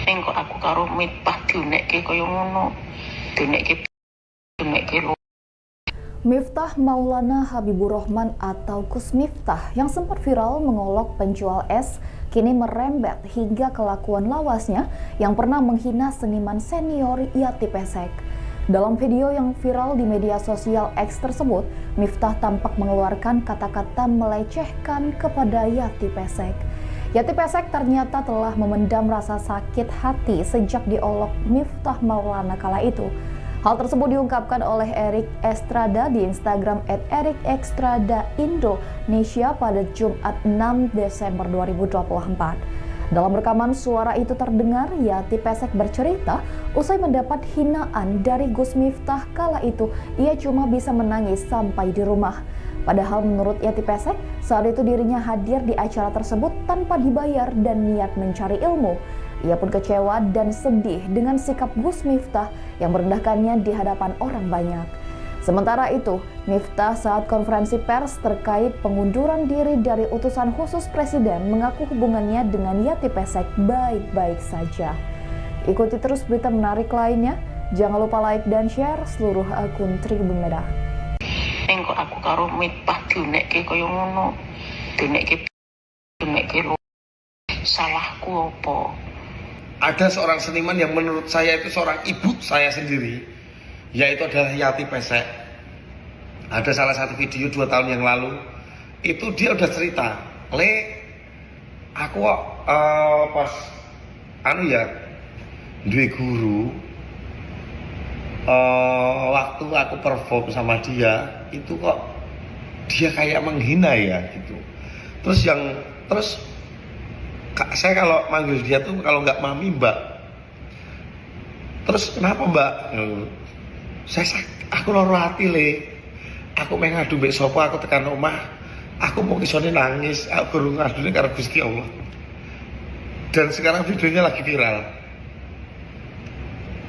Ning kok aku karo Miftah diunekke kaya ngono. Diunekke diunekke lho. Miftah Maulana Habiburohman atau Gus Miftah yang sempat viral mengolok penjual es kini merembet hingga kelakuan lawasnya yang pernah menghina seniman senior Yati Pesek. Dalam video yang viral di media sosial X tersebut, Miftah tampak mengeluarkan kata-kata melecehkan kepada Yati Pesek. Yati Pesek ternyata telah memendam rasa sakit hati sejak diolok Miftah Maulana kala itu. Hal tersebut diungkapkan oleh Erik Estrada di Instagram @ErikEstradaIndonesia pada Jumat 6 Desember 2024. Dalam rekaman suara itu terdengar Yati Pesek bercerita usai mendapat hinaan dari Gus Miftah kala itu ia cuma bisa menangis sampai di rumah. Padahal menurut Yati Pesek, saat itu dirinya hadir di acara tersebut tanpa dibayar dan niat mencari ilmu. Ia pun kecewa dan sedih dengan sikap Gus Miftah yang merendahkannya di hadapan orang banyak. Sementara itu, Miftah saat konferensi pers terkait pengunduran diri dari utusan khusus presiden mengaku hubungannya dengan Yati Pesek baik-baik saja. Ikuti terus berita menarik lainnya. Jangan lupa like dan share seluruh akun Tribun Medan. Ning kok aku karo Miftah diunekke kaya ngono. Diunekke diunekke lho. Salahku apa? Ada seorang seniman yang menurut saya itu seorang ibu saya sendiri, yaitu adalah Yati Pesek. Ada salah satu video 2 tahun yang lalu, itu dia udah cerita, "Le, aku kok pas anu ya, duwe guru, waktu aku perform sama dia, itu kok dia kayak menghina ya," gitu. Terus yang terus saya kalau manggil dia tuh kalau nggak mami, mbak. "Terus kenapa, mbak?" Saya aku loro hati, Le. Aku meh ngadu mbek sapa? Aku tekan omah aku mau isone nangis, aku guru ngadune karo Gusti Allah." Dan sekarang videonya lagi viral.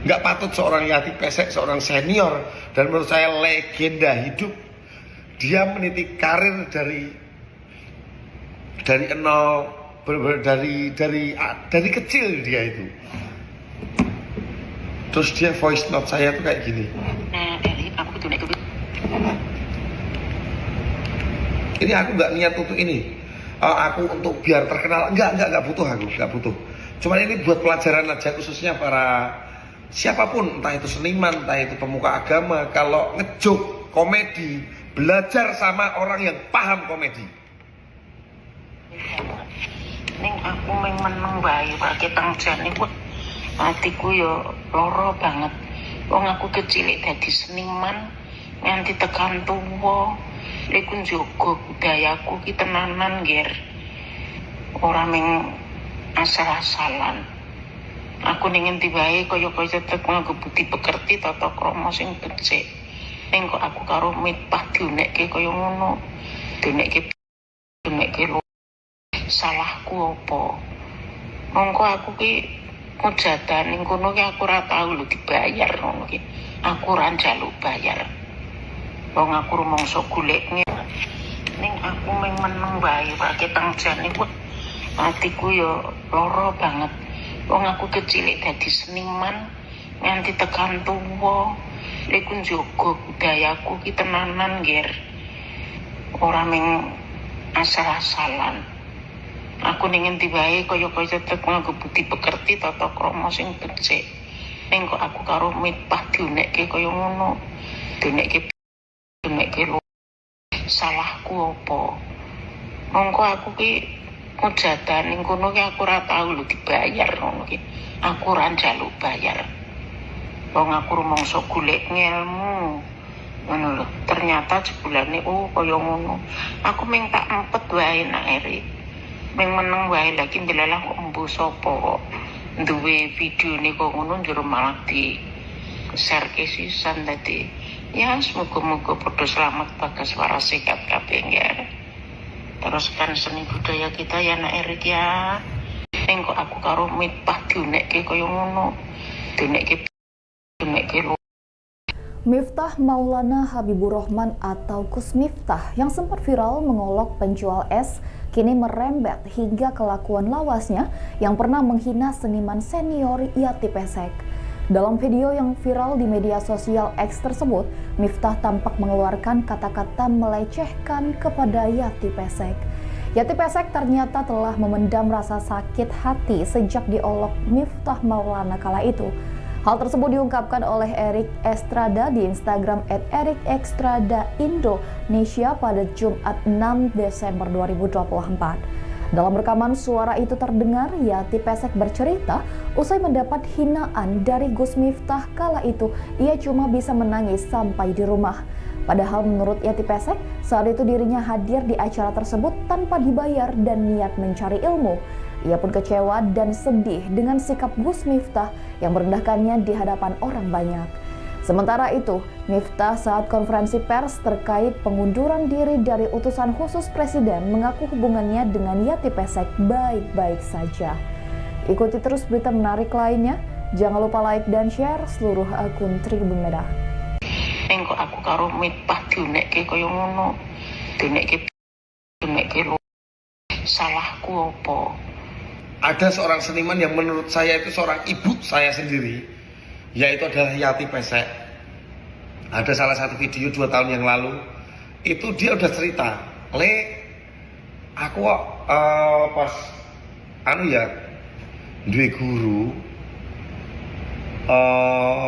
Nggak patut seorang Yati Pesek, seorang senior dan menurut saya legenda hidup, dia meniti karir dari nol, bener-bener dari kecil dia itu. Terus dia voice note saya tuh kayak gini. Nah, Erik, aku diunekke. Ini aku nggak niat untuk ini. Eh, aku untuk biar terkenal enggak butuh, aku nggak butuh. Cuman ini buat pelajaran aja, khususnya para siapapun, entah itu seniman, entah itu pemuka agama, kalau ngejoke komedi, belajar sama orang yang paham komedi. Ning aku meng meneng wae ketang jane wah atiku yo loro banget. Wong aku kecil dadi seniman nganti tekan tuwa. Iku njogo budayaku ki tenanan, Ger. Ora meng asal-asalan. Aku ning endi wae kaya-kaya tetep nganggo budi pekerti, tata krama sing becik. Ning kok aku karo Miftah diunekke kaya ngono. Diunekke diunekke lho. Salahku apa? Mongko aku ki mujatan ning kono ki aku ora tau lho dibayar ngono ki. Aku ora njaluk bayar. Wong aku rumangsa golek. Ning aku meng meneng wae ketang jane wah atiku yo loro banget. Wong aku kecil dadi seniman nganti tekan tuwa. Iku njogo budayaku ki tenanan, Ger. Ora meng asal-asalan. Aku ning endi wae kaya-kaya tetep nganggo budi pekerti, tata krama sing becik. Ning kok aku karo Miftah diunekke kaya ngono. Diunekke diunekke lho. Salahku apa? Mongko aku ki mujatan ning kono ki aku ora tau lho dibayar ngono ki. Aku ora njaluk bayar. Wong aku rumangsa golek ngelmu. Ngono lho. Ternyata jebulane oh kaya ngono. Aku meng tak empet wae nak Erik. Meng meneng wae, lagi ndelalah kok embuh sapa kok duwe videone kok ngono, njero malah di share ke sisan. Dadi ya semoga-moga padha selamat, bagas, waras, sehat kabeh ya. Teruskan seni budaya kita ya, nak Erik ya. Ning kok aku karo Miftah diunekke kaya ngono. Diunekke diunekke lho. Miftah Maulana Habiburohman atau Gus Miftah yang sempat viral mengolok penjual es kini merembet hingga kelakuan lawasnya yang pernah menghina seniman senior Yati Pesek. Dalam video yang viral di media sosial X tersebut, Miftah tampak mengeluarkan kata-kata melecehkan kepada Yati Pesek. Yati Pesek ternyata telah memendam rasa sakit hati sejak diolok Miftah Maulana kala itu. Hal tersebut diungkapkan oleh Erik Estrada di Instagram @ErikEstradaIndonesia pada Jumat 6 Desember 2024. Dalam rekaman suara itu terdengar Yati Pesek bercerita usai mendapat hinaan dari Gus Miftah kala itu ia cuma bisa menangis sampai di rumah. Padahal menurut Yati Pesek, saat itu dirinya hadir di acara tersebut tanpa dibayar dan niat mencari ilmu. Ia pun kecewa dan sedih dengan sikap Gus Miftah yang merendahkannya di hadapan orang banyak. Sementara itu, Miftah saat konferensi pers terkait pengunduran diri dari utusan khusus presiden mengaku hubungannya dengan Yati Pesek baik-baik saja. Ikuti terus berita menarik lainnya. Jangan lupa like dan share seluruh akun Tribun Medan. Ning kok aku karo Miftah diunekke kaya ngono. Diunekke diunekke salahku apa? Ada seorang seniman yang menurut saya itu seorang ibu saya sendiri, yaitu adalah Yati Pesek. Ada salah satu video 2 tahun yang lalu, itu dia udah cerita, "Le, aku kok pas anu ya, duwe guru,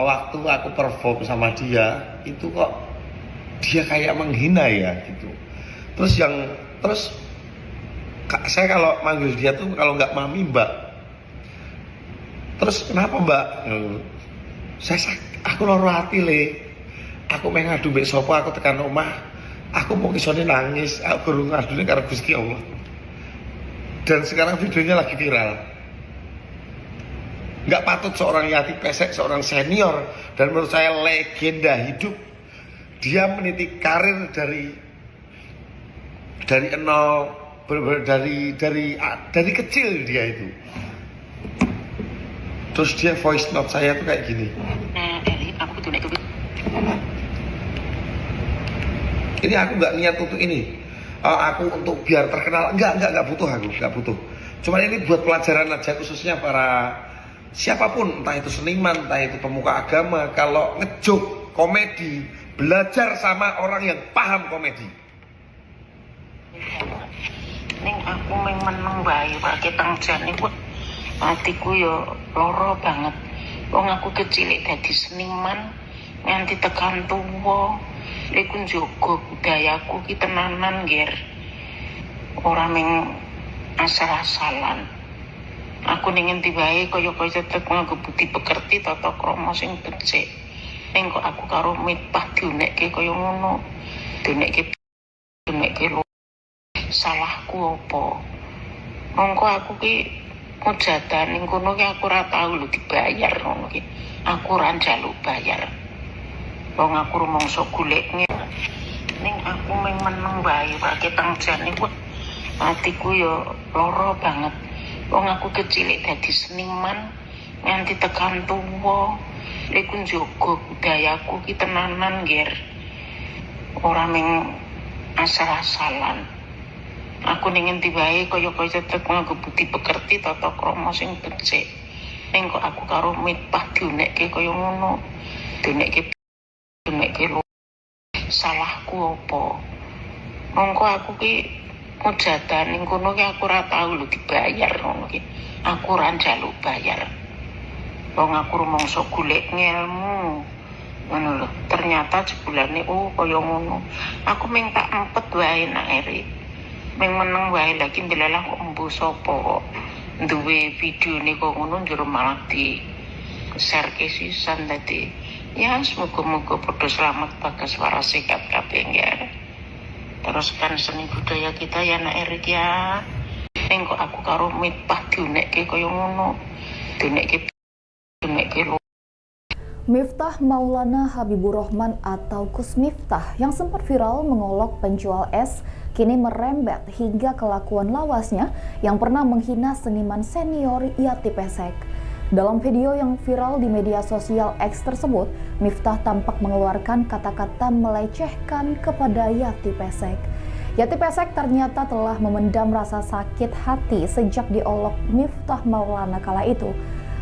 waktu aku perform sama dia, itu kok dia kayak menghina ya gitu." Terus saya kalau manggil dia tuh kalau nggak mami, mbak. Terus kenapa, mbak? Aku loro hati, Le. Aku meh ngadu mbek sapa? Aku tekan omah, aku mau isone nangis, aku guru ngadune karo Gusti Allah. Dan sekarang videonya lagi viral. Nggak patut seorang Yati Pesek, seorang senior dan menurut saya legenda hidup, dia meniti karir dari nol, bener-bener dari kecil dia itu. Terus dia voice note saya tuh kayak gini. Nah, Erik, aku diunekke. Ini aku nggak niat untuk ini. Aku untuk biar terkenal, enggak butuh aku, nggak butuh. Cuman ini buat pelajaran aja, khususnya para siapapun, entah itu seniman, entah itu pemuka agama, kalau ngejoke komedi, belajar sama orang yang paham komedi. Ning aku meng meneng wae ketang jane wah atiku yo loro banget. Wong aku kecil dadi seniman nganti tekan tuwa. Iku njogo budayaku ki tenanan, Ger. Ora meng asal-asalan. Aku ning endi wae kaya-kaya tetep nganggo budi pekerti tata krama sing becik. Ning kok aku karo Miftah diunekke kaya ngono. Diunekke diunekke salahku apa? Mongko aku ki mujadan ning kono ki aku ora tau lho dibayar ngono ki. Aku ora njaluk bayar. Wong aku rumangsa golek. Ning aku meng meneng wae ketang jane wah atiku yo loro banget. Wong aku kecil dadi seniman nganti tekan tuwa. Iku njogo budayaku ki tenanan, Ger. Ora meng asal-asalan. Aku ning endi wae kaya-kaya tetep nganggo budi pekerti tata krama sing becik. Ning kok aku karo Miftah diunekke kaya ngono. Diunekke diunekke salahku apa? Mongko aku ki mujadan ning kono ki aku ora tau lho dibayar ngono ki. Aku ora njaluk bayar. Wong aku rumangsa golek ngelmu. Ngono lho. Ternyata jebulane oh kaya ngono. Aku ming tak empet wae nak Erik. Ming meneng wae, lagi ndelalah kok embuh sapa kok duwe videone kok ngono njero malah di share ke sisan dadi ya semoga-moga padha selamat bagas waras sehat kabeh ya. Teruskan seni budaya kita ya nak Erik ya. Ning kok aku karo Miftah diunekke kaya ngono. Diunekke diunekke. Miftah Maulana Habibur Rahman atau Gus Miftah yang sempat viral mengolok penjual es kini merembet hingga kelakuan lawasnya yang pernah menghina seniman senior Yati Pesek. Dalam video yang viral di media sosial X tersebut, Miftah tampak mengeluarkan kata-kata melecehkan kepada Yati Pesek. Yati Pesek ternyata telah memendam rasa sakit hati sejak diolok Miftah Maulana kala itu.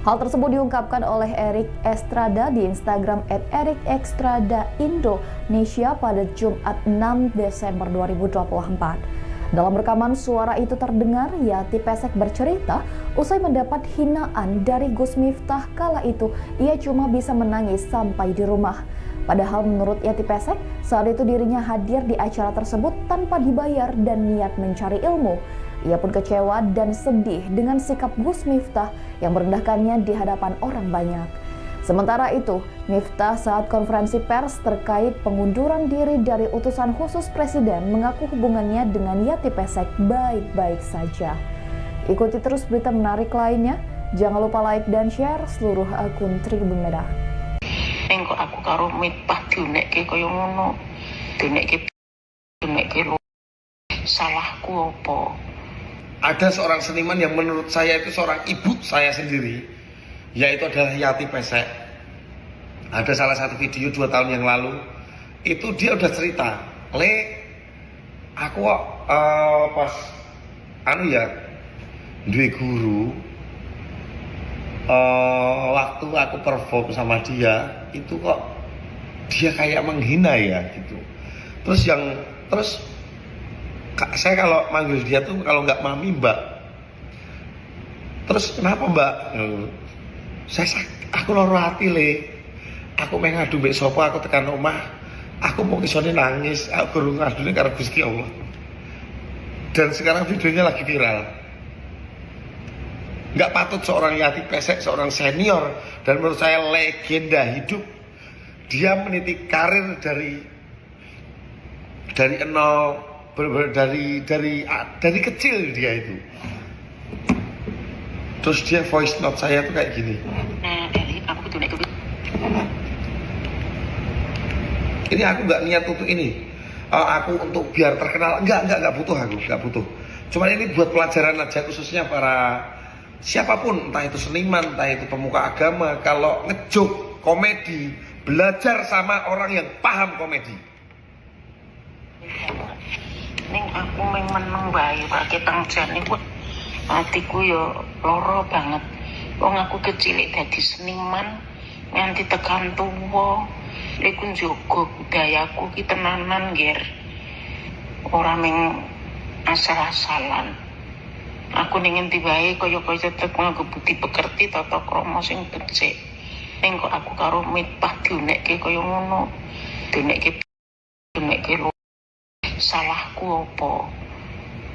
Hal tersebut diungkapkan oleh Erik Estrada di Instagram @erikEstradaIndonesia pada Jumat 6 Desember 2024. Dalam rekaman suara itu terdengar Yati Pesek bercerita usai mendapat hinaan dari Gus Miftah kala itu ia cuma bisa menangis sampai di rumah. Padahal menurut Yati Pesek, saat itu dirinya hadir di acara tersebut tanpa dibayar dan niat mencari ilmu. Ia pun kecewa dan sedih dengan sikap Gus Miftah yang merendahkannya di hadapan orang banyak. Sementara itu, Miftah saat konferensi pers terkait pengunduran diri dari utusan khusus presiden mengaku hubungannya dengan Yati Pesek baik-baik saja. Ikuti terus berita menarik lainnya. Jangan lupa like dan share seluruh akun Tribun Medan. Ning kok aku karo Miftah diunekke kaya ngono. Diunekke diunekke salahku apa? Ada seorang seniman yang menurut saya itu seorang ibu saya sendiri, yaitu adalah Yati Pesek. Ada salah satu video 2 tahun yang lalu, itu dia udah cerita, "Le, aku kok pas anu ya, duwe guru, waktu aku perform sama dia, itu kok dia kayak menghina ya gitu." Terus saya kalau manggil dia tuh kalau nggak mami, mbak. "Terus kenapa, mbak?" Saya aku loro hati, Le. Aku meh ngadu mbek sapa? Aku tekan omah aku mau isone nangis, aku guru ngadune karo Gusti Allah. Dan sekarang videonya lagi viral. Nggak patut seorang Yati Pesek, seorang senior dan menurut saya legenda hidup, dia meniti karir dari nol, bener-bener dari kecil dia itu. Terus dia voice note saya tuh kayak gini. Nah, Eri, aku diunekke. Ini aku nggak niat untuk ini. Aku untuk biar terkenal, enggak butuh aku, nggak butuh. Cuman ini buat pelajaran aja, khususnya para siapapun, entah itu seniman, entah itu pemuka agama, kalau ngejoke komedi, belajar sama orang yang paham komedi. Ning aku meng meneng wae ora ketang jane kuwi atiku yo lara banget. Wong aku kecil dadi seniman nganti tekan tuwa. Iku njaga budayaku ki tenanan, Ger. Ora meng asal-asalan. Aku ning endi wae kaya-kaya tetep nganggo budi pekerti tata krama sing becik. Ning kok aku karo Miftah diunekke kaya ngono. Diunekke diunekke salahku apa?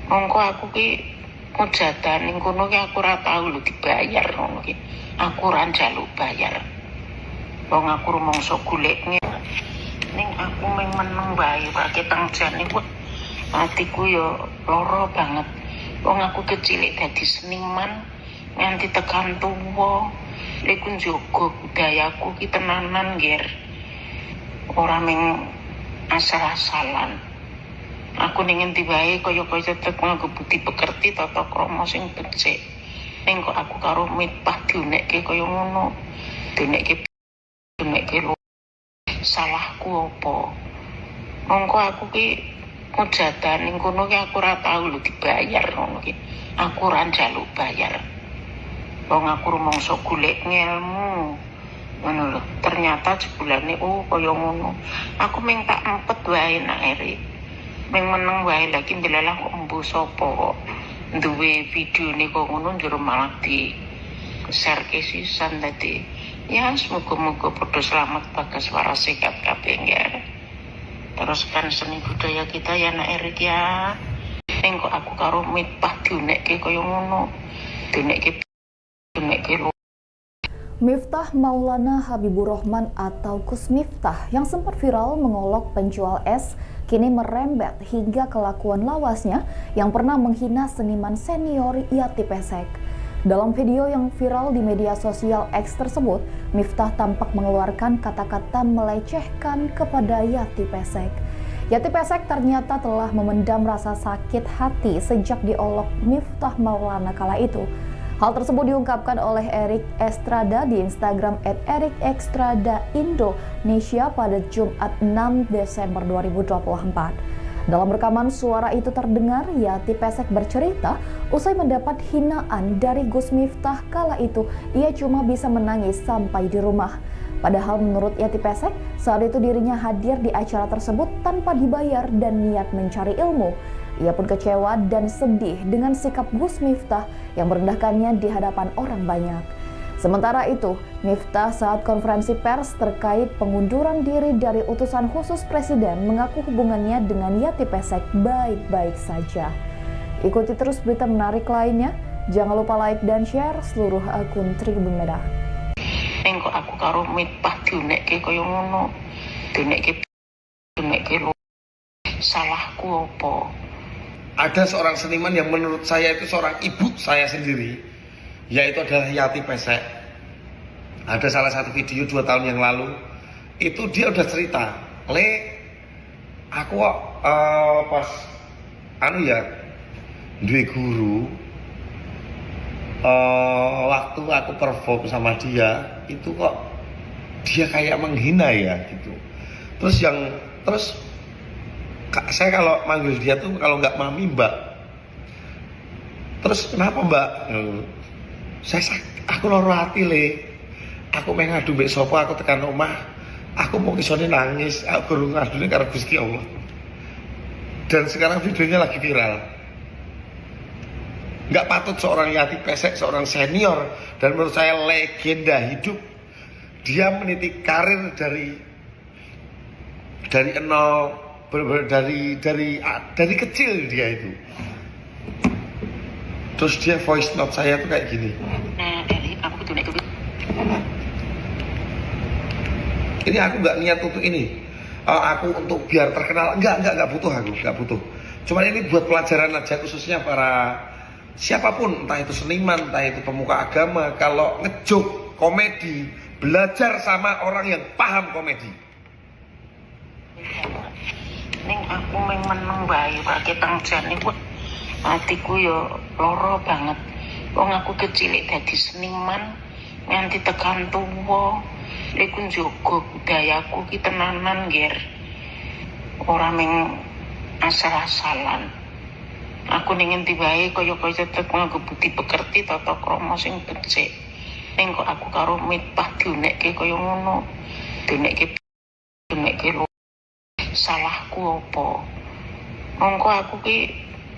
Mongko aku ki mujatan ning kono ki aku ora tau lho dibayar ngono ki. Aku ora njaluk bayar. Wong aku rumangsa golek. Ning aku meng meneng wae ora ketang jane kuwi atiku yo lara banget. Wong aku kecil dadi seniman nganti tekan tuwa. Iku njaga budayaku ki tenanan, Ger. Ora meng asal-asalan. Aku ning endi wae kaya-kaya tetep nganggo budi pekerti tata krama sing becik. Ning kok aku karo Miftah diunekke kaya ngono. Diunekke diunekke salahku apa? Mongko aku ki mujatan ning kono ki aku ora tau lho dibayar ngono ki. Aku ora njaluk bayar. Wong aku rumangsa golek ngelmu. Ngono lho. Ternyata jebulane oh kaya ngono. Aku ming tak empet wae nak Eri. Ming meneng wae, lagi ndelalah kok embuh sapa kok duwe videone kok ngono njero malah di share ke sisan. Dadi ya semoga-moga padha selamat, bagas, waras, sehat kabeh ya. Teruskan seni budaya kita ya, nak Erik ya. Ning kok aku karo Miftah diunekke kaya ngono. Diunekke diunekke. Miftah Maulana Habibur Rahman atau Gus Miftah yang sempat viral mengolok penjual es kini merembet hingga kelakuan lawasnya yang pernah menghina seniman senior Yati Pesek. Dalam video yang viral di media sosial X tersebut, Miftah tampak mengeluarkan kata-kata melecehkan kepada Yati Pesek. Yati Pesek ternyata telah memendam rasa sakit hati sejak diolok Miftah Maulana kala itu. Hal tersebut diungkapkan oleh Erik Estrada di Instagram @erikEstradaIndonesia pada Jumat 6 Desember 2024. Dalam rekaman suara itu terdengar Yati Pesek bercerita usai mendapat hinaan dari Gus Miftah kala itu ia cuma bisa menangis sampai di rumah. Padahal menurut Yati Pesek, saat itu dirinya hadir di acara tersebut tanpa dibayar dan niat mencari ilmu. Ia pun kecewa dan sedih dengan sikap Gus Miftah yang merendahkannya di hadapan orang banyak. Sementara itu, Miftah saat konferensi pers terkait pengunduran diri dari utusan khusus presiden mengaku hubungannya dengan Yati Pesek baik-baik saja. Ikuti terus berita menarik lainnya. Jangan lupa like dan share seluruh akun Tribun Medan. Ning kok aku karo Miftah diunekke kaya ngono. Diunekke diunekke lho. Salahku apa? Ada seorang seniman yang menurut saya itu seorang ibu saya sendiri, yaitu adalah Yati Pesek. Ada salah satu video 2 tahun yang lalu, itu dia udah cerita, "Le, aku kok pas anu ya, duwe guru, waktu aku perform sama dia, itu kok dia kayak menghina ya gitu." Terus yang terus saya kalau manggil dia tuh kalau nggak mami, mbak. Terus kenapa mbak? Aku loro hati, Le. Aku meh ngadu mbek sapa? Aku tekan omah aku mau isone nangis, aku guru ngadune karo Gusti Allah. Dan sekarang videonya lagi viral. Nggak patut seorang Yati Pesek, seorang senior dan menurut saya legenda hidup, dia meniti karir dari nol, bener-bener dari kecil dia itu. Terus dia voice note saya tuh kayak gini. Nah, Eri, aku diunekke. Ini aku nggak niat untuk ini. Aku untuk biar terkenal, enggak butuh, aku nggak butuh. Cuman ini buat pelajaran aja, khususnya para siapapun, entah itu seniman, entah itu pemuka agama, kalau ngejoke komedi, belajar sama orang yang paham komedi. Ning aku meng meneng wae ketang jane wah atiku yo lara banget. Wong aku kecil dadi seniman nganti tekan tuwa. Iku njaga budayaku ki tenanan, Ger. Ora meng asal-asalan. Aku ning endi wae kaya-kaya tetep nganggo budi pekerti tata krama sing becik. Ning kok aku karo Miftah diunekke kaya ngono. Diunekke diunekke lho. Salahku apa? Mongko aku ki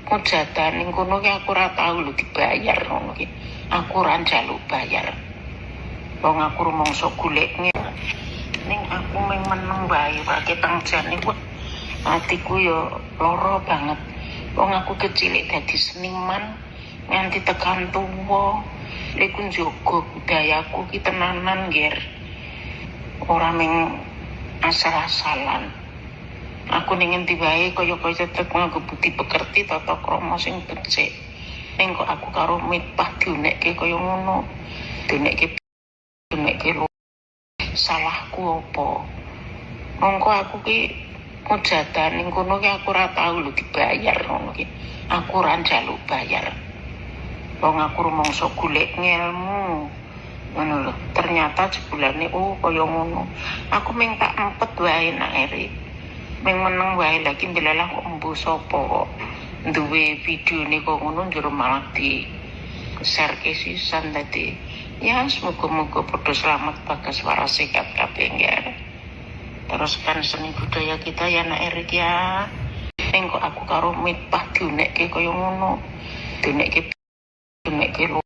mujatan ning kono ki aku ora tau lho dibayar ngono ki. Aku ora njaluk bayar. Wong aku rumangsa golek. Ning aku meng meneng wae ketang jane wah atiku yo lara banget. Wong aku kecil dadi seniman nganti tekan tuwa. Iku njaga budayaku ki tenanan, Ger. Ora meng asal-asalan. Aku ning endi wae kaya-kaya tetep nganggo budi pekerti tata krama sing becik. Ning kok aku karo Miftah diunekke kaya ngono. Diunekke diunekke lho. Salahku apa? Mongko aku ki mujatan ning kono ki aku ora tau lho dibayar ngono ki. Aku ora njaluk bayar. Wong aku rumangsa golek ngelmu. Ngono lho. Ternyata jebulane oh kaya ngono. Aku meng tak empet wae nak Eri. Meng meneng wae lagi ndelalah kok embuh sapa kok duwe videone kok ngono njero malah di share ke sisan dadi ya semoga-moga padha selamat bagas waras sehat kabeh nggih. Teruskan seni budaya kita ya nak Erik ya. Ning kok aku karo Miftah diunekke kaya ngono. Diunekke diunekke lho.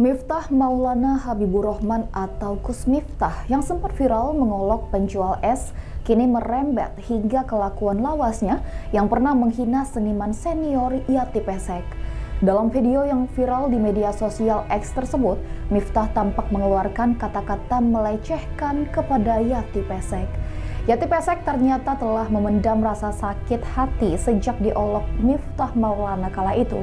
Miftah Maulana Habibur Rahman atau Gus Miftah yang sempat viral mengolok penjual es kini merembet hingga kelakuan lawasnya yang pernah menghina seniman senior Yati Pesek. Dalam video yang viral di media sosial X tersebut, Miftah tampak mengeluarkan kata-kata melecehkan kepada Yati Pesek. Yati Pesek ternyata telah memendam rasa sakit hati sejak diolok Miftah Maulana kala itu.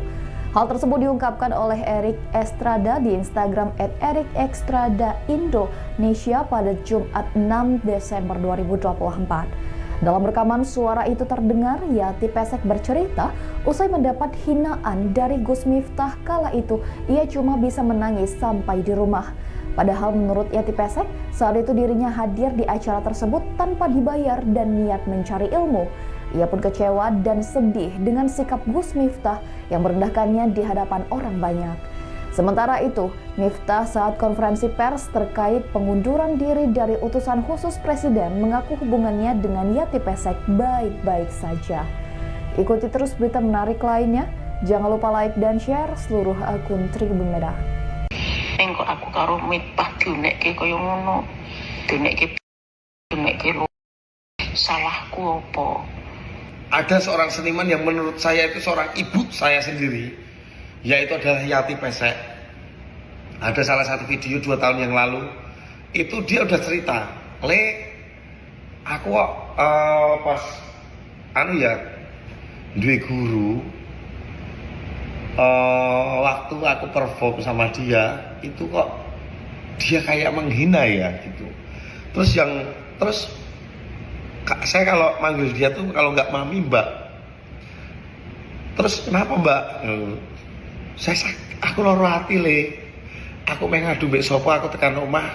Hal tersebut diungkapkan oleh Erik Estrada di Instagram @ErikEstradaIndonesia pada Jumat 6 Desember 2024. Dalam rekaman suara itu terdengar Yati Pesek bercerita usai mendapat hinaan dari Gus Miftah kala itu ia cuma bisa menangis sampai di rumah. Padahal menurut Yati Pesek, saat itu dirinya hadir di acara tersebut tanpa dibayar dan niat mencari ilmu. Ia pun kecewa dan sedih dengan sikap Gus Miftah yang merendahkannya di hadapan orang banyak. Sementara itu, Miftah saat konferensi pers terkait pengunduran diri dari utusan khusus presiden mengaku hubungannya dengan Yati Pesek baik-baik saja. Ikuti terus berita menarik lainnya. Jangan lupa like dan share seluruh akun Tribun Medan. Ning kok aku karo Miftah diunekke kaya ngono. Diunekke diunekke salahku apa? Ada seorang seniman yang menurut saya itu seorang ibu saya sendiri, yaitu adalah Yati Pesek. Ada salah satu video 2 tahun yang lalu, itu dia udah cerita, "Le, aku kok pas anu ya, duwe guru, waktu aku perform sama dia, itu kok dia kayak menghina ya gitu." Terus saya kalau manggil dia tuh kalau nggak mami, mbak. Terus kenapa, mbak? Aku loro hati, Le. Aku meh ngadu mbek sapa? Aku tekan omah,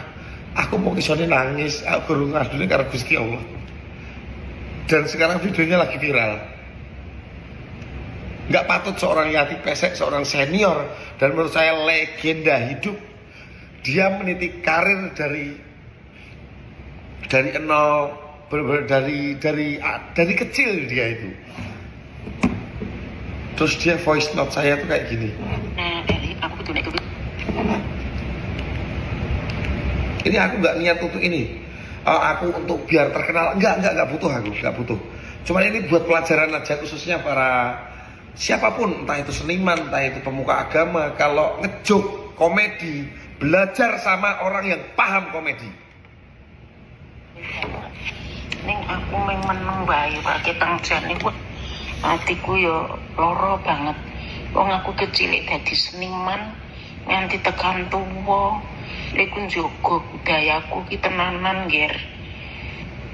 aku mau isone nangis, aku guru ngadune karo Gusti Allah. Dan sekarang videonya lagi viral. Nggak patut seorang Yati Pesek, seorang senior dan menurut saya legenda hidup, dia meniti karir dari nol, bener-bener dari kecil dia itu. Terus dia voice note saya tuh kayak gini. Nah, Eri, aku diunekke. Ini aku nggak niat untuk ini. Aku untuk biar terkenal, enggak butuh, aku nggak butuh. Cuman ini buat pelajaran aja, khususnya para siapapun, entah itu seniman, entah itu pemuka agama, kalau ngejoke komedi, belajar sama orang yang paham komedi. Ning aku mung meneng wae wae tang jane wah atiku yo lara banget. Wong aku kecil dadi seniman nganti tekan tuwa. Iku njaga budayaku ki tenanan, Ger.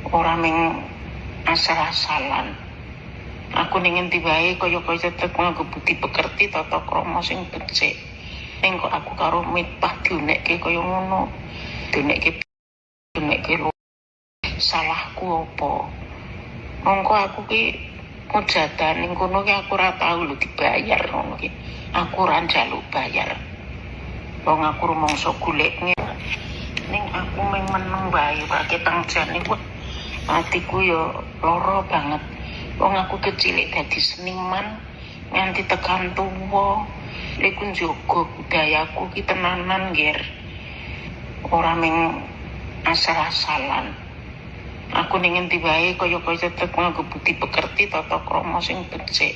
Ora mung asal-asalan. Aku ning endi wae kaya-kaya tetep nganggo budi pekerti, tata krama sing becik. Ning kok aku karo Miftah diunekke kaya ngono. Diunekke diunekke salahku apa? Mongko aku ki mujadan ning kono ki aku ora tau lho dibayar ngono ki. Aku ora njaluk bayar. Wong aku rumangsa golek. Ning aku mung meneng wae wae tang jane wah atiku yo lara banget. Wong aku kecil dadi seniman nganti tekan tuwa. Iku njaga budayaku ki tenanan, Ger. Ora mung asal-asalan. Aku ning endi wae kaya-kaya tetep nganggo budi pekerti, tata krama sing becik.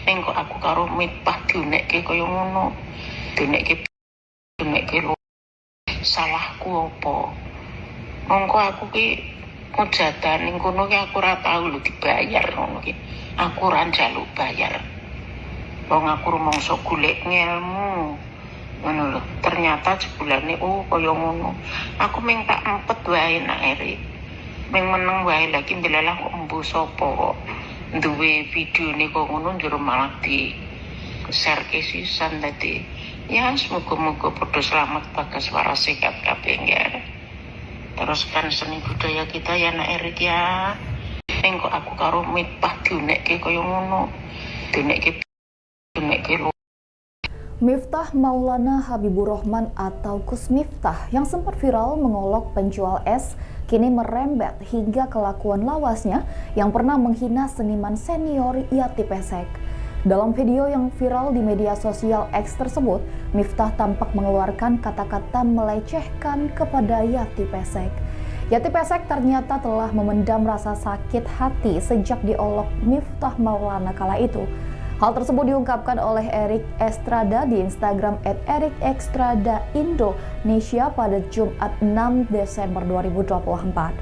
Ning kok aku karo Miftah diunekke kaya ngono. Diunekke diunekke salahku apa? Mongko aku ki mujadan ning kono ki aku ora tau lho dibayar ngono ki. Aku ora njaluk bayar. Wong aku rumangsa golek ngelmu. Ngono lho. Ternyata jebulane oh kaya ngono. Aku mung tak empet wae, Nak Eri. Mung meneng wae, lagi ndelalah kok embuh sapa kok duwe videone kok ngono, njero malah di share ke sisan. Dadi ya semoga-moga padha selamat, bagas, waras, sehat kabeh ya. Teruskan seni budaya kita ya, Nak Erik ya. Ning kok aku karo Miftah diunekke kaya ngono. Diunekke diunekke. Miftah Maulana Habibur Rahman atau Gus Miftah yang sempat viral mengolok penjual es kini merembet hingga kelakuan lawasnya yang pernah menghina seniman senior Yati Pesek. Dalam video yang viral di media sosial X tersebut, Miftah tampak mengeluarkan kata-kata melecehkan kepada Yati Pesek. Yati Pesek ternyata telah memendam rasa sakit hati sejak diolok Miftah Maulana kala itu. Hal tersebut diungkapkan oleh Erik Estrada di Instagram @ErikEstradaIndonesia pada Jumat 6 Desember 2024.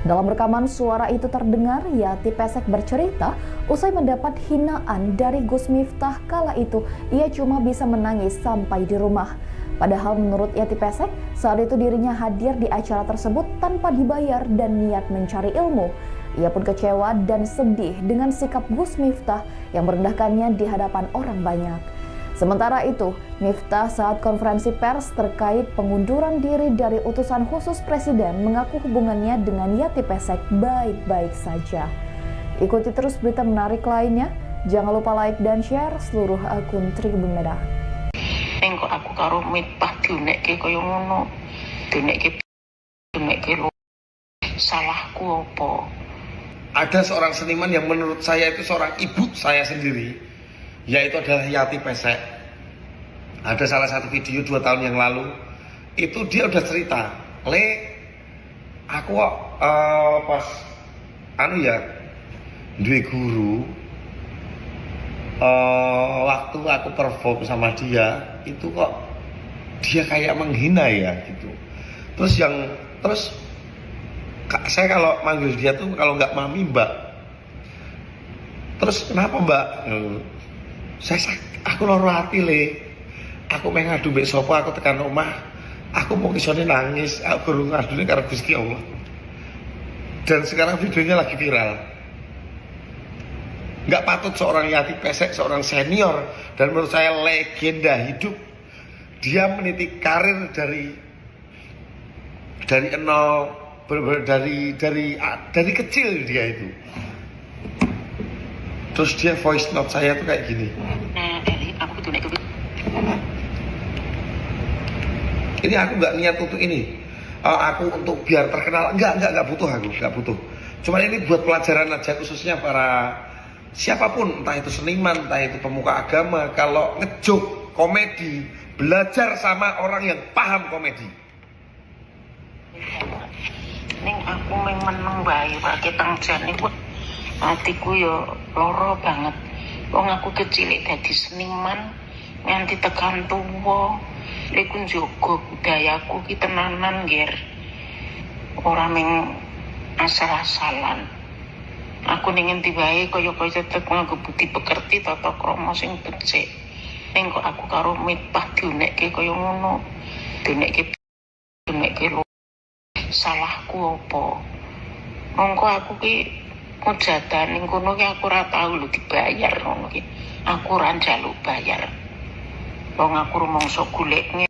Dalam rekaman suara itu terdengar Yati Pesek bercerita usai mendapat hinaan dari Gus Miftah kala itu ia cuma bisa menangis sampai di rumah. Padahal menurut Yati Pesek, saat itu dirinya hadir di acara tersebut tanpa dibayar dan niat mencari ilmu. Ia pun kecewa dan sedih dengan sikap Gus Miftah yang merendahkannya di hadapan orang banyak. Sementara itu, Miftah saat konferensi pers terkait pengunduran diri dari utusan khusus presiden mengaku hubungannya dengan Yati Pesek baik-baik saja. Ikuti terus berita menarik lainnya. Jangan lupa like dan share seluruh akun Tribun Medan. Ning kok aku karo Miftah diunekke kaya ngono. Diunekke diunekke lho. Salahku apa? Ada seorang seniman yang menurut saya itu seorang ibu saya sendiri, yaitu adalah Yati Pesek. Ada salah satu video 2 tahun yang lalu, itu dia udah cerita, "Le, aku kok pas anu ya, duwe guru, waktu aku perform sama dia, itu kok dia kayak menghina ya," gitu. Terus yang terus saya kalau manggil dia tuh kalau nggak mami, mbak. Terus kenapa, mbak? Saya aku loro hati, Le. Aku pengen ngadu mbek sapa? Aku tekan omah aku mau isone nangis, aku baru ngadune karo Gusti Allah." Dan sekarang videonya lagi viral. Nggak patut seorang Yati Pesek, seorang senior dan menurut saya legenda hidup, dia meniti karir dari nol, bener-bener dari kecil dia itu. Terus dia voice note saya tuh kayak gini. Nah, Eri, aku diunekke. Ini aku nggak niat untuk ini. Eh, aku untuk biar terkenal enggak butuh, aku nggak butuh. Cuman ini buat pelajaran aja, khususnya para siapapun, entah itu seniman, entah itu pemuka agama, kalau ngejoke komedi, belajar sama orang yang paham komedi. Ning aku mung meneng wae ketang jane, wah, atiku yo lara banget. Wong aku kecil dadi seniman nganti tekan tuwa. Iku njaga budayaku ki tenanan, Ger. Ora mung asal-asalan. Aku ning endi wae kaya-kaya tetep nganggo budi pekerti, tata krama sing becik. Ning kok aku karo Miftah diunekke kaya ngono. Diunekke diunekke lho. Salahku apa? Mongko aku ki mujadan ning kono ki aku ora tau lho dibayar ngono ki. Aku ora njaluk bayar. Wong aku rumangsa golek. Ning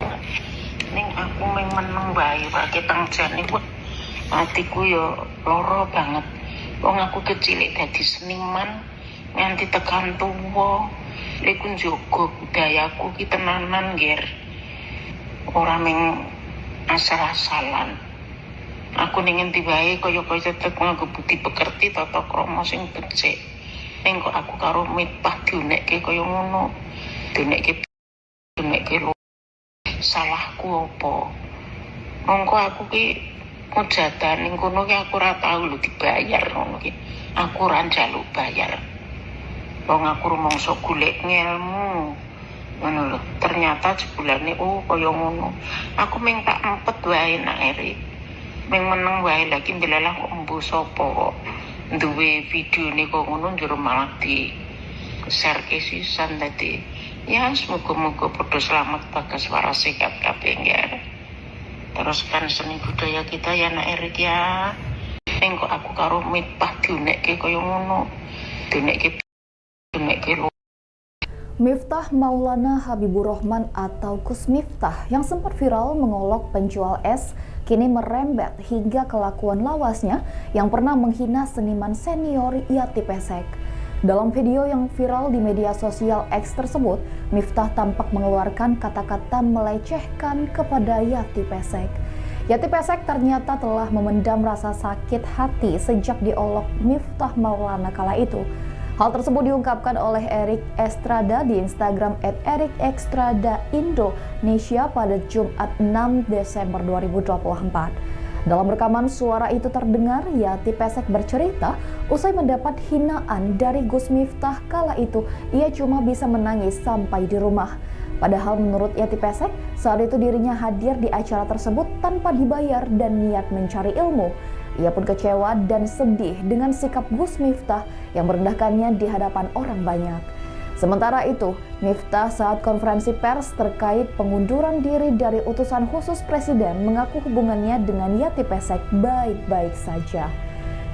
aku mung meneng wae ketang jane, wah, atiku yo lara banget. Wong aku kecil dadi seniman nganti tekan tuwa. Iku njaga budayaku ki tenanan, Ger. Ora mung asal-asalan. Aku ning endi wae kaya-kaya tetep nganggo budi pekerti, tata krama sing becik. Ning kok aku karo Miftah diunekke kaya ngono. Diunekke diunekke lho. Salahku apa? Mongko aku ki mujadan ning kono ki aku ora tau lho dibayar ngono ki. Aku ora njaluk bayar. Wong aku rumangsa golek ngelmu. Ngono lho. Ternyata jebulane, oh, kaya ngono. Aku mung tak empet wae, Nak Eri. Mung meneng wae. Lagi ndelalah kok embuh sapa kok duwe videone kok ngono, njur malah di share ke sisan. Dadi ya semoga-moga padha selamat, bagas, waras, sehat kabeh ya. Teruskan seni budaya kita ya, Nak Erik ya. Ning kok aku karo Miftah diunekke kaya ngono. Diunekke diunekke lho. Miftah Maulana Habibur Rahman atau Gus Miftah yang sempat viral mengolok penjual es kini merembet hingga kelakuan lawasnya yang pernah menghina seniman senior Yati Pesek. Dalam video yang viral di media sosial X tersebut, Miftah tampak mengeluarkan kata-kata melecehkan kepada Yati Pesek. Yati Pesek ternyata telah memendam rasa sakit hati sejak diolok Miftah Maulana kala itu. Hal tersebut diungkapkan oleh Erik Estrada di Instagram @ErikEstradaIndonesia pada Jumat 6 Desember 2024. Dalam rekaman suara itu terdengar Yati Pesek bercerita usai mendapat hinaan dari Gus Miftah kala itu ia cuma bisa menangis sampai di rumah. Padahal menurut Yati Pesek, saat itu dirinya hadir di acara tersebut tanpa dibayar dan niat mencari ilmu. Ia pun kecewa dan sedih dengan sikap Gus Miftah yang merendahkannya di hadapan orang banyak. Sementara itu, Miftah saat konferensi pers terkait pengunduran diri dari utusan khusus presiden mengaku hubungannya dengan Yati Pesek baik-baik saja.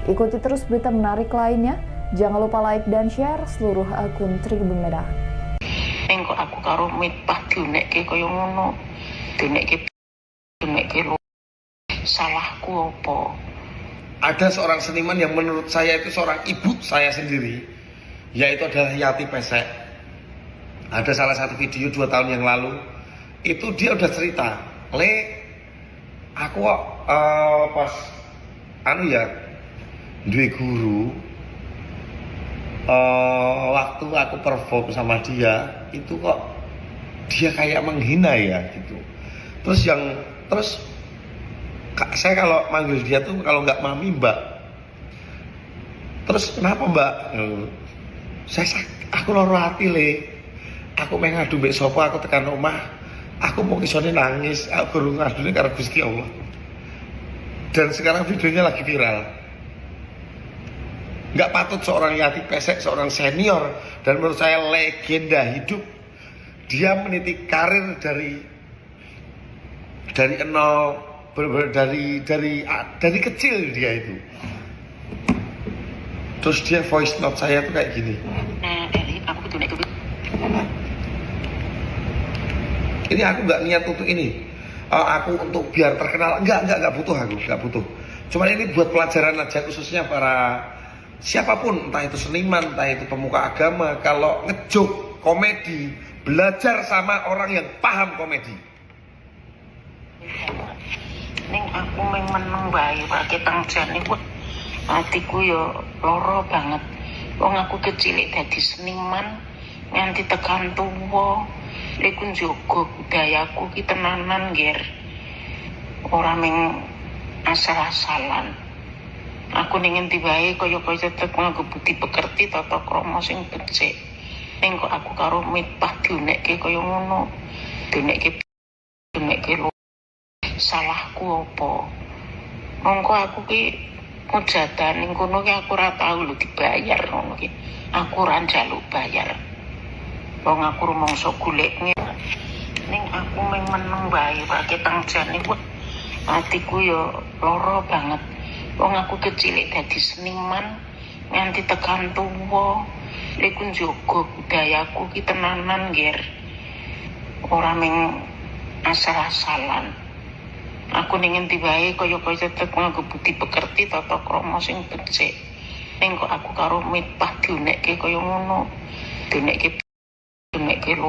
Ikuti terus berita menarik lainnya. Jangan lupa like dan share seluruh akun Tribun Medan. Ning kok aku karo Miftah diunekke kaya ngono. Diunekke diunekke lho. Salahku apa? Ada seorang seniman yang menurut saya itu seorang ibu saya sendiri, yaitu adalah Yati Pesek. Ada salah satu video 2 tahun yang lalu, itu dia udah cerita, "Le, aku kok pas anu ya, duwe guru, waktu aku perform sama dia, itu kok dia kayak menghina ya," gitu. Terus yang terus saya kalau manggil dia tuh kalau nggak mami, mbak. Terus kenapa, mbak? Saya aku loro hati, Le. Aku meh ngadu mbek sapa? Aku tekan omah, aku mau isone nangis, aku baru ngadune karo Gusti Allah." Dan sekarang videonya lagi viral. Nggak patut seorang Yati Pesek, seorang senior dan menurut saya legenda hidup, dia meniti karir dari nol, bener-bener dari kecil dia itu. Terus dia voice note saya tuh kayak gini. Nah, Eri, aku kudu nek kuwi. Ini aku nggak niat untuk ini. Eh, aku untuk biar terkenal, enggak butuh, aku nggak butuh. Cuman ini buat pelajaran aja, khususnya para siapapun, entah itu seniman, entah itu pemuka agama, kalau ngejoke komedi, belajar sama orang yang paham komedi. Ning aku meng meneng wae wae tang jane, wah, atiku yo lara banget. Wong aku kecil dadi seniman nganti tekan tuwa. Iku njogo budayaku ki tenanan, Ger. Ora meng asal-asalan. Aku ning endi wae kaya-kaya tetep nganggo budi pekerti, tata krama sing becik. Ning kok aku karo Miftah diunekke kaya ngono. Diunekke diunekke lho. Salahku apa? Mongko aku ki mujatan ning kono ki aku ora tau lho dibayar ngono ki. Aku ora njaluk bayar. Wong aku rumangsa golek. Ning aku meng meneng wae wae tang jane, wah, atiku yo lara banget. Wong aku kecil dadi seniman nganti tekan tuwa. Iku njogo budayaku ki tenanan, Ger. Ora meng asal-asalan. Aku ning endi wae kaya-kaya tetep nganggo budi pekerti, tata krama sing becik. Ning kok aku karo Miftah diunekke kaya ngono. Diunekke diunekke lho.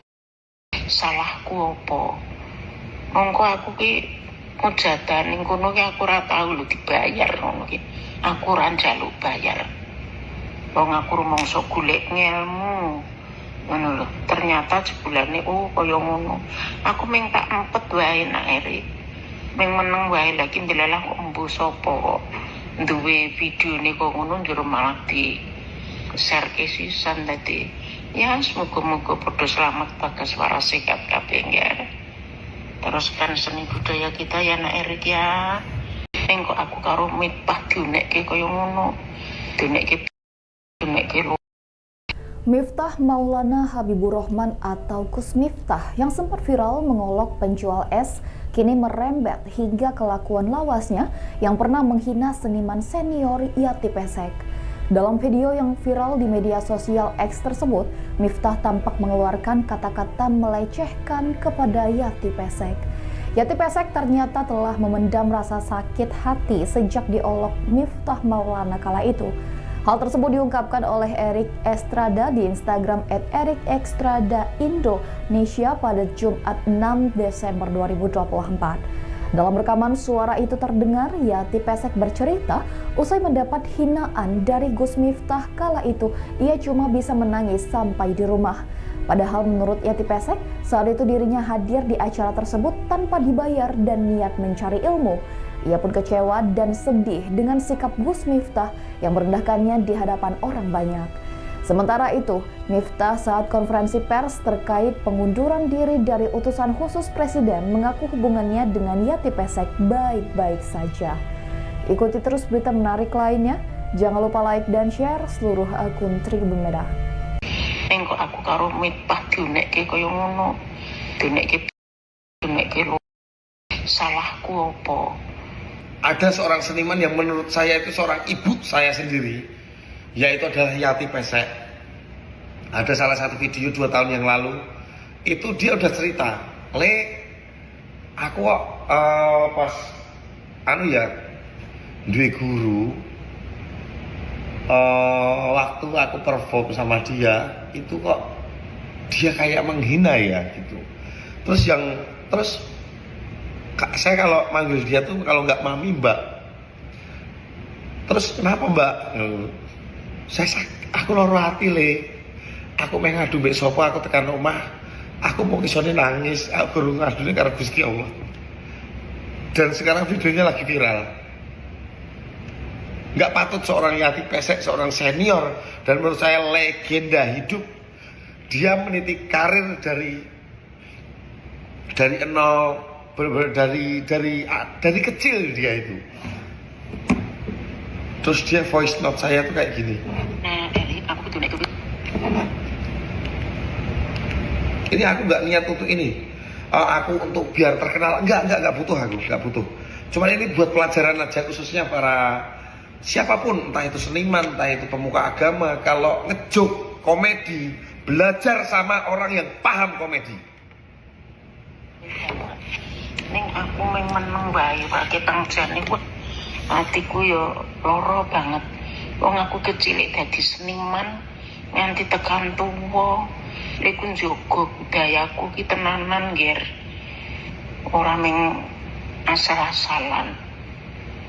Salahku apa? Mongko aku ki mujatan ning kono ki aku ora tau lho dibayar ngono ki. Aku ora njaluk bayar. Wong aku rumangsa golek ngelmu. Ngono lho. Ternyata jebulane, oh, kaya ngono. Aku ming tak empet wae, Nak Erik. Ming meneng wae, lagi ndelalah kok embuh sapa kok duwe videone kok ngono, njero malah di share ke sisan. Dadi ya semoga-moga padha selamat, bagas, waras, sehat kabeh ya. Teruskan seni budaya kita ya, Nak Erik ya. Ning kok aku karo Miftah diunekke kaya ngono. Diunekke diunekke lho. Miftah Maulana Habibur Rahman atau Gus Miftah yang sempat viral mengolok penjual es kini merembet hingga kelakuan lawasnya yang pernah menghina seniman senior Yati Pesek. Dalam video yang viral di media sosial X tersebut, Miftah tampak mengeluarkan kata-kata melecehkan kepada Yati Pesek. Yati Pesek ternyata telah memendam rasa sakit hati sejak diolok Miftah Maulana kala itu. Hal tersebut diungkapkan oleh Erik Estrada di Instagram @ErikEstradaIndonesia pada Jumat 6 Desember 2024. Dalam rekaman suara itu terdengar Yati Pesek bercerita usai mendapat hinaan dari Gus Miftah kala itu ia cuma bisa menangis sampai di rumah. Padahal menurut Yati Pesek, saat itu dirinya hadir di acara tersebut tanpa dibayar dan niat mencari ilmu. Ia pun kecewa dan sedih dengan sikap Gus Miftah yang merendahkannya di hadapan orang banyak. Sementara itu, Miftah saat konferensi pers terkait pengunduran diri dari utusan khusus presiden mengaku hubungannya dengan Yati Pesek baik-baik saja. Ikuti terus berita menarik lainnya. Jangan lupa like dan share seluruh akun Tribun Medan. Ning kok aku karo Miftah diunekke kaya ngono. Diunekke diunekke lho. Salahku apa? Ada seorang seniman yang menurut saya itu seorang ibu saya sendiri, yaitu adalah Yati Pesek. Ada salah satu video 2 tahun yang lalu, itu dia udah cerita, "Le, aku kok pas anu ya, Duwe guru, waktu aku perform sama dia itu kok dia kayak menghina ya gitu. Terus yang terus saya kalau manggil dia tuh kalau nggak mami, mbak. Terus kenapa, mbak? Saya aku loro hati, le. Aku meh ngadu mbek sapa? Aku tekan omah aku mau isone nangis, aku guru ngadune karo Gusti Allah. Dan sekarang videonya lagi viral. Nggak patut seorang Yati Pesek, seorang senior dan menurut saya legenda hidup, dia meniti karir dari nol, bener-bener dari kecil dia itu. Terus dia voice note saya tuh kayak gini. Nah, Eri, aku kudu nek Ini aku nggak niat untuk ini. Eh, aku untuk biar terkenal enggak butuh, aku nggak butuh. Cuman ini buat pelajaran aja, khususnya para siapapun, entah itu seniman, entah itu pemuka agama, kalau ngejoke komedi, belajar sama orang yang paham komedi. Ning aku meng meneng wae wae tang jane, wah, atiku yo lara banget. Wong aku kecil dadi seniman nganti tekan tuwa. Iku njogo budayaku ki tenanan, Ger. Ora meng asal-asalan.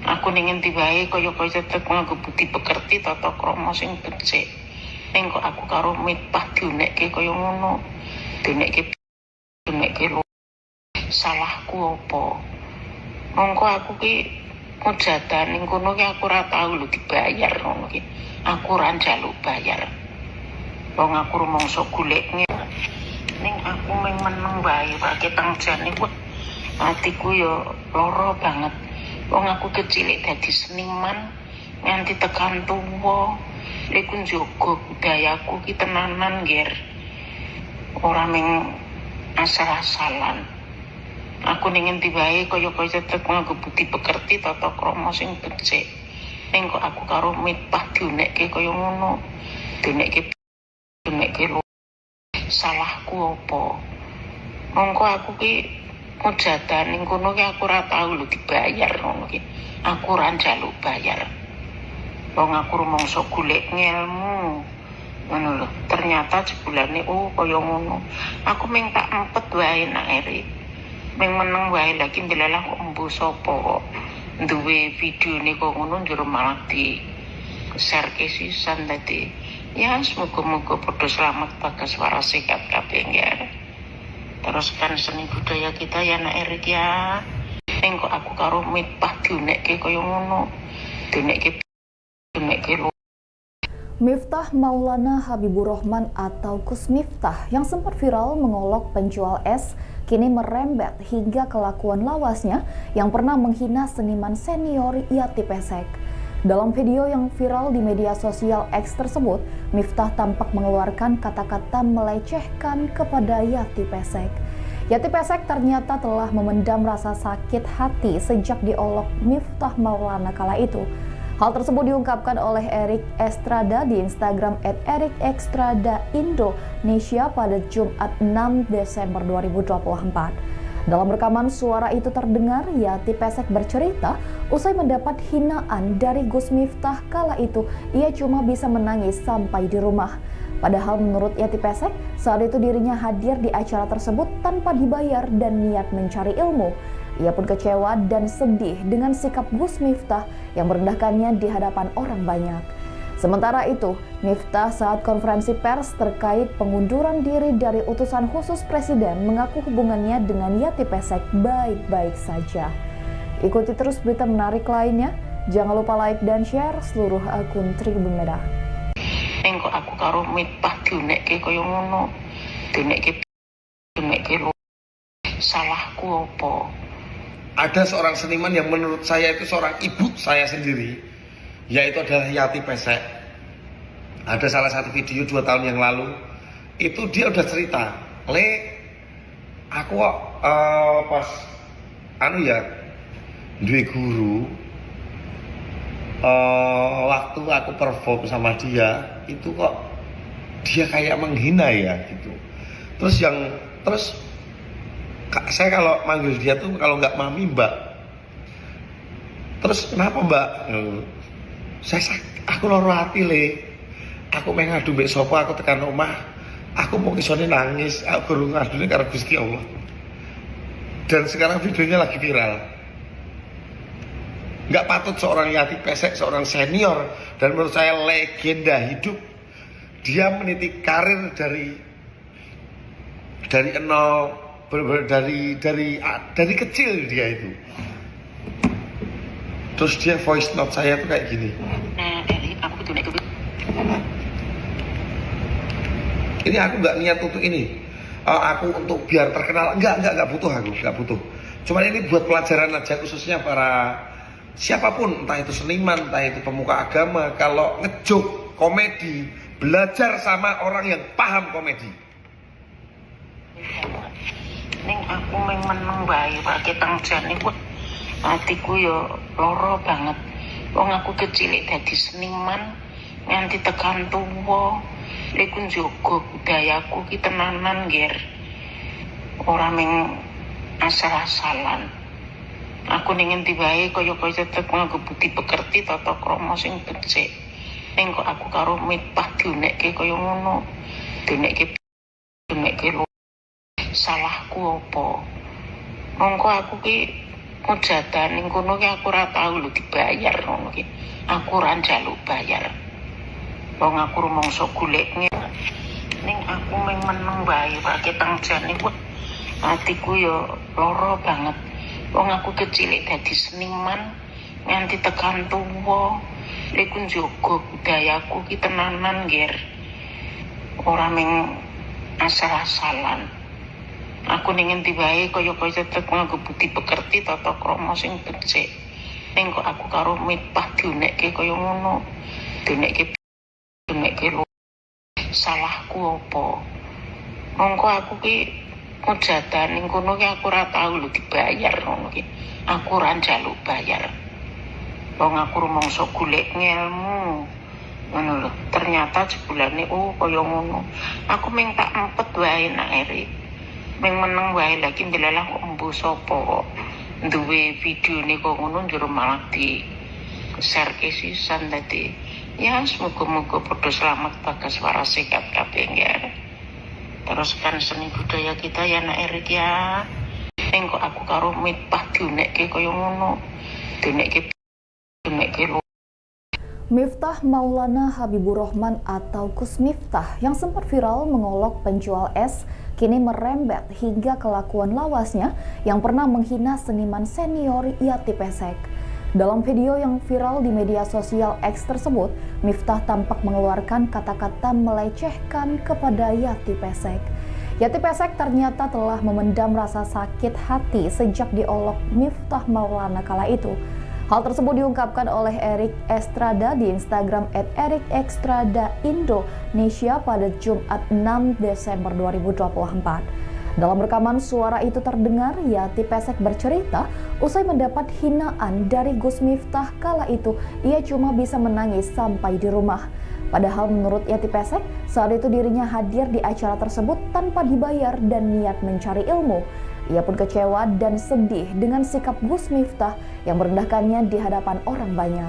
Aku ning endi wae kaya-kaya tetep nganggo budi pekerti, tata krama sing becik. Ning kok aku karo Miftah diunekke kaya ngono. Diunekke diunekke lho. Salahku apa? Mongko aku ki mujatan ning kono ki aku ora tau lho dibayar ngono ki. Aku ora njaluk bayar. Wong aku rumangsa golek. Ning aku meng meneng wae wae tang jane, wah, atiku yo lara banget. Wong aku kecil dadi seniman nganti tekan tuwa. Iku njogo budayaku ki tenanan, Ger. Ora meng asal-asalan. Aku ning endi wae kaya-kaya tetep nganggo budi pekerti, tata krama sing becik. Ning kok aku karo Miftah diunekke kaya ngono. Diunekke diunekke lho. Salahku apa? Mongko aku ki mujatan ning kono ki aku ora tau lho dibayar ngono ki. Aku ora njaluk bayar. Wong aku rumangsa golek ngelmu. Ngono lho. Ternyata jebulane, oh, kaya ngono. Aku meng tak empet wae nak Eri. Meng meneng wae, lagi ndelalah kok embuh sapa kok duwe videone kok ngono, njur malah di share ke sisan. Dadi ya semoga-moga padha selamat, bagas, waras, sehat kabeh ya. Teruskan seni budaya kita ya, nak Erik ya. Ning kok aku karo Miftah diunekke kaya ngono. Diunekke diunekke lho. Miftah Maulana Habibur Rahman atau Gus Miftah yang sempat viral mengolok penjual es kini merembet hingga kelakuan lawasnya yang pernah menghina seniman senior Yati Pesek. Dalam video yang viral di media sosial X tersebut, Miftah tampak mengeluarkan kata-kata melecehkan kepada Yati Pesek. Yati Pesek ternyata telah memendam rasa sakit hati sejak diolok Miftah Maulana kala itu. Hal tersebut diungkapkan oleh Erik Estrada di Instagram @ErikEstradaIndonesia pada Jumat 6 Desember 2024. Dalam rekaman suara itu terdengar Yati Pesek bercerita usai mendapat hinaan dari Gus Miftah kala itu ia cuma bisa menangis sampai di rumah. Padahal menurut Yati Pesek, saat itu dirinya hadir di acara tersebut tanpa dibayar dan niat mencari ilmu. Ia pun kecewa dan sedih dengan sikap Gus Miftah yang merendahkannya di hadapan orang banyak. Sementara itu, Miftah saat konferensi pers terkait pengunduran diri dari utusan khusus presiden mengaku hubungannya dengan Yati Pesek baik-baik saja. Ikuti terus berita menarik lainnya. Jangan lupa like dan share seluruh akun Tribun Medan. Ning kok aku karo Miftah diunekke kaya ngono. Diunekke diunekke lho. Salahku apa? Ada seorang seniman yang menurut saya itu seorang ibu saya sendiri, yaitu adalah Yati Pesek. Ada salah satu video 2 tahun yang lalu, itu dia udah cerita, le, aku kok pas anu ya, duwe guru, waktu aku perform sama dia itu kok dia kayak menghina ya gitu. Terus yang terus saya kalau manggil dia tuh kalau nggak mami, mbak. Terus kenapa, Mbak? Aku loro hati, Le. Aku meh ngadu mbek sapa? Aku tekan omah, aku mau isone nangis, aku guru ngadune karo Gusti Allah. Dan sekarang videonya lagi viral. Nggak patut seorang Yati Pesek, seorang senior dan menurut saya legenda hidup, dia meniti karir dari nol, bener-bener dari kecil dia itu. Terus dia voice note saya tuh kayak gini. Nah, Eri, aku kudu nek Ini aku nggak niat untuk ini. Eh, aku untuk biar terkenal, enggak butuh aku, enggak butuh. Cuman ini buat pelajaran aja, khususnya para siapapun, entah itu seniman, entah itu pemuka agama, kalau ngejoke komedi, belajar sama orang yang paham komedi. Ning aku meng meneng wae ketang jane wah atiku yo lara banget. Wong aku kecil dadi seniman nganti tekan tuwa. Iku njaga budayaku ki tenanan, Ger. Ora meng asal-asalan. Aku ning endi wae kaya-kaya tetep nganggo budi pekerti, tata krama sing becik. Ning kok aku karo Miftah diunekke kaya ngono. Diunekke diunekke lho. Salahku apa? Mongko aku ki mujatan ning kono ki aku ora tau lho dibayar ngono ki. Aku ora njaluk bayar. Wong aku rumangsa golek. Ning aku meng meneng wae ketang jane wah atiku yo lara banget. Wong aku kecil dadi seniman nganti tekan tuwa. Iku njaga budayaku ki tenanan, Ger. Ora meng asal-asalan. Aku ning endi wae kaya-kaya tetep nganggo budi pekerti, tata krama sing becik. Ning kok aku karo Miftah diunekke kaya ngono. Diunekke diunekke lho. Salahku apa? Mongko aku ki mujatan ning kono ki aku ora tau lho dibayar ngono ki. Aku ora njaluk bayar. Wong aku rumangsa golek ngelmu. Ngono lho. Ternyata jebulane oh kaya ngono. Aku ming tak empet wae nak Eri. Ming meneng wae, lagi ndelalah kok embuh sapa kok duwe videone kok ngono, njur malah di share ke sisan. Dadi ya semoga-moga padha selamat, bagas, waras, sehat kabeh ya. Teruskan seni budaya kita ya, Nak Erik ya. Ning kok aku karo Miftah diunekke kaya ngono. Diunekke diunekke lho. Miftah Maulana Habibur Rahman atau Gus Miftah yang sempat viral mengolok penjual es kini merembet hingga kelakuan lawasnya yang pernah menghina seniman senior Yati Pesek. Dalam video yang viral di media sosial X tersebut, Miftah tampak mengeluarkan kata-kata melecehkan kepada Yati Pesek. Yati Pesek ternyata telah memendam rasa sakit hati sejak diolok Miftah Maulana kala itu. Hal tersebut diungkapkan oleh Erik Estrada di Instagram @ErikEstradaIndonesia pada Jumat 6 Desember 2024. Dalam rekaman suara itu terdengar Yati Pesek bercerita usai mendapat hinaan dari Gus Miftah kala itu ia cuma bisa menangis sampai di rumah. Padahal menurut Yati Pesek, saat itu dirinya hadir di acara tersebut tanpa dibayar dan niat mencari ilmu. Ia pun kecewa dan sedih dengan sikap Gus Miftah yang merendahkannya di hadapan orang banyak.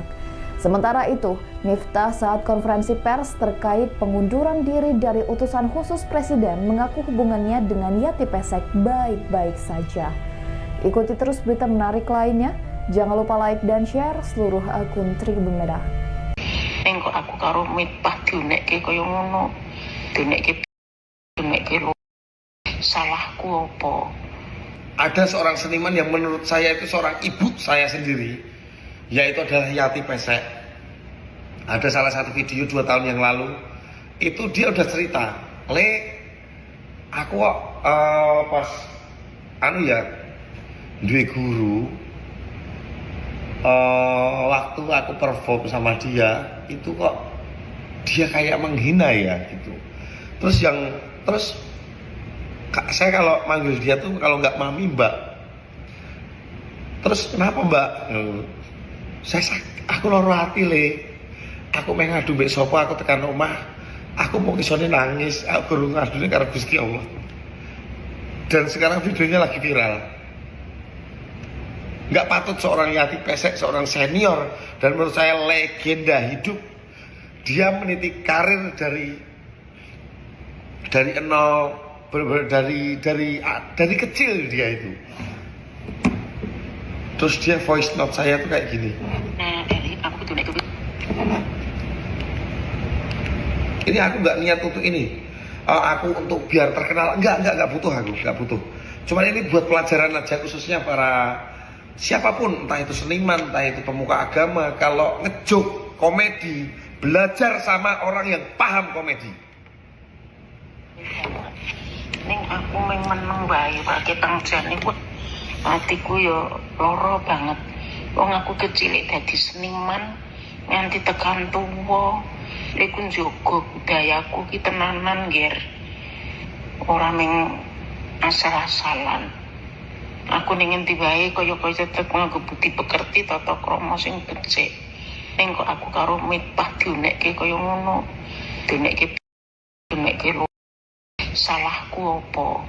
Sementara itu, Miftah saat konferensi pers terkait pengunduran diri dari utusan khusus presiden mengaku hubungannya dengan Yati Pesek baik-baik saja. Ikuti terus berita menarik lainnya. Jangan lupa like dan share seluruh akun Tribun Medan. Ning kok aku karo Miftah diunekke kaya ngono. Diunekke diunekke lho. Salahku apa? Ada seorang seniman yang menurut saya itu seorang ibu saya sendiri, yaitu adalah Yati Pesek. Ada salah satu video 2 tahun yang lalu, itu dia udah cerita, Le, aku kok pas anu ya, duwe guru, waktu aku perform sama dia, itu kok dia kayak menghina ya gitu. Terus yang terus Kak, saya kalau manggil dia tuh kalau nggak mami, mbak. Terus kenapa, Mbak? Aku loro hati, Le. Aku meh ngadu mbek sapa? Aku tekan omah, aku mau isone nangis, aku guru ngadune karo Gusti Allah. Dan sekarang videonya lagi viral. Nggak patut seorang Yati Pesek, seorang senior, dan menurut saya legenda hidup. Dia meniti karir dari nol, bener-bener dari kecil dia itu. Terus dia voice note saya tuh kayak gini. Nah, Eri, aku kudu nek Ini aku nggak niat untuk ini. Aku untuk biar terkenal, enggak butuh aku, nggak butuh. Cuman ini buat pelajaran aja, khususnya para siapapun, entah itu seniman, entah itu pemuka agama, kalau ngejoke komedi, belajar sama orang yang paham komedi. Ning aku meng meneng wae ketang jane wah atiku yo lara banget. Wong aku kecil dadi seniman nganti tekan tuwa. Iku njogo budayaku ki tenanan, Ger. Ora meng asal-asalan. Aku ning endi wae kaya-kaya tetep nganggo budi pekerti, tata krama sing becik. Ning kok aku karo Miftah diunekke kaya ngono. Diunekke diunekke lho. Salahku apa?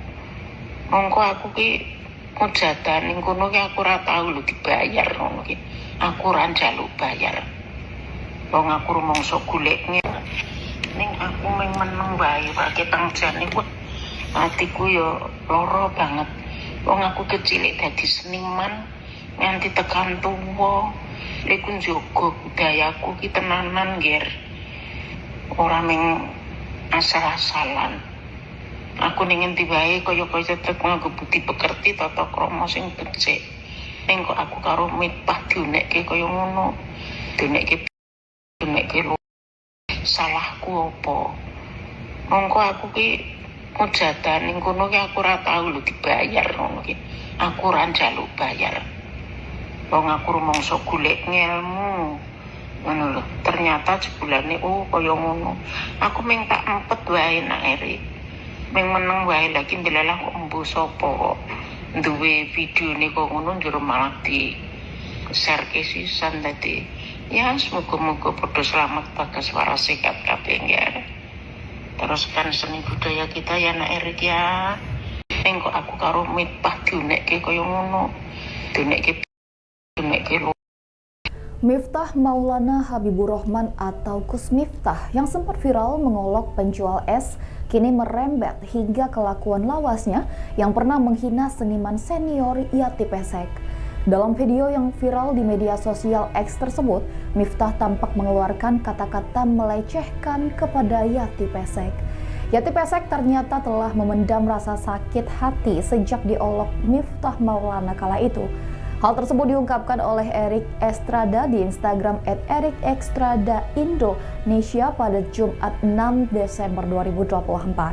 Mongko aku ki mujatan ning kono ki aku ora tau lho dibayar ngono ki. Aku ora njaluk bayar. Wong aku rumangsa golek. Ning aku meng meneng wae ketang jane wah atiku yo lara banget. Wong aku kecil dadi seniman nganti tekan tuwa. Iku njogo budayaku ki tenanan, Ger. Ora meng asal-asalan. Aku ning endi wae kaya-kaya tetep nganggo budi pekerti, tata krama sing becik. Ning kok aku karo Miftah diunekke kaya ngono. Diunekke diunekke lho. Salahku apa? Mongko aku ki mujatan ning kono ki aku ora tau lho dibayar ngono ki. Aku ora njaluk bayar. Wong aku rumangsa golek ngelmu. Ngono lho. Ternyata jebulane oh kaya ngono. Aku meng tak empet wae nak Eri. Meng meneng wae, lagi ndelalah kok embuh sapa kok duwe videone kok ngono, njur malah di share ke sisan. Dadi ya semoga-moga padha selamat, bagas, waras, sehat kabeh ya. Teruskan seni budaya kita ya, nak Erik ya. Ning kok aku karo Miftah diunekke kaya ngono. Diunekke diunekke lho. Miftah Maulana Habibur Rahman atau Gus Miftah yang sempat viral mengolok penjual es kini merembet hingga kelakuan lawasnya yang pernah menghina seniman senior Yati Pesek. Dalam video yang viral di media sosial X tersebut, Miftah tampak mengeluarkan kata-kata melecehkan kepada Yati Pesek. Yati Pesek ternyata telah memendam rasa sakit hati sejak diolok Miftah Maulana kala itu. Hal tersebut diungkapkan oleh Erik Estrada di Instagram @ErikEstradaIndonesia pada Jumat 6 Desember 2024.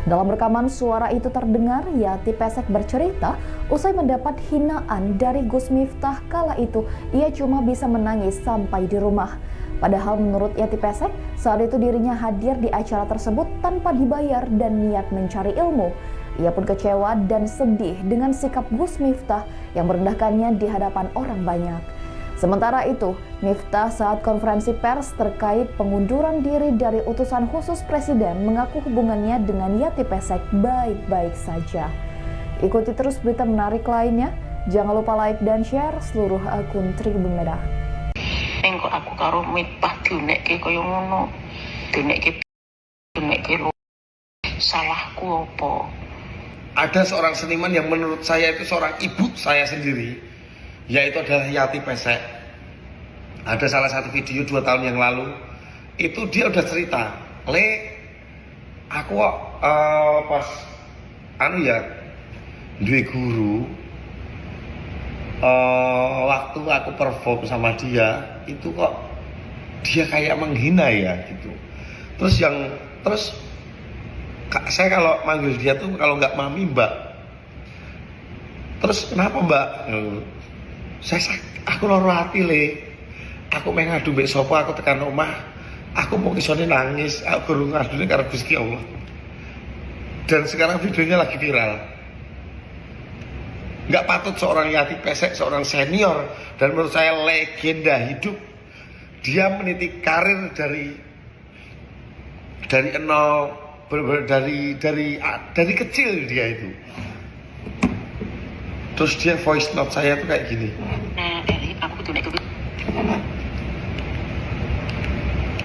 Dalam rekaman suara itu terdengar Yati Pesek bercerita usai mendapat hinaan dari Gus Miftah kala itu ia cuma bisa menangis sampai di rumah. Padahal menurut Yati Pesek, saat itu dirinya hadir di acara tersebut tanpa dibayar dan niat mencari ilmu. Ia pun kecewa dan sedih dengan sikap Gus Miftah yang merendahkannya di hadapan orang banyak. Sementara itu, Miftah saat konferensi pers terkait pengunduran diri dari utusan khusus presiden mengaku hubungannya dengan Yati Pesek baik-baik saja. Ikuti terus berita menarik lainnya. Jangan lupa like dan share seluruh akun Tribun Medan. Ning kok aku karo Miftah diunekke kaya ngono. Diunekke diunekke lho. Salahku apa? Ada seorang seniman yang menurut saya itu seorang ibu saya sendiri, yaitu adalah Yati Pesek. Ada salah satu video 2 tahun yang lalu, itu dia udah cerita, "Le, aku kok pas anu ya, duwe guru, waktu aku perform sama dia, itu kok dia kayak menghina ya," gitu. Terus yang terus, "Kak, saya kalau manggil dia tuh kalau nggak mami, mbak." "Terus kenapa, mbak?" "Saya aku loro hati, Le. Aku meh ngadu mbek sapa? Aku tekan omah aku mau isone nangis, aku guru ngadune karo Gusti Allah." Dan sekarang videonya lagi viral. Nggak patut seorang Yati Pesek, seorang senior, dan menurut saya legenda hidup, dia meniti karir dari nol, bener-bener dari kecil dia itu. Terus dia voice note saya tuh kayak gini. Nah, Eri, aku kudu nek Terus dia voice note saya tuh kayak gini. Nah, aku kudu nek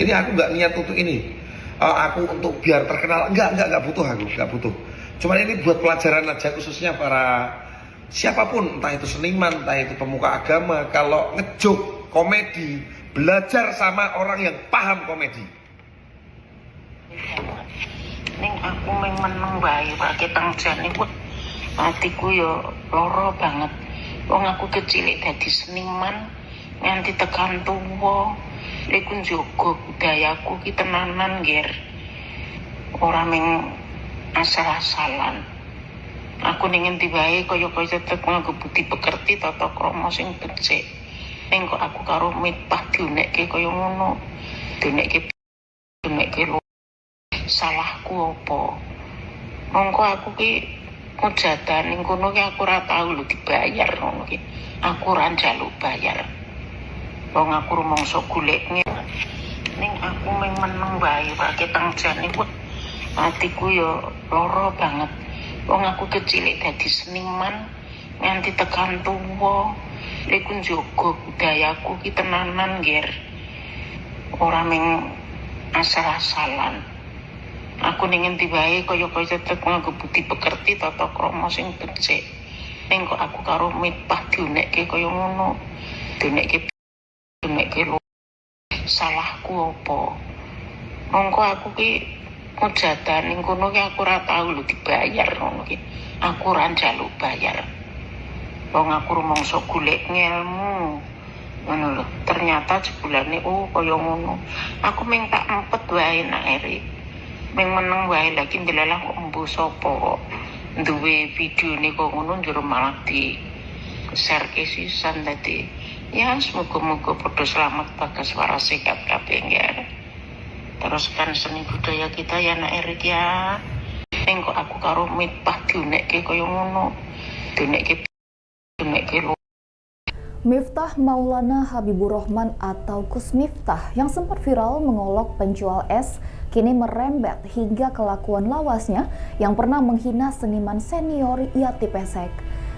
Ini aku nggak niat untuk ini. Aku untuk biar terkenal, enggak butuh aku, enggak butuh. Cuman ini buat pelajaran aja, khususnya para siapapun, entah itu seniman, entah itu pemuka agama, kalau ngejoke komedi, belajar sama orang yang paham komedi. Ning aku meng meneng wae ketang jane, wah, atiku yo lara banget. Wong aku kecil dadi seniman nganti tekan tuwa. Iku njogo budayaku ki tenanan, Ger. Ora meng asal-asalan. Aku ning endi wae kaya-kaya tetep nganggo budi pekerti, tata krama sing becik. Ning kok aku karo Miftah diunekke kaya ngono. Diunekke diunekke lho. Salahku apa? Mongko aku ki mujadan ning kono ki aku ora tau lho dibayar ngono ki. Aku ora njaluk bayar. Wong aku rumangsa golek. Ning aku meng meneng wae ketang jane, wah, atiku yo lara banget. Wong aku kecil dadi seniman nganti tekan tuwa. Iku njogo budayaku ki tenanan, Ger. Ora meng asal-asalan. Aku ning endi wae kaya-kaya tetep nganggo budi pekerti, tata krama sing becik. Ning kok aku karo Miftah diunekke kaya ngono. Diunekke diunekke lho. Salahku apa? Mongko aku ki mujadan ning kono ki aku ora tau lho dibayar ngono ki. Aku ora njaluk bayar. Wong aku rumangsa golek ngelmu. Ngono lho. Ternyata jebulane, oh, kaya ngono. Aku meng tak empet wae, Nak Erik. Meng meneng wae, lagi ndelalah kok embuh sapa kok duwe videone kok ngono, njur malah di share ke sisan. Dadi ya semoga-moga padha selamat, bagas, waras, sehat kabeh ya. Teruskan seni budaya kita ya, Nak Erik ya. Ning kok aku karo Miftah diunekke kaya ngono. Diunekke diunekke lho. Miftah Maulana Habibur Rahman atau Gus Miftah yang sempat viral mengolok penjual es kini merembet hingga kelakuan lawasnya yang pernah menghina seniman senior Yati Pesek.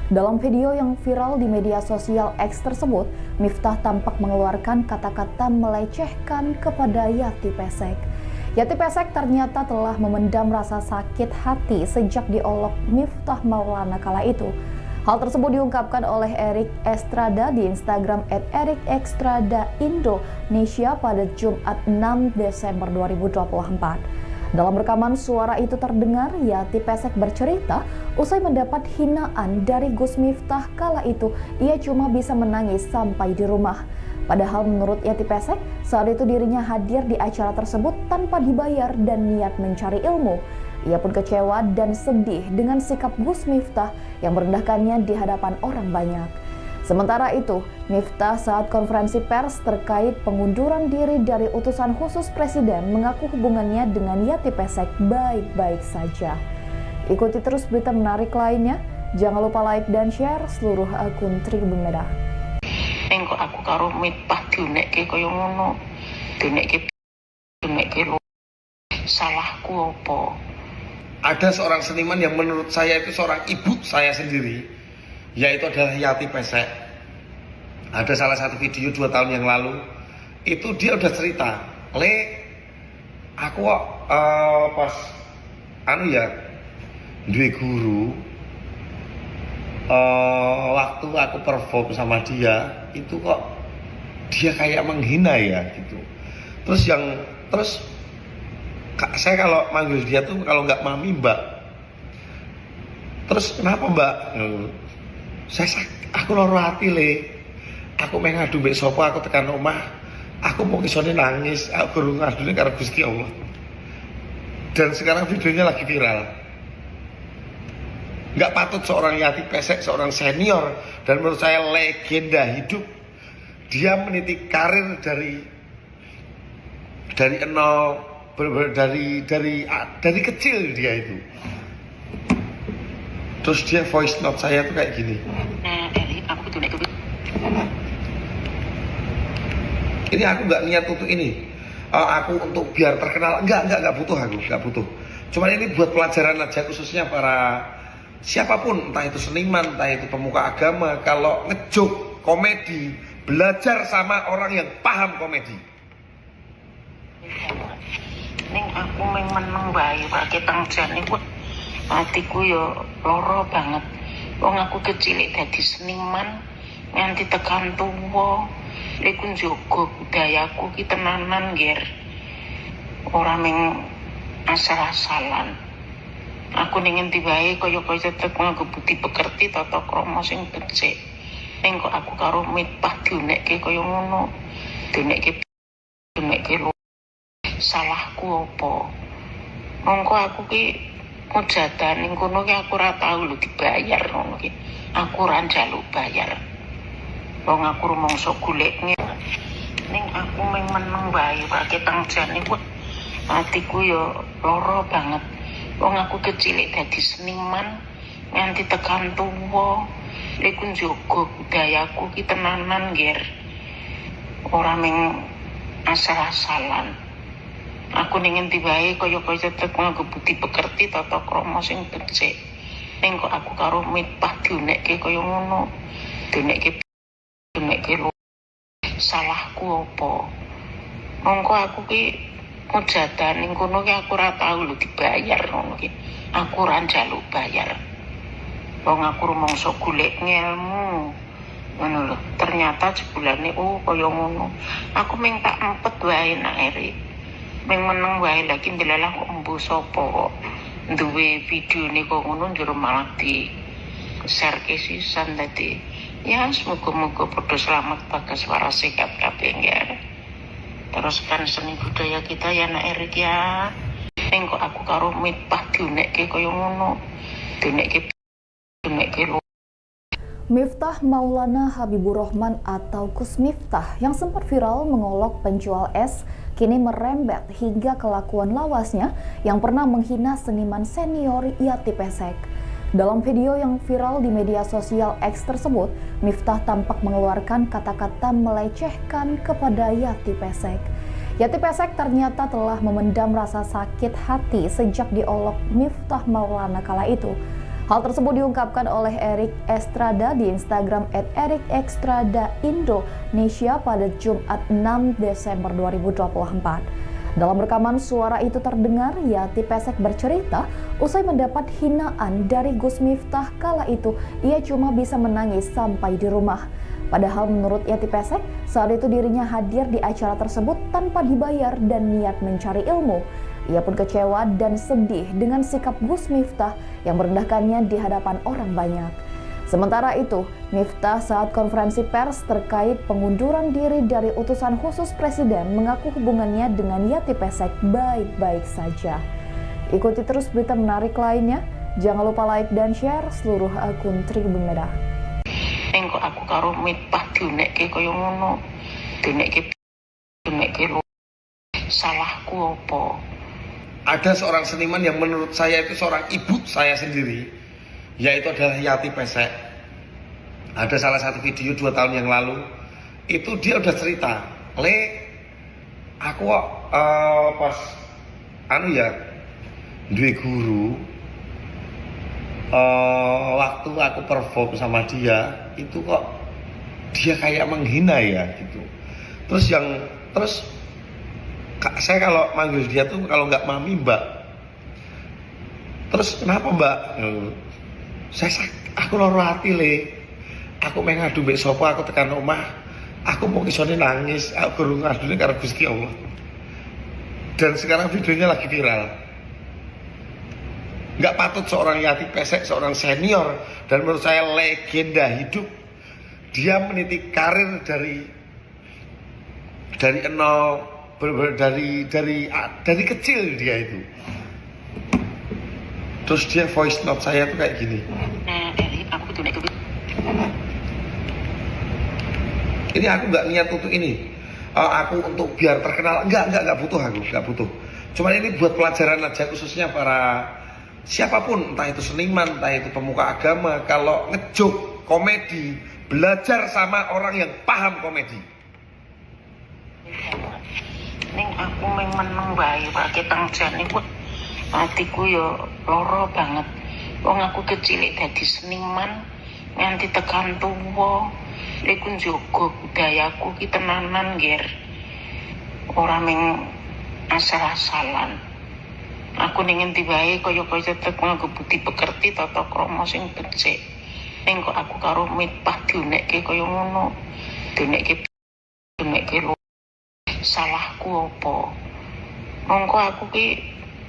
Dalam video yang viral di media sosial X tersebut, Miftah tampak mengeluarkan kata-kata melecehkan kepada Yati Pesek. Yati Pesek ternyata telah memendam rasa sakit hati sejak diolok Miftah Maulana kala itu. Hal tersebut diungkapkan oleh Erik Estrada di Instagram @ErikEstradaIndonesia pada Jumat 6 Desember 2024. Dalam rekaman suara itu terdengar Yati Pesek bercerita usai mendapat hinaan dari Gus Miftah kala itu ia cuma bisa menangis sampai di rumah. Padahal menurut Yati Pesek, saat itu dirinya hadir di acara tersebut tanpa dibayar dan niat mencari ilmu. Ia pun kecewa dan sedih dengan sikap Gus Miftah yang merendahkannya di hadapan orang banyak. Sementara itu, Miftah saat konferensi pers terkait pengunduran diri dari utusan khusus presiden mengaku hubungannya dengan Yati Pesek baik-baik saja. Ikuti terus berita menarik lainnya. Jangan lupa like dan share seluruh akun Tribun Medan. Ning kok aku karo Miftah diunekke kaya ngono. Diunekke diunekke lho. Salahku apa? Ada seorang seniman yang menurut saya itu seorang ibu saya sendiri, yaitu adalah Yati Pesek. Ada salah satu video 2 tahun yang lalu, itu dia udah cerita, "Le, aku kok pas anu ya, duwe guru, waktu aku perform sama dia, itu kok dia kayak menghina ya," gitu. Terus yang terus, "Kak, saya kalau manggil dia tuh kalau nggak mami, mbak." "Terus kenapa, mbak?" Saya aku loro hati, Le. Aku main ngadu mbek sapa? Aku tekan omah aku mau isone nangis, aku guru ngadune karo Gusti Allah." Dan sekarang videonya lagi viral. Nggak patut seorang Yati Pesek, seorang senior dan menurut saya legenda hidup, dia meniti karir dari nol, bener-bener dari kecil dia itu. Terus dia voice note saya tuh kayak gini. Nah, Erik, aku kudu nek Ini aku nggak niat untuk ini. Aku untuk biar terkenal, enggak butuh aku, enggak butuh. Cuman ini buat pelajaran aja, khususnya para Siapapun, entah itu seniman, entah itu pemuka agama, kalau ngejoke komedi, belajar sama orang yang paham komedi. Ning aku meng meneng wae ketang jane kuwi atiku yo lara banget. Wong aku kecil dadi seniman nganti tekan tuwa. Iku njaga budayaku ki tenanan, Ger. Ora meng asal-asalan. Aku ning endi wae kaya-kaya tetep nganggo budi pekerti, tata krama sing becik. Ning kok aku karo Miftah diunekke kaya ngono. Diunekke diunekke lho. Salahku apa? Mongko aku ki mujadah ning kono ki aku ora tau lho dibayar ngono ki. Aku ora njaluk bayar. Wong aku rumangsa golek. Ning aku meng meneng wae ketang jane kuwi atiku yo lara banget. Wong aku kecil dadi seniman nganti tekan tuwa. Iku njaga budayaku ki tenanan, Ger. Ora meng asal-asalan. Aku ning endi wae kaya-kaya tetep nganggo budi pekerti, tata krama sing becik. Ning kok aku karo Miftah diunekke kaya ngono. Diunekke diunekke lho. Salahku apa? Mongko aku ki mujadah ning kono ki aku ora tau lho dibayar ngono ki. Aku ora njaluk bayar. Wong aku rumangsa golek ngelmu. Ngono lho. Ternyata jebulane, oh, kaya ngono. Aku ming tak empet wae, Nak Erik. Ming meneng wae, lagi ndelalah kok embuh sapa kok duwe videone kok ngono, njur malah di share ke sisan. Dadi ya semoga-moga padha selamat, bagas, waras, sehat kabeh ya. Teruskan seni budaya kita ya, Nak Erik ya. Ning kok aku karo Miftah diunekke kaya ngono. Diunekke diunekke lho. Miftah Maulana Habibur Rahman atau Gus Miftah yang sempat viral mengolok penjual es kini merembet hingga kelakuan lawasnya yang pernah menghina seniman senior Yati Pesek. Dalam video yang viral di media sosial X tersebut, Miftah tampak mengeluarkan kata-kata melecehkan kepada Yati Pesek. Yati Pesek ternyata telah memendam rasa sakit hati sejak diolok Miftah Maulana kala itu. Hal tersebut diungkapkan oleh Erik Estrada di Instagram @ErikEstradaIndonesia pada Jumat 6 Desember 2024. Dalam rekaman suara itu terdengar Yati Pesek bercerita usai mendapat hinaan dari Gus Miftah kala itu ia cuma bisa menangis sampai di rumah. Padahal menurut Yati Pesek, saat itu dirinya hadir di acara tersebut tanpa dibayar dan niat mencari ilmu. Ia pun kecewa dan sedih dengan sikap Gus Miftah yang merendahkannya di hadapan orang banyak. Sementara itu, Miftah saat konferensi pers terkait pengunduran diri dari utusan khusus presiden mengaku hubungannya dengan Yati Pesek baik-baik saja. Ikuti terus berita menarik lainnya. Jangan lupa like dan share seluruh akun Tribun Medan. Ning kok aku karo Miftah diunekke kaya ngono. Diunekke diunekke lho. Salahku apa? Ada seorang seniman yang menurut saya itu seorang ibu saya sendiri, yaitu adalah Yati Pesek. Ada salah satu video 2 tahun yang lalu, itu dia udah cerita, "Le, aku kok pas anu ya, duwe guru, waktu aku perform sama dia, itu kok dia kayak menghina ya," gitu. Terus Kak, saya kalau manggil dia tuh kalau nggak mami, mbak. Terus kenapa, mbak? Saya aku loro hati, Le. Aku meh ngadu mbek sapa? Aku tekan omah, aku mau isone nangis, aku guru ngadune karo Gusti Allah. Dan sekarang videonya lagi viral. Nggak patut seorang Yati Pesek, seorang senior dan menurut saya legenda hidup, dia meniti karir dari nol, bener-bener dari kecil dia itu. Terus dia voice note saya tuh kayak gini. Nah, Erik, aku diunekke. Ini aku nggak niat untuk ini. Aku untuk biar terkenal, enggak butuh, aku nggak butuh. Cuman ini buat pelajaran aja, khususnya para siapapun, entah itu seniman, entah itu pemuka agama, kalau ngejoke komedi, belajar sama orang yang paham komedi. Ning aku meng meneng wae ketang jane kuwi atiku yo lara banget. Wong aku kecil dadi seniman nganti tekan tuwa. Iku njogo budayaku ki tenanan, Ger. Ora ming asal-asalan. Aku ning endi wae kaya-kaya tetep nganggo budi pekerti, tata krama sing becik. Ning kok aku karo Miftah diunekke kaya ngono. Diunekke diunekke lho. Salahku apa? Mongko aku ki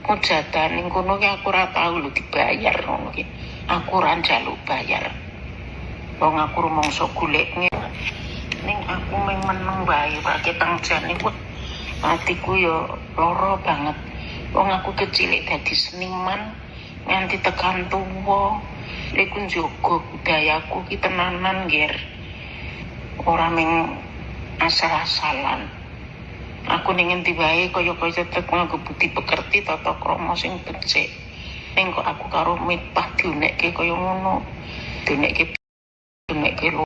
mujatan ning kono ki aku ora tau lho dibayar ngono ki. Aku ora njaluk bayar. Wong aku rumangsa golek. Ning aku mung meneng wae ketang jane kuwi atiku ya lara banget. Wong aku kecil dadi seniman nganti tekan tuwa. Iku njogo budayaku ki tenanan, Ger. Ora ming asal-asalan. Aku ning endi wae kaya-kaya tetep nganggo budi pekerti, tata krama sing becik. Ning kok aku karo Miftah diunekke kaya ngono. Diunekke diunekke lho.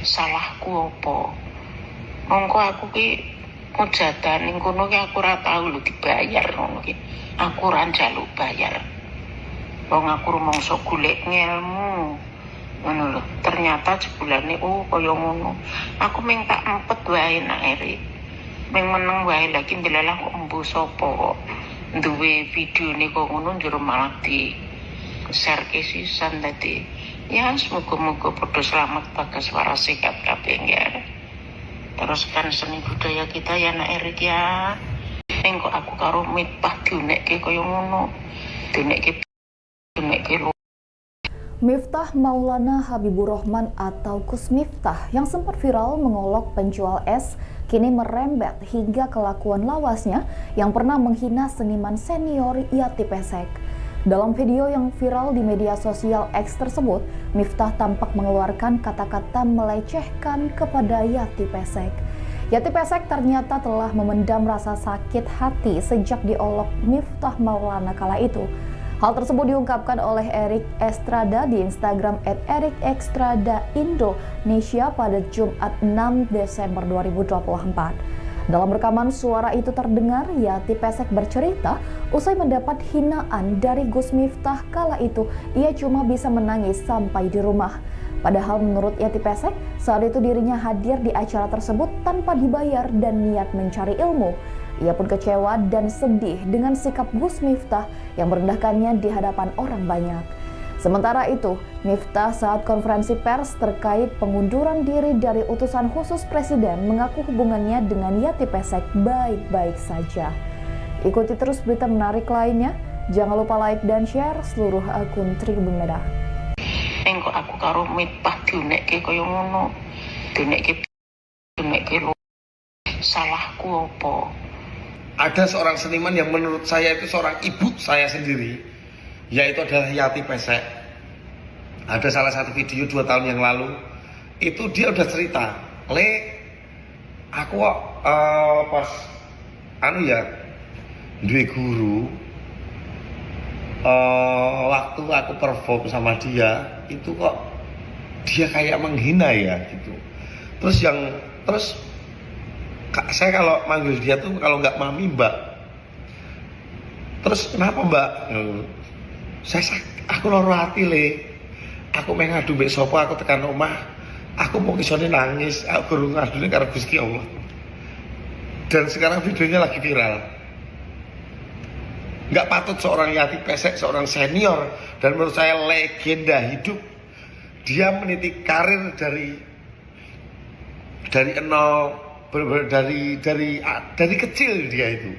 Salahku apa? Mongko aku ki mujatan ning kono ki aku ora tau lho dibayar ngono ki. Aku ora njaluk bayar. Wong aku rumangsa golek ngelmu. Ngono lho. Ternyata jebulane, oh, kaya ngono. Aku ming tak empet wae, Nak Erik. Ming meneng wae, lagi ndelalah kok embuh sapa kok duwe videone kok ngono, njur malah di share ke sisan. Dadi ya semoga-moga padha selamat, bagas, waras, sehat kabeh ya. Teruskan seni budaya kita ya, Nak Erik ya. Ning kok aku karo Miftah diunekke kaya ngono. Diunekke diunekke lho. Miftah Maulana Habibur Rahman atau Gus Miftah yang sempat viral mengolok penjual es kini merembet hingga kelakuan lawasnya yang pernah menghina seniman senior Yati Pesek. Dalam video yang viral di media sosial X tersebut, Miftah tampak mengeluarkan kata-kata melecehkan kepada Yati Pesek. Yati Pesek ternyata telah memendam rasa sakit hati sejak diolok Miftah Maulana kala itu. Hal tersebut diungkapkan oleh Erik Estrada di Instagram @ErikEstradaIndonesia pada Jumat 6 Desember 2024. Dalam rekaman suara itu terdengar Yati Pesek bercerita usai mendapat hinaan dari Gus Miftah kala itu ia cuma bisa menangis sampai di rumah. Padahal menurut Yati Pesek, saat itu dirinya hadir di acara tersebut tanpa dibayar dan niat mencari ilmu. Ia pun kecewa dan sedih dengan sikap Gus Miftah yang merendahkannya di hadapan orang banyak. Sementara itu, Miftah saat konferensi pers terkait pengunduran diri dari utusan khusus presiden mengaku hubungannya dengan Yati Pesek baik-baik saja. Ikuti terus berita menarik lainnya. Jangan lupa like dan share seluruh akun Tribun Medan. Ning kok aku karo Miftah diunekke kaya ngono. Diunekke diunekke lho. Salahku apa? Ada seorang seniman yang menurut saya itu seorang ibu saya sendiri, yaitu adalah Yati Pesek. Ada salah satu video 2 tahun yang lalu, itu dia udah cerita, "Le, aku kok pas anu ya, duwe guru, waktu aku perform sama dia, itu kok dia kayak menghina ya," gitu. Terus yang terus saya kalau manggil dia tuh kalau nggak mami, mbak. Terus kenapa, mbak? Saya aku loro hati, Le. Aku meh ngadu mbek sapa? Aku tekan omah aku mau isone nangis, aku guru ngadune karo Gusti Allah. Dan sekarang videonya lagi viral. Nggak patut seorang Yati Pesek, seorang senior dan menurut saya legenda hidup, dia meniti karir dari nol, bener-bener dari kecil dia itu.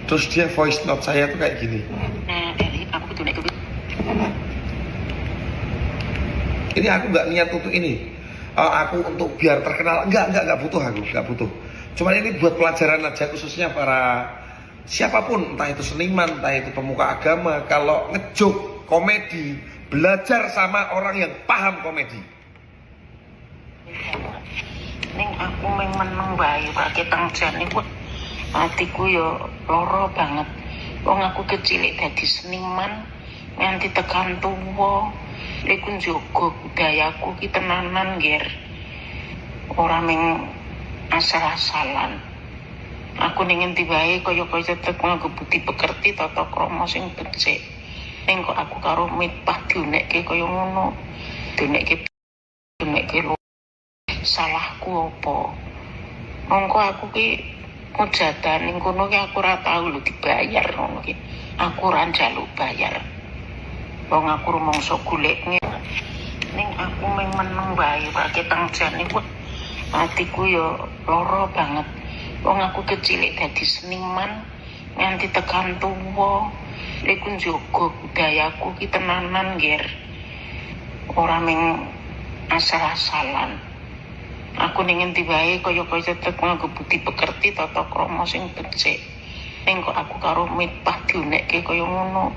Terus dia voice note saya tuh kayak gini. Nah, Erik, aku diunekke. Ini aku nggak niat untuk ini. Aku untuk biar terkenal enggak butuh, aku nggak butuh. Cuman ini buat pelajaran aja, khususnya para siapapun, entah itu seniman, entah itu pemuka agama, kalau ngejoke komedi, belajar sama orang yang paham komedi. Ning aku mung meneng wae ketang jane kuwi atiku ya lara banget. Wong aku kecil dadi seniman nganti tekan tuwa. Iku njogo budayaku ki tenanan, Ger. Ora ming asal-asalan. Aku ning endi wae kaya-kaya tetep nganggo budi pekerti, tata krama sing becik. Ning kok aku karo Miftah diunekke kaya ngono. Diunekke diunekke lho. Salahku apa? Mongko aku ki mujatan ning kono ki aku ora tau lho dibayar ngono ki. Aku ora njaluk bayar. Wong aku rumangsa golek ning aku mung meneng wae ora ketang jane kuwi atiku ya lara banget. Wong aku kecilik dadi seniman nganti tekan tuwa. Iku njaga budayaku ki tenanan, Ger. Ora mung asal-asalan. Aku ning endi wae kaya-kaya tetep nganggo budi pekerti tata krama sing becik. Ning kok aku karo Miftah diunekke kaya ngono.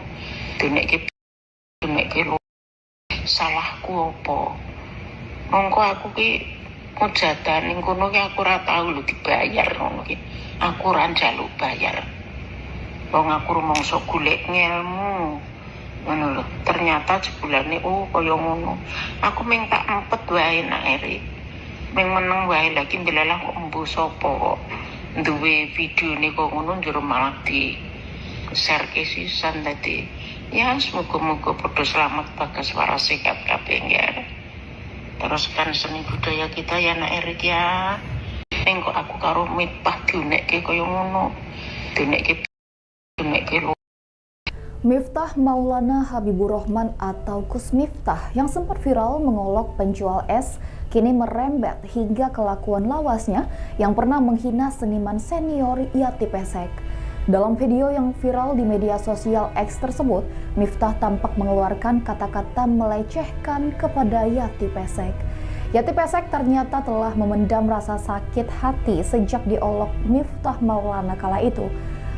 Diunekke diunekke lho. Salahku apa? Mongko aku ki mujatan ning kono ki aku ora tau lho dibayar ngono ki. Aku ora njaluk bayar. Wong aku rumangsa golek ngelmu. Ngono lho. Ternyata jebulane oh kaya ngono. Aku mung tak empet wae nak Erik. Mung meneng wae lagi ndelalah kok embuh sapa kok duwe videone kok ngono njero malah di share ke sisan dadi ya semoga-moga padha selamat bagas waras sehat kabeh ya. Teruskan seni budaya kita ya, nak Erik ya. Ning kok aku karo Miftah diunekke kaya ngono. Diunekke diunekke lho. Miftah Maulana Habibur Rahman atau Gus Miftah yang sempat viral mengolok penjual es kini merembet hingga kelakuan lawasnya yang pernah menghina seniman senior Yati Pesek. Dalam video yang viral di media sosial X tersebut, Miftah tampak mengeluarkan kata-kata melecehkan kepada Yati Pesek. Yati Pesek ternyata telah memendam rasa sakit hati sejak diolok Miftah Maulana kala itu.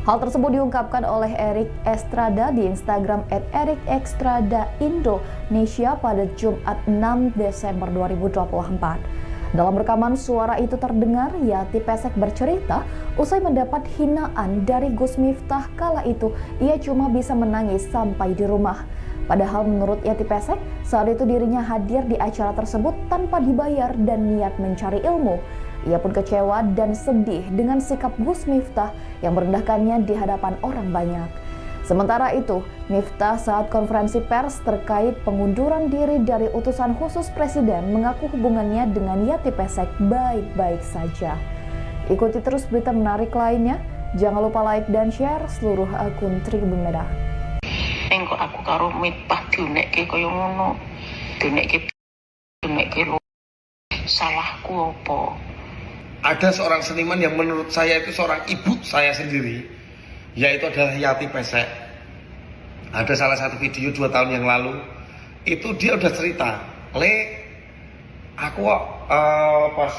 Hal tersebut diungkapkan oleh Erik Estrada di Instagram @ErikEstradaIndonesia pada Jumat 6 Desember 2024. Dalam rekaman suara itu terdengar Yati Pesek bercerita usai mendapat hinaan dari Gus Miftah kala itu ia cuma bisa menangis sampai di rumah. Padahal menurut Yati Pesek, saat itu dirinya hadir di acara tersebut tanpa dibayar dan niat mencari ilmu. Ia pun kecewa dan sedih dengan sikap Gus Miftah yang merendahkannya di hadapan orang banyak. Sementara itu, Miftah saat konferensi pers terkait pengunduran diri dari utusan khusus presiden mengaku hubungannya dengan Yati Pesek baik-baik saja. Ikuti terus berita menarik lainnya. Jangan lupa like dan share seluruh akun Tribun Medan. Ning kok aku karo Miftah diunekke kaya ngono. Diunekke diunekke lho. Salahku apa? Ada seorang seniman yang menurut saya itu seorang ibu saya sendiri, yaitu adalah Yati Pesek. Ada salah satu video 2 tahun yang lalu, itu dia udah cerita, le, aku kok pas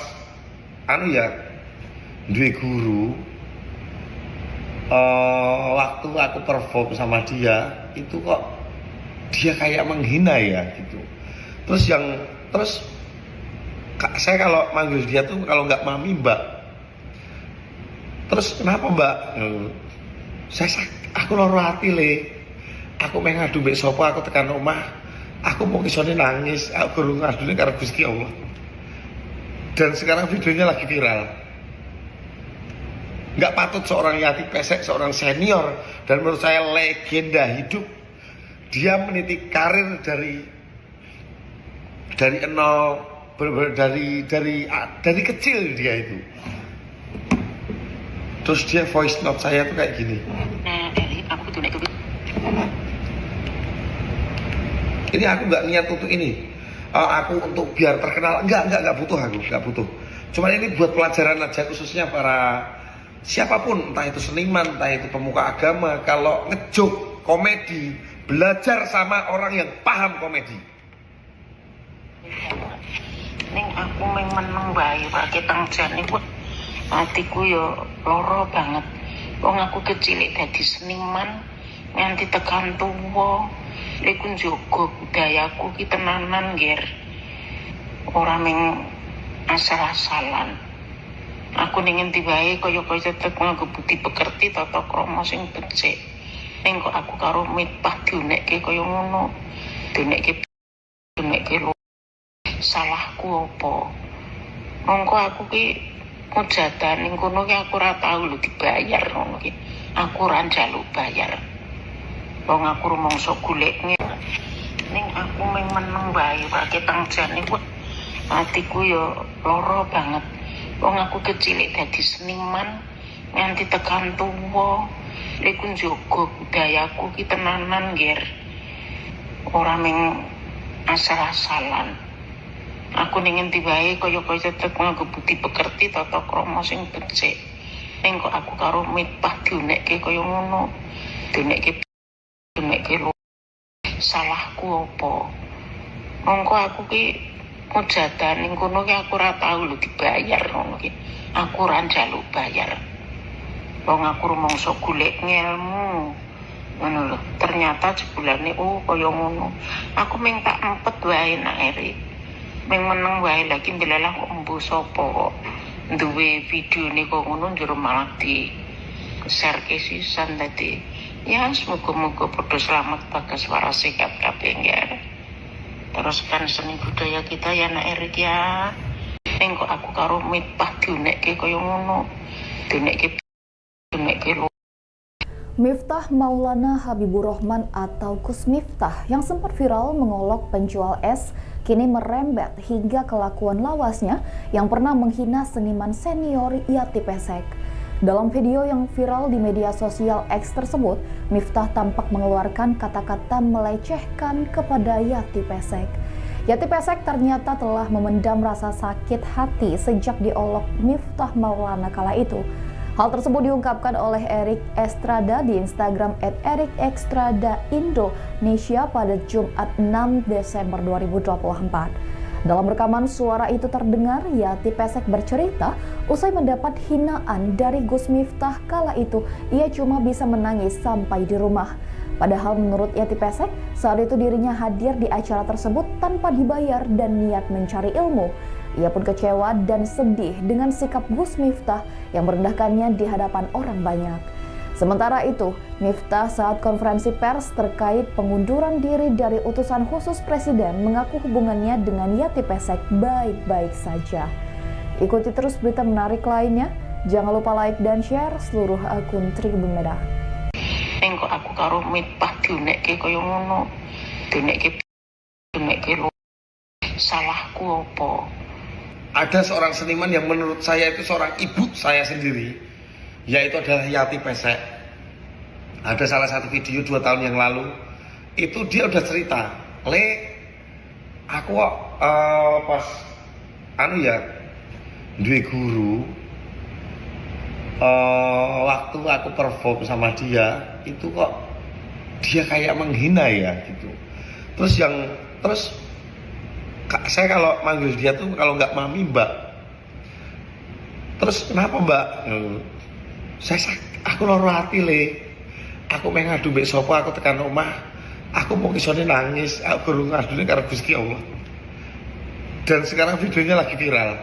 anu ya, duwe guru, waktu aku perform sama dia, itu kok dia kayak menghina ya gitu. Terus saya kalau manggil dia tuh kalau nggak mami, mbak. Terus kenapa, mbak? Saya aku loro hati, le. Aku meh ngadu mbek sapa? Aku tekan omah aku mau isone nangis, aku guru ngadune karo Gusti Allah. Dan sekarang videonya lagi viral. Nggak patut seorang Yati Pesek, seorang senior dan menurut saya legenda hidup, dia meniti karir dari nol, bener-bener dari kecil dia itu. Terus dia voice note saya tuh kayak gini. Nah, Erik, aku diunekke. Ini aku nggak niat untuk ini. Aku untuk biar terkenal, enggak butuh, aku nggak butuh. Cuman ini buat pelajaran aja, khususnya para siapapun, entah itu seniman, entah itu pemuka agama, kalau ngejoke komedi, belajar sama orang yang paham komedi. Ning aku mung meneng wae ora ketang jane kuwi atiku ya lara banget. Wong aku kecilik dadi seniman nganti tekan tuwa. Iku njaga budayaku ki tenanan, Ger. Ora mung asal-asalan. Aku ning endi wae kaya-kaya tetep nganggo budi pekerti tata krama sing becik. Ning kok aku karo Miftah diunekke kaya ngono. Diunekke diunekke lho. Salahku apa? Mongko aku ki mujatan ning kono ki aku ora tau lho dibayar ngono ki. Aku ora njaluk bayar. Wong aku rumangsa golek ning aku mung meneng wae, ora ketang jane kuwi atiku ya lara banget. Wong aku kecilik dadi seniman nganti tekan tuwa iku njaga budayaku ki tenanan, Ger. Ora mung asal-asalan. Aku ning endi wae kaya-kaya tetep nganggo budi pekerti, tata krama sing becik. Ning kok aku karo Miftah diunekke kaya ngono. Diunekke diunekke lho. Salahku apa? Mongko aku ki mujadah ning kono ki aku ora tau lho dibayar ngono ki. Aku ora njaluk bayar. Wong aku rumangsa golek ngelmu. Ngono lho. Ternyata jebulane oh kaya ngono. Aku mung tak empet wae, Nak Erik. Mung meneng wae, lagi ndelalah kok embuh sapa kok duwe videone kok ngono, njero malah di share ke sisan. Dadi ya semoga-moga padha selamat, bagas, waras, sehat kabeh ya. Teruskan seni budaya kita ya, Nak Erik ya. Ning kok aku karo Miftah diunekke kaya ngono. Diunekke diunekke lho. Miftah Maulana Habibur Rahman atau Gus Miftah yang sempat viral mengolok penjual es kini merembet hingga kelakuan lawasnya yang pernah menghina seniman senior Yati Pesek. Dalam video yang viral di media sosial X tersebut, Miftah tampak mengeluarkan kata-kata melecehkan kepada Yati Pesek. Yati Pesek ternyata telah memendam rasa sakit hati sejak diolok Miftah Maulana kala itu. Hal tersebut diungkapkan oleh Erik Estrada di Instagram @ErikEstradaIndonesia pada Jumat 6 Desember 2024. Dalam rekaman suara itu terdengar Yati Pesek bercerita usai mendapat hinaan dari Gus Miftah kala itu ia cuma bisa menangis sampai di rumah. Padahal menurut Yati Pesek, saat itu dirinya hadir di acara tersebut tanpa dibayar dan niat mencari ilmu. Ia pun kecewa dan sedih dengan sikap Gus Miftah yang merendahkannya di hadapan orang banyak. Sementara itu, Miftah saat konferensi pers terkait pengunduran diri dari utusan khusus presiden mengaku hubungannya dengan Yati Pesek baik-baik saja. Ikuti terus berita menarik lainnya. Jangan lupa like dan share seluruh akun Tribun Medan. Ning kok aku karo Miftah diunekke kaya ngono. Diunekke diunekke lho. Salahku apa? Ada seorang seniman yang menurut saya itu seorang ibu saya sendiri, yaitu adalah Yati Pesek. Ada salah satu video 2 tahun yang lalu, itu dia udah cerita, "Le, aku kok pas anu ya, duwe guru, waktu aku perform sama dia, itu kok dia kayak menghina ya," gitu. Terus saya kalau manggil dia tuh kalau nggak mami, mbak. Terus kenapa, mbak? Saya aku loro hati, Le. Aku pengen ngadu mbek sapa? Aku tekan omah aku mau isone nangis, aku baru ngadune karo Gusti Allah. Dan sekarang videonya lagi viral.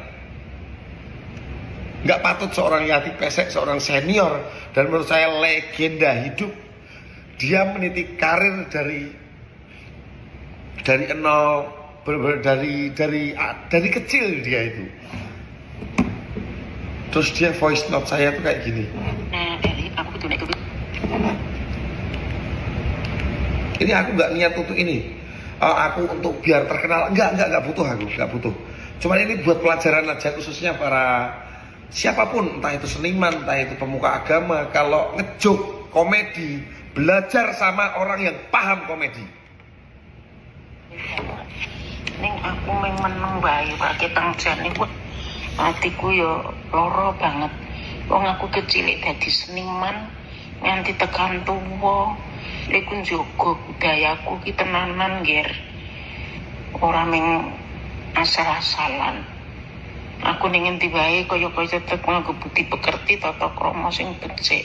Nggak patut seorang Yati Pesek, seorang senior dan menurut saya legenda hidup, dia meniti karir dari nol, bener-bener dari kecil dia itu. Terus dia voice note saya tuh kayak gini. Nah, Erik, aku diunekke. Ini aku nggak niat untuk ini. Aku untuk biar terkenal enggak butuh, aku nggak butuh. Cuman ini buat pelajaran aja, khususnya para siapapun, entah itu seniman, entah itu pemuka agama, kalau ngejoke komedi, belajar sama orang yang paham komedi. Ning aku mung meneng wae, ora ketang jane kuwi atiku ya lara banget. Wong aku kecilik dadi seniman nganti tekan tuwa iku njaga budayaku ki tenanan, Ger. Ora mung asal-asalan. Aku ning endi wae kaya-kaya tetep nganggo budi pekerti, tata krama sing becik.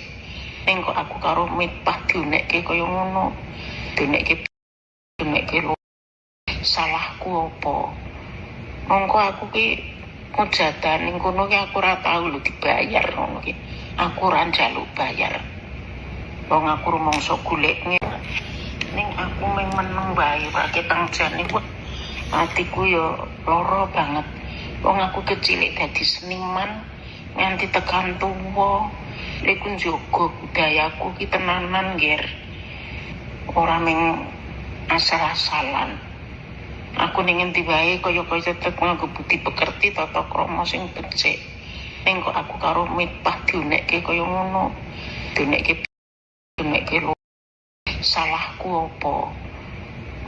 Ning kok aku karo Miftah diunekke kaya ngono. Diunekke diunekke lho. Salahku apa? Mongko aku ki mujadah ning kono ki aku ora tau lho dibayar ngono ki. Aku ora njaluk bayar. Wong aku rumangsa golek ning aku mung meneng wae, ora ketang jane kuwi atiku ya lara banget. Wong aku kecilik dadi seniman nganti tekan tuwa iku njaga budayaku ki tenanan, Ger. Ora ming asal-asalan. Aku ning endi wae kaya-kaya tetep nganggo budi pekerti, tata krama sing becik. Ning kok aku karo Miftah diunekke kaya ngono. Diunekke, diunekke lho. Salahku apa?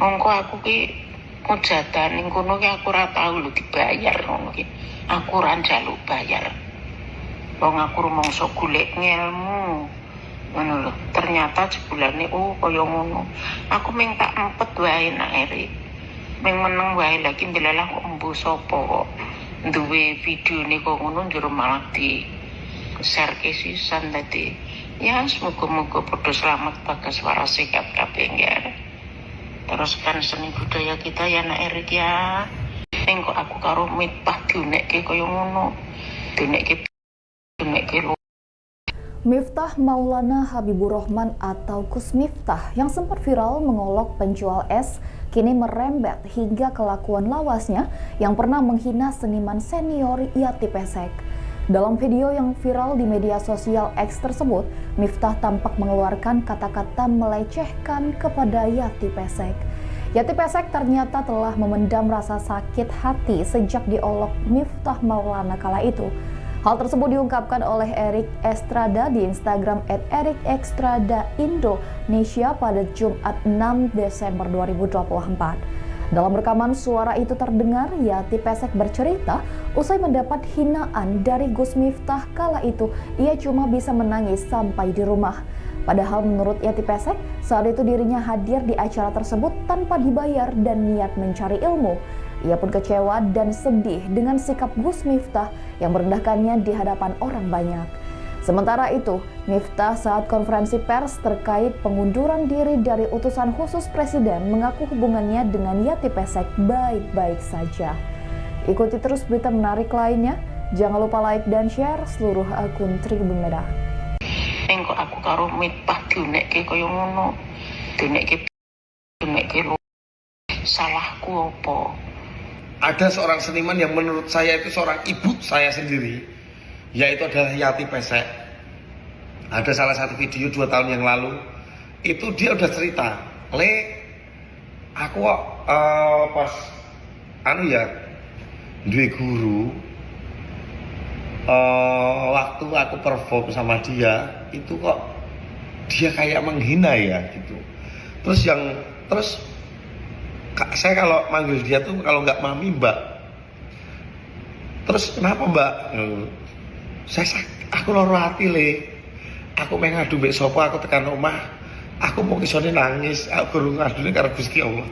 Mongko aku ki mujatan ning kono ki aku ora tau lho dibayar ngono ki. Aku ora njaluk bayar. Wong aku rumangsa golek ngelmu. Ngono lho. Ternyata jebulane, oh, kaya ngono. Aku ming tak empet wae, Nak Erik. Ming meneng wae, lagi ndelalah kok embuh sapa kok duwe videone kok ngono, njur malah di share ke sisan. Dadi ya semoga-moga padha selamat, bagas, waras, sehat kabeh ya. Teruskan seni budaya kita ya, Nak Erik ya. Ning kok aku karo Miftah diunekke kaya ngono. Diunekke, diunekke lho. Miftah Maulana Habibur Rahman atau Gus Miftah yang sempat viral mengolok penjual es kini merembet hingga kelakuan lawasnya yang pernah menghina seniman senior Yati Pesek. Dalam video yang viral di media sosial X tersebut, Miftah tampak mengeluarkan kata-kata melecehkan kepada Yati Pesek. Yati Pesek ternyata telah memendam rasa sakit hati sejak diolok Miftah Maulana kala itu. Hal tersebut diungkapkan oleh Erik Estrada di Instagram @ErikEstradaIndonesia pada Jumat 6 Desember 2024. Dalam rekaman suara itu terdengar Yati Pesek bercerita usai mendapat hinaan dari Gus Miftah kala itu, ia cuma bisa menangis sampai di rumah. Padahal menurut Yati Pesek, saat itu dirinya hadir di acara tersebut tanpa dibayar dan niat mencari ilmu. Ia pun kecewa dan sedih dengan sikap Gus Miftah yang merendahkannya di hadapan orang banyak. Sementara itu, Miftah saat konferensi pers terkait pengunduran diri dari utusan khusus presiden mengaku hubungannya dengan Yati Pesek baik-baik saja. Ikuti terus berita menarik lainnya. Jangan lupa like dan share seluruh akun Tribun Medan. Ning kok aku karo Miftah diunekke kaya ngono. Diunekke, diunekke lho. Salahku apa? Ada seorang seniman yang menurut saya itu seorang ibu saya sendiri, yaitu adalah Yati Pesek. Ada salah satu video 2 tahun yang lalu, itu dia udah cerita, "Le, aku kok pas anu ya, duwe guru, waktu aku perform sama dia, itu kok dia kayak menghina ya," gitu. Terus yang terus saya kalau manggil dia tuh kalau nggak mami, mbak. "Terus kenapa, Mbak?" Saya aku loro hati, Le. Aku pengen ngadu mbek sapa? Aku tekan omah aku mau isone nangis, aku guru ngadune karo Gusti Allah."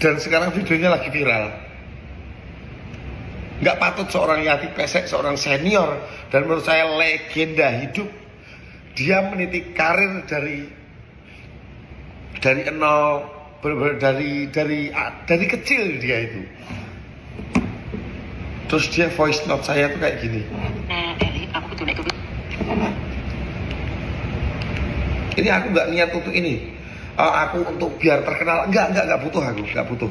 Dan sekarang videonya lagi viral. Nggak patut seorang Yati Pesek, seorang senior dan menurut saya legenda hidup, dia meniti karir dari nol, bener-bener dari kecil dia itu. Terus dia voice note saya tuh kayak gini. Nah, Erik, aku diunekke. Ini aku nggak niat untuk ini. Eh, aku untuk biar terkenal enggak butuh, aku nggak butuh.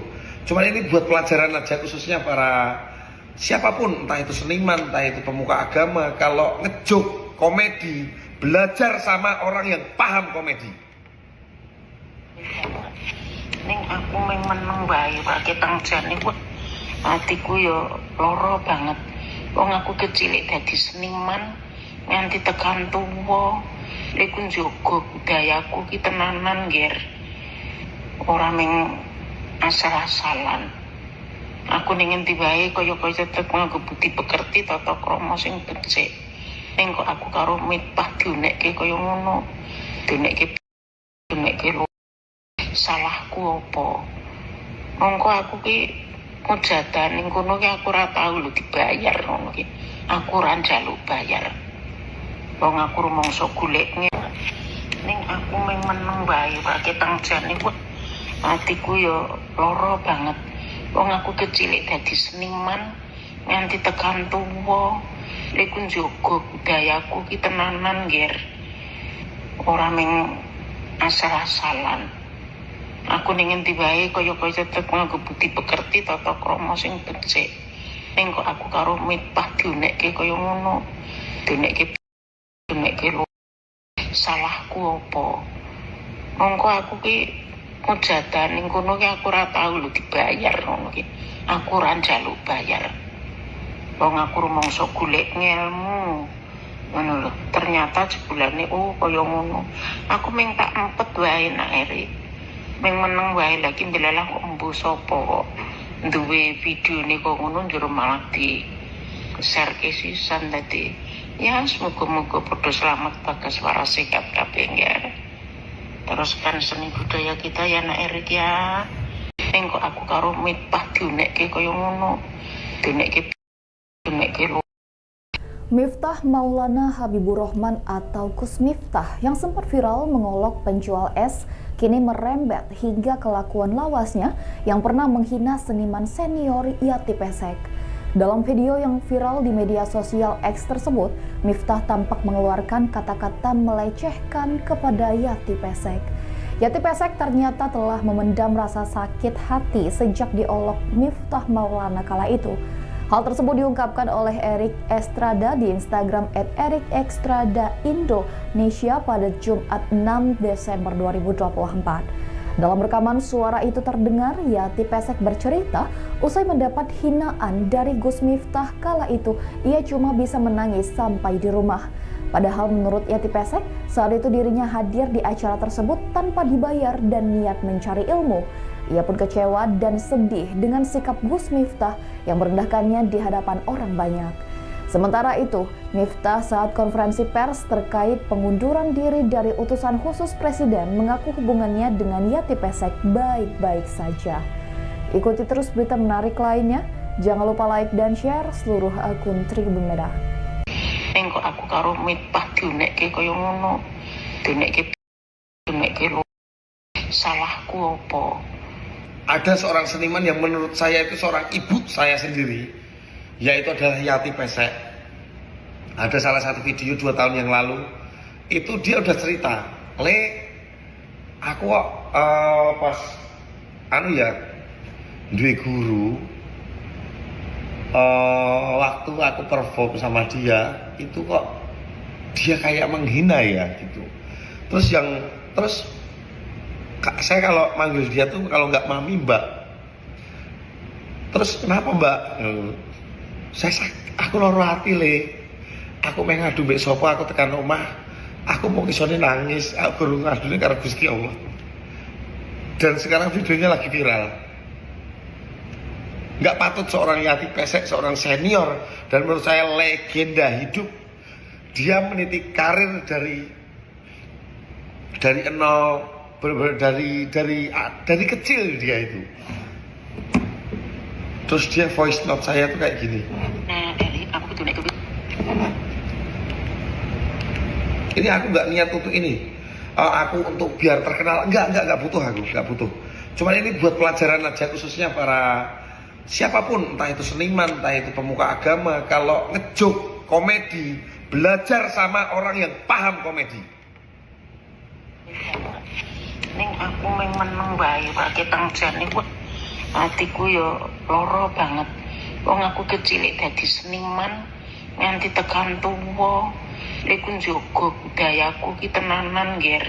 Cuman ini buat pelajaran aja, khususnya para siapapun, entah itu seniman, entah itu pemuka agama, kalau ngejoke komedi, belajar sama orang yang paham komedi. Ning aku ming meneng wae ketang jane, wah, atiku yo loro banget. Wong aku kecil dadi seniman nganti tekan tuwa. Iku njogo budayaku ki tenanan, Ger. Ora ming asal-asalan. Aku ning endi wae kaya-kaya tetep nganggo budi pekerti, tata krama sing becik. Ning kok aku karo Miftah diunekke kaya ngono. Diunekke, diunekke lho. Salahku apa? Mongko aku ki mujatan ning kono ki aku ora tau lho dibayar ngono ki. Aku ora njaluk bayar. Wong aku rumangsa golek. Ning aku ming meneng wae ketang jane, wah, atiku yo loro banget. Wong aku kecil dadi seniman nganti tekan tuwa. Iku njogo budayaku ki tenanan, Ger. Ora ming asal-asalan. Aku ning endi wae kaya-kaya tetep nganggo budi pekerti, tata krama sing becik. Ning kok aku karo Miftah diunekke kaya ngono. Diunekke, diunekke lho. Salahku apa? Mongko aku ki mujatan ning kono ki aku ora tau lho dibayar ngono ki. Aku ora njaluk bayar. Wong aku rumangsa golek ngelmu. Ngono lho. Ternyata jebulane oh kaya ngono. Aku ming tak empet wae nak Erik. Ming meneng wae lagi ndelalah kok embuh sapa kok duwe videone kok ngono njero malah di share ke sisan dadi ya semoga-moga padha selamat, bagas, waras, sehat kabeh ya. Teruskan seni budaya kita ya, nak Erik ya. Ning kok aku karo Miftah diunekke kaya ngono. Diunekke diunekke lho. Miftah Maulana Habibur Rahman atau Gus Miftah yang sempat viral mengolok penjual es kini merembet hingga kelakuan lawasnya yang pernah menghina seniman senior Yati Pesek. Dalam video yang viral di media sosial X tersebut, Miftah tampak mengeluarkan kata-kata melecehkan kepada Yati Pesek. Yati Pesek ternyata telah memendam rasa sakit hati sejak diolok Miftah Maulana kala itu. Hal tersebut diungkapkan oleh Erik Estrada di Instagram @ErikEstradaIndonesia pada Jumat 6 Desember 2024. Dalam rekaman suara itu terdengar Yati Pesek bercerita usai mendapat hinaan dari Gus Miftah kala itu ia cuma bisa menangis sampai di rumah. Padahal menurut Yati Pesek, saat itu dirinya hadir di acara tersebut tanpa dibayar dan niat mencari ilmu. Ia pun kecewa dan sedih dengan sikap Gus Miftah yang merendahkannya di hadapan orang banyak. Sementara itu, Miftah saat konferensi pers terkait pengunduran diri dari utusan khusus presiden mengaku hubungannya dengan Yati Pesek baik-baik saja. Ikuti terus berita menarik lainnya. Jangan lupa like dan share seluruh akun Tribun Medan. Ning kok aku karo Miftah diunekke kaya ngono. Diunekke diunekke lho. Salahku apa? Ada seorang seniman yang menurut saya itu seorang ibu saya sendiri, yaitu adalah Yati Pesek. Ada salah satu video 2 tahun yang lalu, itu dia udah cerita, "Le, aku kok pas anu ya, duwe guru, waktu aku perform sama dia, itu kok dia kayak menghina ya gitu." Terus yang terus saya kalau manggil dia tuh kalau nggak mami, mbak. "Terus kenapa, mbak?" "Saya aku loro hati, Le. Aku pengen ngadu mbek sapa? Aku tekan omah aku mau isone nangis, aku baru ngadune karo Gusti Allah." Dan sekarang videonya lagi viral. Nggak patut seorang Yati Pesek, seorang senior dan menurut saya legenda hidup, dia meniti karir dari nol, bener-bener dari kecil dia itu. Terus dia voice note saya tuh kayak gini. Nah, Erik, aku diunekke. Ini aku nggak niat untuk ini. Eh, aku untuk biar terkenal enggak butuh, aku nggak butuh. Cuman ini buat pelajaran aja, khususnya para siapapun, entah itu seniman, entah itu pemuka agama, kalau ngejoke komedi, belajar sama orang yang paham komedi. Ning aku ming meneng wae ketang jane wah atiku ya lara banget. Wong aku kecil dadi seniman nganti tekan tuwa. Lek njogo budayaku ki tenanan, Ger.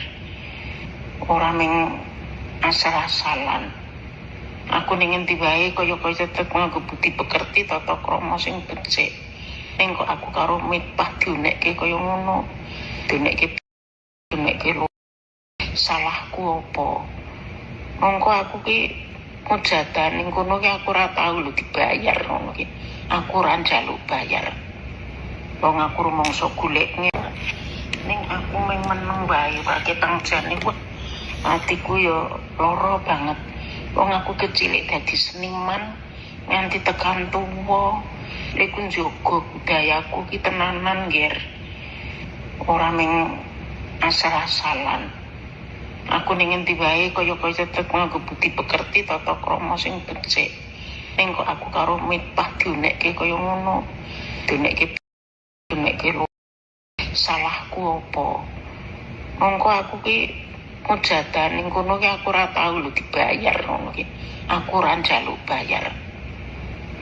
Ora ming asal-asalan. Aku ning endi wae kaya-kaya tetep nganggo budi pekerti, tata krama sing becik. Ning kok aku karo Miftah diunekke kaya ngono. Diunekke diunekke lho. Salahku apa? Mongko aku ki mujatan ning kono ki aku ora tau lho dibayar ngono ki. Aku ora njaluk bayar. Wong aku rumangsa golek. Ning aku ming meneng wae ketang jane wah atiku ya lara banget. Wong aku kecil dadi seniman nganti tekan tuwa. Lek njogo budayaku ki tenanan, Ger. Ora ming asal-asalan. Aku ning endi wae kaya-kaya tetep nganggo budi pekerti, tata krama sing becik. Ning kok aku karo Miftah diunekke kaya ngono. Diunekke diunekke lho. Salahku apa? Mongko aku ki mujatan ning kono ki aku ora tau lho dibayar ngono ki. Aku ora njaluk bayar.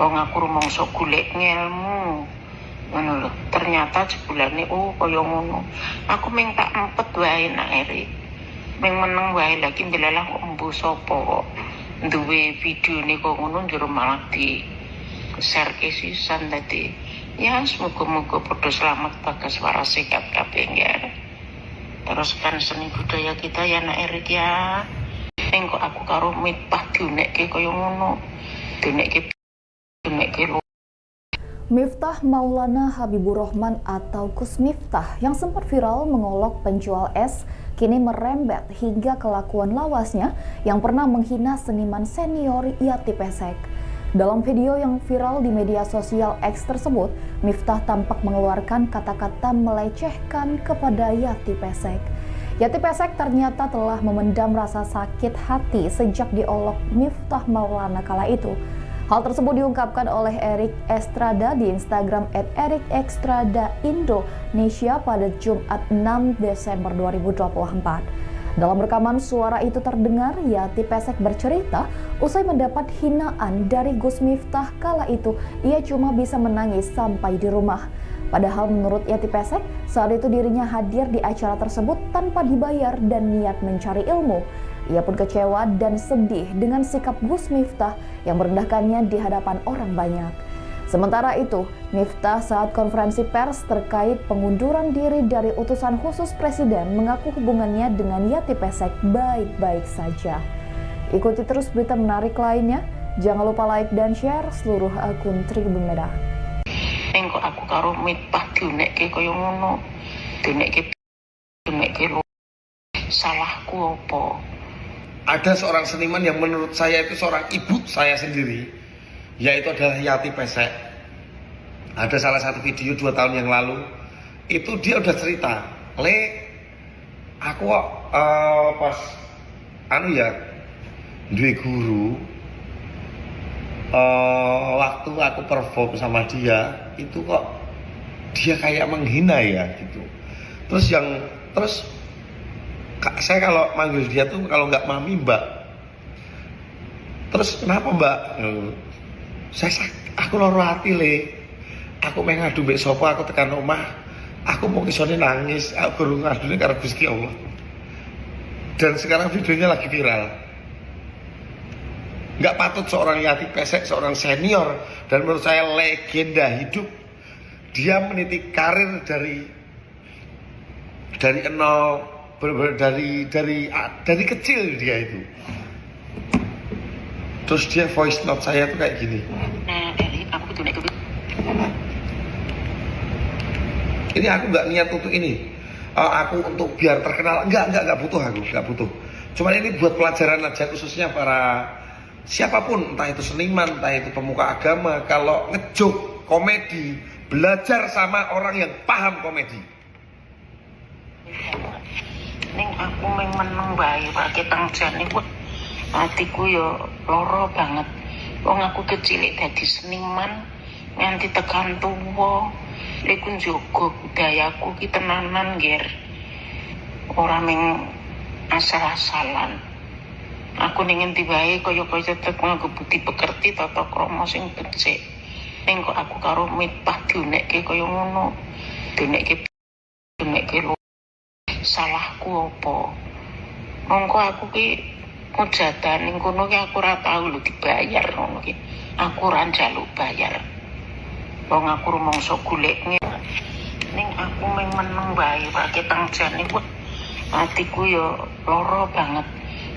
Wong aku rumangsa golek ngelmu. Ngono lho. Ternyata jebulane oh kaya ngono. Aku ming tak empet wae nak Erik. Ming meneng wae lagi, ndelalah kok embuh sapa kok duwe videone kok ngono, njur malah di share ke sisan. Dadi ya semoga-moga padha selamat, bagas, waras, sehat kabeh ya. Teruskan seni budaya kita ya, Nak Erik ya. Ning kok aku karo Miftah diunekke kaya ngono, diunekke diunekke lho. Miftah Maulana Habibur Rahman atau Gus Miftah yang sempat viral mengolok penjual es kini merembet hingga kelakuan lawasnya yang pernah menghina seniman senior Yati Pesek. Dalam video yang viral di media sosial X tersebut, Miftah tampak mengeluarkan kata-kata melecehkan kepada Yati Pesek. Yati Pesek ternyata telah memendam rasa sakit hati sejak diolok Miftah Maulana kala itu. Hal tersebut diungkapkan oleh Erik Estrada di Instagram @ErikEstradaIndonesia pada Jumat 6 Desember 2024. Dalam rekaman suara itu terdengar Yati Pesek bercerita usai mendapat hinaan dari Gus Miftah kala itu ia cuma bisa menangis sampai di rumah. Padahal menurut Yati Pesek, saat itu dirinya hadir di acara tersebut tanpa dibayar dan niat mencari ilmu. Ia pun kecewa dan sedih dengan sikap Gus Miftah yang merendahkannya di hadapan orang banyak. Sementara itu, Miftah saat konferensi pers terkait pengunduran diri dari utusan khusus presiden mengaku hubungannya dengan Yati Pesek baik-baik saja. Ikuti terus berita menarik lainnya. Jangan lupa like dan share seluruh akun Tribun Medan. Ning kok aku karo Miftah diunekke kaya ngono, diunekke diunekke lho, salahku apa? Ada seorang seniman yang menurut saya itu seorang ibu saya sendiri, yaitu adalah Yati Pesek. Ada salah satu video 2 tahun yang lalu, itu dia udah cerita, "Le, aku kok pas anu ya, duwe guru, waktu aku perform sama dia, itu kok dia kayak menghina ya," gitu. Terus yang terus saya kalau manggil dia tuh kalau nggak mami, mbak. "Terus kenapa, mbak?" Saya aku loro hati, Le. Aku meh ngadu mbek sapa? Aku tekan omah aku mau isone nangis, aku guru ngadune karo Gusti Allah." Dan sekarang videonya lagi viral. Nggak patut seorang Yati Pesek, seorang senior dan menurut saya legenda hidup, dia meniti karir dari nol, bener-bener dari kecil dia itu. Terus dia voice note saya tuh kayak gini. Nah, Erik, aku diunekke. Ini aku nggak niat untuk ini. Eh, aku untuk biar terkenal enggak butuh, aku nggak butuh. Cuman ini buat pelajaran aja, khususnya para siapapun, entah itu seniman, entah itu pemuka agama, kalau ngejoke komedi, belajar sama orang yang paham komedi. Ning aku ming meneng wae ketang jane wah atiku ya lara banget. Wong aku kecil dadi seniman nganti tekan tuwa. Iku njaga budayaku ki tenanan, Ger. Ora ming asal-asalan. Aku ning endi wae kaya-kaya tetep nganggo budi pekerti, tata krama sing becik. Ning kok aku karo Miftah diunekke kaya ngono. Diunekke diunekke lho. Salahku apa? Mongko aku ki mujatan ning kono ki aku ora tau lho dibayar ngono ki. Aku ora njaluk bayar. Wong aku rumangsa golek. Ning aku ming meneng wae ketang jane wah atiku ya lara banget.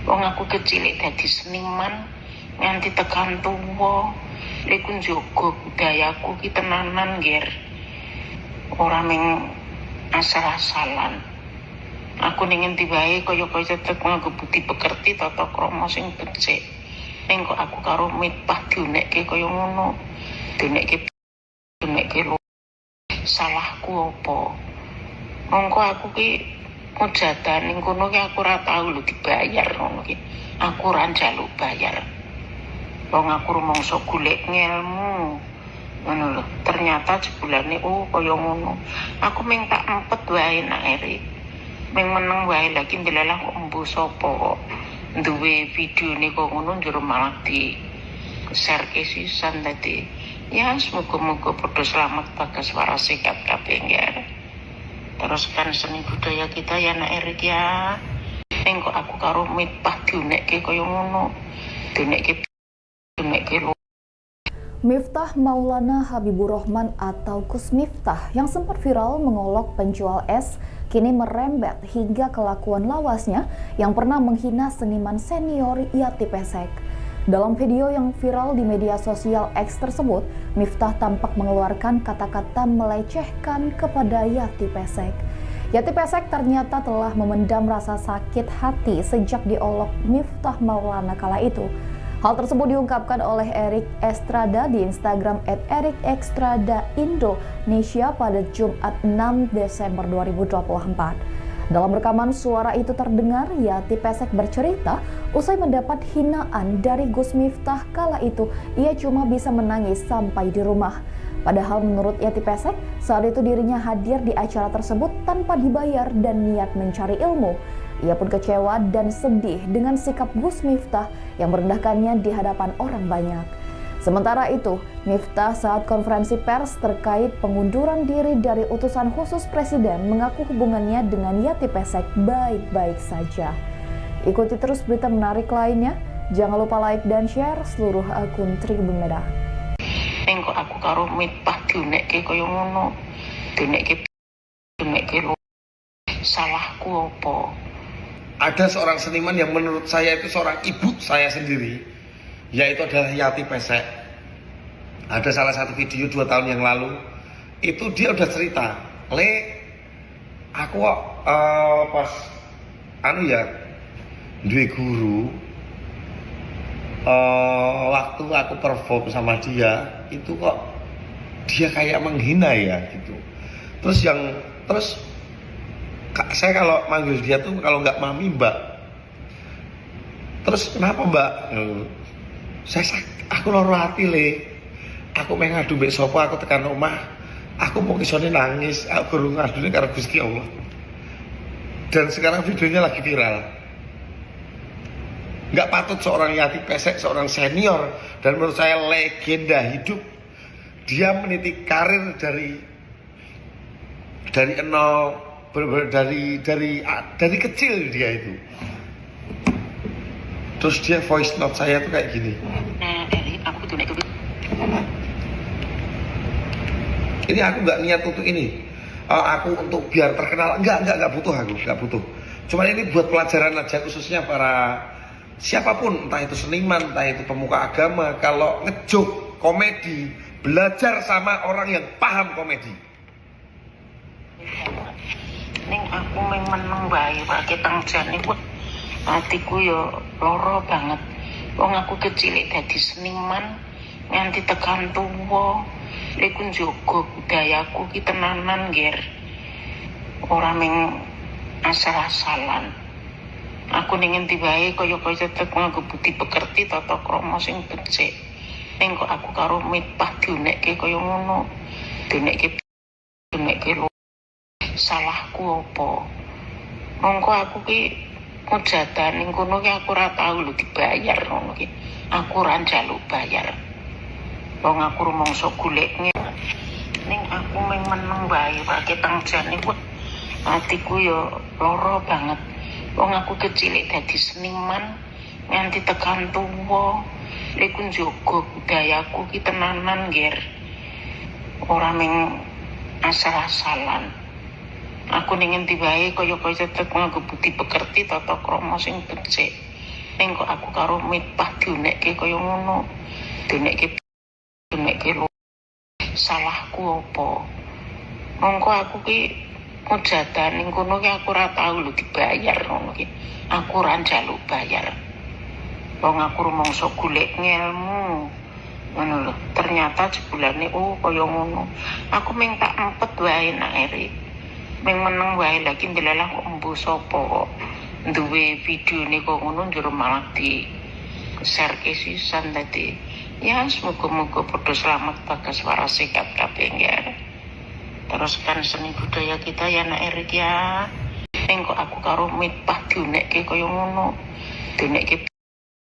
Wong aku kecil dadi seniman nganti tekan tuwa. Iku njaga budayaku ki tenanan, Ger. Ora ming asal-asalan. Aku ning endi wae kaya-kaya tetep nganggo budi pekerti, tata krama sing becik. Ning kok aku karo Miftah diunekke kaya ngono. Diunekke diunekke lho. Salahku apa? Mongko aku ki mujatan ning kono ki aku ora tau lho dibayar ngono ki. Aku ora njaluk bayar. Wong aku rumangsa golek ngelmu. Ngono lho. Ternyata jebulane oh kaya ngono. Aku ming tak empet wae, Nak Erik. Ming meneng wae lagi, ndelalah kok embuh sapa kok duwe videone kok ngono, njur malah di share ke sisan. Dadi ya semoga-moga padha selamat, bagas, waras, sehat kabeh ya. Teruskan seni budaya kita ya, Nak Erik ya. Ning kok aku karo Miftah diunekke kaya ngono. Diunekke diunekke lho. Miftah Maulana Habiburohman atau Gus Miftah yang sempat viral mengolok penjual es kini merembet hingga kelakuan lawasnya yang pernah menghina seniman senior Yati Pesek. Dalam video yang viral di media sosial X tersebut, Miftah tampak mengeluarkan kata-kata melecehkan kepada Yati Pesek. Yati Pesek ternyata telah memendam rasa sakit hati sejak diolok Miftah Maulana kala itu. Hal tersebut diungkapkan oleh Erik Estrada di Instagram @ErikEstradaIndonesia pada Jumat 6 Desember 2024. Dalam rekaman suara itu terdengar Yati Pesek bercerita usai mendapat hinaan dari Gus Miftah kala itu ia cuma bisa menangis sampai di rumah. Padahal menurut Yati Pesek, saat itu dirinya hadir di acara tersebut tanpa dibayar dan niat mencari ilmu. Ia pun kecewa dan sedih dengan sikap Gus Miftah yang merendahkannya di hadapan orang banyak. Sementara itu, Miftah saat konferensi pers terkait pengunduran diri dari utusan khusus presiden mengaku hubungannya dengan Yati Pesek baik-baik saja. Ikuti terus berita menarik lainnya. Jangan lupa like dan share seluruh akun Tribun Medan. Ning kok aku karo Miftah diunekke kaya ngono. Diunekke diunekke lho. Salahku apa? Ada seorang seniman yang menurut saya itu seorang ibu saya sendiri, yaitu adalah Yati Pesek. Ada salah satu video 2 tahun yang lalu, itu dia udah cerita, "Le, aku kok pas anu ya, duwe guru, waktu aku perform sama dia, itu kok dia kayak menghina ya," gitu. Terus yang terus saya kalau manggil dia tuh kalau nggak mami, mbak. Terus kenapa, mbak? Saya aku loro hati, Le. Aku meh ngadu mbek sapa? Aku tekan omah aku mau isone nangis, aku guru ngadune karo Gusti Allah. Dan sekarang videonya lagi viral. Nggak patut seorang Yati Pesek, seorang senior dan menurut saya legenda hidup, dia meniti karir dari nol, bener-bener dari kecil dia itu. Terus dia voice note saya tuh kayak gini. Nah, Erik, aku diunekke. Ini aku nggak niat untuk ini. Eh, aku untuk biar terkenal enggak butuh, aku nggak butuh. Cuman ini buat pelajaran aja, khususnya para siapapun, entah itu seniman, entah itu pemuka agama, kalau ngejoke komedi, belajar sama orang yang paham komedi. Ning aku meng meneng wae wae tang jane wah atiku yo loro banget. Wong aku kecil dadi seniman nganti tekan tuwa. Iku njogo budayaku ki tenanan, Ger. Ora meng asal-asalan. Aku ning endi wae kaya-kaya tetep nganggo budi pekerti, tata krama sing becik. Ning kok aku karo Miftah diunekke kaya ngono. Diunekke diunekke lho. Salahku apa? Mongko aku ki mujatan ning kono ki aku ora tau lho dibayar ngono ki. Aku ora njaluk bayar. Wong aku rumangsa golek. Ning aku meng meneng wae wae tang jane wah atiku yo loro banget. Wong aku kecil dadi seniman nganti tekan tuwa. Iku njogo budayaku ki tenanan, Ger. Ora meng asal-asalan. Aku ning endi wae kaya-kaya tetep nganggo budi pekerti, tata krama sing becik. Ning kok aku karo Miftah diunekke kaya ngono. Diunekke diunekke lho. Salahku apa? Mongko aku ki mujatan ning kono ki aku ora tau lho dibayar ngono ki. Aku ora njaluk bayar. Wong aku rumangsa golek ngelmu. Ngono lho. Ternyata jebulane oh kaya ngono. Aku meng tak empet wae nak Erik. Meng meneng wae, lagi ndelalah kok embuh sapa kok duwe videone kok ngono, njur malah di share ke sisan. Dadi ya semoga-moga padha selamat, bagas, waras, sehat kabeh ya. Teruskan seni budaya kita ya, nak Erik ya. Ning kok aku karo Miftah diunekke kaya ngono. Diunekke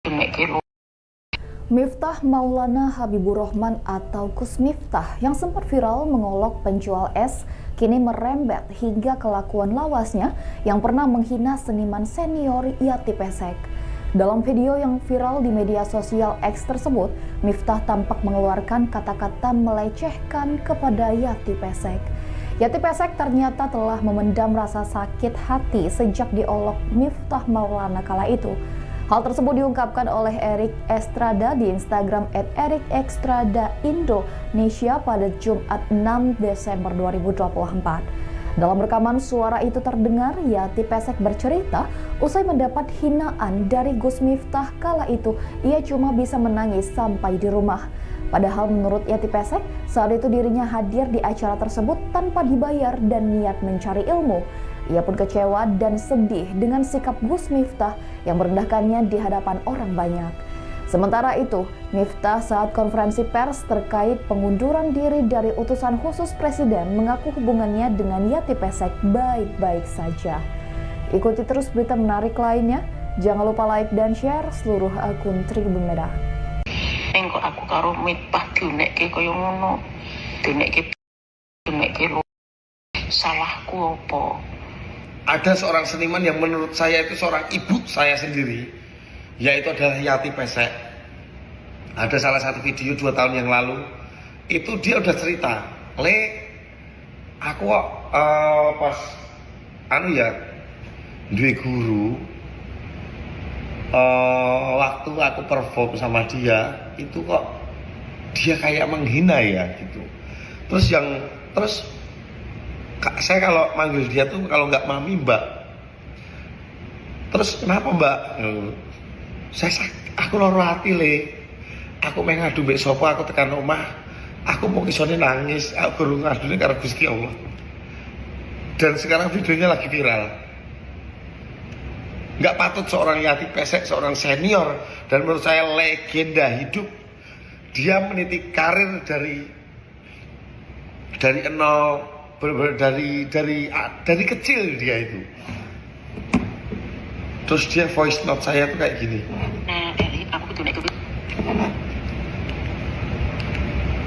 diunekke lho. Miftah Maulana Habiburohman atau Gus Miftah yang sempat viral mengolok penjual es kini merembet hingga kelakuan lawasnya yang pernah menghina seniman senior Yati Pesek. Dalam video yang viral di media sosial X tersebut, Miftah tampak mengeluarkan kata-kata melecehkan kepada Yati Pesek. Yati Pesek ternyata telah memendam rasa sakit hati sejak diolok Miftah Maulana kala itu. Hal tersebut diungkapkan oleh Erik Estrada di Instagram @erikEstradaIndonesia pada Jumat 6 Desember 2024. Dalam rekaman suara itu terdengar Yati Pesek bercerita usai mendapat hinaan dari Gus Miftah kala itu ia cuma bisa menangis sampai di rumah. Padahal menurut Yati Pesek, saat itu dirinya hadir di acara tersebut tanpa dibayar dan niat mencari ilmu. Ia pun kecewa dan sedih dengan sikap Gus Miftah yang merendahkannya di hadapan orang banyak. Sementara itu, Miftah saat konferensi pers terkait pengunduran diri dari utusan khusus presiden mengaku hubungannya dengan Yati Pesek baik-baik saja. Ikuti terus berita menarik lainnya. Jangan lupa like dan share seluruh akun Tribun Medan. Ning kok aku karo Miftah diunekke kaya ngono. Diunekke lho. Salahku apa? Ada seorang seniman yang menurut saya itu seorang ibu saya sendiri, yaitu adalah Yati Pesek. Ada salah satu video 2 tahun yang lalu, itu dia udah cerita, "Le, aku kok pas anu ya, duwe guru, waktu aku perform sama dia, itu kok dia kayak menghina ya gitu." Terus saya kalau manggil dia tuh kalau nggak mami, mbak. Terus kenapa mbak? Aku loro hati, Le. Aku meh ngadu mbek sapa? Aku tekan omah, aku mau isone nangis, aku guru ngadune karo Gusti Allah. Dan sekarang videonya lagi viral. Nggak patut seorang Yati Pesek, seorang senior dan menurut saya legenda hidup. Dia meniti karir dari nol, bener-bener dari kecil dia itu. Terus dia voice note saya tuh kayak gini. Nah, Erik, aku diunekke.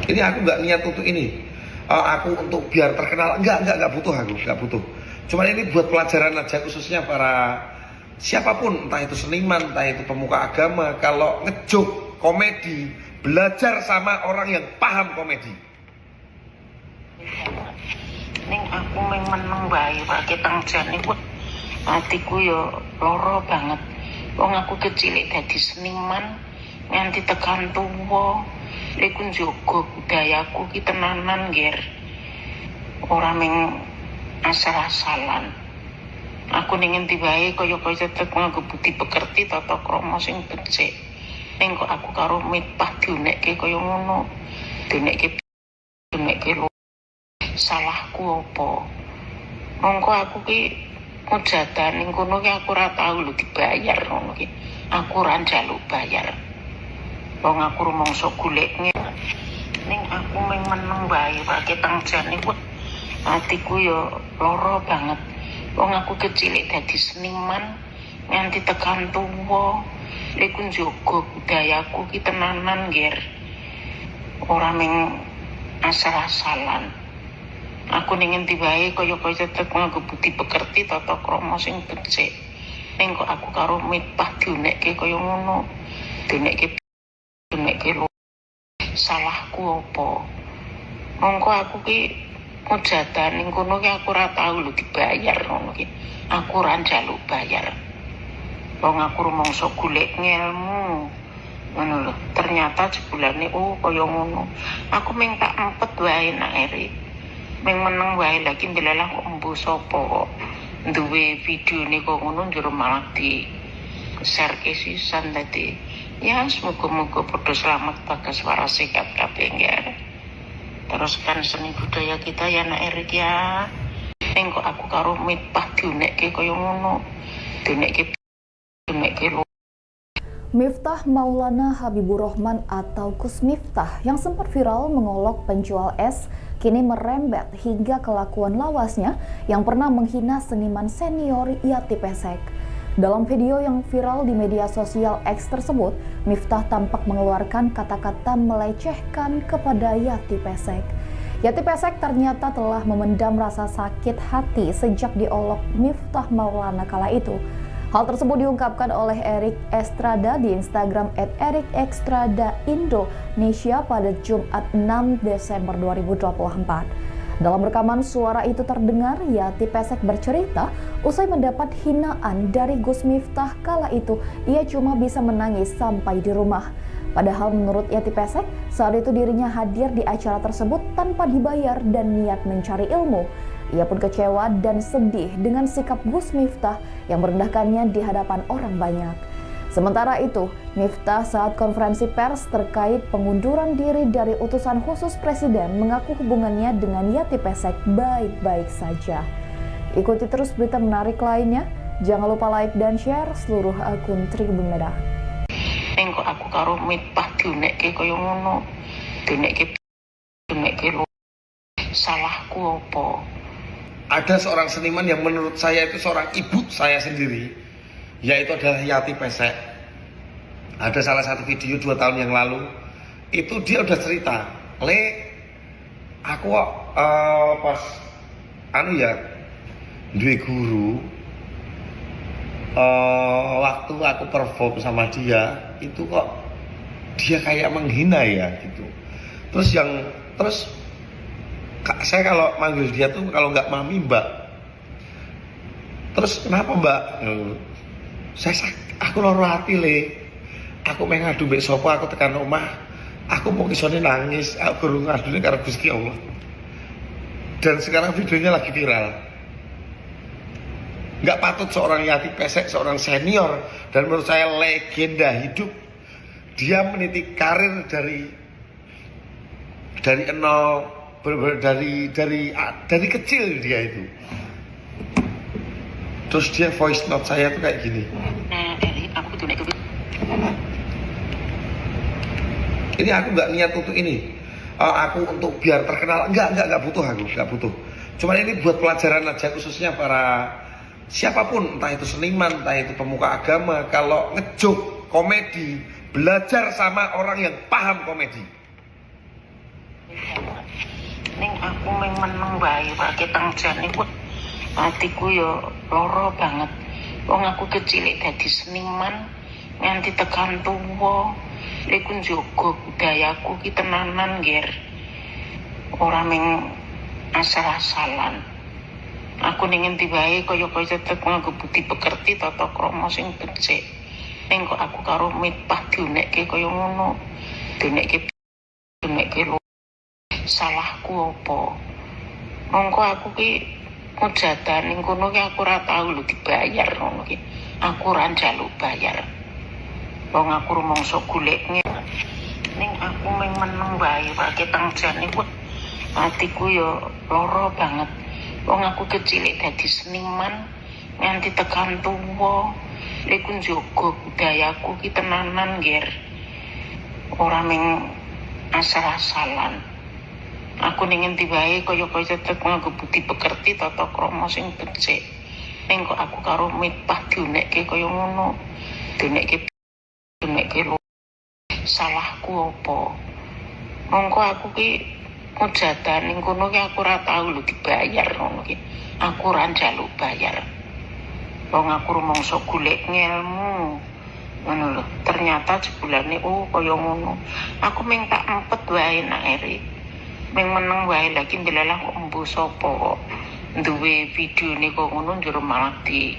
Ini aku nggak niat untuk ini. Aku untuk biar terkenal, enggak butuh aku, nggak butuh. Cuman ini buat pelajaran aja, khususnya para siapapun, entah itu seniman, entah itu pemuka agama, kalau ngejoke komedi, belajar sama orang yang paham komedi. Ning aku meng meneng wae ketang jane kuwi atiku ya lara banget. Wong aku kecil dadi seniman nganti tekan tuwa. Iku njaga budayaku ki tenanan, Ger. Ora meng asal-asalan. Aku ning endi wae kaya-kaya tetep nganggo budi pekerti tata krama sing becik. Ning kok aku karo Miftah diunekke kaya ngono. Diunekke lho. Salahku apa? Mongko aku ki mujadan ning kono ki aku ora tau lho dibayar ngono ki. Aku ora njaluk bayar. Wong aku rumangsa golek. Ning aku meng meneng wae ketang jane kuwi atiku ya lara banget. Wong aku kecil dadi seniman nganti tekan tuwa. Iku njaga budayaku ki tenanan, Ger. Ora meng asal-asalan. Aku ning endi wae kaya-kaya tetep nganggo budi pekerti tata krama sing becik. Ning kok aku karo Miftah diunekke kaya ngono. Diunekke lho. Salahku apa? Mongko aku ki mujadan ning kono ki aku ora tau lho dibayar ngono ki. Aku ora njaluk bayar. Wong aku rumangsa golek ngelmu. Ngono lho. Ternyata jebulane oh kaya ngono. Aku meng tak empet wae nak Erik. Meng meneng wae, lagi ndelalah kok embuh sapa kok duwe videone kok ngono, njur malah di share ke sisan dadi. Ya semoga-moga padha selamat, bagas waras, sehat kabeh ya. Teruskan seni budaya kita ya, nak Erik ya. Ning kok aku karo Miftah diunekke kaya ngono. Diunekke lho. Miftah Maulana Habibur Rahman atau Gus Miftah yang sempat viral mengolok penjual es kini merembet hingga kelakuan lawasnya yang pernah menghina seniman senior Yati Pesek. Dalam video yang viral di media sosial X tersebut, Miftah tampak mengeluarkan kata-kata melecehkan kepada Yati Pesek. Yati Pesek ternyata telah memendam rasa sakit hati sejak diolok Miftah Maulana kala itu. Hal tersebut diungkapkan oleh Erik Estrada di Instagram @ErikEstradaIndonesia pada Jumat 6 Desember 2024. Dalam rekaman suara itu terdengar Yati Pesek bercerita usai mendapat hinaan dari Gus Miftah kala itu ia cuma bisa menangis sampai di rumah. Padahal menurut Yati Pesek, saat itu dirinya hadir di acara tersebut tanpa dibayar dan niat mencari ilmu. Ia pun kecewa dan sedih dengan sikap Gus Miftah yang merendahkannya di hadapan orang banyak. Sementara itu, Miftah saat konferensi pers terkait pengunduran diri dari utusan khusus presiden mengaku hubungannya dengan Yati Pesek baik-baik saja. Ikuti terus berita menarik lainnya. Jangan lupa like dan share seluruh akun Tribun Medan. Ning kok aku karo Miftah diunekke kaya ngono. Diunekke diunekke lho. Salahku apa? Ada seorang seniman yang menurut saya itu seorang ibu saya sendiri, yaitu adalah Yati Pesek. Ada salah satu video 2 tahun yang lalu, itu dia udah cerita, "Le, aku kok pas anu ya, duwe guru, waktu aku perform sama dia, itu kok dia kayak menghina ya gitu." Terus saya kalau manggil dia tuh kalau nggak mami, mbak. "Terus kenapa, mbak?" "Saya aku loro hati, Le. Aku meh ngadu mbek sapa? Aku tekan omah aku mau isone nangis, aku guru ngadune karo Gusti Allah." Dan sekarang videonya lagi viral. Nggak patut seorang Yati Pesek, seorang senior dan menurut saya legenda hidup, dia meniti karir dari nol, bener-bener dari kecil dia itu. Terus dia voice note saya tuh kayak gini. Nah, Erik, aku diunekke. Ini aku nggak niat untuk ini. Aku untuk biar terkenal, enggak butuh, aku nggak butuh. Cuman ini buat pelajaran aja, khususnya para siapapun, entah itu seniman, entah itu pemuka agama, kalau ngejoke komedi, belajar sama orang yang paham komedi. Ning aku meng meneng wae ketang jane kuwi atiku ya lara banget. Wong aku kecil dadi seniman nganti tekan tuwa. Iku njaga budayaku ki tenanan, Ger. Ora meng asal-asalan. Aku ning endi wae kaya-kaya tetep nganggo budi pekerti, tata krama sing becik. Ning kok aku karo Miftah diunekke kaya ngono. Diunekke diunekke lho. Salahku apa? Mongko aku ki mujadah ning kono ki aku ora tau lho dibayar ngono ki. Aku ora njaluk bayar. Wong aku rumangsa golek. Ning aku meng meneng wae ketang jane kuwi atiku ya lara banget. Wong aku kecil dadi seniman nganti tekan tuwa. Iku njaga budayaku ki tenanan, Ger. Ora meng asal-asalan. Aku ning endi wae kaya-kaya tetep nganggo budi pekerti, tata krama sing becik. Ning kok aku karo Miftah diunekke kaya ngono. Diunekke diunekke lho. Salahku apa? Mongko aku ki mujadah ning kono ki aku ora tau lho dibayar ngono ki. Aku ora njaluk bayar. Wong aku rumangsa golek ngelmu. Ngono lho. Ternyata jebulane oh kaya ngono. Aku meng tak empet wae nak Erik. Meng meneng wae, lagi ndelalah kok embuh sapa kok duwe videone kok ngono, njur malah di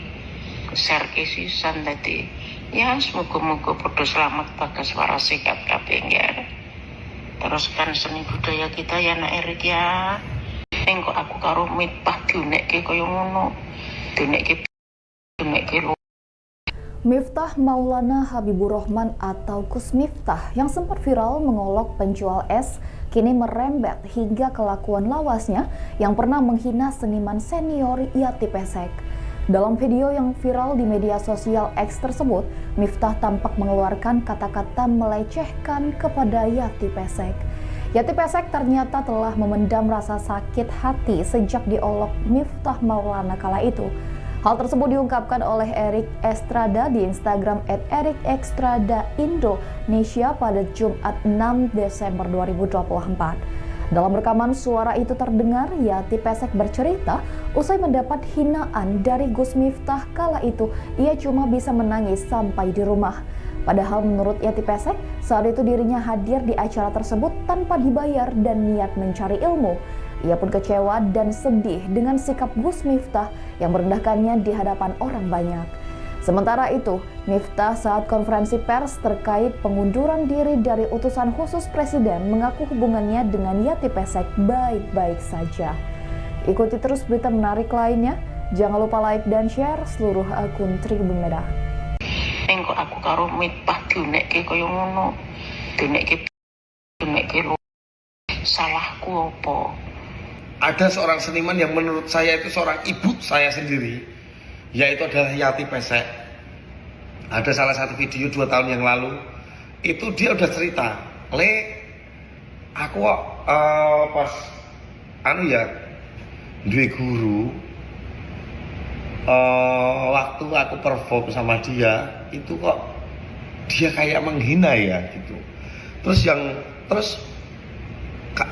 share ke sisan. Dadi ya semoga-moga padha selamat, bagas, waras, sehat kabeh ya. Teruskan seni budaya kita ya, nak Erik ya. Ning kok aku karo Miftah diunekke kaya ngono. Diunekke diunekke lho. Miftah Maulana Habibur Rahman atau Gus Miftah yang sempat viral mengolok penjual es kini merembet hingga kelakuan lawasnya yang pernah menghina seniman senior Yati Pesek. Dalam video yang viral di media sosial X tersebut, Miftah tampak mengeluarkan kata-kata melecehkan kepada Yati Pesek. Yati Pesek ternyata telah memendam rasa sakit hati sejak diolok Miftah Maulana kala itu. Hal tersebut diungkapkan oleh Erik Estrada di Instagram @ErikEstradaIndonesia pada Jumat 6 Desember 2024. Dalam rekaman suara itu terdengar Yati Pesek bercerita usai mendapat hinaan dari Gus Miftah kala itu ia cuma bisa menangis sampai di rumah. Padahal menurut Yati Pesek, saat itu dirinya hadir di acara tersebut tanpa dibayar dan niat mencari ilmu. Ia pun kecewa dan sedih dengan sikap Gus Miftah yang merendahkannya di hadapan orang banyak. Sementara itu, Miftah saat konferensi pers terkait pengunduran diri dari utusan khusus presiden mengaku hubungannya dengan Yati Pesek baik-baik saja. Ikuti terus berita menarik lainnya. Jangan lupa like dan share seluruh akun Tribun Medan. Ning kok aku karo Miftah diunekke kaya ngono. Diunekke diunekke lho. Salahku apa? Ada seorang seniman yang menurut saya itu seorang ibu saya sendiri, yaitu adalah Yati Pesek. Ada salah satu video 2 tahun yang lalu, itu dia udah cerita, "Le, aku kok pas anu ya, duwe guru, waktu aku perform sama dia, itu kok dia kayak menghina ya gitu." Terus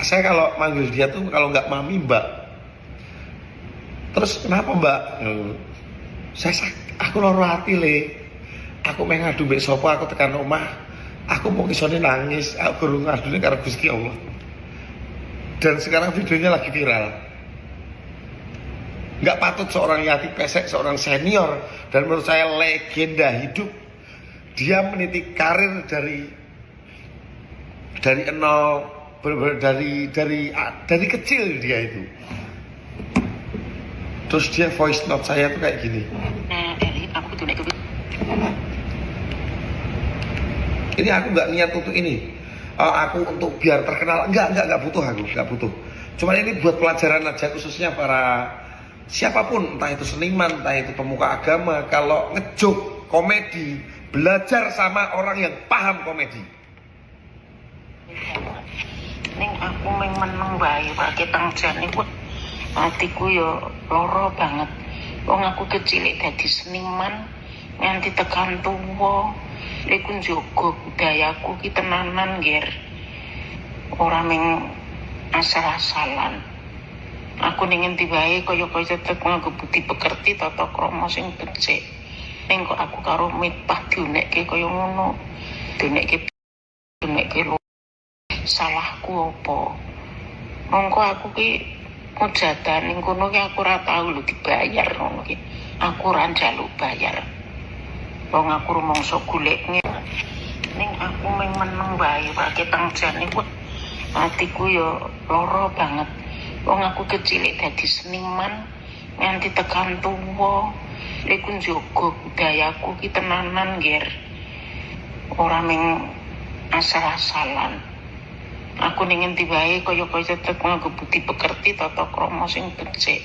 saya kalau manggil dia tuh kalau nggak mami, mbak. "Terus kenapa, mbak?" "Saya aku loro hati, Le. Aku meh ngadu mbek sapa? Aku tekan omah aku mau isone nangis, aku guru ngadune karo Gusti Allah." Dan sekarang videonya lagi viral. Nggak patut seorang Yati Pesek, seorang senior dan menurut saya legenda hidup, dia meniti karir dari nol, bener-bener dari kecil dia itu. Terus dia voice note saya tuh kayak gini. Nah, Eri, aku diunekke. Ini aku nggak niat untuk ini. Aku untuk biar terkenal, enggak butuh aku, nggak butuh. Cuman ini buat pelajaran aja, khususnya para siapapun, entah itu seniman, entah itu pemuka agama, kalau ngejoke komedi, belajar sama orang yang paham komedi. Ning aku meng meneng wae ketang jane kuwi atiku ya lara banget. Wong aku kecil dadi seniman nganti tekan tuwa. Iku njaga budayaku ki tenanan, Ger. Ora meng asal-asalan. Aku ning endi wae kaya-kaya tetep nganggo budi pekerti, tata krama sing becik. Ning kok aku karo Miftah diunekke kaya ngono. Diunekke diunekke lho. Salahku apa? Mongko aku ki mujadah ning kono ki aku ora tau lho dibayar ngono ki. Aku ora njaluk bayar. Wong aku rumangsa golek. Ning aku meng meneng wae ketang jane kuwi atiku ya lara banget. Wong aku kecil dadi seniman nganti tekan tuwa. Iku njaga budayaku ki tenanan, Ger. Ora meng asal-asalan. Aku ning endi wae kaya-kaya tetep nganggo budi pekerti, tata krama sing becik.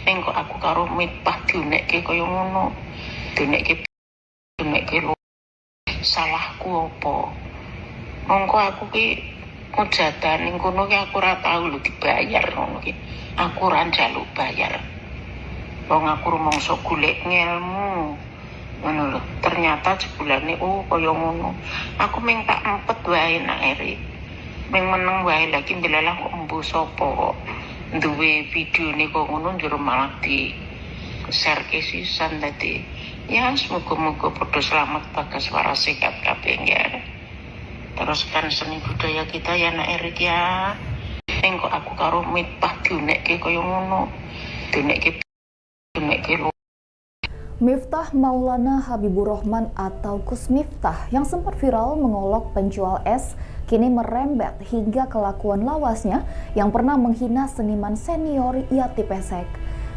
Ning kok aku karo Miftah diunekke kaya ngono. Diunekke diunekke lho. Salahku apa? Mongko aku ki mujadah ning kono ki aku ora tau lho dibayar ngono ki. Aku ora njaluk bayar. Wong aku rumangsa golek ngelmu. Ngono lho. Ternyata jebulane oh kaya ngono. Aku meng tak empet wae nak Eri. Meng meneng wae, lagi ndelalah kok embuh sapa kok duwe videone kok ngono, njur malah di share ke sisan. Dadi ya semoga-moga padha selamat, bagas, waras, sehat kabeh ya. Teruskan seni budaya kita ya, nak Erik ya. Ning kok aku karo Miftah diunekke kaya ngono. Diunekke diunekke lho. Miftah Maulana Habibur Rahman atau Gus Miftah yang sempat viral mengolok penjual es kini merembet hingga kelakuan lawasnya yang pernah menghina seniman senior Yati Pesek.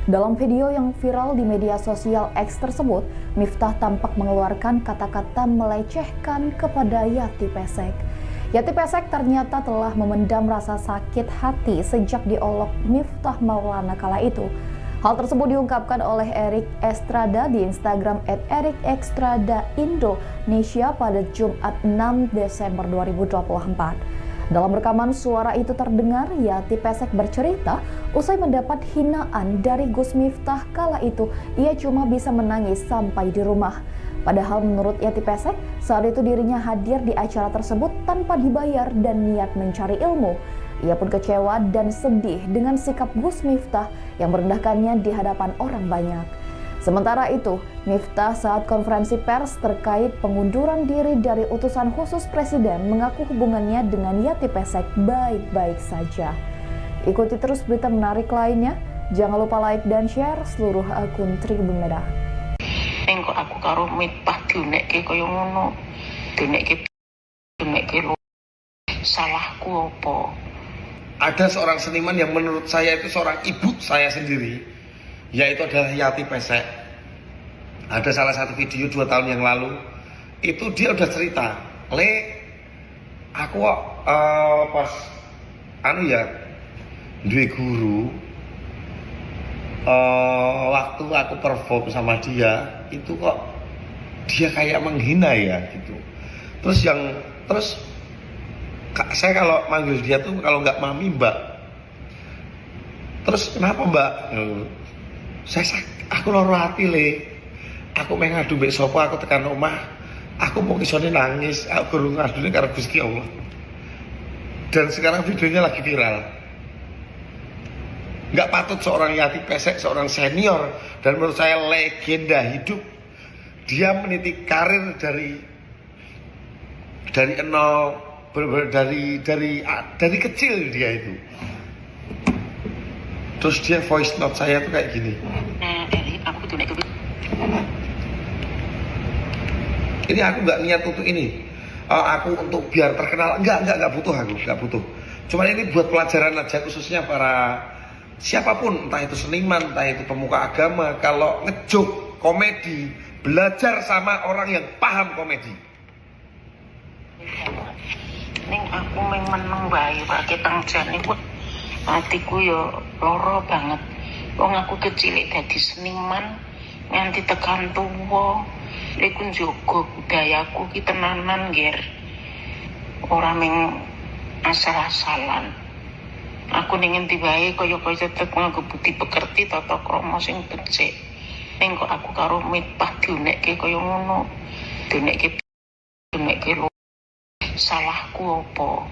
Dalam video yang viral di media sosial X tersebut, Miftah tampak mengeluarkan kata-kata melecehkan kepada Yati Pesek. Yati Pesek ternyata telah memendam rasa sakit hati sejak diolok Miftah Maulana kala itu. Hal tersebut diungkapkan oleh Erik Estrada di Instagram @ErikEstradaIndonesia pada Jumat 6 Desember 2024. Dalam rekaman suara itu terdengar Yati Pesek bercerita usai mendapat hinaan dari Gus Miftah kala itu ia cuma bisa menangis sampai di rumah. Padahal menurut Yati Pesek, saat itu dirinya hadir di acara tersebut tanpa dibayar dan niat mencari ilmu. Ia pun kecewa dan sedih dengan sikap Gus Miftah yang merendahkannya di hadapan orang banyak. Sementara itu, Miftah saat konferensi pers terkait pengunduran diri dari utusan khusus presiden mengaku hubungannya dengan Yati Pesek baik-baik saja. Ikuti terus berita menarik lainnya. Jangan lupa like dan share seluruh akun Tribun Medan. Ning kok aku karo Miftah diunekke kaya ngono. Diunekke lho. Salahku apa? Ada seorang seniman yang menurut saya itu seorang ibu saya sendiri, yaitu adalah Yati Pesek. Ada salah satu video 2 tahun yang lalu, itu dia udah cerita, "Le, aku pas anu ya, duwe guru, waktu aku perform sama dia, itu kok dia kayak menghina ya gitu." Terus saya kalau manggil dia tuh kalau nggak mami, mbak. Terus kenapa mbak? Aku loro hati, Le. Aku meh ngadu mbek sapa? Aku tekan omah, aku mau isone nangis, aku guru ngadune karo Gusti Allah. Dan sekarang videonya lagi viral. Nggak patut seorang Yati Pesek, seorang senior dan menurut saya legenda hidup, dia meniti karir dari nol, bener-bener dari kecil dia itu. Terus dia voice note saya tuh kayak gini. Nah, Eri, aku diunekke. Ini aku nggak niat untuk ini. Aku untuk biar terkenal, enggak butuh aku, nggak butuh. Cuman ini buat pelajaran aja, khususnya para siapapun, entah itu seniman, entah itu pemuka agama, kalau ngejoke komedi, belajar sama orang yang paham komedi. Ning aku mung meneng wae ketang jane kuwi atiku ya lara banget. Wong aku kecil dadi seniman nganti tekan tuwa. Iku njaga budayaku ki tenanan, Ger. Ora mung asal-asalan. Aku ning endi wae kaya-kaya tetep nganggo budi pekerti, tata krama sing becik. Ning kok aku karo Miftah diunekke kaya ngono. Diunekke lho. Salahku apa?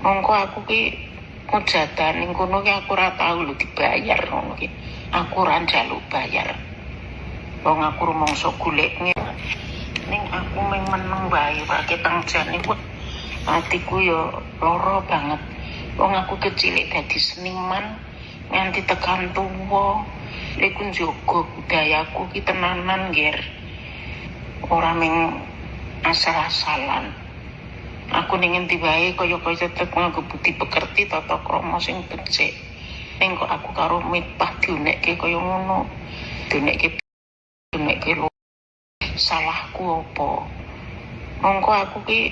Mongko aku ki mujadah ning kono ki aku ora tau lho dibayar ngono ki. Aku ora njaluk bayar. Wong aku rumangsa golek. Ning aku mung meneng wae ketang jane kuwi atiku ya lara banget. Wong aku kecil dadi seniman nganti tekan tuwa. Iku njaga budayaku ki tenanan, Ger. Ora mung asal-asalan. Aku ning endi wae kaya-kaya tetep nganggo budi pekerti, tata krama sing becik. Ning kok aku karo Miftah diunekke kaya ngono. Diunekke lho. Salahku apa? Mongko aku ki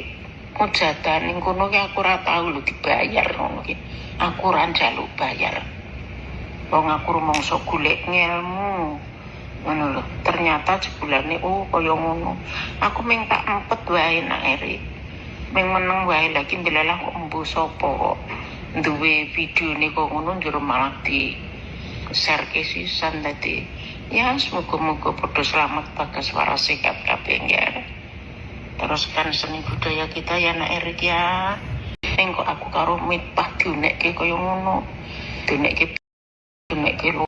mujadah ning kono ki aku ora tau lho dibayar ngono ki. Aku ora njaluk bayar. Wong aku rumangsa golek ngelmu. Ngono lho. Ternyata jebulane oh kaya ngono. Aku mung tak empet wae nak Eri. Mung meneng wae, lagi ndelalah kok embuh sapa kok duwe videone kok ngono, njur malah di share ke sisan dadi. Ya semoga-moga padha selamat, bagas, waras, sehat kabeh ya. Teruskan seni budaya kita ya, nak Erik ya. Ning kok aku karo Miftah diunekke kaya ngono. Diunekke lho.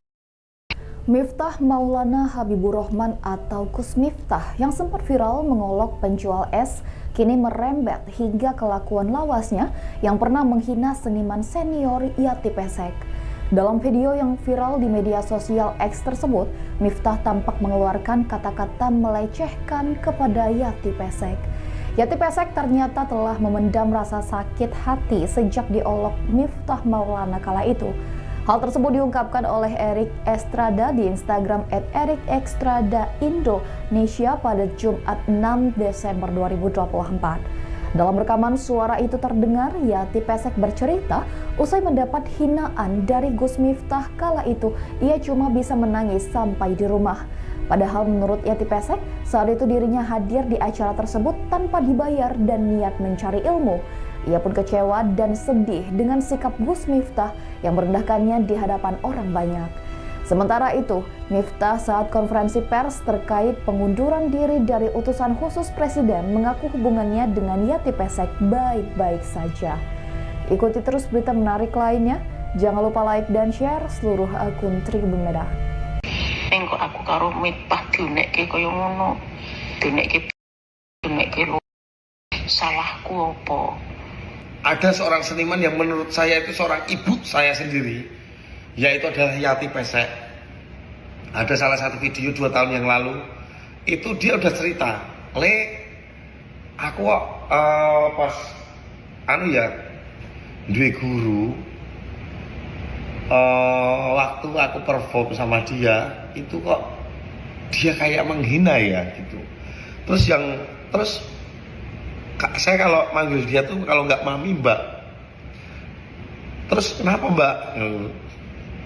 Miftah Maulana Habibur Rahman atau Gus Miftah yang sempat viral mengolok penjual es kini merembet hingga kelakuan lawasnya yang pernah menghina seniman senior Yati Pesek. Dalam video yang viral di media sosial X tersebut, Miftah tampak mengeluarkan kata-kata melecehkan kepada Yati Pesek. Yati Pesek ternyata telah memendam rasa sakit hati sejak diolok Miftah Maulana kala itu. Hal tersebut diungkapkan oleh Erik Estrada di Instagram @ErikEstradaIndonesia pada Jumat 6 Desember 2024. Dalam rekaman suara itu terdengar Yati Pesek bercerita usai mendapat hinaan dari Gus Miftah kala itu ia cuma bisa menangis sampai di rumah. Padahal menurut Yati Pesek, saat itu dirinya hadir di acara tersebut tanpa dibayar dan niat mencari ilmu. Ia pun kecewa dan sedih dengan sikap Gus Miftah yang merendahkannya di hadapan orang banyak. Sementara itu, Miftah saat konferensi pers terkait pengunduran diri dari utusan khusus presiden mengaku hubungannya dengan Yati Pesek baik-baik saja. Ikuti terus berita menarik lainnya. Jangan lupa like dan share seluruh akun Tribun Medan. Ning kok aku karo Miftah diunekke kaya ngono. Diunekke diunekke lho. Salahku apa? Ada seorang seniman yang menurut saya itu seorang ibu saya sendiri, yaitu adalah Yati Pesek. Ada salah satu video 2 tahun yang lalu, itu dia udah cerita, "Le, aku kok pas anu ya, duwe guru, waktu aku perform sama dia, itu kok dia kayak menghina ya," gitu. Terus yang terus saya kalau manggil dia tuh kalau nggak mami, mbak. Terus kenapa, mbak?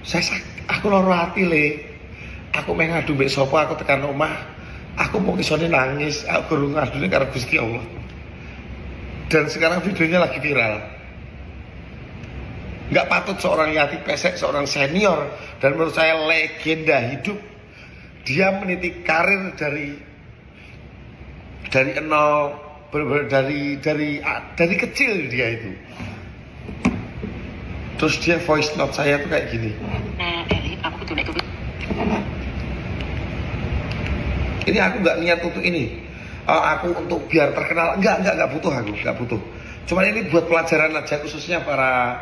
Saya aku loro hati, Le. Aku meh ngadu mbek sapa? Aku tekan omah aku mau isone nangis, aku guru ngadune karo Gusti Allah. Dan sekarang videonya lagi viral. Nggak patut seorang Yati Pesek, seorang senior dan menurut saya legenda hidup, dia meniti karir dari nol, bener-bener dari kecil dia itu. Terus dia voice note saya tuh kayak gini. Nah, Eri, aku diunekke. Ini aku nggak niat untuk ini. Aku untuk biar terkenal, enggak butuh, aku nggak butuh. Cuman ini buat pelajaran aja, khususnya para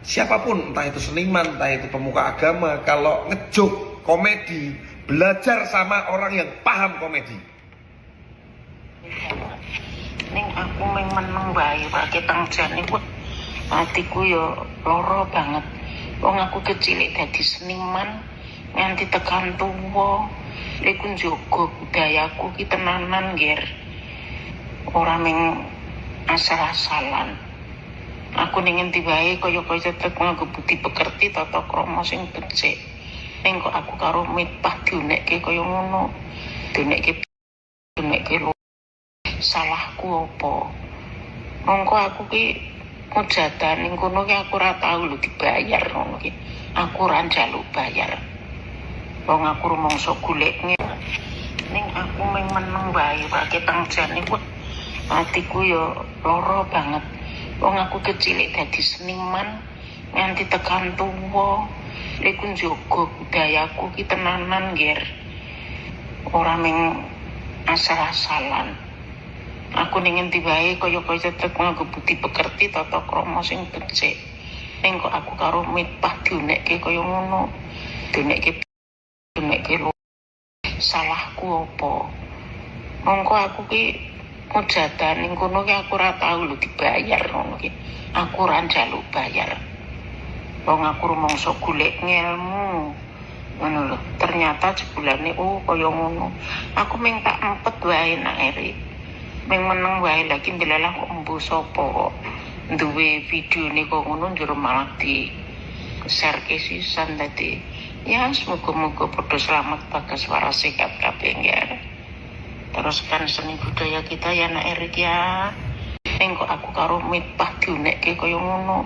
siapapun, entah itu seniman, entah itu pemuka agama, kalau ngejoke komedi, belajar sama orang yang paham komedi. Ning aku meng meneng wae wae tang jane wah atiku yo lara banget. Wong aku kecil dadi seniman nganti tekan tuwa. Iku njogo budayaku ki tenanan, Ger. Ora meng asal-asalan. Aku ning endi wae kaya-kaya tetep nganggo budi pekerti, tata krama sing becik. Ning kok aku karo Miftah diunekke kaya ngono. Diunekke diunekke lho. Salahku apa? Mongko aku ki mujatan ning kono ki aku ora tau lho dibayar ngono ki. Aku ora njaluk bayar. Wong aku rumangsa golek. Ning aku meng meneng wae wae tang jane wah atiku yo lara banget. Wong aku kecil dadi seniman nganti tekan tuwa. Iku njogo budayaku ki tenanan, Ger. Ora meng asal-asalan. Aku ning endi wae kaya-kaya tetep nganggo budi pekerti, tata krama sing becik. Ning kok aku karo Miftah diunekke kaya ngono. Diunekke diunekke lho. Salahku apa? Mongko aku ki mujatan ning kono ki aku ora tau lho dibayar ngono ki. Aku ora njaluk bayar. Wong aku rumangsa golek ngelmu. Ngono lho. Ternyata jebulane oh kaya ngono. Aku meng tak empet wae nak Eri. Meng meneng wae, lagi ndelalah kok embuh sapa kok duwe videone kok ngono, njur malah di share ke sisan. Dadi ya semoga-moga padha selamat, bagas, waras, sehat kabeh ya. Teruskan seni budaya kita ya, nak Erik ya. Ning kok aku karo Miftah diunekke kaya ngono.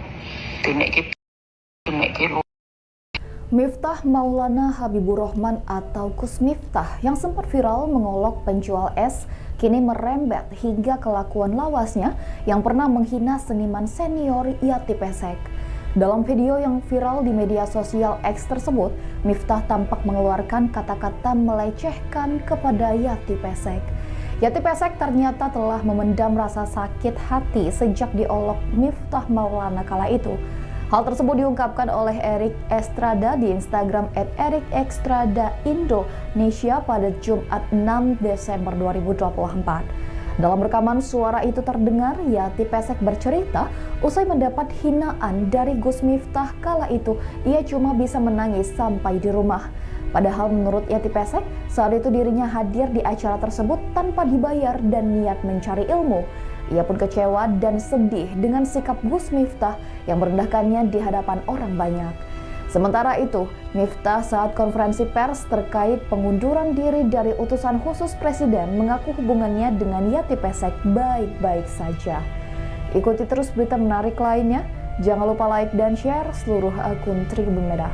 Diunekke diunekke lho. Miftah Maulana Habibur Rahman atau Gus Miftah yang sempat viral mengolok penjual es kini merembet hingga kelakuan lawasnya yang pernah menghina seniman senior Yati Pesek. Dalam video yang viral di media sosial X tersebut, Miftah tampak mengeluarkan kata-kata melecehkan kepada Yati Pesek. Yati Pesek ternyata telah memendam rasa sakit hati sejak diolok Miftah Maulana kala itu. Hal tersebut diungkapkan oleh Erik Estrada di Instagram @ErikEstradaIndonesia pada Jumat 6 Desember 2024. Dalam rekaman suara itu terdengar Yati Pesek bercerita usai mendapat hinaan dari Gus Miftah kala itu ia cuma bisa menangis sampai di rumah. Padahal menurut Yati Pesek, saat itu dirinya hadir di acara tersebut tanpa dibayar dan niat mencari ilmu. Ia pun kecewa dan sedih dengan sikap Gus Miftah yang merendahkannya di hadapan orang banyak. Sementara itu, Miftah saat konferensi pers terkait pengunduran diri dari utusan khusus presiden mengaku hubungannya dengan Yati Pesek baik-baik saja. Ikuti terus berita menarik lainnya. Jangan lupa like dan share seluruh akun Tribun Medan.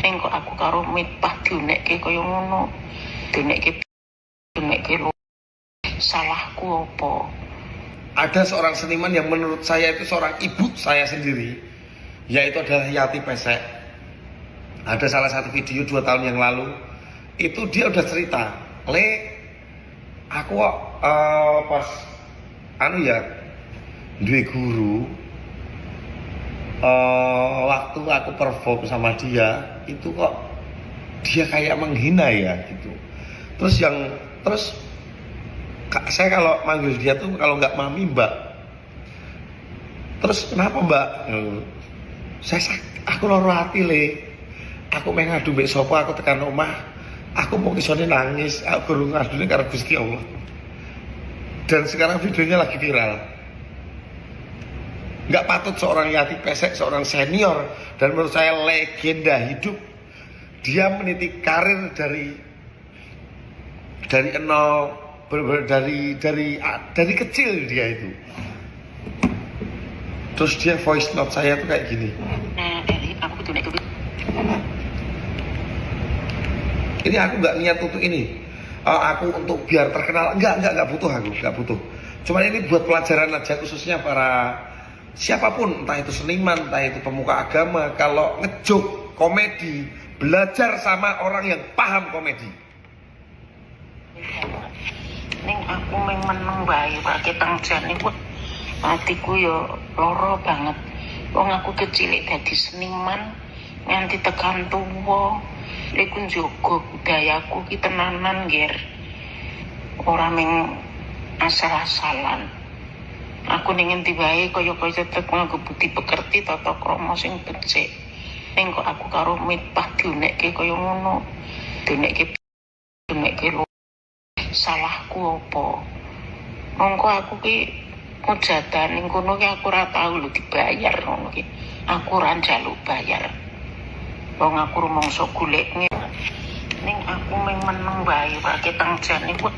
Ning kok aku karo Miftah diunekke kaya ngono. Diunekke diunekke lho. Salahku apa? Ada seorang seniman yang menurut saya itu seorang ibu saya sendiri, yaitu adalah Yati Pesek. Ada salah satu video 2 tahun yang lalu, itu dia udah cerita, "Le, aku kok pas anu ya, duwe guru, waktu aku perform sama dia, itu kok dia kayak menghina ya," gitu. Terus yang terus saya kalau manggil dia tuh kalau nggak mami, mbak. Terus kenapa, mbak? Saya aku loro hati, Le. Aku meh ngadu mbek sapa? Aku tekan omah, aku mau isone nangis, aku guru ngadune karo Gusti Allah." Dan sekarang videonya lagi viral. Nggak patut seorang Yati Pesek, seorang senior dan menurut saya legenda hidup, dia meniti karir dari nol, bener-bener dari kecil dia itu. Terus dia voice note saya tuh kayak gini. Nah, Eri, aku kudu nek kuwi. Ini aku nggak niat untuk ini. Aku untuk biar terkenal, enggak butuh, aku nggak butuh. Cuman ini buat pelajaran aja, khususnya para siapapun, entah itu seniman, entah itu pemuka agama, kalau ngejoke komedi, belajar sama orang yang paham komedi. Ning aku meng meneng wae wae tang jane wah atiku yo lara banget. Wong aku kecil dadi seniman nganti tekan tuwa. Iku njogo budayaku ki tenanan, Ger. Ora meng asal-asalan. Aku ning endi wae kaya-kaya tetep nganggo budi pekerti, tata krama sing becik. Ning kok aku karo Miftah diunekke kaya ngono. Diunekke diunekke lho. Salahku apa? Mongko aku ki mujatan ning kono ki aku ora tau lho dibayar ngono ki. Aku ora njaluk bayar. Wong aku rumangsa golek. Ning aku meng meneng wae wae tang jane wah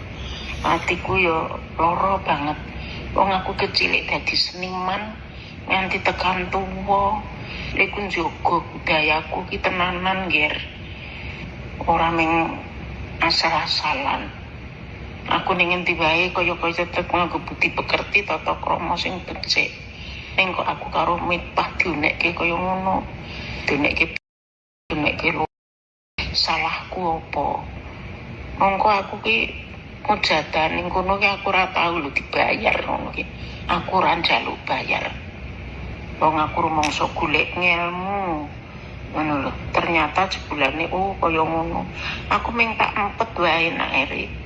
atiku yo lara banget. Wong aku kecil dadi seniman nganti tekan tuwa. Iku njogo budayaku ki tenanan, Ger. Ora meng asal-asalan. Aku ning endi wae kaya-kaya tetep nganggo budi pekerti, tata krama sing becik. Ning kok aku karo Miftah diunekke kaya ngono. Diunekke diunekke lho. Salahku apa? Mongko aku ki mujatan ning kono ki aku ora tau lho dibayar ngono ki. Aku ora njaluk bayar. Wong aku rumangsa golek ngelmu. Ngono lho. Ternyata jebulane oh kaya ngono. Aku ming tak empet wae nak Eri.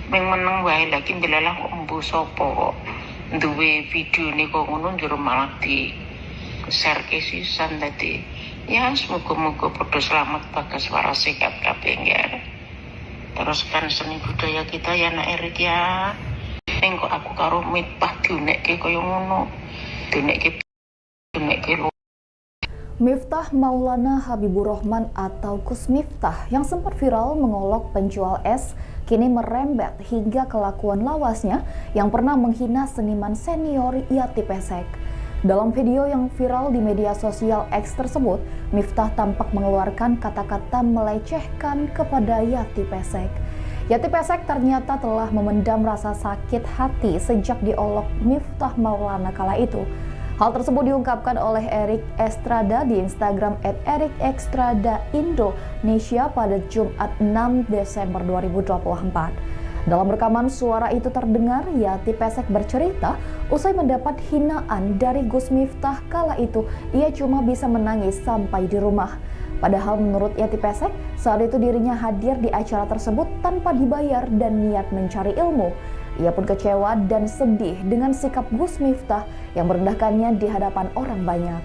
Ming meneng wae, lagi ndelalah kok embuh sapa kok duwe videone kok ngono, njur malah di share ke sisan. Dadi ya semoga-moga padha selamat, bagas, waras, sehat kabeh ya. Teruskan seni budaya kita ya, nak Erik ya. Ning kok aku karo Miftah diunekke kaya ngono. Diunekke diunekke lho. Miftah Maulana Habibur Rahman atau Gus Miftah yang sempat viral mengolok penjual es kini merembet hingga kelakuan lawasnya yang pernah menghina seniman senior Yati Pesek. Dalam video yang viral di media sosial X tersebut, Miftah tampak mengeluarkan kata-kata melecehkan kepada Yati Pesek. Yati Pesek ternyata telah memendam rasa sakit hati sejak diolok Miftah Maulana kala itu. Hal tersebut diungkapkan oleh Erik Estrada di Instagram @ErikEstradaIndonesia pada Jumat 6 Desember 2024. Dalam rekaman suara itu terdengar Yati Pesek bercerita usai mendapat hinaan dari Gus Miftah kala itu ia cuma bisa menangis sampai di rumah. Padahal menurut Yati Pesek, saat itu dirinya hadir di acara tersebut tanpa dibayar dan niat mencari ilmu. Ia pun kecewa dan sedih dengan sikap Gus Miftah yang merendahkannya di hadapan orang banyak.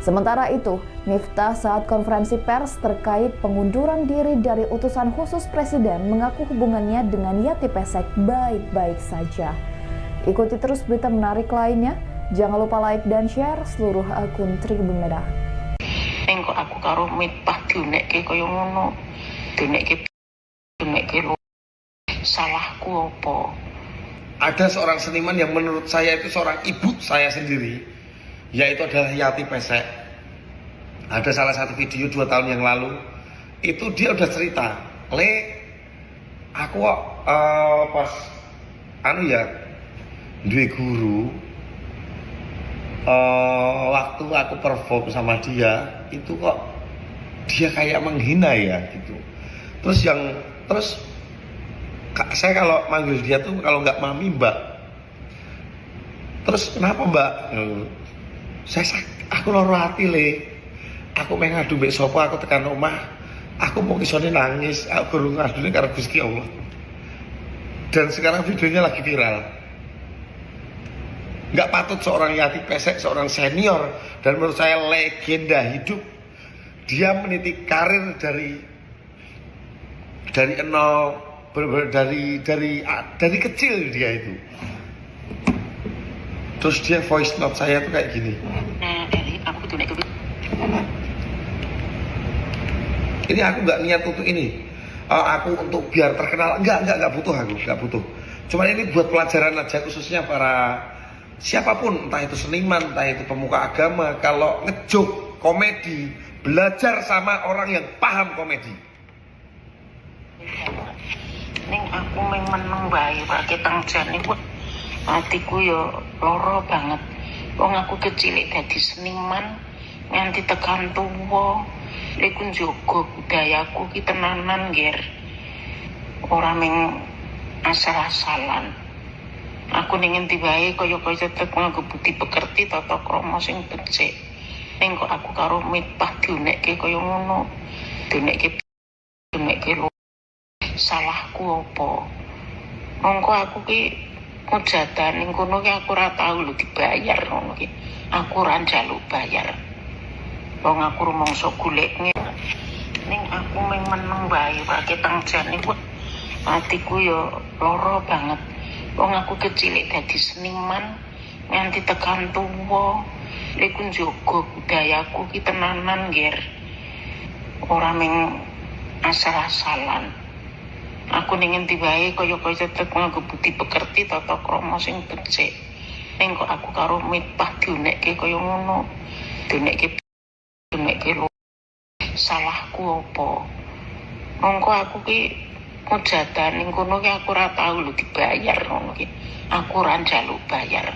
Sementara itu, Miftah saat konferensi pers terkait pengunduran diri dari utusan khusus presiden mengaku hubungannya dengan Yati Pesek baik-baik saja. Ikuti terus berita menarik lainnya. Jangan lupa like dan share seluruh akun Tribun Medan. Ning kok aku karo Miftah diunekke kaya ngono. Diunekke diunekke lho. Salahku apa? Ada seorang seniman yang menurut saya itu seorang ibu saya sendiri, yaitu adalah Yati Pesek. Ada salah satu video 2 tahun yang lalu, itu dia udah cerita, "Le, aku kok pas anu ya, Duwe guru, waktu aku perform sama dia itu kok dia kayak menghina ya gitu. Terus yang terus saya kalau manggil dia tuh kalau nggak mami, mbak. Terus kenapa, mbak? Saya aku loro hati, le. Aku meh ngadu mbek sapa? Aku tekan omah aku mau isone nangis, aku baru ngadune karo Gusti Allah. Dan sekarang videonya lagi viral. Nggak patut seorang Yati Pesek, seorang senior dan menurut saya legenda hidup, dia meniti karir dari nol, bener-bener dari kecil dia itu. Terus dia voice note saya tuh kayak gini. Nah, Eli, aku kudu nek kuwi. Ini aku nggak niat untuk ini. Aku untuk biar terkenal, enggak butuh, aku nggak butuh. Cuman ini buat pelajaran aja, khususnya para siapapun, entah itu seniman, entah itu pemuka agama, kalau ngejoke komedi, belajar sama orang yang paham komedi. Ning aku meng meneng wae, ketang jane kuwi atiku yo lara banget. Wong aku kecil dadi seniman nganti tekan tuwa. Lha iku njaga budayaku ki tenanan, Ger. Ora meng asal-asalan. Aku ning endi wae kaya-kaya tetep nganggo budi pekerti, tata krama sing becik. Ning kok aku karo Miftah diunekke kaya ngono. Diunekke diunekke lho. Salahku apa? Mongko aku ki mujatan ning kono ki aku ora tau lho dibayar ngono ki. Aku ora njaluk bayar. Wong aku rumangsa golek. Ning aku meng meneng wae ketang jane kuwi atiku yo lara banget. Wong aku kecil dadi seniman nganti tekan tuwa. Lha iku njaga budayaku ki tenanan, Ger. Ora meng asal-asalan. Aku ning endi wae kaya-kaya tetep nganggo budi pekerti, tata krama sing becik. Ning kok aku karo Miftah diunekke kaya ngono. Diunekke diunekke lho. Salahku apa? Mongko aku ki mujatan ning kono ki aku ora tau lho dibayar ngono ki. Aku ora njaluk bayar.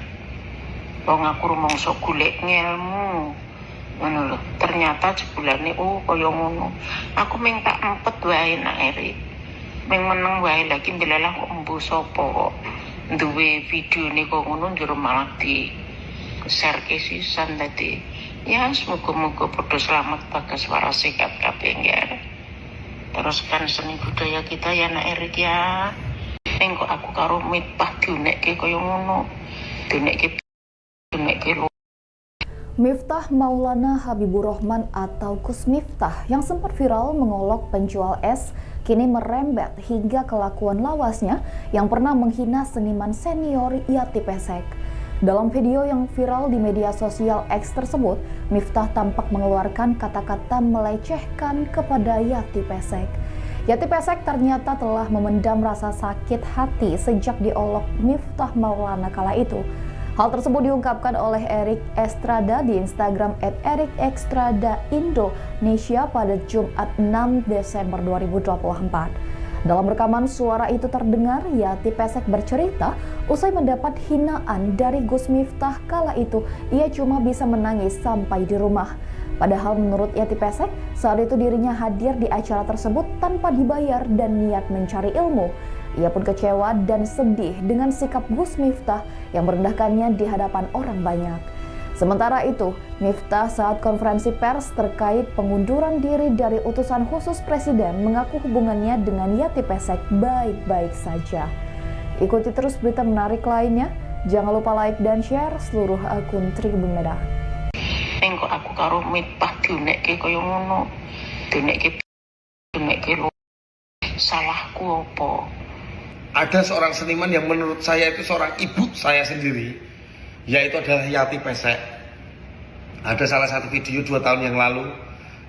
Wong aku rumangsa golek ngelmu. Ngono lho. Ternyata jebulane oh kaya ngono. Aku ming tak empet wae, nak Erik. Ming meneng wae, lagi ndelalah kok embuh sapa kok duwe videone kok ngono, njur malah di share ke sisan. Dadi ya semoga-moga padha selamat, bagas, waras, sehat kabeh ya. Teruskan seni budaya kita ya, nak Erik ya. Ning kok aku karo Miftah diunekke kaya ngono. Diunekke diunekke lho. Miftah Maulana Habibur Rahman atau Gus Miftah yang sempat viral mengolok penjual es kini merembet hingga kelakuan lawasnya yang pernah menghina seniman senior Yati Pesek. Dalam video yang viral di media sosial X tersebut, Miftah tampak mengeluarkan kata-kata melecehkan kepada Yati Pesek. Yati Pesek ternyata telah memendam rasa sakit hati sejak diolok Miftah Maulana kala itu. Hal tersebut diungkapkan oleh Erik Estrada di Instagram @ErikEstradaIndonesia pada Jumat 6 Desember 2024. Dalam rekaman suara itu terdengar Yati Pesek bercerita usai mendapat hinaan dari Gus Miftah kala itu ia cuma bisa menangis sampai di rumah. Padahal menurut Yati Pesek, saat itu dirinya hadir di acara tersebut tanpa dibayar dan niat mencari ilmu. Ia pun kecewa dan sedih dengan sikap Gus Miftah yang merendahkannya di hadapan orang banyak. Sementara itu, Miftah saat konferensi pers terkait pengunduran diri dari utusan khusus presiden mengaku hubungannya dengan Yati Pesek baik-baik saja. Ikuti terus berita menarik lainnya. Jangan lupa like dan share seluruh akun Tribun Medan. Ning kok aku karo Miftah diunekke kaya ngono. Diunekke diunekke lho. Salahku apa? Ada seorang seniman yang menurut saya itu seorang ibu saya sendiri, yaitu adalah Yati Pesek. Ada salah satu video 2 tahun yang lalu,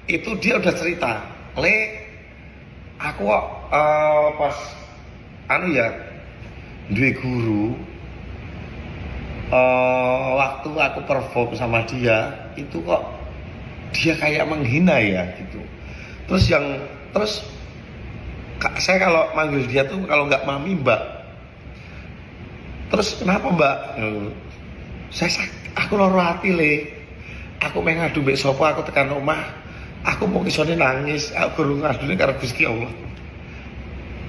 itu dia udah cerita, le, aku kok pas anu ya, duwe guru, waktu aku perform sama dia itu kok dia kayak menghina ya gitu. Terus yang terus saya kalau manggil dia tuh kalau nggak mami, mbak. Terus kenapa, Mbak? Saya aku loro hati, Le. Aku meh ngadu mbek sapa? Aku tekan omah aku mau isone nangis, aku guru ngadune karo Gusti Allah.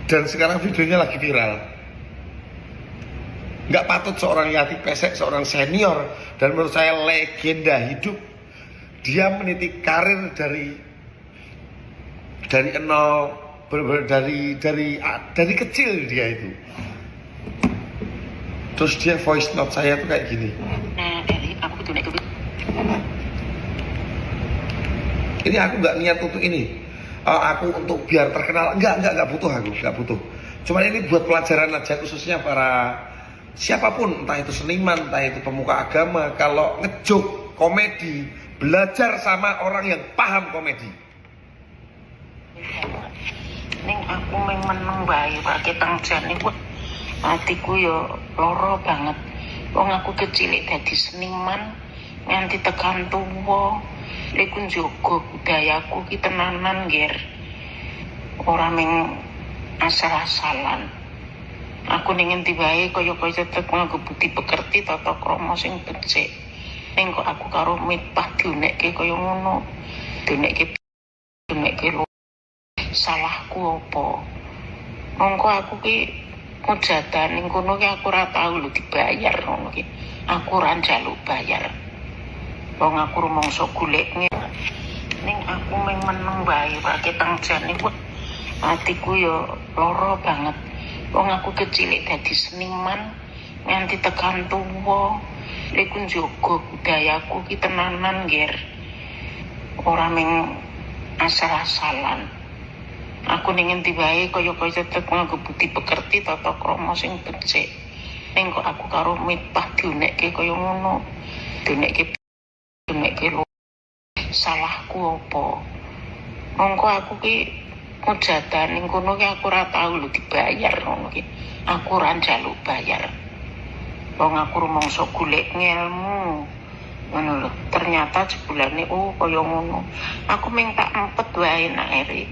Dan sekarang videonya lagi viral. Nggak patut seorang Yati Pesek, seorang senior dan menurut saya legenda hidup, dia meniti karir dari nol, bener-bener dari kecil dia itu. Terus dia voice note saya tuh kayak gini. Nah, Eli, aku kudu nek kuwi. Ini aku nggak niat untuk ini. Aku untuk biar terkenal, enggak butuh, aku nggak butuh. Cuman ini buat pelajaran aja, khususnya para siapapun, entah itu seniman, entah itu pemuka agama, kalau ngejoke komedi, belajar sama orang yang paham komedi. Ning aku meng meneng wae, Pak, jane wah atiku yo lara banget. Wong aku kecil dadi seniman nganti tekan tuwa. Iku njogo budayaku ki tenanan, Ger. Ora meng asal-asalan. Aku ning endi wae kaya-kaya tetep nganggo budi pekerti, tata krama sing becik. Ning kok aku karo Miftah diunekke kaya ngono. Diunekke diunekke lho. Salahku apa? Mongko aku ki mujatan ning kono ki aku ora tau lho dibayar ngono ki. Aku ora njaluk bayar. Wong aku rumangsa golek. Ning aku meng meneng wae, Pak, jane wah atiku yo lara banget. Wong aku kecil dadi seniman nganti tekan tuwa. Iku njogo budayaku ki tenanan, Ger. Ora meng asal-asalan. Aku ning endi wae kaya-kaya tetep nganggo budi pekerti, tata krama sing becik. Ning kok aku karo Miftah diunekke kaya ngono. Diunekke diunekke lho. Salahku apa? Mongko aku ki mujatan ning kono ki aku ora tau lho dibayar ngono ki. Aku ora njaluk bayar. Wong aku rumangsa golek ngelmu. Ngono lho. Ternyata jebulane oh kaya ngono. Aku ming tak empet wae, Nak Erik.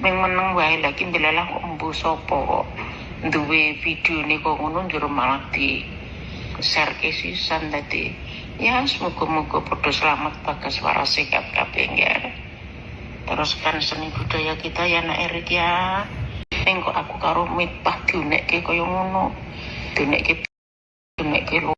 Ming meneng wae, lagi ndelalah kok embuh sapa kok duwe videone kok ngono, njur malah di share ke sisan. Dadi ya semoga-moga padha selamat, bagas, waras, sehat kabeh ya. Teruskan seni budaya kita ya, Nak Erik ya. Ning kok aku karo Miftah diunekke kaya ngono. Diunekke diunekke lho.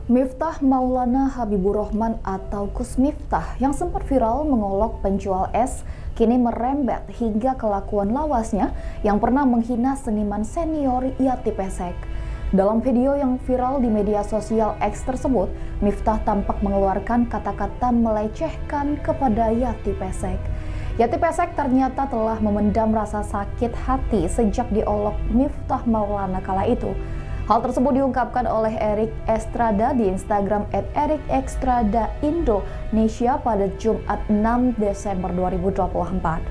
Miftah Maulana Habibur Rahman atau Gus Miftah yang sempat viral mengolok penjual es kini merembet hingga kelakuan lawasnya yang pernah menghina seniman senior Yati Pesek. Dalam video yang viral di media sosial X tersebut, Miftah tampak mengeluarkan kata-kata melecehkan kepada Yati Pesek. Yati Pesek ternyata telah memendam rasa sakit hati sejak diolok Miftah Maulana kala itu. Hal tersebut diungkapkan oleh Erik Estrada di Instagram @ErikEstradaIndonesia pada Jumat 6 Desember 2024.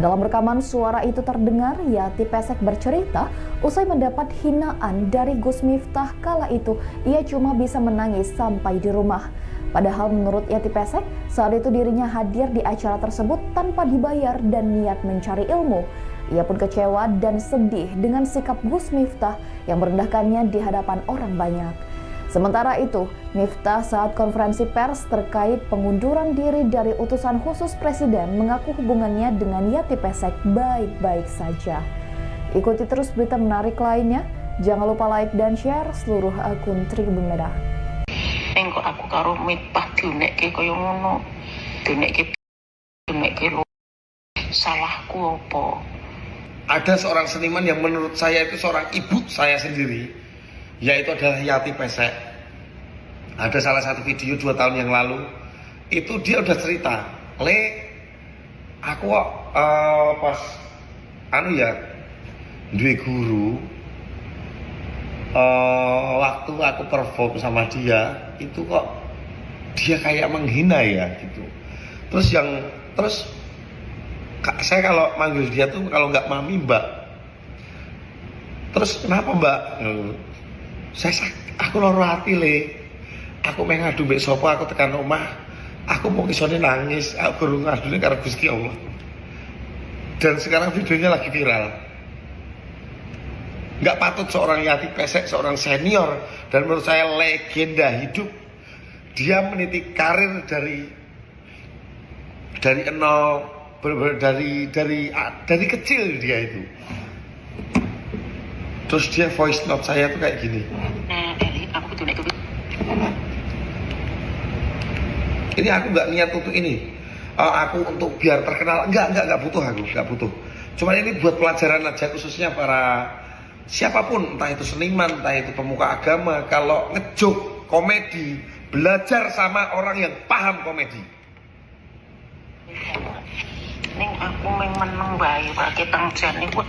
Dalam rekaman suara itu terdengar Yati Pesek bercerita usai mendapat hinaan dari Gus Miftah kala itu ia cuma bisa menangis sampai di rumah. Padahal menurut Yati Pesek, saat itu dirinya hadir di acara tersebut tanpa dibayar dan niat mencari ilmu. Ia pun kecewa dan sedih dengan sikap Gus Miftah yang merendahkannya di hadapan orang banyak. Sementara itu, Miftah saat konferensi pers terkait pengunduran diri dari utusan khusus presiden mengaku hubungannya dengan Yati Pesek baik-baik saja. Ikuti terus berita menarik lainnya. Jangan lupa like dan share seluruh akun Tribun Medan. Ning kok aku karo Miftah diunekke kaya ngono. Diunekke diunekke lho. Salahku apa? Ada seorang seniman yang menurut saya itu seorang ibu saya sendiri, yaitu adalah Yati Pesek. Ada salah satu video 2 tahun yang lalu, itu dia udah cerita, Le, aku kok pas anu ya, duwe guru, waktu aku perform sama dia, itu kok dia kayak menghina ya gitu. Terus yang terus saya kalau manggil dia tuh kalau nggak mami, mbak. Terus kenapa, Mbak? Saya aku loro hati, Le. Aku meh ngadu mbek sapa? Aku tekan omah aku mau isone nangis, aku guru ngadune karo Gusti Allah. Dan sekarang videonya lagi viral. Nggak patut seorang Yati Pesek, seorang senior, dan menurut saya legenda hidup. Dia meniti karir dari nol, bener-bener dari kecil dia itu. Terus dia voice note saya tuh kayak gini. Nah, Eli, aku kudu nek Ini aku nggak niat untuk ini. Aku untuk biar terkenal, enggak butuh aku, nggak butuh. Cuman ini buat pelajaran aja, khususnya para siapapun, entah itu seniman, entah itu pemuka agama, kalau ngejoke komedi, belajar sama orang yang paham komedi. Ning aku meng meneng wae ketang jane, wah,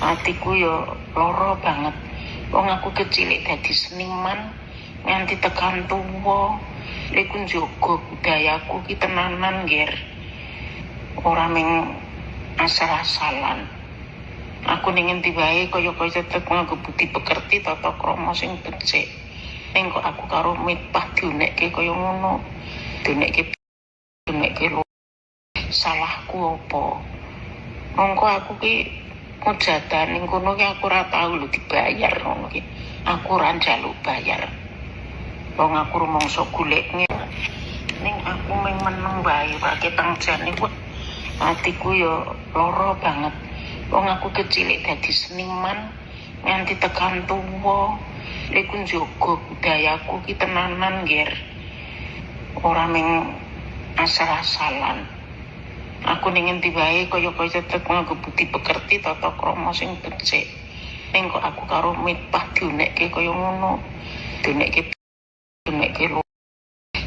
atiku yo lara banget. Wong aku kecilik dadi seniman nganti tekan tuwa. Iku njogo budayaku ki tenanan, Ger. Ora meng asal-asalan. Aku ning endi wae kaya-kaya tetep nganggo budi pekerti, tata krama sing becik. Ning kok aku karo Miftah diunekke kaya ngono. Diunekke diunekke lho. Salahku apa? Mongko aku ki mujatan ning kono ki aku ora tau lho dibayar ngono ki. Aku ora njaluk bayar. Wong aku rumangsa golek. Ning aku meng meneng wae ketang jane, wah, atiku yo lara banget. Wong aku kecilik dadi seniman nganti tekan tuwa. Iku njogo budayaku ki tenanan, Ger. Ora meng asal-asalan. Aku ning endi wae kaya-kaya tetep nganggo budi pekerti, tata krama sing becik. Ning kok aku karo Miftah diunekke kaya ngono. Diunekke diunekke lho.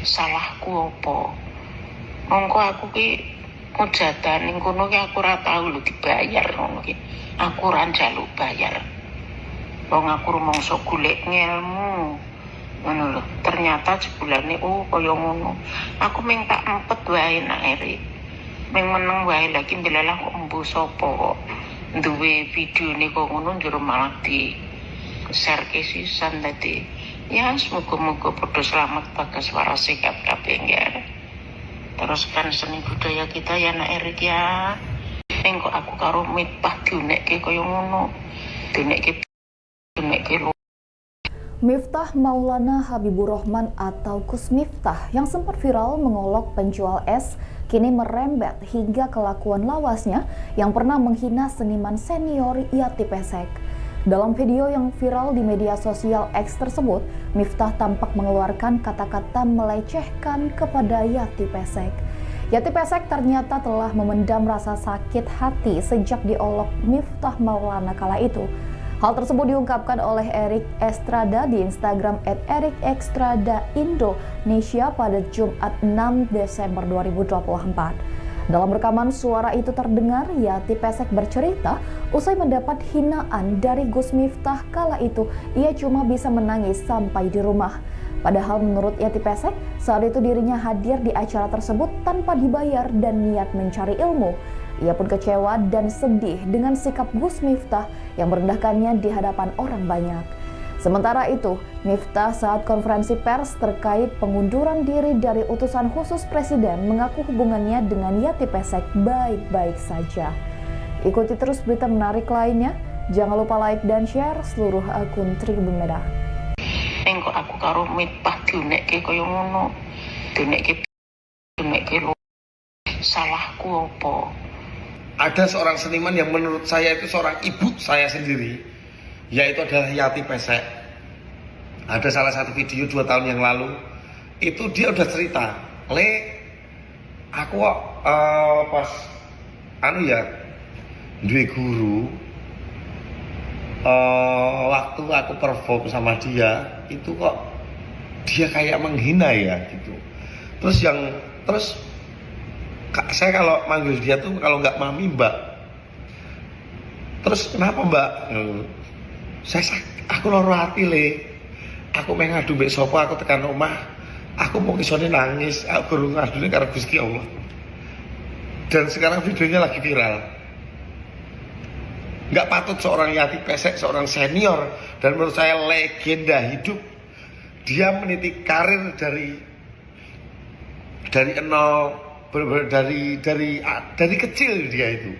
Salahku apa? Mongko aku ki mujatan ning kono ki aku ora tau lho dibayar ngono ki. Aku ora njaluk bayar. Wong aku rumangsa golek ngelmu. Ngono lho. Ternyata jebulane, oh, kaya ngono. Aku ming tak empet wae, Nak Erik. Ming meneng wae, lagi ndelalah kok embuh sapa kok duwe videone kok ngono, njur malah di share ke sisan. Dadi ya semoga-moga padha selamat, bagas, waras, sehat kabeh ya. Teruskan seni budaya kita ya, Nak Erik ya. Ning kok aku karo Miftah diunekke kaya ngono. Diunekke diunekke lho. Miftah Maulana Habibur Rahman atau Gus Miftah yang sempat viral mengolok penjual es kini merembet hingga kelakuan lawasnya yang pernah menghina seniman senior Yati Pesek. Dalam video yang viral di media sosial X tersebut, Miftah tampak mengeluarkan kata-kata melecehkan kepada Yati Pesek. Yati Pesek ternyata telah memendam rasa sakit hati sejak diolok Miftah Maulana kala itu. Hal tersebut diungkapkan oleh Erik Estrada di Instagram @ErikEstradaIndonesia pada Jumat 6 Desember 2024. Dalam rekaman suara itu terdengar Yati Pesek bercerita usai mendapat hinaan dari Gus Miftah kala itu ia cuma bisa menangis sampai di rumah. Padahal menurut Yati Pesek, saat itu dirinya hadir di acara tersebut tanpa dibayar dan niat mencari ilmu. Ia pun kecewa dan sedih dengan sikap Gus Miftah yang merendahkannya di hadapan orang banyak. Sementara itu, Miftah saat konferensi pers terkait pengunduran diri dari utusan khusus presiden mengaku hubungannya dengan Yati Pesek baik-baik saja. Ikuti terus berita menarik lainnya. Jangan lupa like dan share seluruh akun Tribun Medan. Ning kok aku karo Miftah diunekke kaya ngono. Diunekke diunekke lho. Salahku apa? Ada seorang seniman yang menurut saya itu seorang ibu saya sendiri, yaitu adalah Yati Pesek. Ada salah satu video 2 tahun yang lalu, itu dia udah cerita, "Le, aku kok pas anu ya, duwe guru, waktu aku perform sama dia, itu kok dia kayak menghina ya," gitu. Terus yang terus saya kalau manggil dia tuh kalau nggak mami, mbak. Terus kenapa, mbak? Saya aku loro hati, Le. Aku pengen ngadu mbek sapa? Aku tekan omah aku mau isone nangis, aku baru ngadune karo Gusti Allah. Dan sekarang videonya lagi viral. Nggak patut seorang Yati Pesek, seorang senior, dan menurut saya legenda hidup, dia meniti karir dari nol, bener-bener dari kecil dia itu.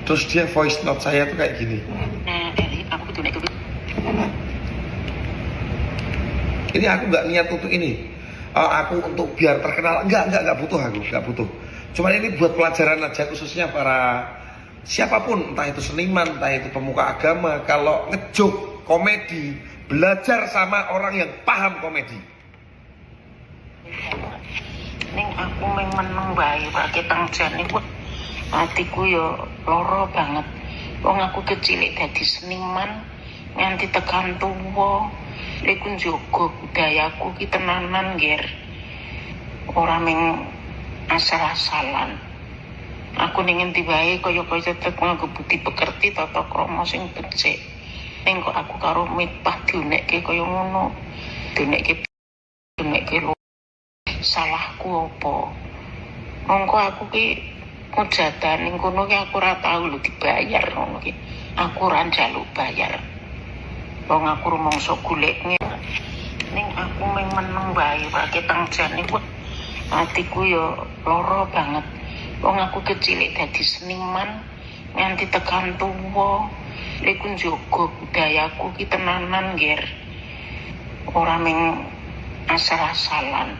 Terus dia voice note saya tuh kayak gini. Nah, Eri, aku kudu nek Ini aku nggak niat untuk ini. Aku untuk biar terkenal. Enggak butuh aku, nggak butuh. Cuman ini buat pelajaran aja, khususnya para siapapun, entah itu seniman, entah itu pemuka agama, kalau ngejoke komedi, belajar sama orang yang paham komedi. Ning aku meng meneng wae ketang jane, wah, atiku yo lara banget. Wong aku kecil dadi seniman nganti tekan tuwa. Iku njogo budayaku ki tenanan, Ger. Ora meng asal-asalan. Aku ning endi wae kaya-kaya tetep nganggo budi pekerti, tata krama sing becik. Ning kok aku karo Miftah diunekke kaya ngono. Diunekke diunekke lho. Salahku apa? Mongko aku ki mujatan ning kono ki aku ora tau lho dibayar ngono ki. Aku ora njaluk bayar. Wong aku rumangsa golek. Ning aku meng meneng wae ketang jane, wah, atiku yo lara banget. Wong aku kecil dadi seniman nganti tekan tuwa. Iku njogo budayaku ki tenanan, Ger. Ora meng asal-asalan.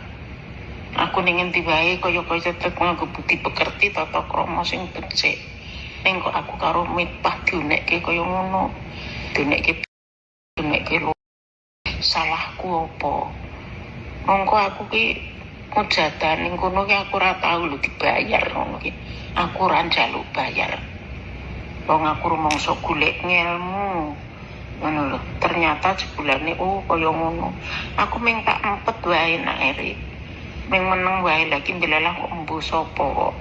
Aku ning endi wae kaya-kaya tetep nganggo budi pekerti, tata krama sing becik. Ning kok aku karo Miftah diunekke kaya ngono. Diunekke diunekke lho. Salahku apa? Mongko aku ki mujatan ning kono ki aku ora tau lho dibayar ngono ki. Aku ora njaluk bayar. Wong aku rumangsa golek ngelmu. Ngono lho. Ternyata jebulane, oh, kaya ngono. Aku ming tak empet wae, Nak Erik. Ming meneng wae, lagi ndelalah kok embuh sapa kok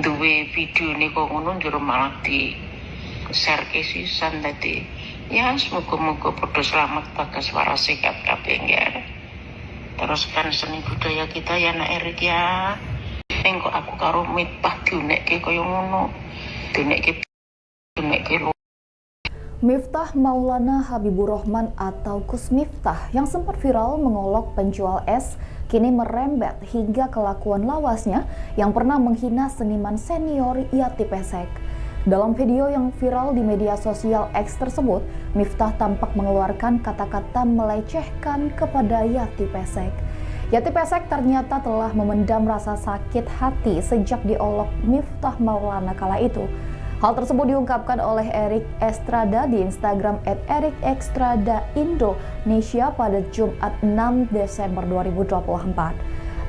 duwe videone kok ngono, njur malah di share ke sisan. Dadi ya semoga-moga padha selamat, bagas, waras, sehat kabeh ya. Teruskan seni budaya kita ya, Nak Erik ya. Ning kok aku karo Miftah diunekke kaya ngono. Diunekke diunekke lho. Miftah Maulana Habibur Rahman atau Gus Miftah yang sempat viral mengolok penjual es kini merembet hingga kelakuan lawasnya yang pernah menghina seniman senior Yati Pesek. Dalam video yang viral di media sosial X tersebut, Miftah tampak mengeluarkan kata-kata melecehkan kepada Yati Pesek. Yati Pesek ternyata telah memendam rasa sakit hati sejak diolok Miftah Maulana kala itu. Hal tersebut diungkapkan oleh Erik Estrada di Instagram @ErikEstradaIndonesia pada Jumat 6 Desember 2024.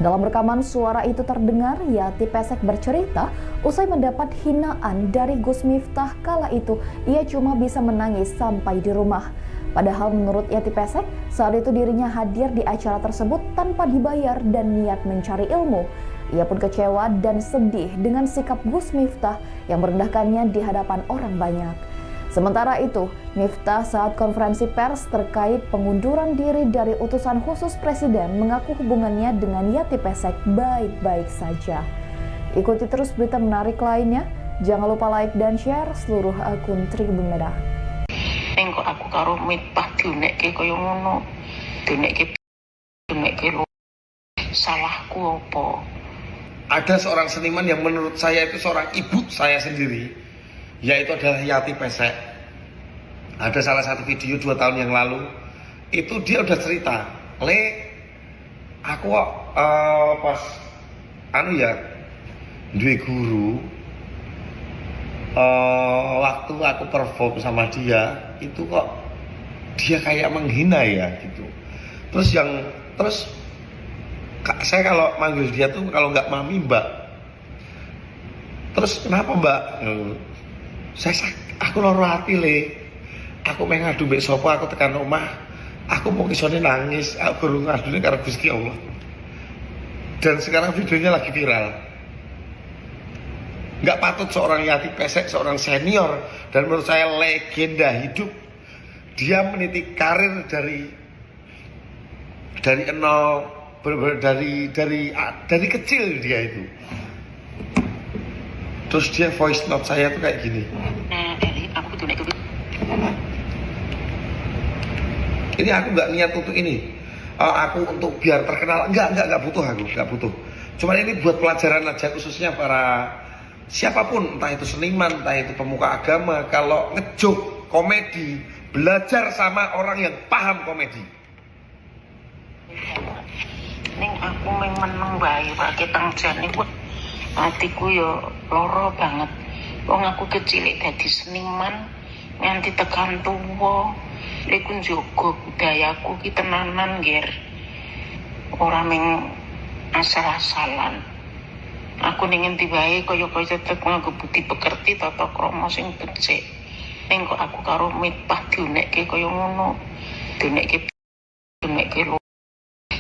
Dalam rekaman suara itu terdengar Yati Pesek bercerita usai mendapat hinaan dari Gus Miftah kala itu ia cuma bisa menangis sampai di rumah. Padahal menurut Yati Pesek, saat itu dirinya hadir di acara tersebut tanpa dibayar dan niat mencari ilmu. Ia pun kecewa dan sedih dengan sikap Gus Miftah yang merendahkannya di hadapan orang banyak. Sementara itu, Miftah saat konferensi pers terkait pengunduran diri dari utusan khusus presiden mengaku hubungannya dengan Yati Pesek baik-baik saja. Ikuti terus berita menarik lainnya. Jangan lupa like dan share seluruh akun Tribun Medan. Ning kok aku karo Miftah diunekke kaya ngono. Diunekke diunekke lho. Salahku apa? Ada seorang seniman yang menurut saya itu seorang ibu saya sendiri, yaitu adalah Yati Pesek. Ada salah satu video 2 tahun yang lalu, itu dia udah cerita, "Le, aku kok pas anu ya, duwe guru, waktu aku perform sama dia, itu kok dia kayak menghina ya," gitu. Terus yang terus saya kalau manggil dia tuh kalau nggak mami, mbak. Terus kenapa, mbak? Saya aku loro hati, Le. Aku pengen ngadu mbek sapa? Aku tekan omah aku mau isone nangis, aku baru ngadune karo Gusti Allah. Dan sekarang videonya lagi viral. Nggak patut seorang Yati Pesek, seorang senior dan menurut saya legenda hidup, dia meniti karir dari nol, bener-bener dari kecil dia itu. Terus dia voice note saya tuh kayak gini. Nah, Eri, aku kudu nek Ini aku nggak niat untuk ini. Aku untuk biar terkenal, enggak butuh aku, nggak butuh. Cuman ini buat pelajaran aja, khususnya para Siapapun, entah itu seniman, entah itu pemuka agama, kalau ngejoke komedi, belajar sama orang yang paham komedi. Ning aku mung meneng wae ketang jane, wah, atiku yo lara banget. Wong aku kecil dadi seniman nganti tekan tuwa. Iku njogo budayaku ki tenanan, Ger. Ora mung asal-asalan. Aku ning endi wae kaya-kaya tetep nganggo budi pekerti, tata krama sing becik. Ning kok aku karo Miftah diunekke kaya ngono. Diunekke diunekke lho.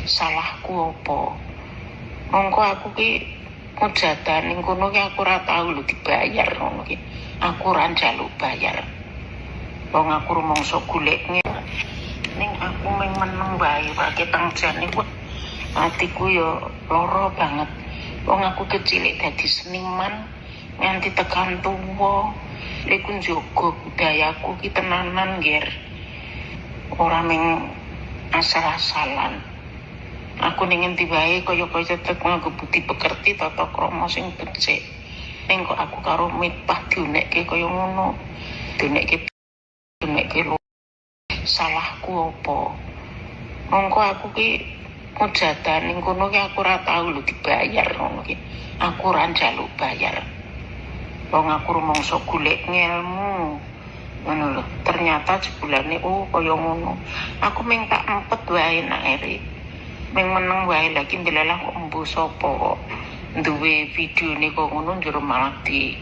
Salahku apa? Mongko aku ki mujatan ning kono ki aku ora tau lho dibayar ngono ki. Aku ora njaluk bayar. Wong aku rumangsa golek. Ning aku mung meneng wae ketang jane, wah, atiku yo lara banget. Wong aku kecil dadi seniman nganti tekan tuwa. Iku njogo budayaku ki tenanan, Ger. Ora mung asal-asalan. Aku ning endi wae kaya-kaya tetep nganggo budi pekerti, tata krama sing becik. Ning kok aku karo Miftah diunekke kaya ngono. Diunekke diunekke lho. Salahku apa? Mongko aku ki mujatan ning kono ki aku ora tau lho dibayar ngono ki. Aku ora njaluk bayar. Wong aku rumangsa golek ngelmu. Ngono lho. Ternyata jebulane, oh, kaya ngono. Aku mung tak empet wae, Nak Erik. Mung meneng wae, lagi ndelalah kok embuh sapa kok duwe videone kok ngono, njero malah di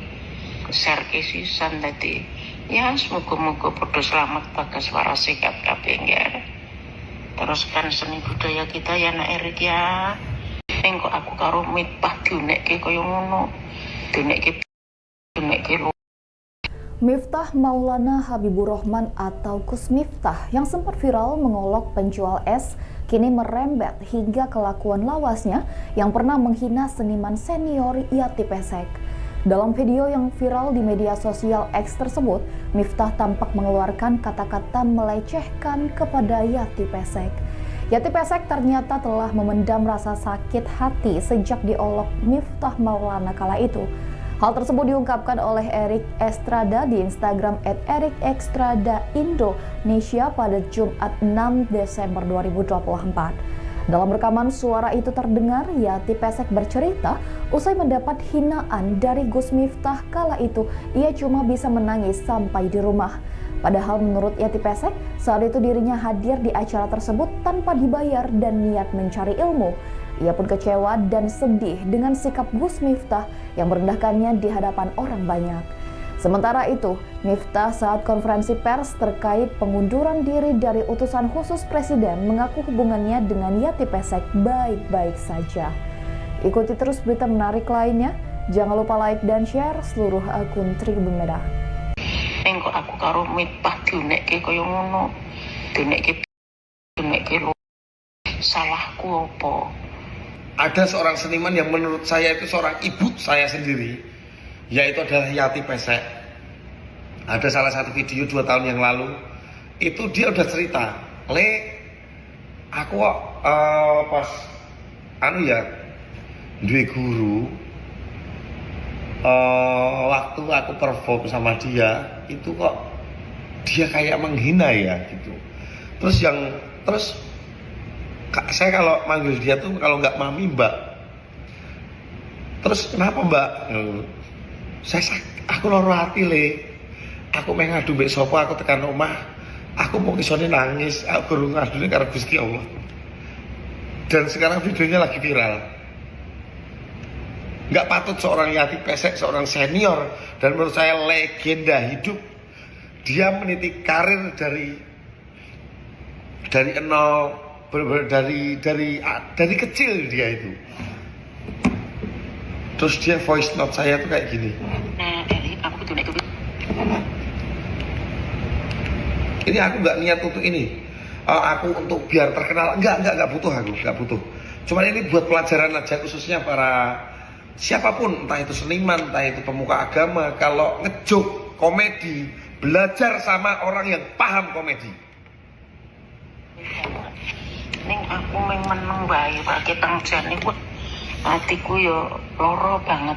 share ke sisan. Dadi ya semoga-moga padha selamat, bagas, waras, sehat kabeh ya. Teruskan seni budaya kita ya, Nak Erik ya. Ning kok aku karo Miftah diunekke kaya ngono. Diunekke diunekke lho. Miftah Maulana Habibur Rahman atau Gus Miftah yang sempat viral mengolok penjual es kini merembet hingga kelakuan lawasnya yang pernah menghina seniman senior Yati Pesek. Dalam video yang viral di media sosial X tersebut, Miftah tampak mengeluarkan kata-kata melecehkan kepada Yati Pesek. Yati Pesek ternyata telah memendam rasa sakit hati sejak diolok Miftah Maulana kala itu. Hal tersebut diungkapkan oleh Erik Estrada di Instagram @ErikEstradaIndonesia pada Jumat 6 Desember 2024. Dalam rekaman suara itu terdengar Yati Pesek bercerita usai mendapat hinaan dari Gus Miftah kala itu ia cuma bisa menangis sampai di rumah. Padahal menurut Yati Pesek, saat itu dirinya hadir di acara tersebut tanpa dibayar dan niat mencari ilmu. Ia pun kecewa dan sedih dengan sikap Gus Miftah yang merendahkannya di hadapan orang banyak. Sementara itu, Miftah saat konferensi pers terkait pengunduran diri dari utusan khusus presiden mengaku hubungannya dengan Yati Pesek baik-baik saja. Ikuti terus berita menarik lainnya. Jangan lupa like dan share seluruh akun Tribun Medan. Ning kok aku karo Miftah diunekke kaya ngono. Diunekke diunekke lho. Salahku apa? Ada seorang seniman yang menurut saya itu seorang ibu saya sendiri, yaitu adalah Yati Pesek. Ada salah satu video 2 tahun yang lalu, itu dia udah cerita, "Le, aku kok pas anu ya, duwe guru, waktu aku perform sama dia, itu kok dia kayak menghina ya," gitu. Terus yang terus, "Kak, saya kalau manggil dia tuh kalau nggak mami, mbak." "Terus kenapa, mbak?" "Saya aku loro hati, Le. Aku meh ngadu mbek sapa? Aku tekan omah aku mau isone nangis, aku gurung ngadune karo Gusti Allah." Dan sekarang videonya lagi viral. Nggak patut seorang Yati Pesek, seorang senior dan menurut saya legenda hidup, dia meniti karir dari nol, bener-bener dari kecil dia itu. Terus dia voice note saya tuh kayak gini. Nah, Erik, aku diunekke. Ini aku nggak niat untuk ini. Eh, aku untuk biar terkenal enggak butuh, aku nggak butuh. Cuman ini buat pelajaran aja, khususnya para siapapun, entah itu seniman, entah itu pemuka agama, kalau ngejoke komedi, belajar sama orang yang paham komedi. Ning aku mung meneng wae ketang jane, wah, atiku yo lara banget.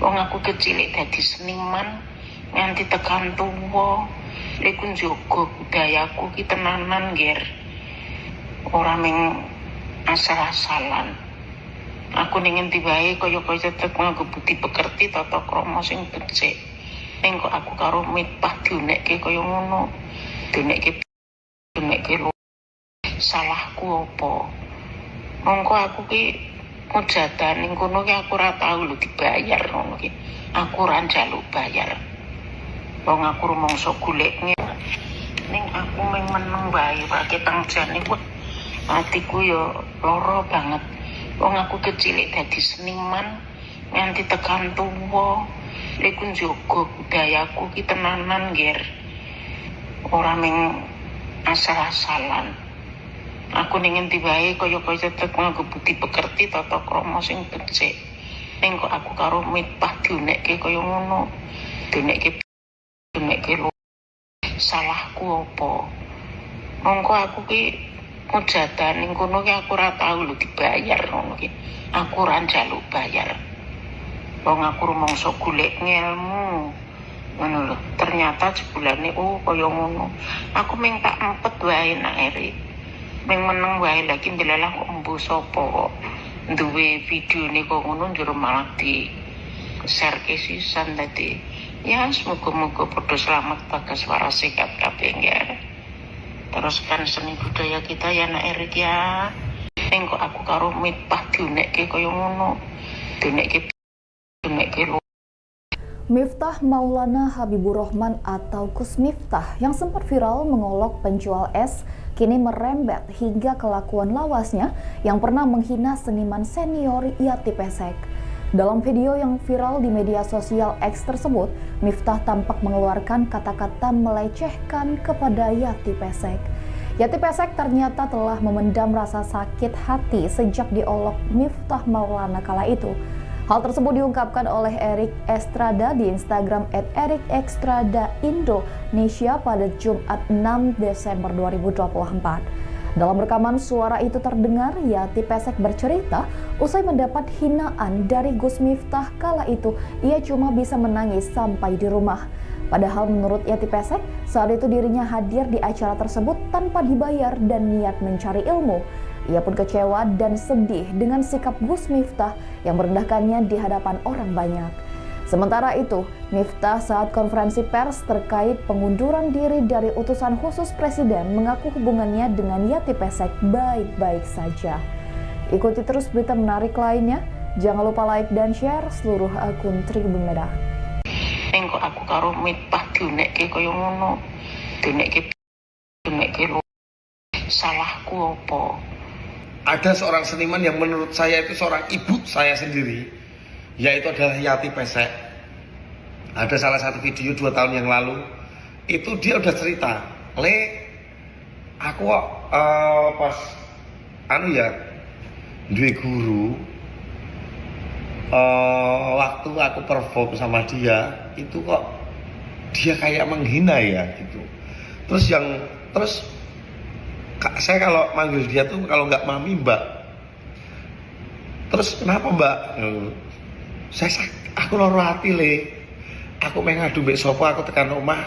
Wong aku kecil dadi seniman nganti tekan tuwa. Iku njogo budayaku ki tenanan, Ger. Ora ming asal-asalan. Aku ning endi wae kaya-kaya tetep nganggo budi pekerti, tata krama sing becik. Ning kok aku karo Miftah diunekke kaya ngono. Diunekke diunekke lho. Salahku apa? Mongko aku ki mujatan ning kono ki aku ora tau lho dibayar ngono ki. Aku ora njaluk bayar. Wong aku rumangsa golek. Ning aku mung meneng wae ketang jane, wah, atiku ya lara banget. Wong aku kecil dadi seniman nganti tekan tuwa. Iku njogo budayaku ki tenanan, Ger. Ora ming asal-asalan. Aku ning endi wae kaya-kaya tetep nganggo budi pekerti, tata krama sing becik. Ning kok aku karo Miftah diunekke kaya ngono. Diunekke diunekke lho. Salahku apa? Mongko aku ki mujatan ning kono ki aku ora tau lho dibayar ngono ki. Aku ora njaluk bayar. Wong aku rumangsa golek ngelmu. Ngono lho. Ternyata jebulane, oh, kaya ngono. Aku ming tak empet wae, Nak Erik. Ming meneng wae, lagi ndelalah kok embuh sapa kok duwe videone kok ngono, njero malah di share ke sisan. Dadi ya semoga-moga padha selamat, bagas, waras, sehat kabeh ya. Teruskan seni budaya kita ya, Nak Erik ya. Ning kok aku karo Miftah diunekke kaya ngono. Diunekke diunekke lho. Miftah Maulana Habibur Rahman atau Gus Miftah yang sempat viral mengolok penjual es kini merembet hingga kelakuan lawasnya yang pernah menghina seniman senior Yati Pesek. Dalam video yang viral di media sosial X tersebut, Miftah tampak mengeluarkan kata-kata melecehkan kepada Yati Pesek. Yati Pesek ternyata telah memendam rasa sakit hati sejak diolok Miftah Maulana kala itu. Hal tersebut diungkapkan oleh Erik Estrada di Instagram @ErikEstradaIndonesia pada Jumat 6 Desember 2024. Dalam rekaman suara itu terdengar Yati Pesek bercerita usai mendapat hinaan dari Gus Miftah kala itu ia cuma bisa menangis sampai di rumah. Padahal menurut Yati Pesek, saat itu dirinya hadir di acara tersebut tanpa dibayar dan niat mencari ilmu. Ia pun kecewa dan sedih dengan sikap Gus Miftah yang merendahkannya di hadapan orang banyak. Sementara itu, Miftah saat konferensi pers terkait pengunduran diri dari utusan khusus presiden mengaku hubungannya dengan Yati Pesek baik-baik saja. Ikuti terus berita menarik lainnya. Jangan lupa like dan share seluruh akun Tribun Medan. Ning kok aku karo Miftah diunekke kaya ngono. Diunekke diunekke lho. Salahku apa? Ada seorang seniman yang menurut saya itu seorang ibu saya sendiri, yaitu adalah Yati Pesek. Ada salah satu video 2 tahun yang lalu, itu dia udah cerita, "Le, aku kok pas anu ya, duwe guru, waktu aku perform sama dia, itu kok dia kayak menghina ya," gitu. Terus yang terus, "Kak, saya kalau manggil dia tuh kalau nggak mami, mbak." "Terus kenapa, mbak?" Saya aku loro hati, Le. Aku meh ngadu mbek sapa? Aku tekan omah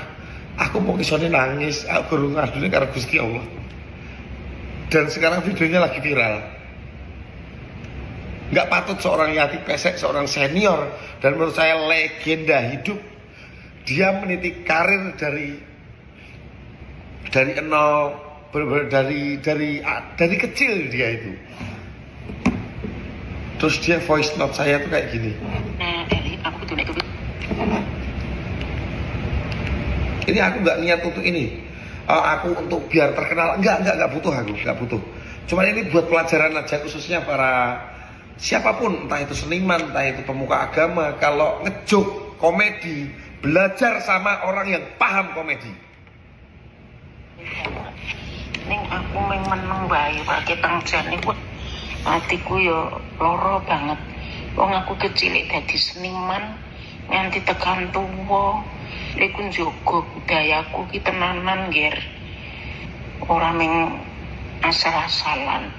aku mau isone nangis, aku guru ngadune karo Gusti Allah." Dan sekarang videonya lagi viral. Nggak patut seorang Yati Pesek, seorang senior dan menurut saya legenda hidup, dia meniti karir dari nol, bener-bener dari kecil dia itu. Terus dia voice note saya tuh kayak gini. Nah, Erik, aku diunekke. Ini aku nggak niat untuk ini. Eh, aku untuk biar terkenal, enggak butuh, aku nggak butuh. Cuman ini buat pelajaran aja, khususnya para siapapun, entah itu seniman, entah itu pemuka agama, kalau ngejoke komedi, belajar sama orang yang paham komedi. Ning aku mung meneng wae ketang jane, wah, atiku ya lara banget. Wong aku kecil dadi seniman nganti tekan tuwa. Iku njogo budayaku ki tenanan, Ger. Ora ming asal-asalan.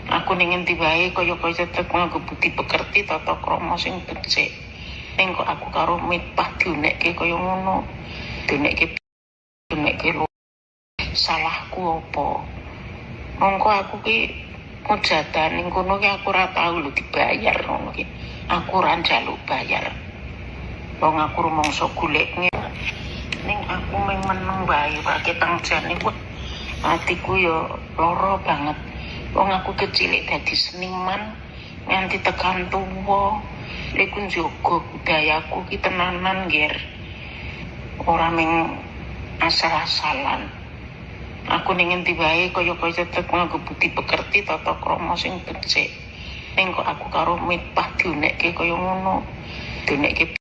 Aku ning endi wae kaya-kaya tetep nganggo budi pekerti, tata krama sing becik. Ning kok aku karo Miftah diunekke kaya ngono. Diunekke diunekke lho. Salahku apa? Mongko aku ki mujatan ning kono ki aku ora tau lho dibayar ngono ki. Aku ora njaluk bayar. Wong aku rumangsa golek. Ning aku mung meneng wae ketang jane wah atiku ya lara banget. Wong aku kecilik dadi seniman nganti tekan tuwa. Iku njaga budayaku ki tenanan, Ger. Ora mung asal-asalan. Aku ning endi wae kaya-kaya tetep nganggo budi pekerti, tata krama sing becik. Ning kok aku karo Miftah diunekke kaya ngono. Diunekke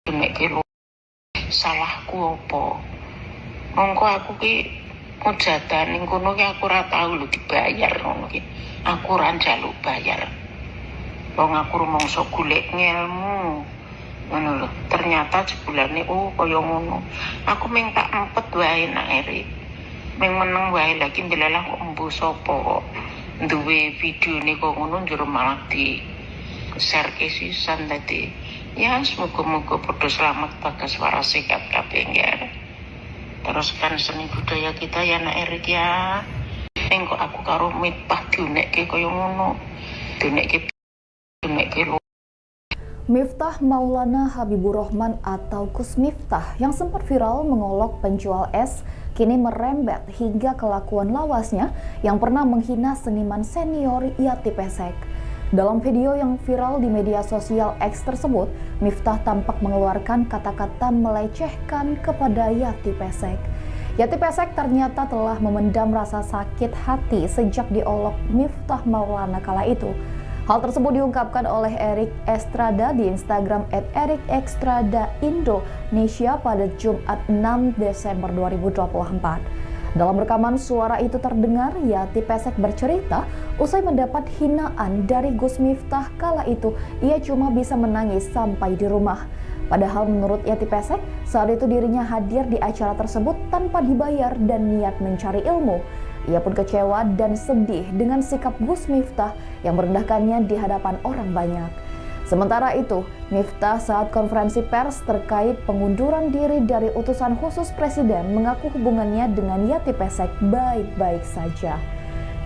diunekke lho. Salahku apa? Mongko aku ki mujatan ning kono ki aku ora tau lho dibayar ngono ki. Aku ora njaluk bayar. Wong aku rumangsa golek ngelmu. Ngono lho. Ternyata jebulane oh kaya ngono. Aku mung tak empet wae nak Erik. Mung meneng wae, lagi ndelalah kok embuh sapa kok duwe videone kok ngono, njur malah di share ke sisan. Dadi ya semoga-moga padha selamat, bagas, waras, sehat kabeh ya. Teruskan seni budaya kita ya, nak Erik ya. Ning kok aku karo Miftah diunekke kaya ngono. Diunekke diunekke lho. Miftah Maulana Habibur Rahman atau Gus Miftah yang sempat viral mengolok penjual es kini merembet hingga kelakuan lawasnya yang pernah menghina seniman senior Yati Pesek. Dalam video yang viral di media sosial X tersebut, Miftah tampak mengeluarkan kata-kata melecehkan kepada Yati Pesek. Yati Pesek ternyata telah memendam rasa sakit hati sejak diolok Miftah Maulana kala itu. Hal tersebut diungkapkan oleh Erik Estrada di Instagram @ErikEstradaIndonesia pada Jumat 6 Desember 2024. Dalam rekaman suara itu terdengar Yati Pesek bercerita usai mendapat hinaan dari Gus Miftah kala itu ia cuma bisa menangis sampai di rumah. Padahal menurut Yati Pesek, saat itu dirinya hadir di acara tersebut tanpa dibayar dan niat mencari ilmu. Ia pun kecewa dan sedih dengan sikap Gus Miftah yang merendahkannya di hadapan orang banyak. Sementara itu, Miftah saat konferensi pers terkait pengunduran diri dari utusan khusus presiden mengaku hubungannya dengan Yati Pesek baik-baik saja.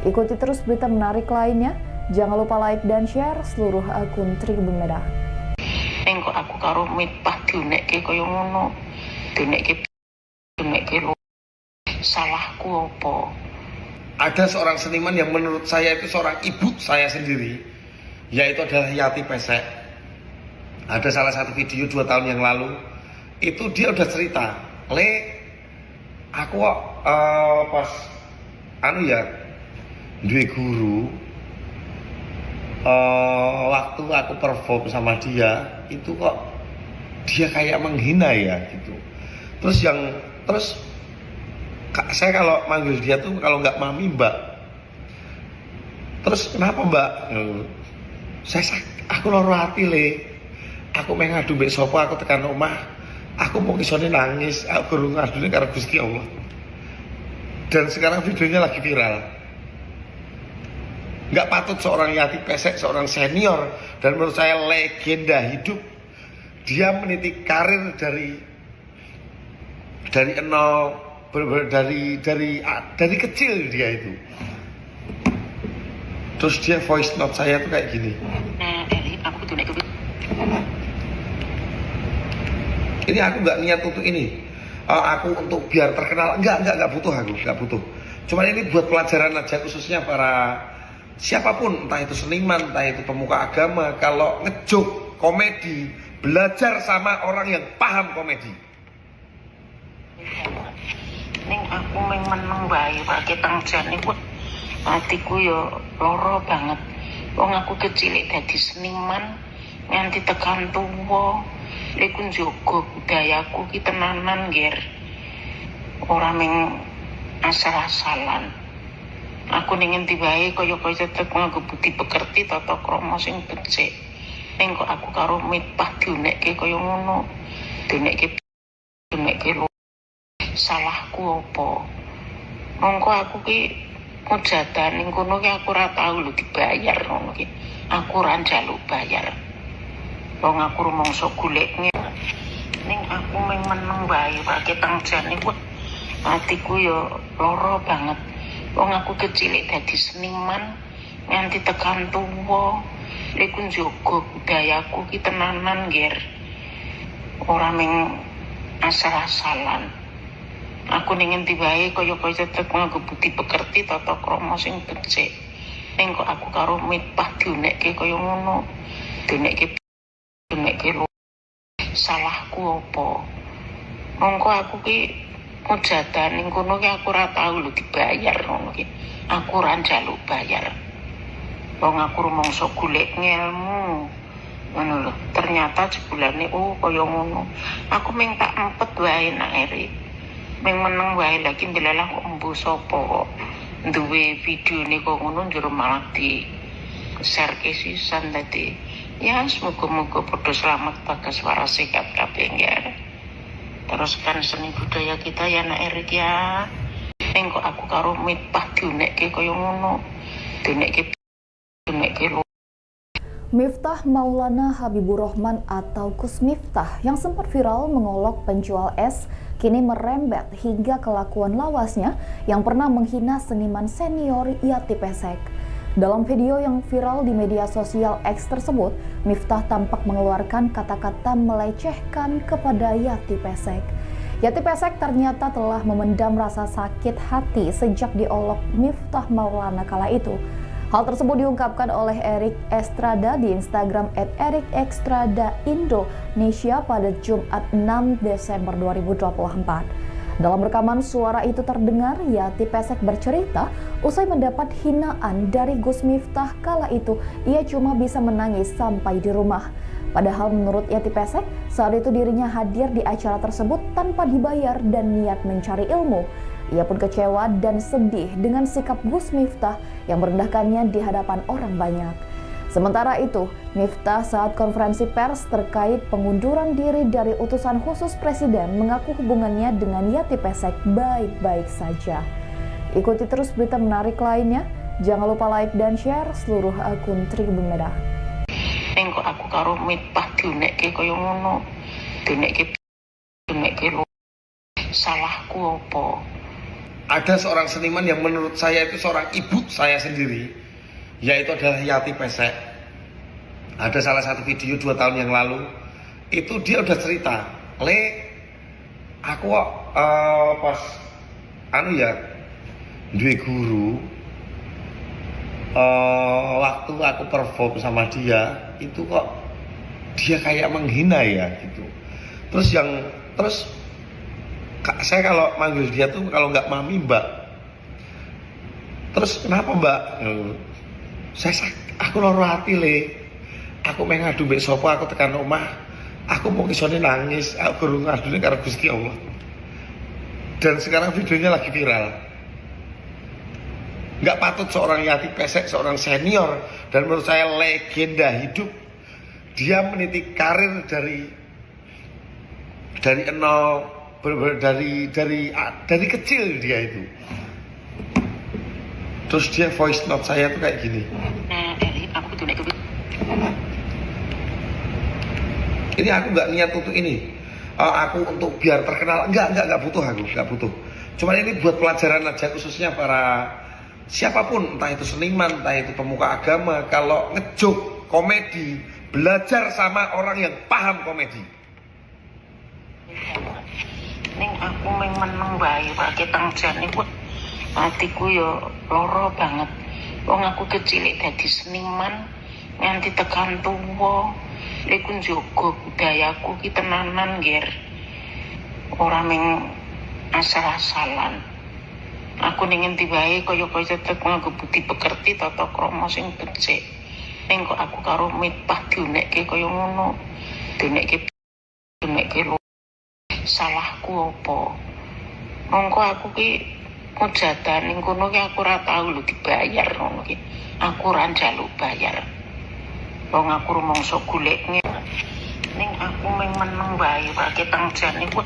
Ikuti terus berita menarik lainnya. Jangan lupa like dan share seluruh akun Tribun Medan. Ning kok aku karo Miftah diunekke kaya ngono. Diunekke diunekke lho. Salahku apa? Ada seorang seniman yang menurut saya itu seorang ibu saya sendiri, yaitu adalah Yati Pesek. Ada salah satu video 2 tahun yang lalu, itu dia udah cerita, "Le, aku kok pas anu ya, duwe guru, waktu aku perform sama dia, itu kok dia kayak menghina ya," gitu. Terus yang terus saya kalau manggil dia tuh kalau nggak mami, mbak. Terus kenapa, mbak? Saya aku loro hati, Le. Aku mau ngadu mbek sapa? Aku tekan omah aku mau isone nangis, aku guru ngadune karo Gusti Allah. Dan sekarang videonya lagi viral. Nggak patut seorang Yati Pesek, seorang senior dan menurut saya legenda hidup, dia meniti karir dari nol, bener-bener dari kecil dia itu. Terus dia voice note saya tuh kayak gini. Nah, Erik, aku diunekke. Ini aku nggak niat untuk ini. Eh, aku untuk biar terkenal enggak butuh, aku nggak butuh. Cuman ini buat pelajaran aja, khususnya para siapapun, entah itu seniman, entah itu pemuka agama, kalau ngejoke komedi, belajar sama orang yang paham komedi. Ning aku mung meneng wae ketang jane wah atiku ya lara banget. Wong aku kecilik dadi seniman nganti tekan tuwa. Iku njaga budayaku ki tenanan, Ger. Ora mung asal-asalan. Aku ning endi wae kaya-kaya tetep nganggo budi pekerti, tata krama sing becik. Ning kok aku karo Miftah diunekke kaya ngono. Diunekke diunekke lho. Salahku apa? Mongko aku ki mujatan ning kono ki aku ora tau lho dibayar ngono ki. Aku ora njaluk bayar. Wong aku rumangsa golek ning aku mung meneng wae ketang jane, wah, atiku ya lara banget. Wong aku kecil dadi seniman nganti tekan tuwa iku njaga budayaku ki tenanan, Ger. Ora mung asal-asalan. Aku ning endi wae kaya-kaya tetep nganggo budi pekerti, tata krama sing becik. Ning kok aku karo Miftah diunekke kaya ngono. Diunekke diunekke lho. Salahku apa? Mongko aku ki mujatan ning kono ki aku ora tau lho dibayar ngono ki. Aku ora njaluk bayar. Wong aku rumangsa golek ngelmu. Ngono lho. Ternyata jebulane, oh, kaya ngono. Aku mung tak empet wae, Nak Erik. Mung meneng wae, lagi ndelalah kok embuh sapa kok duwe videone kok ngono, njur malah di share ke sisan. Dadi ya semoga-moga padha selamat, bagas, waras, sehat kabeh ya. Teruskan seni budaya kita ya, Nak Erik, ya. Ning kok aku karo Miftah diunekke kaya ngono. Diunekke diunekke lho. Miftah Maulana Habibur Rahman atau Gus Miftah yang sempat viral mengolok penjual es kini merembet hingga kelakuan lawasnya yang pernah menghina seniman senior Yati Pesek. Dalam video yang viral di media sosial X tersebut, Miftah tampak mengeluarkan kata-kata melecehkan kepada Yati Pesek. Yati Pesek ternyata telah memendam rasa sakit hati sejak diolok Miftah Maulana kala itu. Hal tersebut diungkapkan oleh Erik Estrada di Instagram @ErikEstradaIndonesia pada Jumat 6 Desember 2024. Dalam rekaman suara itu terdengar Yati Pesek bercerita usai mendapat hinaan dari Gus Miftah kala itu ia cuma bisa menangis sampai di rumah. Padahal menurut Yati Pesek, saat itu dirinya hadir di acara tersebut tanpa dibayar dan niat mencari ilmu. Ia pun kecewa dan sedih dengan sikap Gus Miftah yang merendahkannya di hadapan orang banyak. Sementara itu, Miftah saat konferensi pers terkait pengunduran diri dari utusan khusus presiden mengaku hubungannya dengan Yati Pesek baik-baik saja. Ikuti terus berita menarik lainnya. Jangan lupa like dan share seluruh akun Tribun Medan. Ning kok aku karo Miftah diunekke kaya ngono. Diunekke diunekke lho. Salahku apa? Ada seorang seniman yang menurut saya itu seorang ibu saya sendiri, yaitu adalah Yati Pesek. Ada salah satu video 2 tahun yang lalu, itu dia udah cerita, "Le, aku kok pas anu ya, duwe guru, waktu aku perform sama dia, itu kok dia kayak menghina ya," gitu. Terus yang terus, "Kak, saya kalau manggil dia tuh kalau nggak mami, mbak." "Terus kenapa, mbak?" "Saya aku loro hati, Le. Aku meh ngadu mbek sapa? Aku tekan omah aku mau isone nangis, aku guru ngadune karo Gusti Allah." Dan sekarang videonya lagi viral. Nggak patut seorang Yati Pesek, seorang senior dan menurut saya legenda hidup, dia meniti karir dari nol, bener-bener dari kecil dia itu. Terus dia voice note saya tuh kayak gini. Nah, Erik, aku diunekke. Ini aku nggak niat untuk ini. Aku untuk biar terkenal, enggak butuh, aku nggak butuh. Cuman ini buat pelajaran aja, khususnya para siapapun, entah itu seniman, entah itu pemuka agama, kalau ngejoke komedi, belajar sama orang yang paham komedi. Ning aku mung meneng wae ketang jane, wah, atiku ya lara banget. Wong aku kecil dadi seniman nganti tekan tuwa iku njaga budayaku ki tenanan, Ger. Ora mung asal-asalan. Aku ning endi wae kaya-kaya tetep nganggo budi pekerti, tata krama sing becik. Ning kok aku karo Miftah diunekke kaya ngono. Diunekke diunekke lho. Salahku apa? Mongko aku ki mujatan ning kono ki aku ora tau lho dibayar ngono ki. Aku ora njaluk bayar. Wong aku rumangsa golek ning aku mung meneng wae ketang jane, wah,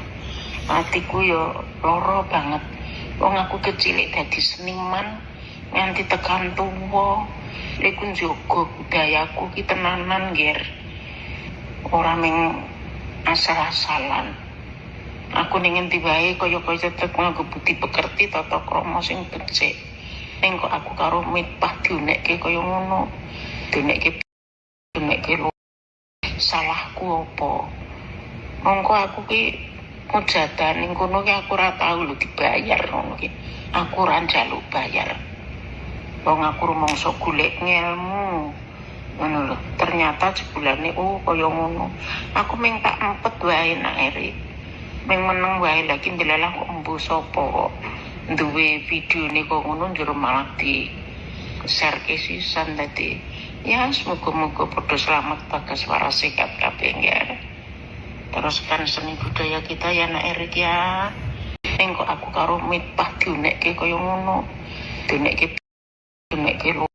atiku ya lara banget. Wong aku kecil dadi seniman nganti tekan tuwa iku njaga budayaku ki tenanan, Ger. Ora ming asal-asalan. Aku ning endi wae kaya-kaya tetep nganggo budi pekerti, tata krama sing becik. Ning kok aku karo Miftah diunekke kaya ngono. Diunekke, diunekke lho. Salahku apa? Mongko aku ki mujatan ning kono ki aku ora tau lho dibayar ngono ki. Aku ora njaluk bayar. Wong aku rumangsa golek ngelmu. Ngono lho. Ternyata jebulane, oh, kaya ngono. Aku ming tak empet wae, Nak Erik. Ming meneng wae, lagi ndelalah kok embuh sapa kok duwe videone kok ngono, njero malah di share ke sisan. Dadi ya semoga-moga padha selamat, bagas, waras, sehat kabeh ya. Teruskan seni budaya kita ya, Nak Erik ya. Ning kok aku karo Miftah diunekke kaya ngono. Diunekke, diunekke lho.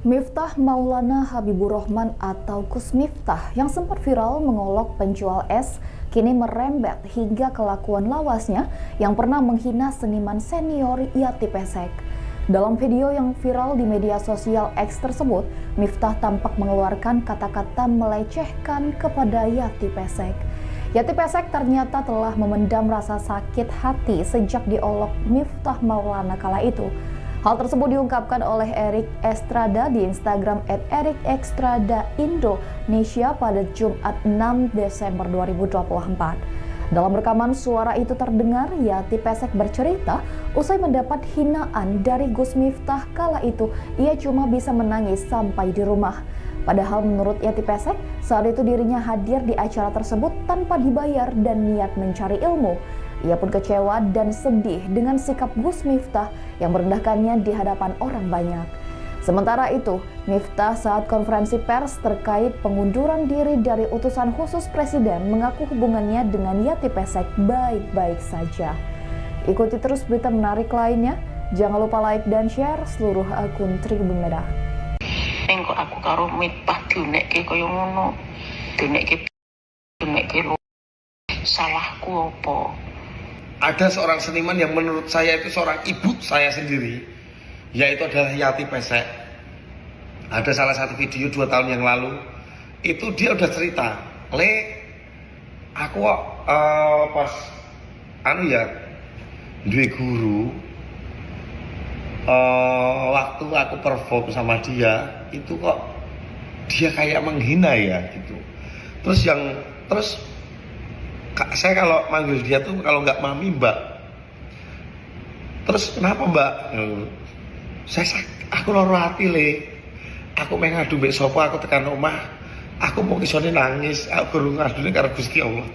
Miftah Maulana Habibur Rahman atau Gus Miftah yang sempat viral mengolok penjual es kini merembet hingga kelakuan lawasnya yang pernah menghina seniman senior Yati Pesek. Dalam video yang viral di media sosial X tersebut, Miftah tampak mengeluarkan kata-kata melecehkan kepada Yati Pesek. Yati Pesek ternyata telah memendam rasa sakit hati sejak diolok Miftah Maulana kala itu. Hal tersebut diungkapkan oleh Erik Estrada di Instagram @ErikEstradaIndonesia pada Jumat 6 Desember 2024. Dalam rekaman suara itu terdengar Yati Pesek bercerita usai mendapat hinaan dari Gus Miftah kala itu ia cuma bisa menangis sampai di rumah. Padahal menurut Yati Pesek, saat itu dirinya hadir di acara tersebut tanpa dibayar dan niat mencari ilmu. Ia pun kecewa dan sedih dengan sikap Gus Miftah yang merendahkannya di hadapan orang banyak. Sementara itu, Miftah saat konferensi pers terkait pengunduran diri dari utusan khusus presiden mengaku hubungannya dengan Yati Pesek baik-baik saja. Ikuti terus berita menarik lainnya. Jangan lupa like dan share seluruh akun Tribun Medan. Ning kok aku karo Miftah diunekke kaya ngono. Diunekke, diunekke lho. Salahku apa? Ada seorang seniman yang menurut saya itu seorang ibu saya sendiri, yaitu adalah Yati Pesek. Ada salah satu video 2 tahun yang lalu, itu dia udah cerita, "Le, aku kok pas anu ya, duwe guru, waktu aku perform sama dia, itu kok dia kayak menghina ya," gitu. Terus yang terus, "Kak, saya kalau manggil dia tuh kalau nggak mami, mbak." "Terus kenapa, mbak?" Saya aku loro hati, Le. Aku meh ngadu mbek sapa? Aku tekan omah aku mau isone nangis, aku guru ngadune karo Gusti Allah."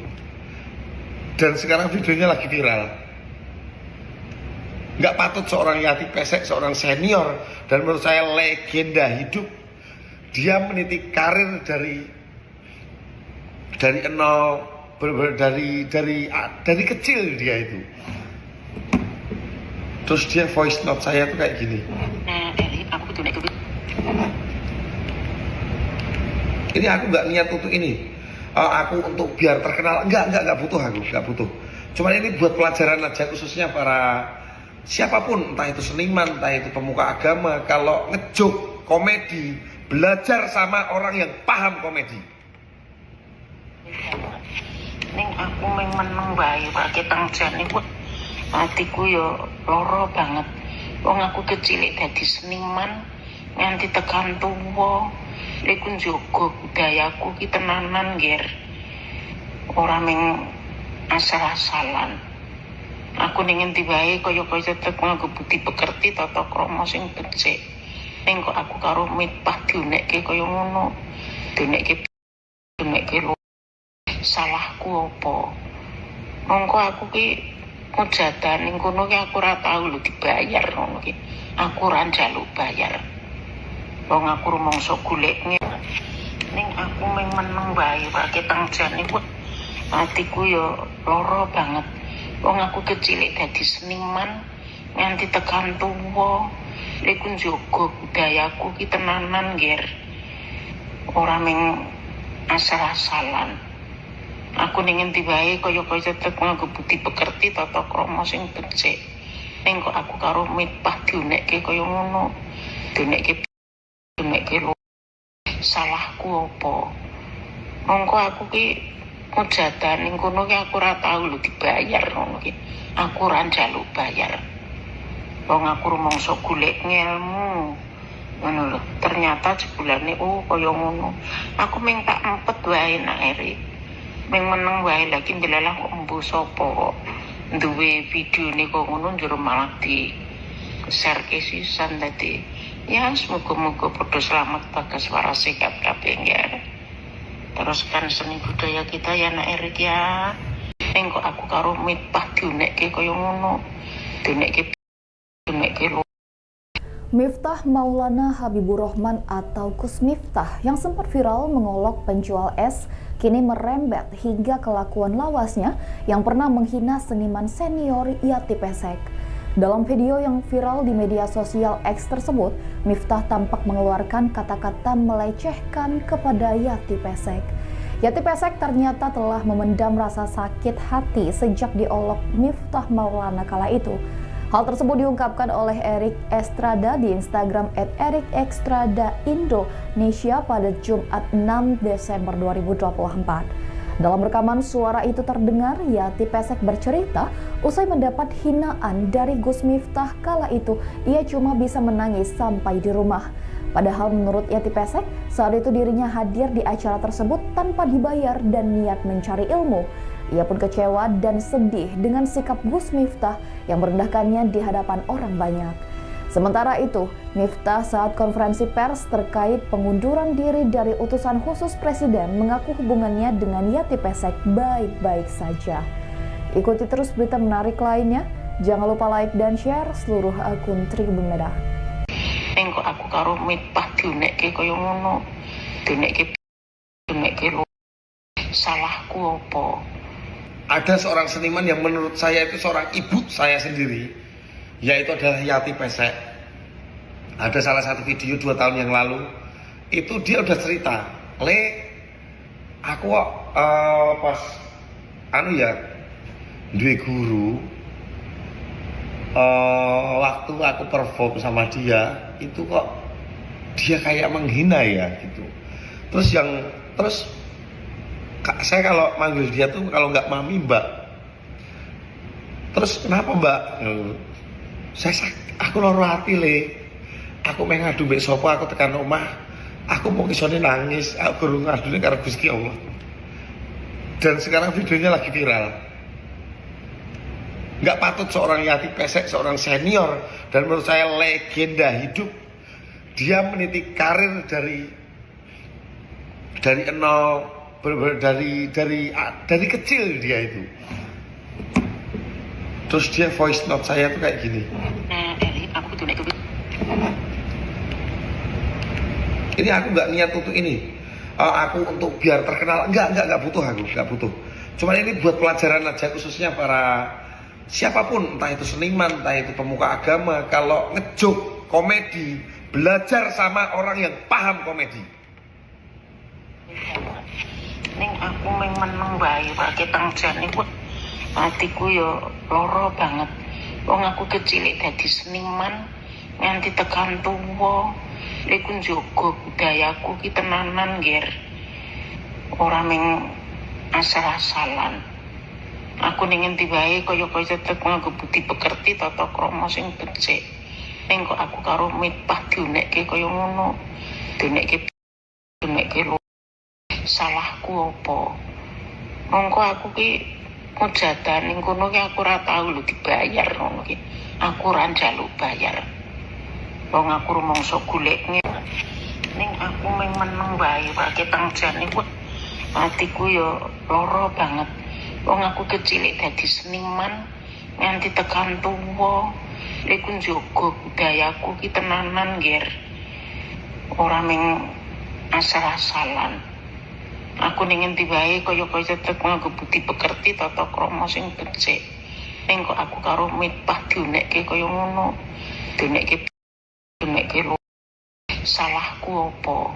Dan sekarang videonya lagi viral. Nggak patut seorang Yati Pesek, seorang senior dan menurut saya legenda hidup, dia meniti karir dari nol, bener-bener dari kecil dia itu. Terus dia voice note saya tuh kayak gini. Nah, Erik, aku diunekke. Ini aku nggak niat untuk ini. Eh, aku untuk biar terkenal enggak butuh, aku nggak butuh. Cuman ini buat pelajaran aja, khususnya para siapapun, entah itu seniman, entah itu pemuka agama, kalau ngejoke komedi, belajar sama orang yang paham komedi. Ning aku ming meneng wae ketang jane kuwi atiku ya lara banget. Wong aku kecilik dadi seniman nganti tekan tuwa. Iku njaga budayaku ki tenanan, Ger. Ora ming asal-asalan. Aku ning endi wae kaya-kaya tetep nganggo budi pekerti, tata krama sing becik. Ning kok aku karo Miftah diunekke kaya ngono. Diunekke, diunekke lho. Salahku apa? Mongko aku ki mujatan ning kono ki aku ora tau lho dibayar ngono ki. Aku ora njaluk bayar. Wong aku rumangsa golek. Ning aku ming meneng wae ketang jane kuwi atiku ya lara banget. Wong aku kecilik dadi seniman nganti tekan tuwa. Iku njaga budayaku ki tenanan, Ger. Ora ming asal-asalan. Aku ning endi wae kaya-kaya tetep nganggo budi pekerti, tata krama sing becik. Ning kok aku karo Miftah diunekke kaya ngono. Diunekke, diunekke lho. Salahku apa? Mongko aku ki mujatan ning kono ki aku ora tau lho dibayar ngono ki. Aku ora njaluk bayar. Wong aku rumangsa golek ngelmu. Ngono lho. Ternyata jebulane oh kaya ngono. Aku ming tak empet wae nak Erik. Ming meneng wae lagi ndelalah kok embuh sapa kok duwe videone kok ngono njur malah di share ke sisan dadi ya semoga-moga padha selamat bagas waras sehat kabeh ya. Teruskan seni budaya kita ya nak Erik ya. Ning kok aku karo Miftah diunekke kaya ngono. Diunekke diunekke lho. Miftah Maulana Habibur Rahman atau Gus Miftah yang sempat viral mengolok penjual es kini merembet hingga kelakuan lawasnya yang pernah menghina seniman senior Yati Pesek. Dalam video yang viral di media sosial X tersebut, Miftah tampak mengeluarkan kata-kata melecehkan kepada Yati Pesek. Yati Pesek ternyata telah memendam rasa sakit hati sejak diolok Miftah Maulana kala itu. Hal tersebut diungkapkan oleh Erik Estrada di Instagram @ErikEstradaIndonesia pada Jumat 6 Desember 2024. Dalam rekaman suara itu terdengar Yati Pesek bercerita usai mendapat hinaan dari Gus Miftah kala itu ia cuma bisa menangis sampai di rumah. Padahal menurut Yati Pesek, saat itu dirinya hadir di acara tersebut tanpa dibayar dan niat mencari ilmu. Ia pun kecewa dan sedih dengan sikap Gus Miftah yang merendahkannya di hadapan orang banyak. Sementara itu, Miftah saat konferensi pers terkait pengunduran diri dari utusan khusus presiden mengaku hubungannya dengan Yati Pesek baik-baik saja. Ikuti terus berita menarik lainnya. Jangan lupa like dan share seluruh akun Tribun Medan. Ning kok aku karo Miftah diunekke kaya ngono. Diunekke diunekke lho. Salahku apa? Ada seorang seniman yang menurut saya itu seorang ibu saya sendiri, yaitu adalah Yati Pesek. Ada salah satu video 2 tahun yang lalu, itu dia udah cerita, "Le, aku kok pas anu ya, duwe guru, waktu aku perform sama dia, itu kok dia kayak menghina ya gitu." Terus saya kalau manggil dia tuh kalau nggak mami, mbak. Terus kenapa mbak? Saya aku loro hati, Le. Aku meh ngadu mbek sapa? Aku tekan omah, aku mau isone nangis, aku guru ngadune karo Gusti Allah. Dan sekarang videonya lagi viral. Nggak patut seorang Yati Pesek, seorang senior dan menurut saya legenda hidup, dia meniti karir dari nol, bener-bener dari kecil dia itu. Terus dia voice note saya tuh kayak gini. Nah, Erik, aku diunekke. Ini aku nggak niat untuk ini. Aku untuk biar terkenal, enggak butuh aku, nggak butuh. Cuman ini buat pelajaran aja khususnya para siapapun, entah itu seniman, entah itu pemuka agama, kalau ngejoke komedi, belajar sama orang yang paham komedi. Ning aku ming meneng wae ketang jane kuwi atiku ya lara banget. Wong aku kecil dadi seniman nganti tekan tuwa. Iku njaga budayaku ki tenanan, Ger. Ora ming asal-asalan. Aku ning endi wae kaya-kaya tetep nganggo budi pekerti tata krama sing becik. Ning kok aku karo Miftah diunekke kaya ngono. Diunekke diunekke lho. Salahku apa? Mongko aku ki mujatan ning kono ki aku ora tau lho dibayar ngono ki. Aku ora njaluk bayar. Wong aku rumangsa golek. Ning aku ming meneng wae ketang jane kuwi atiku ya lara banget. Wong aku kecil dadi seniman nganti tekan tuwa. Iku njaga budayaku ki tenanan, Ger. Ora ming asal-asalan. Aku ning endi wae kaya-kaya tetep nganggo budi pekerti tata krama sing becik. Ning kok aku karo Miftah diunekke kaya ngono. Diunekke diunekke lho. Salahku apa?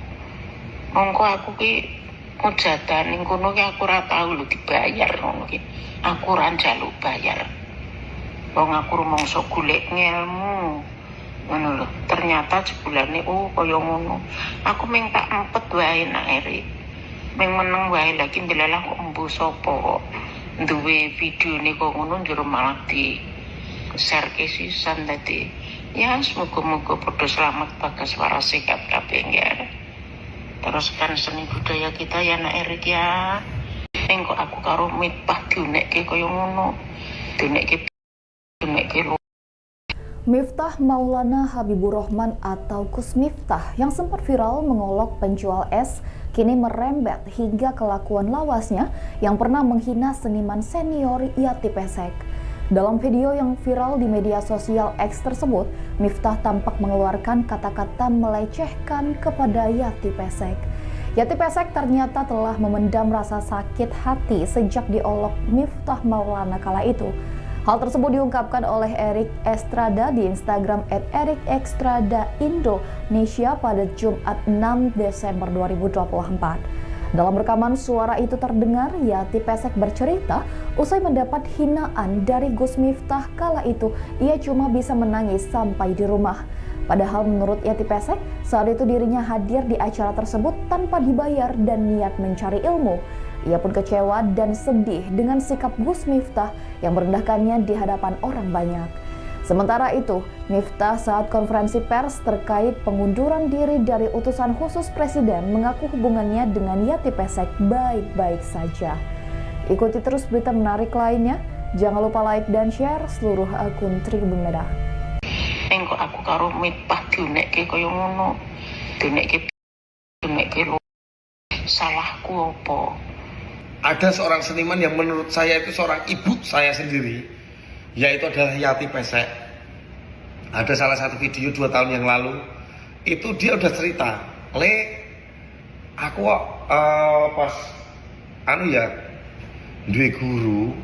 Mongko aku ki mujatan ning kono ki aku ora tau lho dibayar ngono ki. Aku ora njaluk bayar. Wong aku rumangsa golek ngelmu. Ngono lho. Ternyata jebulane oh kaya ngono. Aku ming tak empet wae nak Erik. Ming meneng wae, lagi ndelalah kok embuh sapa kok duwe videone kok ngono, njur malah di share ke sisan. Dadi ya semoga-moga padha selamat, bagas, waras, sehat kabeh ya. Teruskan seni budaya kita ya, Nak Erik ya. Ning kok aku karo Miftah diunekke kaya ngono, diunekke diunekke lho. Miftah Maulana Habibur Rahman atau Gus Miftah yang sempat viral mengolok penjual es kini merembet hingga kelakuan lawasnya yang pernah menghina seniman senior Yati Pesek. Dalam video yang viral di media sosial X tersebut, Miftah tampak mengeluarkan kata-kata melecehkan kepada Yati Pesek. Yati Pesek ternyata telah memendam rasa sakit hati sejak diolok Miftah Maulana kala itu. Hal tersebut diungkapkan oleh Erik Estrada di Instagram @ErikEstradaIndonesia pada Jumat 6 Desember 2024. Dalam rekaman suara itu terdengar Yati Pesek bercerita usai mendapat hinaan dari Gus Miftah kala itu ia cuma bisa menangis sampai di rumah. Padahal menurut Yati Pesek, saat itu dirinya hadir di acara tersebut tanpa dibayar dan niat mencari ilmu. Ia pun kecewa dan sedih dengan sikap Gus Miftah yang merendahkannya di hadapan orang banyak. Sementara itu, Miftah saat konferensi pers terkait pengunduran diri dari utusan khusus presiden mengaku hubungannya dengan Yati Pesek baik-baik saja. Ikuti terus berita menarik lainnya. Jangan lupa like dan share seluruh akun Tribun Medan. Ning kok aku karo Miftah diunekke kaya ngono, diunekke diunekke lho, salahku apa? Ada seorang seniman yang menurut saya itu seorang ibu saya sendiri, yaitu adalah Yati Pesek. Ada salah satu video 2 tahun yang lalu, itu dia udah cerita, "Le, aku kok pas anu ya, duwe guru,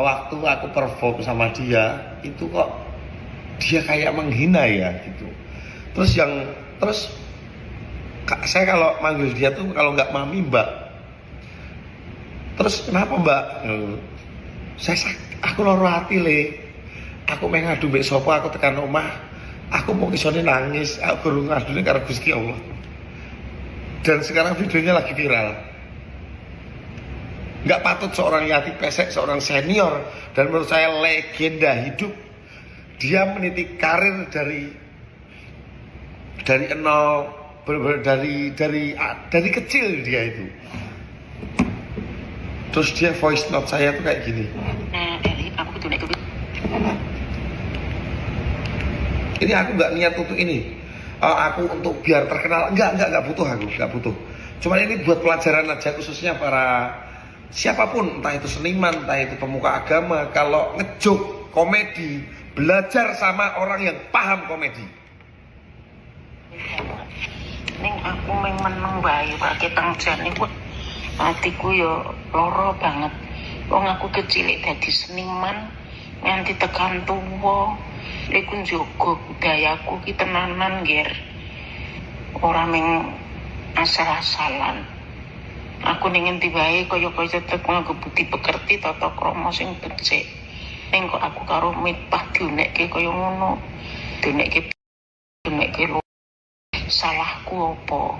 waktu aku perform sama dia, itu kok dia kayak menghina ya," gitu. Terus saya kalau manggil dia tuh kalau nggak mami, mbak. Terus kenapa, mbak? Saya aku loro hati, Le. Aku meh ngadu mbek sapa? Aku tekan omah aku mau isone nangis, aku baru ngadune karo Gusti Allah. Dan sekarang videonya lagi viral. Nggak patut seorang Yati Pesek, seorang senior dan menurut saya legenda hidup, dia meniti karir dari nol, bener-bener dari kecil dia itu. Terus dia voice note saya tuh kayak gini. Nah, Erik, aku diunekke. Ini aku nggak niat untuk ini. Aku untuk biar terkenal, enggak butuh, aku nggak butuh. Cuman ini buat pelajaran aja, khususnya para siapapun, entah itu seniman, entah itu pemuka agama, kalau ngejoke komedi, belajar sama orang yang paham komedi. Ning aku ming meneng wae ketang jane kuwi atiku ya lara banget. Wong aku kecil dadi seniman nganti tekan tuwa. Iku njaga budayaku ki tenanan, Ger. Ora ming asal-asalan. Aku ning endi wae kaya-kaya tetep nganggo budi pekerti, tata krama sing becik. Ning kok aku karo Miftah diunekke kaya ngono. Diunekke diunekke lho. Salahku apa?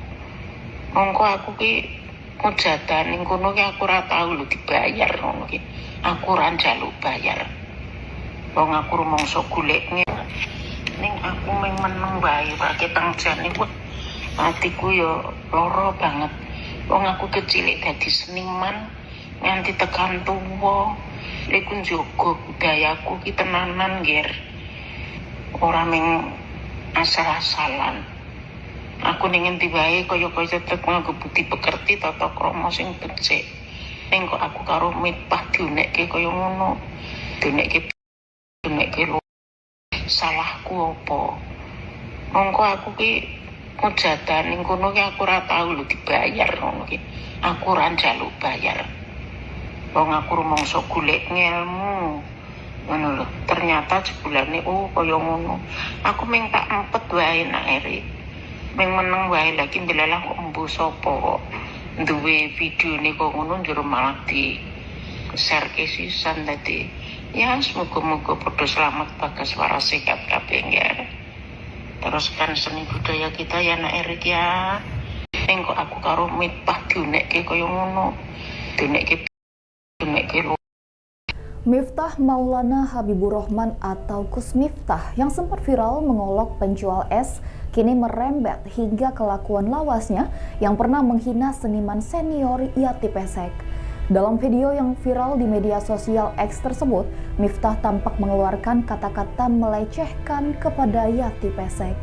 Mongko aku ki mujatan ning kono ki aku ora tau lho dibayar ngono ki. Aku ora njaluk bayar. Wong aku rumangsa golek. Ning aku ming meneng wae ketang jane kuwi atiku ya lara banget. Wong aku kecil dadi seniman nganti tekan tuwa. Iku njaga budayaku ki tenanan, Ger. Ora ming asal-asalan. Aku ning endi wae kaya-kaya tetep nganggo budi pekerti, tata krama sing becik. Ning kok aku karo Miftah diunekke kaya ngono. Diunekke diunekke lho. Salahku apa? Mongko aku ki mujatan ning kono ki aku ora tau lho dibayar ngono ki. Aku ora njaluk bayar. Wong aku rumangsa golek ngelmu. Ngono lho. Ternyata jebulane oh kaya ngono. Aku ming tak empet wae, Nak Erik. Ming meneng wae, lagi ndelalah kok embuh sapa kok duwe videone kok ngono, njur malah di share ke sisan. Dadi ya semoga-moga padha selamat, bagas, waras, sehat kabeh ya. Teruskan seni budaya kita ya, Nak Erik ya. Ning kok aku karo Miftah diunekke kaya ngono. Diunekke diunekke lho. Miftah Maulana Habiburohman atau Gus Miftah yang sempat viral mengolok penjual es kini merembet hingga kelakuan lawasnya yang pernah menghina seniman senior Yati Pesek. Dalam video yang viral di media sosial X tersebut, Miftah tampak mengeluarkan kata-kata melecehkan kepada Yati Pesek.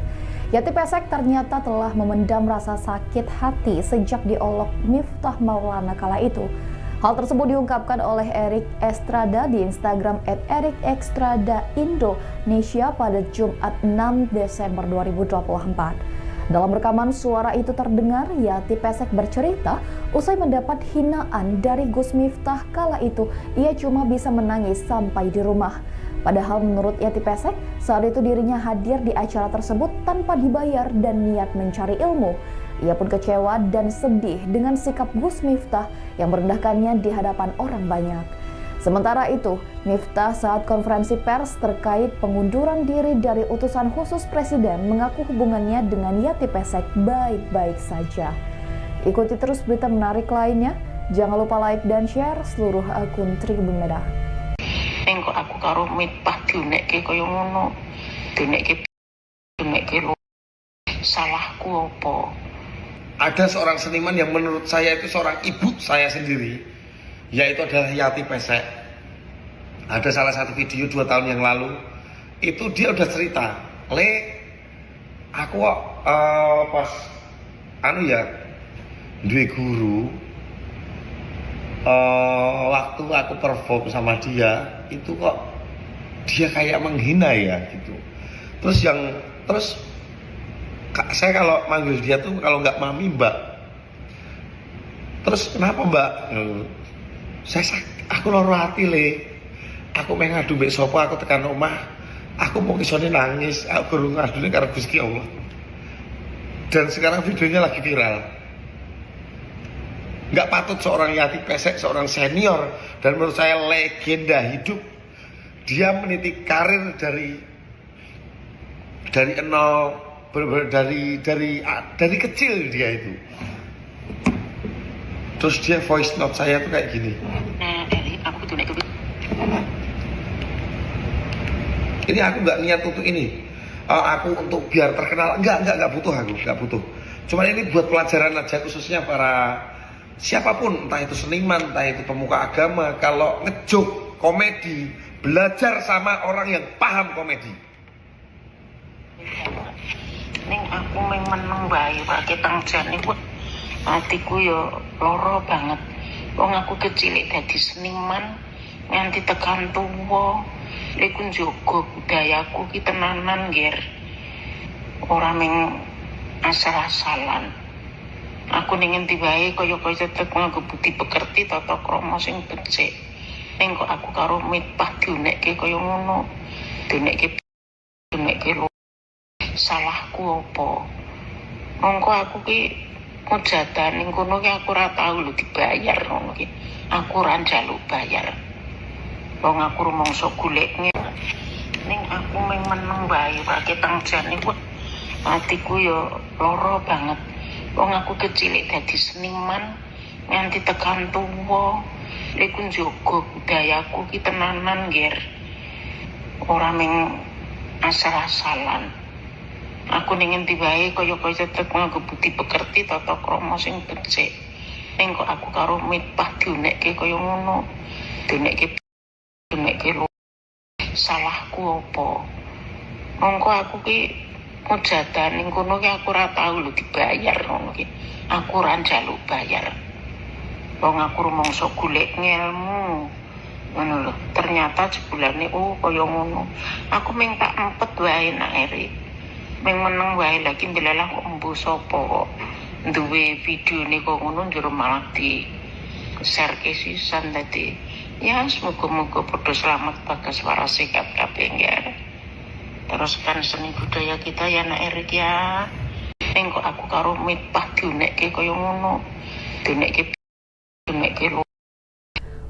Yati Pesek ternyata telah memendam rasa sakit hati sejak diolok Miftah Maulana kala itu. Hal tersebut diungkapkan oleh Erik Estrada di Instagram @ErikEstradaIndonesia pada Jumat 6 Desember 2024. Dalam rekaman suara itu terdengar Yati Pesek bercerita usai mendapat hinaan dari Gus Miftah kala itu ia cuma bisa menangis sampai di rumah. Padahal menurut Yati Pesek, saat itu dirinya hadir di acara tersebut tanpa dibayar dan niat mencari ilmu. Ia pun kecewa dan sedih dengan sikap Gus Miftah yang merendahkannya di hadapan orang banyak. Sementara itu, Miftah saat konferensi pers terkait pengunduran diri dari utusan khusus presiden mengaku hubungannya dengan Yati Pesek baik-baik saja. Ikuti terus berita menarik lainnya. Jangan lupa like dan share seluruh akun Tribun Medan. Ning kok aku karo Miftah diunekke kaya ngono. Diunekke diunekke lho. Salahku apa? Ada seorang seniman yang menurut saya itu seorang ibu saya sendiri, yaitu adalah Yati Pesek. Ada salah satu video 2 tahun yang lalu, itu dia udah cerita, "Le, aku kok pas anu ya, duwe guru, waktu aku perform sama dia, itu kok dia kayak menghina ya," gitu. Terus saya kalau manggil dia tuh kalau nggak mami, mbak. Terus kenapa, mbak? Saya aku loro hati, Le. Aku meh ngadu mbek sapa? Aku tekan omah, aku mau isone nangis, aku baru ngadune karo Gusti Allah. Dan sekarang videonya lagi viral. Nggak patut seorang Yati Pesek, seorang senior dan menurut saya legenda hidup, dia meniti karir dari nol, bener-bener dari kecil dia itu. Terus dia voice note saya tuh kayak gini. Nah, Eri, aku diunekke. Ini aku nggak niat untuk ini. Aku untuk biar terkenal, enggak butuh, aku nggak butuh. Cuman ini buat pelajaran aja, khususnya para siapapun, entah itu seniman, entah itu pemuka agama, kalau ngejoke komedi, belajar sama orang yang paham komedi. Ning aku meng meneng wae ketang jane kuwi atiku ya lara banget. Wong aku kecil dadi seniman nganti tekan tuwa. Iku njogo budayaku ki tenanan, Ger. Ora meng asal-asalan. Aku ning endi wae kaya-kaya tetep nganggo budi pekerti, tata krama sing becik. Ning kok aku karo Miftah diunekke kaya ngono. Diunekke diunekke lho. Salahku apa? Mongko aku ki mujatan ning kono ki aku ora tau lho dibayar ngono ki. Aku ora njaluk bayar. Wong aku rumangsa golek. Ning aku meng meneng wae ketang jane kuwi atiku ya lara banget. Wong aku kecil dadi seniman nganti tekan tuwa. Iku njogo budayaku ki tenanan, Ger. Ora meng asal-asalan. Aku ning endi wae kaya-kaya tetep nganggo budi pekerti, tata krama sing becik. Ning kok aku karo Miftah diunekke kaya ngono. Diunekke diunekke lho. Salahku apa? Mongko aku ki mujatan ning kono ki aku ora tau lho dibayar ngono ki. Aku ora njaluk bayar. Wong aku rumangsa golek ngelmu. Ngono lho. Ternyata jebulane oh kaya ngono. Aku ming tak empet wae nak Eri. Ming meneng wae, lagi ndelalah kok embuh sapa kok duwe videone kok ngono, njur malah di share ke sisan. Dadi ya semoga-moga padha selamat, bagas, waras, sehat kabeh ya. Teruskan seni budaya kita ya, nak Erik ya. Ning kok aku karo Miftah diunekke kaya ngono. Diunekke diunekke lho.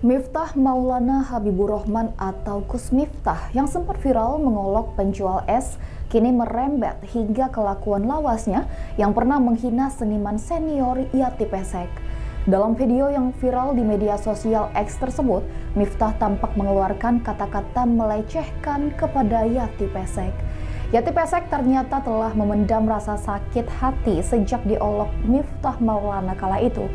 Miftah Maulana Habiburohman atau Gus Miftah yang sempat viral mengolok penjual es kini merembet hingga kelakuan lawasnya yang pernah menghina seniman senior Yati Pesek. Dalam video yang viral di media sosial X tersebut, Miftah tampak mengeluarkan kata-kata melecehkan kepada Yati Pesek. Yati Pesek ternyata telah memendam rasa sakit hati sejak diolok Miftah Maulana kala itu.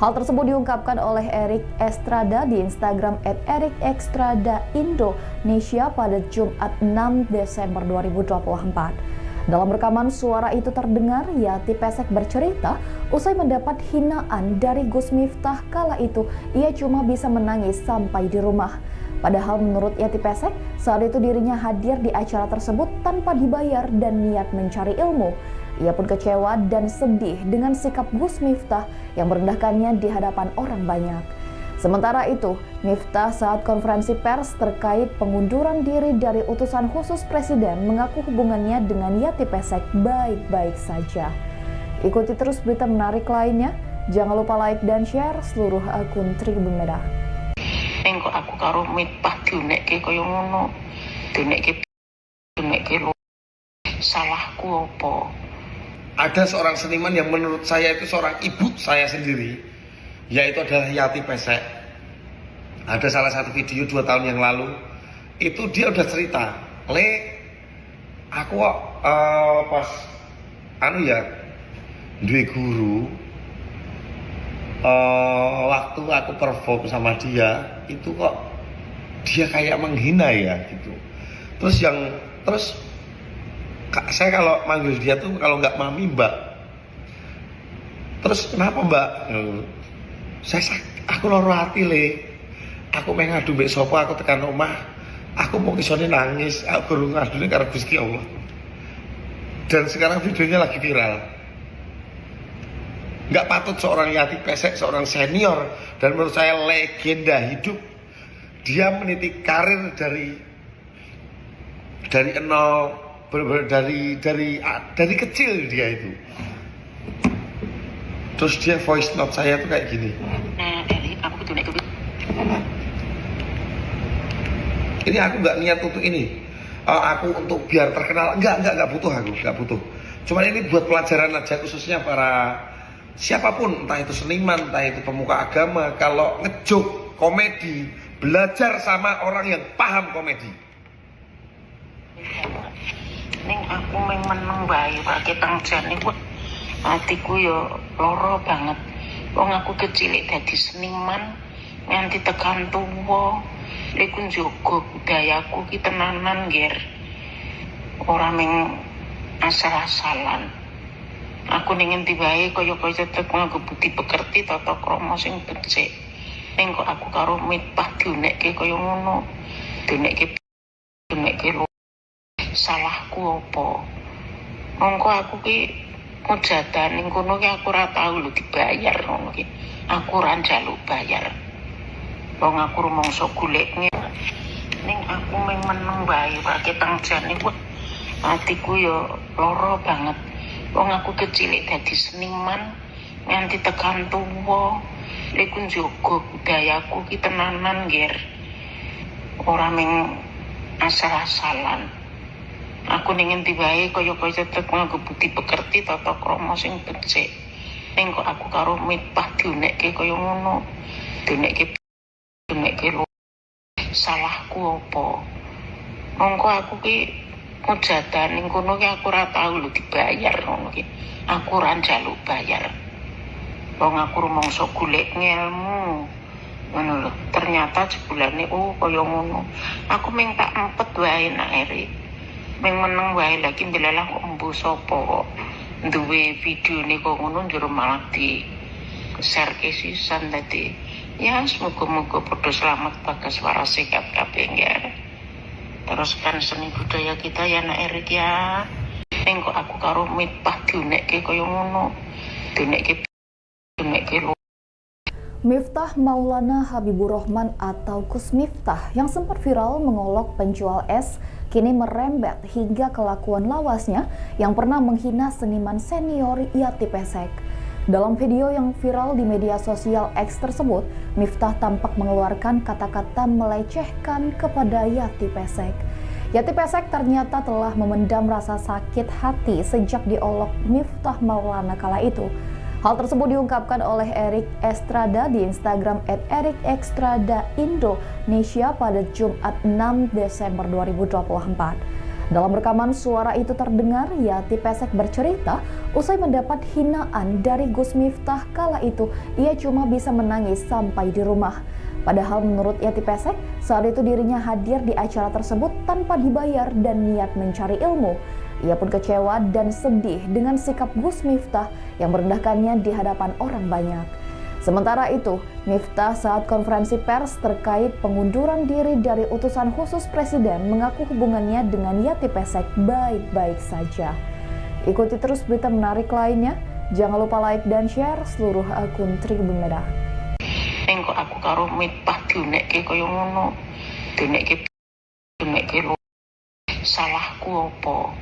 Hal tersebut diungkapkan oleh Erik Estrada di Instagram @erikEstradaIndonesia pada Jumat 6 Desember 2024. Dalam rekaman suara itu terdengar Yati Pesek bercerita usai mendapat hinaan dari Gus Miftah kala itu ia cuma bisa menangis sampai di rumah. Padahal menurut Yati Pesek, saat itu dirinya hadir di acara tersebut tanpa dibayar dan niat mencari ilmu. Ia pun kecewa dan sedih dengan sikap Gus Miftah yang merendahkannya di hadapan orang banyak. Sementara itu, Miftah saat konferensi pers terkait pengunduran diri dari utusan khusus presiden mengaku hubungannya dengan Yati Pesek baik-baik saja. Ikuti terus berita menarik lainnya. Jangan lupa like dan share seluruh akun Tribun Medan. Ning kok aku karo Miftah diunekke kaya ngono. Diunekke diunekke lho. Salahku apa? Ada seorang seniman yang menurut saya itu seorang ibu saya sendiri, yaitu adalah Yati Pesek. Ada salah satu video 2 tahun yang lalu, itu dia udah cerita, "Le, aku kok pas anu ya, duwe guru, waktu aku perform sama dia, itu kok dia kayak menghina ya gitu." Terus saya kalau manggil dia tuh kalau nggak mami, mbak. Terus kenapa, mbak? Saya aku loro hati, Le. Aku pengen ngadu mbek sapa? Aku tekan omah aku mau isone nangis, aku baru ngadune karo Gusti Allah. Dan sekarang videonya lagi viral. Nggak patut seorang Yati Pesek, seorang senior dan menurut saya legenda hidup, dia meniti karir dari nol, bener-bener dari kecil dia itu. Terus dia voice note saya tuh kayak gini. Nah, Eri, aku diunekke. Ini aku nggak niat untuk ini. Aku untuk biar terkenal, enggak butuh, aku nggak butuh. Cuman ini buat pelajaran aja, khususnya para siapapun, entah itu seniman, entah itu pemuka agama, kalau ngejoke komedi, belajar sama orang yang paham komedi. Ning aku meng meneng wae wae tang jane kuwi atiku yo lara banget. Wong aku kecil dadi seniman nganti tekan tuwa. Iku njogo budayaku ki tenanan, Ger. Ora meng asal-asalan. Aku ning endi wae kaya-kaya tetep nganggo budi pekerti, tata krama sing becik. Ning kok aku karo Miftah diunekke kaya ngono. Diunekke diunekke lho. Salahku apa? Mongko aku ki mujatan ning kono ki aku ora tau lho dibayar ngono ki. Aku ora njaluk bayar. Wong aku rumangsa golek. Ning aku meng meneng wae wae tang jane kuwi atiku yo lara banget. Wong aku kecil dadi seniman nganti tekan tuwa. Iku njogo budayaku ki tenanan, Ger. Ora meng asal-asalan. Aku ning endi wae kaya-kaya tetep nganggo budi pekerti, tata krama sing becik. Ning kok aku karo Miftah diunekke kaya ngono. Diunekke diunekke lho. Salahku apa? Mongko aku ki mujatan ning kono ki aku ora tau lho dibayar ngono ki. Aku ora njaluk bayar. Wong aku rumangsa golek ngelmu. Ngono lho. Ternyata jebulane oh kaya ngono. Aku ming tak empet wae nak Eri. Ming meneng wae, lagi ndelalah kok embuh sapa kok duwe videone kok ngono, njur malah di share ke sisan. Dadi ya semoga-moga padha selamat, bagas, waras, sehat kabeh ya. Teruskan seni budaya kita ya, nak Erik ya. Ning kok aku karo Miftah diunekke kaya ngono. Diunekke diunekke lho. Miftah Maulana Habibur Rahman atau Gus Miftah yang sempat viral mengolok penjual es kini merembet hingga kelakuan lawasnya yang pernah menghina seniman senior Yati Pesek. Dalam video yang viral di media sosial X tersebut, Miftah tampak mengeluarkan kata-kata melecehkan kepada Yati Pesek. Yati Pesek ternyata telah memendam rasa sakit hati sejak diolok Miftah Maulana kala itu. Hal tersebut diungkapkan oleh Erik Estrada di Instagram @erikestradaindonesia pada Jumat 6 Desember 2024. Dalam rekaman suara itu terdengar Yati Pesek bercerita usai mendapat hinaan dari Gus Miftah kala itu ia cuma bisa menangis sampai di rumah. Padahal menurut Yati Pesek, saat itu dirinya hadir di acara tersebut tanpa dibayar dan niat mencari ilmu. Ia pun kecewa dan sedih dengan sikap Gus Miftah yang merendahkannya di hadapan orang banyak. Sementara itu, Miftah saat konferensi pers terkait pengunduran diri dari utusan khusus presiden mengaku hubungannya dengan Yati Pesek baik-baik saja. Ikuti terus berita menarik lainnya. Jangan lupa like dan share seluruh akun Tribun Medan. Ning kok aku karo Miftah diunekke kaya ngono. Diunekke diunekke lho. Salahku apa?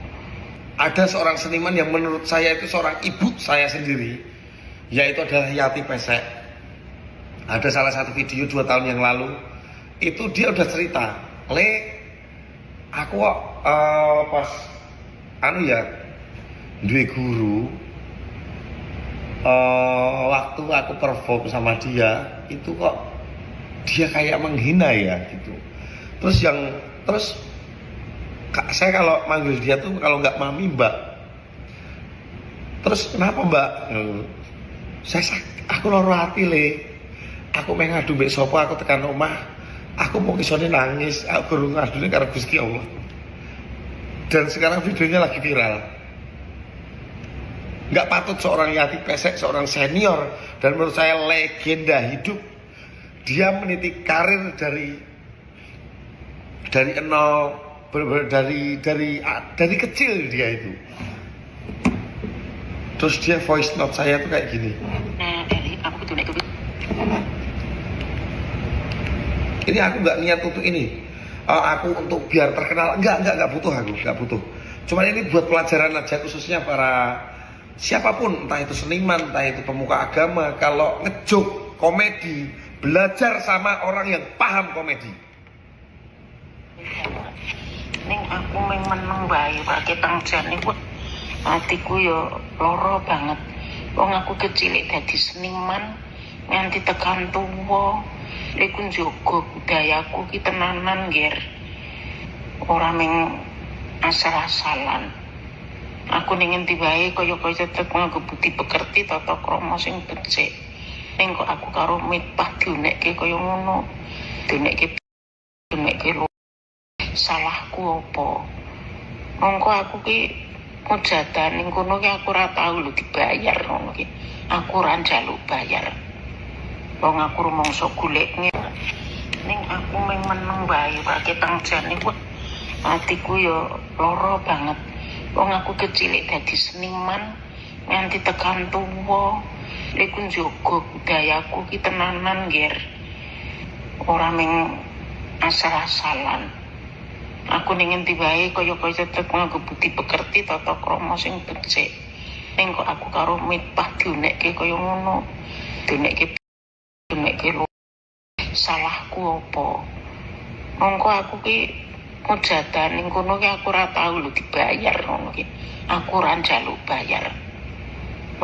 Ada seorang seniman yang menurut saya itu seorang ibu saya sendiri, yaitu adalah Yati Pesek. Ada salah satu video 2 tahun yang lalu, itu dia udah cerita, "Le, aku kok pas anu ya, duwe guru, waktu aku perform sama dia, itu kok dia kayak menghina ya gitu." Terus yang terus Kak, saya kalau manggil dia tuh kalau nggak mami, mbak. Terus kenapa, mbak? Saya aku loro hati, Le. Aku pengen ngadu mbek sapa? Aku tekan omah aku mau isone nangis, aku guru ngadune karo Gusti Allah. Dan sekarang videonya lagi viral. Nggak patut seorang Yati Pesek, seorang senior dan menurut saya legenda hidup, dia meniti karir dari nol, bener-bener dari kecil dia itu. Terus dia voice note saya tuh kayak gini. Nah, Eri, aku diunekke. Ini aku nggak niat untuk ini. Eh, aku untuk biar terkenal, enggak butuh, aku nggak butuh. Cuman ini buat pelajaran aja, khususnya para siapapun, entah itu seniman, entah itu pemuka agama, kalau ngejoke komedi, belajar sama orang yang paham komedi. Ning aku mung meneng wae wae tang jane wah atiku yo lara banget. Wong aku kecil dadi seniman nganti tekan tuwa. Iku njogo budayaku ki tenanan, Ger. Ora mung asal-asalan. Aku ning endi wae kaya-kaya tetep nganggo budi pekerti, tata krama sing becik. Ning kok aku karo Miftah diunekke kaya ngono. Diunekke diunekke lho. Salahku apa? Mongko aku ki mujatan ning kono ki aku ora tau lho dibayar ngono ki. Aku ora njaluk bayar. Wong aku rumangsa golek. Ning aku mung meneng wae wae tang jane wah atiku yo lara banget. Wong aku kecil dadi seniman nganti tekan tuwa. Iku njogo budayaku ki tenanan, Ger. Ora mung asal-asalan. Aku ning endi wae kaya-kaya tetep nganggo budi pekerti, tata krama sing becik. Ning kok aku karo Miftah diunekke kaya ngono. Diunekke diunekke lho. Salahku apa? Mongko aku ki mujatan ning kono ki aku ora tau lho dibayar ngono ki. Aku ora njaluk bayar.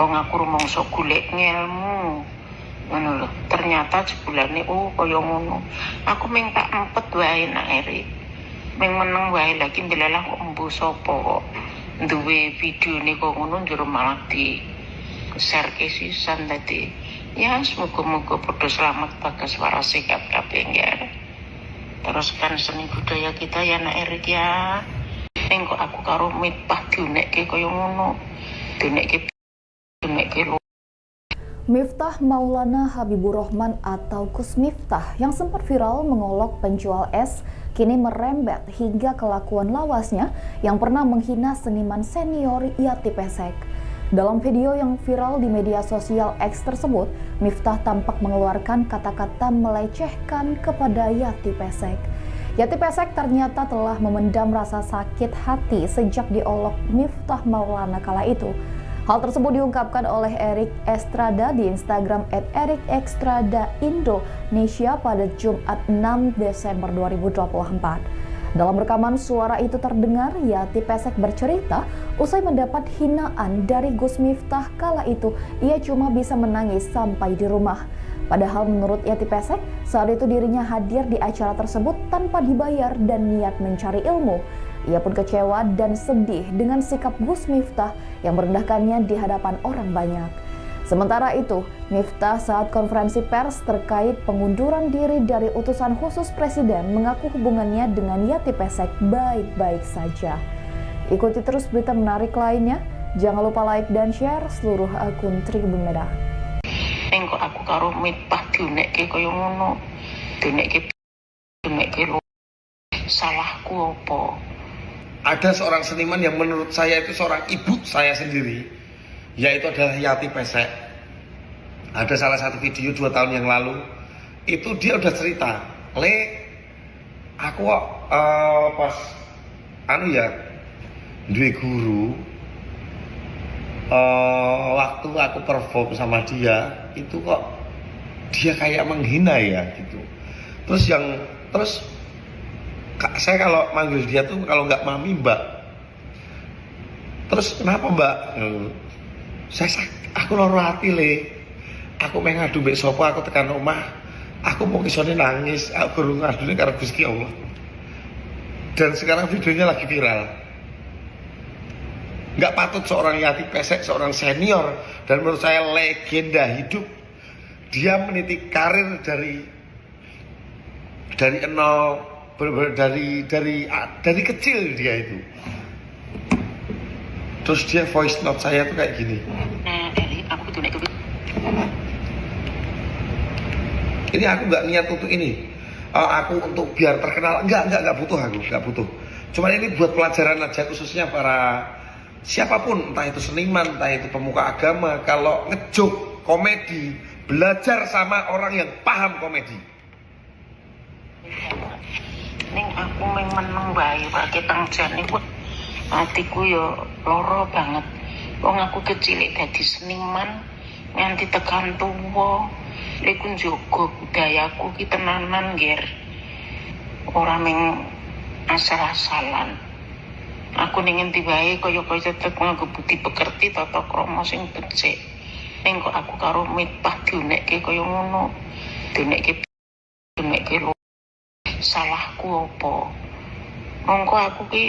Wong aku rumangsa golek ngelmu. Ngono lho. Ternyata jebulane oh kaya ngono. Aku mung tak empet wae nak Eri. Mung meneng wae, lagi ndelalah kok embuh sapa kok duwe videone kok ngono, njur malah di share ke sisan. Dadi ya semoga-moga padha selamat, bagas, waras, sehat kabeh ya. Teruskan seni budaya kita ya, nak Erik ya. Ning kok aku karo Miftah diunekke kaya ngono. Diunekke diunekke lho. Miftah Maulana Habibur Rahman atau Gus Miftah yang sempat viral mengolok penjual es kini merembet hingga kelakuan lawasnya yang pernah menghina seniman senior Yati Pesek. Dalam video yang viral di media sosial X tersebut, Miftah tampak mengeluarkan kata-kata melecehkan kepada Yati Pesek. Yati Pesek ternyata telah memendam rasa sakit hati sejak diolok Miftah Maulana kala itu. Hal tersebut diungkapkan oleh Erik Estrada di Instagram @erikestradaindonesia pada Jumat 6 Desember 2024. Dalam rekaman suara itu terdengar Yati Pesek bercerita usai mendapat hinaan dari Gus Miftah kala itu ia cuma bisa menangis sampai di rumah. Padahal menurut Yati Pesek, saat itu dirinya hadir di acara tersebut tanpa dibayar dan niat mencari ilmu. Ia pun kecewa dan sedih dengan sikap Gus Miftah yang merendahkannya di hadapan orang banyak. Sementara itu, Miftah saat konferensi pers terkait pengunduran diri dari utusan khusus presiden mengaku hubungannya dengan Yati Pesek baik-baik saja. Ikuti terus berita menarik lainnya. Jangan lupa like dan share seluruh akun Tribun Medan. Ning kok aku karo Miftah diunekke kaya ngono. Diunekke diunekke lho. Salahku apa? Ada seorang seniman yang menurut saya itu seorang ibu saya sendiri, yaitu adalah Yati Pesek. Ada salah satu video 2 tahun yang lalu, itu dia udah cerita, "Le, aku kok pas anu ya, duwe guru, waktu aku perform sama dia, itu kok dia kayak menghina ya gitu." Terus saya kalau manggil dia tuh kalau nggak mami, mbak. Terus kenapa, mbak? Aku loro hati, Le. Aku meh ngadu mbek sapa? Aku tekan omah, aku mau isone nangis, aku baru ngadune karo Gusti Allah. Dan sekarang videonya lagi viral. Nggak patut seorang Yati Pesek, seorang senior dan menurut saya legenda hidup, dia meniti karir dari nol, bener-bener dari kecil dia itu. Terus dia voice note saya tuh kayak gini. Nah, Eri, aku diunekke. Ini aku nggak niat untuk ini. Aku untuk biar terkenal, enggak butuh aku, nggak butuh. Cuman ini buat pelajaran aja, khususnya para siapapun, entah itu seniman, entah itu pemuka agama, kalau ngejoke komedi, belajar sama orang yang paham komedi. Ning aku mung meneng wae ketang jane wah atiku yo lara banget. Wong aku kecil dadi seniman nganti tekan tuwa. Lha iku njaga budayaku ki tenanan, Ger. Ora mung asal-asalan. Aku ning endi wae kaya-kaya tetep nganggo budi pekerti, tata krama sing becik. Ning kok aku karo Miftah diunekke kaya ngono. Diunekke diunekke lho. Salahku apa? Mongko aku ki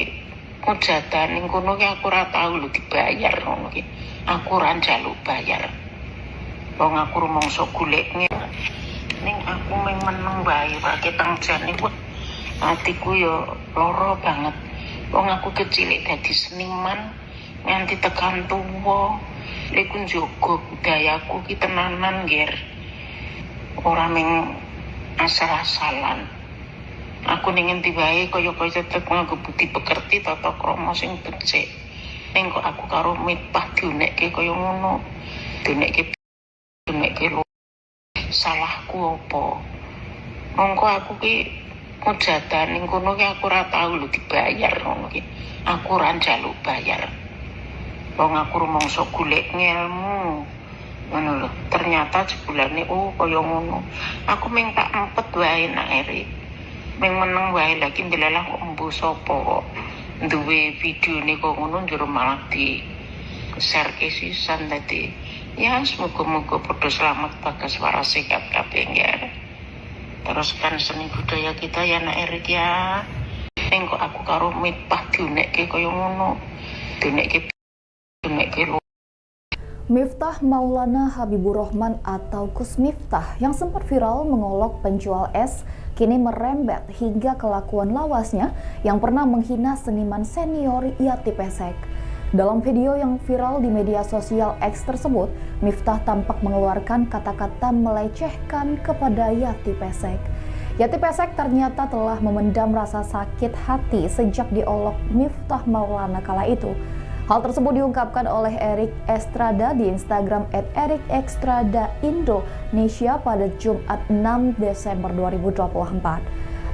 mujatan ning kono ki aku ora tau lho dibayar ngono ki. Aku ora njaluk bayar. Wong aku rumangsa golek. Ning aku mung meneng wae ketang jane wah atiku yo lara banget. Wong aku kecil dadi seniman nganti tekan tuwa. Lha iku njaga budayaku ki tenanan, Ger. Ora mung asal-asalan. Aku ning endi wae kaya-kaya tetep nganggo budi pekerti, tata krama sing becik. Ning kok aku karo Miftah diunekke kaya ngono. Diunekke diunekke lho. Salahku apa? Mongko aku ki mujatan ning kono ki aku ora tau lho dibayar ngono ki. Aku ora njaluk bayar. Wong aku rumangsa golek ngelmu. Ngono lho. Ternyata jebulane oh kaya ngono. Aku mung tak empet wae nak Eri. Mung meneng wae, lagi ndelalah kok embuh sapa kok duwe videone kok ngono, njero malah di share ke sisan. Dadi ya semoga-moga padha selamat, bagas, waras, sehat kabeh ya. Teruskan seni budaya kita ya, nak Erik ya. Ning kok aku karo Miftah diunekke kaya ngono. Diunekke diunekke lho. Miftah Maulana Habibur Rahman atau Gus Miftah yang sempat viral mengolok penjual es kini merembet hingga kelakuan lawasnya yang pernah menghina seniman senior Yati Pesek. Dalam video yang viral di media sosial X tersebut, Miftah tampak mengeluarkan kata-kata melecehkan kepada Yati Pesek. Yati Pesek ternyata telah memendam rasa sakit hati sejak diolok Miftah Maulana kala itu. Hal tersebut diungkapkan oleh Erik Estrada di Instagram @ErikEstradaIndonesia pada Jumat 6 Desember 2024.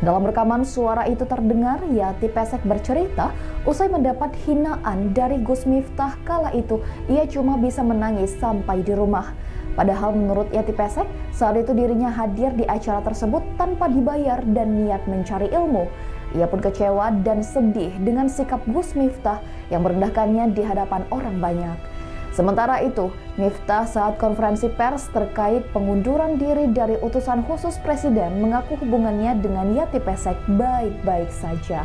Dalam rekaman suara itu terdengar Yati Pesek bercerita usai mendapat hinaan dari Gus Miftah kala itu ia cuma bisa menangis sampai di rumah. Padahal menurut Yati Pesek, saat itu dirinya hadir di acara tersebut tanpa dibayar dan niat mencari ilmu. Ia pun kecewa dan sedih dengan sikap Gus Miftah yang merendahkannya di hadapan orang banyak. Sementara itu, Miftah saat konferensi pers terkait pengunduran diri dari utusan khusus presiden mengaku hubungannya dengan Yati Pesek baik-baik saja.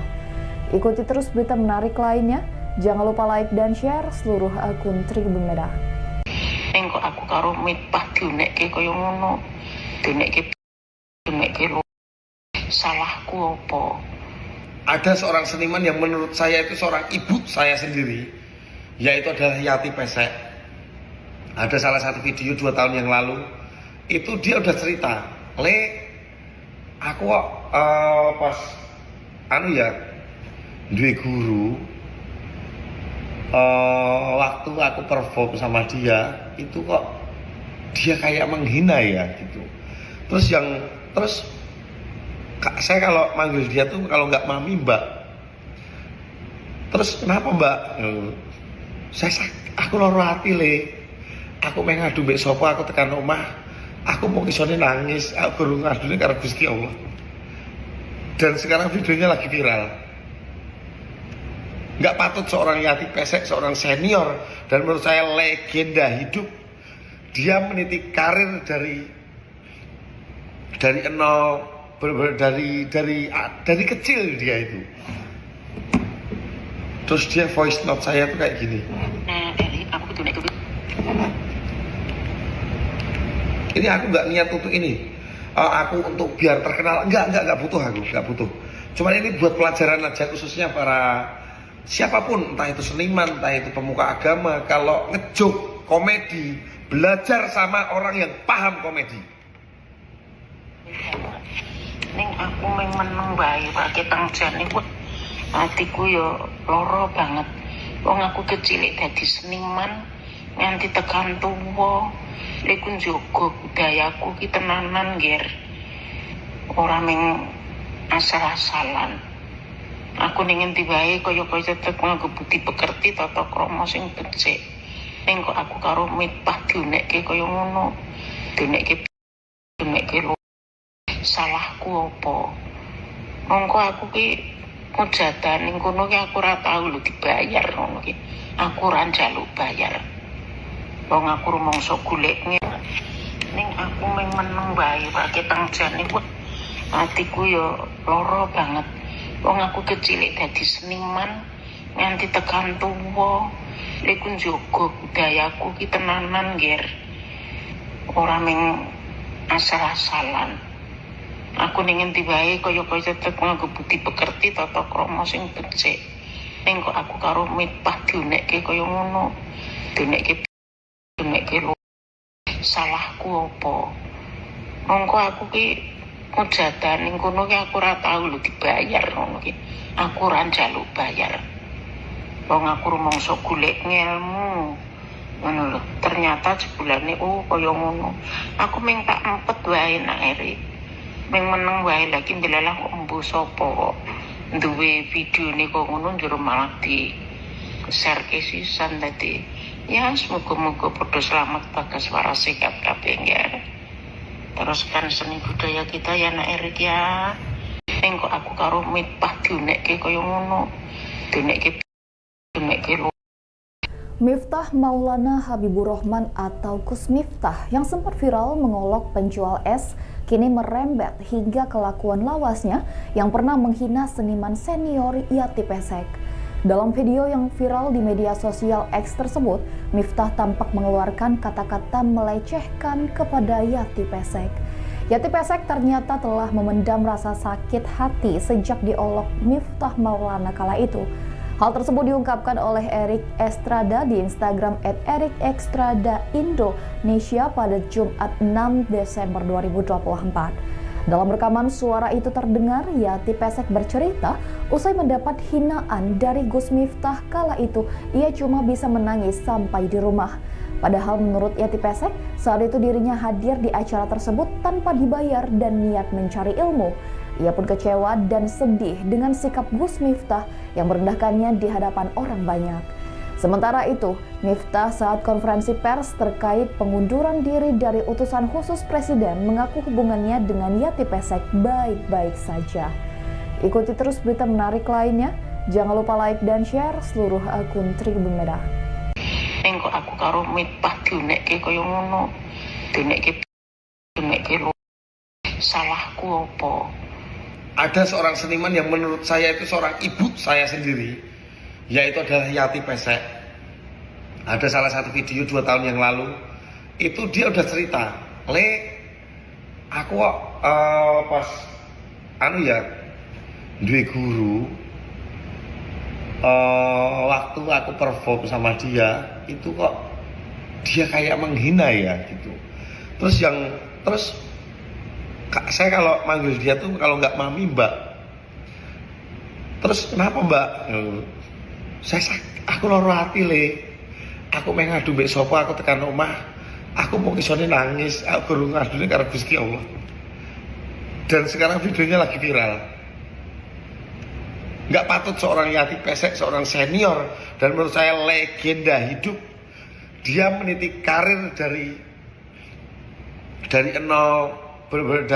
Ikuti terus berita menarik lainnya. Jangan lupa like dan share seluruh akun Tribun Medan. Ning kok aku karo Miftah diunekke kaya ngono. Diunekke diunekke lho. Salahku apa? Ada seorang seniman yang menurut saya itu seorang ibu saya sendiri, yaitu adalah Yati Pesek. Ada salah satu video 2 tahun yang lalu, itu dia udah cerita, "Le, aku kok pas anu ya, duwe guru, waktu aku perform sama dia, itu kok dia kayak menghina ya gitu." Terus saya kalau manggil dia tuh kalau nggak mami, mbak. Terus kenapa, mbak? Aku loro hati, Le. Aku meh ngadu mbek sapa? Aku tekan omah, aku mau isone nangis, aku baru ngadune karo Gusti Allah. Dan sekarang videonya lagi viral. Nggak patut seorang Yati Pesek, seorang senior dan menurut saya legenda hidup, dia meniti karir dari nol, bener-bener dari kecil dia itu. Terus dia voice note saya tuh kayak gini. Nah, Eri, aku diunekke. Ini aku nggak niat untuk ini. Aku untuk biar terkenal, enggak butuh aku, nggak butuh. Cuman ini buat pelajaran aja, khususnya para siapapun, entah itu seniman, entah itu pemuka agama, kalau ngejoke komedi, belajar sama orang yang paham komedi. Ning aku mung meneng wae wae tang jane wah atiku yo lara banget. Wong aku kecil dadi seniman nganti tekan tuwa. Iku njogo budayaku ki tenanan, Ger. Ora mung asal-asalan. Aku ning endi wae kaya-kaya tetep nganggo budi pekerti, tata krama sing becik. Ning kok aku karo Miftah diunekke kaya ngono. Diunekke diunekke lho. Salahku apa? Mongko aku ki mujatan ning kono ki aku ora tau lho dibayar ngono ki. Aku ora njaluk bayar. Wong aku rumangsa golek. Ning aku mung meneng wae wae tang jane wah atiku yo lara banget. Wong aku kecil dadi seniman nganti tekan tuwa. Iku njogo budayaku ki tenanan, Ger. Ora mung asal-asalan. Aku ning endi wae kaya-kaya tetep nganggo budi pekerti, tata krama sing becik. Ning kok aku karo Miftah diunekke kaya ngono. Diunekke diunekke lho. Salahku apa? Mongko aku ki mujatan ning kono ki aku ora tau lho dibayar ngono ki. Aku ora njaluk bayar. Wong aku rumangsa golek ngelmu. Ngono lho. Ternyata jebulane oh kaya ngono. Aku mung tak empet wae nak Eri. Mung meneng wae, lagi ndelalah kok embuh sapa kok duwe videone kok ngono, njero malah di share ke sisan. Dadi ya semoga-moga padha selamat, bagas, waras, sehat kabeh ya. Teruskan seni budaya kita ya, nak Erik ya. Ning kok aku karo Miftah diunekke kaya ngono. Diunekke diunekke lho. Miftah Maulana Habibur Rahman atau Gus Miftah yang sempat viral mengolok penjual es kini merembet hingga kelakuan lawasnya yang pernah menghina seniman senior Yati Pesek. Dalam video yang viral di media sosial X tersebut, Miftah tampak mengeluarkan kata-kata melecehkan kepada Yati Pesek. Yati Pesek ternyata telah memendam rasa sakit hati sejak diolok Miftah Maulana kala itu. Hal tersebut diungkapkan oleh Erik Estrada di Instagram @ErikEstradaIndonesia pada Jumat 6 Desember 2024. Dalam rekaman suara itu terdengar Yati Pesek bercerita usai mendapat hinaan dari Gus Miftah kala itu ia cuma bisa menangis sampai di rumah. Padahal menurut Yati Pesek, saat itu dirinya hadir di acara tersebut tanpa dibayar dan niat mencari ilmu. Ia pun kecewa dan sedih dengan sikap Gus Miftah yang merendahkannya di hadapan orang banyak. Sementara itu, Miftah saat konferensi pers terkait pengunduran diri dari utusan khusus presiden mengaku hubungannya dengan Yati Pesek baik-baik saja. Ikuti terus berita menarik lainnya. Jangan lupa like dan share seluruh akun Tribun Medan. Ning kok aku karo Miftah diunekke kaya ngono. Diunekke diunekke lho. Salahku apa? Ada seorang seniman yang menurut saya itu seorang ibu saya sendiri, yaitu adalah Yati Pesek. Ada salah satu video 2 tahun yang lalu, itu dia udah cerita, "Le, aku kok pas anu ya, duwe guru, waktu aku perform sama dia, itu kok dia kayak menghina ya," gitu. Terus yang terus, "Kak, saya kalau manggil dia tuh kalau nggak mami, mbak." "Terus kenapa, mbak?" "Saya aku loro hati, Le. Aku meh ngadu mbek sapa? Aku tekan omah aku mau isone nangis, aku guru ngadune karo Gusti Allah." Dan sekarang videonya lagi viral. Nggak patut seorang Yati Pesek, seorang senior dan menurut saya legenda hidup, dia meniti karir dari nol, bener-bener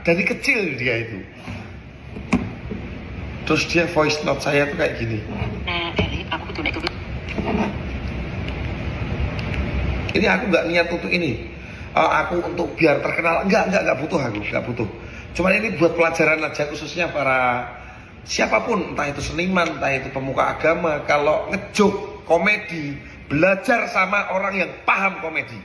dari kecil dia itu. Terus dia voice note saya tuh kayak gini. Nah, Eri, aku diunekke. Ini aku nggak niat untuk ini. Eh, aku untuk biar terkenal, enggak butuh, aku nggak butuh. Cuman ini buat pelajaran aja, khususnya para siapapun, entah itu seniman, entah itu pemuka agama, kalau ngejoke komedi, belajar sama orang yang paham komedi.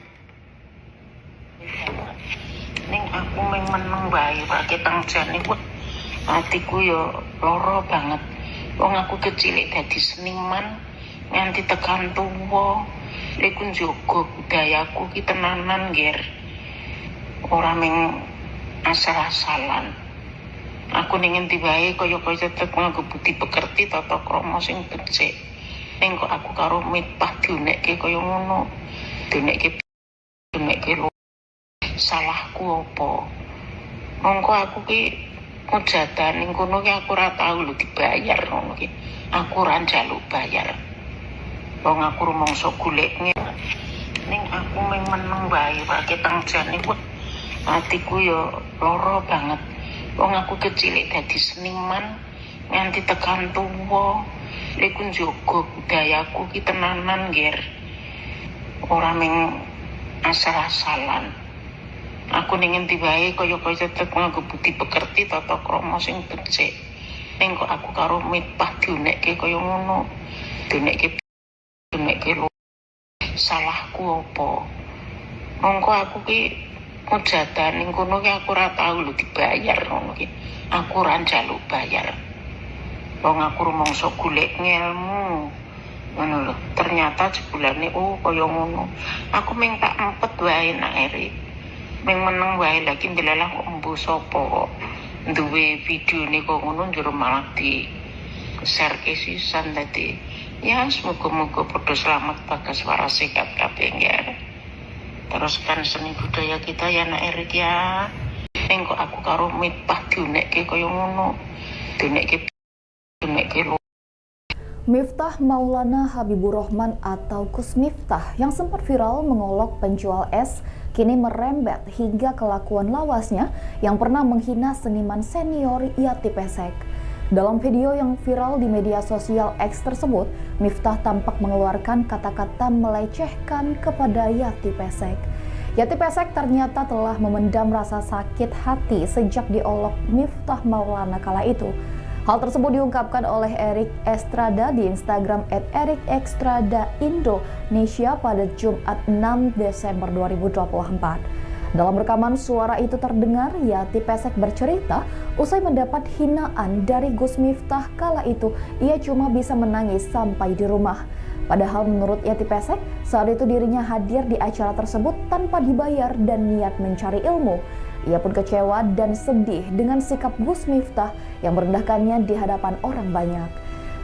Ning aku mung meneng wae wae tang jane, wah, atiku yo lara banget. Wong aku kecil dadi seniman nganti tekan tuwa. Iku njogo budayaku ki tenanan, Ger. Ora mung asal-asalan. Aku ning endi wae kaya-kaya tetep nganggo budi pekerti, tata krama sing becik. Ning kok aku karo Miftah diunekke kaya ngono. Diunekke diunekke lho. Salahku apa? Mongko aku ki mujatan ning kono ki aku ora tau lho dibayar ngono ki. Aku ora njaluk bayar. Wong aku rumangsa golek. Ning aku mung meneng wae wae tang jane, wah, atiku yo lara banget. Wong aku kecil dadi seniman nganti tekan tuwa. Iku njogo budayaku ki tenanan, Ger. Ora mung asal-asalan. Aku ning endi wae kaya-kaya tetep nganggo budi pekerti, tata krama sing becik. Ning kok aku karo Miftah diunekke kaya ngono. Diunekke diunekke lho. Salahku apa? Mongko aku ki mujatan ning kono ki aku ora tau lho dibayar ngono ki. Aku ora njaluk bayar. Wong aku rumangsa golek ngelmu. Ngono lho. Ternyata jebulane, oh, kaya ngono. Aku mung tak empet wae, Nak Eri. Mung meneng wae, lagi ndelalah kok embuh sapa kok duwe videone kok ngono, njur malah di share ke sisan. Dadi ya semoga-moga padha selamat, bagas, waras, sehat kabeh ya. Teruskan seni budaya kita ya, Nak Erik ya. Ning kok aku karo Miftah diunekke kaya ngono. Diunekke diunekke lho. Miftah Maulana Habibur Rahman atau Gus Miftah yang sempat viral mengolok penjual es kini merembet hingga kelakuan lawasnya yang pernah menghina seniman senior Yati Pesek. Dalam video yang viral di media sosial X tersebut, Miftah tampak mengeluarkan kata-kata melecehkan kepada Yati Pesek. Yati Pesek ternyata telah memendam rasa sakit hati sejak diolok Miftah Maulana kala itu. Hal tersebut diungkapkan oleh Erik Estrada di Instagram @ErikEstradaIndonesia pada Jumat 6 Desember 2024. Dalam rekaman suara itu terdengar Yati Pesek bercerita usai mendapat hinaan dari Gus Miftah kala itu ia cuma bisa menangis sampai di rumah. Padahal menurut Yati Pesek, saat itu dirinya hadir di acara tersebut tanpa dibayar dan niat mencari ilmu. Ia pun kecewa dan sedih dengan sikap Gus Miftah yang merendahkannya di hadapan orang banyak.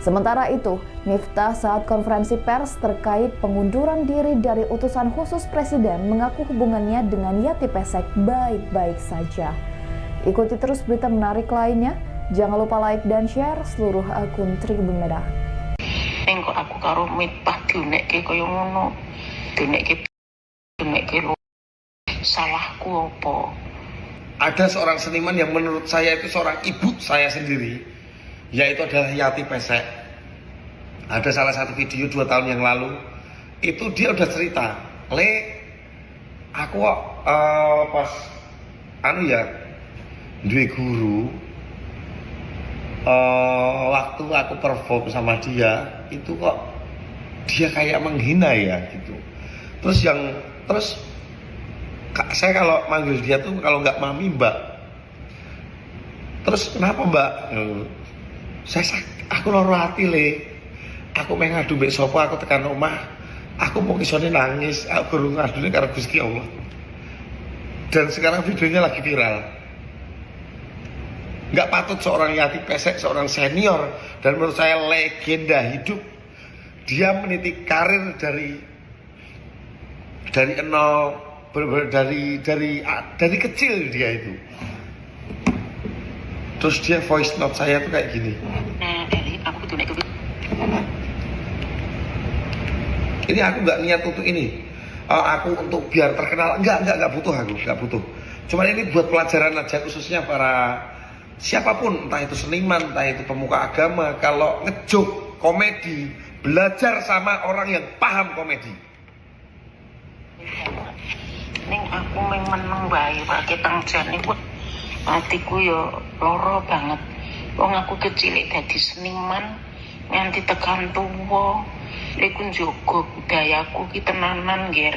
Sementara itu, Miftah saat konferensi pers terkait pengunduran diri dari utusan khusus presiden mengaku hubungannya dengan Yati Pesek baik-baik saja. Ikuti terus berita menarik lainnya. Jangan lupa like dan share seluruh akun Tribun Medan. Ning kok aku karo Miftah diunekke kaya ngono. Diunekke diunekke lho. Salahku apa? Ada seorang seniman yang menurut saya itu seorang ibu saya sendiri, yaitu adalah Yati Pesek. Ada salah satu video 2 tahun yang lalu, itu dia udah cerita, "Le, aku kok pas anu ya, duwe guru, waktu aku perform sama dia, itu kok dia kayak menghina ya," gitu. Terus yang terus saya kalau manggil dia tuh kalau nggak mami, mbak. "Terus kenapa, mbak?" "Saya aku loro hati, Le. Aku mau ngadu mbek sapa? Aku tekan omah aku mau isone nangis, aku baru ngadune karo Gusti Allah." Dan sekarang videonya lagi viral. Nggak patut seorang Yati Pesek, seorang senior dan menurut saya legenda hidup, dia meniti karir dari nol, bener-bener dari kecil dia itu. Terus dia voice note saya tuh kayak gini. Nah, Eri, aku kudu nek Ini aku nggak niat untuk ini. Aku untuk biar terkenal, enggak butuh, aku nggak butuh. Cuman ini buat pelajaran aja, khususnya para siapapun, entah itu seniman, entah itu pemuka agama, kalau ngejoke komedi, belajar sama orang yang paham komedi. Ning aku meng meneng wae ketang jane wah atiku yo lara banget. Wong aku kecil dadi seniman nganti tekan tuwa. Iku njaga budayaku ki tenanan, Ger.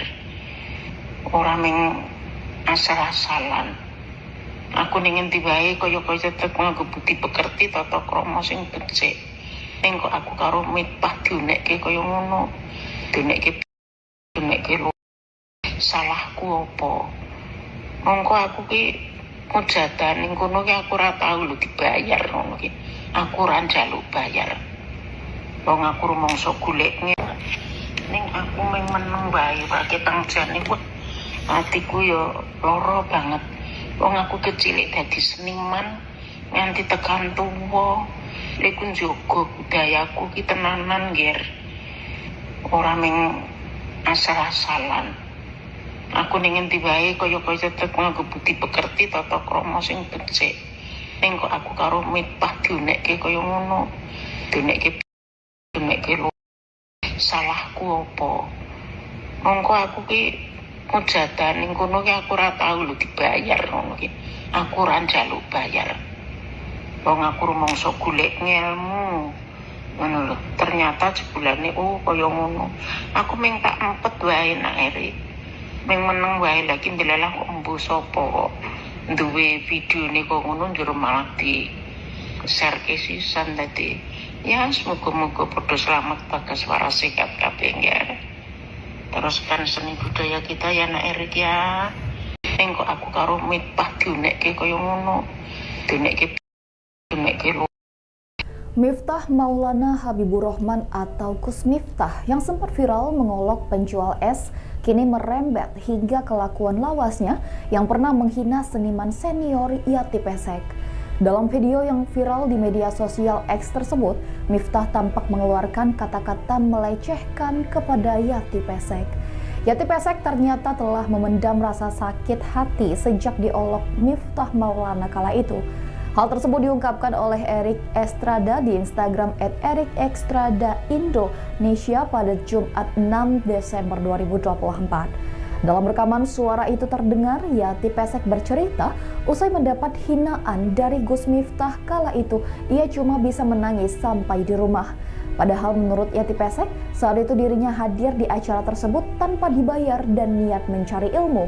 Ora meng asal-asalan. Aku ning endi wae kaya-kaya tetep nganggo budi pekerti, tata krama sing becik. Ning kok aku karo Miftah diunekke kaya ngono. Diunekke diunekke lho. Salahku apa? Mongko aku ki mujatan ning kono ki aku ora tau lho dibayar ngono ki. Aku ora njaluk bayar. Wong aku rumangsa golek. Ning aku meng meneng wae ketang jane wah atiku yo lara banget. Wong aku kecil dadi seniman nganti tekan tuwa. Iku njaga budayaku ki tenanan, Ger. Ora meng asal-asalan. Aku ning endi wae kaya-kaya tetep nganggo budi pekerti, tata krama sing becik. Ning kok aku karo Miftah diunekke kaya ngono. Diunekke diunekke lho. Salahku apa? Mongko aku ki mujatan ning kono ki aku ora tau lho dibayar ngono ki. Aku ora njaluk bayar. Wong aku rumangsa golek ngelmu. Ngono lho. Ternyata jebulane oh kaya ngono. Aku ming tak empet wae nak Eri. Ming meneng wae, lagi ndelalah kok embuh sapa kok duwe videone kok ngono, njur malah di share ke sisan. Dadi ya semoga-moga padha selamat, bagas, waras, sehat kabeh ya. Teruskan seni budaya kita ya, nak Erik ya. Ning kok aku karo Miftah diunekke kaya ngono. Diunekke diunekke lho. Miftah Maulana Habibur Rahman atau Gus Miftah yang sempat viral mengolok penjual es kini merembet hingga kelakuan lawasnya yang pernah menghina seniman senior Yati Pesek. Dalam video yang viral di media sosial X tersebut, Miftah tampak mengeluarkan kata-kata melecehkan kepada Yati Pesek. Yati Pesek ternyata telah memendam rasa sakit hati sejak diolok Miftah Maulana kala itu. Hal tersebut diungkapkan oleh Erik Estrada di Instagram @ErikEstradaIndonesia pada Jumat 6 Desember 2024. Dalam rekaman suara itu terdengar Yati Pesek bercerita usai mendapat hinaan dari Gus Miftah kala itu ia cuma bisa menangis sampai di rumah. Padahal menurut Yati Pesek, saat itu dirinya hadir di acara tersebut tanpa dibayar dan niat mencari ilmu.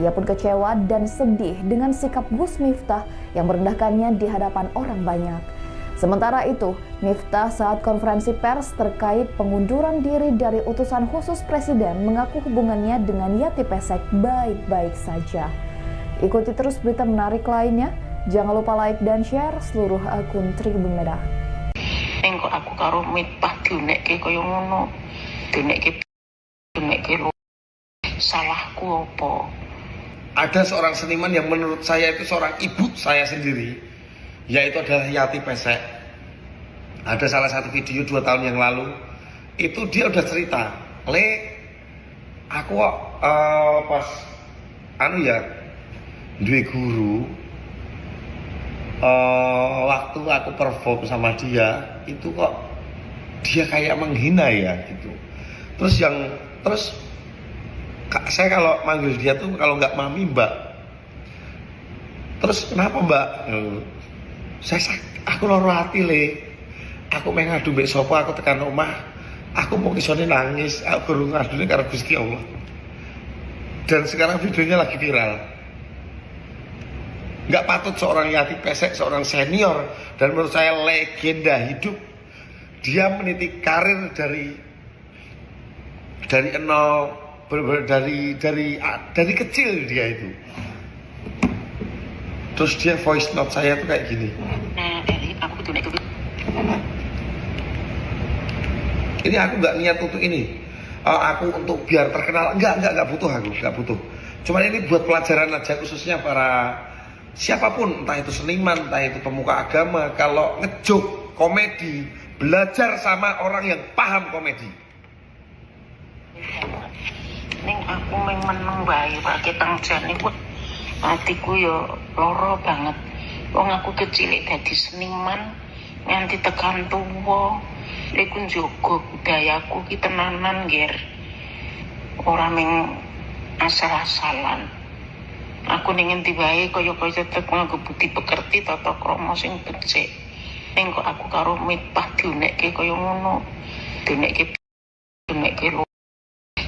Ia pun kecewa dan sedih dengan sikap Gus Miftah yang merendahkannya di hadapan orang banyak. Sementara itu, Miftah saat konferensi pers terkait pengunduran diri dari utusan khusus presiden mengaku hubungannya dengan Yati Pesek baik-baik saja. Ikuti terus berita menarik lainnya. Jangan lupa like dan share seluruh akun Tribun Medan. Ning kok aku karo Miftah diunekke kaya ngono. Diunekke diunekke lho. Salahku apa? Ada seorang seniman yang menurut saya itu seorang ibu saya sendiri, yaitu adalah Yati Pesek. Ada salah satu video 2 tahun yang lalu, itu dia udah cerita, "Le, aku kok pas anu ya, Duwe guru, waktu aku perform sama dia itu kok dia kayak menghina ya gitu. Terus yang terus saya kalau manggil dia tuh kalau nggak mami, mbak. Terus kenapa, mbak? Saya aku loro hati, le. Aku meh ngadu mbek sapa? Aku tekan omah aku mau isone nangis, aku guru ngadune karo Gusti Allah. Dan sekarang videonya lagi viral. Nggak patut seorang Yati Pesek, seorang senior dan menurut saya legenda hidup, dia meniti karir dari nol, bener-bener dari kecil dia itu. Terus dia voice note saya tuh kayak gini. Nah, Eri, aku kudu nek Ini aku nggak niat untuk ini. Aku untuk biar terkenal, enggak butuh, aku nggak butuh. Cuman ini buat pelajaran aja, khususnya para siapapun, entah itu seniman, entah itu pemuka agama, kalau ngejoke komedi, belajar sama orang yang paham komedi. Ning aku meng meneng wae ketang jane kuwi atiku yo lara banget. Wong aku kecil dadi seniman nganti tekan tuwa. Iku njogo budayaku ki tenanan, Ger. Ora ming asal-asalan. Aku ning endi wae kaya-kaya tetep nganggo budi pekerti, tata krama sing becik. Ning kok aku karo Miftah diunekke kaya ngono. Diunekke diunekke lho.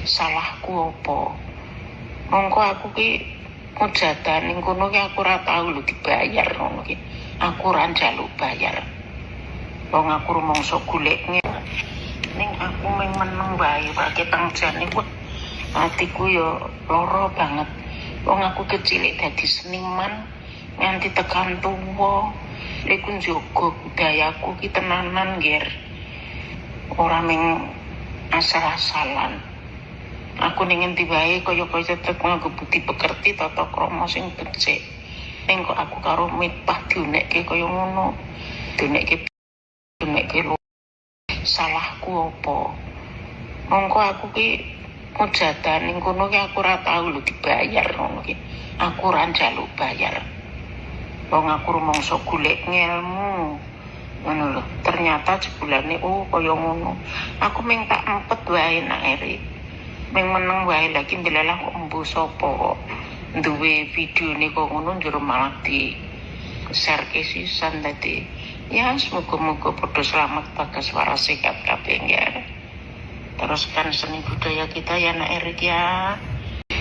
Salahku apa? Mongko aku ki mujadah ning kono ki aku ora tau lho dibayar ngono ki. Aku ora njaluk bayar. Wong aku rumangsa golek. Ning aku meng meneng wae ketang jane kuwi atiku yo lara banget. Wong aku kecil dadi seniman nganti tekan tuwa. Iku njogo budayaku ki tenanan, Ger. Ora ming asal-asalan. Aku ning endi wae kaya-kaya tetep nganggo budi pekerti, tata krama sing becik. Ning kok aku karo Miftah diunekke kaya ngono. Diunekke diunekke lho. Salahku apa? Mongko aku ki mujadah ning kono ki aku ora tau lho dibayar ngono ki. Aku ora njaluk bayar. Wong aku rumangsa golek ngelmu. Ngono lho. Ternyata jebulane oh kaya ngono. Aku ming tak empet wae nak Eri. Ming meneng wae, lagi ndelalah kok embuh sapa kok duwe videone kok ngono, njur malah di share ke sisan. Dadi ya semoga-moga padha selamat, bagas, waras, sehat kabeh ya. Teruskan seni budaya kita ya, nak Erik ya.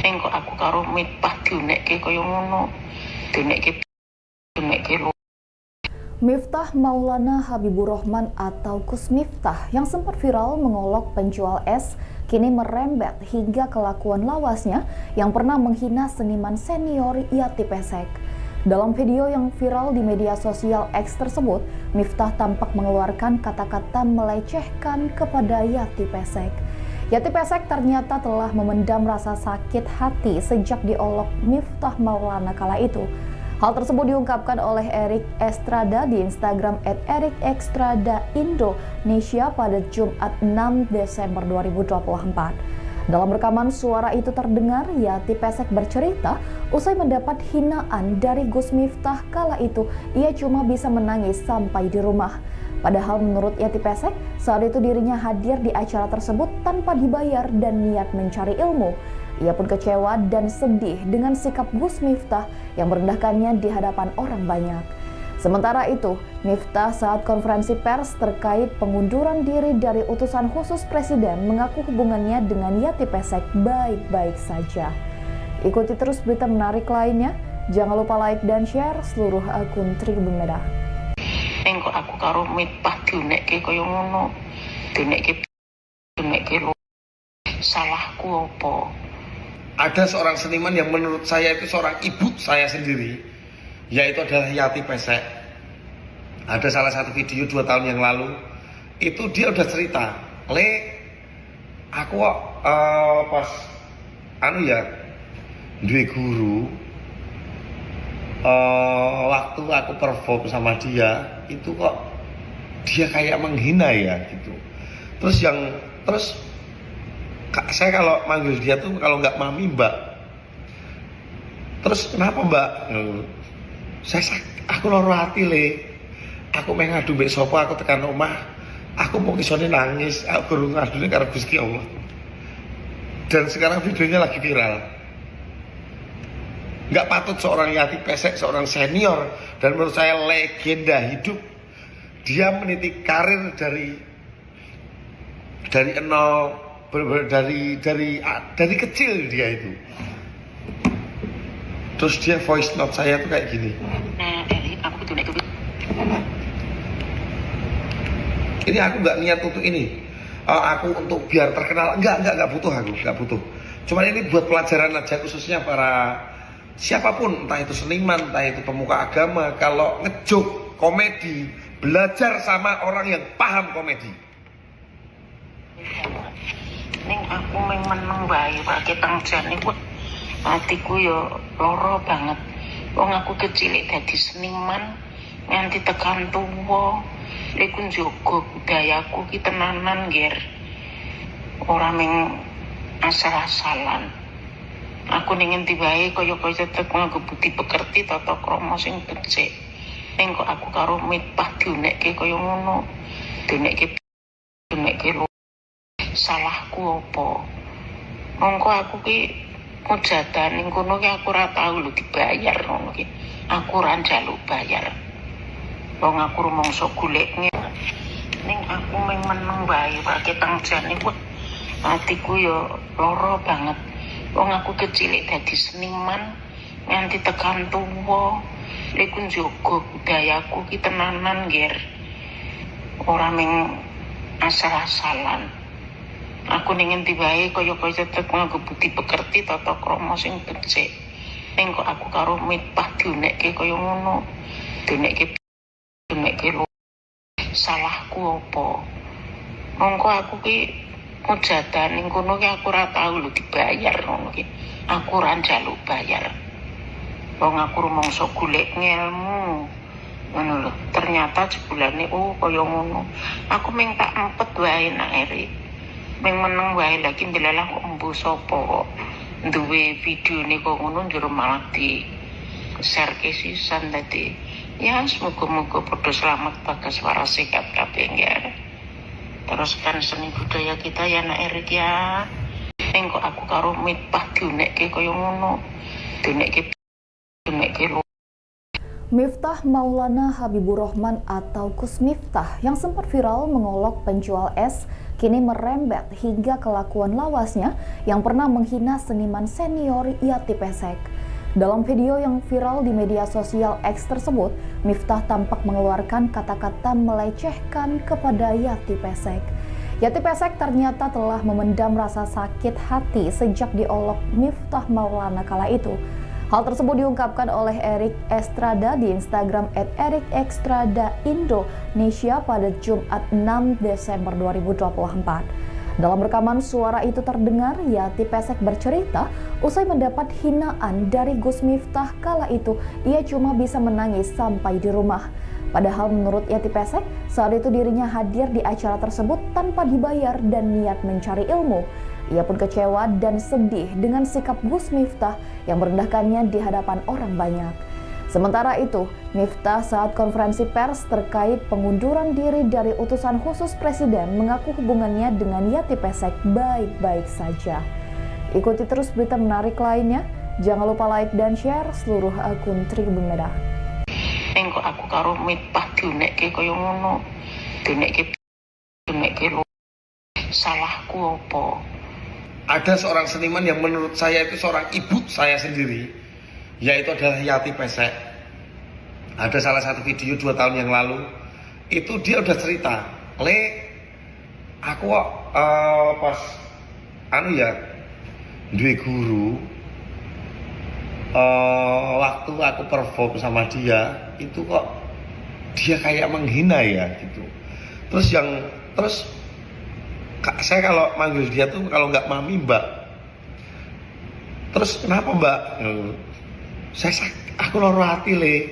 Ning kok aku karo Miftah diunekke kaya ngono. Diunekke diunekke lho. Miftah Maulana Habibur Rahman atau Gus Miftah yang sempat viral mengolok penjual es kini merembet hingga kelakuan lawasnya yang pernah menghina seniman senior Yati Pesek. Dalam video yang viral di media sosial X tersebut, Miftah tampak mengeluarkan kata-kata melecehkan kepada Yati Pesek. Yati Pesek ternyata telah memendam rasa sakit hati sejak diolok Miftah Maulana kala itu. Hal tersebut diungkapkan oleh Erik Estrada di Instagram @ErikEstradaIndonesia pada Jumat 6 Desember 2024. Dalam rekaman suara itu terdengar Yati Pesek bercerita usai mendapat hinaan dari Gus Miftah kala itu ia cuma bisa menangis sampai di rumah. Padahal menurut Yati Pesek, saat itu dirinya hadir di acara tersebut tanpa dibayar dan niat mencari ilmu. Ia pun kecewa dan sedih dengan sikap Gus Miftah yang merendahkannya di hadapan orang banyak. Sementara itu, Miftah saat konferensi pers terkait pengunduran diri dari utusan khusus presiden mengaku hubungannya dengan Yati Pesek baik-baik saja. Ikuti terus berita menarik lainnya. Jangan lupa like dan share seluruh akun Tribun Medan. Ning kok aku karo Miftah diunekke kaya ngono. Diunekke diunekke lho. Salahku apa? Ada seorang seniman yang menurut saya itu seorang ibu saya sendiri, yaitu adalah Yati Pesek. Ada salah satu video 2 tahun yang lalu, itu dia udah cerita, le, aku kok pas anu ya, duwe guru, waktu aku perform sama dia itu kok dia kayak menghina ya gitu. Terus yang terus saya kalau manggil dia tuh kalau nggak mami, mbak. Terus kenapa, Mbak? Aku loro hati, Le. Aku meh ngadu mbek sapa? Aku tekan omah, aku mau isone nangis, aku guru ngadune karo Gusti Allah. Dan sekarang videonya lagi viral. Nggak patut seorang Yati Pesek, seorang senior dan menurut saya legenda hidup, dia meniti karir dari nol, bener-bener dari kecil dia itu. Terus dia voice note saya tuh kayak gini. Nah, Erik, aku kudu nek Ini aku nggak niat untuk ini. Eh, aku untuk biar terkenal, enggak butuh, aku nggak butuh. Cuman ini buat pelajaran aja, khususnya para siapapun, entah itu seniman, entah itu pemuka agama, kalau ngejoke komedi, belajar sama orang yang paham komedi. Ning aku meng meneng wae ketang jane kuwi atiku yo lara banget. Wong aku kecil dadi seniman nganti tekan tuwa. Iku njaga budayaku ki tenanan, Ger. Ora meng asal-asalan. Aku ning endi wae kaya-kaya tetep nganggo budi pekerti, tata krama sing becik. Ning kok aku karo Miftah diunekke kaya ngono. Diunekke diunekke lho. Salahku apa? Mongko aku ki mujatan ning kono ki aku ora tau lho dibayar ngono ki. Aku ora njaluk bayar. Wong aku rumangsa golek. Ning aku meng meneng wae ketang jane kuwi atiku yo lara banget. Wong aku kecil dadi seniman nganti tekan tuwa. Iku njaga budayaku ki tenanan, Ger. Ora meng asal-asalan. Aku ning endi wae kaya-kaya tetep nganggo budi pekerti, tata krama sing becik. Ning kok aku karo Miftah diunekke kaya ngono. Diunekke diunekke lho. Salahku apa? Mongko aku ki mujatan ning kono ki aku ora tau lho dibayar ngono ki. Aku ora njaluk bayar. Wong aku rumangsa golek ngelmu. Ngono lho. Ternyata jebulane, oh, kaya ngono. Aku ming tak empet wae nak Erik. Ming meneng wae, lagi ndelalah kok embuh sapa kok duwe videone kok ngono, njur malah di share ke sisan. Dadi ya semoga-moga padha selamat, bagas, waras, sehat kabeh ya. Teruskan seni budaya kita ya, Nak Erik ya. Ning kok aku karo Miftah diunekke kaya ngono. Diunekke diunekke lho. Miftah Maulana Habibur Rahman atau Gus Miftah yang sempat viral mengolok penjual es kini merembet hingga kelakuan lawasnya yang pernah menghina seniman senior Yati Pesek. Dalam video yang viral di media sosial X tersebut, Miftah tampak mengeluarkan kata-kata melecehkan kepada Yati Pesek. Yati Pesek ternyata telah memendam rasa sakit hati sejak diolok Miftah Maulana kala itu. Hal tersebut diungkapkan oleh Erik Estrada di Instagram @ErikEstradaIndonesia pada Jumat 6 Desember 2024. Dalam rekaman suara itu terdengar Yati Pesek bercerita usai mendapat hinaan dari Gus Miftah kala itu ia cuma bisa menangis sampai di rumah. Padahal menurut Yati Pesek, saat itu dirinya hadir di acara tersebut tanpa dibayar dan niat mencari ilmu. Ia pun kecewa dan sedih dengan sikap Gus Miftah yang merendahkannya di hadapan orang banyak. Sementara itu, Miftah saat konferensi pers terkait pengunduran diri dari utusan khusus presiden mengaku hubungannya dengan Yati Pesek baik-baik saja. Ikuti terus berita menarik lainnya. Jangan lupa like dan share seluruh akun Tribun Medan. Ning kok aku karo Miftah diunekke kaya ngono. Diunekke diunekke lho. Salahku apa? Ada seorang seniman yang menurut saya itu seorang ibu saya sendiri, yaitu adalah Yati Pesek. Ada salah satu video 2 tahun yang lalu, itu dia udah cerita, Le, aku kok pas anu ya, duwe guru, waktu aku perform sama dia, itu kok dia kayak menghina ya gitu. Terus Kak, saya kalau manggil dia tuh kalau nggak mami, Mbak. Terus kenapa, Mbak? Aku loro hati, Le.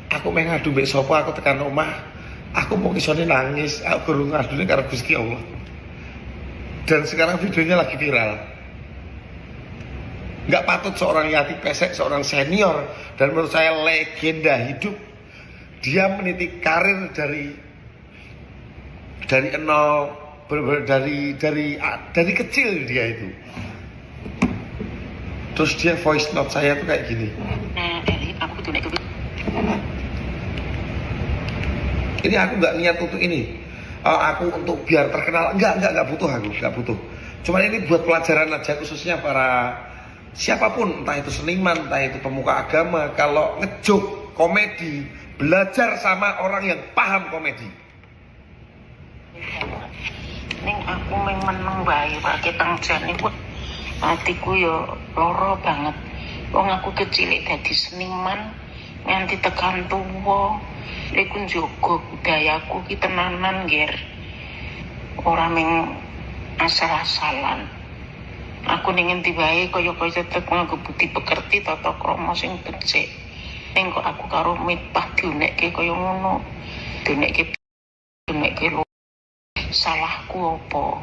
Aku meh ngadu mbek sapa? Aku tekan omah, aku mau isone nangis, aku guru ngadune karo Gusti Allah. Dan sekarang videonya lagi viral. Nggak patut seorang Yati Pesek, seorang senior, dan menurut saya legenda hidup. Dia meniti karir dari nol, bener-bener dari kecil dia itu. Terus dia voice note saya tuh kayak gini. Nah, Eri, aku kudu nek Ini aku nggak niat untuk ini. Aku untuk biar terkenal, enggak butuh aku, nggak butuh. Cuman ini buat pelajaran aja, khususnya para siapapun, entah itu seniman, entah itu pemuka agama, kalau ngejoke komedi, belajar sama orang yang paham komedi. Ning aku meng meneng wae ketang jane wah atiku yo lara banget. Wong aku kecil dadi seniman nganti tekan tuwa. Iku njogo budayaku ki tenanan, Ger. Ora meng asal-asalan. Aku ning endi wae kaya-kaya tetep nganggo budi pekerti, tata krama sing becik. Ning kok aku karo Miftah diunekke kaya ngono. Diunekke diunekke lho. Salahku apa?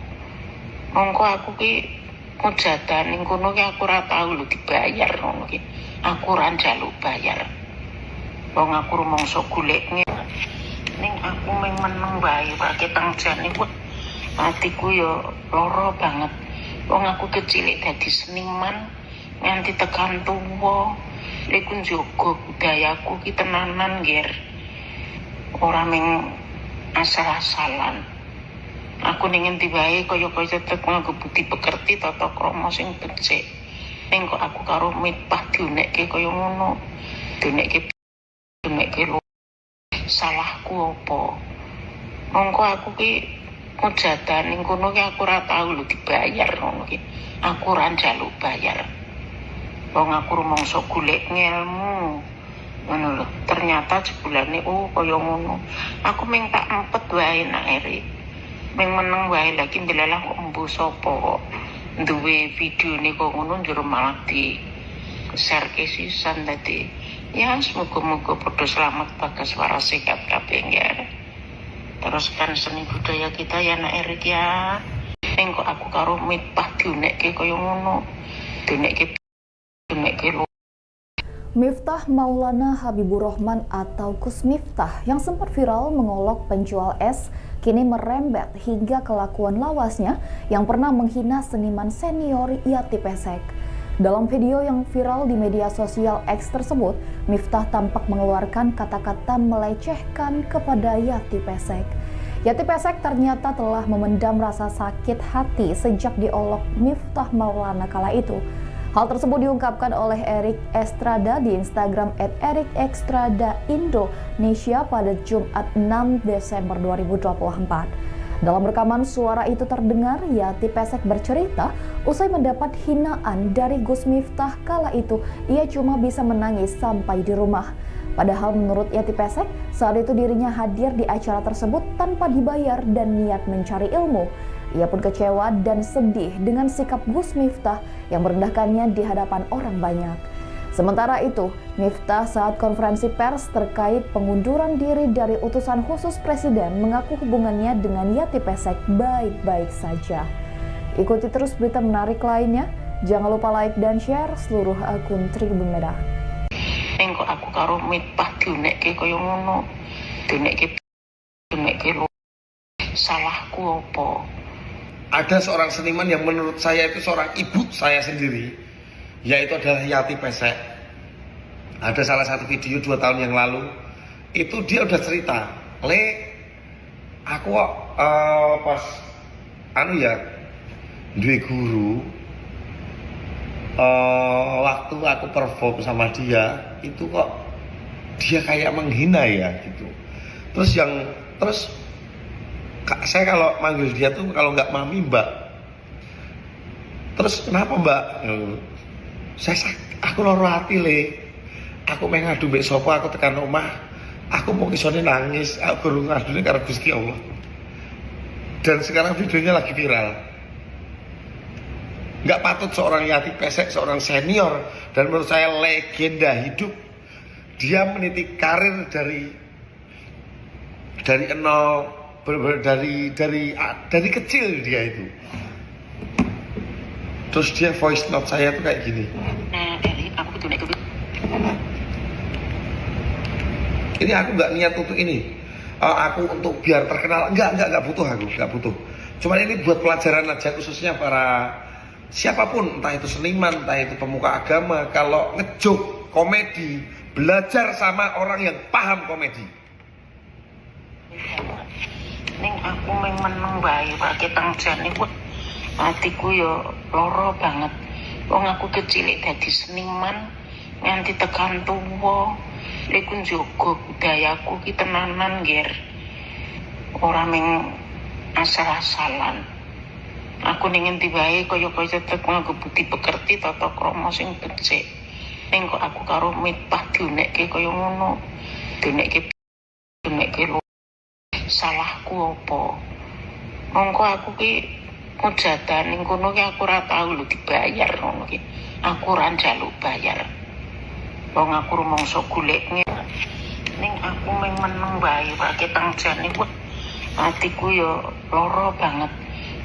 Mongko aku ki mujadah ning kono ki aku ora tau lho dibayar ngono ki. Aku ora njaluk bayar. Wong aku rumangsa golek. Ning aku meng meneng wae ketang jane wah atiku yo lara banget. Wong aku kecil dadi seniman nganti tekan tuwa. Iku njogo budayaku ki tenanan, Ger. Ora meng asal-asalan. Aku ning endi wae kaya-kaya tetep nganggo budi pekerti, tata krama sing becik. Ning kok aku karo Miftah diunekke kaya ngono. Diunekke diunekke lho. Salahku apa? Mongko aku ki mujadah ning kono ki aku ora tau lho dibayar ngono ki. Aku ora njaluk bayar. Wong aku rumangsa golek ngelmu. Ngono lho. Ternyata jebulane oh kaya ngono. Aku ming tak empet wae nak Eri. Ming meneng wae, lagi ndelalah kok embuh sapa kok duwe videone kok ngono, njur malah di share ke sisan. Dadi ya semoga-moga padha selamat, bagas, waras, sehat kabeh ya. Teruskan seni budaya kita ya, nak Erik ya. Ning kok aku karo Miftah diunekke kaya ngono. Diunekke diunekke lho. Miftah Maulana Habibur Rahman atau Gus Miftah yang sempat viral mengolok penjual es kini merembet hingga kelakuan lawasnya yang pernah menghina seniman senior Yati Pesek. Dalam video yang viral di media sosial X tersebut, Miftah tampak mengeluarkan kata-kata melecehkan kepada Yati Pesek. Yati Pesek ternyata telah memendam rasa sakit hati sejak diolok Miftah Maulana kala itu. Hal tersebut diungkapkan oleh Erik Estrada di Instagram @ErikEstradaIndonesia pada Jumat 6 Desember 2024. Dalam rekaman suara itu terdengar Yati Pesek bercerita usai mendapat hinaan dari Gus Miftah kala itu ia cuma bisa menangis sampai di rumah. Padahal menurut Yati Pesek, saat itu dirinya hadir di acara tersebut tanpa dibayar dan niat mencari ilmu. Ia pun kecewa dan sedih dengan sikap Gus Miftah yang merendahkannya di hadapan orang banyak. Sementara itu, Miftah saat konferensi pers terkait pengunduran diri dari utusan khusus presiden mengaku hubungannya dengan Yati Pesek baik-baik saja. Ikuti terus berita menarik lainnya. Jangan lupa like dan share seluruh akun Tribun Medan. Ning kok aku karo Miftah diunekke kaya ngono. Diunekke diunekke lho. Salahku apa? Ada seorang seniman yang menurut saya itu seorang ibu saya sendiri, yaitu adalah Yati Pesek. Ada salah satu video 2 tahun yang lalu, itu dia udah cerita, "Le, aku kok pas anu ya, duwe guru, waktu aku perform sama dia, itu kok dia kayak menghina ya," gitu. Terus yang terus, "Kak, saya kalau manggil dia tuh kalau nggak mami, mbak." "Terus kenapa, mbak?" Saya aku loro hati, Le. Aku meh ngadu mbek sapa? Aku tekan omah aku mau isone nangis, aku guru ngadune karo Gusti Allah." Dan sekarang videonya lagi viral. Nggak patut seorang Yati Pesek, seorang senior, dan menurut saya legenda hidup, dia meniti karir dari nol, bener-bener dari kecil dia itu. Terus dia voice note saya tuh kayak gini. Nah, Eri, aku kudu nek Ini aku nggak niat untuk ini. Aku untuk biar terkenal. Enggak butuh aku, nggak butuh. Cuman ini buat pelajaran aja, khususnya para siapapun, entah itu seniman, entah itu pemuka agama, kalau ngejoke komedi, belajar sama orang yang paham komedi. Ning aku meng meneng wae ketang jane, wah, atiku yo lara banget. Wong aku kecil dadi seniman nganti tekan tuwa. Iku njogo budayaku ki tenanan, Ger. Ora meng asal-asalan. Aku ning endi wae kaya-kaya tetep nganggo budi pekerti, tata krama sing becik. Ning kok aku karo Miftah diunekke kaya ngono. Diunekke diunekke lho. Salahku apa? Mongko aku ki mujatan ning kono ki aku ora tau lho dibayar ngono ki. Aku ora njaluk bayar. Wong aku rumangsa golek. Ning aku meng meneng wae ketang jane, wah, atiku yo lara banget.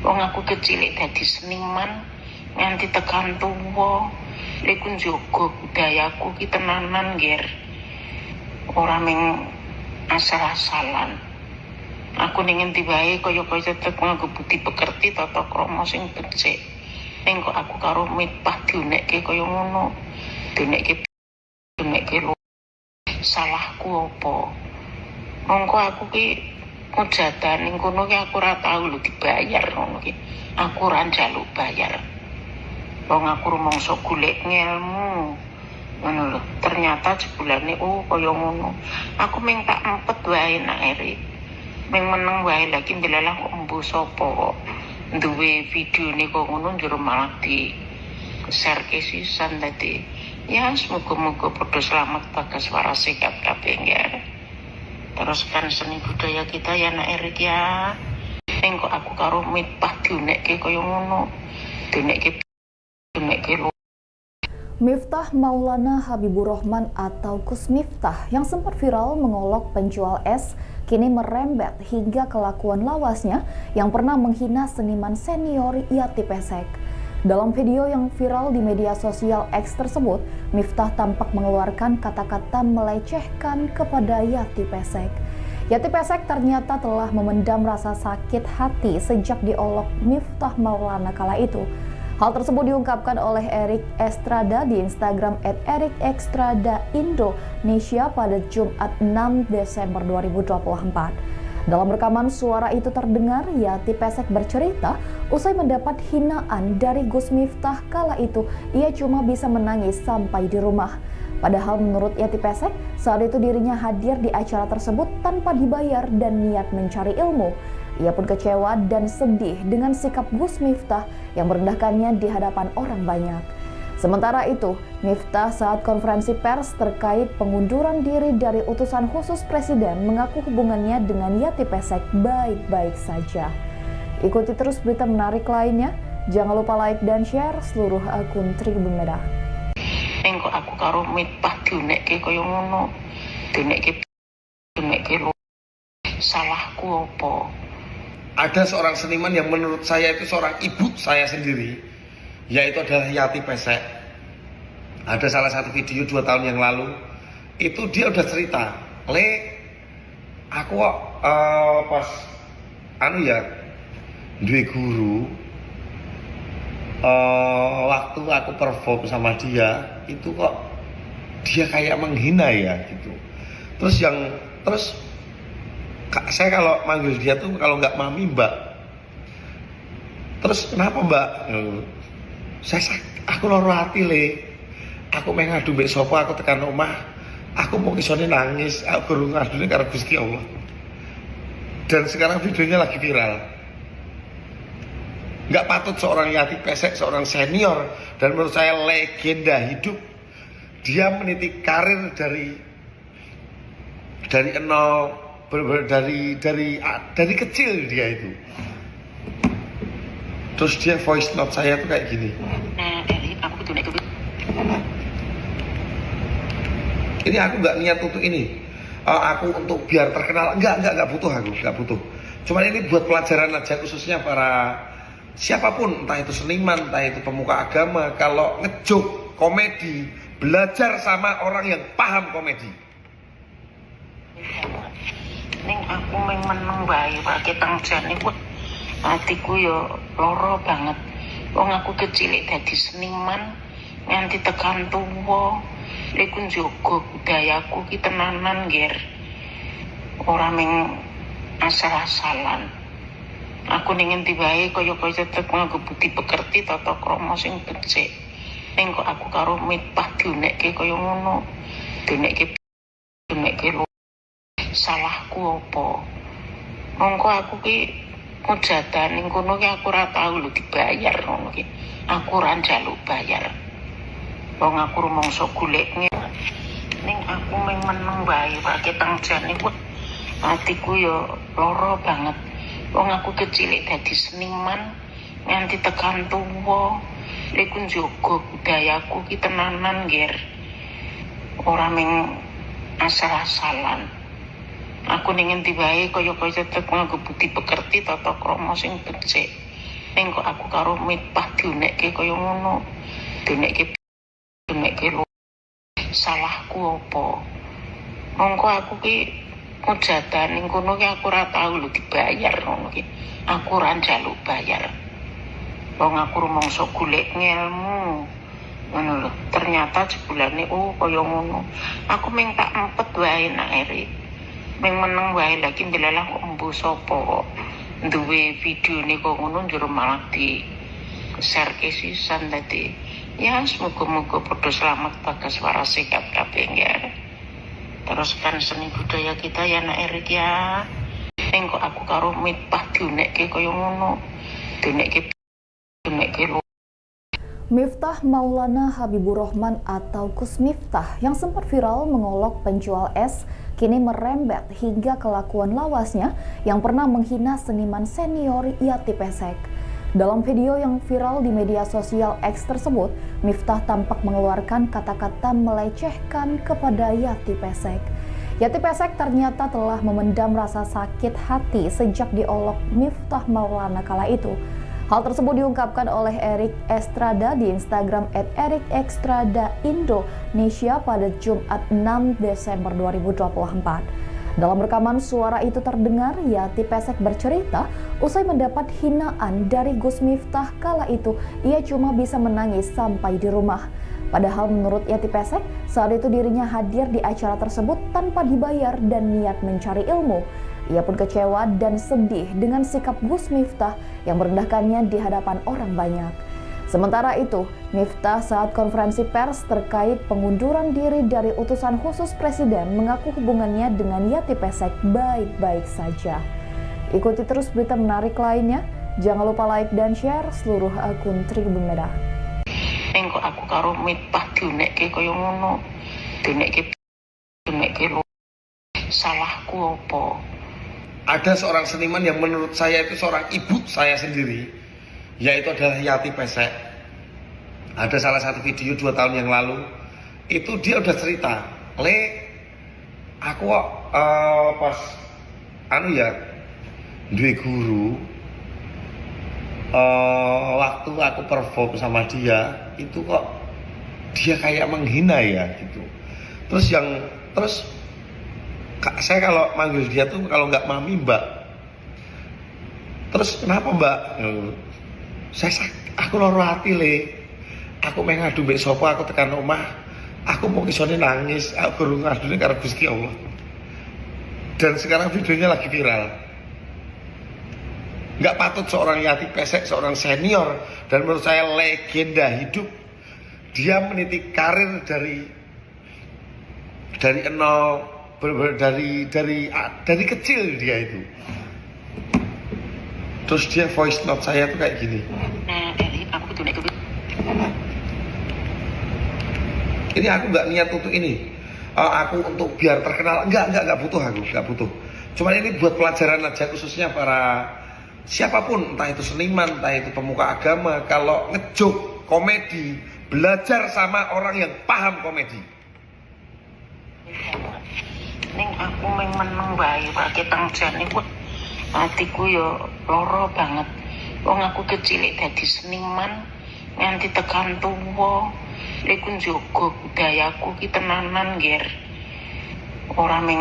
Wong aku kecil dadi seniman nganti tekan tuwa. Iku njogo budayaku ki tenanan, Ger. Ora meng asal-asalan. Aku ning endi wae kaya-kaya tetep nganggo budi pekerti, tata krama sing becik. Ning kok aku karo Miftah diunekke kaya ngono. Diunekke diunekke lho. Salahku apa? Mongko aku ki mujatan ning kono ki aku ora tau lho dibayar ngono ki. Aku ora njaluk bayar. Wong aku rumangsa golek ngelmu. Ngono lho. Ternyata jebulane, oh, kaya ngono. Aku ming tak empet wae, Nak Eri. Ming meneng wae, lagi ndelalah kok embuh sapa kok duwe videone kok ngono, njur malah di share ke sisan. Dadi ya semoga-moga padha selamat, bagas, waras, sehat kabeh ya. Teruskan seni budaya kita ya, Nak Erik ya. Ning kok aku karo Miftah diunekke kaya ngono. Diunekke diunekke lho. Miftah Maulana Habibur Rahman atau Gus Miftah yang sempat viral mengolok penjual es kini merembet hingga kelakuan lawasnya yang pernah menghina seniman senior Yati Pesek. Dalam video yang viral di media sosial X tersebut, Miftah tampak mengeluarkan kata-kata melecehkan kepada Yati Pesek. Yati Pesek ternyata telah memendam rasa sakit hati sejak diolok Miftah Maulana kala itu. Hal tersebut diungkapkan oleh Erik Estrada di Instagram @ErikEstradaIndonesia pada Jumat 6 Desember 2024. Dalam rekaman suara itu terdengar Yati Pesek bercerita usai mendapat hinaan dari Gus Miftah kala itu ia cuma bisa menangis sampai di rumah. Padahal menurut Yati Pesek, saat itu dirinya hadir di acara tersebut tanpa dibayar dan niat mencari ilmu. Ia pun kecewa dan sedih dengan sikap Gus Miftah yang merendahkannya di hadapan orang banyak. Sementara itu, Miftah saat konferensi pers terkait pengunduran diri dari utusan khusus presiden mengaku hubungannya dengan Yati Pesek baik-baik saja. Ikuti terus berita menarik lainnya. Jangan lupa like dan share seluruh akun Tribun Medan. Ning kok aku karo Miftah diunekke kaya ngono. Diunekke diunekke lho. Salahku apa? Ada seorang seniman yang menurut saya itu seorang ibu saya sendiri, yaitu adalah Yati Pesek. Ada salah satu video 2 tahun yang lalu, itu dia udah cerita, "Le, aku kok pas anu ya, duwe guru, waktu aku perform sama dia, itu kok dia kayak menghina ya," gitu. Terus yang terus, "Kak, saya kalau manggil dia tuh kalau nggak mami, mbak." "Terus kenapa, mbak?" "Saya aku loro hati, Le. Aku meh ngadu mbek sapa? Aku tekan omah aku mau isone nangis, aku guru ngadune karo Gusti Allah." Dan sekarang videonya lagi viral. Nggak patut seorang Yati Pesek, seorang senior dan menurut saya legenda hidup, dia meniti karir dari nol, bener-bener dari kecil dia itu. Terus dia voice note saya tuh kayak gini. Nah, Eri, aku kudu nek Ini aku nggak niat untuk ini. Aku untuk biar terkenal, enggak butuh aku, nggak butuh. Cuman ini buat pelajaran aja, khususnya para Siapapun, entah itu seniman, entah itu pemuka agama, kalau ngejoke komedi, belajar sama orang yang paham komedi. Ning aku meng meneng wae ketang jane, wah, atiku yo lara banget. Wong aku kecil dadi seniman nganti tekan tuwa. Iku njogo budayaku ki tenanan, Ger. Ora meng asal-asalan. Aku ning endi wae kaya-kaya tetep nganggo budi pekerti, tata krama sing becik. Ning kok aku karo Miftah diunekke kaya ngono. Diunekke, diunekke lho. Salahku apa? Mongko aku ki mujatan ning kono ki aku ora tau lho dibayar ngono ki. Aku ora njaluk bayar. Wong aku rumangsa golek. Ning aku meng meneng wae ketang jane, wah, atiku yo lara banget. Wong aku kecil dadi seniman nganti tekan tuwa. Iku njogo budayaku ki tenanan, Ger. Ora meng asal-asalan. Aku ning endi wae kaya-kaya tetep nganggo budi pekerti, tata krama sing becik. Ning kok aku karo Miftah diunekke kaya ngono. Diunekke, diunekke lho. Salahku apa? Mongko aku ki mujatan ning kono ki aku ora tau lho dibayar ngono ki. Aku ora njaluk bayar. Wong aku rumangsa golek ngelmu. Ngono lho. Ternyata jebulane, oh, kaya ngono. Aku meng tak empet wae, Nak Erik. Meng meneng wae, lagi ndelalah kok embuh sapa kok duwe videone kok ngono, njur malah di share ke sisan. Dadi ya semoga-moga padha selamat, bagas, waras, sehat kabeh ya. Teruskan seni budaya kita ya, Nak Erik ya. Ning kok aku karo Miftah diunekke kaya ngono. Diunekke, diunekke lho. Miftah Maulana Habibur Rahman atau Gus Miftah yang sempat viral mengolok penjual es kini merembet hingga kelakuan lawasnya yang pernah menghina seniman senior Yati Pesek. Dalam video yang viral di media sosial X tersebut, Miftah tampak mengeluarkan kata-kata melecehkan kepada Yati Pesek. Yati Pesek ternyata telah memendam rasa sakit hati sejak diolok Miftah Maulana kala itu. Hal tersebut diungkapkan oleh Erik Estrada di Instagram @ErikEstradaIndonesia pada Jumat 6 Desember 2024. Dalam rekaman suara itu terdengar Yati Pesek bercerita usai mendapat hinaan dari Gus Miftah kala itu ia cuma bisa menangis sampai di rumah. Padahal menurut Yati Pesek, saat itu dirinya hadir di acara tersebut tanpa dibayar dan niat mencari ilmu. Ia pun kecewa dan sedih dengan sikap Gus Miftah yang merendahkannya di hadapan orang banyak. Sementara itu, Miftah saat konferensi pers terkait pengunduran diri dari utusan khusus presiden mengaku hubungannya dengan Yati Pesek baik-baik saja. Ikuti terus berita menarik lainnya. Jangan lupa like dan share seluruh akun Tribun Medan. Ning kok aku karo Miftah diunekke kaya ngono. Diunekke, diunekke lho. Salahku apa? Ada seorang seniman yang menurut saya itu seorang ibu saya sendiri, yaitu adalah Yati Pesek. Ada salah satu video 2 tahun yang lalu, itu dia udah cerita, "Le, aku kok pas anu ya, duwe guru, waktu aku perform sama dia, itu kok dia kayak menghina ya," gitu. Terus yang terus, "Kak, saya kalau manggil dia tuh kalau nggak mami, mbak." "Terus kenapa, mbak?" Saya aku loro hati, Le. Aku main ngadu mbek sapa? Aku tekan omah aku mau isone nangis, aku guru ngadune karo Gusti Allah." Dan sekarang videonya lagi viral. Nggak patut seorang Yati Pesek, seorang senior dan menurut saya legenda hidup, dia meniti karir dari nol, bener-bener dari kecil dia itu. Terus dia voice note saya tuh kayak gini. Nah, Erik, aku diunekke. Ini aku nggak niat untuk ini. Aku untuk biar terkenal, enggak butuh, aku nggak butuh. Cuman ini buat pelajaran aja, khususnya para siapapun, entah itu seniman, entah itu pemuka agama, kalau ngejoke komedi, belajar sama orang yang paham komedi. Ning aku meng meneng wae ketang jane, wah, atiku yo lara banget. Wong aku kecil dadi seniman nganti tekan tuwa. Iku njogo budayaku ki tenanan, Ger. Ora ming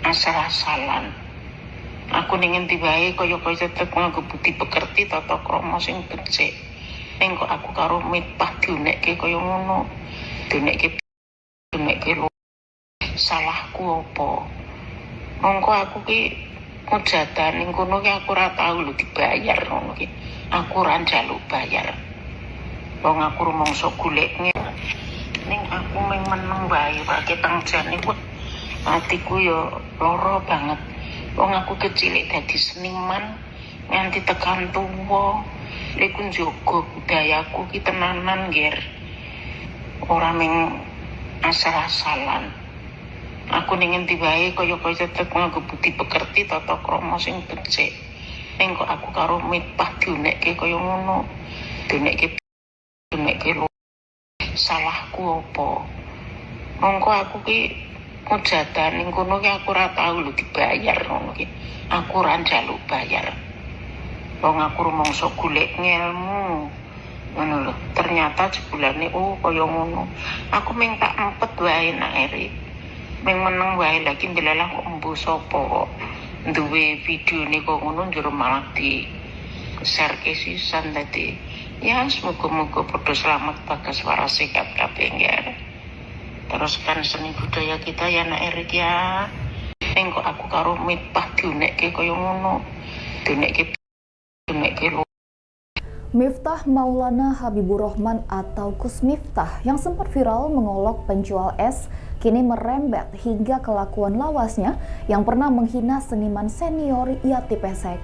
asal-asalan. Aku ning endi wae kaya-kaya tetep nganggo budi pekerti, tata krama sing becik. Ning kok aku karo Miftah diunekke kaya ngono. Diunekke diunekke lho. Salahku apa? Mongko aku ki mujatan ning kono ki aku ora tau lho dibayar ngono ki. Aku ora njaluk bayar. Wong aku rumangsa golek. Ning aku mung meneng wae ketang jane kuwi atiku ya lara banget. Wong aku kecil dadi seniman nganti tekan tuwa. Iku njogo budayaku ki tenanan, Ger. Ora ming asal-asalan. Aku ning endi wae kaya-kaya tetep nganggo budi pekerti, tata krama sing becik. Ning kok aku karo Miftah diunekke kaya ngono. Diunekke diunekke lho. Salahku apa? Mongko aku ki mujatan ning kono ki aku ora tau lho dibayar ngono ki. Aku ora njaluk bayar. Wong aku rumangsa golek ngelmu. Ngono lho. Ternyata jebulane, oh, kaya ngono. Aku ming tak empet wae, Nak Erik. Ming meneng wae, lagi ndelalah kok embuh sapa kok duwe videone kok ngono, njur malah di share ke sisan. Dadi ya semoga-moga padha selamat, bagas, waras, sehat kabeh ya. Teruskan seni budaya kita ya, Nak Erik ya. Ning kok aku karo Miftah diunekke kaya ngono. Diunekke diunekke lho. Miftah Maulana Habibur Rahman atau Gus Miftah yang sempat viral mengolok penjual es kini merembet hingga kelakuan lawasnya yang pernah menghina seniman senior Yati Pesek.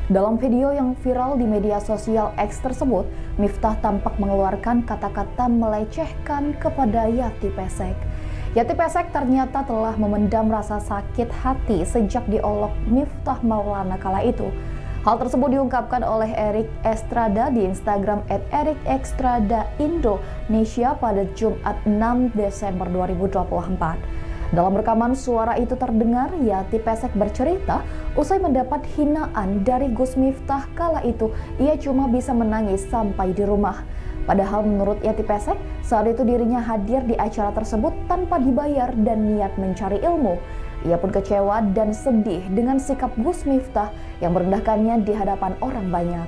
Dalam video yang viral di media sosial X tersebut, Miftah tampak mengeluarkan kata-kata melecehkan kepada Yati Pesek. Yati Pesek ternyata telah memendam rasa sakit hati sejak diolok Miftah Maulana kala itu. Hal tersebut diungkapkan oleh Erik Estrada di Instagram @ErikEstradaIndonesia pada Jumat 6 Desember 2024. Dalam rekaman suara itu terdengar Yati Pesek bercerita usai mendapat hinaan dari Gus Miftah kala itu ia cuma bisa menangis sampai di rumah. Padahal menurut Yati Pesek, saat itu dirinya hadir di acara tersebut tanpa dibayar dan niat mencari ilmu. Ia pun kecewa dan sedih dengan sikap Gus Miftah yang merendahkannya di hadapan orang banyak.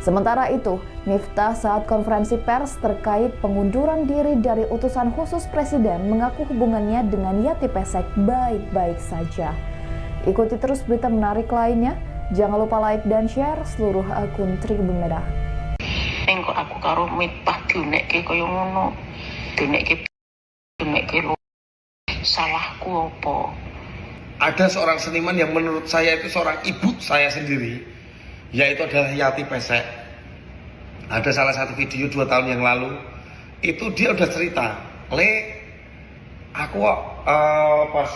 Sementara itu, Miftah saat konferensi pers terkait pengunduran diri dari utusan khusus presiden mengaku hubungannya dengan Yati Pesek baik-baik saja. Ikuti terus berita menarik lainnya. Jangan lupa like dan share seluruh akun Tribun Medan. Ning kok aku karo Miftah diunekke kaya ngono. Diunekke diunekke lho. Salahku apa? Ada seorang seniman yang menurut saya itu seorang ibu saya sendiri, yaitu adalah Yati Pesek. Ada salah satu video 2 tahun yang lalu, itu dia udah cerita, "Le, aku kok pas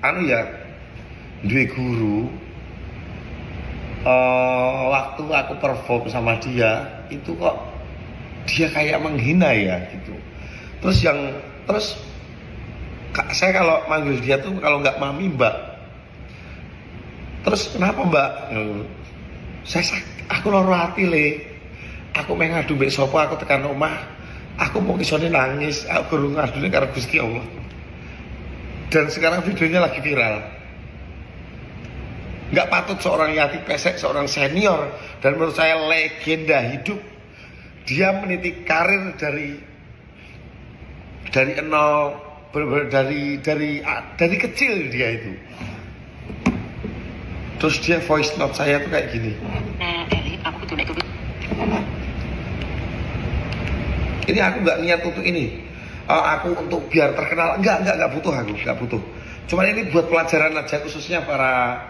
anu ya, duwe guru, waktu aku perform sama dia, itu kok dia kayak menghina ya," gitu. Terus yang terus, "Kak, saya kalau manggil dia tuh kalau nggak mami, mbak." "Terus kenapa, mbak?" Saya aku loro hati, Le. Aku meh ngadu mbek sapa? Aku tekan omah aku mau isone nangis, aku guru ngadune karo Gusti Allah." Dan sekarang videonya lagi viral. Nggak patut seorang Yati Pesek, seorang senior dan menurut saya legenda hidup, dia meniti karir dari nol, bener-bener dari kecil dia itu. Terus dia voice note saya tuh kayak gini. Nah, Erik, aku diunekke. Ini aku nggak niat untuk ini. Aku untuk biar terkenal, enggak butuh, aku nggak butuh. Cuman ini buat pelajaran aja, khususnya para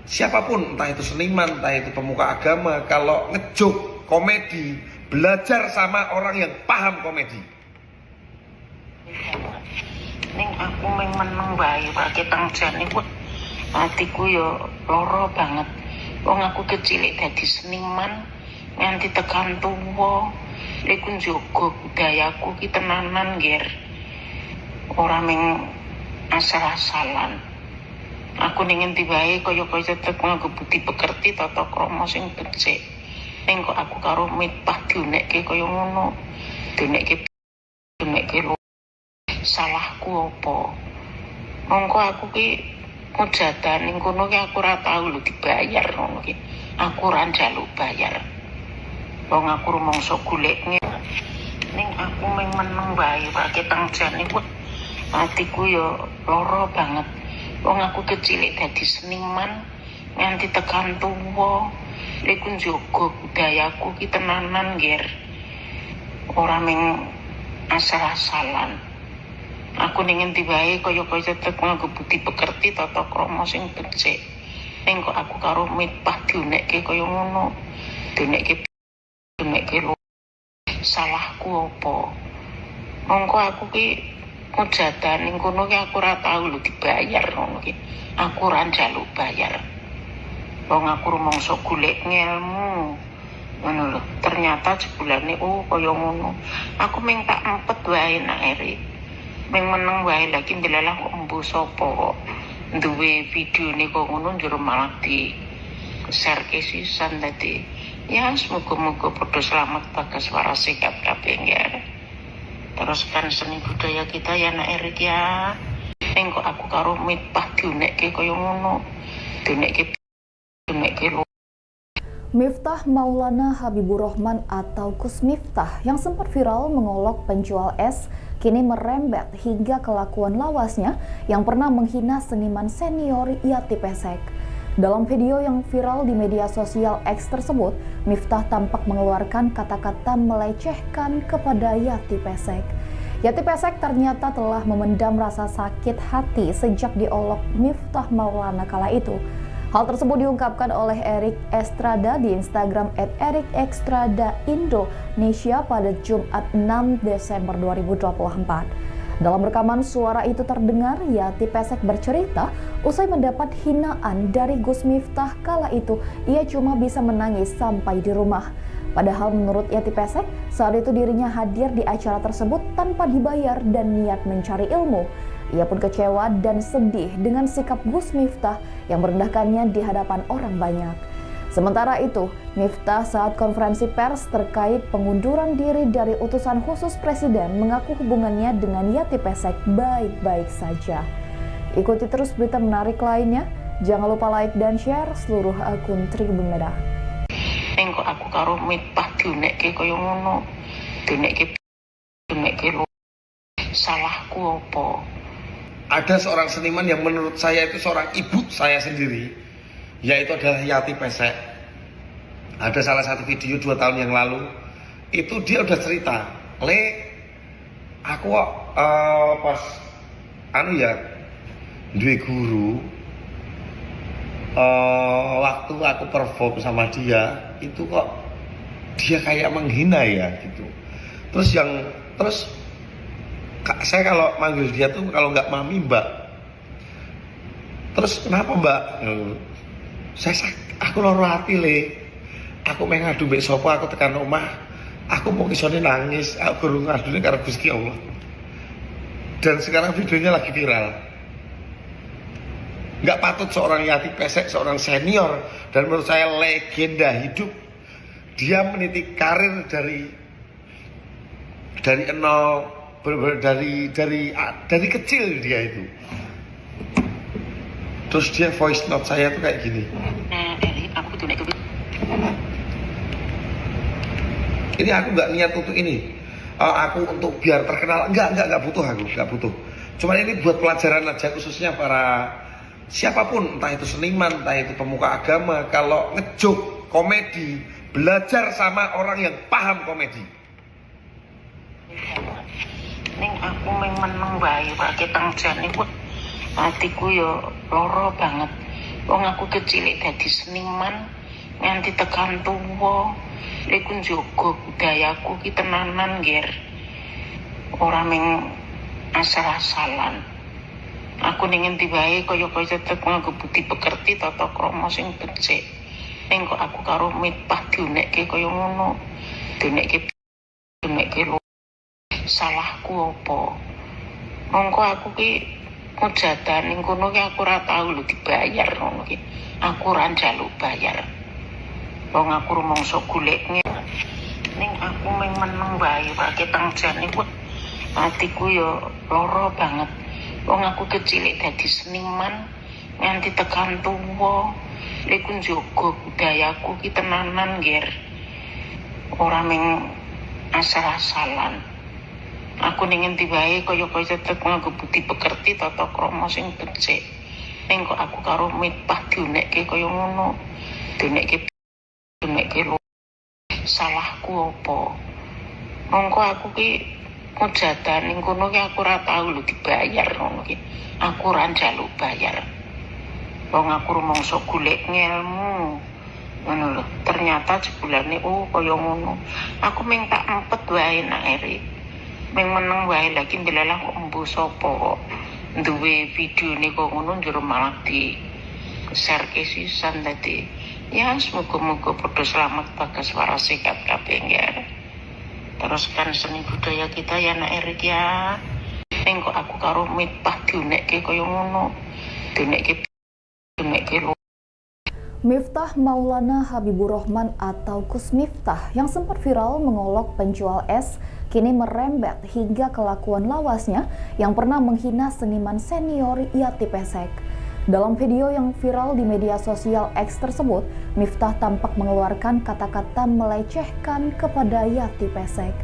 siapapun, entah itu seniman, entah itu pemuka agama, kalau ngejoke komedi, belajar sama orang yang paham komedi. Ning aku mung meneng wae ketang jane kuwi atiku ya lara banget. Wong aku kecil dadi seniman nganti tekan tuwa. Iku njogo budayaku ki tenanan, Ger. Ora ming asal-asalan. Aku ning endi wae kaya-kaya tetep nganggo budi pekerti, tata krama sing becik. Ning kok aku karo Miftah diunekke kaya ngono. Diunekke diunekke lho. Salahku apa? Mongko aku ki mujadah ning kono ki aku ora tau lho dibayar ngono ki. Aku ora njaluk bayar. Wong aku rumangsa golek. Ning aku mung meneng wae ketang jane kuwi atiku ya lara banget. Wong aku kecilik dadi seniman nganti tekan tuwa. Iku njaga budayaku ki tenanan, Ger. Ora mung asal-asalan. Aku ning endi wae kaya-kaya tetep nganggo budi pekerti, tata krama sing becik. Ning kok aku karo Miftah diunekke kaya ngono. Diunekke diunekke lho. Salahku apa? Mongko aku ki mujadah ning kono ki aku ora tau lho dibayar ngono ki. Aku ora njaluk bayar. Wong aku rumangsa golek ngelmu. Ngono lho. Ternyata jebulane oh kaya ngono. Aku mung tak empet wae, Nak Erik. Mung meneng wae, lagi ndelalah kok embuh sapa kok duwe videone kok ngono, njur malah di share ke sisan. Dadi ya semoga-moga padha selamat, bagas, waras, sehat kabeh ya. Teruskan seni budaya kita ya, Nak Erik ya. Ning kok aku karo Miftah diunekke kaya ngono. Diunekke diunekke lho. Miftah Maulana Habibur Rahman atau Gus Miftah yang sempat viral mengolok penjual es kini merembet hingga kelakuan lawasnya yang pernah menghina seniman senior Yati Pesek. Dalam video yang viral di media sosial X tersebut, Miftah tampak mengeluarkan kata-kata melecehkan kepada Yati Pesek. Yati Pesek ternyata telah memendam rasa sakit hati sejak diolok Miftah Maulana kala itu. Hal tersebut diungkapkan oleh Erik Estrada di Instagram @ErikEstradaIndonesia pada Jumat 6 Desember 2024. Dalam rekaman suara itu terdengar Yati Pesek bercerita usai mendapat hinaan dari Gus Miftah kala itu ia cuma bisa menangis sampai di rumah. Padahal menurut Yati Pesek, saat itu dirinya hadir di acara tersebut tanpa dibayar dan niat mencari ilmu. Ia pun kecewa dan sedih dengan sikap Gus Miftah yang merendahkannya di hadapan orang banyak. Sementara itu, Miftah saat konferensi pers terkait pengunduran diri dari utusan khusus presiden mengaku hubungannya dengan Yati Pesek baik-baik saja. Ikuti terus berita menarik lainnya. Jangan lupa like dan share seluruh akun Tribun Medan. Ning kok aku karo Miftah diunekke kaya ngono. Diunekke diunekke lho. Salahku apa? Ada seorang seniman yang menurut saya itu seorang ibu saya sendiri, yaitu adalah Yati Pesek. Ada salah satu video 2 tahun yang lalu, itu dia udah cerita, "Le, aku kok pas anu ya, duwe guru, waktu aku perform sama dia, itu kok dia kayak menghina ya," gitu. Terus saya kalau manggil dia tuh kalau nggak mami, mbak. Terus kenapa, mbak? Saya aku loro hati, Le. Aku meh ngadu mbek sapa? Aku tekan omah aku mau isone nangis, aku guru ngadune karo Gusti Allah. Dan sekarang videonya lagi viral. Nggak patut seorang Yati Pesek, seorang senior dan menurut saya legenda hidup, dia meniti karir dari nol, bener-bener dari kecil dia itu. Terus dia voice note saya tuh kayak gini. Nah, Erik, aku diunekke. Ini aku nggak niat untuk ini. Aku untuk biar terkenal enggak butuh, aku nggak butuh. Cuman ini buat pelajaran aja, khususnya para siapapun, entah itu seniman, entah itu pemuka agama, kalau ngejoke komedi, belajar sama orang yang paham komedi. Ning aku mung meneng wae ketang jane kuwi atiku ya lara banget. Wong aku kecilik dadi seniman nganti tekan tuwa. Iku njaga budayaku ki tenanan, Ger. Ora mung asal-asalan. Aku ning endi wae kaya-kaya tetep nganggo budi pekerti, tata krama sing becik. Ning kok aku karo Miftah diunekke kaya ngono. Diunekke diunekke lho. Salahku apa? Mongko aku ki mujadah ning kono ki aku ora tau lho dibayar ngono ki. Aku ora njaluk bayar. Wong aku rumangsa golek ning aku mung meneng wae ketang jane kuwi atiku ya lara banget. Wong aku kecilik dadi seniman nganti tekan tuwa. Iku njaga budayaku ki tenanan, Ger. Ora mung asal-asalan. Aku ning endi wae kaya-kaya tetep nganggo budi pekerti, tata krama sing becik. Ning kok aku karo Miftah diunekke kaya ngono. Diunekke diunekke lho. Salahku apa? Mongko aku ki mujatan ning kono ki aku ora tau lho dibayar ngono ki. Aku ora njaluk bayar. Wong aku rumangsa golek ngelmu. Ngono lho. Ternyata jebulane oh kaya ngono. Aku mung tak empet wae nak Erik. Mung meneng wae, lagi ndelalah kok embuh sapa kok duwe videone kok ngono, njur malah di share ke sisan. Dadi ya semoga-moga padha selamat, bagas, waras, sehat kabeh ya. Teruskan seni budaya kita ya, nak Erik ya. Ning kok aku karo Miftah diunekke kaya ngono. Diunekke diunekke lho. Miftah Maulana Habibur Rahman atau Gus Miftah yang sempat viral mengolok penjual es kini merembet hingga kelakuan lawasnya yang pernah menghina seniman senior Yati Pesek. Dalam video yang viral di media sosial X tersebut, Miftah tampak mengeluarkan kata-kata melecehkan kepada Yati Pesek.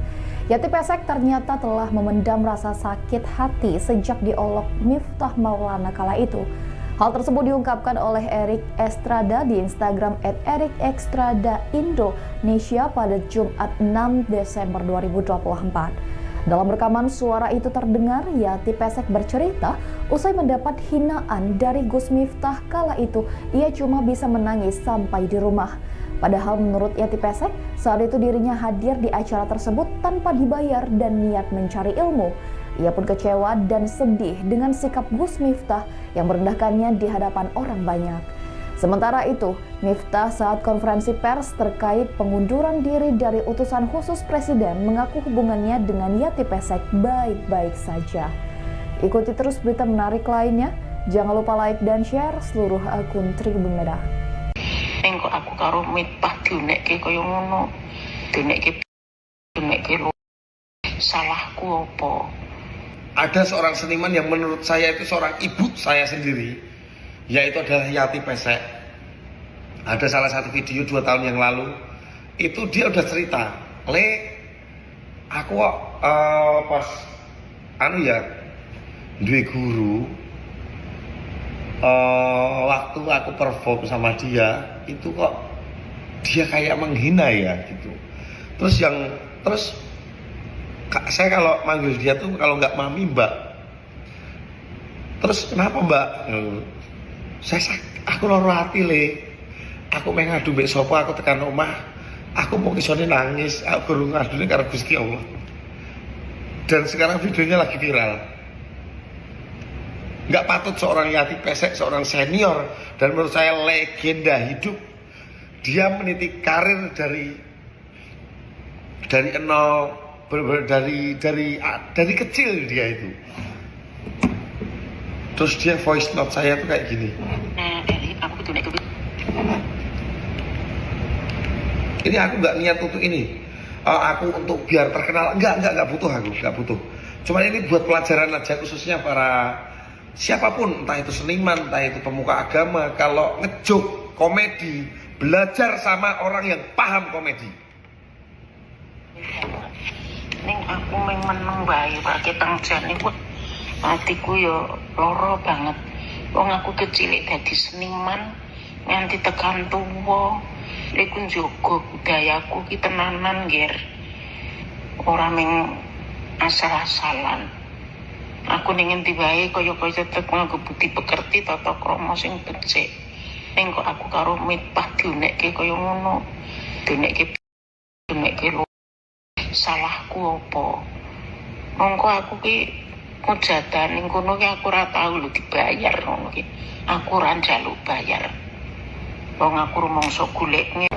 Yati Pesek ternyata telah memendam rasa sakit hati sejak diolok Miftah Maulana kala itu. Hal tersebut diungkapkan oleh Erik Estrada di Instagram @ErikEstradaIndonesia pada Jumat 6 Desember 2024. Dalam rekaman suara itu terdengar Yati Pesek bercerita usai mendapat hinaan dari Gus Miftah kala itu ia cuma bisa menangis sampai di rumah. Padahal menurut Yati Pesek, saat itu dirinya hadir di acara tersebut tanpa dibayar dan niat mencari ilmu. Ia pun kecewa dan sedih dengan sikap Gus Miftah yang merendahkannya di hadapan orang banyak. Sementara itu, Miftah saat konferensi pers terkait pengunduran diri dari utusan khusus presiden mengaku hubungannya dengan Yati Pesek baik-baik saja. Ikuti terus berita menarik lainnya. Jangan lupa like dan share seluruh akun Tribun Medan. Ning kok aku karo Miftah diunekke kaya ngono. Diunekke diunekke lho. Salahku apa? Ada seorang seniman yang menurut saya itu seorang ibu saya sendiri, yaitu adalah Yati Pesek. Ada salah satu video 2 tahun yang lalu, itu dia udah cerita, "Le, aku kok pas anu ya, duwe guru, waktu aku perform sama dia, itu kok dia kayak menghina ya," gitu. Terus saya kalau manggil dia tuh kalau nggak mami, mbak. Terus kenapa, mbak? Aku loro hati, Le. Aku meh ngadu mbek sapa? Aku tekan omah aku mau isone nangis, aku guru ngadune karo Gusti Allah. Dan sekarang videonya lagi viral. Nggak patut seorang Yati Pesek, seorang senior dan menurut saya legenda hidup, dia meniti karir dari nol, bener-bener dari kecil dia itu. Terus dia voice note saya tuh kayak gini. Nah, Erik, aku diunekke. Ini aku nggak niat untuk ini. Aku untuk biar terkenal enggak butuh, aku nggak butuh. Cuman ini buat pelajaran aja, khususnya para siapapun, entah itu seniman, entah itu pemuka agama, kalau ngejoke komedi, belajar sama orang yang paham komedi. Ning aku mung meneng wae ketang jane kuwi atiku ya lara banget. Wong aku kecilik dadi seniman nganti tekan tuwa. Iku njaga budayaku ki tenanan, Ger. Ora mung asal-asalan. Aku ning endi wae kaya-kaya tetep nganggo budi pekerti, tata krama sing becik. Ning kok aku karo Miftah diunekke kaya ngono. Diunekke diunekke lho. Salahku apa? Mongko aku ki mujatan ning kono ki aku ora tau lho dibayar ngono ki. Aku ora njaluk bayar. Wong aku rumangsa golek ning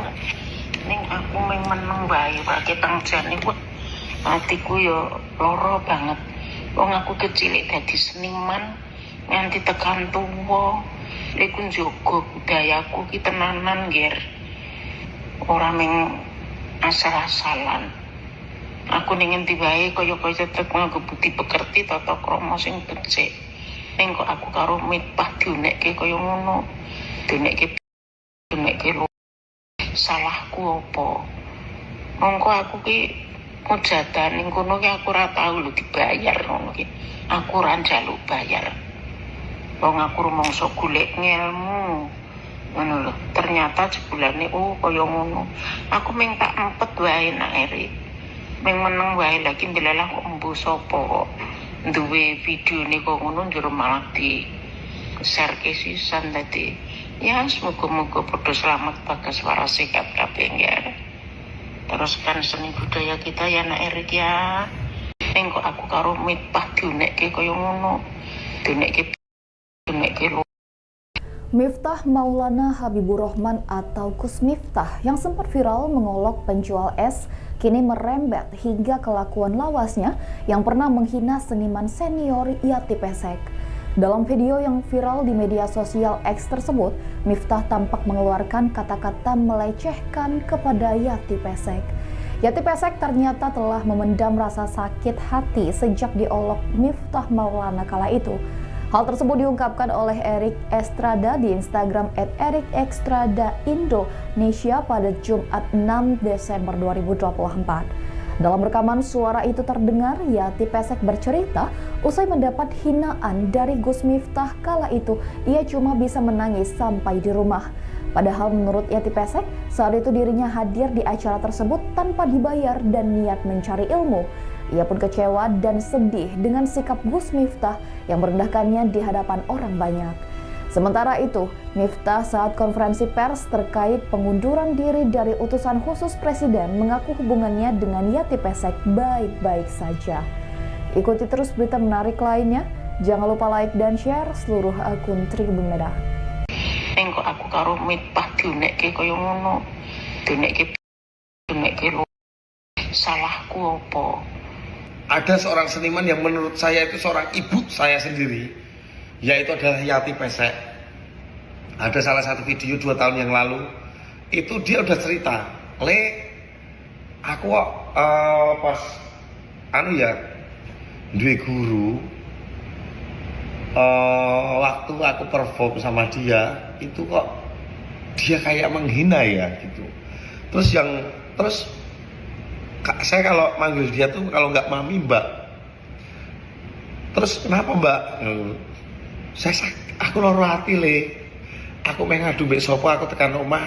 aku mung meneng wae ketang jane kuwi atiku ya lara banget. Wong aku kecilik dadi seniman nganti tekan tuwa. Iku njaga budayaku ki tenanan, Ger. Ora ming asal-asalan. Aku ning endi wae kaya-kaya tetep nganggo budi pekerti, tata krama sing becik. Ning kok aku karo Miftah diunekke kaya ngono. Diunekke, diunekke lho. Salahku apa? Mongko aku ki mujadah ning kono ki aku ora tau lho dibayar ngono ki. Aku ora njaluk bayar. Wong aku rumangsa golek ngelmu. Ngono lho. Ternyata jebulane, oh, kaya ngono. Aku ming tak empet wae, Nak Erik. Ming meneng wae, lagi ndelalah kok embuh sapa kok duwe videone kok ngono, njur malah di share ke sisan. Dadi ya semoga-moga padha selamat, bagas, waras, sehat kabeh ya. Teruskan seni budaya kita ya, Nak Erik ya. Ning kok aku karo Miftah diunekke kaya ngono. Diunekke, diunekke lho. Miftah Maulana Habibur Rahman atau Gus Miftah yang sempat viral mengolok penjual es kini merembet hingga kelakuan lawasnya yang pernah menghina seniman senior Yati Pesek. Dalam video yang viral di media sosial X tersebut, Miftah tampak mengeluarkan kata-kata melecehkan kepada Yati Pesek. Yati Pesek ternyata telah memendam rasa sakit hati sejak diolok Miftah Maulana kala itu. Hal tersebut diungkapkan oleh Erik Estrada di Instagram @ErikEstradaIndonesia pada Jumat 6 Desember 2024. Dalam rekaman suara itu terdengar Yati Pesek bercerita usai mendapat hinaan dari Gus Miftah kala itu ia cuma bisa menangis sampai di rumah. Padahal menurut Yati Pesek, saat itu dirinya hadir di acara tersebut tanpa dibayar dan niat mencari ilmu. Ia pun kecewa dan sedih dengan sikap Gus Miftah yang merendahkannya di hadapan orang banyak. Sementara itu, Miftah saat konferensi pers terkait pengunduran diri dari utusan khusus presiden mengaku hubungannya dengan Yati Pesek baik-baik saja. Ikuti terus berita menarik lainnya. Jangan lupa like dan share seluruh akun Tribun Medan. Ning kok aku karo Miftah diunekke kaya ngono. Diunekke, diunekke lho. Salahku apa? Ada seorang seniman yang menurut saya itu seorang ibu saya sendiri, yaitu adalah Yati Pesek. Ada salah satu video 2 tahun yang lalu, itu dia udah cerita, "Le, aku kok pas anu ya, duwe guru, waktu aku perform sama dia, itu kok dia kayak menghina ya," gitu. Terus yang terus saya kalau manggil dia tuh kalau nggak mami, mbak. Terus kenapa, mbak? Saya aku loro hati, Le. Aku meh ngadu mbek sapa? Aku tekan omah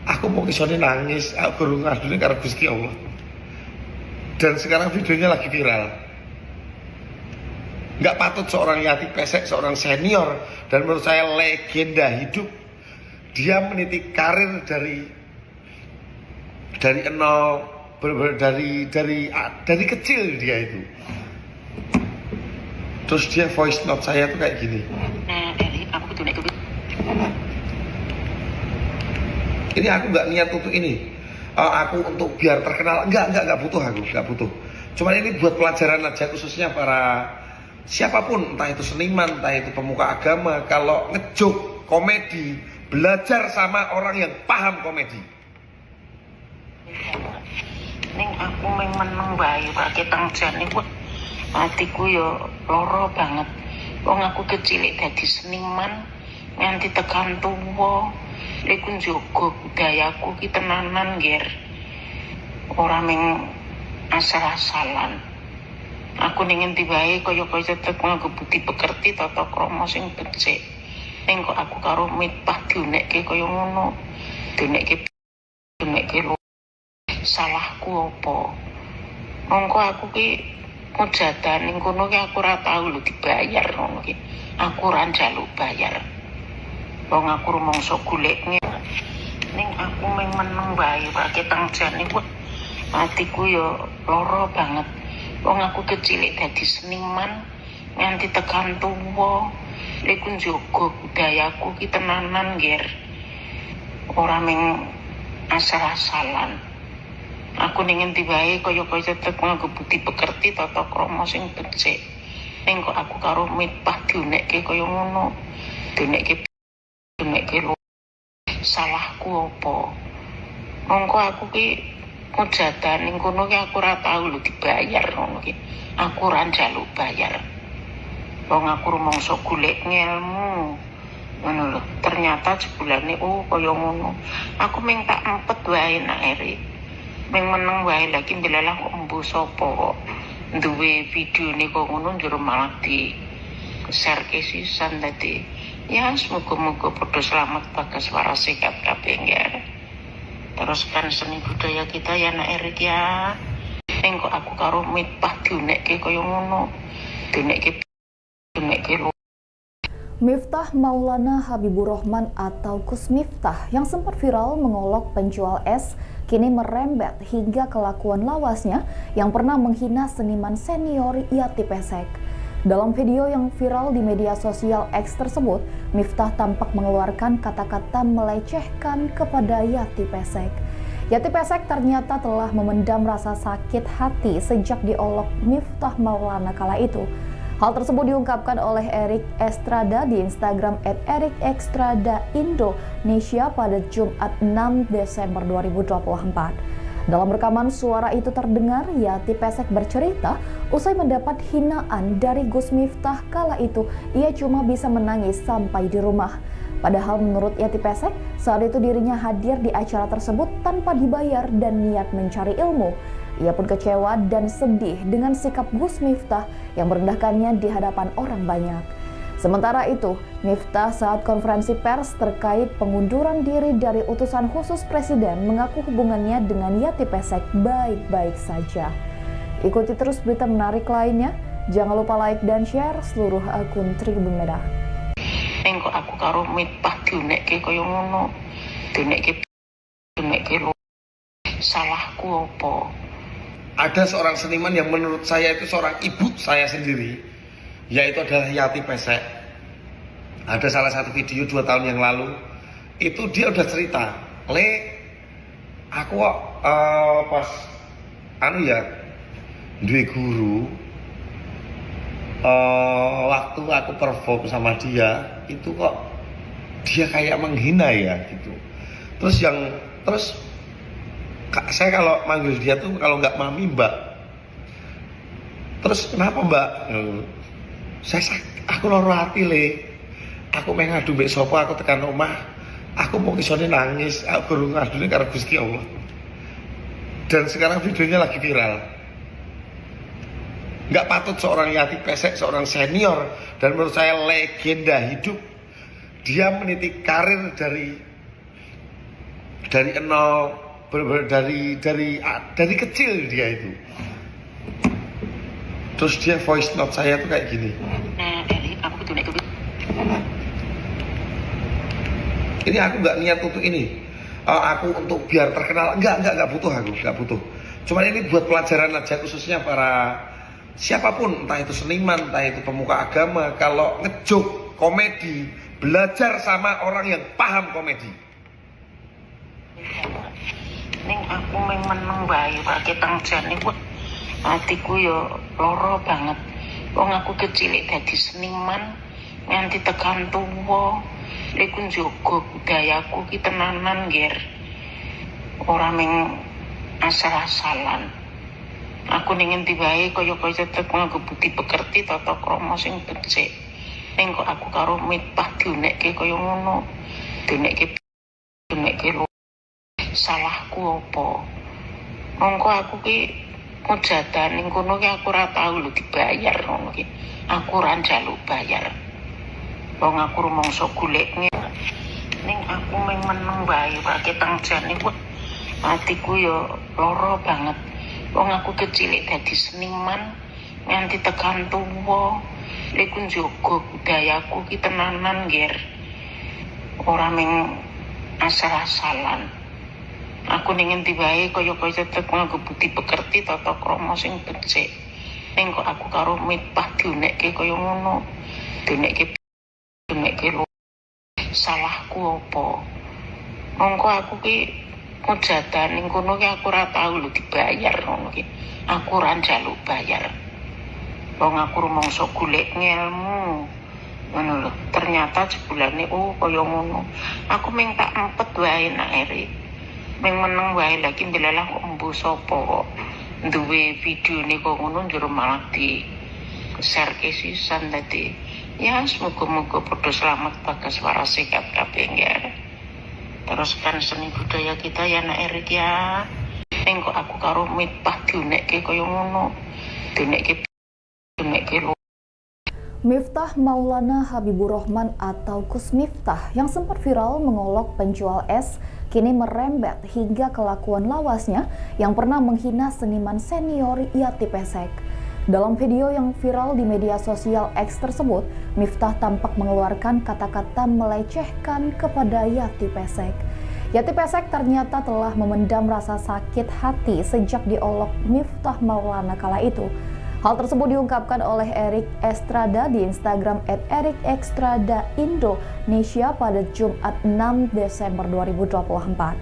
aku mau isone nangis, aku baru ngadune karo Gusti Allah. Dan sekarang videonya lagi viral. Nggak patut seorang Yati Pesek, seorang senior dan menurut saya legenda hidup, dia meniti karir dari nol, bener-bener dari kecil dia itu. Terus dia voice note saya tuh kayak gini. Nah, Erik, aku diunekke. Ini aku nggak niat untuk ini. Aku untuk biar terkenal enggak butuh, aku nggak butuh. Cuman ini buat pelajaran aja, khususnya para siapapun, entah itu seniman, entah itu pemuka agama, kalau ngejoke komedi, belajar sama orang yang paham komedi. Ning aku ming meneng wae, ketang jane kuwi atiku ya lara banget. Wong aku kecil dadi seniman nganti tekan tuwa. Iku njaga budayaku ki tenanan, Ger. Ora ming asal-asalan. Aku ning endi wae kaya-kaya tetep nganggo budi pekerti, tata krama sing becik. Ning kok aku karo Miftah diunekke kaya ngono. Diunekke, diunekke lho. Salahku apa? Mongko aku ki mujadah ning kono ki aku ora tau lho dibayar ngono ki. Aku ora njaluk bayar. Wong aku rumangsa golek. Ning aku ming meneng wae, ketang jane kuwi atiku ya lara banget. Wong aku kecil dadi seniman nganti tekan tuwa. Iku njaga budayaku ki tenanan, Ger. Ora ming asal-asalan. Aku ning endi wae kaya-kaya tetep nganggo budi pekerti, tata krama sing becik. Ning kok aku karo Miftah diunekke kaya ngono. Diunekke, diunekke lho. Salahku apa? Mongko aku ki mujatan ning kono ki aku ora tau lho dibayar ngono ki. Aku ora njaluk bayar. Wong aku rumangsa golek ngelmu. Ngono lho. Ternyata jebulane oh kaya ngono. Aku ming tak empet wae nak Erik. Ming meneng wae lagi ndelalah kok embuh sapa kok duwe videone kok ngono njur malah di share ke sisan dadi ya semoga-moga padha selamat bagas waras sehat kabeh ya. Teruskan seni budaya kita ya nak Erik ya. Ning kok aku karo Miftah diunekke kaya ngono. Diunekke diunekke lho. Miftah Maulana Habibur Rahman atau Gus Miftah yang sempat viral mengolok penjual es kini merembet hingga kelakuan lawasnya yang pernah menghina seniman senior Yati Pesek. Dalam video yang viral di media sosial X tersebut, Miftah tampak mengeluarkan kata-kata melecehkan kepada Yati Pesek. Yati Pesek ternyata telah memendam rasa sakit hati sejak diolok Miftah Maulana kala itu. Hal tersebut diungkapkan oleh Erik Estrada di Instagram @ErikEstradaIndonesia pada Jumat 6 Desember 2024. Dalam rekaman suara itu terdengar Yati Pesek bercerita usai mendapat hinaan dari Gus Miftah kala itu ia cuma bisa menangis sampai di rumah. Padahal menurut Yati Pesek, saat itu dirinya hadir di acara tersebut tanpa dibayar dan niat mencari ilmu. Ia pun kecewa dan sedih dengan sikap Gus Miftah yang merendahkannya di hadapan orang banyak. Sementara itu, Miftah saat konferensi pers terkait pengunduran diri dari utusan khusus presiden mengaku hubungannya dengan Yati Pesek baik-baik saja. Ikuti terus berita menarik lainnya. Jangan lupa like dan share seluruh akun Tribun Medan. Ning kok aku karo Miftah diunekke kaya ngono. Diunekke diunekke lho. Salahku apa? Ada seorang seniman yang menurut saya itu seorang ibu saya sendiri, yaitu adalah Yati Pesek. Ada salah satu video 2 tahun yang lalu, itu dia udah cerita, "Le, aku kok pas anu ya, duwe guru, waktu aku perform sama dia, itu kok dia kayak menghina ya gitu." Terus saya kalau manggil dia tuh kalau nggak mami, mbak. Terus kenapa mbak? Saya aku loro hati, Le. Aku meh ngadu mbek sapa? Aku tekan omah aku mau isone nangis, aku baru ngadune karo Gusti Allah. Dan sekarang videonya lagi viral. Nggak patut seorang Yati Pesek, seorang senior dan menurut saya legenda hidup, dia meniti karir dari nol, bener-bener dari kecil dia itu. Terus dia voice note saya tuh kayak gini. Nah, Erik, aku diunekke. Ini aku nggak niat untuk ini. Aku untuk biar terkenal, enggak butuh, aku nggak butuh. Cuman ini buat pelajaran aja, khususnya para siapapun, entah itu seniman, entah itu pemuka agama, kalau ngejoke komedi, belajar sama orang yang paham komedi. Ning aku ming meneng wae ketang jane kuwi atiku ya lara banget. Wong aku kecil dadi seniman nganti tekan tuwa. Lha iku njaga budayaku ki tenanan, Ger. Ora ming asal-asalan. Aku ning endi wae kaya-kaya tetep nganggo budi pekerti tata krama sing becik. Ning kok aku karo Miftah diunekke kaya ngono. Diunekke diunekke lho. Salahku apa? Mongko aku ki mujatan ning kono ki aku ora tau lho dibayar ngono ki. Aku ora njaluk bayar. Wong aku rumangsa golek. Ning aku ming meneng wae ketang jane kuwi atiku ya lara banget. Wong aku kecil dadi seniman nganti tekan tuwa. Lha iku njaga budayaku ki tenanan, Ger. Ora ming asal-asalan. Aku ning endi wae kaya-kaya tetep nganggo budi pekerti tata krama sing becik. Ning kok aku karo Miftah diunekke kaya ngono. Diunekke diunekke lho. Salahku apa? Mongko aku ki mujatan ning kono ki aku ora tau lho dibayar ngono ki. Aku ora njaluk bayar. Wong aku rumangsa golek ngelmu. Ngono lho. Ternyata jebulane oh kaya ngono. Aku ming tak empet wae nak Erik. Ming meneng wae. Lagi ndelalah kok embuh sapa kok duwe videone kok ngono, njur malah di share ke sisan. Dadi ya semoga-moga padha selamat, bagas, waras, sehat kabeh ya. Teruskan seni budaya kita ya, Nak Erik ya. Ning kok aku karo Miftah diunekke kaya ngono, diunekke diunekke lho. Miftah Maulana Habibur Rahman atau Gus Miftah yang sempat viral mengolok penjual es kini merembet hingga kelakuan lawasnya yang pernah menghina seniman senior Yati Pesek. Dalam video yang viral di media sosial X tersebut, Miftah tampak mengeluarkan kata-kata melecehkan kepada Yati Pesek. Yati Pesek ternyata telah memendam rasa sakit hati sejak diolok Miftah Maulana kala itu. Hal tersebut diungkapkan oleh Erik Estrada di Instagram @ErikEstradaIndonesia pada Jumat 6 Desember 2024.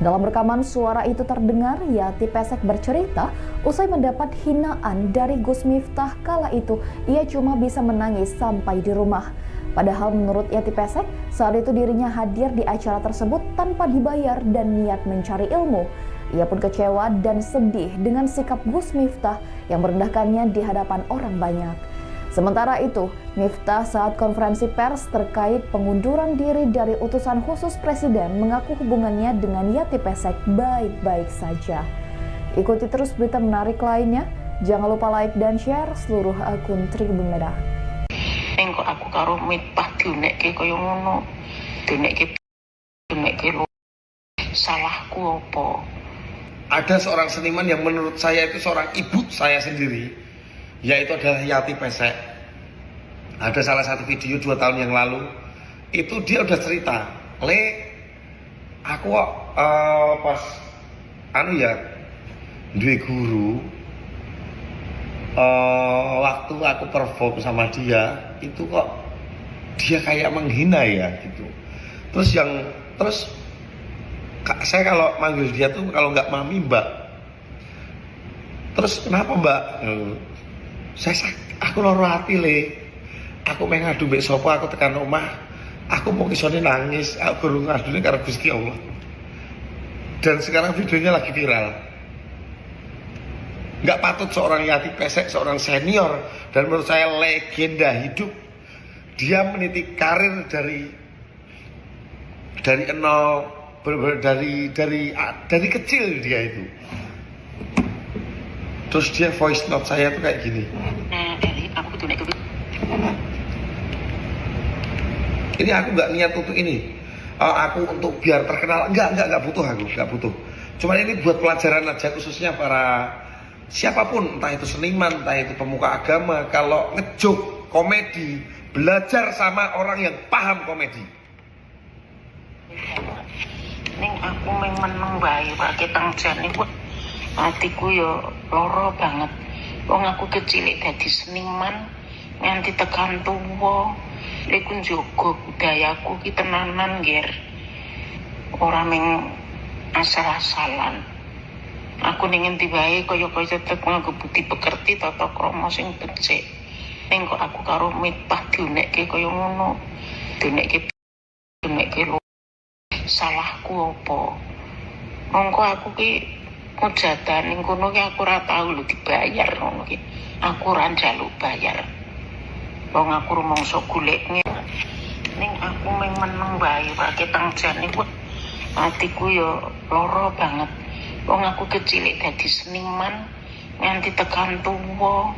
Dalam rekaman suara itu terdengar Yati Pesek bercerita usai mendapat hinaan dari Gus Miftah kala itu ia cuma bisa menangis sampai di rumah. Padahal menurut Yati Pesek, saat itu dirinya hadir di acara tersebut tanpa dibayar dan niat mencari ilmu. Ia pun kecewa dan sedih dengan sikap Gus Miftah yang merendahkannya di hadapan orang banyak. Sementara itu, Miftah saat konferensi pers terkait pengunduran diri dari utusan khusus presiden mengaku hubungannya dengan Yati Pesek baik-baik saja. Ikuti terus berita menarik lainnya. Jangan lupa like dan share seluruh akun Tribun Medan. Ning kok aku karo Miftah diunekke kaya ngono, diunekke diunekke lho, salahku apa? Ada seorang seniman yang menurut saya itu seorang ibu saya sendiri, yaitu adalah Yati Pesek. Ada salah satu video 2 tahun yang lalu, itu dia udah cerita, "Le, aku kok pas anu ya, duwe guru, waktu aku perform sama dia, itu kok dia kayak menghina ya," gitu. Terus yang terus saya kalau manggil dia tuh kalau nggak mami, mbak. "Terus kenapa, mbak?" "Saya aku loro hati, Le. Aku pengen ngadu mbek sapa? Aku tekan omah aku mau isone nangis, aku guru ngadune karo Gusti Allah." Dan sekarang videonya lagi viral. Nggak patut seorang Yati Pesek, seorang senior dan menurut saya legenda hidup, dia meniti karir dari nol, bener-bener dari kecil dia itu. Terus dia voice note saya tuh kayak gini. Nah, Erik, aku diunekke. Ini aku nggak niat untuk ini. Eh, aku untuk biar terkenal enggak butuh, aku nggak butuh. Cuman ini buat pelajaran aja, khususnya para siapapun, entah itu seniman, entah itu pemuka agama, kalau ngejoke komedi, belajar sama orang yang paham komedi. Ning aku ming meneng wae ketang jane wah atiku yo loro banget. Wong aku kecil dadi seniman nganti tekan tuwa. Iku njogo budayaku ki tenanan, Ger. Ora ming asal-asalan. Aku ning endi wae kaya-kaya tetep nganggo budi pekerti, tata krama sing becik. Ning kok aku karo Miftah diunekke kaya ngono. Diunekke diunekke lho. Salahku apa? Mongko aku ki mujatan ning kono ki aku ora tau lho dibayar ngono ki. Aku ora njaluk bayar. Wong aku rumangsa golek. Ning aku ming meneng wae ketang jane wah atiku yo loro banget. Wong aku kecil dadi seniman nganti tekan tuwa.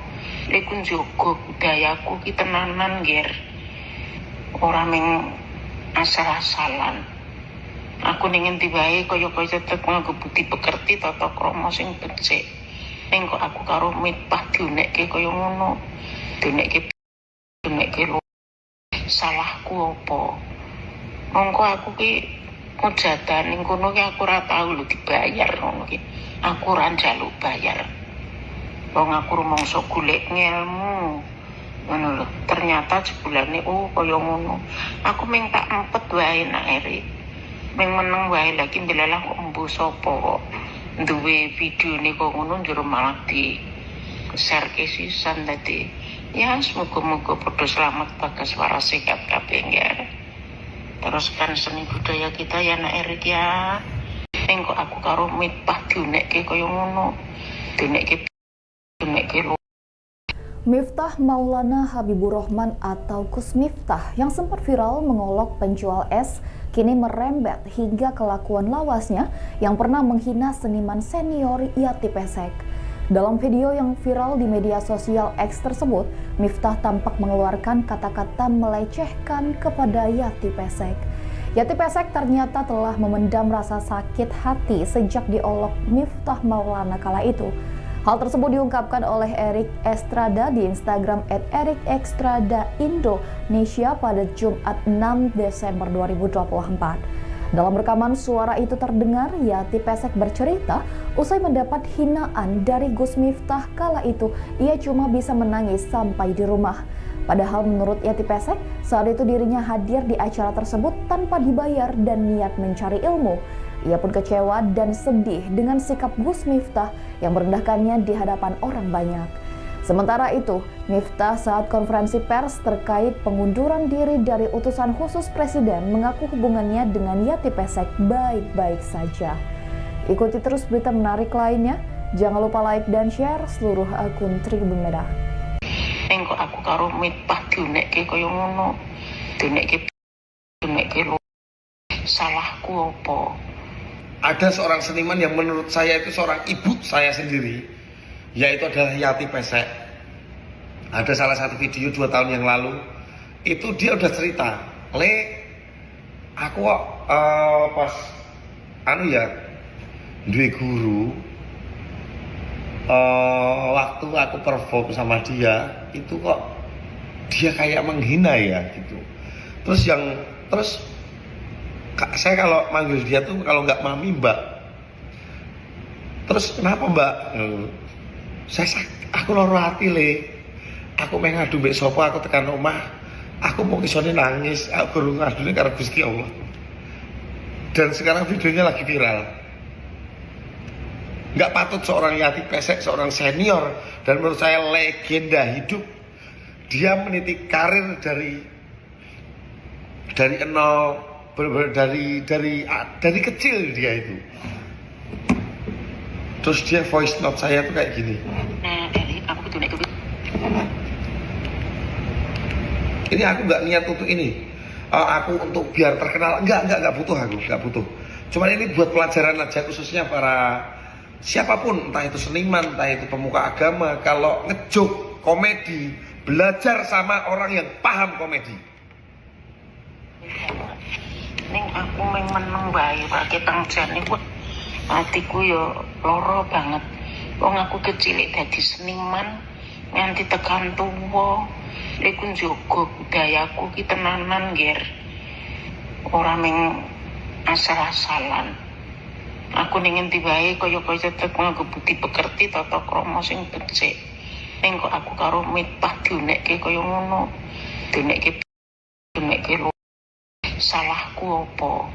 Iku njogo budayaku ki tenanan, Ger. Ora ming asal-asalan. Aku ning endi wae kaya-kaya tetep nganggo budi pekerti, tata krama sing becik. Ning kok aku karo Miftah diunekke kaya ngono. Diunekke diunekke lho. Salahku apa? Mongko aku ki mujatan ning kono ki aku ora tau lho dibayar ngono ki. Aku ora njaluk bayar. Wong aku rumangsa golek ngelmu. Ngono lho. Ternyata jebulane oh kaya ngono. Aku ming tak empet wae, Nak Erik. Ming meneng wae. Lagi ndelalah kok embuh sapa kok duwe videone kok ngono, njur malah di share ke sisan. Dadi ya semoga-moga padha selamat, bagas, waras, sehat kabeh ya. Teruskan seni budaya kita ya, Nak Erik ya. Ning kok aku karo Miftah diunekke kaya ngono. Diunekke diunekke lho. Miftah Maulana Habiburohman atau Gus Miftah yang sempat viral mengolok penjual es kini merembet hingga kelakuan lawasnya yang pernah menghina seniman senior Yati Pesek. Dalam video yang viral di media sosial X tersebut, Miftah tampak mengeluarkan kata-kata melecehkan kepada Yati Pesek. Yati Pesek ternyata telah memendam rasa sakit hati sejak diolok Miftah Maulana kala itu. Hal tersebut diungkapkan oleh Erik Estrada di Instagram @ErikEstradaIndonesia pada Jumat 6 Desember 2024. Dalam rekaman suara itu terdengar Yati Pesek bercerita usai mendapat hinaan dari Gus Miftah kala itu ia cuma bisa menangis sampai di rumah. Padahal menurut Yati Pesek, saat itu dirinya hadir di acara tersebut tanpa dibayar dan niat mencari ilmu. Ia pun kecewa dan sedih dengan sikap Gus Miftah yang merendahkannya di hadapan orang banyak. Sementara itu, Miftah saat konferensi pers terkait pengunduran diri dari utusan khusus presiden mengaku hubungannya dengan Yati Pesek baik-baik saja. Ikuti terus berita menarik lainnya. Jangan lupa like dan share seluruh akun Tribun Medan. Ning kok aku karo Miftah diunekke kaya ngono. Diunekke diunekke lho. Salahku apa? Ada seorang seniman yang menurut saya itu seorang ibu saya sendiri, yaitu adalah Yati Pesek. Ada salah satu video 2 tahun yang lalu, itu dia udah cerita, "Le, aku kok pas anu ya, duwe guru, waktu aku perform sama dia, itu kok dia kayak menghina ya," gitu. Terus yang terus saya kalau manggil dia tuh kalau nggak mami, mbak. Terus kenapa, mbak? Aku loro hati, Le. Aku meh ngadu mbek sapa? Aku tekan omah, aku mau isone nangis, aku baru ngadune karo Gusti Allah. Dan sekarang videonya lagi viral. Nggak patut seorang Yati Pesek, seorang senior dan menurut saya legenda hidup, dia meniti karir dari nol, bener-bener dari kecil dia itu. Terus dia voice note saya tuh kayak gini. Nah, Eri, aku diunekke. Ini aku nggak niat untuk ini. Aku untuk biar terkenal, enggak butuh, aku nggak butuh. Cuman ini buat pelajaran aja, khususnya para siapapun, entah itu seniman, entah itu pemuka agama, kalau ngejoke komedi, belajar sama orang yang paham komedi. Ning aku meng meneng wae ketang jane wah atiku yo loro banget. Wong aku kecil dadi seniman nganti tekan tuwa. Iku njogo budayaku ki tenanan, Ger. Ora meng asal-asalan. Aku ning endi wae kaya-kaya tetep nganggo budi pekerti, tata krama sing becik. Ning kok aku karo Miftah diunekke kaya ngono. Diunekke diunekke lho. Salahku apa?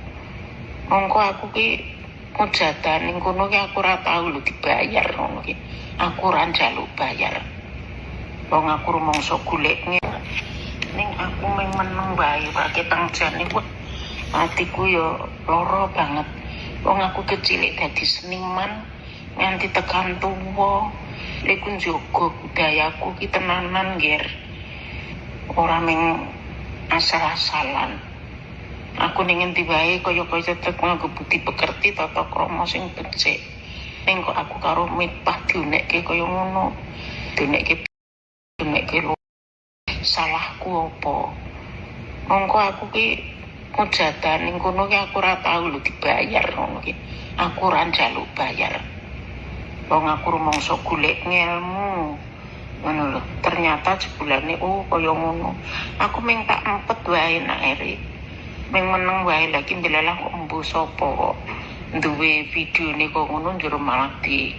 Mongko aku ki mujatan ning kono ki aku ora tau lho dibayar ngono ki. Aku ora njaluk bayar. Wong aku rumangsa golek. Ning aku meng meneng wae ketang jane wah atiku yo loro banget. Wong aku kecil dadi seniman nganti tekan tuwa. Iku njogo budayaku ki tenanan, Ger. Ora meng asal-asalan. Aku ning endi wae kaya-kaya tetep nganggo budi pekerti, tata krama sing becik. Ning kok aku karo Miftah diunekke kaya ngono. Diunekke diunekke lho. Salahku apa? Mongko aku ki mujatan ning kono ki aku ora tau lho dibayar ngono ki. Aku ora njaluk bayar. Wong aku rumangsa golek ngelmu. Ngono lho. Ternyata jebulane oh kaya ngono. Aku meng tak empet wae nak Eri. Meng meneng wae, lagi ndelalah kok embuh sapa kok duwe videone kok ngono, njero malah di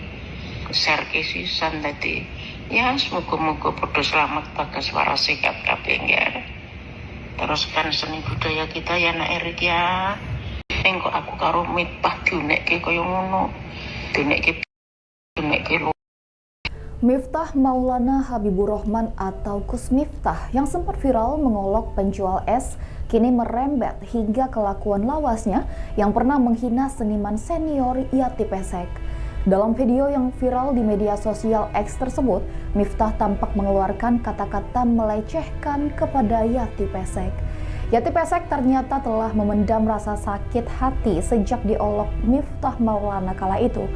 share ke sisan. Dadi ya semoga-moga padha selamat, bagas, waras, sehat kabeh ya. Teruskan seni budaya kita ya, nak Erik ya. Ning kok aku karo Miftah diunekke kaya ngono. Diunekke diunekke lho. Miftah Maulana Habiburohman atau Gus Miftah yang sempat viral mengolok penjual es kini merembet hingga kelakuan lawasnya yang pernah menghina seniman senior Yati Pesek. Dalam video yang viral di media sosial X tersebut, Miftah tampak mengeluarkan kata-kata melecehkan kepada Yati Pesek. Yati Pesek ternyata telah memendam rasa sakit hati sejak diolok Miftah Maulana kala itu.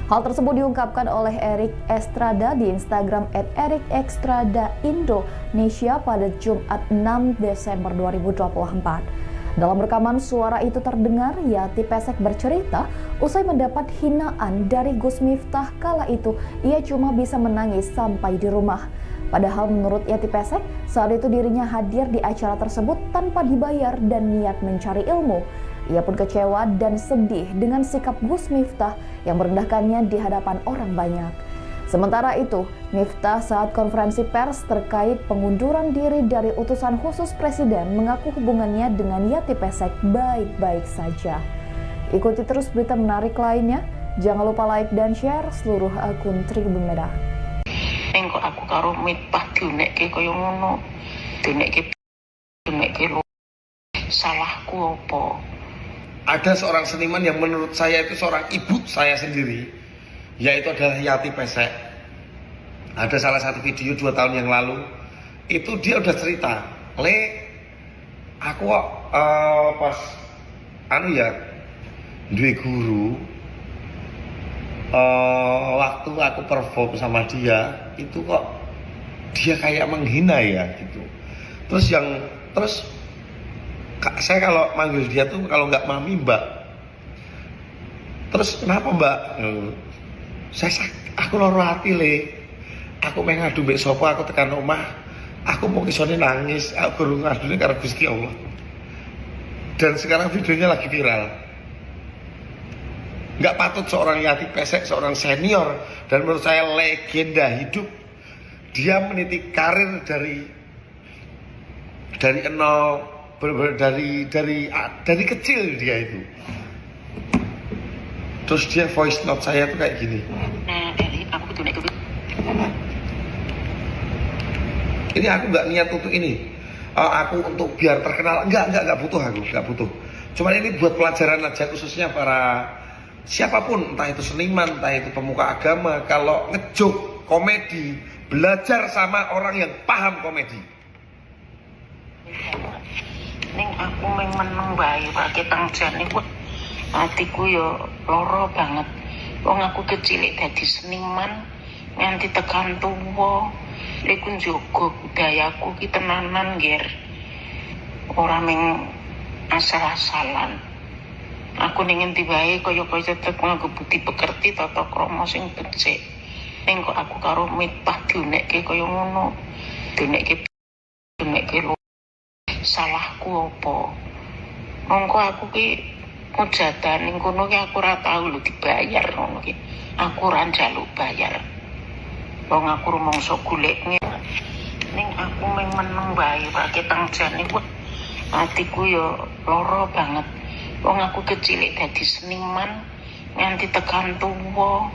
Hal tersebut diungkapkan oleh Erik Estrada di Instagram @erikestradaindonesia pada Jumat 6 Desember 2024. Dalam rekaman suara itu terdengar Yati Pesek bercerita usai mendapat hinaan dari Gus Miftah kala itu ia cuma bisa menangis sampai di rumah. Padahal menurut Yati Pesek, saat itu dirinya hadir di acara tersebut tanpa dibayar dan niat mencari ilmu. Ia pun kecewa dan sedih dengan sikap Gus Miftah yang merendahkannya di hadapan orang banyak. Sementara itu, Miftah saat konferensi pers terkait pengunduran diri dari utusan khusus presiden mengaku hubungannya dengan Yati Pesek baik-baik saja. Ikuti terus berita menarik lainnya. Jangan lupa like dan share seluruh akun Tribun Medan. Ning kok aku karo Miftah diunekke kaya ngono. Diunekke lho. Salahku apa? Ada seorang seniman yang menurut saya itu seorang ibu saya sendiri, yaitu adalah Yati Pesek. Ada salah satu video 2 tahun yang lalu, itu dia udah cerita, "Le, aku kok pas anu ya, duwe guru, waktu aku perform sama dia, itu kok dia kayak menghina ya gitu." Terus saya kalau manggil dia tuh kalau nggak mami mbak. Terus kenapa mbak? Aku loro hati le. Aku meh ngadu mbek sapa, aku tekan omah, aku mau isone nangis, aku guru ngadune karo Gusti Allah. Dan sekarang videonya lagi viral. Nggak patut seorang Yati Pesek, seorang senior dan menurut saya legenda hidup, dia meniti karir dari nol, bener-bener dari kecil dia itu. Terus dia voice note saya tuh kayak gini. Nah, Eri, aku diunekke. Ini aku nggak niat untuk ini. Aku untuk biar terkenal. Enggak butuh aku, nggak butuh. Cuman ini buat pelajaran aja khususnya para siapapun, entah itu seniman, entah itu pemuka agama, kalau ngejoke komedi, belajar sama orang yang paham komedi. Ning aku meng meneng wae ketang jane wah atiku yo loro banget. Wong aku kecil dadi seniman nganti tekan tuwa. Iku njogo budayaku ki tenanan, Ger. Ora meng asal-asalan. Aku ning endi wae kaya-kaya tetep nganggo budi pekerti tata krama sing becik. Ning kok aku karo Miftah diunekke kaya ngono. Diunekke lho. Salahku apa? Mongko aku ki mujatan ning kono ki aku ora tau lho dibayar ngono ki. Aku ora njaluk bayar. Wong aku rumangsa golek. Ning aku meng meneng wae ketang jane wah atiku yo loro banget. Wong aku kecil dadi seniman nganti tekan tuwa.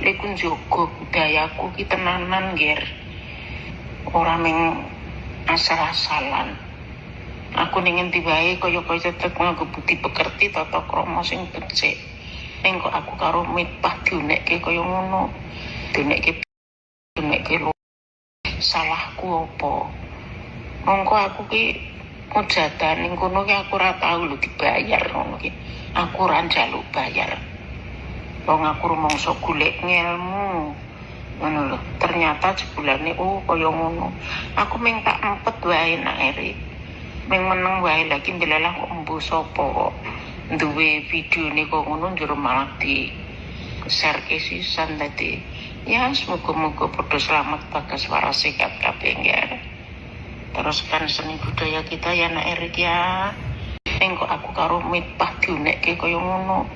Iku njogo budayaku ki tenanan, Ger. Ora meng asal-asalan. Aku ning endi wae kaya-kaya tetep nganggo budi pekerti tata krama sing becik. Ning kok aku karo Miftah diunekke kaya ngono. Diunekke lho. Salahku apa? Mongko aku ki mujatan ning kono ki aku ora tau lho dibayar ngono ki. Aku ora njaluk bayar. Wong aku rumangsa golek ngelmu. Ngono lho. Ternyata jebulane oh kaya ngono. Aku meng tak empet wae nak Erik. Meng meneng wae lagi ndelalah kok embuh sapa kok duwe videone kok ngono njero malah di share ke sisan dadi. Ya semoga-moga padha selamat bagas waras sehat kabeh ya. Teruskan seni budaya kita ya nak Erik ya. Ning kok aku karo Miftah diunekke kaya ngono.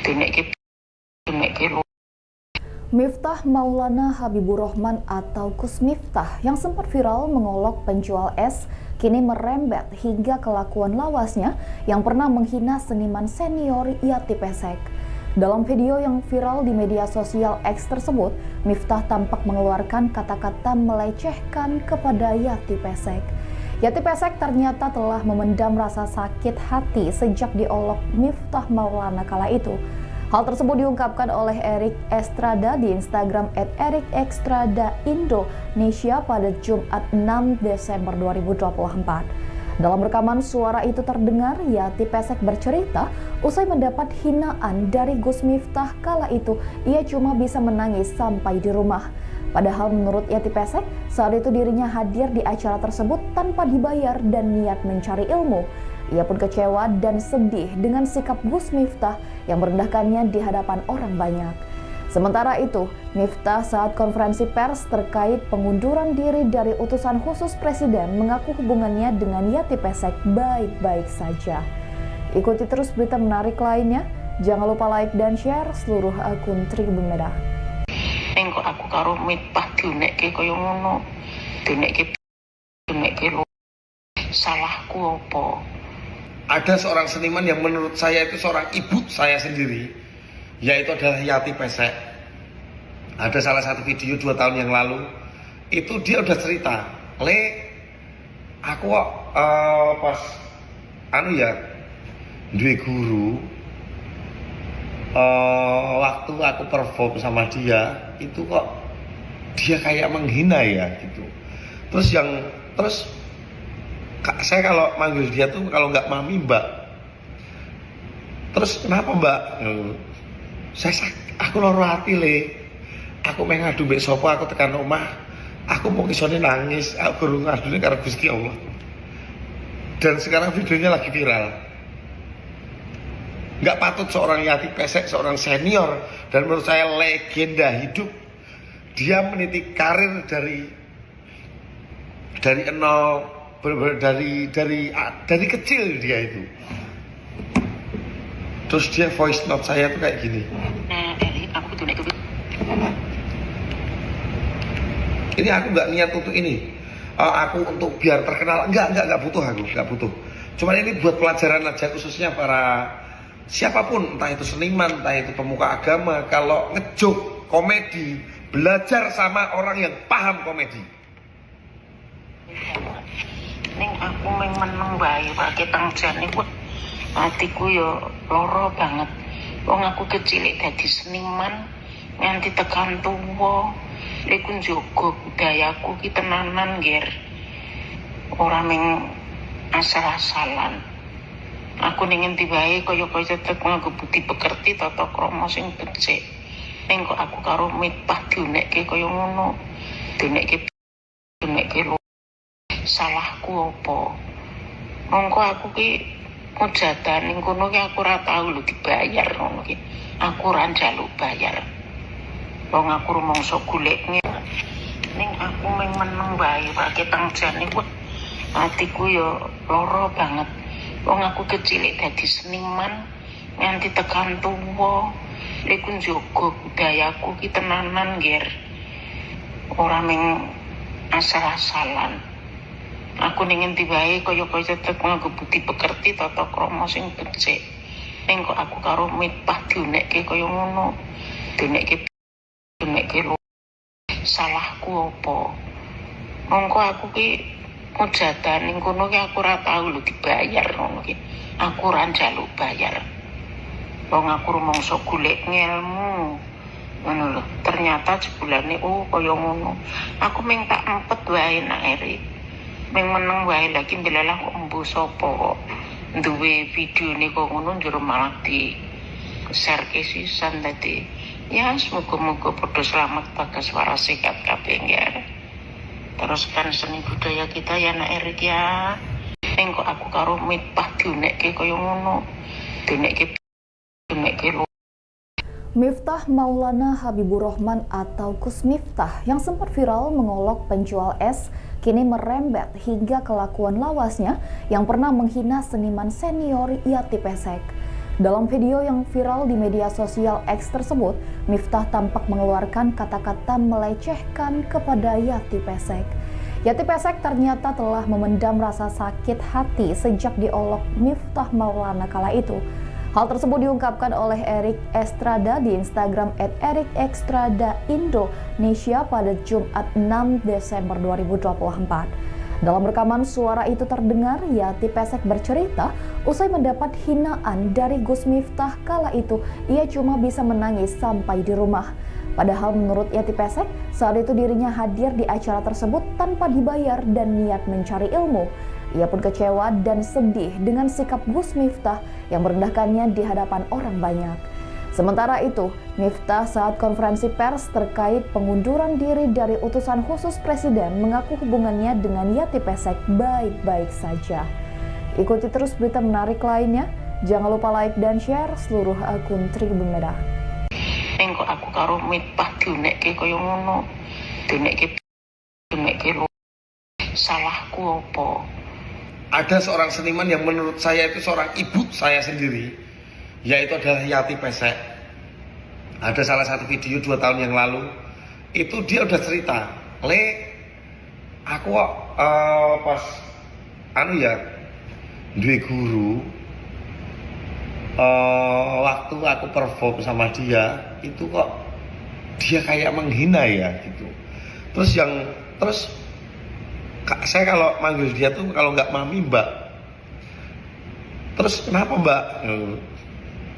Diunekke lho. Miftah Maulana Habibur Rahman atau Gus Miftah yang sempat viral mengolok penjual es kini merembet hingga kelakuan lawasnya yang pernah menghina seniman senior Yati Pesek. Dalam video yang viral di media sosial X tersebut, Miftah tampak mengeluarkan kata-kata melecehkan kepada Yati Pesek. Yati Pesek ternyata telah memendam rasa sakit hati sejak diolok Miftah Maulana kala itu. Hal tersebut diungkapkan oleh Erik Estrada di Instagram @erikestradhaindonesia pada Jumat 6 Desember 2024. Dalam rekaman suara itu terdengar Yati Pesek bercerita usai mendapat hinaan dari Gus Miftah kala itu ia cuma bisa menangis sampai di rumah. Padahal menurut Yati Pesek, saat itu dirinya hadir di acara tersebut tanpa dibayar dan niat mencari ilmu. Ia pun kecewa dan sedih dengan sikap Gus Miftah yang merendahkannya di hadapan orang banyak. Sementara itu, Miftah saat konferensi pers terkait pengunduran diri dari utusan khusus presiden mengaku hubungannya dengan Yati Pesek baik-baik saja. Ikuti terus berita menarik lainnya. Jangan lupa like dan share seluruh akun Tribun Medan. Ning kok aku karo Miftah diunekke kaya ngono. Diunekke diunekke lho. Salahku apa? Ada seorang seniman yang menurut saya itu seorang ibu saya sendiri, yaitu adalah Yati Pesek. Ada salah satu video 2 tahun yang lalu, itu dia udah cerita, "Le, aku kok pas anu ya, duwe guru, waktu aku perform sama dia, itu kok dia kayak menghina ya gitu." Terus yang terus Kak, saya kalau manggil dia tuh kalau nggak mami, mbak. Terus kenapa, mbak? Aku loro hati, Le. Aku meh ngadu mbek sapa? Aku tekan omah, aku mau isone nangis, aku guru ngadune karo Gusti Allah. Dan sekarang videonya lagi viral. Nggak patut seorang Yati Pesek, seorang senior dan menurut saya legenda hidup, dia meniti karir dari nol, bener-bener dari kecil dia itu. Terus dia voice note saya tuh kayak gini. Nah, Eri, aku diunekke. Ini aku nggak niat untuk ini. Aku untuk biar terkenal, enggak butuh, aku nggak butuh. Cuman ini buat pelajaran aja, khususnya para siapapun, entah itu seniman, entah itu pemuka agama, kalau ngejoke komedi, belajar sama orang yang paham komedi. Ning aku mung meneng wae wae tang jane wah atiku yo lara banget. Wong aku kecil dadi seniman nganti tekan tuwa. Iku njogo budayaku ki tenanan, Ger. Ora mung asal-asalan. Aku ning endi wae kaya-kaya tetep nganggo budi pekerti, tata krama sing becik. Ning kok aku karo Miftah diunekke kaya ngono. Diunekke diunekke lho. Salahku apa? Mongko aku ki mujatan ning kono ki aku ora tau lho dibayar ngono ki. Aku ora njaluk bayar. Wong aku rumangsa golek. Ning aku mung meneng wae wae tang jane wah atiku yo lara banget. Wong aku kecil dadi seniman nganti tekan tuwa. Iku njogo budayaku ki tenanan, Ger. Ora mung asal-asalan. Aku ning endi wae kaya-kaya tetep nganggo budi pekerti, tata krama sing becik. Ning kok aku karo Miftah diunekke kaya ngono. Diunekke diunekke lho. Salahku apa? Mongko aku ki mujatan ning kono ki aku ora tau lho dibayar ngono ki. Aku ora njaluk bayar. Wong aku rumangsa golek ngelmu. Ngono lho. Ternyata jebulane oh kaya ngono. Aku mung tak empet wae nak Eri. Mung meneng wae, lagi ndelalah kok embuh sapa kok duwe videone kok ngono, njero malah di share ke sisan. Dadi ya semoga-moga padha selamat, bagas, waras, sehat kabeh ya. Teruskan seni budaya kita ya, nak Erik ya. Ning kok aku karo Miftah diunekke kaya ngono. Diunekke diunekke lho. Miftah Maulana Habibur Rahman atau Gus Miftah yang sempat viral mengolok penjual es kini merembet hingga kelakuan lawasnya yang pernah menghina seniman senior Yati Pesek. Dalam video yang viral di media sosial X tersebut, Miftah tampak mengeluarkan kata-kata melecehkan kepada Yati Pesek. Yati Pesek ternyata telah memendam rasa sakit hati sejak diolok Miftah Maulana kala itu. Hal tersebut diungkapkan oleh Erik Estrada di Instagram @erikestradhaindonesia pada Jumat 6 Desember 2024. Dalam rekaman suara itu terdengar Yati Pesek bercerita usai mendapat hinaan dari Gus Miftah kala itu ia cuma bisa menangis sampai di rumah. Padahal menurut Yati Pesek, saat itu dirinya hadir di acara tersebut tanpa dibayar dan niat mencari ilmu. Ia pun kecewa dan sedih dengan sikap Gus Miftah yang merendahkannya di hadapan orang banyak. Sementara itu, Miftah saat konferensi pers terkait pengunduran diri dari utusan khusus presiden mengaku hubungannya dengan Yati Pesek baik-baik saja. Ikuti terus berita menarik lainnya. Jangan lupa like dan share seluruh akun Tribun Medan. Ning kok aku karo Miftah diunekke kaya ngono. Diunekke diunekke lho. Salahku apa? Ada seorang seniman yang menurut saya itu seorang ibu saya sendiri, yaitu adalah Yati Pesek. Ada salah satu video 2 tahun yang lalu, itu dia udah cerita, "Le, aku kok pas anu ya, duwe guru, waktu aku perform sama dia, itu kok dia kayak menghina ya," gitu. Terus yang terus saya kalau manggil dia tuh kalau nggak mami, mbak. "Terus kenapa, mbak?"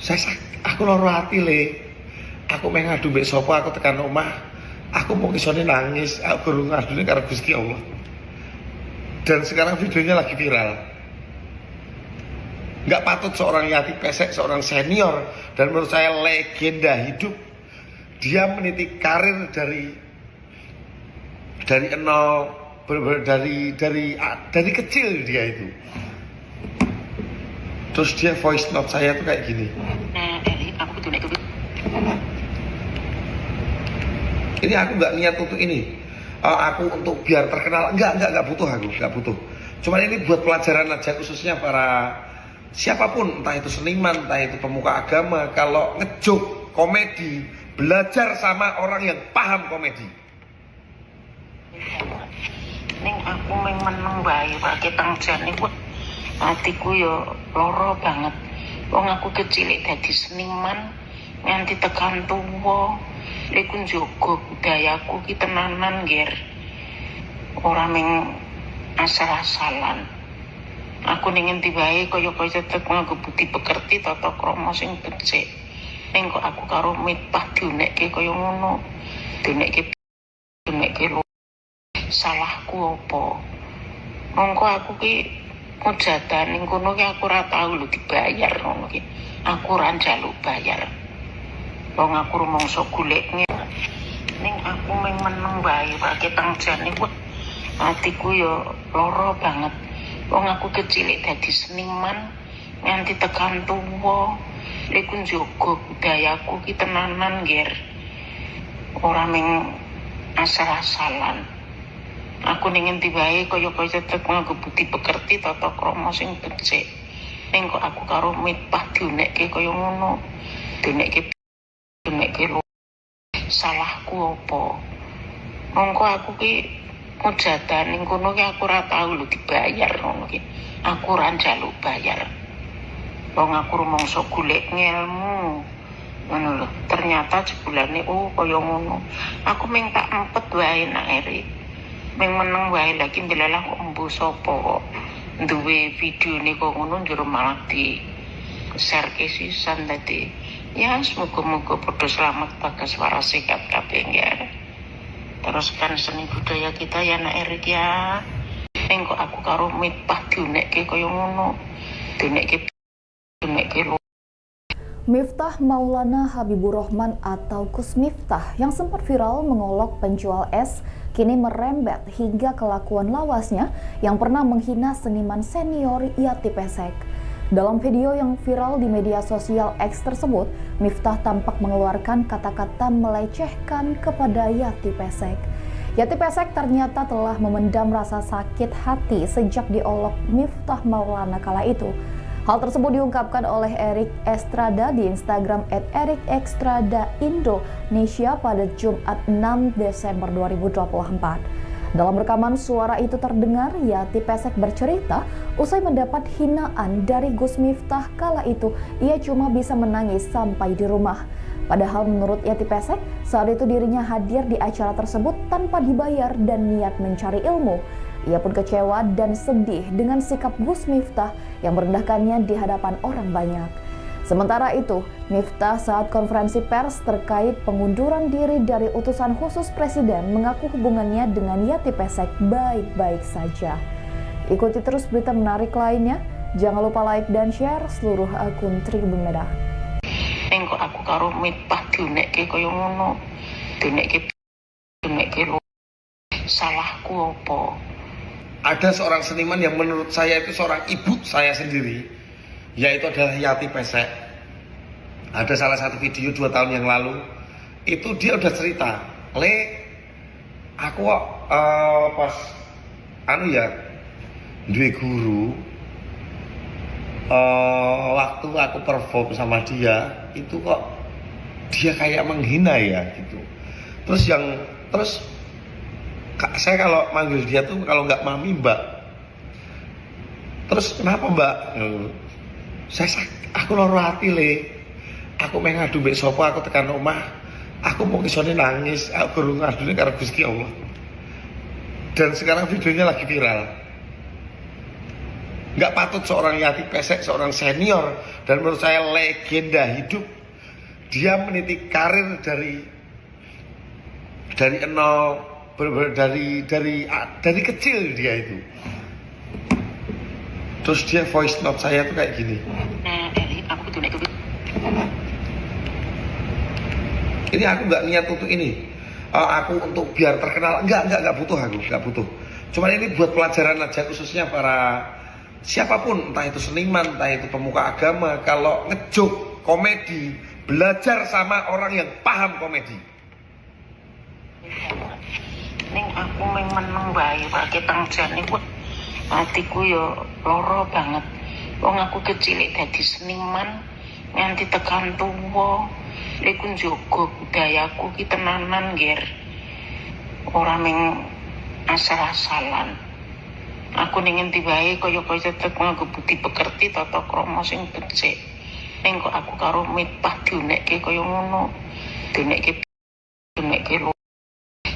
"Saya aku loro hati, Le. Aku meh ngadu mbek sapa? Aku tekan omah aku mau isone nangis, aku guru ngadune karo Gusti Allah." Dan sekarang videonya lagi viral. Nggak patut seorang Yati Pesek, seorang senior dan menurut saya legenda hidup, dia meniti karir dari nol, bener-bener dari kecil dia itu. Terus dia voice note saya tuh kayak gini. Nah, Eri, aku diunekke. Ini aku nggak niat untuk ini. Aku untuk biar terkenal, enggak butuh, aku nggak butuh. Cuman ini buat pelajaran aja, khususnya para siapapun, entah itu seniman, entah itu pemuka agama, kalau ngejoke komedi, belajar sama orang yang paham komedi. Ning aku mung meneng wae wae tang jane wah atiku yo lara banget. Wong aku kecil dadi seniman nganti tekan tuwa. Iku njaga budayaku ki tenanan, Ger. Ora mung asal-asalan. Aku ning endi wae kaya-kaya tetep nganggo budi pekerti, tata krama sing becik. Ning kok aku karo Miftah diunekke kaya ngono. Diunekke diunekke lho. Salahku apa? Mongko aku ki mujatan ning kono ki aku ora tau lho dibayar ngono ki. Aku ora njaluk bayar. Wong aku rumangsa golek. Ning aku mung meneng wae wae tang jane wah atiku yo lara banget. Wong aku kecil dadi seniman nganti tekan tuwa. Iku njaga budayaku ki tenanan, Ger. Ora mung asal-asalan. Aku ning endi wae kaya-kaya tetep nganggo budi pekerti, tata krama sing becik. Ning kok aku karo Miftah diunekke kaya ngono. Diunekke diunekke lho. Salahku apa? Mongko aku ki mujatan ning kono ki aku ora tau lho dibayar ngono ki. Aku ora njaluk bayar. Wong aku rumangsa golek ngelmu. Ngono lho. Ternyata jebulane oh kaya ngono. Aku mung tak empet wae nak Eri. Mung meneng wae, lagi ndelalah kok embuh sapa kok duwe videone kok ngono, njero malah di share ke sisan dadi ya semoga-moga padha selamat, bagas, waras, sehat kabeh ya. Teruskan seni budaya kita ya, nak Erik ya. Ning kok aku karo Miftah diunekke kaya ngono. Diunekke diunekke lho. Miftah Maulana Habibur Rahman atau Gus Miftah yang sempat viral mengolok penjual es kini merembet hingga kelakuan lawasnya yang pernah menghina seniman senior Yati Pesek. Dalam video yang viral di media sosial X tersebut, Miftah tampak mengeluarkan kata-kata melecehkan kepada Yati Pesek. Yati Pesek ternyata telah memendam rasa sakit hati sejak diolok Miftah Maulana kala itu. Hal tersebut diungkapkan oleh Erik Estrada di Instagram @ErikEstradaIndonesia pada Jumat 6 Desember 2024. Dalam rekaman suara itu terdengar Yati Pesek bercerita usai mendapat hinaan dari Gus Miftah kala itu ia cuma bisa menangis sampai di rumah. Padahal menurut Yati Pesek, saat itu dirinya hadir di acara tersebut tanpa dibayar dan niat mencari ilmu. Ia pun kecewa dan sedih dengan sikap Gus Miftah yang merendahkannya di hadapan orang banyak. Sementara itu, Miftah saat konferensi pers terkait pengunduran diri dari utusan khusus presiden mengaku hubungannya dengan Yati Pesek baik-baik saja. Ikuti terus berita menarik lainnya. Jangan lupa like dan share seluruh akun Tribun Medan. Ning kok aku karo Miftah diunekke kaya ngono. Diunekke lho. Salahku apa? Ada seorang seniman yang menurut saya itu seorang ibu saya sendiri, yaitu adalah Yati Pesek. Ada salah satu video 2 tahun yang lalu, itu dia udah cerita, "Le, aku kok pas anu ya, duwe guru, waktu aku perform sama dia, itu kok dia kayak menghina ya gitu." Terus saya kalau manggil dia tuh kalau nggak mami, mbak. Terus kenapa mbak? Aku loro hati, Le. Aku meh ngadu mbek sapa? Aku tekan omah, aku mau isone nangis, aku guru ngadune karo Gusti Allah. Dan sekarang videonya lagi viral. Nggak patut seorang Yati Pesek, seorang senior dan menurut saya legenda hidup, dia meniti karir dari nol, bener-bener dari kecil dia itu. Terus dia voice note saya tuh kayak gini. Nah, Eri, aku diunekke. Ini aku nggak niat untuk ini. Aku untuk biar terkenal, enggak butuh aku, nggak butuh. Cuman ini buat pelajaran aja, khususnya para siapapun, entah itu seniman, entah itu pemuka agama, kalau ngejoke komedi, belajar sama orang yang paham komedi. Ning aku meng meneng wae ketang jane wah atiku ya lara banget. Wong aku kecil dadi seniman nganti tekan tuwa. Iku njaga budayaku ki tenanan, Ger. Ora meng asal-asalan. Aku ning endi wae kaya-kaya tetep nganggo budi pekerti, tata krama sing becik. Ning kok aku karo Miftah diunekke kaya ngono. Diunekke lho.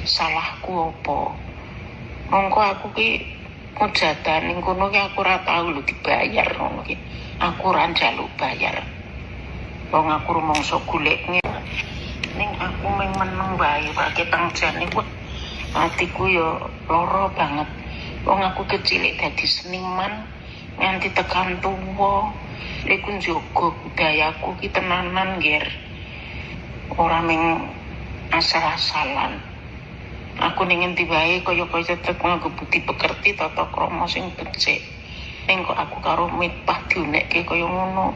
Salahku apa? Mongko aku ki mujatan ning kono ki aku ora tau lho dibayar ngono ki. Aku ora njaluk bayar. Wong aku rumangsa golek. Ning aku meng meneng wae ketang jane wah atiku ya lara banget. Wong aku kecil dadi seniman nganti tekan tuwa. Iku njaga budayaku ki tenanan, Ger. Ora meng asal-asalan. Aku ning endi wae kaya-kaya tetep nganggo budi pekerti, tata krama sing becik. Ning kok aku karo Miftah diunekke kaya ngono.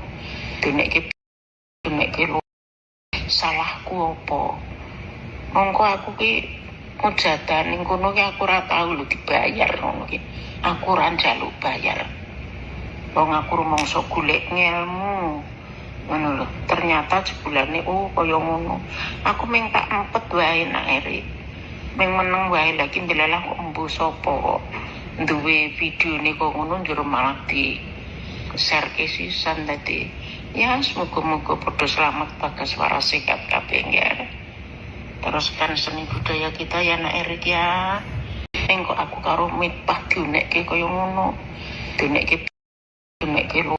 Diunekke lho. Salahku apa? Mongko aku ki mujatan ning kono ki aku ora tau lho dibayar ngono ki. Aku ora njaluk bayar. Wong aku rumangsa golek ngelmu. Ngono lho. Ternyata jebulane oh kaya ngono. Aku meng tak empet wae nak Eri. Meng meneng wae, lagi ndelalah kok embuh sapa kok duwe videone kok ngono, njur malah di share ke sisan dadi ya semoga-moga padha selamat, bagas, waras, sehat kabeh ya. Teruskan seni budaya kita ya, nak Erik ya. Ning kok aku karo Miftah diunekke kaya ngono. Diunekke lho.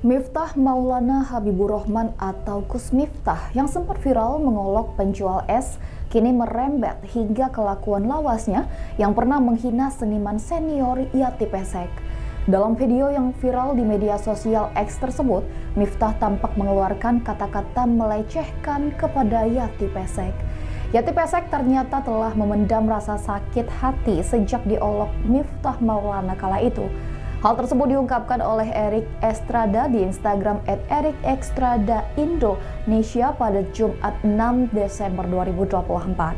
Miftah Maulana Habibur Rahman atau Gus Miftah yang sempat viral mengolok penjual es kini merembet hingga kelakuan lawasnya yang pernah menghina seniman senior Yati Pesek. Dalam video yang viral di media sosial X tersebut, Miftah tampak mengeluarkan kata-kata melecehkan kepada Yati Pesek. Yati Pesek ternyata telah memendam rasa sakit hati sejak diolok Miftah Maulana kala itu. Hal tersebut diungkapkan oleh Erik Estrada di Instagram @erikextradaindonesia pada Jumat 6 Desember 2024.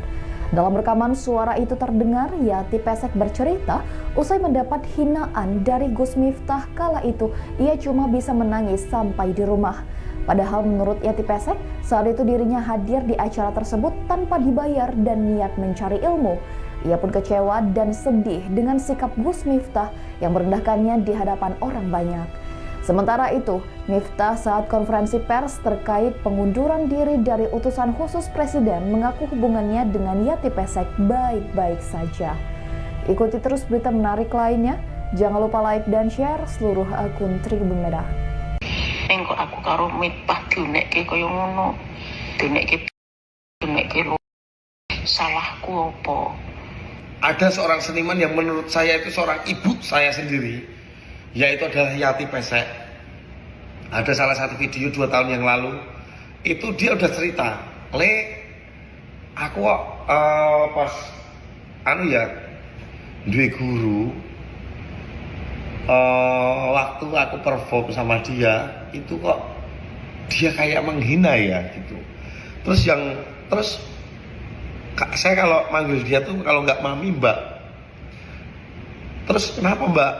Dalam rekaman suara itu terdengar Yati Pesek bercerita usai mendapat hinaan dari Gus Miftah kala itu ia cuma bisa menangis sampai di rumah. Padahal menurut Yati Pesek, saat itu dirinya hadir di acara tersebut tanpa dibayar dan niat mencari ilmu. Ia pun kecewa dan sedih dengan sikap Gus Miftah yang merendahkannya di hadapan orang banyak. Sementara itu, Miftah saat konferensi pers terkait pengunduran diri dari utusan khusus presiden mengaku hubungannya dengan Yati Pesek baik-baik saja. Ikuti terus berita menarik lainnya. Jangan lupa like dan share seluruh akun Tribun Medan. Ning kok aku karo Miftah diunekke kaya ngono. Diunekke diunekke lho. Salahku apa? Ada seorang seniman yang menurut saya itu seorang ibu saya sendiri, yaitu adalah Yati Pesek. Ada salah satu video 2 tahun yang lalu, itu dia udah cerita, "Le, aku kok pas anu ya, duwe guru, waktu aku perform sama dia, itu kok dia kayak menghina ya," gitu. Terus yang terus saya kalau manggil dia tuh kalau nggak mami, mbak. "Terus kenapa, mbak?"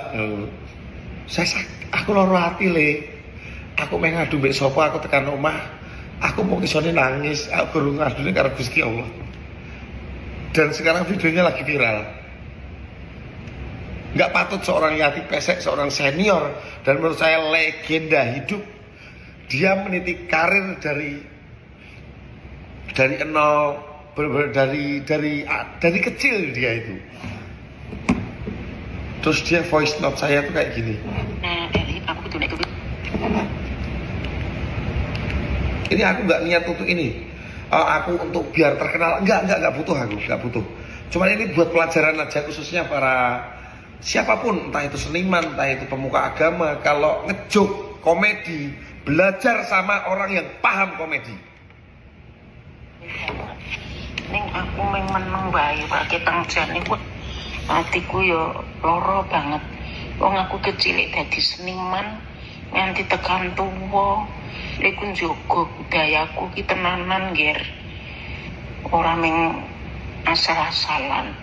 "Saya aku loro hati, Le. Aku meh ngadu mbek sapa? Aku tekan omah aku mau isone nangis, aku guru ngadune karo Gusti Allah." Dan sekarang videonya lagi viral. Nggak patut seorang Yati Pesek, seorang senior dan menurut saya legenda hidup, dia meniti karir dari nol, bener-bener dari kecil dia itu. Terus dia voice note saya tuh kayak gini. Nah, Eri, aku diunekke. Ini aku nggak niat untuk ini. Aku untuk biar terkenal, enggak butuh, aku nggak butuh. Cuman ini buat pelajaran aja, khususnya para siapapun, entah itu seniman, entah itu pemuka agama, kalau ngejoke komedi, belajar sama orang yang paham komedi. Ning aku meng meneng wae ketang jane kuwi atiku ya lara banget. Wong aku kecil dadi seniman nganti tekan tuwa. Iku njaga budayaku ki tenanan, Ger. Ora meng asal-asalan.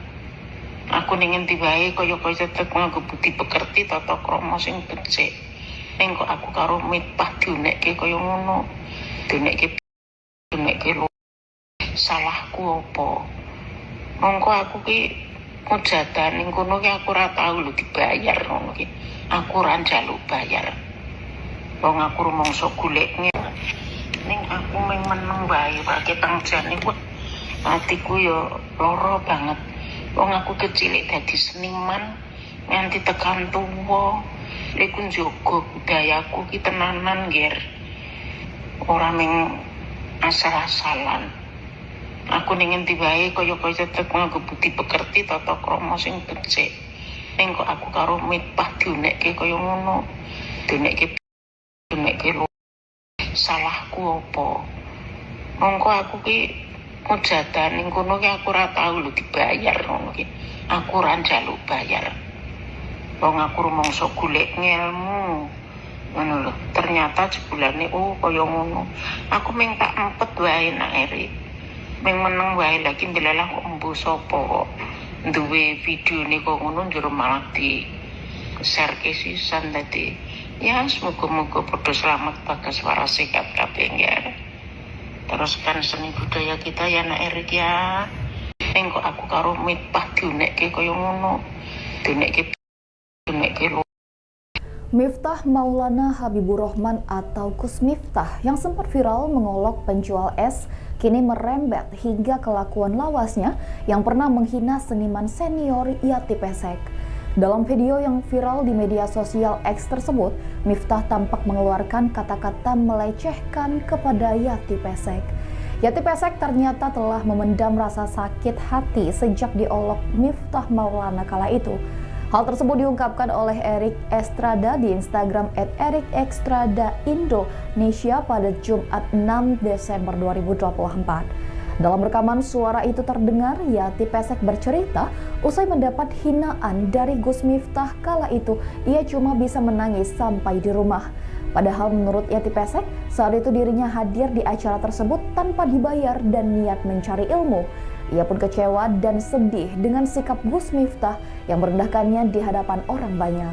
Aku ning endi wae kaya-kaya tetep nganggo budi pekerti, tata krama sing becik. Ning kok aku karo Miftah diunekke kaya ngono. Diunekke diunekke lho. Salahku apa? Mongko aku ki mujadah ning kono ki aku ora tau lho dibayar ngono ki. Aku ora njaluk bayar. Wong aku rumangsa golek. Ning aku meng meneng wae ketang jane kuwi atiku ya lara banget. Wong aku kecil dadi seniman nganti tekan tuwa. Iku njaga budayaku ki tenanan, Ger. Ora meng asal-asalan. Aku ning endi wae kaya-kaya tetep nganggo budi pekerti, tata krama sing becik. Ning kok aku karo Miftah diunekke kaya ngono. Diunekke diunekke lho. Salahku apa? Mongko aku ki mujadah ning kono ki aku ora tau lho dibayar ngono ki. Aku ora njaluk bayar. Wong aku rumangsa golek ngelmu. Ngono lho. Ternyata jebulane oh kaya ngono. Aku meng tak empet wae nak Eri. Meng meneng wae, lagi ndelalah kok embuh sapa kok duwe videone kok ngono, njur malah di share ke sisan. Dadi ya semoga-moga padha selamat, bagas, waras, sehat kabeh ya. Teruskan seni budaya kita ya, nak Erik ya. Ning kok aku karo Miftah diunekke kaya ngono. Diunekke diunekke lho. Miftah Maulana Habibur Rahman atau Gus Miftah yang sempat viral mengolok penjual es kini merembet hingga kelakuan lawasnya yang pernah menghina seniman senior Yati Pesek. Dalam video yang viral di media sosial X tersebut, Miftah tampak mengeluarkan kata-kata melecehkan kepada Yati Pesek. Yati Pesek ternyata telah memendam rasa sakit hati sejak diolok Miftah Maulana kala itu. Hal tersebut diungkapkan oleh Erik Estrada di Instagram @ErikEstradaIndonesia pada Jumat 6 Desember 2024. Dalam rekaman suara itu terdengar Yati Pesek bercerita usai mendapat hinaan dari Gus Miftah kala itu ia cuma bisa menangis sampai di rumah. Padahal menurut Yati Pesek, saat itu dirinya hadir di acara tersebut tanpa dibayar dan niat mencari ilmu. Ia pun kecewa dan sedih dengan sikap Gus Miftah yang merendahkannya di hadapan orang banyak.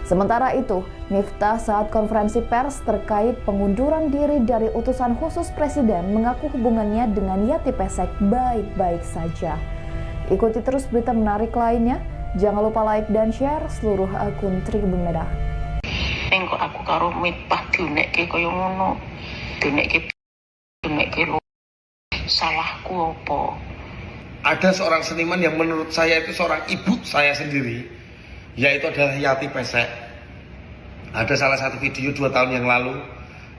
Sementara itu, Miftah saat konferensi pers terkait pengunduran diri dari utusan khusus presiden mengaku hubungannya dengan Yati Pesek baik-baik saja. Ikuti terus berita menarik lainnya. Jangan lupa like dan share seluruh akun Tribun Medan. Ning kok aku karo Miftah diunekke kaya ngono. Diunekke diunekke lho. Salahku apa? Ada seorang seniman yang menurut saya itu seorang ibu saya sendiri, yaitu adalah Yati Pesek. Ada salah satu video 2 tahun yang lalu,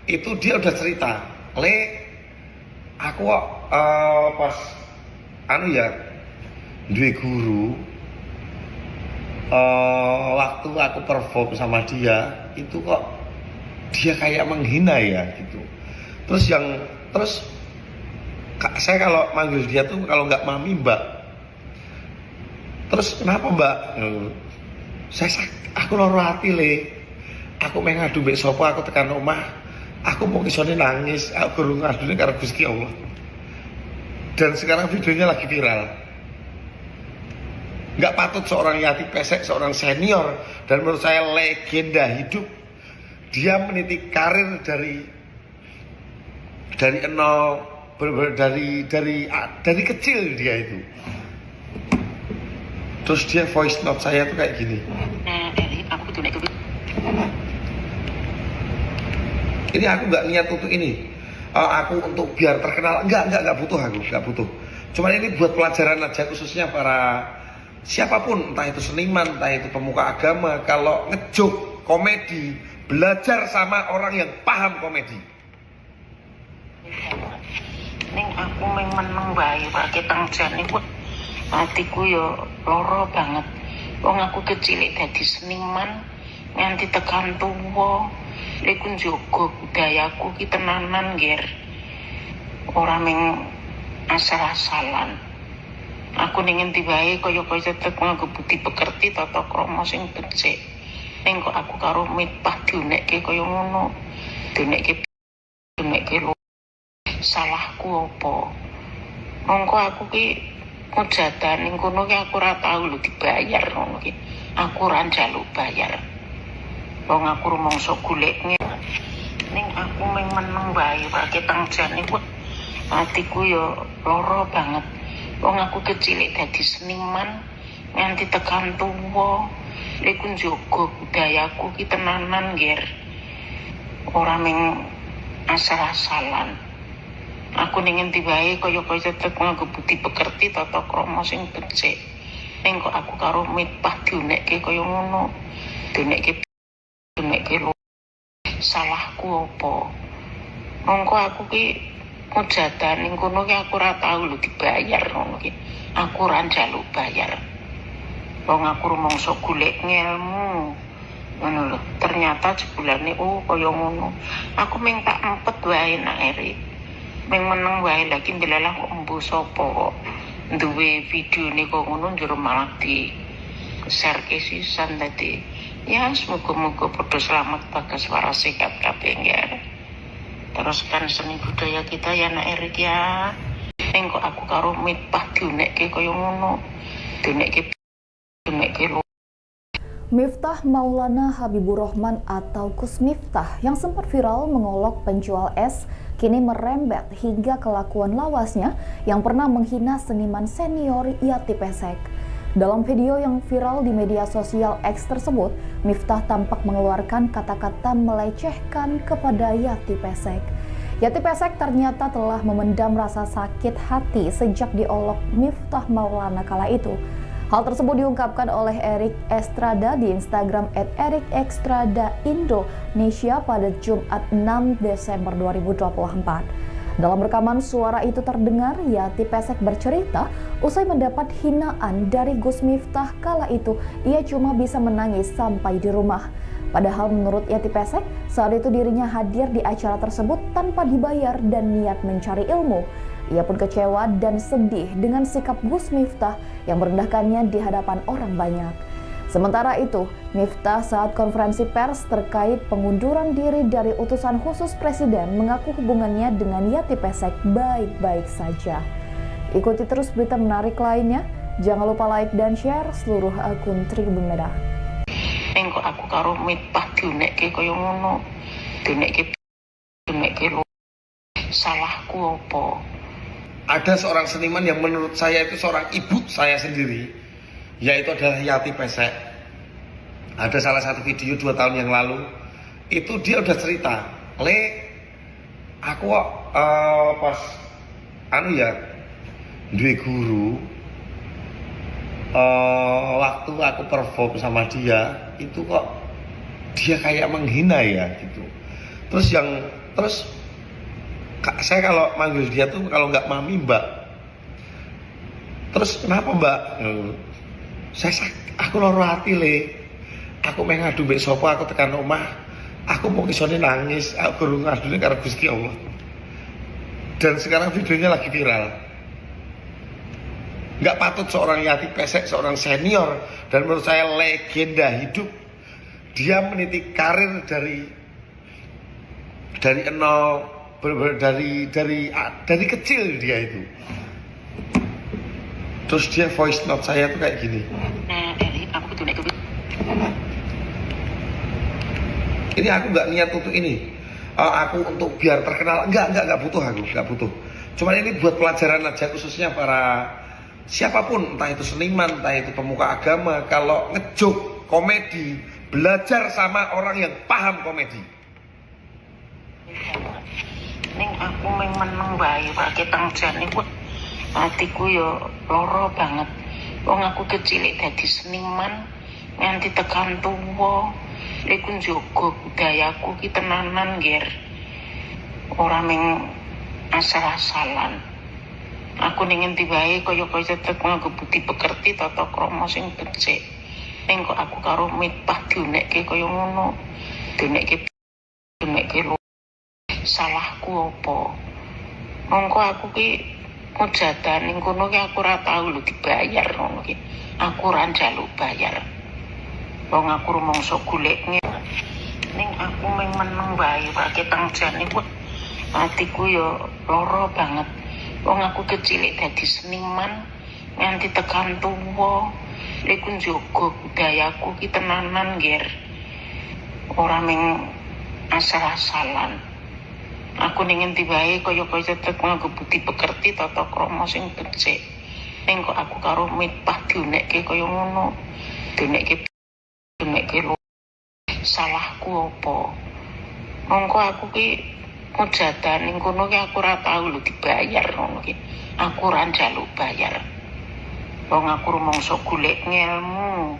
itu dia udah cerita, "Le, aku kok pas anu ya, duwe guru, waktu aku perform sama dia, itu kok dia kayak menghina ya," gitu. Terus yang terus, "Kak, saya kalau manggil dia tuh kalau nggak mami, mbak." "Terus kenapa, mbak?" "Saya aku loro hati, Le. Aku main ngadu mbek sapa? Aku tekan omah aku mau isone nangis, aku guru ngadune karo Gusti Allah." Dan sekarang videonya lagi viral. Nggak patut seorang Yati Pesek, seorang senior dan menurut saya legenda hidup, dia meniti karir dari nol, bener-bener dari kecil dia itu. Terus dia voice note saya tuh kayak gini. Nah, Eri, aku kudu nek Ini aku nggak niat untuk ini. Aku untuk biar terkenal, enggak butuh, aku nggak butuh. Cuman ini buat pelajaran aja, khususnya para siapapun, entah itu seniman, entah itu pemuka agama, kalau ngejoke komedi, belajar sama orang yang paham komedi. Ning aku meng meneng wae ketang jane kuwi atiku yo lara banget. Wong aku kecil dadi seniman nganti tekan tuwa. Iku njogo budayaku ki tenanan, Ger. Ora meng asal-asalan. Aku ning endi wae kaya-kaya tetep nganggo budi pekerti, tata krama sing becik. Ning kok aku karo Miftah diunekke kaya ngono. Diunekke diunekke lho. Salahku apa? Mongko aku ki mujadan ning kono ki aku ora tau lho dibayar ngono ki. Aku ora njaluk bayar. Wong aku rumangsa golek. Ning aku meng meneng wae ketang jane kuwi atiku yo lara banget. Wong aku kecil dadi seniman nganti tekan tuwa. Iku njogo budayaku ki tenanan, Ger. Ora meng asal-asalan. Aku ning endi wae kaya-kaya tetep nganggo budi pekerti, tata krama sing becik. Ning kok aku karo Miftah diunekke kaya ngono. Diunekke diunekke lho. Salahku apa? Mongko aku ki mujadan ning kono ki aku ora tau lho dibayar ngono ki. Aku ora njaluk bayar. Wong aku rumangsa golek ngelmu. Ngono lho. Ternyata jebulane, oh, kaya ngono. Aku ming tak empet wae nak Eri. Ming meneng wae, lagi ndelalah kok embuh sapa kok duwe videone kok ngono, njur malah di share ke sisan. Dadi ya semoga-moga padha selamat, bagas, waras, sehat kabeh ya. Teruskan seni budaya kita ya, nak Erik ya. Ning kok aku karo Miftah diunekke kaya ngono. Diunekke diunekke lho. Miftah Maulana Habibur Rahman atau Gus Miftah yang sempat viral mengolok penjual es kini merembet hingga kelakuan lawasnya yang pernah menghina seniman senior Yati Pesek. Dalam video yang viral di media sosial X tersebut, Miftah tampak mengeluarkan kata-kata melecehkan kepada Yati Pesek. Yati Pesek ternyata telah memendam rasa sakit hati sejak diolok Miftah Maulana kala itu. Hal tersebut diungkapkan oleh Erik Estrada di Instagram @ErikEstradaIndonesia pada Jumat 6 Desember 2024. Dalam rekaman suara itu terdengar Yati Pesek bercerita usai mendapat hinaan dari Gus Miftah kala itu ia cuma bisa menangis sampai di rumah. Padahal menurut Yati Pesek, saat itu dirinya hadir di acara tersebut tanpa dibayar dan niat mencari ilmu. Ia pun kecewa dan sedih dengan sikap Gus Miftah yang merendahkannya di hadapan orang banyak. Sementara itu, Miftah saat konferensi pers terkait pengunduran diri dari utusan khusus presiden mengaku hubungannya dengan Yati Pesek baik-baik saja. Ikuti terus berita menarik lainnya. Jangan lupa like dan share seluruh akun Tribun Medan. Ning kok aku karo Miftah diunekke kaya ngono. Diunekke diunekke lho. Salahku apa? Ada seorang seniman yang menurut saya itu seorang ibu saya sendiri, yaitu adalah Yati Pesek. Ada salah satu video 2 tahun yang lalu, itu dia udah cerita, "Le, aku kok pas anu ya, duwe guru, Waktu aku perform sama dia itu kok dia kayak menghina ya gitu. Terus yang terus saya kalau manggil dia tuh kalau nggak mami, mbak. Terus kenapa, mbak? Aku loro hati, le. Aku meh ngadu mbek sapa? Aku tekan omah aku mau isone nangis, aku guru ngadune karo Gusti Allah. Dan sekarang videonya lagi viral. Nggak patut seorang Yati Pesek, seorang senior dan menurut saya legenda hidup, dia meniti karir dari nol, bener-bener dari kecil dia itu. Terus dia voice note saya tuh kayak gini. Nah, Eri, aku kudu nek kuwi. Ini aku nggak niat untuk ini. Aku untuk biar terkenal enggak butuh, aku nggak butuh. Cuman ini buat pelajaran aja, khususnya para siapapun, entah itu seniman, entah itu pemuka agama, kalau ngejoke komedi, belajar sama orang yang paham komedi. Ning aku meng meneng wae wae tang jane kuwi atiku yo lara banget. Wong aku kecil dadi seniman nganti tekan tuwa. Iku njogo budayaku ki tenanan, Ger. Ora meng asal-asalan. Aku ning endi wae kaya-kaya tetep nganggo budi pekerti, tata krama sing becik. Ning kok aku karo Miftah diunekke kaya ngono. Diunekke diunekke lho. Salahku apa? Mongko aku ki mujatan ning kono ki aku ora tau lho dibayar ngono ki. Aku ora njaluk bayar. Wong aku rumangsa golek. Ning aku meng meneng wae wae tang jane kuwi atiku yo lara banget. Wong aku kecil dadi seniman nganti tekan tuwa. Iku njogo budayaku ki tenanan, Ger. Ora meng asal-asalan. Aku ning endi wae kaya-kaya tetep nganggo budi pekerti, tata krama sing becik. Ning kok aku karo Miftah diunekke kaya ngono. Diunekke diunekke lho. Salahku apa? Mongko aku ki mujatan ning kono ki aku ora tau lho dibayar ngono ki. Aku ora njaluk bayar. Wong aku rumangsa golek ngelmu.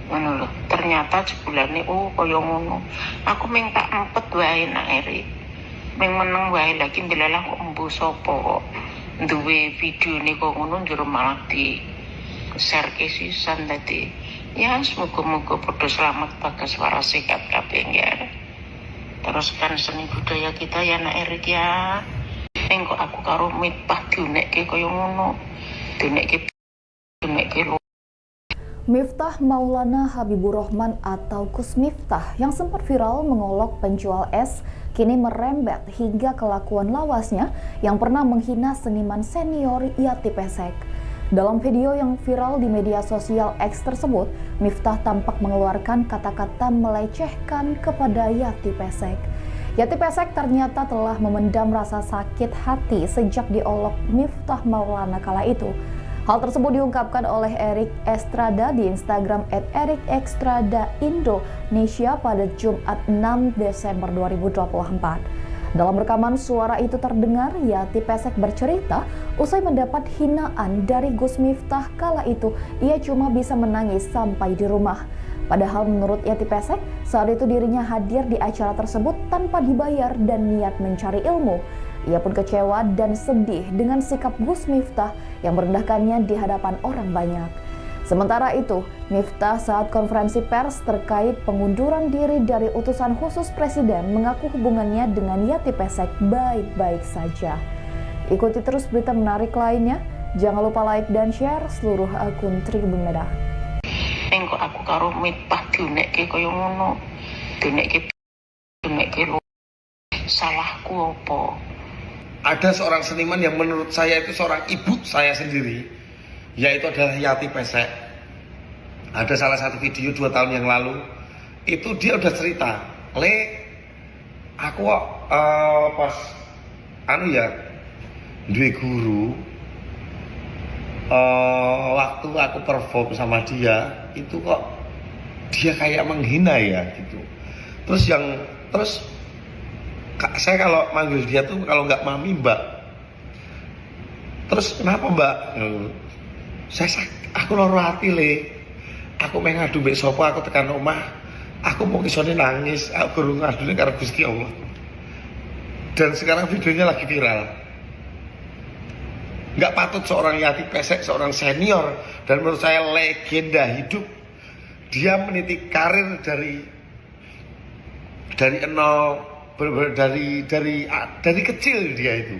Ngono lho. Ternyata jebulane oh kaya ngono. Aku ming tak empet wae nak Eri. Ming meneng wae, lagi ndelalah kok embuh sapa kok duwe videone kok ngono, njur malah di share ke sisan. Dadi ya semoga-moga padha selamat, bagas, waras, sehat kabeh ya. Teruskan seni budaya kita ya, nak Erik ya. Ning kok aku karo Miftah diunekke kaya ngono. Diunekke diunekke lho. Miftah Maulana Habibur Rahman atau Gus Miftah yang sempat viral mengolok penjual es kini merembet hingga kelakuan lawasnya yang pernah menghina seniman senior Yati Pesek. Dalam video yang viral di media sosial X tersebut, Miftah tampak mengeluarkan kata-kata melecehkan kepada Yati Pesek. Yati Pesek ternyata telah memendam rasa sakit hati sejak diolok Miftah Maulana kala itu. Hal tersebut diungkapkan oleh Erik Estrada di Instagram @ErikEstradaIndonesia pada Jumat 6 Desember 2024. Dalam rekaman suara itu terdengar Yati Pesek bercerita usai mendapat hinaan dari Gus Miftah kala itu ia cuma bisa menangis sampai di rumah. Padahal menurut Yati Pesek, saat itu dirinya hadir di acara tersebut tanpa dibayar dan niat mencari ilmu. Ia pun kecewa dan sedih dengan sikap Gus Miftah yang merendahkannya di hadapan orang banyak. Sementara itu, Miftah saat konferensi pers terkait pengunduran diri dari utusan khusus presiden mengaku hubungannya dengan Yati Pesek baik-baik saja. Ikuti terus berita menarik lainnya. Jangan lupa like dan share seluruh akun Tribun Medan. Ning kok aku karo Miftah diunekke kaya ngono. Diunekke diunekke lho. Salahku apa? Ada seorang seniman yang menurut saya itu seorang ibu saya sendiri, yaitu adalah Yati Pesek. Ada salah satu video 2 tahun yang lalu, itu dia udah cerita, le, aku kok pas anu ya, duwe guru, waktu aku perform sama dia itu kok dia kayak menghina ya gitu. Terus yang terus saya kalau manggil dia tuh kalau nggak mami, mbak. Terus kenapa, mbak? Saya Aku loro ati, Le. Aku meh ngadu mbek sapa? Aku tekan omah, aku mau isone nangis, aku guru ngadune karo Gusti Allah. Dan sekarang videonya lagi viral. Nggak patut seorang Yati Pesek, seorang senior dan menurut saya legenda hidup, dia meniti karir dari nol, bener-bener dari kecil dia itu.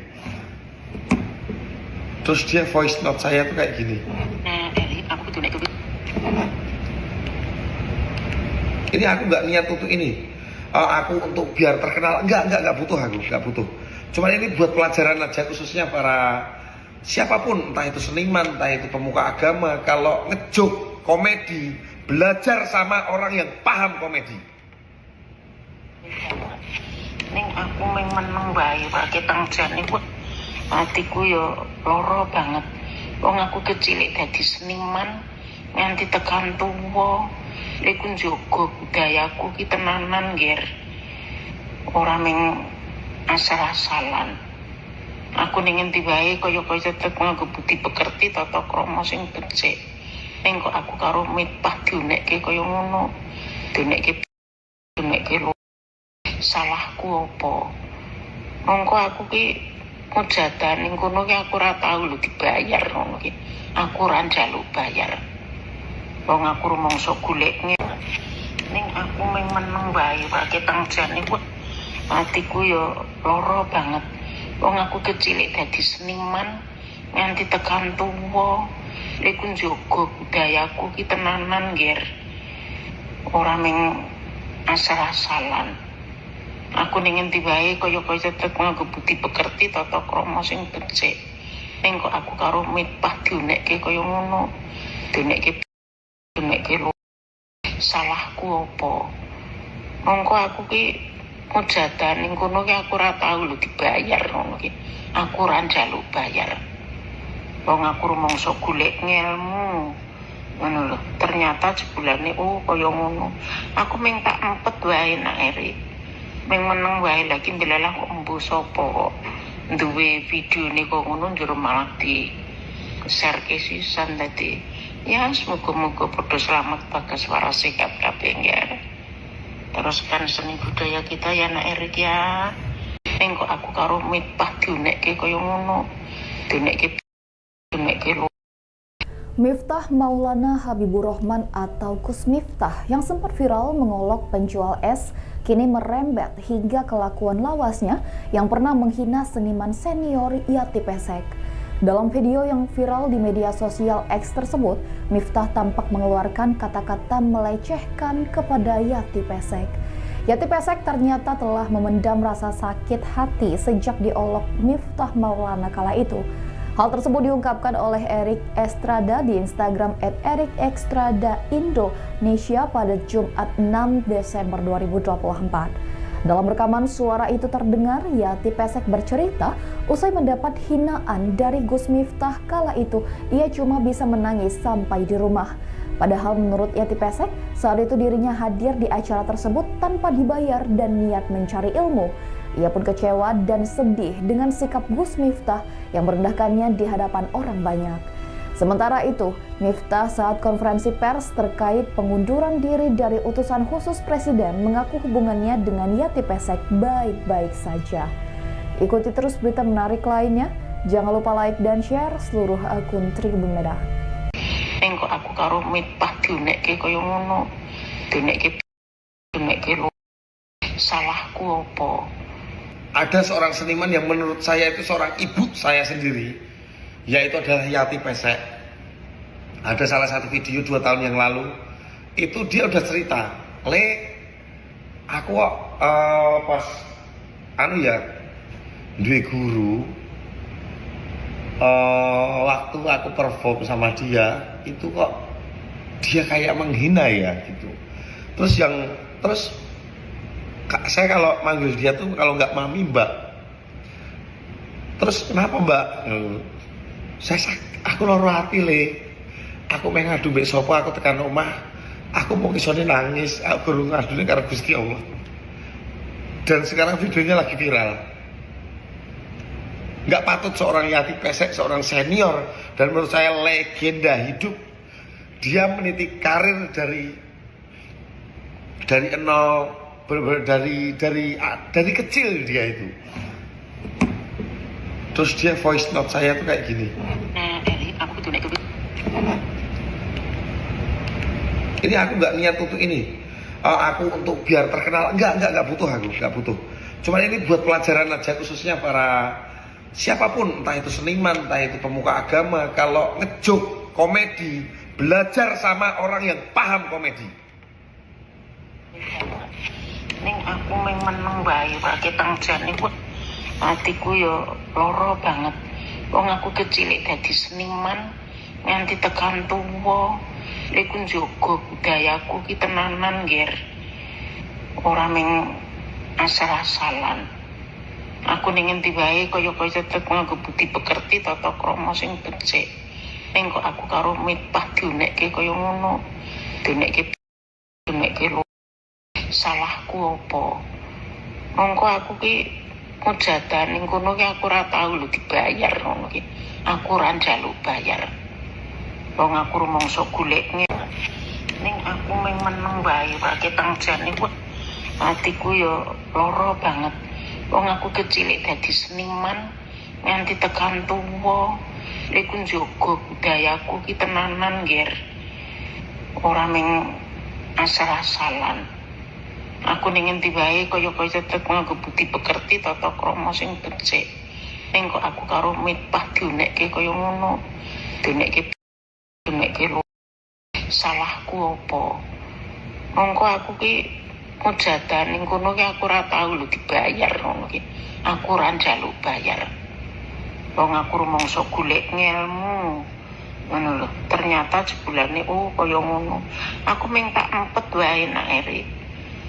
Terus dia voice note saya tuh kayak gini. Nah, Eli, aku kudu nek kuwi. Ini aku nggak niat untuk ini. Aku untuk biar terkenal, enggak butuh, aku nggak butuh. Cuman ini buat pelajaran aja, khususnya para siapapun, entah itu seniman, entah itu pemuka agama, kalau ngejoke komedi, belajar sama orang yang paham komedi. Ning aku meng meneng wae wae tang jane kuwi atiku yo lara banget. Wong aku kecil dadi seniman nganti tekan tuwa. Iku njogo budayaku ki tenanan, Ger. Ora meng asal-asalan. Aku ning endi wae kaya-kaya tetep nganggo budi pekerti, tata krama sing becik. Ning kok aku karo Miftah diunekke kaya ngono. Diunekke diunekke lho. Salahku apa? Mongko aku ki mujatan ning kono ki aku ora tau lho dibayar ngono ki. Aku ora njaluk bayar. Wong aku rumangsa golek. Ning aku meng meneng wae wae tang jane kuwi atiku yo lara banget. Wong aku kecil dadi seniman nganti tekan tuwa. Iku njogo budayaku ki tenanan, Ger. Ora meng asal-asalan. Aku ning endi wae kaya-kaya tetep nganggo budi pekerti, tata krama sing becik. Ning kok aku karo Miftah diunekke kaya ngono. Diunekke diunekke lho. Salahku apa? Mongko aku ki mujatan ning kono ki aku ora tau lho dibayar ngono ki. Aku ora njaluk bayar. Wong aku rumangsa golek ngelmu. Ngono lho. Ternyata jebulane, oh, kaya ngono. Aku ming tak empet wae nak Erik. Ming meneng wae, lagi ndelalah kok embuh sapa kok duwe videone kok ngono, njur malah di share ke sisan. Dadi ya semoga-moga padha selamat, bagas, waras, sehat kabeh ya. Teruskan seni budaya kita ya, Nak Erik ya. Ning kok aku karo Miftah diunekke kaya ngono. Diunekke diunekke lho. Miftah Maulana Habibur Rahman atau Gus Miftah yang sempat viral mengolok penjual es kini merembet hingga kelakuan lawasnya yang pernah menghina seniman senior Yati Pesek. Dalam video yang viral di media sosial X tersebut, Miftah tampak mengeluarkan kata-kata melecehkan kepada Yati Pesek. Yati Pesek ternyata telah memendam rasa sakit hati sejak diolok Miftah Maulana kala itu. Hal tersebut diungkapkan oleh Erik Estrada di Instagram @ErikEstradaIndonesia pada Jumat 6 Desember 2024. Dalam rekaman suara itu terdengar Yati Pesek bercerita usai mendapat hinaan dari Gus Miftah kala itu ia cuma bisa menangis sampai di rumah. Padahal menurut Yati Pesek, saat itu dirinya hadir di acara tersebut tanpa dibayar dan niat mencari ilmu. Ia pun kecewa dan sedih dengan sikap Gus Miftah yang merendahkannya di hadapan orang banyak. Sementara itu, Miftah saat konferensi pers terkait pengunduran diri dari utusan khusus presiden mengaku hubungannya dengan Yati Pesek baik-baik saja. Ikuti terus berita menarik lainnya. Jangan lupa like dan share seluruh akun Tribun Medan. Ning kok aku karo Miftah diunekke kaya ngono. Diunekke diunekke lho. Salahku apa? Ada seorang seniman yang menurut saya itu seorang ibu saya sendiri, yaitu adalah Yati Pesek. Ada salah satu video 2 tahun yang lalu, itu dia udah cerita, "Le, aku kok pas anu ya, duwe guru, waktu aku perform sama dia, itu kok dia kayak menghina ya," gitu. Terus yang terus, "Kak, saya kalau manggil dia tuh kalau nggak mami, mbak." "Terus kenapa, Mbak?" Saya aku loro hati, Le. Aku meh ngadu mbek sapa? Aku tekan omah, aku mau isone nangis, aku guru ngadune karo Gusti Allah. Dan sekarang videonya lagi viral. Nggak patut seorang Yati Pesek, seorang senior dan menurut saya legenda hidup. Dia meniti karir dari nol, bener-bener dari kecil dia itu. Terus dia voice note saya tuh kayak gini. Nah, Eli, aku kudu nek kuwi. Ini aku nggak niat untuk ini. Aku untuk biar terkenal, enggak butuh aku, nggak butuh. Cuman ini buat pelajaran aja, khususnya para siapapun, entah itu seniman, entah itu pemuka agama, kalau ngejoke komedi, belajar sama orang yang paham komedi. Ning aku meng meneng wae ketang jane kuwi atiku yo lara banget. Wong aku kecil dadi seniman nganti tekan tuwa. Iku njogo budayaku ki tenanan, Ger. Ora meng asal-asalan. Aku ning endi wae kaya-kaya tetep nganggo budi pekerti, tata krama sing becik. Ning kok aku karo Miftah diunekke kaya ngono. Diunekke diunekke lho. Salahku apa? Mongko aku ki mujatan ning kono ki aku ora tau lho dibayar ngono ki. Aku ora njaluk bayar. Wong aku rumangsa golek. Ning aku meng meneng wae ketang jane kuwi atiku yo lara banget. Wong aku kecil dadi seniman nganti tekan tuwa. Iku njogo budayaku ki tenanan, Ger. Ora meng asal-asalan. Aku ning endi wae kaya-kaya tetep nganggo budi pekerti, tata krama sing becik. Ning kok aku karo Miftah diunekke kaya ngono. Diunekke diunekke lho. Salahku apa? Mongko aku ki mujatan ning kono ki aku ora tau lho dibayar ngono ki. Aku ora njaluk bayar. Wong aku rumangsa golek ngelmu. Ngono lho. Ternyata jebulane, oh, kaya ngono. Aku ming tak empet wae, Nak Erik.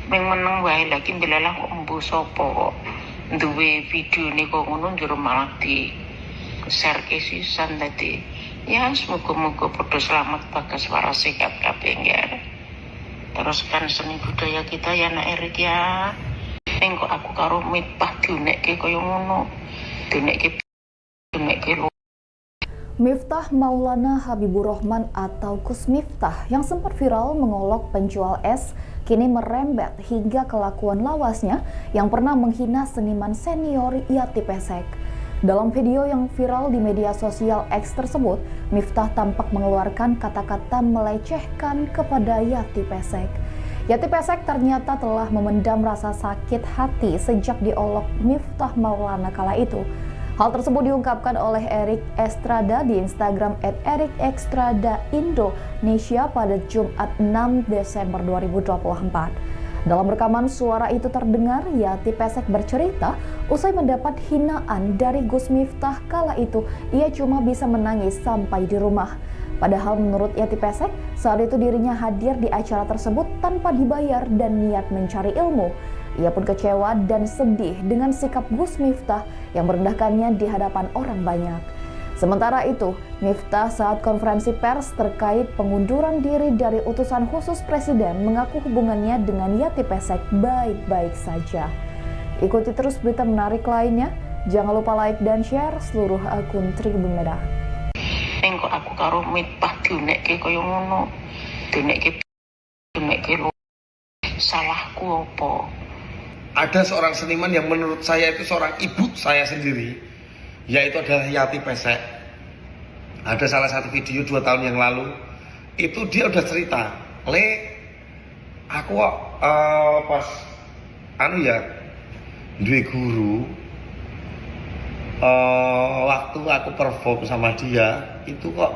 Ming meneng wae, lagi ndelalah kok embuh sapa kok duwe videone kok ngono, njur malah di share ke sisan. Dadi ya semoga-moga padha selamat, bagas, waras, sehat kabeh ya. Teruskan seni budaya kita ya, Nak Erik ya. Ning kok aku karo Miftah diunekke kaya ngono. Diunekke diunekke lho. Miftah Maulana Habibur Rahman atau Gus Miftah yang sempat viral mengolok penjual es kini merembet hingga kelakuan lawasnya yang pernah menghina seniman senior Yati Pesek. Dalam video yang viral di media sosial X tersebut, Miftah tampak mengeluarkan kata-kata melecehkan kepada Yati Pesek. Yati Pesek ternyata telah memendam rasa sakit hati sejak diolok Miftah Maulana kala itu. Hal tersebut diungkapkan oleh Erik Estrada di Instagram @ErikEstradaIndonesia pada Jumat 6 Desember 2024. Dalam rekaman suara itu terdengar Yati Pesek bercerita usai mendapat hinaan dari Gus Miftah kala itu ia cuma bisa menangis sampai di rumah. Padahal menurut Yati Pesek, saat itu dirinya hadir di acara tersebut tanpa dibayar dan niat mencari ilmu. Ia pun kecewa dan sedih dengan sikap Gus Miftah yang merendahkannya di hadapan orang banyak. Sementara itu, Miftah saat konferensi pers terkait pengunduran diri dari utusan khusus presiden mengaku hubungannya dengan Yati Pesek baik-baik saja. Ikuti terus berita menarik lainnya. Jangan lupa like dan share seluruh akun Tribun Medan. Ning kok aku karo Miftah diunekke kaya ngono. Diunekke diunekke lho. Salahku apa? Ada seorang seniman yang menurut saya itu seorang ibu saya sendiri, yaitu adalah Yati Pesek. Ada salah satu video 2 tahun yang lalu, itu dia udah cerita, "Le, aku kok pas anu ya, duwe guru, waktu aku perform sama dia, itu kok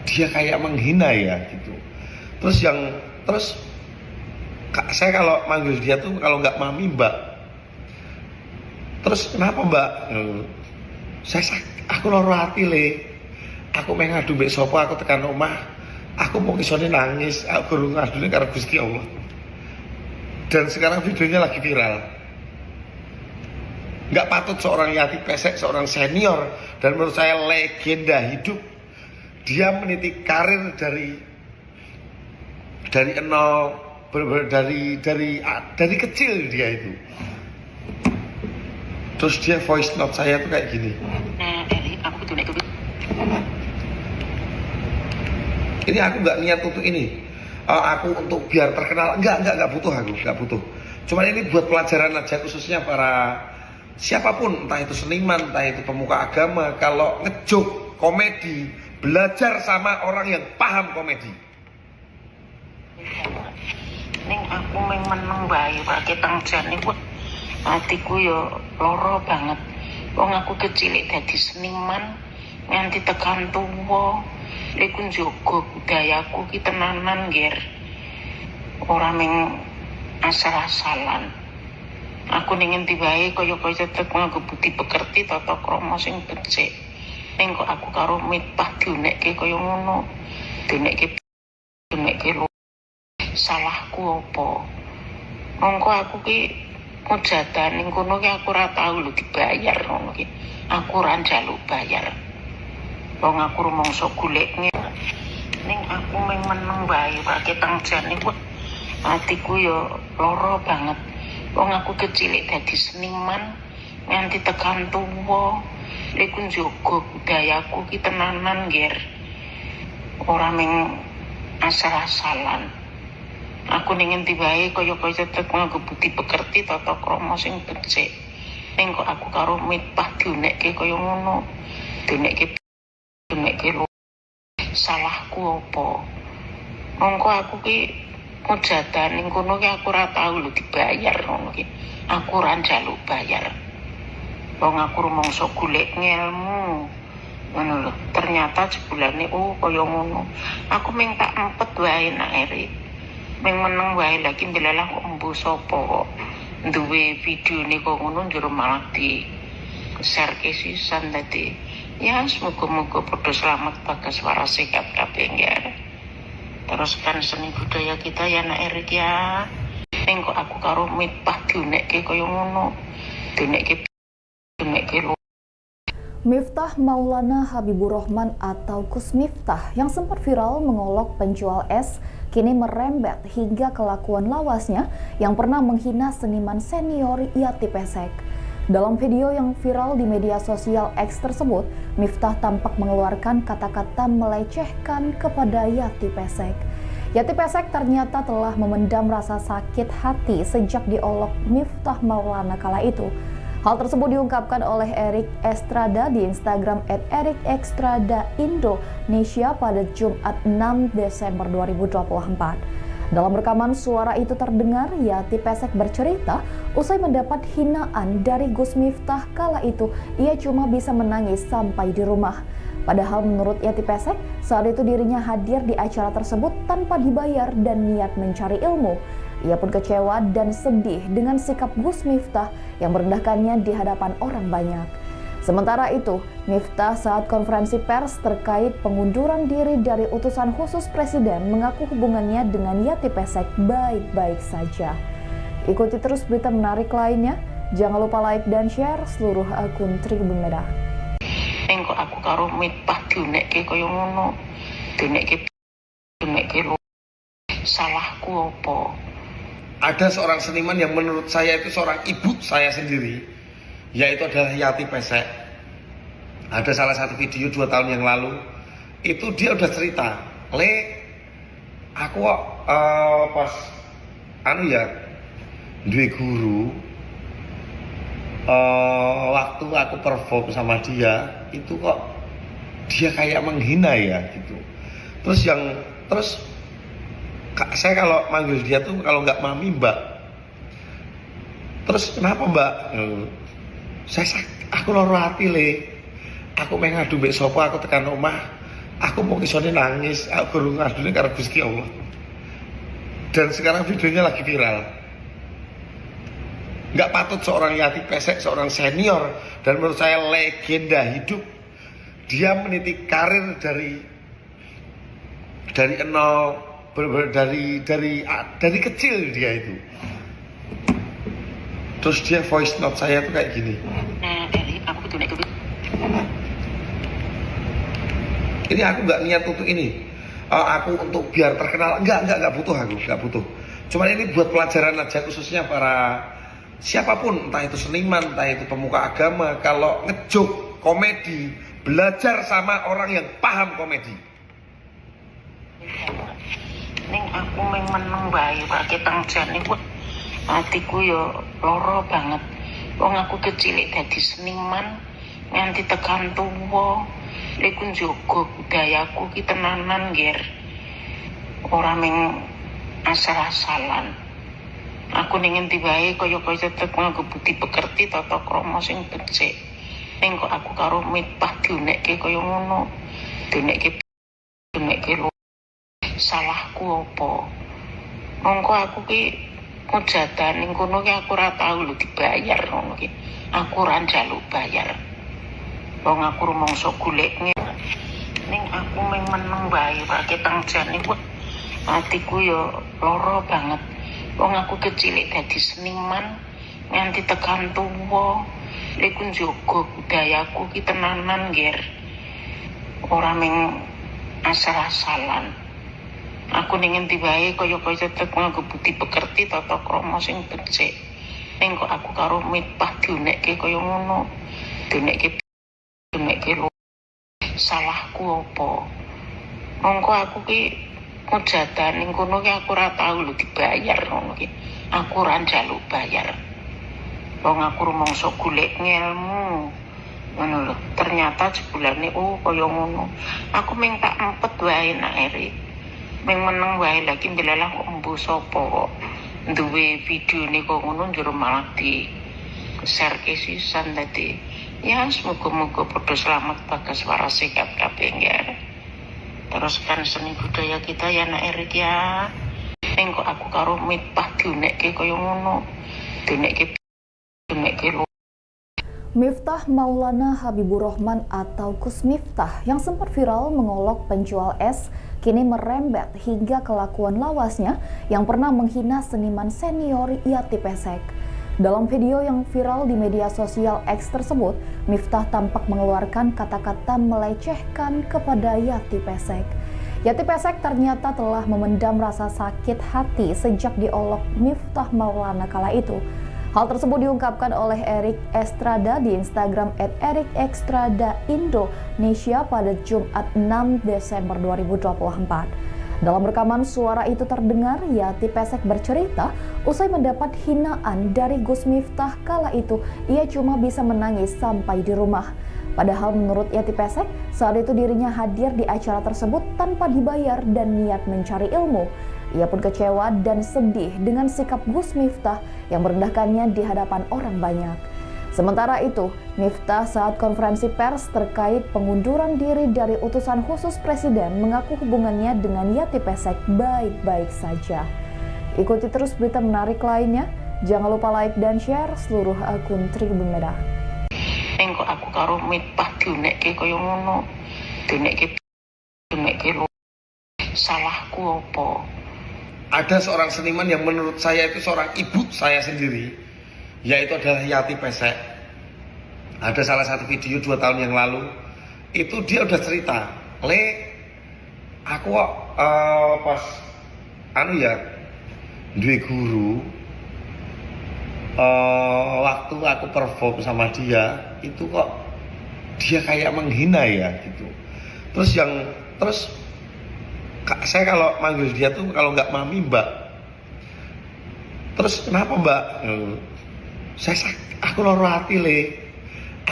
dia kayak menghina ya," gitu. Terus yang terus saya kalau manggil dia tuh kalau nggak mami, mbak. Terus kenapa, mbak? Saya aku loro hati, Le. Aku pengen ngadu mbek sapa? Aku tekan omah aku mau isone nangis, aku baru ngadune karo Gusti Allah." Dan sekarang videonya lagi viral. Nggak patut seorang Yati Pesek, seorang senior dan menurut saya legenda hidup, dia meniti karir dari nol, bener-bener dari kecil dia itu. Terus dia voice note saya tuh kayak gini. Nah, Eli, aku kudu nek kuwi. Ini aku nggak niat untuk ini. Aku untuk biar terkenal, enggak butuh aku, nggak butuh. Cuman ini buat pelajaran aja, khususnya para siapapun, entah itu seniman, entah itu pemuka agama, kalau ngejoke komedi, belajar sama orang yang paham komedi. Ning aku meng meneng wae ketang jane wah atiku yo lara banget. Wong aku kecil dadi seniman nganti tekan tuwa. Iku njogo budayaku ki tenanan, Ger. Ora meng asal-asalan. Aku ning endi wae kaya-kaya tetep nganggo budi pekerti, tata krama sing becik. Ning kok aku karo Miftah diunekke kaya ngono. Diunekke diunekke lho. Salahku apa? Mongko aku ki mujatan ning kono ki aku ora tau lho dibayar ngono ki. Aku ora njaluk bayar. Wong aku rumangsa golek. Ning aku meng meneng wae ketang jane wah atiku yo lara banget. Wong aku kecil dadi seniman nganti tekan tuwa. Iku njogo budayaku ki tenanan, Ger. Ora meng asal-asalan. Aku ning endi wae kaya-kaya tetep nganggo budi pekerti, tata krama sing becik. Ning kok aku karo Miftah diunekke kaya ngono. Diunekke diunekke lho. Salahku apa? Mongko aku ki mujatan ning kono ki aku ora tau lho dibayar ngono ki. Aku ora njaluk bayar. Wong aku rumangsa golek ngelmu. Ngono lho. Ternyata jebulane oh kaya ngono. Aku ming tak empet wae, Nak Erik. Ming meneng wae, lagi ndelalah kok embuh sapa kok duwe videone kok ngono, njur malah di share ke sisan. Dadi ya semoga-moga padha selamat, bagas, waras, sehat kabeh ya. Teruskan seni budaya kita ya, Nak Erik ya. Ning kok aku karo Miftah diunekke kaya ngono. Diunekke diunekke lho. Miftah Maulana Habibur Rahman atau Gus Miftah yang sempat viral mengolok penjual es kini merembet hingga kelakuan lawasnya yang pernah menghina seniman senior Yati Pesek. Dalam video yang viral di media sosial X tersebut, Miftah tampak mengeluarkan kata-kata melecehkan kepada Yati Pesek. Yati Pesek ternyata telah memendam rasa sakit hati sejak diolok Miftah Maulana kala itu. Hal tersebut diungkapkan oleh Erik Estrada di Instagram @ErikEstradaIndonesia pada Jumat 6 Desember 2024. Dalam rekaman suara itu terdengar Yati Pesek bercerita usai mendapat hinaan dari Gus Miftah kala itu ia cuma bisa menangis sampai di rumah. Padahal menurut Yati Pesek, saat itu dirinya hadir di acara tersebut tanpa dibayar dan niat mencari ilmu. Ia pun kecewa dan sedih dengan sikap Gus Miftah yang merendahkannya di hadapan orang banyak. Sementara itu, Miftah saat konferensi pers terkait pengunduran diri dari utusan khusus presiden mengaku hubungannya dengan Yati Pesek baik-baik saja. Ikuti terus berita menarik lainnya. Jangan lupa like dan share seluruh akun Tribun Medan. Ning kok aku karo Miftah diunekke kaya ngono. Diunekke diunekke lho. Salahku apa? Ada seorang seniman yang menurut saya itu seorang ibu saya sendiri, yaitu adalah Yati Pesek. Ada salah satu video 2 tahun yang lalu, itu dia udah cerita, "Le, aku kok pas anu ya, duwe guru, waktu aku perform sama dia, itu kok dia kayak menghina ya," gitu. Terus yang terus saya kalau manggil dia tuh kalau nggak mami, mbak. Terus kenapa, mbak? Saya aku loro hati, Le. Aku pengen ngadu mbek sapa? Aku tekan omah aku mau isone nangis, aku baru ngadune karo Gusti Allah." Dan sekarang videonya lagi viral. Nggak patut seorang Yati Pesek, seorang senior dan menurut saya legenda hidup, dia meniti karir dari nol, bener-bener dari kecil dia itu. Terus dia voice note saya tuh kayak gini. Nah, Erik, aku diunekke. Ini aku nggak niat untuk ini. Aku untuk biar terkenal, enggak butuh aku, nggak butuh. Cuman ini buat pelajaran aja, khususnya para siapapun, entah itu seniman, entah itu pemuka agama, kalau ngejoke komedi, belajar sama orang yang paham komedi. Ning aku mung meneng wae, ketang jane, wah, atiku ya lara banget. Wong aku kecil dadi seniman nganti tekan tuwa. Iku njogo budayaku ki tenanan, Ger. Ora mung asal-asalan. Aku ning endi wae kaya-kaya tetep nganggo budi pekerti, tata krama sing becik. Ning kok aku karo Miftah diunekke kaya ngono. Diunekke diunekke lho. Salahku apa? Mongko aku ki mujatan ning kono ki aku ora tau lho dibayar ngono ki. Aku ora njaluk bayar. Wong aku rumangsa golek. Ning aku mung meneng wae ketang jane, wah, atiku ya lara banget. Wong aku kecil dadi seniman nganti tekan tuwa. Iku njogo budayaku ki tenanan, Ger. Ora mung asal-asalan. Aku ning endi wae kaya-kaya tetep nganggo budi pekerti, tata krama sing becik. Ning kok aku karo Miftah diunekke kaya ngono. Diunekke diunekke lho. Salahku apa? Mongko aku ki mujatan ning kono ki aku ora tau lho dibayar ngono ki. Aku ora njaluk bayar. Wong aku rumangsa golek ngelmu. Ngono lho. Ternyata jebulane, oh, kaya ngono. Aku mung tak empet wae, Nak Erik. Mung meneng wae, lagi ndelalah kok embuh sapa kok duwe videone kok ngono, njero malah di share ke sisan. Dadi ya semoga-moga padha selamat, bagas, waras, sehat kabeh ya. Teruskan seni budaya kita ya, Nak Erik ya. Ning kok aku karo Miftah diunekke kaya ngono. Diunekke diunekke lho. Miftah Maulana Habibur Rahman atau Gus Miftah yang sempat viral mengolok penjual es kini merembet hingga kelakuan lawasnya yang pernah menghina seniman senior Yati Pesek. Dalam video yang viral di media sosial X tersebut, Miftah tampak mengeluarkan kata-kata melecehkan kepada Yati Pesek. Yati Pesek ternyata telah memendam rasa sakit hati sejak diolok Miftah Maulana kala itu. Hal tersebut diungkapkan oleh Erik Estrada di Instagram @ErikEstradaIndonesia pada Jumat 6 Desember 2024. Dalam rekaman suara itu terdengar Yati Pesek bercerita usai mendapat hinaan dari Gus Miftah kala itu ia cuma bisa menangis sampai di rumah. Padahal menurut Yati Pesek, saat itu dirinya hadir di acara tersebut tanpa dibayar dan niat mencari ilmu. Ia pun kecewa dan sedih dengan sikap Gus Miftah yang merendahkannya di hadapan orang banyak. Sementara itu, Miftah saat konferensi pers terkait pengunduran diri dari utusan khusus presiden mengaku hubungannya dengan Yati Pesek baik-baik saja. Ikuti terus berita menarik lainnya. Jangan lupa like dan share seluruh akun Tribun Medan. Ning kok aku karo Miftah diunekke kaya ngono. Diunekke diunekke lho. Salahku apa? Ada seorang seniman yang menurut saya itu seorang ibu saya sendiri, yaitu adalah Yati Pesek. Ada salah satu video 2 tahun yang lalu, itu dia udah cerita, "Le, aku kok pas anu ya, duwe guru, waktu aku perform sama dia, itu kok dia kayak menghina ya," gitu. Terus yang terus saya kalau manggil dia tuh kalau nggak mami, mbak. Terus kenapa, mbak? Saya aku loro hati, Le.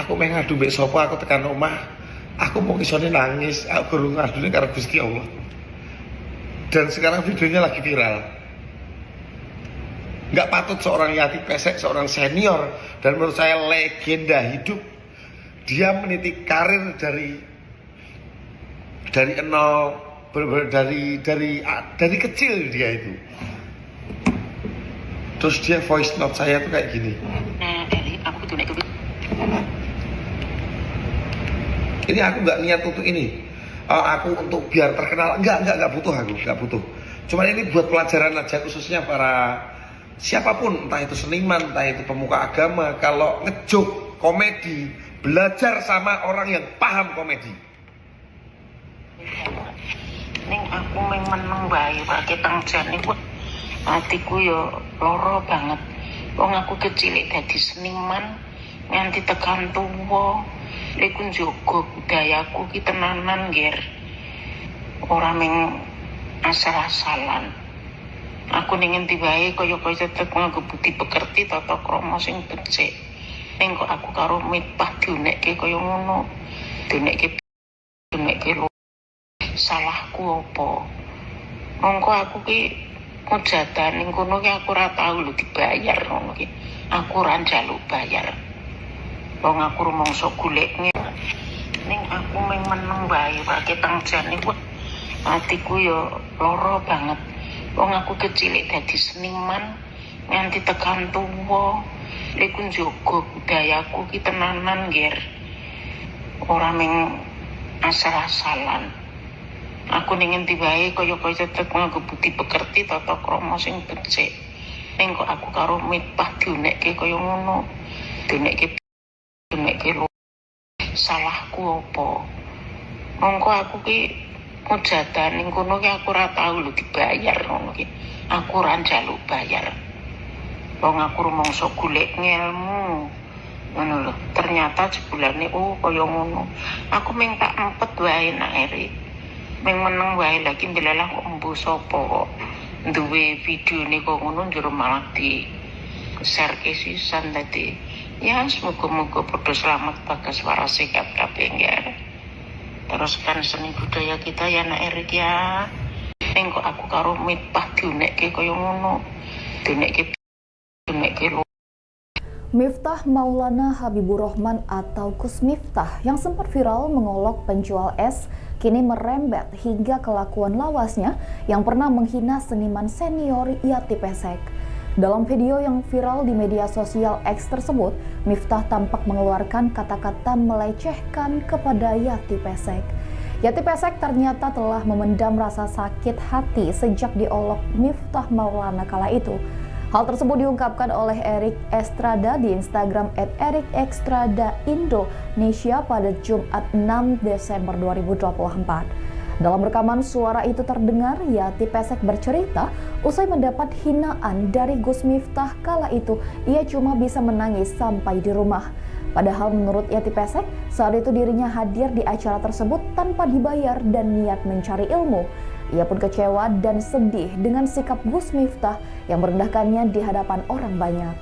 Aku pengen ngadu mbek sapa? Aku tekan omah aku mau isone nangis, aku baru ngadune karo Gusti Allah. Dan sekarang videonya lagi viral. Nggak patut seorang Yati Pesek, seorang senior dan menurut saya legenda hidup, dia meniti karir dari nol, bener-bener dari kecil dia itu. Terus dia voice note saya tuh kayak gini. Nah, Eri, aku diunekke. Ini aku nggak niat untuk ini. Aku untuk biar terkenal, enggak butuh, aku nggak butuh. Cuman ini buat pelajaran aja, khususnya para siapapun, entah itu seniman, entah itu pemuka agama, kalau ngejoke komedi, belajar sama orang yang paham komedi. Ning aku mung meneng wae ketang jane, wah, atiku ya lara banget. Wong aku kecil dadi seniman nganti tekan tuwa. Iku njogo budayaku ki tenanan, Ger. Ora mung asal-asalan. Aku ning endi wae kaya-kaya tetep nganggo budi pekerti, tata krama sing becik. Ning kok aku karo Miftah diunekke kaya ngono. Diunekke, diunekke lho. Salahku apa? Mongko aku ki mujatan ning kono ki aku ora tau lho dibayar ngono ki. Aku ora njaluk bayar. Wong aku rumangsa golek. Ning aku mung meneng wae ketang jane, wah, atiku ya lara banget. Wong aku kecilik dadi seniman nganti tekan tuwa. Iku njaga budayaku ki tenanan, Ger. Ora mung asal-asalan. Aku ning endi wae kaya-kaya tetep nganggo budi pekerti, tata krama sing becik. Ning kok aku karo Miftah diunekke kaya ngono. Diunekke, diunekke lho. Salahku apa? Mongko aku ki mujatan ning kono ki aku ora tau lho dibayar ngono ki. Aku ora njaluk bayar. Wong aku rumangsa golek ngelmu. Ngono lho. Ternyata jebulane, oh, kaya ngono. Aku mung tak empet wae, Nak Erik. Mung meneng wae. Lagi ndelalah kok embuh sapa kok duwe videone kok ngono, njero malah di share ke sisan. Dadi ya semoga-moga padha selamat, bagas, waras, sehat kabeh ya. Teruskan seni budaya kita ya, Nak Erik ya. Ning kok aku karo Miftah diunekke kaya ngono. Diunekke, diunekke lho. Miftah Maulana Habibur Rahman atau Gus Miftah yang sempat viral mengolok penjual es kini merembet hingga kelakuan lawasnya yang pernah menghina seniman senior Yati Pesek. Dalam video yang viral di media sosial X tersebut, Miftah tampak mengeluarkan kata-kata melecehkan kepada Yati Pesek. Yati Pesek ternyata telah memendam rasa sakit hati sejak diolok Miftah Maulana kala itu. Hal tersebut diungkapkan oleh Erik Estrada di Instagram @ErikEstradaIndonesia pada Jumat 6 Desember 2024. Dalam rekaman suara itu terdengar Yati Pesek bercerita usai mendapat hinaan dari Gus Miftah kala itu ia cuma bisa menangis sampai di rumah. Padahal menurut Yati Pesek, saat itu dirinya hadir di acara tersebut tanpa dibayar dan niat mencari ilmu. Ia pun kecewa dan sedih dengan sikap Gus Miftah yang merendahkannya di hadapan orang banyak.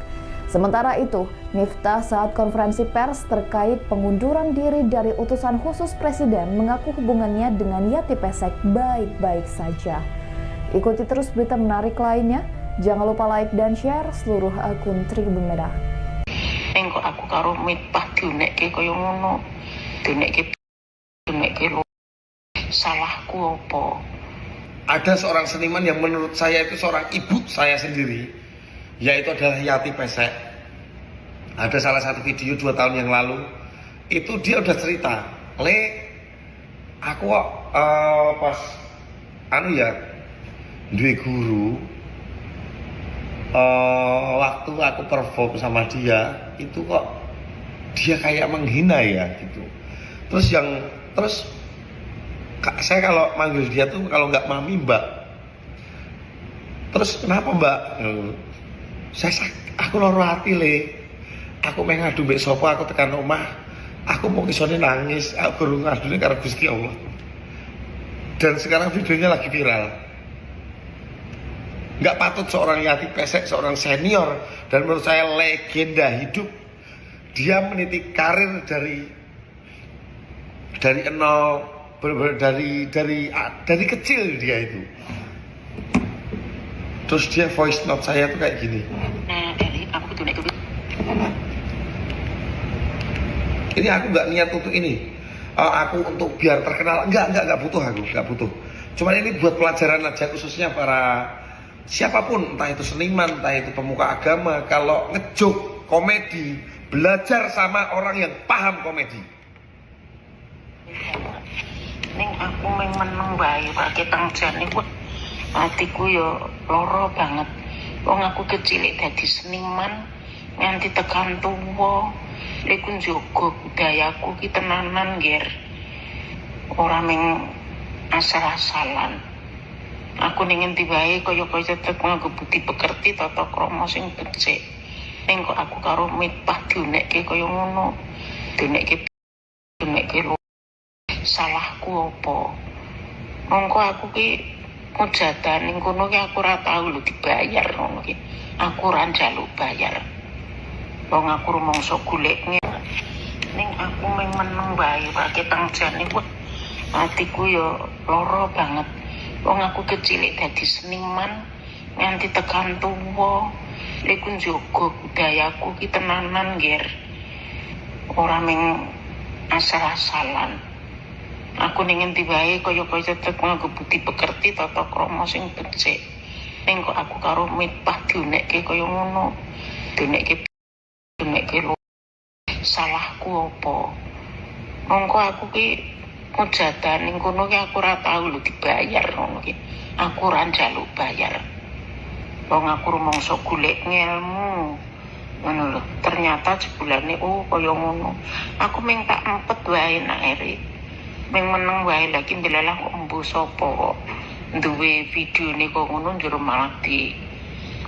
Sementara itu, Miftah saat konferensi pers terkait pengunduran diri dari utusan khusus presiden mengaku hubungannya dengan Yati Pesek baik-baik saja. Ikuti terus berita menarik lainnya. Jangan lupa like dan share seluruh akun Tribun Medan. Ning kok aku karo Miftah diunekke kaya ngono. Diunekke, diunekke lho. Salahku apa? Ada seorang seniman yang menurut saya itu seorang ibu saya sendiri, yaitu adalah Yati Pesek. Ada salah satu video 2 tahun yang lalu, itu dia udah cerita, "Le, aku kok pas anu ya, duwe guru, waktu aku perform sama dia, itu kok dia kayak menghina ya," gitu. Terus yang terus, "Kak, saya kalau manggil dia tuh kalau nggak mami, mbak." "Terus kenapa, mbak?" "Saya aku loro hati, Le. Aku meh ngadu mbek sapa? Aku tekan omah aku mau isone nangis, aku guru ngadune karo Gusti Allah." Dan sekarang videonya lagi viral. Nggak patut seorang Yati Pesek, seorang senior dan menurut saya legenda hidup, dia meniti karir dari nol, bener-bener dari kecil dia itu. Terus dia voice note saya tuh kayak gini. Nah, Erik, aku diunekke. Ini aku nggak niat untuk ini. Eh, aku untuk biar terkenal enggak butuh, aku nggak butuh. Cuman ini buat pelajaran aja, khususnya para siapapun, entah itu seniman, entah itu pemuka agama, kalau ngejoke komedi, belajar sama orang yang paham komedi. Ning aku mung meneng wae ketang jane, wah, atiku ya lara banget. Wong aku kecilik dadi seniman nganti tekan tuwa. Iku njaga budayaku ki tenanan, Ger. Ora mung asal-asalan. Aku ning endi wae kaya-kaya tetep nganggo budi pekerti, tata krama sing becik. Ning kok aku karo Miftah diunekke kaya ngono. Diunekke, diunekke lho. Salahku apa? Mongko aku ki Mujadah ning kono ki aku ora tau lho dibayar ngono ki. Aku ora njaluk bayar. Wong aku rumangsa golek ning aku mung meneng wae ketang jane, wah, atiku ya lara banget. Wong aku kecil dadi seniman nganti tekan tuwa. Iku njaga budayaku ki tenanan, Ger. Ora mung asal-asalan. Aku ning endi wae kaya-kaya tetep nganggo budi pekerti, tata krama sing becik. Ning kok aku karo Miftah diunekke kaya ngono. Diunekke diunekke lho. Salahku apa? Mongko aku ki mujadah ning kono ki aku ora tau lho dibayar ngono ki. Aku ora njaluk bayar. Wong aku rumangsa golek ngelmu. Ngono lho. Ternyata jebulane, oh, kaya ngono. Aku mung tak empet wae, Nak Erik. Mung meneng wae, lagi ndelalah kok embuh sapa kok duwe videone kok ngono, njero malah di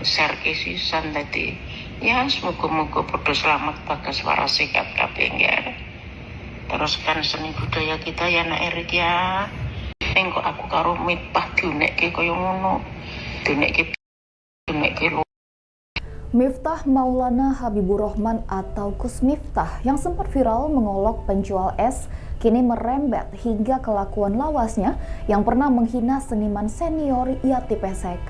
share ke sisan. Dadi ya semoga-moga padha selamat, bagas, waras, sehat kabeh ya. Teruskan seni budaya kita ya, Nak Erik ya. Ning kok aku karo Miftah diunekke kaya ngono. Diunekke diunekke lho. Miftah Maulana Habibur Rahman atau Gus Miftah yang sempat viral mengolok penjual es kini merembet hingga kelakuan lawasnya yang pernah menghina seniman senior Yati Pesek.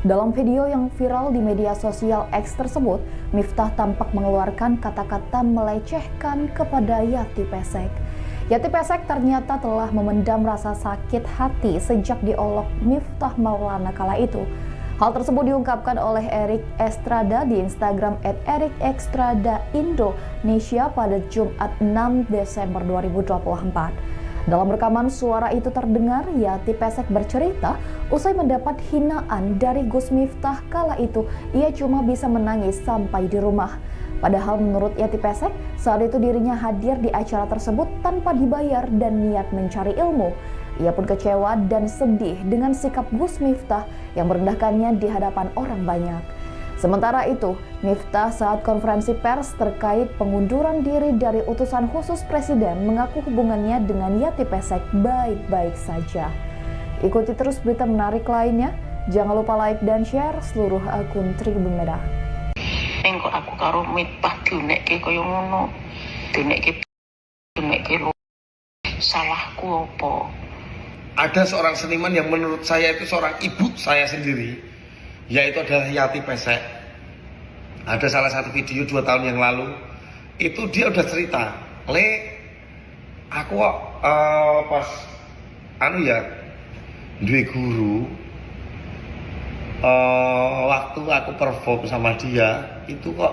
Dalam video yang viral di media sosial X tersebut, Miftah tampak mengeluarkan kata-kata melecehkan kepada Yati Pesek. Yati Pesek ternyata telah memendam rasa sakit hati sejak diolok Miftah Maulana kala itu. Hal tersebut diungkapkan oleh Erik Estrada di Instagram @ErikEstradaIndonesia pada Jumat 6 Desember 2024. Dalam rekaman suara itu terdengar Yati Pesek bercerita usai mendapat hinaan dari Gus Miftah kala itu ia cuma bisa menangis sampai di rumah. Padahal menurut Yati Pesek, saat itu dirinya hadir di acara tersebut tanpa dibayar dan niat mencari ilmu. Ia pun kecewa dan sedih dengan sikap Gus Miftah yang merendahkannya di hadapan orang banyak. Sementara itu, Miftah saat konferensi pers terkait pengunduran diri dari utusan khusus presiden mengaku hubungannya dengan Yati Pesek baik-baik saja. Ikuti terus berita menarik lainnya. Jangan lupa like dan share seluruh akun Tribun Medan. Ning kok aku karo Miftah diunekke kaya ngono. Diunekke diunekke lho. Salahku apa? Ada seorang seniman yang menurut saya itu seorang ibu saya sendiri, yaitu adalah Yati Pesek. Ada salah satu video 2 tahun yang lalu, itu dia udah cerita, "Le, aku kok pas anu ya, duwe guru, waktu aku perform sama dia, itu kok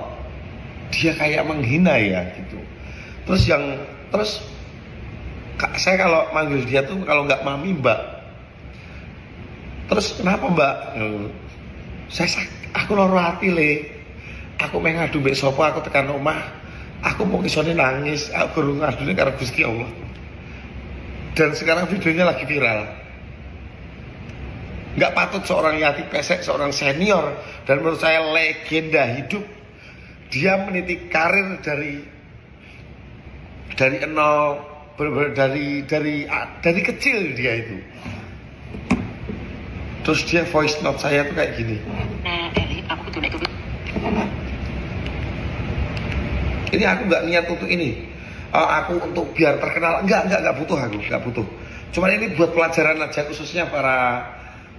dia kayak menghina ya," gitu. Terus yang terus saya kalau manggil dia tuh kalau nggak mami, mbak. "Terus kenapa, Mbak?" Saya aku loro hati, Le. Aku meh ngadu mbek sapa? Aku tekan omah aku mau isone nangis, aku guru ngadune karo Gusti Allah." Dan sekarang videonya lagi viral. Nggak patut seorang Yati Pesek, seorang senior dan menurut saya legenda hidup, dia meniti karir dari nol, bener-bener dari kecil dia itu. Terus dia voice note saya tuh kayak gini. Nah, Erik, aku diunekke. Ini aku nggak niat untuk ini. Eh, aku untuk biar terkenal enggak butuh, aku nggak butuh. Cuman ini buat pelajaran aja, khususnya para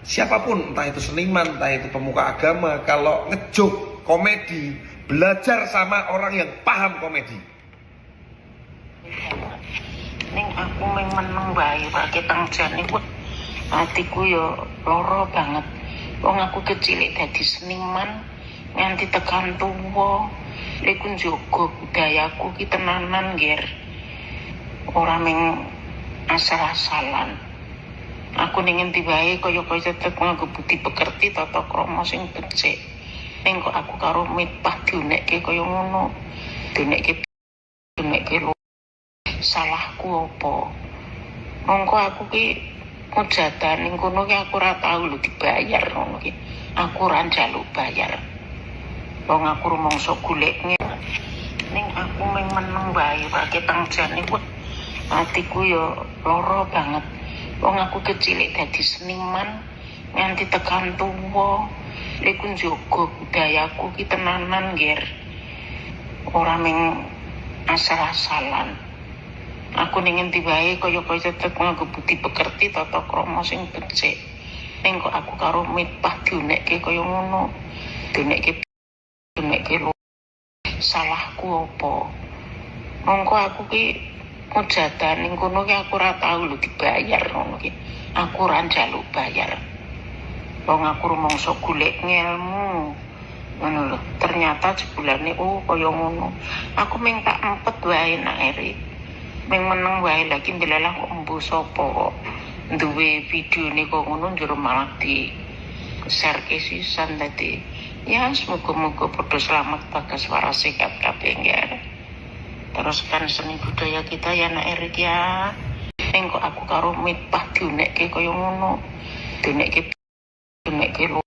siapapun, entah itu seniman, entah itu pemuka agama, kalau ngejoke komedi, belajar sama orang yang paham komedi. Ning aku mung meneng wae ketang jane, wah, atiku ya lara banget. Wong aku kecil dadi seniman nganti tekan tuwa. Iku njaga budayaku ki tenanan, Ger. Ora mung asal-asalan. Aku ning endi wae kaya-kaya tetep nganggo budi pekerti, tata krama sing becik. Ning kok aku karo Miftah diunekke kaya ngono. Diunekke diunekke lho. Salahku apa? Mongko aku ki mujadah ning kono ki aku ora tau lho dibayar ngono ki. Aku ora njaluk bayar. Wong aku rumangsa golek. Ning aku mung meneng wae ketang jane, wah, atiku ya lara banget. Wong aku kecil dadi seniman Nganti tekan tuwa. Iku njogo budayaku ki tenanan, Ger. Ora ming asal-asalan. Aku ning endi wae kaya-kaya tetep nganggo budi pekerti, tata krama sing becik. Ning kok aku karo Miftah diunekke kaya ngono. Diunekke diunekke lho. Salahku apa? Mongko aku ki mujatan ning kono ki aku ora tau lho dibayar ngono ki. Aku ora njaluk bayar. Wong aku rumangsa golek ngelmu. Ngono lho. Ternyata jebulane, oh, kaya ngono. Aku ming tak empet wae, Nak Erik. Ming meneng wae, lagi ndelalah kok embuh sapa kok duwe videone kok ngono, njero malah di share ke sisan. Dadi ya semoga-moga padha selamat, bagas, waras, sehat kabeh ya. Teruskan seni budaya kita ya, Nak Erik ya. Ning kok aku karo Miftah diunekke kaya ngono. Diunekke diunekke lho.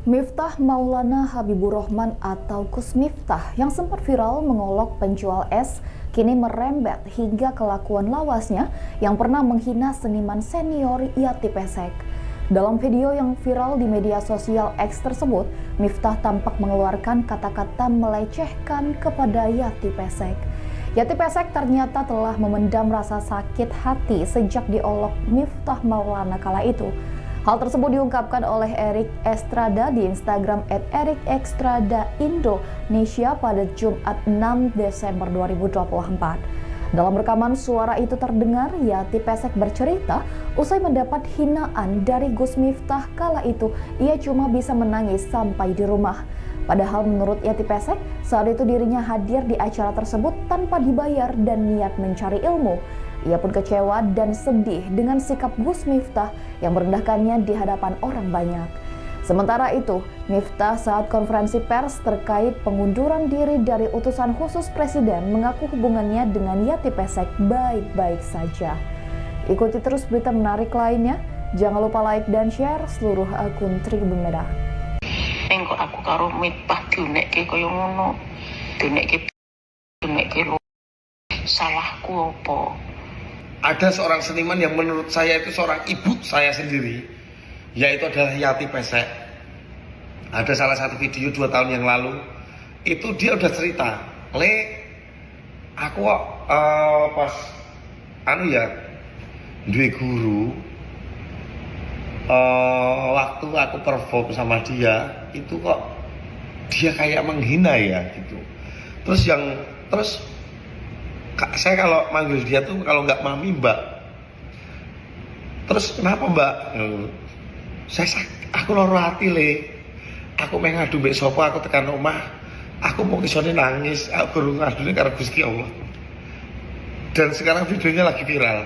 Miftah Maulana Habibur Rahman atau Gus Miftah yang sempat viral mengolok penjual es kini merembet hingga kelakuan lawasnya yang pernah menghina seniman senior Yati Pesek. Dalam video yang viral di media sosial X tersebut, Miftah tampak mengeluarkan kata-kata melecehkan kepada Yati Pesek. Yati Pesek ternyata telah memendam rasa sakit hati sejak diolok Miftah Maulana kala itu. Hal tersebut diungkapkan oleh Erik Estrada di Instagram @ErikEstradaIndonesia pada Jumat 6 Desember 2024. Dalam rekaman suara itu terdengar Yati Pesek bercerita usai mendapat hinaan dari Gus Miftah kala itu ia cuma bisa menangis sampai di rumah. Padahal menurut Yati Pesek, saat itu dirinya hadir di acara tersebut tanpa dibayar dan niat mencari ilmu. Ia pun kecewa dan sedih dengan sikap Gus Miftah yang merendahkannya di hadapan orang banyak. Sementara itu, Miftah saat konferensi pers terkait pengunduran diri dari utusan khusus presiden mengaku hubungannya dengan Yati Pesek baik-baik saja. Ikuti terus berita menarik lainnya. Jangan lupa like dan share seluruh akun Tribun Medan. Ning kok aku karo Miftah diunekke kaya ngono. Diunekke diunekke lho. Salahku apa? Ada seorang seniman yang menurut saya itu seorang ibu saya sendiri, yaitu adalah Yati Pesek. Ada salah satu video 2 tahun yang lalu, itu dia udah cerita, "Le, aku kok pas anu ya, duwe guru, waktu aku perform sama dia, itu kok dia kayak menghina ya," gitu. Terus yang terus, "Kak, saya kalau manggil dia tuh kalau nggak mami, mbak." "Terus kenapa, mbak?" "Saya aku loro hati, Le. Aku meh ngadu mbek sapa? Aku tekan omah aku mau isone nangis, aku baru ngadune karo Gusti Allah." Dan sekarang videonya lagi viral.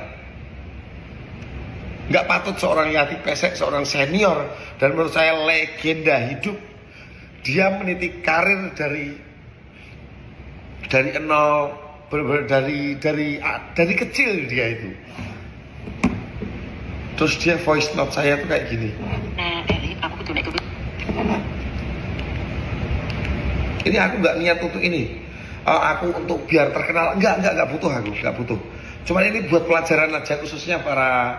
Nggak patut seorang Yati Pesek, seorang senior dan menurut saya legenda hidup, dia meniti karir dari nol, bener-bener dari kecil dia itu. Terus dia voice note saya tuh kayak gini. Nah, Erik, aku diunekke. Ini aku nggak niat untuk ini. Aku untuk biar terkenal, enggak butuh, aku nggak butuh. Cuman ini buat pelajaran aja, khususnya para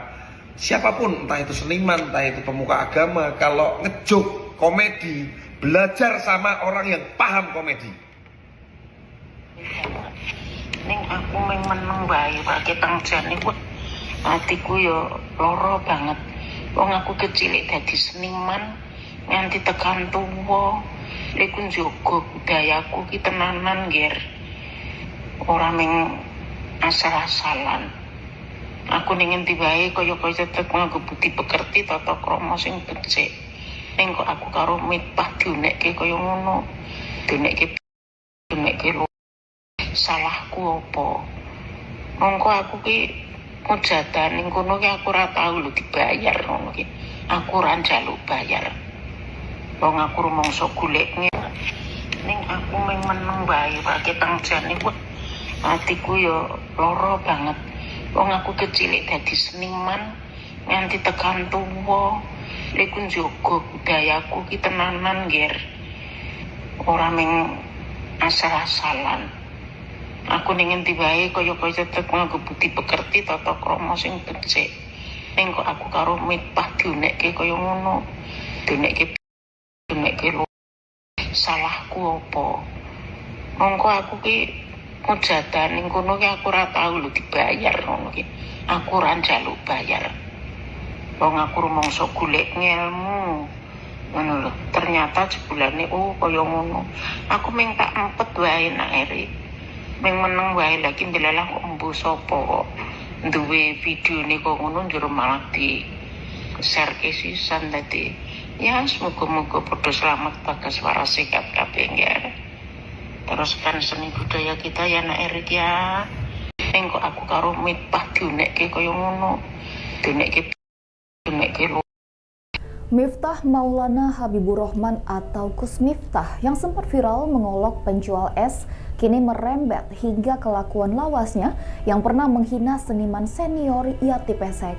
siapapun, entah itu seniman, entah itu pemuka agama, kalau ngejoke komedi, belajar sama orang yang paham komedi. Ning aku ming meneng wae ketang jane wah atiku ya lara banget. Wong aku kecil dadi seniman nganti tekan tuwa. Iku njogo budayaku ki tenanan, Ger. Ora ming asal-asalan. Aku ning endi wae kaya-kaya tetep nganggo budi pekerti, tata krama sing becik. Ning kok aku karo Miftah diunekke kaya ngono. Diunekke diunekke lho. Salahku apa? Mongko aku ki mujatan ning kono ki aku ora tau lho dibayar ngono ki. Aku ora njaluk bayar. Wong aku rumangsa golek. Ning aku ming meneng wae ketang jane wah atiku ya lara banget. Wong aku kecil dadi seniman nganti tekan tuwa. Iku njogo budayaku ki tenanan, Ger. Ora ming asal-asalan. Aku ning endi wae kaya-kaya tetep nganggo budi pekerti, tata krama sing becik. Ning kok aku karo Miftah diunekke kaya ngono. Diunekke diunekke lho. Salahku apa? Mongko aku ki mujatan ning kono ki aku ora tau lho dibayar ngono ki. Aku ora njaluk bayar. Wong aku rumangsa golek ngelmu. Ngono lho. Ternyata jebulane oh kaya ngono. Aku ming tak empet wae nak Erik. Ming meneng wae lagi ndelalah kok embuh sapa kok duwe videone kok ngono njur malah di share ke sisan dadi. Ya semoga-moga padha selamat bagas waras sehat kabeh ya. Teruskan seni budaya kita ya nak Erik ya. Ning kok aku karo Miftah diunekke kaya ngono. Diunekke diunekke lho. Miftah Maulana Habiburohman atau Gus Miftah yang sempat viral mengolok penjual es kini merembet hingga kelakuan lawasnya yang pernah menghina seniman senior Yati Pesek.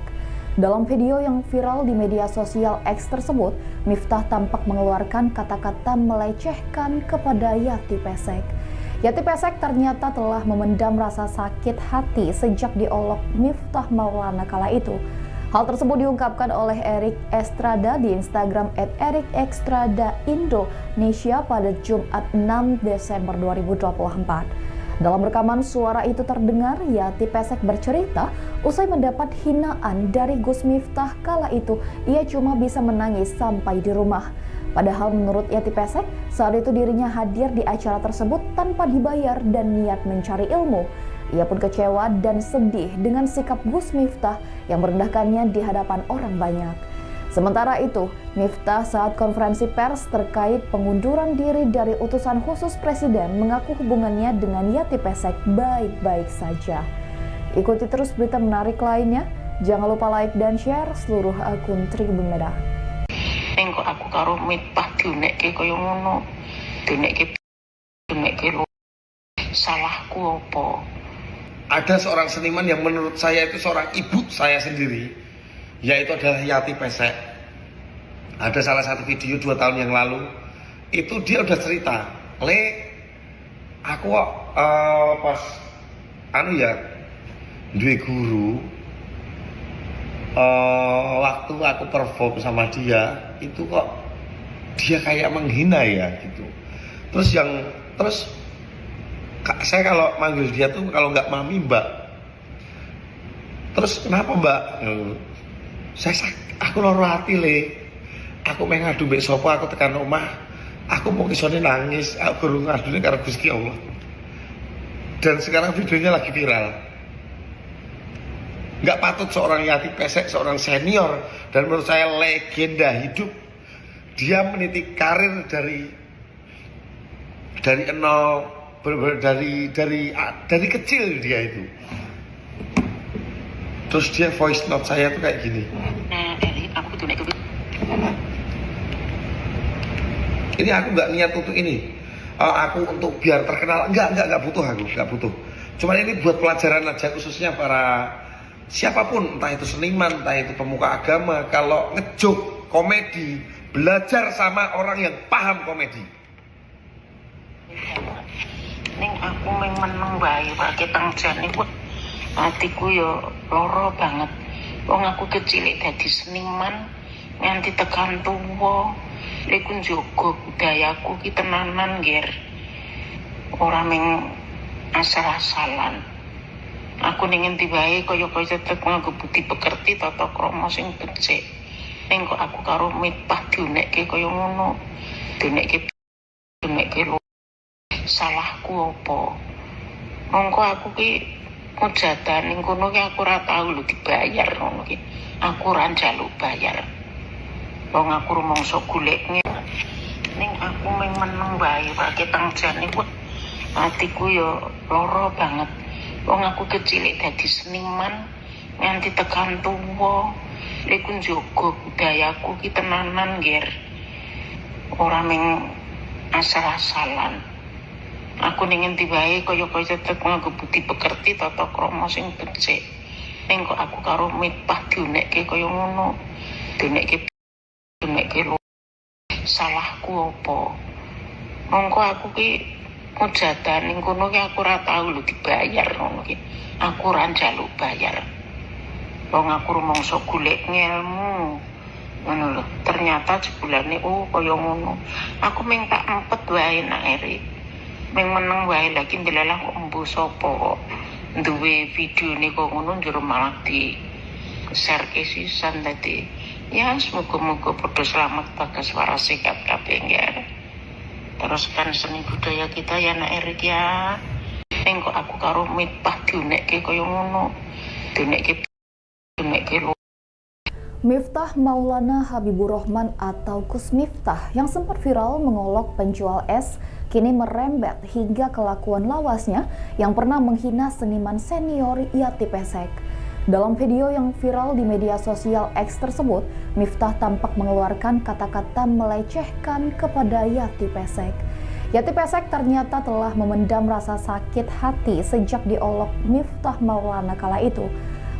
Dalam video yang viral di media sosial X tersebut, Miftah tampak mengeluarkan kata-kata melecehkan kepada Yati Pesek. Yati Pesek ternyata telah memendam rasa sakit hati sejak diolok Miftah Maulana kala itu. Hal tersebut diungkapkan oleh Erik Estrada di Instagram @erikestradA_Indonesia pada Jumat 6 Desember 2024. Dalam rekaman suara itu terdengar Yati Pesek bercerita usai mendapat hinaan dari Gus Miftah kala itu ia cuma bisa menangis sampai di rumah. Padahal menurut Yati Pesek, saat itu dirinya hadir di acara tersebut tanpa dibayar dan niat mencari ilmu. Ia pun kecewa dan sedih dengan sikap Gus Miftah yang merendahkannya di hadapan orang banyak. Sementara itu, Miftah saat konferensi pers terkait pengunduran diri dari utusan khusus presiden mengaku hubungannya dengan Yati Pesek baik-baik saja. Ikuti terus berita menarik lainnya. Jangan lupa like dan share seluruh akun Tribun Medan. Ning kok aku karo Miftah diunekke kaya ngono. Diunekke diunekke lho. Salahku apa? Ada seorang seniman yang menurut saya itu seorang ibu saya sendiri, yaitu adalah Yati Pesek. Ada salah satu video 2 tahun yang lalu, itu dia udah cerita, le, aku kok pas anu ya, duwe guru, waktu aku perform sama dia, itu kok dia kayak menghina ya gitu. Terus saya kalau manggil dia tuh kalau nggak mami mbak. Terus kenapa mbak? Aku loro hati le. Aku meh ngadu mbek sapa, aku tekan omah, aku mau isone nangis, aku guru ngadune karo Gusti Allah. Dan sekarang videonya lagi viral. Nggak patut seorang Yati Pesek, seorang senior dan menurut saya legenda hidup, dia meniti karir dari nol, bener-bener dari kecil dia itu. Terus dia voice note saya tuh kayak gini. Nah, Erik, aku diunekke. Ini aku nggak niat untuk ini. Aku untuk biar terkenal, enggak butuh aku, nggak butuh. Cuman ini buat pelajaran aja khususnya para siapapun, entah itu seniman, entah itu pemuka agama, kalau ngejoke komedi, belajar sama orang yang paham komedi. Ning aku ming meneng wae ketang jane wah atiku ya lara banget. Wong aku kecilik dadi seniman nganti tekan tuwa. Lha iku njaga budayaku ki tenanan, Ger. Ora ming asal-asalan. Aku ning endi wae kaya-kaya tetep nganggo budi pekerti tata krama sing becik. Ning kok aku karo Miftah diunekke kaya ngono. Diunekke diunekke lho. Salahku apa? Mongko aku ki mujatan ning kono ki aku ora tau lho dibayar ngono ki. Aku ora njaluk bayar. Wong aku rumangsa golek ning aku ming meneng wae ketang jane wah atiku ya lara banget. Wong aku kecilik dadi seniman nganti tekan tuwa. Lha iku njaga budayaku ki tenanan, Ger. Ora ming asal-asalan. Aku ning endi wae kaya-kaya tetep nganggo budi pekerti tata krama sing becik. Ning kok aku karo Miftah diunekke kaya ngono. Diunekke diunekke lho. Salahku apa? Mongko aku ki mujatan ning kono ki aku ora tau lho dibayar ngono ki. Aku ora njaluk bayar. Wong aku rumangsa golek ngelmu. Ngono lho. Ternyata jebulane oh kaya ngono. Aku ming tak empet wae, Nak Erik. Ming meneng wae, lagi ndelalah kok embuh sapa kok duwe videone kok ngono, njur malah di share ke sisan. Dadi ya semoga-moga padha selamat, bagas, waras, sehat kabeh ya. Teruskan seni budaya kita ya, Nak Erik ya. Ning kok aku karo Miftah diunekke kaya ngono. Diunekke diunekke lho. Miftah Maulana Habibur Rahman atau Gus Miftah yang sempat viral mengolok penjual es kini merembet hingga kelakuan lawasnya yang pernah menghina seniman senior Yati Pesek. Dalam video yang viral di media sosial X tersebut, Miftah tampak mengeluarkan kata-kata melecehkan kepada Yati Pesek. Yati Pesek ternyata telah memendam rasa sakit hati sejak diolok Miftah Maulana kala itu.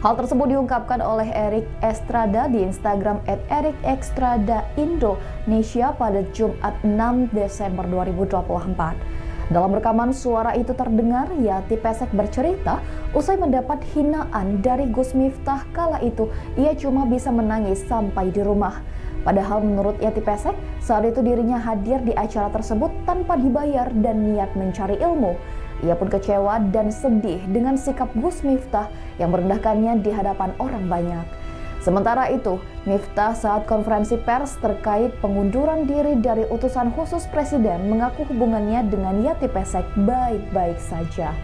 Hal tersebut diungkapkan oleh Erik Estrada di Instagram @ErikEstradaIndonesia pada Jumat 6 Desember 2024. Dalam rekaman suara itu terdengar Yati Pesek bercerita usai mendapat hinaan dari Gus Miftah kala itu ia cuma bisa menangis sampai di rumah. Padahal menurut Yati Pesek, saat itu dirinya hadir di acara tersebut tanpa dibayar dan niat mencari ilmu. Ia pun kecewa dan sedih dengan sikap Gus Miftah yang merendahkannya di hadapan orang banyak. Sementara itu, Miftah saat konferensi pers terkait pengunduran diri dari utusan khusus presiden mengaku hubungannya dengan Yati Pesek baik-baik saja.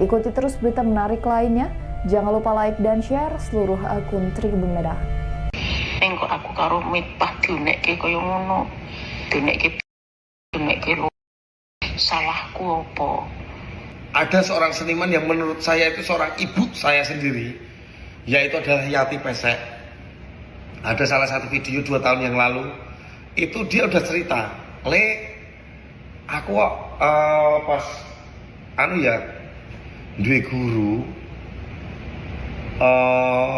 Ikuti terus berita menarik lainnya. Jangan lupa like dan share seluruh akun Tribun Medan. Ning kok aku karo Miftah diunekke kaya ngono. Diunekke diunekke lho. Salahku apa? Ada seorang seniman yang menurut saya itu seorang ibu saya sendiri, yaitu adalah Yati Pesek. Ada salah satu video 2 tahun yang lalu, itu dia udah cerita, "Le, aku kok pas anu ya, duwe guru,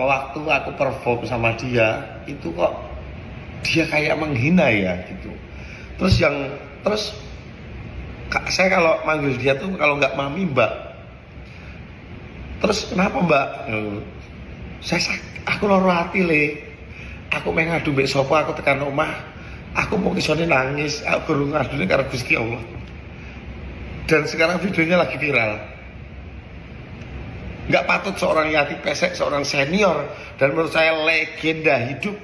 waktu aku perform sama dia, itu kok dia kayak menghina ya," gitu. Terus yang terus, "Kak, saya kalau manggil dia tuh kalau nggak mami, mbak." "Terus kenapa, mbak?" "Saya aku loro hati, Le. Aku meh ngadu mbek sapa? Aku tekan omah aku mau isone nangis, aku guru ngadune karo Gusti Allah." Dan sekarang videonya lagi viral. Nggak patut seorang Yati Pesek, seorang senior dan menurut saya legenda hidup,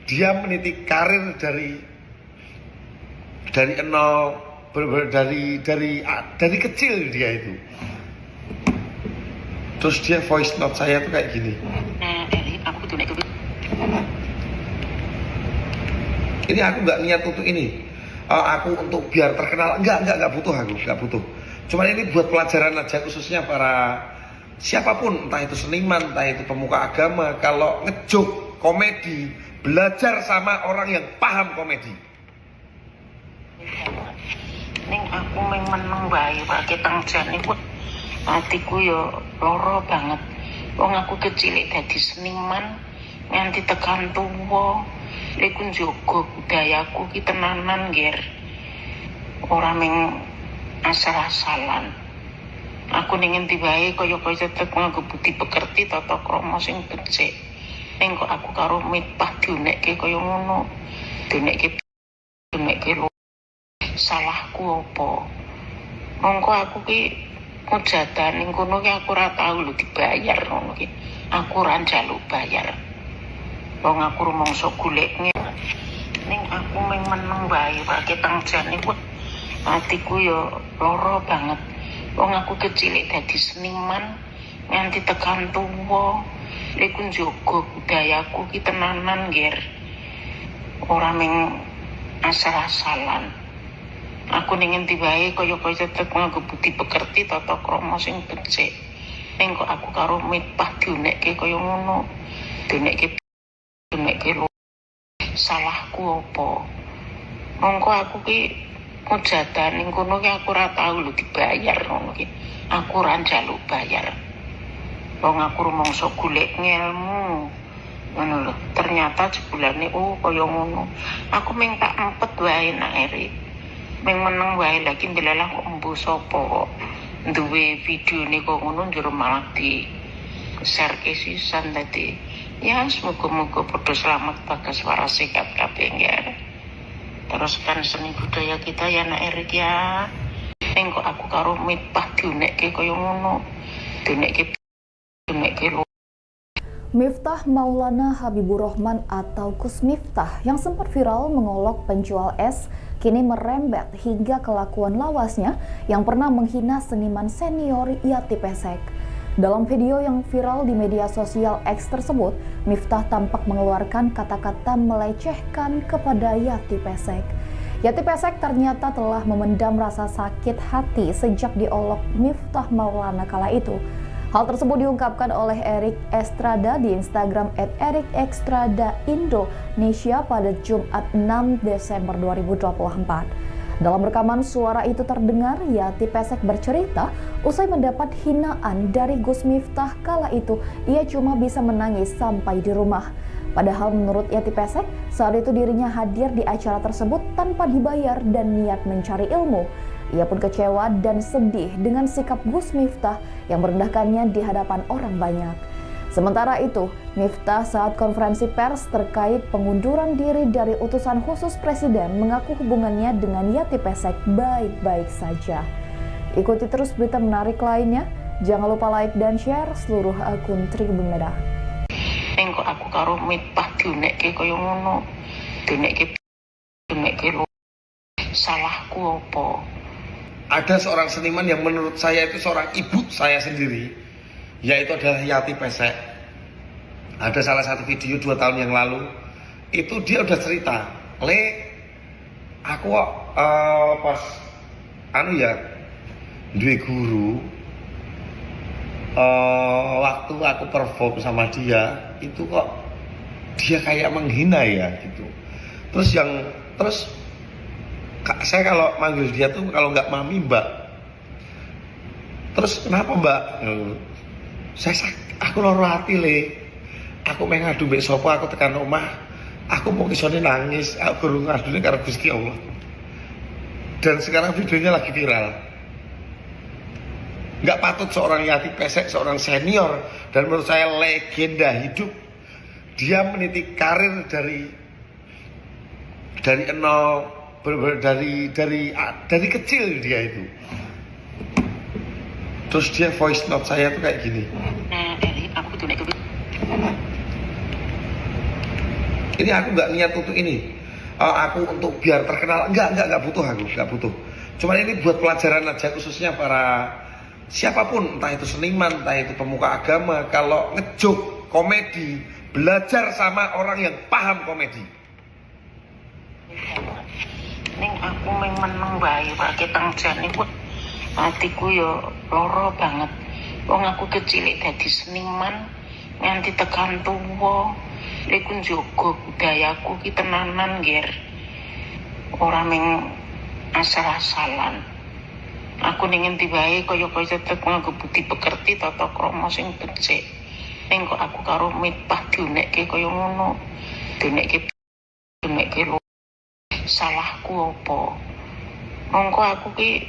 dia meniti karir dari nol, bener-bener dari kecil dia itu. Terus dia voice note saya tuh kayak gini. Nah, Erik, aku diunekke. Ini aku nggak niat untuk ini. Aku untuk biar terkenal, enggak butuh, aku nggak butuh. Cuman ini buat pelajaran aja, khususnya para siapapun, entah itu seniman, entah itu pemuka agama, kalau ngejoke komedi, belajar sama orang yang paham komedi. Ning aku ming meneng wae ketang jane kuwi atiku ya lara banget. Wong aku kecil dadi seniman nganti tekan tuwa. Iku njaga budayaku ki tenanan, Ger. Ora ming asal-asalan. Aku ning endi wae kaya-kaya tetep nganggo budi pekerti, tata krama sing becik. Ning kok aku karo Miftah diunekke kaya ngono. Diunekke diunekke lho. Salahku apa? Mongko aku ki mujadah ning kono ki aku ora tau lho dibayar ngono ki. Aku ora njaluk bayar. Wong aku rumangsa golek. Ning aku ming meneng wae ketang jane kuwi atiku ya lara banget. Wong aku kecil dadi seniman nganti tekan tuwa. Iku njaga budayaku ki tenanan, Ger. Ora ming asal-asalan. Aku ning endi wae kaya-kaya tetep nganggo budi pekerti, tata krama sing becik. Ning kok aku karo Miftah diunekke kaya ngono. Diunekke diunekke lho. Salahku apa? Mongko aku ki mujadah ning kono ki aku ora tau lho dibayar ngono ki. Aku ora njaluk bayar. Wong aku rumangsa golek ngelmu. Ngono lho. Ternyata jebulane oh kaya ngono. Aku ming tak empet wae, Nak Erik. Ming meneng wae, lagi ndelalah kok embuh sapa kok duwe videone kok ngono, njur malah di share ke sisan. Dadi ya semoga-moga padha selamat, bagas, waras, sehat kabeh ya. Teruskan seni budaya kita ya, Nak Erik ya. Ning kok aku karo Miftah diunekke kaya ngono, diunekke diunekke lho. Miftah Maulana Habibur Rahman atau Gus Miftah yang sempat viral mengolok penjual es kini merembet hingga kelakuan lawasnya yang pernah menghina seniman senior Yati Pesek. Dalam video yang viral di media sosial X tersebut, Miftah tampak mengeluarkan kata-kata melecehkan kepada Yati Pesek. Yati Pesek ternyata telah memendam rasa sakit hati sejak diolok Miftah Maulana kala itu. Hal tersebut diungkapkan oleh Erik Estrada di Instagram @ErikEstradaIndonesia pada Jumat 6 Desember 2024. Dalam rekaman suara itu terdengar Yati Pesek bercerita usai mendapat hinaan dari Gus Miftah kala itu ia cuma bisa menangis sampai di rumah. Padahal menurut Yati Pesek, saat itu dirinya hadir di acara tersebut tanpa dibayar dan niat mencari ilmu. Ia pun kecewa dan sedih dengan sikap Gus Miftah yang merendahkannya di hadapan orang banyak. Sementara itu, Miftah saat konferensi pers terkait pengunduran diri dari utusan khusus presiden mengaku hubungannya dengan Yati Pesek baik-baik saja. Ikuti terus berita menarik lainnya. Jangan lupa like dan share seluruh akun Tribun Medan. Ning kok aku karo Miftah diunekke kaya ngono, diunekke diunekke lho, salahku apa? Ada seorang seniman yang menurut saya itu seorang ibu saya sendiri, yaitu adalah Yati Pesek. Ada salah satu video 2 tahun yang lalu, itu dia udah cerita, "Le, aku kok pas anu ya, duwe guru, waktu aku perform sama dia, itu kok dia kayak menghina ya," gitu. Terus yang terus, "Kak, saya kalau manggil dia tuh kalau nggak mami, mbak." "Terus kenapa, mbak?" "Saya aku loro hati, Le. Aku meh ngadu mbek sapa? Aku tekan omah aku mau isone nangis, aku guru ngadune karo Gusti Allah." Dan sekarang videonya lagi viral. Nggak patut seorang Yati Pesek, seorang senior dan menurut saya legenda hidup, dia meniti karir dari nol, bener-bener dari kecil dia itu. Terus dia voice note saya tuh kayak gini. Nah, Erik, aku diunekke. Ini aku nggak niat untuk ini. Oh, aku untuk biar terkenal enggak butuh, aku nggak butuh. Cuman ini buat pelajaran aja, khususnya para siapapun, entah itu seniman, entah itu pemuka agama, kalau ngejoke komedi, belajar sama orang yang paham komedi. Ning aku meng meneng wae ketang jane kuwi atiku ya lara banget. Wong aku kecil dadi seniman nganti tekan tuwa. Iku njaga budayaku ki tenanan, Ger. Ora meng asal-asalan. Aku ning endi wae kaya-kaya tetep nganggo budi pekerti, tata krama sing becik. Ning kok aku karo Miftah diunekke kaya ngono. Diunekke diunekke lho. Salahku apa? Mongko aku ki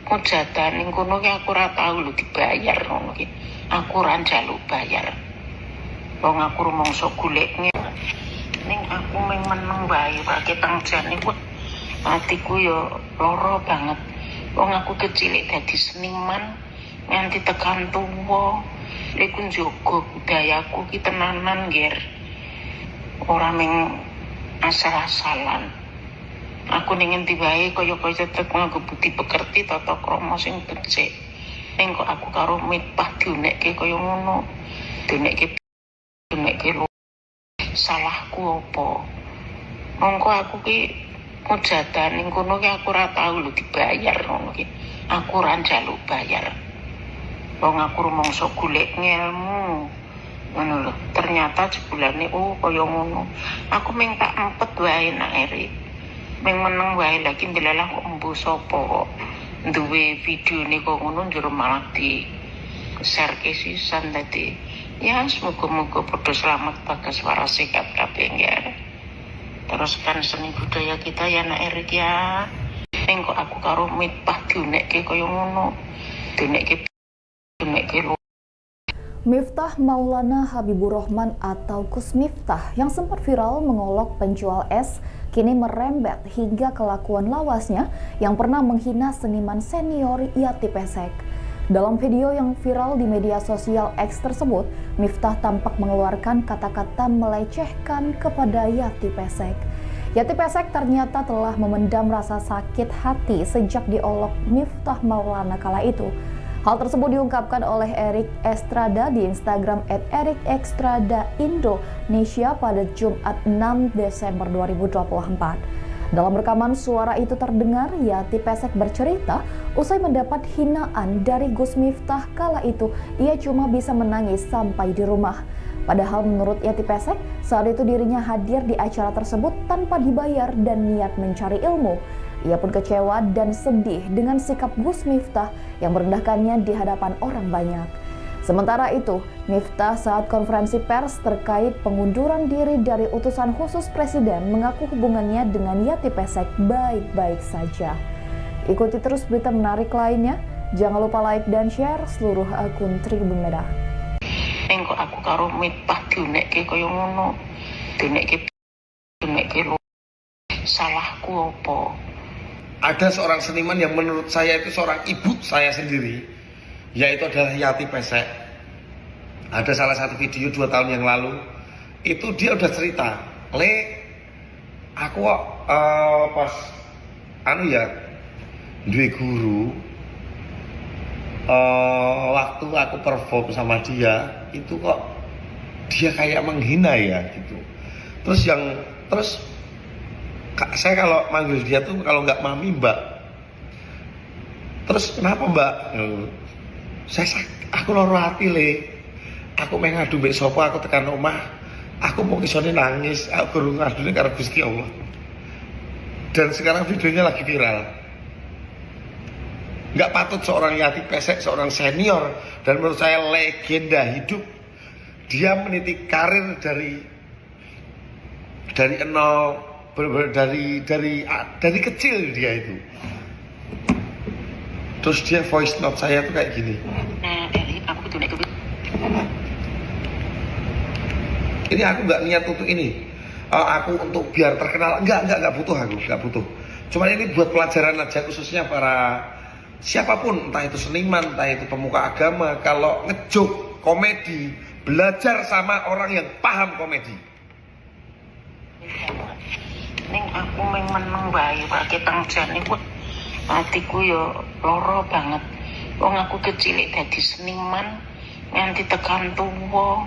mujadah ning kono ki aku ora tau lho dibayar ngono ki. Aku ora njaluk bayar. Wong aku rumangsa golek. Ning aku meng meneng wae ketang jane kuwi atiku ya lara banget. Wong aku kecil dadi seniman nganti tekan tuwa. Iku njaga budayaku ki tenanan, Ger. Ora meng asal-asalan. Aku ning endi wae kaya-kaya tetep nganggo budi pekerti, tata krama sing becik. Ning kok aku karo Miftah diunekke kaya ngono. Diunekke diunekke lho. Salahku apa? Mongko aku ki mujadah ning kono ki aku ora tau lho dibayar ngono ki. Aku ora njaluk bayar. Wong aku rumangsa golek ngelmu. Ngono lho. Ternyata jebulane oh kaya ngono. Aku meng tak empet wae, Nak Erik. Meng meneng wae, lagi ndelalah kok embuh sapa kok duwe videone kok ngono, njur malah di share ke sisan. Dadi ya semoga-moga padha selamat, bagas, waras, sehat kabeh ya. Teruskan seni budaya kita ya, Nak Erik ya. Ning kok aku karo Miftah diunekke kaya ngono. Diunekke diunekke lho. Miftah Maulana Habiburohman atau Gus Miftah yang sempat viral mengolok penjual es kini merembet hingga kelakuan lawasnya yang pernah menghina seniman senior Yati Pesek. Dalam video yang viral di media sosial X tersebut, Miftah tampak mengeluarkan kata-kata melecehkan kepada Yati Pesek. Yati Pesek ternyata telah memendam rasa sakit hati sejak diolok Miftah Maulana kala itu. Hal tersebut diungkapkan oleh Erik Estrada di Instagram @erikestradaiNdonesia pada Jumat 6 Desember 2024. Dalam rekaman suara itu terdengar Yati Pesek bercerita usai mendapat hinaan dari Gus Miftah kala itu ia cuma bisa menangis sampai di rumah. Padahal menurut Yati Pesek, saat itu dirinya hadir di acara tersebut tanpa dibayar dan niat mencari ilmu. Ia pun kecewa dan sedih dengan sikap Gus Miftah yang merendahkannya di hadapan orang banyak. Sementara itu, Miftah saat konferensi pers terkait pengunduran diri dari utusan khusus presiden mengaku hubungannya dengan Yati Pesek baik-baik saja. Ikuti terus berita menarik lainnya. Jangan lupa like dan share seluruh akun Tribun Medan. Ning kok aku karo Miftah diunekke kaya ngono. Diunekke diunekke lho. Salahku apa? Ada seorang seniman yang menurut saya itu seorang ibu saya sendiri, yaitu adalah Yati Pesek. Ada salah satu video 2 tahun yang lalu, itu dia udah cerita, "Le, aku kok pas anu ya, duwe guru, waktu aku perform sama dia, itu kok dia kayak menghina ya gitu." Terus saya kalau manggil dia tuh kalau nggak mami, mbak. Terus kenapa, mbak? Aku loro hati, Le. Aku meh ngadu mbek sapa? Aku tekan omah, aku mau isone nangis, aku guru ngadune karo Gusti Allah. Dan sekarang videonya lagi viral. Nggak patut seorang Yati Pesek, seorang senior dan menurut saya legenda hidup, dia meniti karir dari nol, bener-bener dari kecil dia itu. Terus dia voice note saya tuh kayak gini. Nah, Eri, aku diunekke. Ini aku nggak niat untuk ini. Aku untuk biar terkenal, enggak butuh, aku nggak butuh. Cuman ini buat pelajaran aja, khususnya para siapapun, entah itu seniman, entah itu pemuka agama, kalau ngejoke komedi, belajar sama orang yang paham komedi. Ning aku meng meneng wae wae tang jane ku atiku yo lara banget. Wong aku kecil dadi seniman nganti tekan tuwa.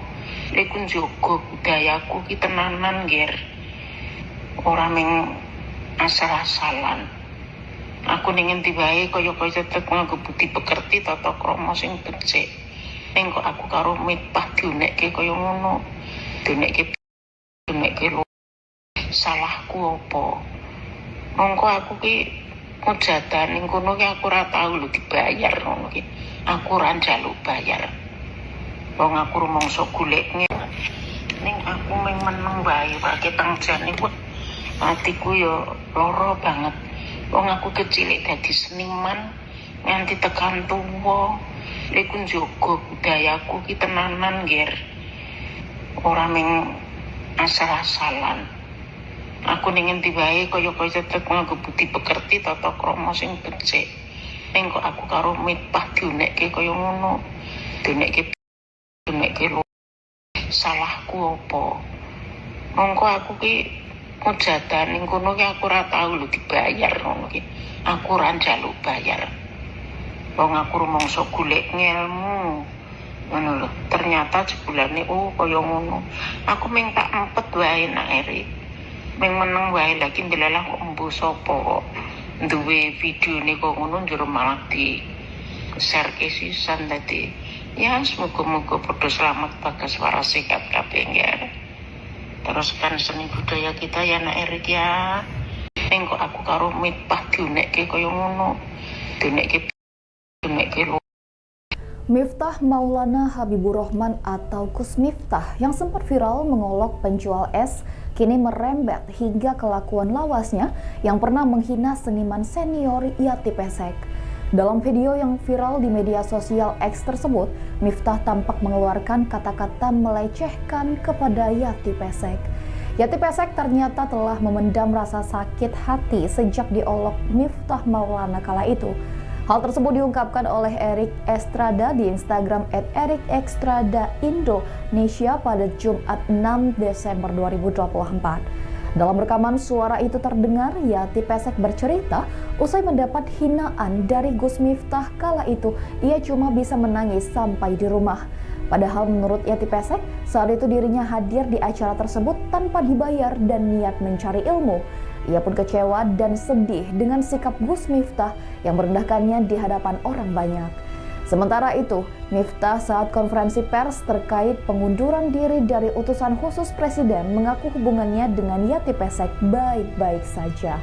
Iku njogo budayaku ki tenanan, Ger. Ora meng asal-asalan. Aku ning endi wae kaya-kaya tetep nganggo budi pekerti, tata krama sing becik. Ning kok aku karo Miftah diunekke kaya ngono. Diunekke diunekke lho. Salahku apa? Mongko aku ki mujatan ning kono ki aku ora tau lho dibayar ngono ki. Aku ora njaluk bayar. Wong aku rumangsa golek. Ning aku meng meneng wae wae tang jane ku atiku yo lara banget. Wong aku kecil dadi seniman nganti tekan tuwa. Iku njogo budayaku ki tenanan, Ger. Ora meng asal-asalan. Aku ning endi wae kaya-kaya tetep nganggo budi pekerti, tata krama sing becik. Ning kok aku karo Miftah diunekke kaya ngono. Diunekke diunekke lho. Salahku apa? Mongko aku ki mujatan ning kono ki aku ora tau lho dibayar ngono ki. Aku ora njaluk bayar. Wong aku rumangsa golek ngelmu. Ngono lho. Ternyata jebulane oh kaya ngono. Aku ming tak empet wae nak Erik. Ming meneng wae, lagi ndelalah kok embuh sapa kok duwe videone kok ngono, njur malah di share ke sisan. Dadi ya semoga-moga padha selamat, bagas, waras, sehat kabeh ya. Teruskan seni budaya kita ya, nak Erik ya. Ning kok aku karo Miftah diunekke kaya ngono. Diunekke diunekke lho. Miftah Maulana Habiburohman atau Gus Miftah yang sempat viral mengolok penjual es kini merembet hingga kelakuan lawasnya yang pernah menghina seniman senior Yati Pesek. Dalam video yang viral di media sosial X tersebut, Miftah tampak mengeluarkan kata-kata melecehkan kepada Yati Pesek. Yati Pesek ternyata telah memendam rasa sakit hati sejak diolok Miftah Maulana kala itu. Hal tersebut diungkapkan oleh Erik Estrada di Instagram @erikEstradaIndonesia pada Jumat 6 Desember 2024. Dalam rekaman suara itu terdengar Yati Pesek bercerita usai mendapat hinaan dari Gus Miftah kala itu ia cuma bisa menangis sampai di rumah. Padahal menurut Yati Pesek, saat itu dirinya hadir di acara tersebut tanpa dibayar dan niat mencari ilmu. Ia pun kecewa dan sedih dengan sikap Gus Miftah yang merendahkannya di hadapan orang banyak. Sementara itu, Miftah saat konferensi pers terkait pengunduran diri dari utusan khusus presiden mengaku hubungannya dengan Yati Pesek baik-baik saja.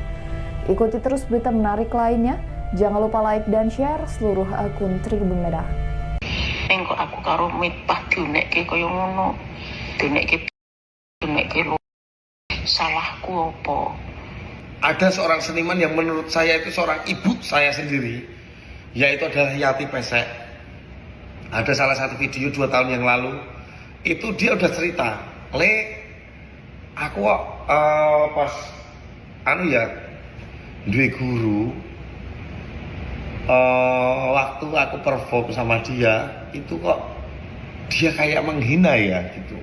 Ikuti terus berita menarik lainnya. Jangan lupa like dan share seluruh akun Tribun Medan. Ning kok aku karo Miftah diunekke kaya ngono. Diunekke lho. Salahku apa? Ada seorang seniman yang menurut saya itu seorang ibu saya sendiri, yaitu adalah Yati Pesek. Ada salah satu video 2 tahun yang lalu, itu dia udah cerita, "Le, aku pas anu ya, duwe guru, waktu aku perform sama dia, itu kok dia kayak menghina ya gitu."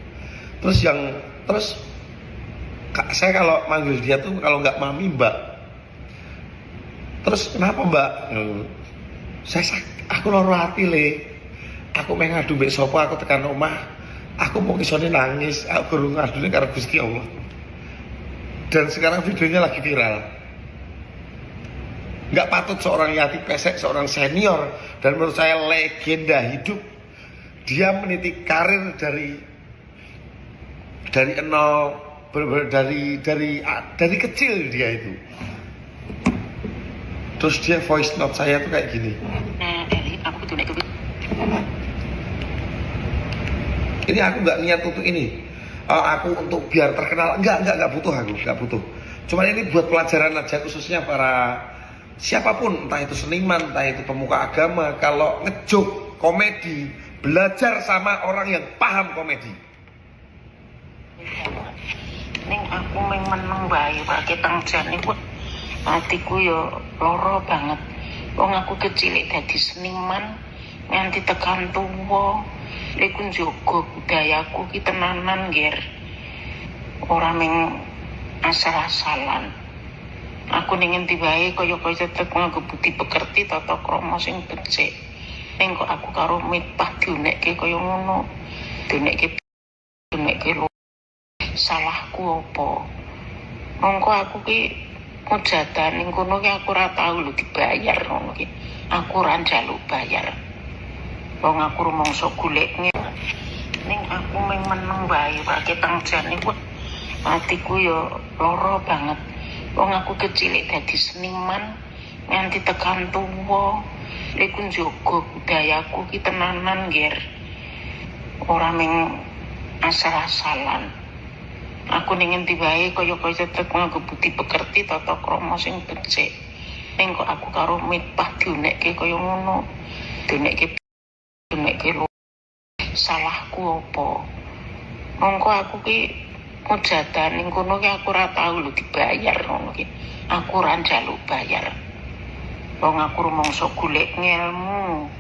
Terus saya kalau manggil dia tuh kalau nggak mami mbak. Terus kenapa mbak? Aku loro hati le. Aku meh ngadu mbek sapa, aku tekan omah, aku mau isone nangis, aku guru ngadune karo Gusti Allah. Dan sekarang videonya lagi viral. Nggak patut seorang Yati Pesek, seorang senior dan menurut saya legenda hidup, dia meniti karir dari nol, dari kecil dia itu. Terus dia voice note saya tuh kayak gini. Nah, aku tuh nek Ini aku nggak niat untuk ini. Aku untuk biar terkenal, enggak butuh aku, nggak butuh. Cuman ini buat pelajaran aja khususnya para siapapun, entah itu seniman, entah itu pemuka agama, kalau ngejoke komedi, belajar sama orang yang paham komedi. Ning aku meng meneng wae ketang jane kuwi atiku yo lara banget. Wong aku kecil dadi seniman nganti tekan tuwa. Iku njogo budayaku ki tenanan, Ger. Ora meng asal-asalan. Aku ning endi wae kaya-kaya tetep nganggo budi pekerti tata krama sing becik. Ning kok aku karo Miftah diunekke kaya ngono. Diunekke lho. Salahku apa? Mongko aku ki mujatan ning kono ki aku ora tau lho dibayar ngono ki. Aku ora njaluk bayar. Wong aku rumangsa golek ning aku meng meneng wae ketang jane kuwi atiku yo lara banget. Wong aku kecil dadi seniman nganti tekan tuwa. Iku njogo budayaku ki tenanan, Ger. Ora meng asal-asalan. Aku ning endi wae kaya-kaya tetep nganggo budi pekerti tata krama sing becik. Ning kok aku karo Miftah diunekke kaya ngono. Diunekke lho. Salahku apa? Mongko aku ki mujatan ning kono ki aku ora tau lho dibayar ngono ki. Aku ora njaluk bayar. Wong aku rumangsa golek ngelmu.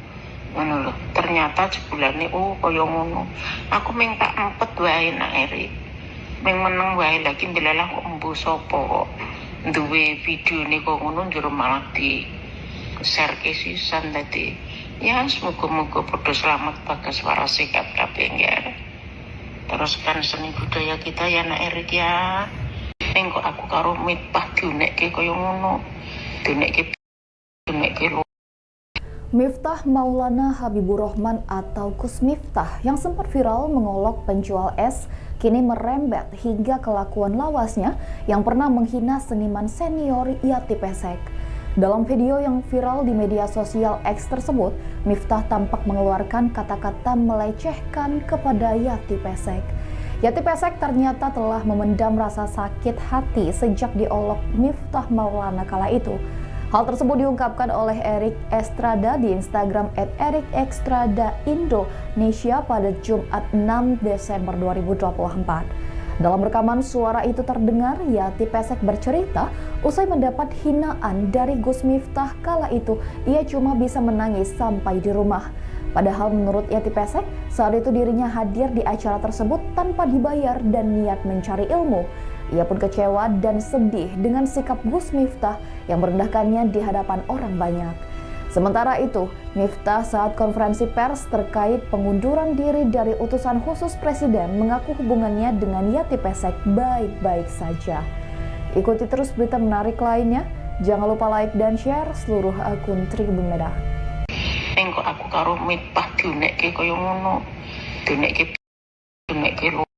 Ngono lho. Ternyata jebulane oh kaya ngono. Aku ming tak empet wae nak Erik. Ming meneng wae lagi ndelalah kok embu sapa kok duwe videone kok ngono njur malah di share ke sisan dadi. Ya semoga-moga padha selamat bagas waras sehat kabeh ya. Teruskan seni budaya kita ya nak Erik ya. Ning kok aku karo Miftah diunekke kaya ngono. Diunekke lho. Miftah Maulana Habiburohman atau Gus Miftah yang sempat viral mengolok penjual es kini merembet hingga kelakuan lawasnya yang pernah menghina seniman senior Yati Pesek. Dalam video yang viral di media sosial X tersebut, Miftah tampak mengeluarkan kata-kata melecehkan kepada Yati Pesek. Yati Pesek ternyata telah memendam rasa sakit hati sejak diolok Miftah Maulana kala itu. Hal tersebut diungkapkan oleh Erik Estrada di Instagram @erikestradaindonesia pada Jumat 6 Desember 2024. Dalam rekaman suara itu terdengar Yati Pesek bercerita usai mendapat hinaan dari Gus Miftah kala itu ia cuma bisa menangis sampai di rumah. Padahal menurut Yati Pesek, saat itu dirinya hadir di acara tersebut tanpa dibayar dan niat mencari ilmu. Ia pun kecewa dan sedih dengan sikap Gus Miftah yang merendahkannya di hadapan orang banyak. Sementara itu, Miftah saat konferensi pers terkait pengunduran diri dari utusan khusus presiden mengaku hubungannya dengan Yati Pesek baik-baik saja. Ikuti terus berita menarik lainnya. Jangan lupa like dan share seluruh akun Tribun Medan. Ning kok aku karo Miftah diunekke kaya ngono. Diunekke lho.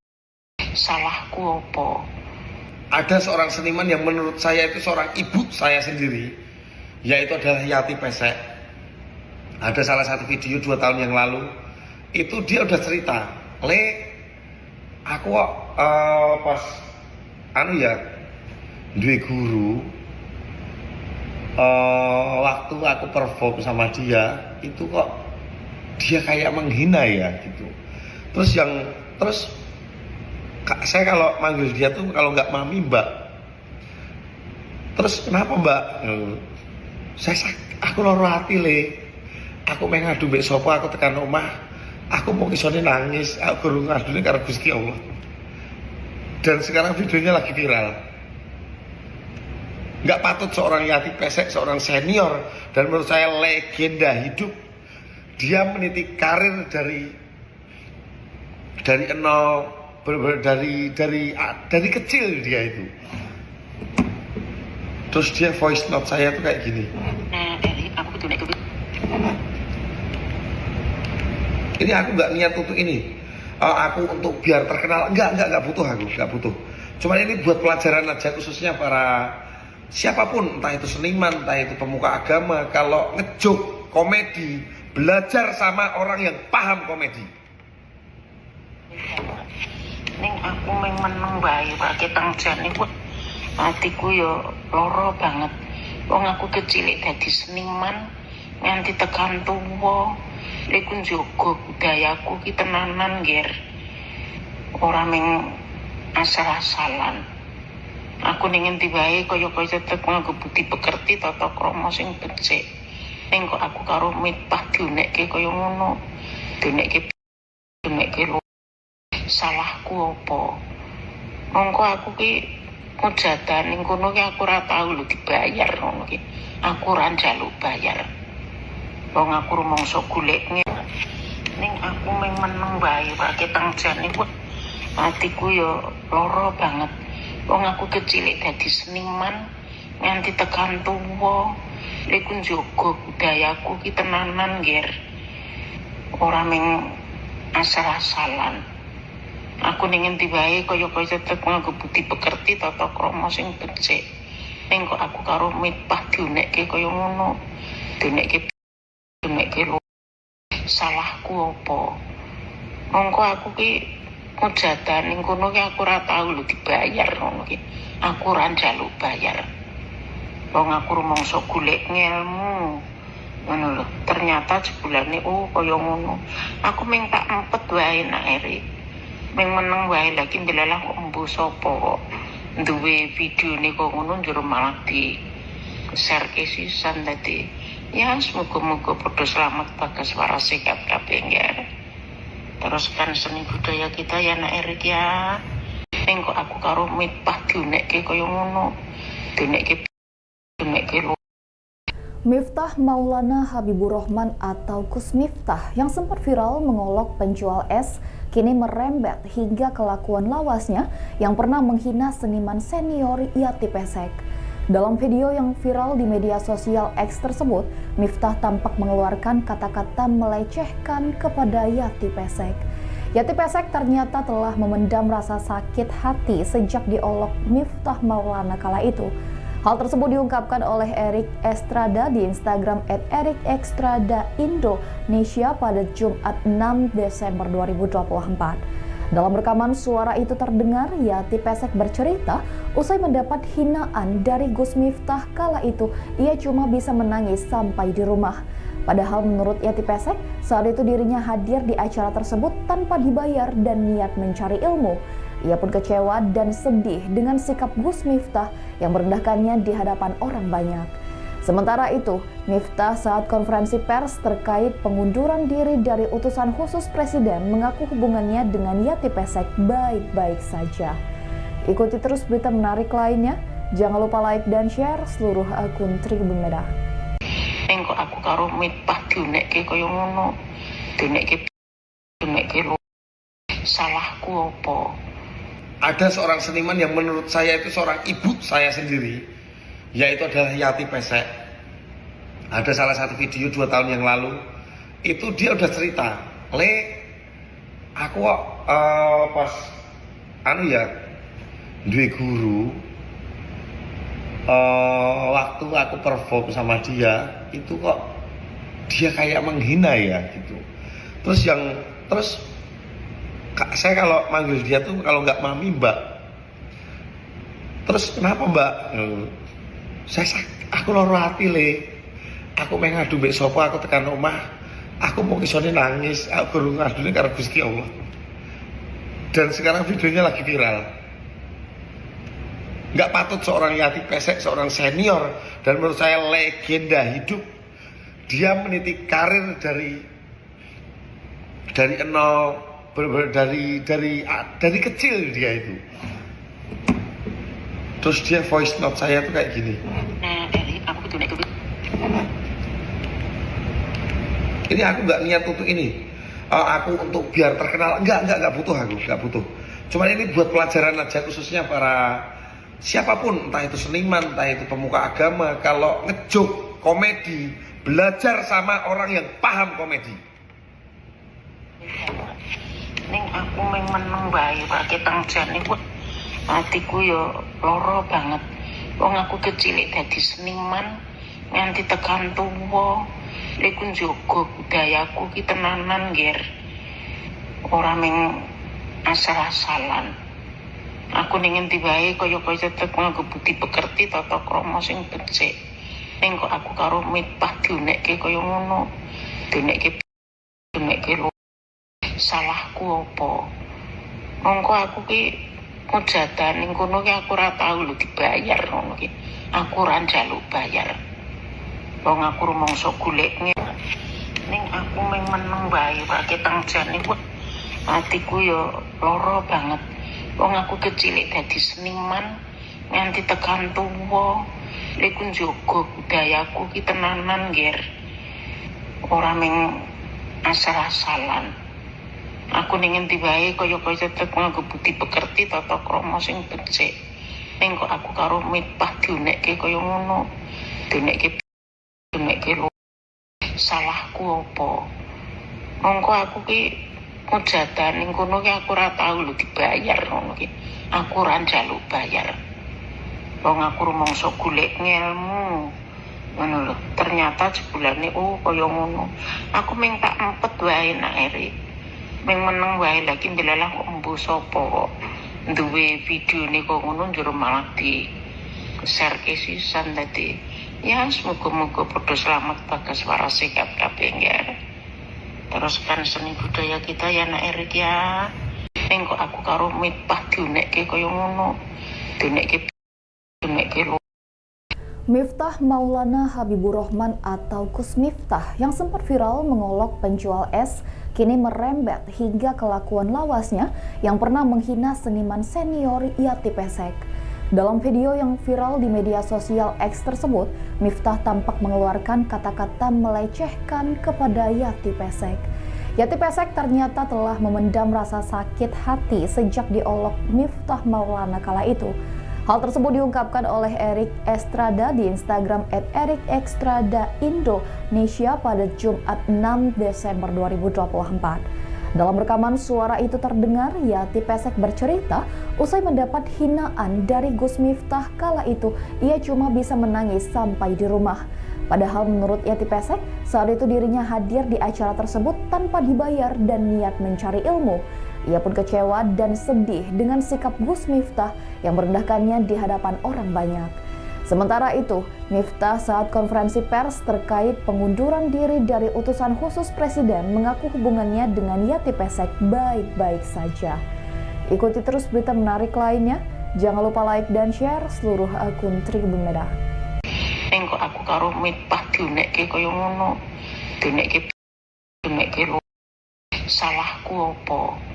Salahku apa? Ada seorang seniman yang menurut saya itu seorang ibu saya sendiri, yaitu adalah Yati Pesek. Ada salah satu video 2 tahun yang lalu, itu dia udah cerita, "Le, aku pas anu ya, duwe guru, waktu aku perform sama dia, itu kok dia kayak menghina ya gitu." Terus saya kalau manggil dia tuh kalau nggak mami, mbak. Terus kenapa mbak? Aku loro hati, Le. Aku meh ngadu mbek sapa? Aku tekan omah, aku mau isone nangis, aku guru ngadune karo Gusti Allah. Dan sekarang videonya lagi viral. Nggak patut seorang Yati Pesek, seorang senior dan menurut saya legenda hidup, dia meniti karir dari nol, bener-bener dari kecil dia itu. Terus dia voice note saya tuh kayak gini. Nah, Erik, aku diunekke. Ini aku nggak niat untuk ini. Aku untuk biar terkenal, enggak butuh aku, nggak butuh. Cuman ini buat pelajaran aja, khususnya para siapapun, entah itu seniman, entah itu pemuka agama, kalau ngejoke komedi, belajar sama orang yang paham komedi. Ning aku meng meneng wae ketang jane kuwi atiku yo lara banget. Wong aku kecil dadi seniman nganti tekan tuwa. Iku njaga budayaku ki tenanan, Ger. Ora meng asal-asalan. Aku ning endi wae kaya-kaya tetep nganggo budi pekerti, tata krama sing becik. Ning kok aku karo Miftah diunekke kaya ngono. Diunekke lho. Salahku apa? Mongko aku ki mujatan ning kono ki aku ora tau lho dibayar ngono ki. Aku ora njaluk bayar. Wong aku rumangsa golek. Ning aku meng meneng wae ketang jane kuwi atiku yo lara banget. Wong aku kecil dadi seniman nganti tekan tuwa. Iku njaga budayaku ki tenanan, Ger. Ora meng asal-asalan. Aku ning endi wae kaya-kaya tetep nganggo budi pekerti, tata krama sing becik. Ning kok aku karo Miftah diunekke kaya ngono. Diunekke lho. Salahku apa? Mongko aku ki mujatan ning kono ki aku ora tau lho dibayar ngono ki. Aku ora njaluk bayar. Wong aku rumangsa golek ngelmu. Ngono lho. Ternyata jebulane oh kaya ngono. Aku ming tak empet wae nak Erik. Ming meneng wae, lagi ndelalah kok embuh sapa kok duwe videone kok ngono, njur malah di share ke sisan. Dadi ya semoga-moga padha selamat, bagas, waras, sehat kabeh ya. Teruskan seni budaya kita ya, nak Erik ya. Ning kok aku karo Miftah diunekke kaya ngono. Diunekke lho. Miftah Maulana Habibur Rahman atau Gus Miftah yang sempat viral mengolok penjual es kini merembet hingga kelakuan lawasnya yang pernah menghina seniman senior Yati Pesek. Dalam video yang viral di media sosial X tersebut, Miftah tampak mengeluarkan kata-kata melecehkan kepada Yati Pesek. Yati Pesek ternyata telah memendam rasa sakit hati sejak diolok Miftah Maulana kala itu. Hal tersebut diungkapkan oleh Erik Estrada di Instagram @erikestradaindonesia pada Jumat 6 Desember 2024. Dalam rekaman suara itu terdengar Yati Pesek bercerita usai mendapat hinaan dari Gus Miftah kala itu ia cuma bisa menangis sampai di rumah. Padahal menurut Yati Pesek, saat itu dirinya hadir di acara tersebut tanpa dibayar dan niat mencari ilmu. Ia pun kecewa dan sedih dengan sikap Gus Miftah yang merendahkannya di hadapan orang banyak. Sementara itu, Miftah saat konferensi pers terkait pengunduran diri dari utusan khusus presiden mengaku hubungannya dengan Yati Pesek baik-baik saja. Ikuti terus berita menarik lainnya. Jangan lupa like dan share seluruh akun Tribun Medan. Ning kok aku karo Miftah diunekke kaya ngono. Diunekke diunekke lho. Salahku apa? Ada seorang seniman yang menurut saya itu seorang ibu saya sendiri, yaitu adalah Yati Pesek. Ada salah satu video 2 tahun yang lalu, itu dia udah cerita, "Le, aku kok pas anu ya, duwe guru, waktu aku perform sama dia, itu kok dia kayak menghina ya gitu." Terus yang terus saya kalau manggil dia tuh kalau nggak mami, mbak. Terus kenapa, mbak? Saya aku loro hati, Le. Aku meh ngadu mbek sapa? Aku tekan omah aku mau isone nangis, aku baru ngadune karo Gusti Allah. Dan sekarang videonya lagi viral. Nggak patut seorang Yati Pesek, seorang senior dan menurut saya legenda hidup, dia meniti karir dari nol, bener-bener dari kecil dia itu. Terus dia voice note saya tuh kayak gini. Nah, Eli, aku diunekke. Ini aku nggak niat untuk ini. Aku untuk biar terkenal, enggak butuh, aku nggak butuh. Cuman ini buat pelajaran aja, khususnya para siapapun, entah itu seniman, entah itu pemuka agama, kalau ngejoke komedi, belajar sama orang yang paham komedi. Ning aku meng meneng wae ketang jane kuwi atiku yo lara banget. Wong aku kecil dadi seniman nganti tekan tuwa. Lha iku njaga budayaku ki tenanan, Ger. Ora meng asal-asalan. Aku ning endi wae kaya-kaya tetep nganggo budi pekerti, tata krama sing becik. Ning kok aku karo Miftah diunekke kaya ngono. Diunekke diunekke lho. Salahku apa? Mongko aku ki mujatan ning kono ki aku ora tau lho dibayar ngono ki. Aku ora njaluk bayar. Wong aku rumangsa golek. Ning aku meng meneng wae ketang jane kuwi atiku yo lara banget. Wong aku kecil dadi seniman nganti tekan tuwa. Lha iku njaga budayaku ki tenanan, Ger. Ora meng asal-asalan. Aku ning endi wae kaya-kaya tetep nganggo budi pekerti, tata krama sing becik. Ning kok aku karo Miftah diunekke kaya ngono. Diunekke diunekke lho. Salahku apa? Mongko aku ki mujatan ning kono ki aku ora tau lho dibayar ngono ki. Aku ora njaluk bayar. Wong aku rumangsa golek ngelmu. Ngono lho. Ternyata jebulane oh kaya ngono. Aku ming tak empet wae nak Erik. Ming meneng wae, lagi ndelalah kok embuh sapa kok duwe videone kok ngono, njur malah di share ke sisan. Dadi ya semoga-moga padha selamat, bagas, waras, sehat kabeh ya. Teruskan seni budaya kita ya, nak Erik ya. Ning kok aku karo Miftah diunekke kaya ngono. Diunekke diunekke lho. Miftah Maulana Habibur Rahman atau Gus Miftah yang sempat viral mengolok penjual es kini merembet hingga kelakuan lawasnya yang pernah menghina seniman senior Yati Pesek. Dalam video yang viral di media sosial X tersebut, Miftah tampak mengeluarkan kata-kata melecehkan kepada Yati Pesek. Yati Pesek ternyata telah memendam rasa sakit hati sejak diolok Miftah Maulana kala itu. Hal tersebut diungkapkan oleh Erik Estrada di Instagram @ErikEstradaIndonesia pada Jumat 6 Desember 2024. Dalam rekaman suara itu terdengar Yati Pesek bercerita usai mendapat hinaan dari Gus Miftah kala itu ia cuma bisa menangis sampai di rumah. Padahal menurut Yati Pesek, saat itu dirinya hadir di acara tersebut tanpa dibayar dan niat mencari ilmu. Ia pun kecewa dan sedih dengan sikap Gus Miftah yang merendahkannya di hadapan orang banyak. Sementara itu, Miftah saat konferensi pers terkait pengunduran diri dari utusan khusus presiden mengaku hubungannya dengan Yati Pesek baik-baik saja. Ikuti terus berita menarik lainnya. Jangan lupa like dan share seluruh akun Tribun Medan. Ning kok aku karo Miftah diunekke kaya ngono. Diunekke diunekke lho. Salahku apa?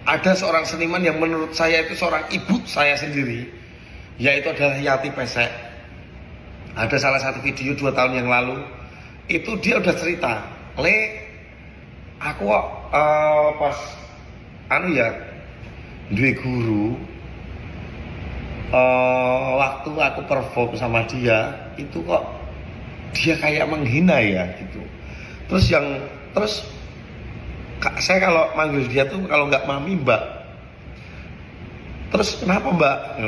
Ada seorang seniman yang menurut saya itu seorang ibu saya sendiri, yaitu adalah Yati Pesek. Ada salah satu video 2 tahun yang lalu, itu dia udah cerita, "Le, aku kok pas anu ya, duwe guru, waktu aku perform sama dia, itu kok dia kayak menghina ya," gitu. Terus yang terus saya kalau manggil dia tuh kalau nggak mami, mbak. Terus kenapa, mbak?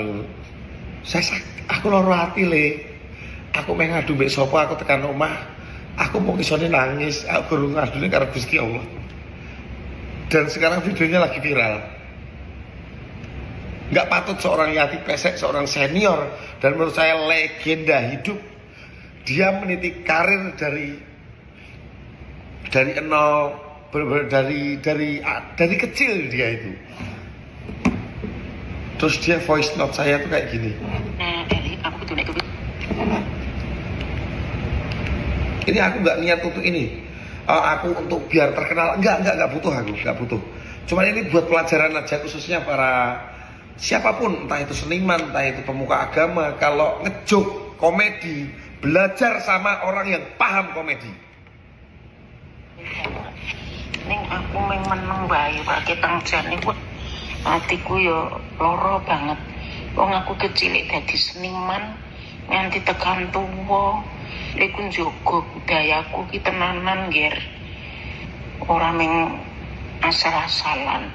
Aku loro hati, Le. Aku pengen ngadu mbek sapa? Aku tekan omah, aku mau isone nangis, aku guru ngadune karo Gusti Allah. Dan sekarang videonya lagi viral. Nggak patut seorang Yati Pesek, seorang senior dan menurut saya legenda hidup, dia meniti karir dari nol, bener-bener dari kecil dia itu. Terus dia voice note saya tuh kayak gini. Nah, Eri, aku diunekke. Ini aku nggak niat untuk ini. Aku untuk biar terkenal, enggak butuh, aku nggak butuh. Cuman ini buat pelajaran aja, khususnya para siapapun, entah itu seniman, entah itu pemuka agama, kalau ngejoke komedi, belajar sama orang yang paham komedi. Ning aku mung meneng wae ketang jane wah atiku ya lara banget. Wong aku kecil dadi seniman nganti tekan tuwa. Iku njaga budayaku ki tenanan, Ger. Ora mung asal-asalan.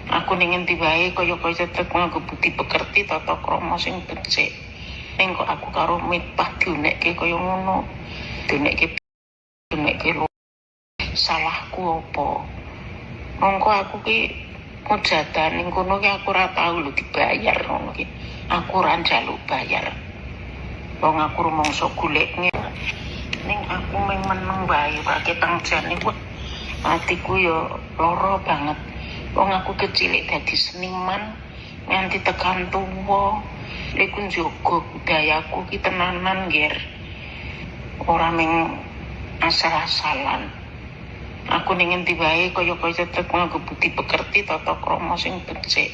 Aku ning endi wae kaya-kaya tetep nganggo budi pekerti, tata krama sing becik. Ning kok aku karo Miftah diunekke kaya ngono. Diunekke diunekke lho. Salahku apa? Mongko aku ki mujatan ning kono ki aku ora tau lho dibayar ngono ki. Aku ora njaluk bayar. Wong aku rumangsa golek. Ning aku mung meneng wae ketang jane wah atiku ya lara banget. Wong aku kecil dadi seniman nganti tekan tuwa. Iku njaga budayaku ki tenanan, Ger. Ora mung asal-asalan. Aku ning endi wae kaya-kaya tetep nganggo budi pekerti, tata krama sing becik.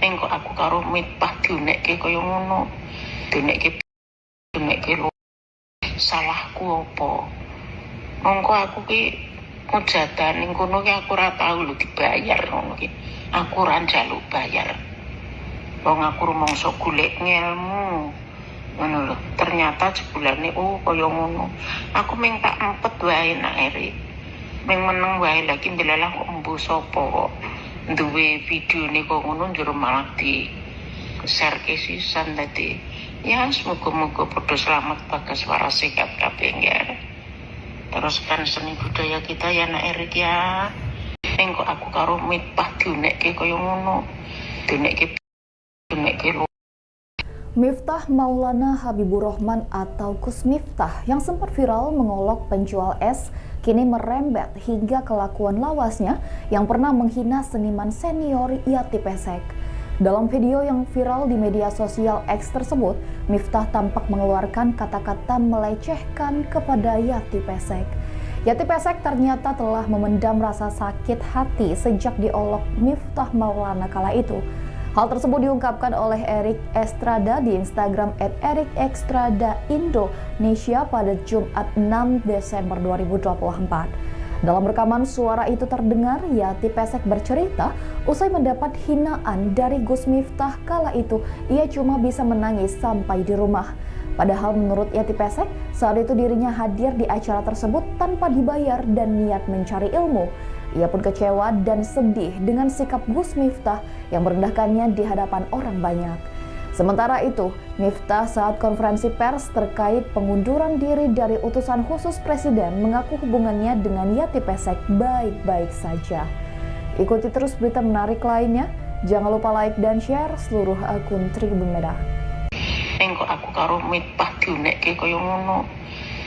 Ning kok aku karo Miftah diunekke kaya ngono. Diunekke diunekke lho. Salahku apa? Mongko aku ki mujatan ning kono ki aku ora tau lho dibayar ngono ki. Aku ora njaluk bayar. Wong aku rumangsa golek ngelmu. Ngono lho. Ternyata jebulane oh kaya ngono. Aku mung tak empet wae, Nak Eri. Mung meneng wae, lagi ndelalah kok embuh sapa kok duwe videone kok ngono, njur malah di share ke sisan. Dadi ya semoga-moga padha selamat, bagas, waras, sehat kabeh ya. Teruskan seni budaya kita ya, Nak Erik ya. Ning kok aku karo Miftah diunekke kaya ngono. Diunekke diunekke lho. Miftah Maulana Habibur Rahman atau Gus Miftah yang sempat viral mengolok penjual es kini merembet hingga kelakuan lawasnya yang pernah menghina seniman senior Yati Pesek. Dalam video yang viral di media sosial X tersebut, Miftah tampak mengeluarkan kata-kata melecehkan kepada Yati Pesek. Yati Pesek ternyata telah memendam rasa sakit hati sejak diolok Miftah Maulana kala itu. Hal tersebut diungkapkan oleh Erik Estrada di Instagram @ErikEstradaIndonesia pada Jumat 6 Desember 2024. Dalam rekaman suara itu terdengar Yati Pesek bercerita usai mendapat hinaan dari Gus Miftah kala itu ia cuma bisa menangis sampai di rumah. Padahal menurut Yati Pesek, saat itu dirinya hadir di acara tersebut tanpa dibayar dan niat mencari ilmu. Ia pun kecewa dan sedih dengan sikap Gus Miftah yang merendahkannya di hadapan orang banyak. Sementara itu, Miftah saat konferensi pers terkait pengunduran diri dari utusan khusus presiden mengaku hubungannya dengan Yati Pesek baik-baik saja. Ikuti terus berita menarik lainnya. Jangan lupa like dan share seluruh akun Tribun Medan. Ning kok aku karo Miftah diunekke kaya ngono.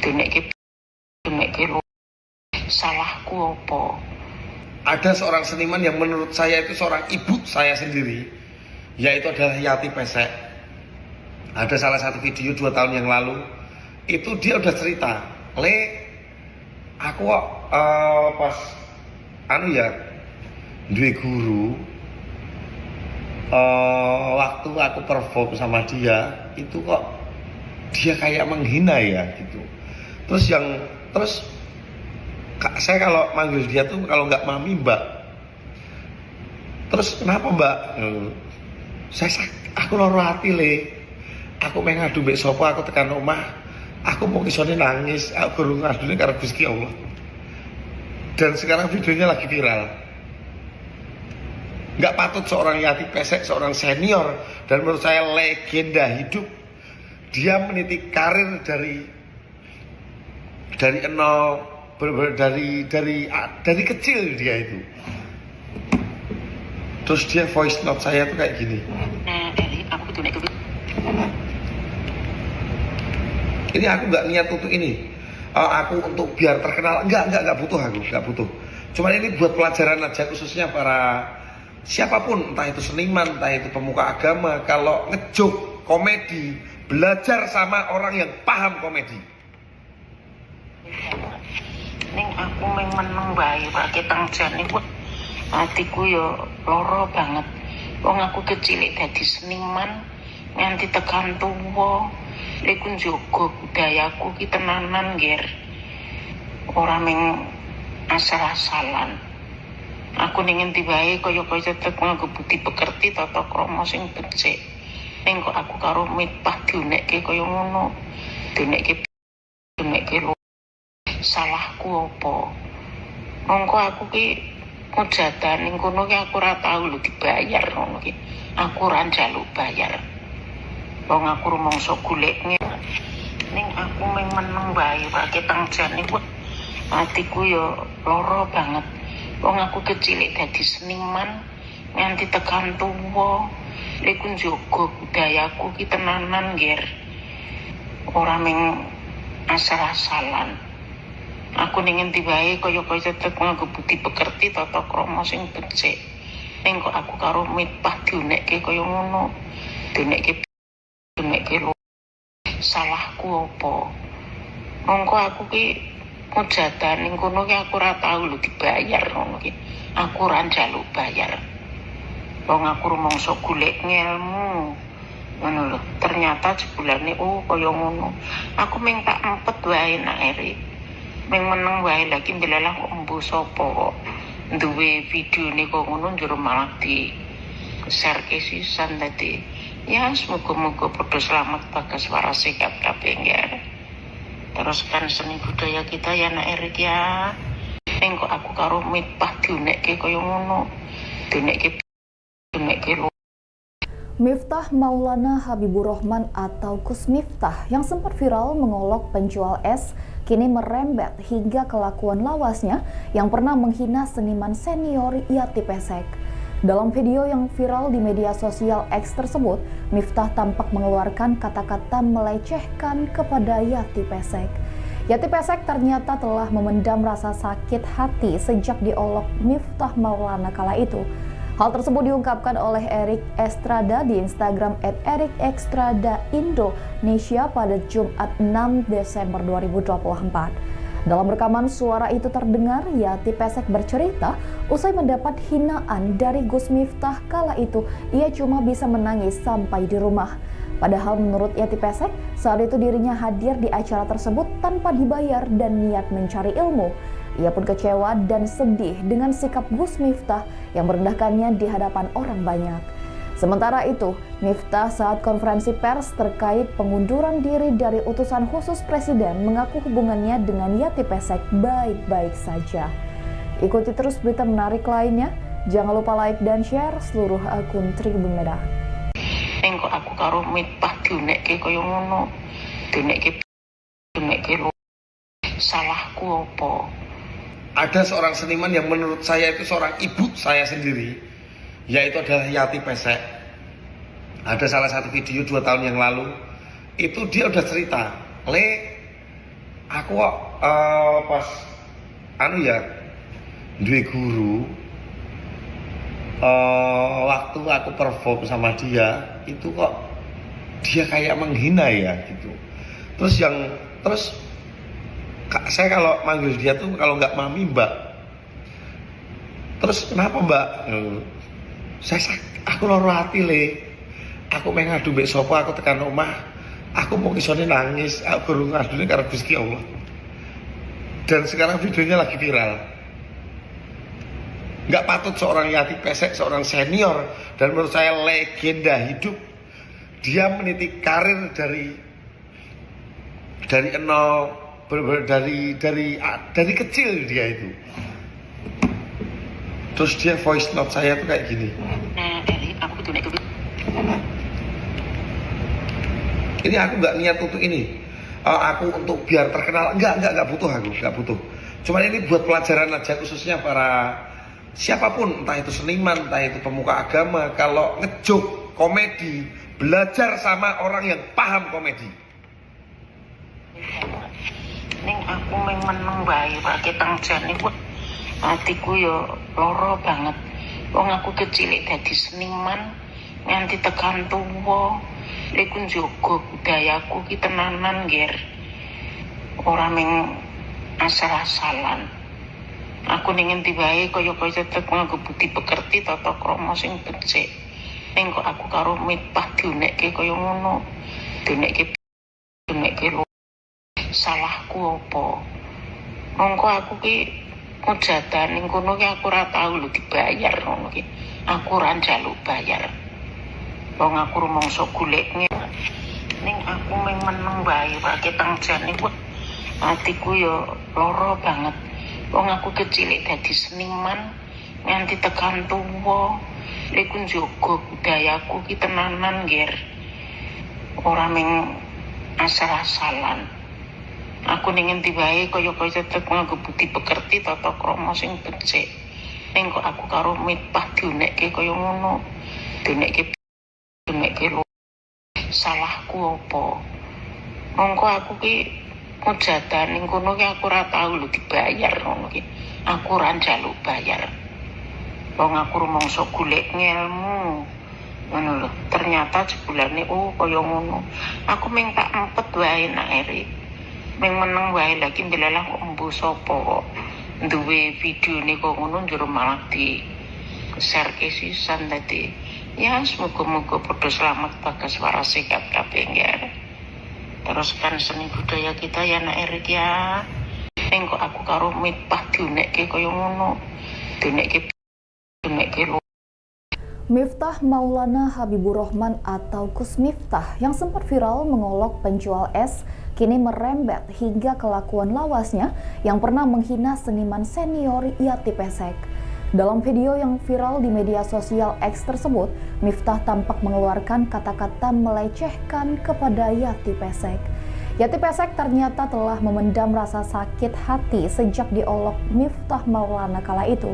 Diunekke diunekke lho. Salahku apa? Ada seorang seniman yang menurut saya itu seorang ibu saya sendiri, yaitu adalah Yati Pesek. Ada salah satu video 2 tahun yang lalu, itu dia udah cerita, "Le, aku kok pas anu ya, duwe guru, waktu aku perform sama dia, itu kok dia kayak menghina ya," gitu. Terus yang terus saya kalau manggil dia tuh kalau nggak mami, mbak. "Terus kenapa, mbak?" Saya aku loro hati, Le. Aku pengen ngadu mbek sapa? Aku tekan omah aku mau isone nangis, aku baru ngadune karo Gusti Allah." Dan sekarang videonya lagi viral. Nggak patut seorang Yati Pesek, seorang senior dan menurut saya legenda hidup, dia meniti karir dari nol, bener-bener dari kecil dia itu. Terus dia voice note saya tuh kayak gini. Nah, Eri, aku diunekke. Ini aku nggak niat untuk ini. Eh, aku untuk biar terkenal, enggak butuh, aku nggak butuh. Cuman ini buat pelajaran aja, khususnya para siapapun, entah itu seniman, entah itu pemuka agama, kalau ngejoke komedi, belajar sama orang yang paham komedi. Ning aku mung meneng wae ketang jane, wah, atiku yo lara banget. Wong aku kecil dadi seniman nganti tekan tuwa. Iku njogo budayaku ki tenanan, Ger. Ora mung asal-asalan. Aku ning endi wae kaya-kaya tetep nganggo budi pekerti, tata krama sing becik. Ning kok aku karo Miftah diunekke kaya ngono. Diunekke diunekke lho. Salahku apa? Mongko aku ki mujatan ning kono ki aku ora tau lho dibayar ngono ki. Aku ora njaluk bayar. Wong aku rumangsa golek. Ning aku mung meneng wae ketang jane, wah, atiku yo lara banget. Wong aku kecil dadi seniman nganti tekan tuwa. Iku njogo budayaku ki tenanan, Ger. Ora mung asal-asalan. Aku ning endi wae kaya-kaya tetep nganggo budi pekerti, tata krama sing becik. Ning kok aku karo Miftah diunekke kaya ngono. Diunekke diunekke lho. Salahku apa? Mongko aku ki mujatan ning kono ki aku ora tau lho dibayar ngono ki. Aku ora njaluk bayar. Wong aku rumangsa golek ngelmu. Ngono lho. Ternyata jebulane, oh, kaya ngono. Aku mung tak empet wae, Nak Eri. Mung meneng wae. Lagi ndelalah kok embuh sapa kok duwe videone kok ngono, njur malah di share ke sisan. Dadi ya semoga-moga padha selamat, bagas, waras, sehat kabeh ya. Teruskan seni budaya kita ya, Nak Erik ya. Ning kok aku karo Miftah diunekke kaya ngono. Diunekke diunekke lho. Miftah Maulana Habibur Rahman atau Gus Miftah yang sempat viral mengolok penjual es kini merembet hingga kelakuan lawasnya yang pernah menghina seniman senior Yati Pesek. Dalam video yang viral di media sosial X tersebut, Miftah tampak mengeluarkan kata-kata melecehkan kepada Yati Pesek. Yati Pesek ternyata telah memendam rasa sakit hati sejak diolok Miftah Maulana kala itu. Hal tersebut diungkapkan oleh Erik Estrada di Instagram @ErikEstradaIndonesia pada Jumat 6 Desember 2024. Dalam rekaman suara itu terdengar Yati Pesek bercerita usai mendapat hinaan dari Gus Miftah kala itu ia cuma bisa menangis sampai di rumah. Padahal menurut Yati Pesek, saat itu dirinya hadir di acara tersebut tanpa dibayar dan niat mencari ilmu. Ia pun kecewa dan sedih dengan sikap Gus Miftah yang merendahkannya di hadapan orang banyak. Sementara itu, Miftah saat konferensi pers terkait pengunduran diri dari utusan khusus presiden mengaku hubungannya dengan Yati Pesek baik-baik saja. Ikuti terus berita menarik lainnya. Jangan lupa like dan share seluruh akun Tribun Medan. Ning kok aku karo Miftah diunekke kaya ngono. Diunekke diunekke lho. Salahku apa? Ada seorang seniman yang menurut saya itu seorang ibu saya sendiri, yaitu adalah Yati Pesek. Ada salah satu video 2 tahun yang lalu, itu dia udah cerita, "Le, aku kok pas anu ya, duwe guru, waktu aku perform sama dia, itu kok dia kayak menghina ya," gitu. Terus yang terus saya kalau manggil dia tuh kalau nggak mami, mbak. Terus kenapa, mbak? Saya aku loro hati, Le. Aku meh ngadu mbek sapa? Aku tekan omah, aku mau isone nangis, aku baru ngadune karo Gusti Allah." Dan sekarang videonya lagi viral. Nggak patut seorang Yati Pesek, seorang senior dan menurut saya legenda hidup, dia meniti karir dari nol, bener-bener dari kecil dia itu. Terus dia voice note saya tuh kayak gini. Nah, Eri, aku kudu nek kudu Ini aku nggak niat untuk ini. Eh, aku untuk biar terkenal, enggak butuh, aku nggak butuh. Cuman ini buat pelajaran aja, khususnya para siapapun, entah itu seniman, entah itu pemuka agama, kalau ngejoke komedi, belajar sama orang yang paham komedi. Ning aku meng meneng wae wae tang jane, wah, atiku yo lara banget. Wong aku kecil dadi seniman nganti tekan tuwa. Lha iku njaga budayaku ki tenanan, Ger. Ora meng asal-asalan. Aku ning endi wae kaya-kaya tetep nganggo budi pekerti, tata krama sing becik. Ning kok aku karo Miftah diunekke kaya ngono. Diunekke diunekke lho. Salahku apa? Mongko aku ki mujatan ning kono ki aku ora tau lho dibayar ngono ki. Aku ora njaluk bayar. Wong aku rumangsa golek. Ning aku meng meneng wae wae tang jane, wah, atiku yo lara banget. Wong aku kecil dadi seniman nganti tekan tuwa. Lha iku njaga budayaku ki tenanan, Ger. Ora meng asal-asalan. Aku ning endi wae kaya-kaya tetep nganggo budi pekerti, tata krama sing becik. Ning kok aku karo Miftah diunekke kaya ngono. Diunekke diunekke lho. Salahku apa? Mongko aku ki mujatan ning kono ki aku ora tau lho dibayar ngono ki. Aku ora njaluk bayar. Wong aku rumangsa golek ngelmu. Ngono lho. Ternyata jebulane, oh, kaya ngono. Aku ming tak empet wae, Nak Eri. Ming meneng wae. Lagi ndelalah kok embuh sapa kok duwe videone kok ngono, njero malah di share ke sisan. Dadi ya semoga-moga padha selamat, bagas, waras, sehat kabeh ya. Teruskan seni budaya kita ya, Nak Erik ya. Ning kok aku karo Miftah diunekke kaya ngono. Diunekke diunekke lho. Miftah Maulana Habibur Rahman atau Gus Miftah yang sempat viral mengolok penjual es kini merembet hingga kelakuan lawasnya yang pernah menghina seniman senior Yati Pesek. Dalam video yang viral di media sosial X tersebut, Miftah tampak mengeluarkan kata-kata melecehkan kepada Yati Pesek. Yati Pesek ternyata telah memendam rasa sakit hati sejak diolok Miftah Maulana kala itu.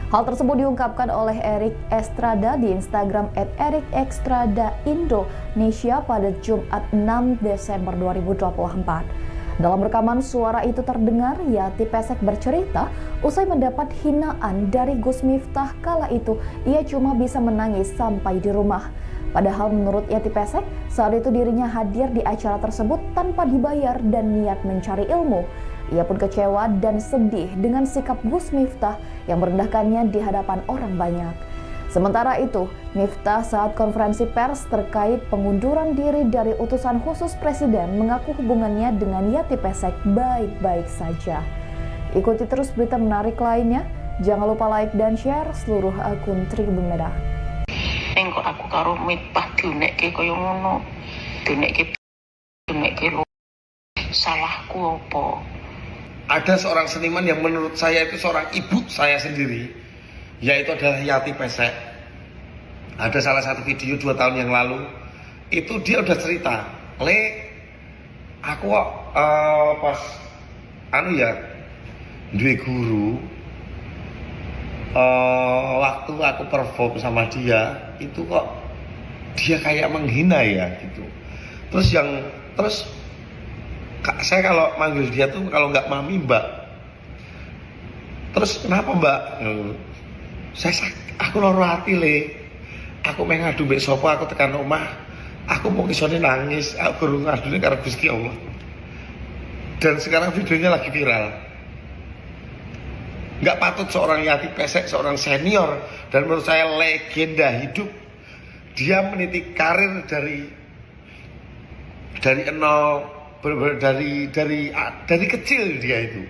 Hal tersebut diungkapkan oleh Erik Estrada di Instagram @ErikEstradaIndonesia pada Jumat 6 Desember 2024. Dalam rekaman suara itu terdengar Yati Pesek bercerita usai mendapat hinaan dari Gus Miftah kala itu, ia cuma bisa menangis sampai di rumah. Padahal menurut Yati Pesek, saat itu dirinya hadir di acara tersebut tanpa dibayar dan niat mencari ilmu. Ia pun kecewa dan sedih dengan sikap Gus Miftah yang merendahkannya di hadapan orang banyak. Sementara itu, Miftah saat konferensi pers terkait pengunduran diri dari utusan khusus presiden mengaku hubungannya dengan Yati Pesek baik-baik saja. Ikuti terus berita menarik lainnya. Jangan lupa like dan share seluruh akun Tribun Medan. Ning kok aku karo Miftah diunekke kaya ngono. Diunekke diunekke lho. Salahku apa? Ada seorang seniman yang menurut saya itu seorang ibu saya sendiri, yaitu adalah Yati Pesek. Ada salah satu video 2 tahun yang lalu, itu dia udah cerita, "Le, aku kok pas anu ya, Duwe guru, waktu aku perform sama dia itu kok dia kayak menghina ya gitu. Terus yang terus saya kalau manggil dia tuh kalau nggak mami, mbak. Terus kenapa, mbak? Saya aku loro hati, le. Aku meh ngadu mbek sapa? Aku tekan omah aku mau isone nangis, aku guru ngadune karo Gusti Allah. Dan sekarang videonya lagi viral. Nggak patut seorang Yati Pesek, seorang senior dan menurut saya legenda hidup, dia meniti karir dari nol, bener-bener dari kecil dia itu.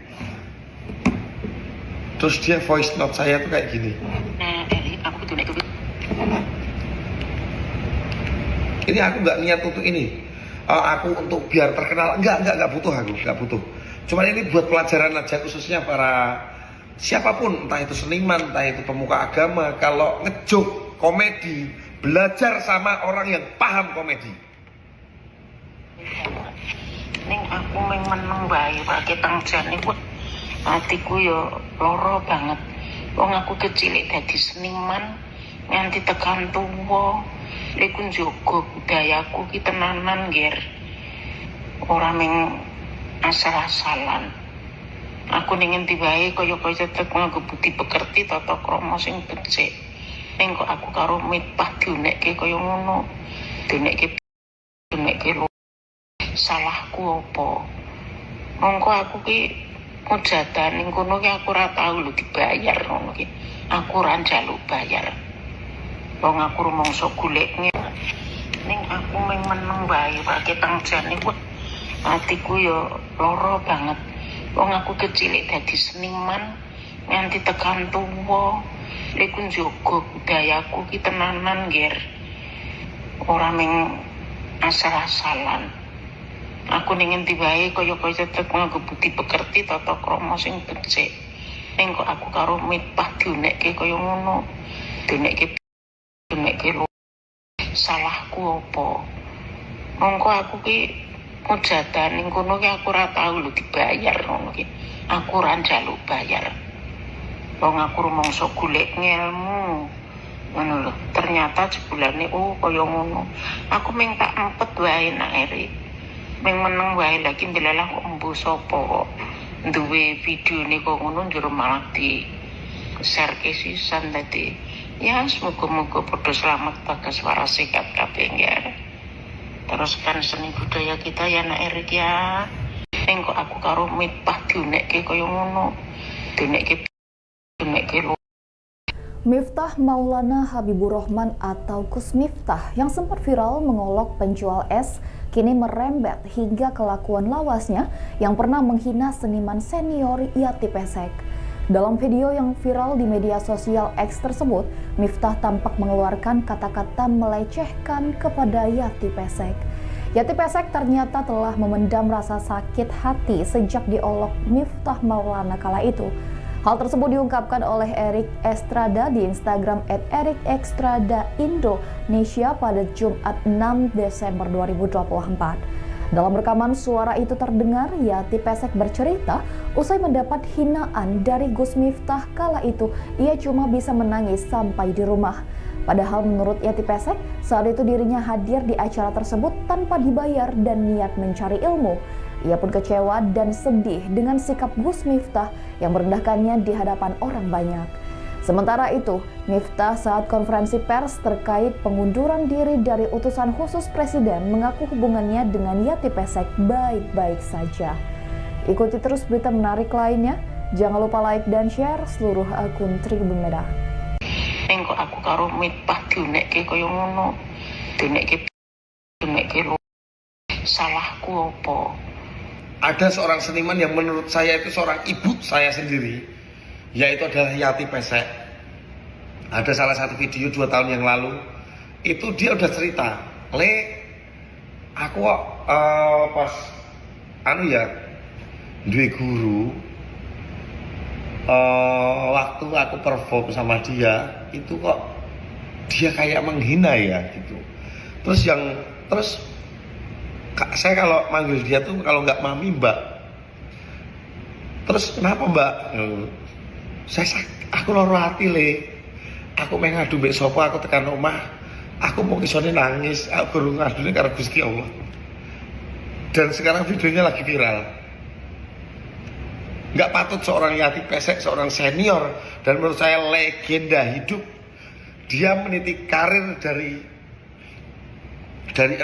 Terus dia voice note saya tuh kayak gini. Nah, Eri, aku kudu nek Ini aku nggak niat untuk ini. Eh, aku untuk biar terkenal enggak butuh, aku nggak butuh. Cuman ini buat pelajaran aja, khususnya para siapapun, entah itu seniman, entah itu pemuka agama, kalau ngejoke komedi, belajar sama orang yang paham komedi. Ning aku meng meneng wae wae tang jane, wah, atiku yo lara banget. Wong aku kecil dadi seniman nganti tekan tuwa. Iku njogo budayaku ki tenanan, Ger. Ora meng asal-asalan. Aku ning endi wae kaya-kaya tetep nganggo budi pekerti, tata krama sing becik. Ning kok aku karo Miftah diunekke kaya ngono. Diunekke diunekke lho. Salahku apa? Mongko aku ki mujatan ning kono ki aku ora tau lho dibayar ngono ki. Aku ora njaluk bayar. Wong aku rumangsa golek. Ning aku meng meneng wae wae tang jane, wah, atiku yo lara banget. Wong aku kecil dadi seniman nganti tekan tuwa. Iku njogo budayaku ki tenanan, Ger. Ora meng asal-asalan. Aku ning endi wae kaya-kaya tetep nganggo budi pekerti, tata krama sing becik. Ning kok aku karo Miftah diunekke kaya ngono. Diunekke diunekke lho. Salahku apa? Mongko aku ki mujatan ning kono ki aku ora tau lho dibayar ngono ki. Aku ora njaluk bayar. Wong aku rumangsa golek ngelmu. Ngono lho. Ternyata jebulane, oh, kaya ngono. Aku meng tak empet wae, nak Eri. Meng meneng wae, lagi ndelalah kok embuh sapa kok duwe videone kok ngono, njur malah di share ke sisan. Dadi ya semoga-moga padha selamat, bagas, waras, sehat kabeh ya. Teruskan seni budaya kita ya, nak Erik ya. Ning kok aku karo Miftah diunekke kaya ngono. Diunekke diunekke lho. Miftah Maulana Habibur Rahman atau Gus Miftah yang sempat viral mengolok penjual es kini merembet hingga kelakuan lawasnya yang pernah menghina seniman senior Yati Pesek. Dalam video yang viral di media sosial X tersebut, Miftah tampak mengeluarkan kata-kata melecehkan kepada Yati Pesek. Yati Pesek ternyata telah memendam rasa sakit hati sejak diolok Miftah Maulana kala itu. Hal tersebut diungkapkan oleh Erik Estrada di Instagram @ErikEstradaIndonesia pada Jumat 6 Desember 2024. Dalam rekaman suara itu terdengar Yati Pesek bercerita usai mendapat hinaan dari Gus Miftah kala itu ia cuma bisa menangis sampai di rumah. Padahal menurut Yati Pesek, saat itu dirinya hadir di acara tersebut tanpa dibayar dan niat mencari ilmu. Ia pun kecewa dan sedih dengan sikap Gus Miftah yang merendahkannya di hadapan orang banyak. Sementara itu, Miftah saat konferensi pers terkait pengunduran diri dari utusan khusus presiden mengaku hubungannya dengan Yati Pesek baik-baik saja. Ikuti terus berita menarik lainnya. Jangan lupa like dan share seluruh akun Tribun Medan. Ning kok aku karo Miftah diunekke kaya ngono. Diunekke diunekke lho. Salahku apa? Ada seorang seniman yang menurut saya itu seorang ibu saya sendiri, yaitu adalah Yati Pesek. Ada salah satu video 2 tahun yang lalu, itu dia udah cerita, le, aku kok pas anu ya, duwe guru, waktu aku perform sama dia itu kok dia kayak menghina ya gitu. Terus yang terus saya kalau manggil dia tuh kalau nggak mami, mbak. Terus kenapa, Mbak? Aku loro hati, Le. Aku meh ngadu mbek sapa? Aku tekan omah, aku mau isone nangis, aku gurung ngadune karo Gusti Allah. Dan sekarang videonya lagi viral. Nggak patut seorang Yati Pesek, seorang senior dan menurut saya legenda hidup, dia meniti karir dari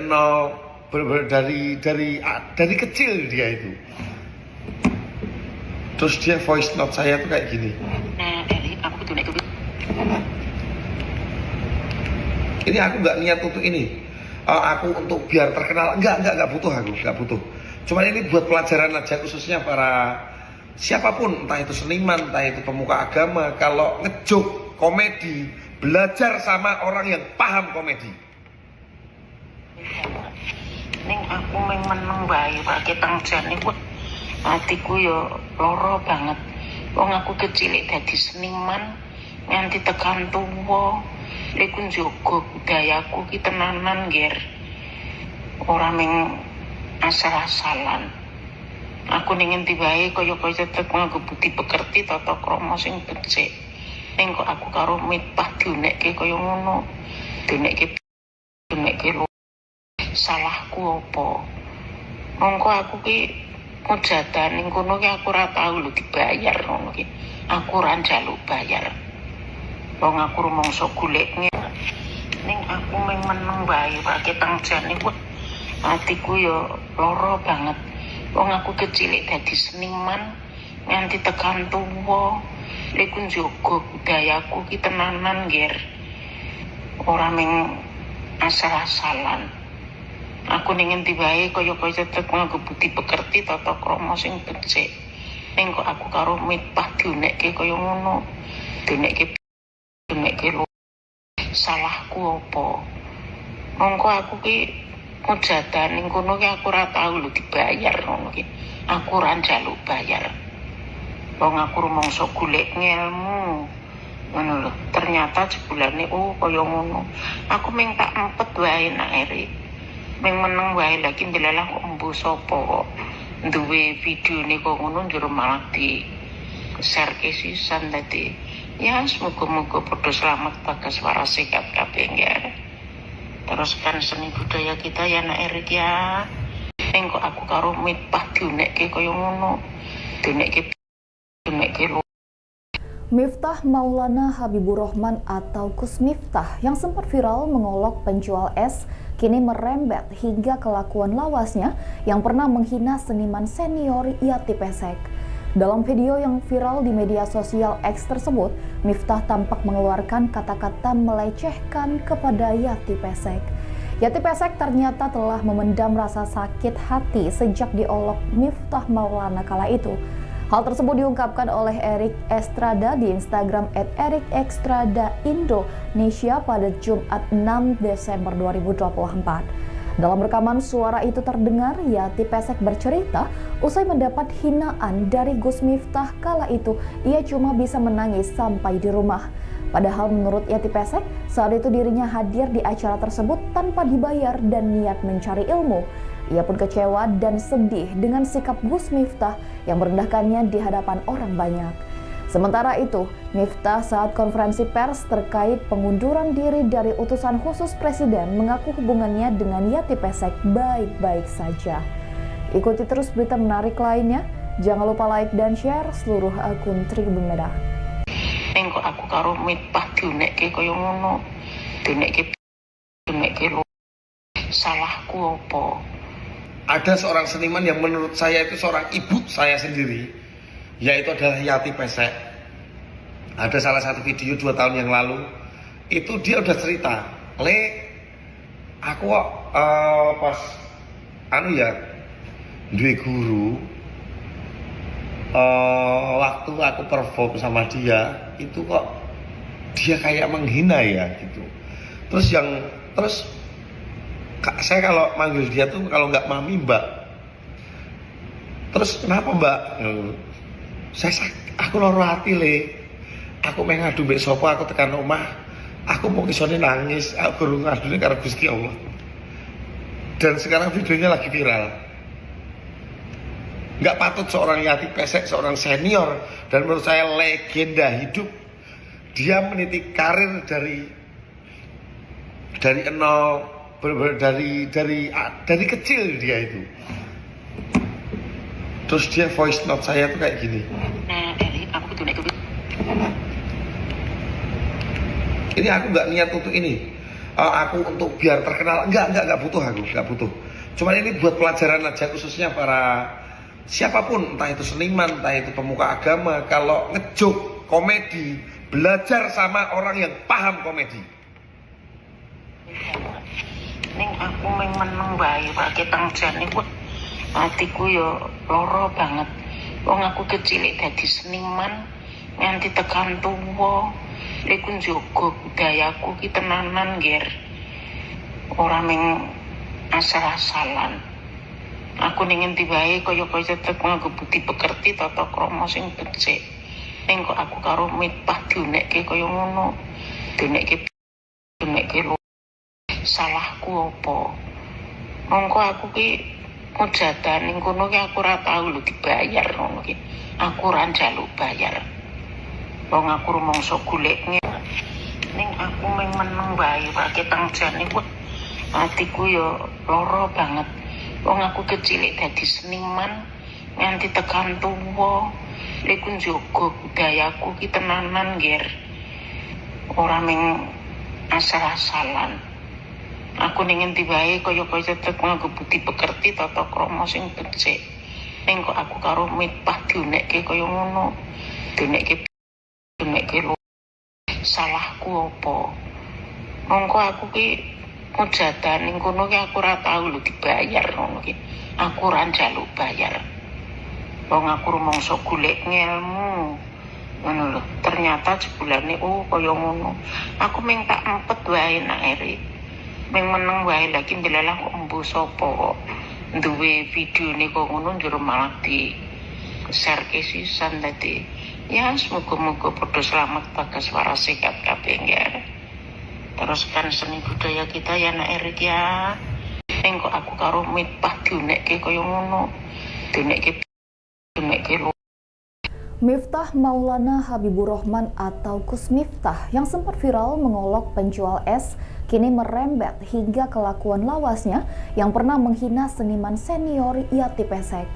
nol, bener-bener dari kecil dia itu. Terus dia voice note saya tuh kayak gini. Nah, Eri, aku kudu nek Ini aku nggak niat untuk ini. Eh, aku untuk biar terkenal, enggak butuh, aku nggak butuh. Cuman ini buat pelajaran aja, khususnya para siapapun, entah itu seniman, entah itu pemuka agama, kalau ngejoke komedi, belajar sama orang yang paham komedi. Ning aku meng meneng wae ketang jane wah atiku yo lara banget. Wong aku kecil dadi seniman nganti tekan tuwa. Iku njaga budayaku ki tenanan, Ger. Ora meng asal-asalan. Aku ning endi wae kaya-kaya tetep nganggo budi pekerti, tata krama sing becik. Ning kok aku karo Miftah diunekke kaya ngono. Diunekke diunekke lho. Salahku apa? Mongko aku ki mujatan ning kono ki aku ora tau lho dibayar ngono ki. Aku ora njaluk bayar. Wong aku rumangsa golek. Ning aku meng meneng wae ketang jane wah atiku yo lara banget. Wong aku kecil dadi seniman nganti tekan tuwa. Iku njaga budayaku ki tenanan, Ger. Ora meng asal-asalan. Aku ning endi wae kaya-kaya tetep nganggo budi pekerti, tata krama sing becik. Ning kok aku karo Miftah diunekke kaya ngono. Diunekke diunekke lho. Salahku apa? Mongko aku ki mujatan ning kono ki aku ora tau lho dibayar ngono ki. Aku ora njaluk bayar. Wong aku rumangsa golek ngelmu. Ngono lho. Ternyata jebulane oh kaya ngono. Aku ming tak empet wae nak Eri. Ming meneng wae, lagi ndelalah kok embuh sapa kok duwe videone kok ngono, njur malah di share ke sisan. Dadi ya semoga-moga padha selamat, bagas, waras, sehat kabeh ya. Teruskan seni budaya kita ya, Nak Erik ya. Ning kok aku karo Miftah diunekke kaya ngono. Diunekke diunekke lho. Miftah Maulana Habibur Rahman atau Gus Miftah yang sempat viral mengolok penjual es kini merembet hingga kelakuan lawasnya yang pernah menghina seniman senior Yati Pesek. Dalam video yang viral di media sosial X tersebut, Miftah tampak mengeluarkan kata-kata melecehkan kepada Yati Pesek. Yati Pesek ternyata telah memendam rasa sakit hati sejak diolok Miftah Maulana kala itu. Hal tersebut diungkapkan oleh Erik Estrada di Instagram @ErikEstradaIndonesia pada Jumat 6 Desember 2024. Dalam rekaman suara itu terdengar Yati Pesek bercerita usai mendapat hinaan dari Gus Miftah kala itu ia cuma bisa menangis sampai di rumah. Padahal menurut Yati Pesek, saat itu dirinya hadir di acara tersebut tanpa dibayar dan niat mencari ilmu. Ia pun kecewa dan sedih dengan sikap Gus Miftah yang merendahkannya di hadapan orang banyak. Sementara itu, Miftah saat konferensi pers terkait pengunduran diri dari utusan khusus presiden mengaku hubungannya dengan Yati Pesek baik-baik saja. Ikuti terus berita menarik lainnya. Jangan lupa like dan share seluruh akun Tribun Medan. Ning kok aku karo Miftah diunekke kaya ngono. Diunekke diunekke lho. Salahku apa? Ada seorang seniman yang menurut saya itu seorang ibu saya sendiri, yaitu adalah Yati Pesek. Ada salah satu video 2 tahun yang lalu, itu dia udah cerita, Le, aku kok pas anu ya, duwe guru, waktu aku perform sama dia, itu kok dia kayak menghina ya gitu. Terus Kak, saya kalau manggil dia tuh kalau nggak mami, mbak. Terus kenapa, Mbak? Aku loro hati, Le. Aku meh ngadu mbek sapa? Aku tekan omah, aku mau isone nangis, aku gurung ngadune karo Gusti Allah. Dan sekarang videonya lagi viral. Nggak patut seorang Yati Pesek, seorang senior, dan menurut saya legenda hidup. Dia meniti karir dari nol, bener-bener dari kecil dia itu. Terus dia voice note saya tuh kayak gini. Nah, Eri, aku kudu nek Ini aku nggak niat untuk ini. Aku untuk biar terkenal, enggak butuh aku, nggak butuh. Cuman ini buat pelajaran aja, khususnya para siapapun, entah itu seniman, entah itu pemuka agama, kalau ngejoke komedi, belajar sama orang yang paham komedi. Ning aku meng meneng wae ketang jane wah atiku yo lara banget. Wong aku kecil dadi seniman nganti tekan tuwa. Iku njogo budayaku ki tenanan, Ger. Ora meng asal-asalan. Aku ning endi wae kaya-kaya tetep nganggo budi pekerti, tata krama sing becik. Ning kok aku karo Miftah diunekke kaya ngono. Diunekke diunekke lho. Salahku apa? Mongko aku ki mujatan ning kono ki aku ora tau lho dibayar ngono ki. Aku ora njaluk bayar. Wong aku rumangsa golek. Ning aku meng meneng wae ketang jane wah atiku yo lara banget. Wong aku kecil dadi seniman nganti tekan tuwa. Iku njogo budayaku ki tenanan, Ger. Ora meng asal-asalan. Aku ning endi wae kaya-kaya tetep nganggo budi pekerti, tata krama sing becik. Ning kok aku karo Miftah diunekke kaya ngono. Diunekke diunekke lho. Salahku apa? Mongko aku ki mujatan ning kono ki aku ora tau lho dibayar ngono ki. Aku ora njaluk bayar. Wong aku rumangsa golek ngelmu. Ngono lho. Ternyata jebulane oh kaya ngono. Aku meng tak empet wae nak Eri. Meng meneng wae, lagi ndelalah kok embuh sapa kok duwe videone kok ngono, njur malah di share ke sisan. Dadi ya semoga-moga padha selamat, bagas, waras, sehat kabeh ya. Teruskan seni budaya kita ya, nak Erik ya. Ning kok aku karo Miftah diunekke kaya ngono. Diunekke diunekke lho. Miftah Maulana Habibur Rahman atau Gus Miftah yang sempat viral mengolok penjual es kini merembet hingga kelakuan lawasnya yang pernah menghina seniman senior Yati Pesek.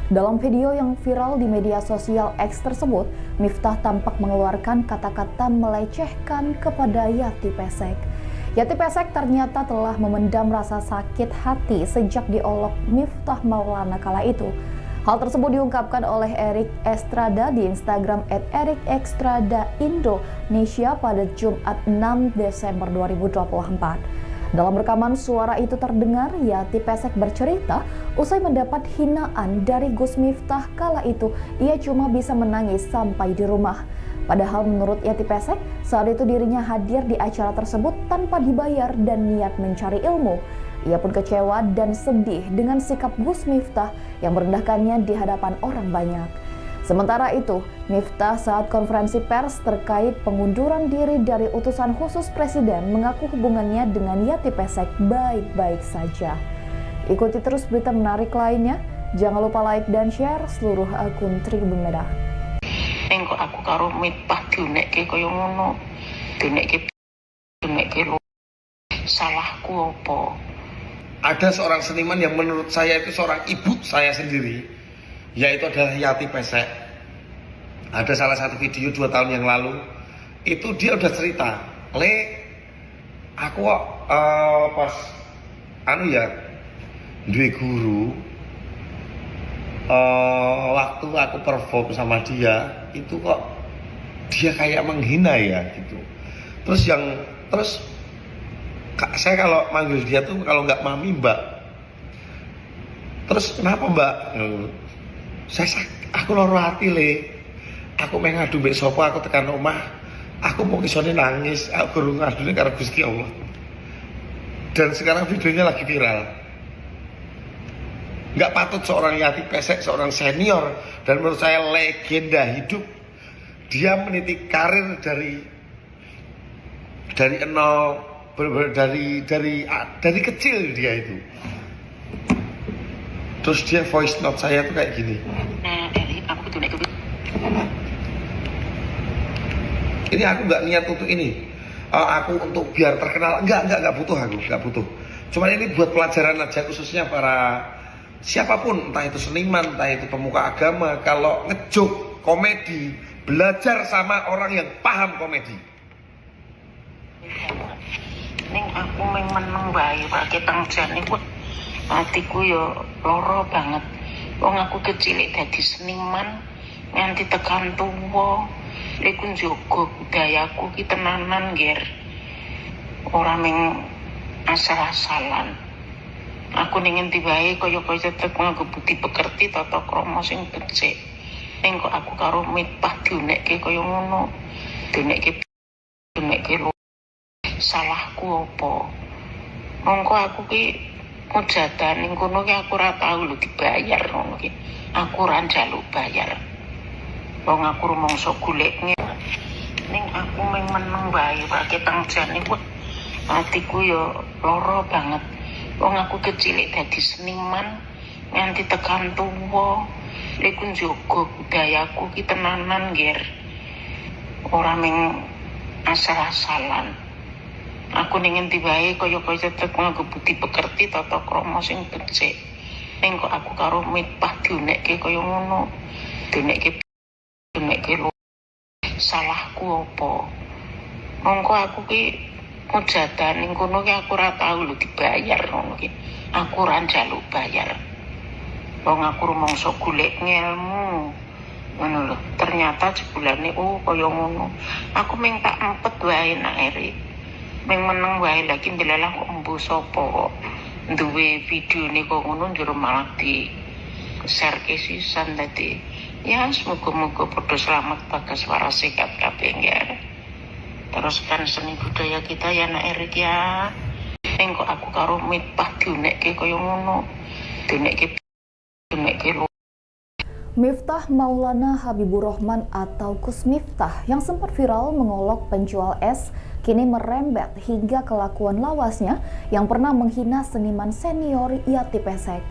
Dalam video yang viral di media sosial X tersebut, Miftah tampak mengeluarkan kata-kata melecehkan kepada Yati Pesek. Yati Pesek ternyata telah memendam rasa sakit hati sejak diolok Miftah Maulana kala itu. Hal tersebut diungkapkan oleh Erik Estrada di Instagram @ErikEstradaIndonesia pada Jumat 6 Desember 2024. Dalam rekaman suara itu terdengar Yati Pesek bercerita usai mendapat hinaan dari Gus Miftah kala itu ia cuma bisa menangis sampai di rumah. Padahal menurut Yati Pesek, saat itu dirinya hadir di acara tersebut tanpa dibayar dan niat mencari ilmu. Ia pun kecewa dan sedih dengan sikap Gus Miftah yang merendahkannya di hadapan orang banyak. Sementara itu, Miftah saat konferensi pers terkait pengunduran diri dari utusan khusus presiden mengaku hubungannya dengan Yati Pesek baik-baik saja. Ikuti terus berita menarik lainnya. Jangan lupa like dan share seluruh akun Tribun Medan. Ning kok aku karo Miftah diunekke kaya ngono. Diunekke diunekke lho. Salahku apa? Ada seorang seniman yang menurut saya itu seorang ibu saya sendiri, yaitu adalah Yati Pesek. Ada salah satu video 2 tahun yang lalu, itu dia udah cerita, "Le, aku kok pas anu ya, duwe guru, waktu aku perform sama dia, itu kok dia kayak menghina ya," gitu. Terus yang terus, "Kak, saya kalau manggil dia tuh kalau nggak mami, mbak." "Terus kenapa, mbak?" "Saya aku loro hati, Le. Aku meh ngadu mbek sapa? Aku tekan omah aku mau isone nangis, aku guru ngadune karo Gusti Allah." Dan sekarang videonya lagi viral. Nggak patut seorang Yati Pesek, seorang senior, dan menurut saya legenda hidup, dia meniti karir dari nol, bener-bener dari kecil dia itu. Terus dia voice note saya tuh kayak gini. Nah, Eri, aku kudu nek Terus dia voice note saya tuh kayak gini. Nah, aku kudu nek Ini aku nggak niat untuk ini. Aku untuk biar terkenal, enggak butuh aku, nggak butuh. Cuman ini buat pelajaran aja, khususnya para siapapun, entah itu seniman, entah itu pemuka agama, kalau ngejoke komedi, belajar sama orang yang paham komedi. Ning aku meng meneng wae ketang jane wah atiku yo lara banget. Wong aku kecil dadi seniman nganti tekan tuwa. Iku njaga budayaku ki tenanan, Ger. Ora meng asal-asalan. Aku ning endi wae kaya-kaya tetep nganggo budi pekerti, tata krama sing becik. Ning kok aku karo Miftah diunekke kaya ngono. Diunekke diunekke lho. Salahku apa? Mongko aku ki mujatan ning kono ki aku ora tau lho dibayar ngono ki. Aku ora njaluk bayar. Wong aku rumangsa golek. Ning aku meng meneng wae ketang jane wah atiku yo lara banget. Wong aku kecil dadi seniman nganti tekan tuwa. Iku njaga budayaku ki tenanan, Ger. Ora meng asal-asalan. Aku ning endi wae kaya-kaya tetep nganggo budi pekerti, tata krama sing becik. Ning kok aku karo Miftah diunekke kaya ngono. Diunekke diunekke lho. Salahku apa? Mongko aku ki mujatan ning kono ki aku ora tau lho dibayar ngono ki. Aku ora njaluk bayar. Wong aku rumangsa golek ngelmu. Ngono lho. Ternyata jebulane oh kaya ngono. Aku meng tak empet wae nak Erik. Meng meneng wae, lagi ndelalah kok embuh sapa kok duwe videone kok ngono, njur malah di share ke sisan. Dadi ya semoga-moga padha selamat, bagas, waras, sehat kabeh ya. Teruskan seni budaya kita ya, nak Erik ya. Ning kok aku karo Miftah diunekke kaya ngono. Diunekke diunekke lho. Miftah Maulana Habibur Rahman atau Gus Miftah yang sempat viral mengolok penjual es kini merembet hingga kelakuan lawasnya yang pernah menghina seniman senior Yati Pesek.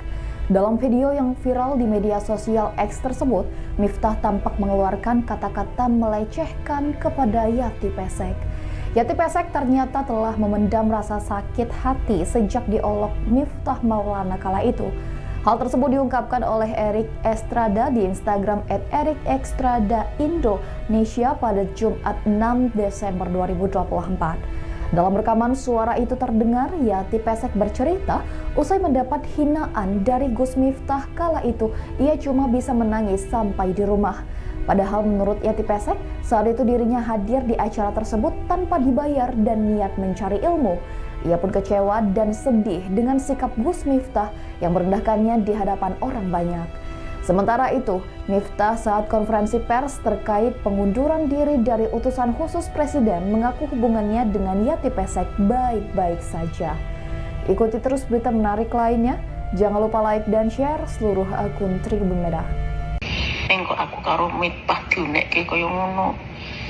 Dalam video yang viral di media sosial X tersebut, Miftah tampak mengeluarkan kata-kata melecehkan kepada Yati Pesek. Yati Pesek ternyata telah memendam rasa sakit hati sejak diolok Miftah Maulana kala itu. Hal tersebut diungkapkan oleh Erik Estrada di Instagram @ErikEstradaIndonesia pada Jumat 6 Desember 2024. Dalam rekaman suara itu terdengar Yati Pesek bercerita usai mendapat hinaan dari Gus Miftah kala itu ia cuma bisa menangis sampai di rumah. Padahal menurut Yati Pesek, saat itu dirinya hadir di acara tersebut tanpa dibayar dan niat mencari ilmu. Ia pun kecewa dan sedih dengan sikap Gus Miftah yang merendahkannya di hadapan orang banyak. Sementara itu, Miftah saat konferensi pers terkait pengunduran diri dari utusan khusus presiden mengaku hubungannya dengan Yati Pesek baik-baik saja. Ikuti terus berita menarik lainnya. Jangan lupa like dan share seluruh akun Tribun Medan. Ning kok aku karo Miftah diunekke kaya ngono.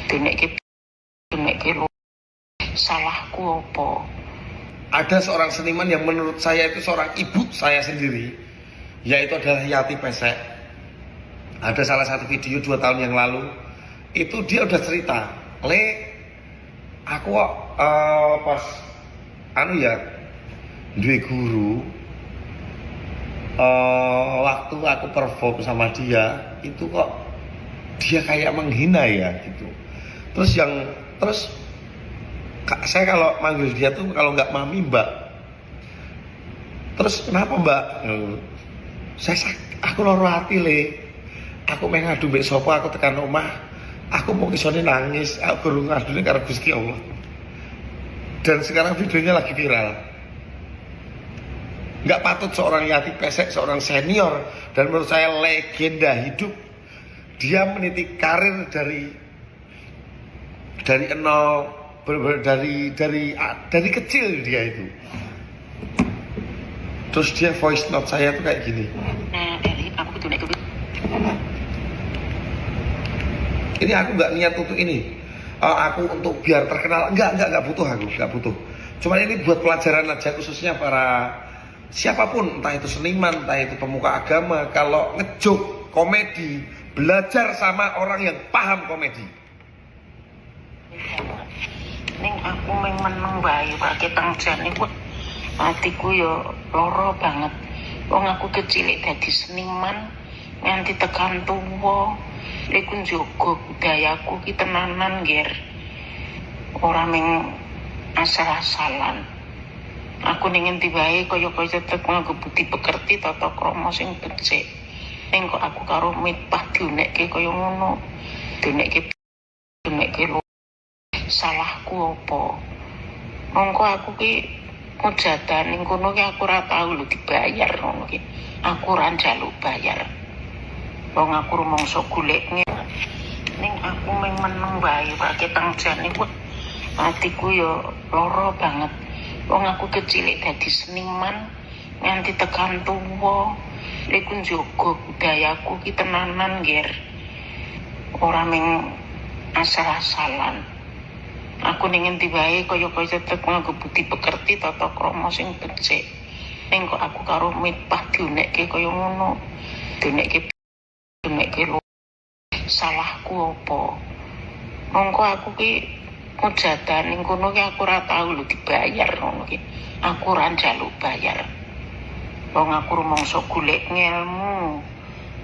Diunekke diunekke lho. Salahku apa? Ada seorang seniman yang menurut saya itu seorang ibu saya sendiri, yaitu adalah Yati Pesek. Ada salah satu video 2 tahun yang lalu, itu dia udah cerita, "Le, aku kok pas anu ya, duwe guru, waktu aku perform sama dia, itu kok dia kayak menghina ya gitu." Terus yang terus Kak, saya kalau manggil dia tuh kalau nggak mami, mbak. Terus kenapa, mbak? Saya aku loro hati, Le. Aku meh ngadu mbek sapa? Aku tekan omah aku mau isone nangis, aku guru ngadune karo Gusti Allah. Dan sekarang videonya lagi viral. Nggak patut seorang Yati Pesek, seorang senior dan menurut saya legenda hidup, dia meniti karir dari nol, bener-bener dari kecil dia itu. Terus dia voice note saya tuh kayak gini. Nah, Erik, aku kudu nek Ini aku nggak niat untuk ini. Aku untuk biar terkenal, enggak butuh aku, nggak butuh. Cuman ini buat pelajaran aja, khususnya para Siapapun, entah itu seniman, entah itu pemuka agama, kalau ngejoke komedi, belajar sama orang yang paham komedi. Ning aku meng meneng wae ketang jane kuwi atiku yo lara banget. Wong aku kecil dadi seniman nganti tekan tuwa. Iku njogo budayaku ki tenanan, Ger. Ora meng asal-asalan. Aku ning endi wae kaya-kaya tetep nganggo budi pekerti, tata krama sing becik. Ning kok aku karo Miftah diunekke kaya ngono. Diunekke diunekke lho. Salahku apa? Mongko aku ki mujadan ning kono ki aku ora tau lho dibayar ngono ki. Aku ora njaluk bayar. Wong aku rumangsa golek. Ning aku meng meneng wae ketang jane kuwi atiku yo lara banget. Wong aku kecil dadi seniman nganti tekan tuwa. Iku njogo budayaku ki tenanan, Ger. Ora meng asal-asalan. Aku ning endi wae kaya-kaya tetep nganggo budi pekerti, tata krama sing becik. Ning kok aku karo Miftah diunekke kaya ngono. Diunekke diunekke lho. Salahku apa? Mongko aku ki mujadan ning kono ki aku ora tau lho dibayar ngono ki. Aku ora njaluk bayar. Wong aku rumangsa golek ngelmu.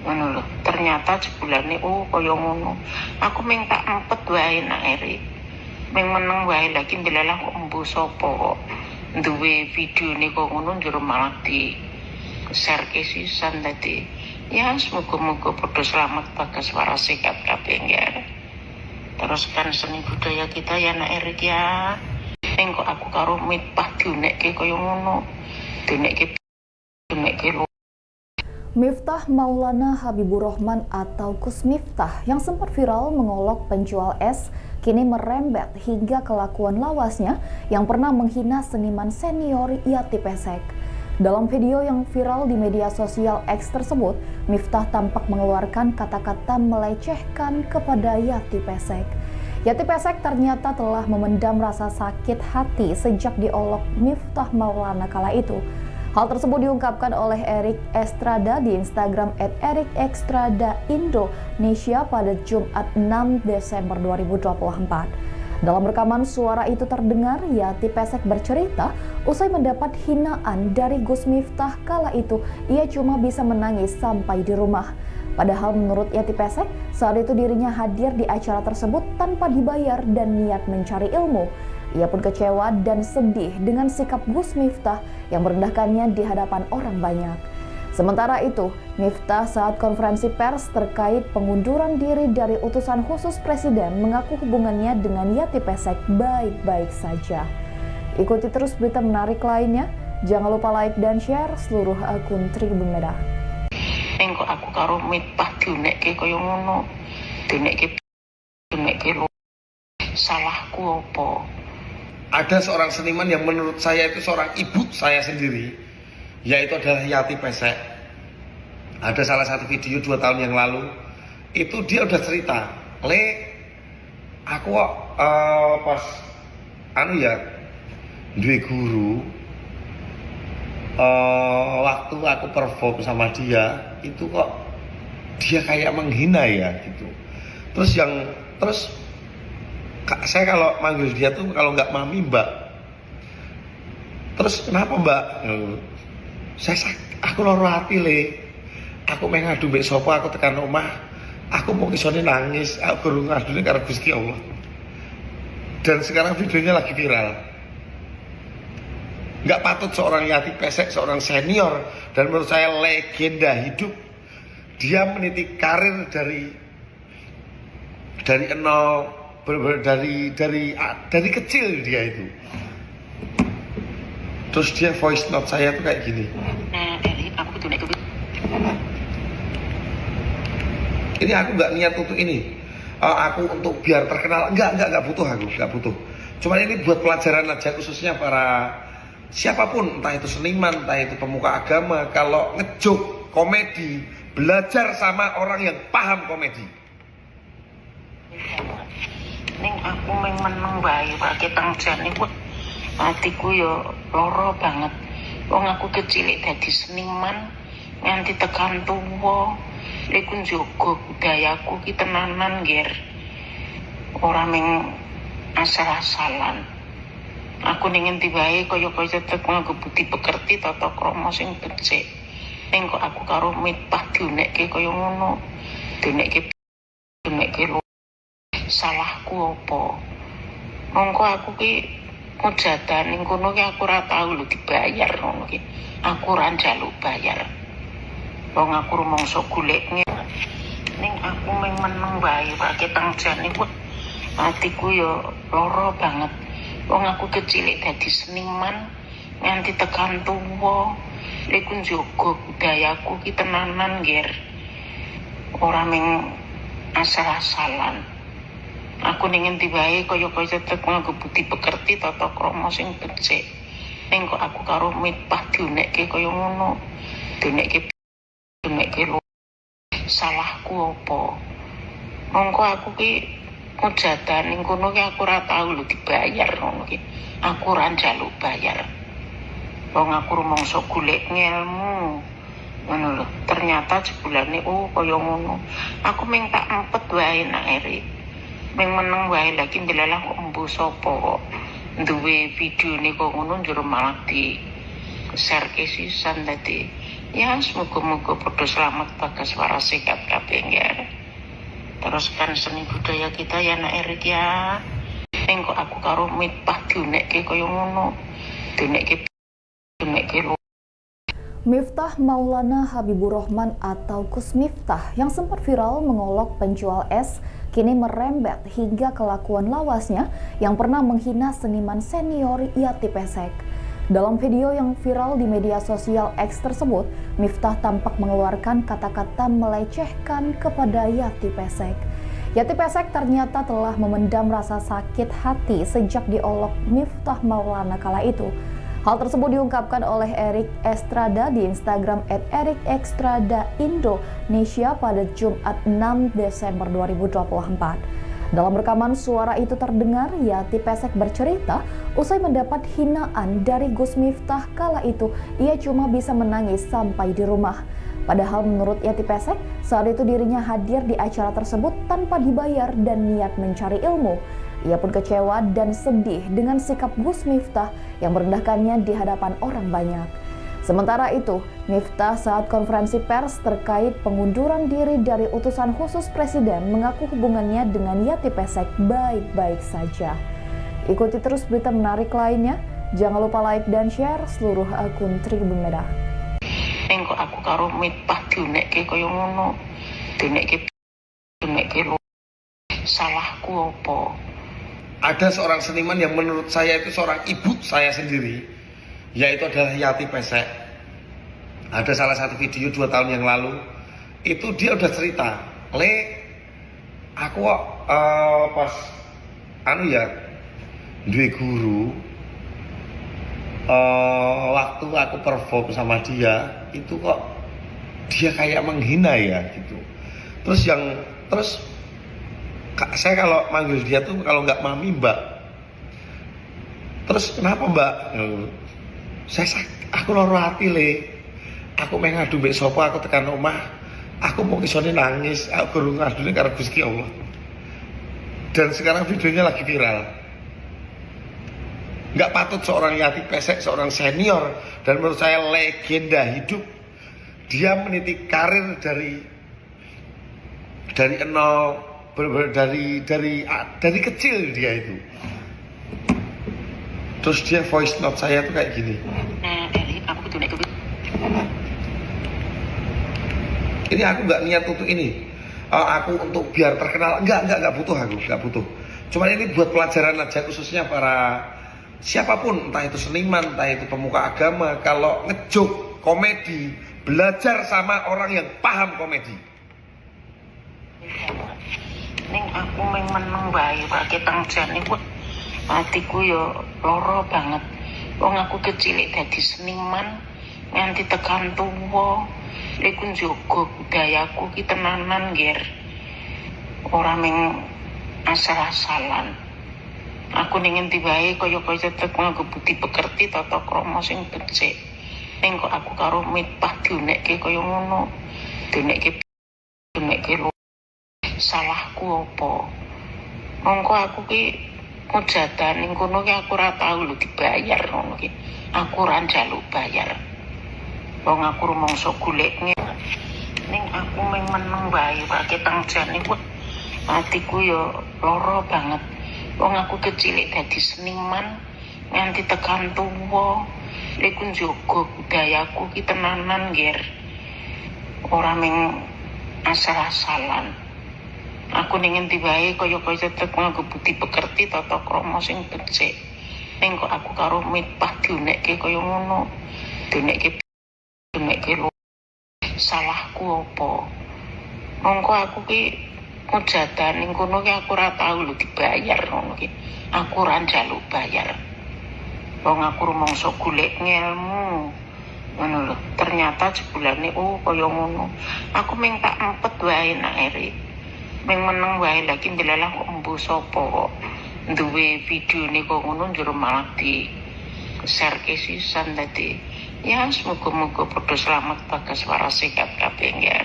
Ngono lho. Ternyata jebulane, oh, kaya ngono. Aku meng tak empet wae, Nak Erik. Meng meneng wae, lagi ndelalah kok embuh sapa kok duwe videone kok ngono, njero malah di share ke sisan. Dadi ya semoga-moga padha selamat, bagas, waras, sehat kabeh ya. Teruskan seni budaya kita ya, Nak Erik ya. Ning kok aku karo Miftah diunekke kaya ngono. Diunekke diunekke lho. Miftah Maulana Habibur Rahman atau Gus Miftah yang sempat viral mengolok penjual es kini merembet hingga kelakuan lawasnya yang pernah menghina seniman senior Yati Pesek. Dalam video yang viral di media sosial X tersebut, Miftah tampak mengeluarkan kata-kata melecehkan kepada Yati Pesek. Yati Pesek ternyata telah memendam rasa sakit hati sejak diolok Miftah Maulana kala itu. Hal tersebut diungkapkan oleh Erik Estrada di Instagram @ErikEstradaIndonesia pada Jumat 6 Desember 2024. Dalam rekaman suara itu terdengar Yati Pesek bercerita usai mendapat hinaan dari Gus Miftah kala itu ia cuma bisa menangis sampai di rumah. Padahal menurut Yati Pesek, saat itu dirinya hadir di acara tersebut tanpa dibayar dan niat mencari ilmu. Ia pun kecewa dan sedih dengan sikap Gus Miftah yang merendahkannya di hadapan orang banyak. Sementara itu, Miftah saat konferensi pers terkait pengunduran diri dari utusan khusus presiden mengaku hubungannya dengan Yati Pesek baik-baik saja. Ikuti terus berita menarik lainnya. Jangan lupa like dan share seluruh akun Tribun Medan. Ning kok aku karo Miftah diunekke kaya ngono. Diunekke diunekke lho. Salahku apa? Ada seorang seniman yang menurut saya itu seorang ibu saya sendiri, yaitu adalah Yati Pesek. Ada salah satu video 2 tahun yang lalu, itu dia udah cerita, "Le, aku kok pas anu ya, duwe guru, waktu aku perform sama dia, itu kok dia kayak menghina ya," gitu. Terus saya kalau manggil dia tuh kalau nggak mami, mbak. Terus kenapa, mbak? Saya aku loro hati, Le. Aku meh ngadu mbek sapa? Aku tekan omah aku mau isone nangis, aku guru ngadune karo Gusti Allah." Dan sekarang videonya lagi viral. Nggak patut seorang Yati Pesek, seorang senior dan menurut saya legenda hidup, dia meniti karir dari nol, bener-bener dari kecil dia itu. Terus dia voice note saya tuh kayak gini. Nah, Erik, aku diunekke. Ini aku nggak niat untuk ini. Aku untuk biar terkenal enggak butuh, aku nggak butuh. Cuman ini buat pelajaran aja, khususnya para siapapun, entah itu seniman, entah itu pemuka agama, kalau ngejoke komedi, belajar sama orang yang paham komedi. Ning aku meng meneng wae ketang jane kuwi atiku yo lara banget. Wong aku kecil dadi seniman nganti tekan tuwa. Iku njogo budayaku ki tenanan, Ger. Ora ming asal-asalan. Aku ning endi wae kaya-kaya tetep nganggo budi pekerti, tata krama sing becik. Ning kok aku karo Miftah diunekke kaya ngono. Diunekke diunekke lho. Salahku apa? Mongko aku ki mujatan ning kono ki aku ora tau lho dibayar ngono ki. Aku ora njaluk bayar. Wong aku rumangsa golek. Ning aku mung meneng wae ketang jane kuwi atiku ya lara banget. Wong aku kecil dadi seniman nganti tekan tuwa. Iku njogo budayaku ki tenanan, Ger. Ora ming asal-asalan. Aku ning endi wae kaya-kaya tetep nganggo budi pekerti, tata krama sing becik. Ning kok aku karo Miftah diunekke kaya ngono. Diunekke diunekke lho. Salahku apa? Mongko aku ki mujatan ning kono ki aku ora tau lho dibayar ngono ki. Aku ora njaluk bayar. Wong aku rumangsa golek ngelmu. Ngono lho. Ternyata jebulane, oh, kaya ngono. Aku ming tak empet wae, Nak Erik. Ming meneng wae, lagi ndelalah kok embuh sapa kok duwe videone kok ngono, njur malah di share ke sisan. Dadi ya semoga-moga padha selamat, bagas, waras, sehat kabeh ya. Teruskan seni budaya kita ya, Nak Erik ya. Ning kok aku karo Miftah diunekke kaya ngono. Diunekke diunekke lho. Miftah Maulana Habibur Rahman atau Gus Miftah yang sempat viral mengolok penjual es kini merembet hingga kelakuan lawasnya yang pernah menghina seniman senior Yati Pesek. Dalam video yang viral di media sosial X tersebut, Miftah tampak mengeluarkan kata-kata melecehkan kepada Yati Pesek. Yati Pesek ternyata telah memendam rasa sakit hati sejak diolok Miftah Maulana kala itu. Hal tersebut diungkapkan oleh Erik Estrada di Instagram @ErikEstradaIndonesia pada Jumat 6 Desember 2024. Dalam rekaman suara itu terdengar Yati Pesek bercerita usai mendapat hinaan dari Gus Miftah kala itu ia cuma bisa menangis sampai di rumah. Padahal menurut Yati Pesek, saat itu dirinya hadir di acara tersebut tanpa dibayar dan niat mencari ilmu. Ia pun kecewa dan sedih dengan sikap Gus Miftah yang merendahkannya di hadapan orang banyak. Sementara itu, Miftah saat konferensi pers terkait pengunduran diri dari utusan khusus presiden mengaku hubungannya dengan Yati Pesek baik-baik saja. Ikuti terus berita menarik lainnya. Jangan lupa like dan share seluruh akun Tribun Medan. Ning kok aku karo Miftah diunekke kaya ngono. Diunekke diunekke lho. Salahku apa? Ada seorang seniman yang menurut saya itu seorang ibu saya sendiri, yaitu adalah Yati Pesek. Ada salah satu video 2 tahun yang lalu, itu dia udah cerita, "Le, aku kok pas anu ya, duwe guru, waktu aku perform sama dia, itu kok dia kayak menghina ya," gitu. Terus saya kalau manggil dia tuh kalau nggak mami, mbak. "Terus kenapa, Mbak?" Saya aku loro hati, Le. Aku meh ngadu mbek sapa? Aku tekan omah aku mau isone nangis, aku guru ngadune karo Gusti Allah." Dan sekarang videonya lagi viral. Nggak patut seorang Yati Pesek, seorang senior dan menurut saya legenda hidup, dia meniti karir dari nol, bener-bener dari kecil dia itu. Terus dia voice note saya tuh kayak gini. Nah, Erik, aku diunekke. Ini aku nggak niat untuk ini. Aku untuk biar terkenal enggak butuh, aku nggak butuh. Cuman ini buat pelajaran aja, khususnya para siapapun, entah itu seniman, entah itu pemuka agama, kalau ngejoke komedi, belajar sama orang yang paham komedi. Ning aku mung meneng wae ketang jane kuwi atiku ya lara banget. Wong aku kecil dadi seniman nganti tekan tuwa. Iku njogo budayaku ki tenanan, Ger. Ora ming asal-asalan. Aku ning endi wae kaya-kaya tetep nganggo budi pekerti, tata krama sing becik. Ning kok aku karo Miftah diunekke kaya ngono. Diunekke diunekke lho. Salahku apa? Mongko aku ki mujatan ning kono ki aku ora tau lho dibayar ngono ki. Aku ora njaluk bayar. Wong aku rumangsa golek. Ning aku mung meneng wae ora ketang jane kuwi atiku ya lara banget. Wong aku kecilik dadi seniman nganti tekan tuwa. Iku njaga budayaku ki tenanan, Ger. Ora mung asal-asalan. Aku ning endi wae kaya-kaya tetep nganggo budi pekerti, tata krama sing becik. Ning kok aku karo Miftah diunekke kaya ngono. Diunekke diunekke lho. Salahku apa? Mongko aku ki mujatan ning kono ki aku ora tau lho dibayar ngono ki. Aku ora njaluk bayar. Wong aku rumangsa golek ngelmu. Ngono lho. Ternyata jebulane oh kaya ngono. Aku mung tak empet wae nak Erik. Mung meneng wae, lagi ndelalah kok embuh sapa kok duwe videone kok ngono, njur malah di share ke sisan. Dadi ya semoga-moga padha selamat, bagas, waras, sehat kabeh ya.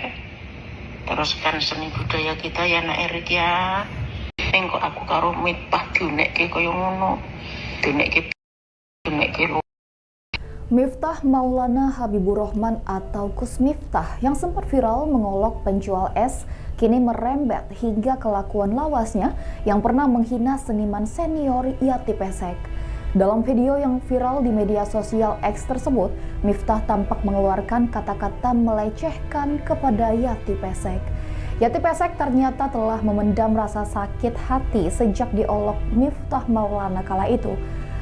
Teruskan seni budaya kita ya, nak Erik ya. Ning kok aku karo Miftah diunekke kaya ngono. Diunekke diunekke lho. Miftah Maulana Habibur Rahman atau Gus Miftah yang sempat viral mengolok penjual es kini merembet hingga kelakuan lawasnya yang pernah menghina seniman senior Yati Pesek. Dalam video yang viral di media sosial X tersebut, Miftah tampak mengeluarkan kata-kata melecehkan kepada Yati Pesek. Yati Pesek ternyata telah memendam rasa sakit hati sejak diolok Miftah Maulana kala itu.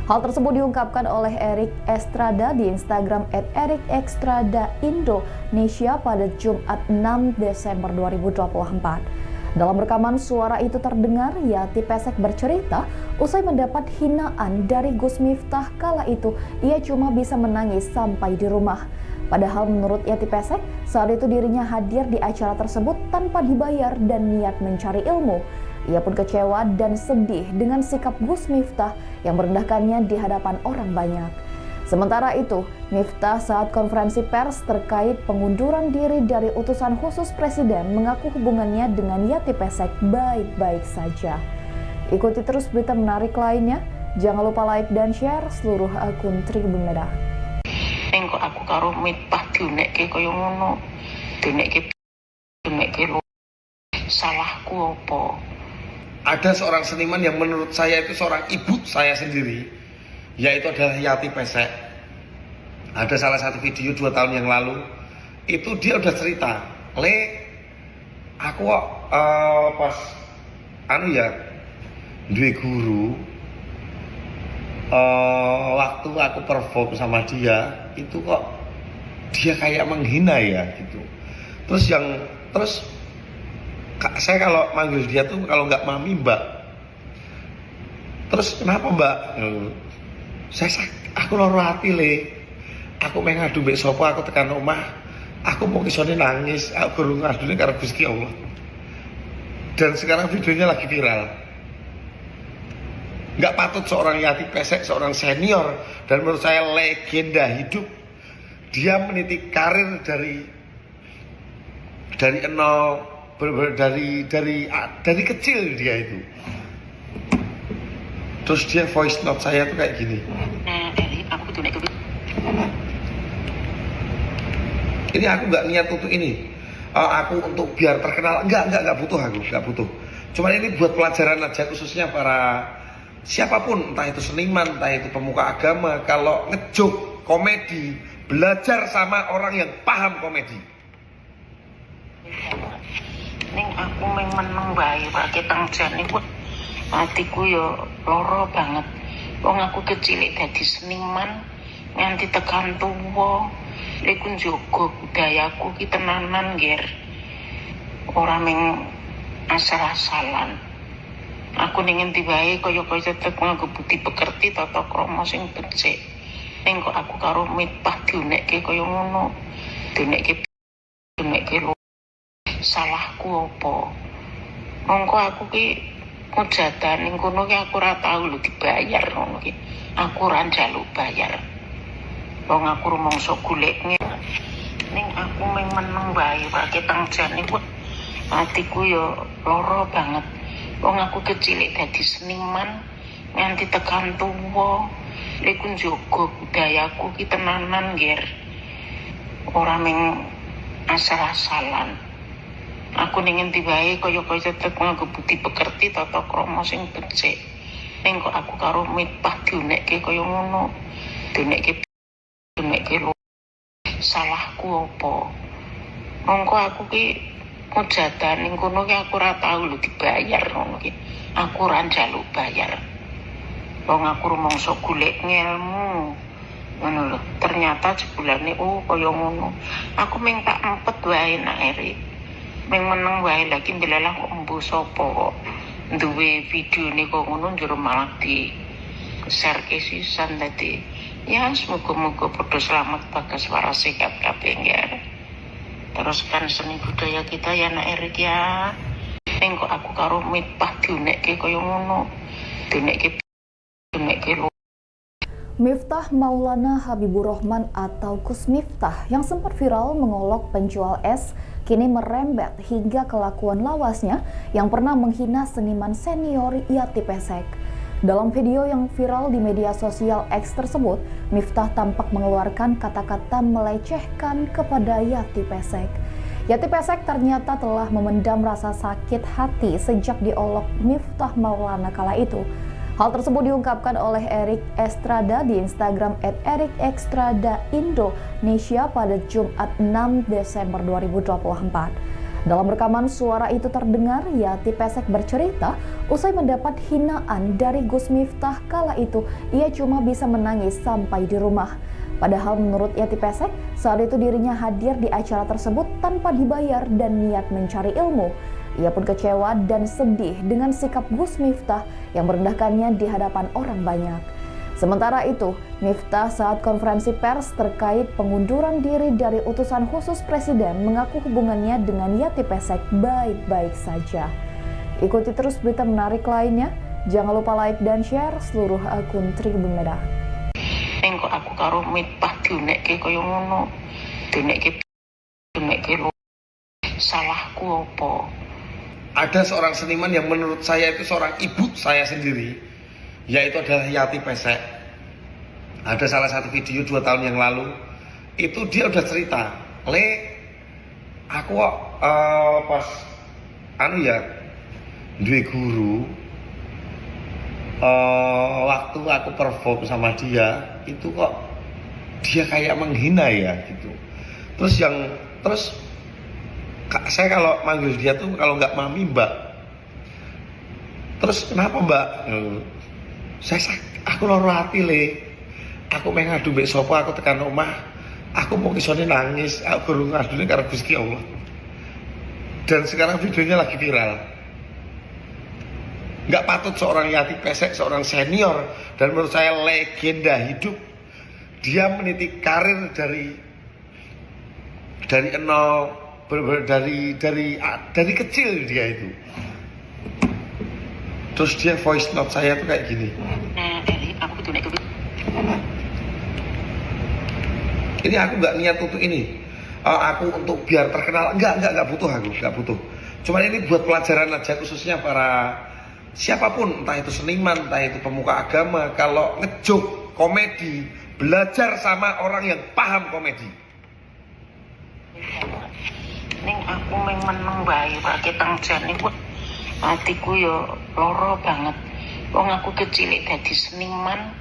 Hal tersebut diungkapkan oleh Erik Estrada di Instagram @ErikEstradaIndonesia pada Jumat 6 Desember 2024. Dalam rekaman suara itu terdengar Yati Pesek bercerita usai mendapat hinaan dari Gus Miftah kala itu ia cuma bisa menangis sampai di rumah. Padahal menurut Yati Pesek, saat itu dirinya hadir di acara tersebut tanpa dibayar dan niat mencari ilmu. Ia pun kecewa dan sedih dengan sikap Gus Miftah yang merendahkannya di hadapan orang banyak. Sementara itu, Miftah saat konferensi pers terkait pengunduran diri dari utusan khusus presiden mengaku hubungannya dengan Yati Pesek baik-baik saja. Ikuti terus berita menarik lainnya. Jangan lupa like dan share seluruh akun Tribun Medan. Ning kok aku karo Miftah diunekke kaya ngono. Diunekke diunekke lho. Salahku apa? Ada seorang seniman yang menurut saya itu seorang ibu saya sendiri, yaitu adalah Yati Pesek. Ada salah satu video 2 tahun yang lalu, itu dia udah cerita, "Le, aku kok pas anu ya, duwe guru, waktu aku perform sama dia, itu kok dia kayak menghina ya," gitu. Terus yang terus saya kalau manggil dia tuh kalau nggak mami, mbak. Terus kenapa, mbak? Saya aku loro hati, Le. Aku pengen ngadu mbek sapa? Aku tekan omah aku mau isone nangis, aku guru ngadune karo Gusti Allah. Dan sekarang videonya lagi viral. Nggak patut seorang Yati Pesek, seorang senior dan menurut saya legenda hidup, dia meniti karir dari nol, bener-bener dari kecil dia itu. Terus dia voice note saya tuh kayak gini. Nah, Erik, aku diunekke. Ini aku nggak niat untuk ini. Aku untuk biar terkenal enggak butuh, aku nggak butuh. Cuman ini buat pelajaran aja, khususnya para siapapun, entah itu seniman, entah itu pemuka agama, kalau ngejoke komedi, belajar sama orang yang paham komedi. Ning aku mung meneng wae ora ketang jane kuwi atiku ya lara banget. Wong aku kecilik dadi seniman nganti tekan tuwa. Iku njaga budayaku ki tenanan, Ger. Ora mung asal-asalan. Aku ning endi wae kaya-kaya tetep nganggo budi pekerti, tata krama sing becik. Ning kok aku karo Miftah diunekke kaya ngono. Diunekke diunekke lho. Salahku apa? Mongko aku ki mujatan ning kono ki aku ora tau lho dibayar ngono ki. Aku ora njaluk bayar. Wong aku rumangsa golek ning aku mung meneng wae, ketang jane kuwi atiku ya lara banget. Wong aku kecilik dadi seniman nganti tekan tuwa. Iku njaga budayaku ki tenanan, Ger. Ora mung asal-asalan. Aku ning endi wae kaya-kaya tetep nganggo budi pekerti, tata krama sing becik. Ning kok aku karo Miftah diunekke kaya ngono. Diunekke diunekke lho. Salahku apa? Mongko aku ki mujadah ning kono ki aku ora tau lho dibayar ngono ki. Aku ora njaluk bayar. Wong aku rumangsa golek ngelmu. Ngono lho. Ternyata jebulane, oh, kaya ngono. Aku mung tak empet wae, Nak Erik. Mung meneng wae, lagi ndelalah kok embuh sapa kok duwe videone kok ngono, njur malah di share ke sisan. Dadi ya semoga-moga padha selamat, bagas, waras, sehat kabeh ya. Teruskan seni budaya kita ya, Nak Erik ya. Ning kok aku karo Miftah diunekke kaya ngono. Diunekke diunekke lho. Miftah Maulana Habibur Rahman atau Gus Miftah yang sempat viral mengolok penjual es kini merembet hingga kelakuan lawasnya yang pernah menghina seniman senior Yati Pesek. Dalam video yang viral di media sosial X tersebut, Miftah tampak mengeluarkan kata-kata melecehkan kepada Yati Pesek. Yati Pesek ternyata telah memendam rasa sakit hati sejak diolok Miftah Maulana kala itu. Hal tersebut diungkapkan oleh Erik Estrada di Instagram @ErikEstradaIndonesia pada Jumat 6 Desember 2024. Dalam rekaman suara itu terdengar Yati Pesek bercerita usai mendapat hinaan dari Gus Miftah kala itu ia cuma bisa menangis sampai di rumah. Padahal menurut Yati Pesek, saat itu dirinya hadir di acara tersebut tanpa dibayar dan niat mencari ilmu. Ia pun kecewa dan sedih dengan sikap Gus Miftah yang merendahkannya di hadapan orang banyak. Sementara itu, Miftah saat konferensi pers terkait pengunduran diri dari utusan khusus presiden mengaku hubungannya dengan Yati Pesek baik-baik saja. Ikuti terus berita menarik lainnya. Jangan lupa like dan share seluruh akun Tribun Medan. Ning kok aku karo Miftah diunekke kaya ngono. Diunekke diunekke lho. Salahku apa? Ada seorang seniman yang menurut saya itu seorang ibu saya sendiri, yaitu adalah Yati Pesek. Ada salah satu video 2 tahun yang lalu, itu dia udah cerita, "Le, aku kok pas anu ya, duwe guru, waktu aku perform sama dia, itu kok dia kayak menghina ya," gitu. Terus saya kalau manggil dia tuh kalau nggak mami, mbak. Terus kenapa, mbak? Saya aku loro hati, Le. Aku pengen ngadu mbek sapa? Aku tekan omah aku mau isone nangis, aku baru ngadune karo Gusti Allah. Dan sekarang videonya lagi viral. Nggak patut seorang Yati Pesek, seorang senior dan menurut saya legenda hidup, dia meniti karir dari nol, bener-bener dari kecil dia itu. Terus dia voice note saya tuh kayak gini. Nah, Erik, aku diunekke. Ini aku nggak niat untuk ini. Aku untuk biar terkenal, enggak butuh, aku nggak butuh. Cuman ini buat pelajaran aja, khususnya para siapapun, entah itu seniman, entah itu pemuka agama, kalau ngejoke komedi, belajar sama orang yang paham komedi. Ning aku mung meneng wae, ketang jane kuwi atiku ya lara banget. Wong aku kecilik dadi seniman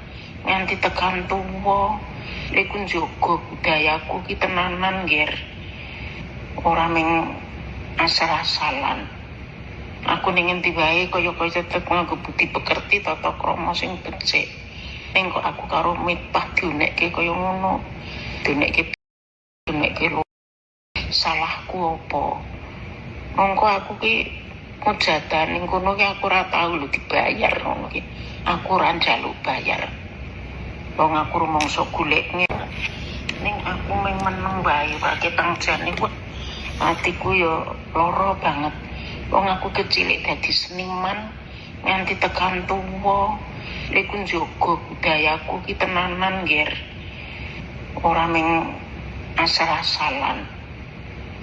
nganti tekan tuwa. Iku njaga budayaku ki tenanan, Ger. Ora mung asal-asalan. Aku ning endi wae kaya-kaya tetep nganggo budi pekerti, tata krama sing becik. Ning kok aku karo Miftah diunekke kaya ngono. Diunekke diunekke lho. Salahku apa? Mongko aku ki mujadah ning kono ki aku ora tau lho dibayar ngono ki. Aku ora njaluk bayar. Wong aku rumangsa golek ning aku mung meneng wae, ketang jane kuwi atiku ya lara banget. Wong aku kecilik dadi seniman nganti tekan tuwa. Iku njaga budayaku ki tenanan, Ger. Ora ming asal-asalan.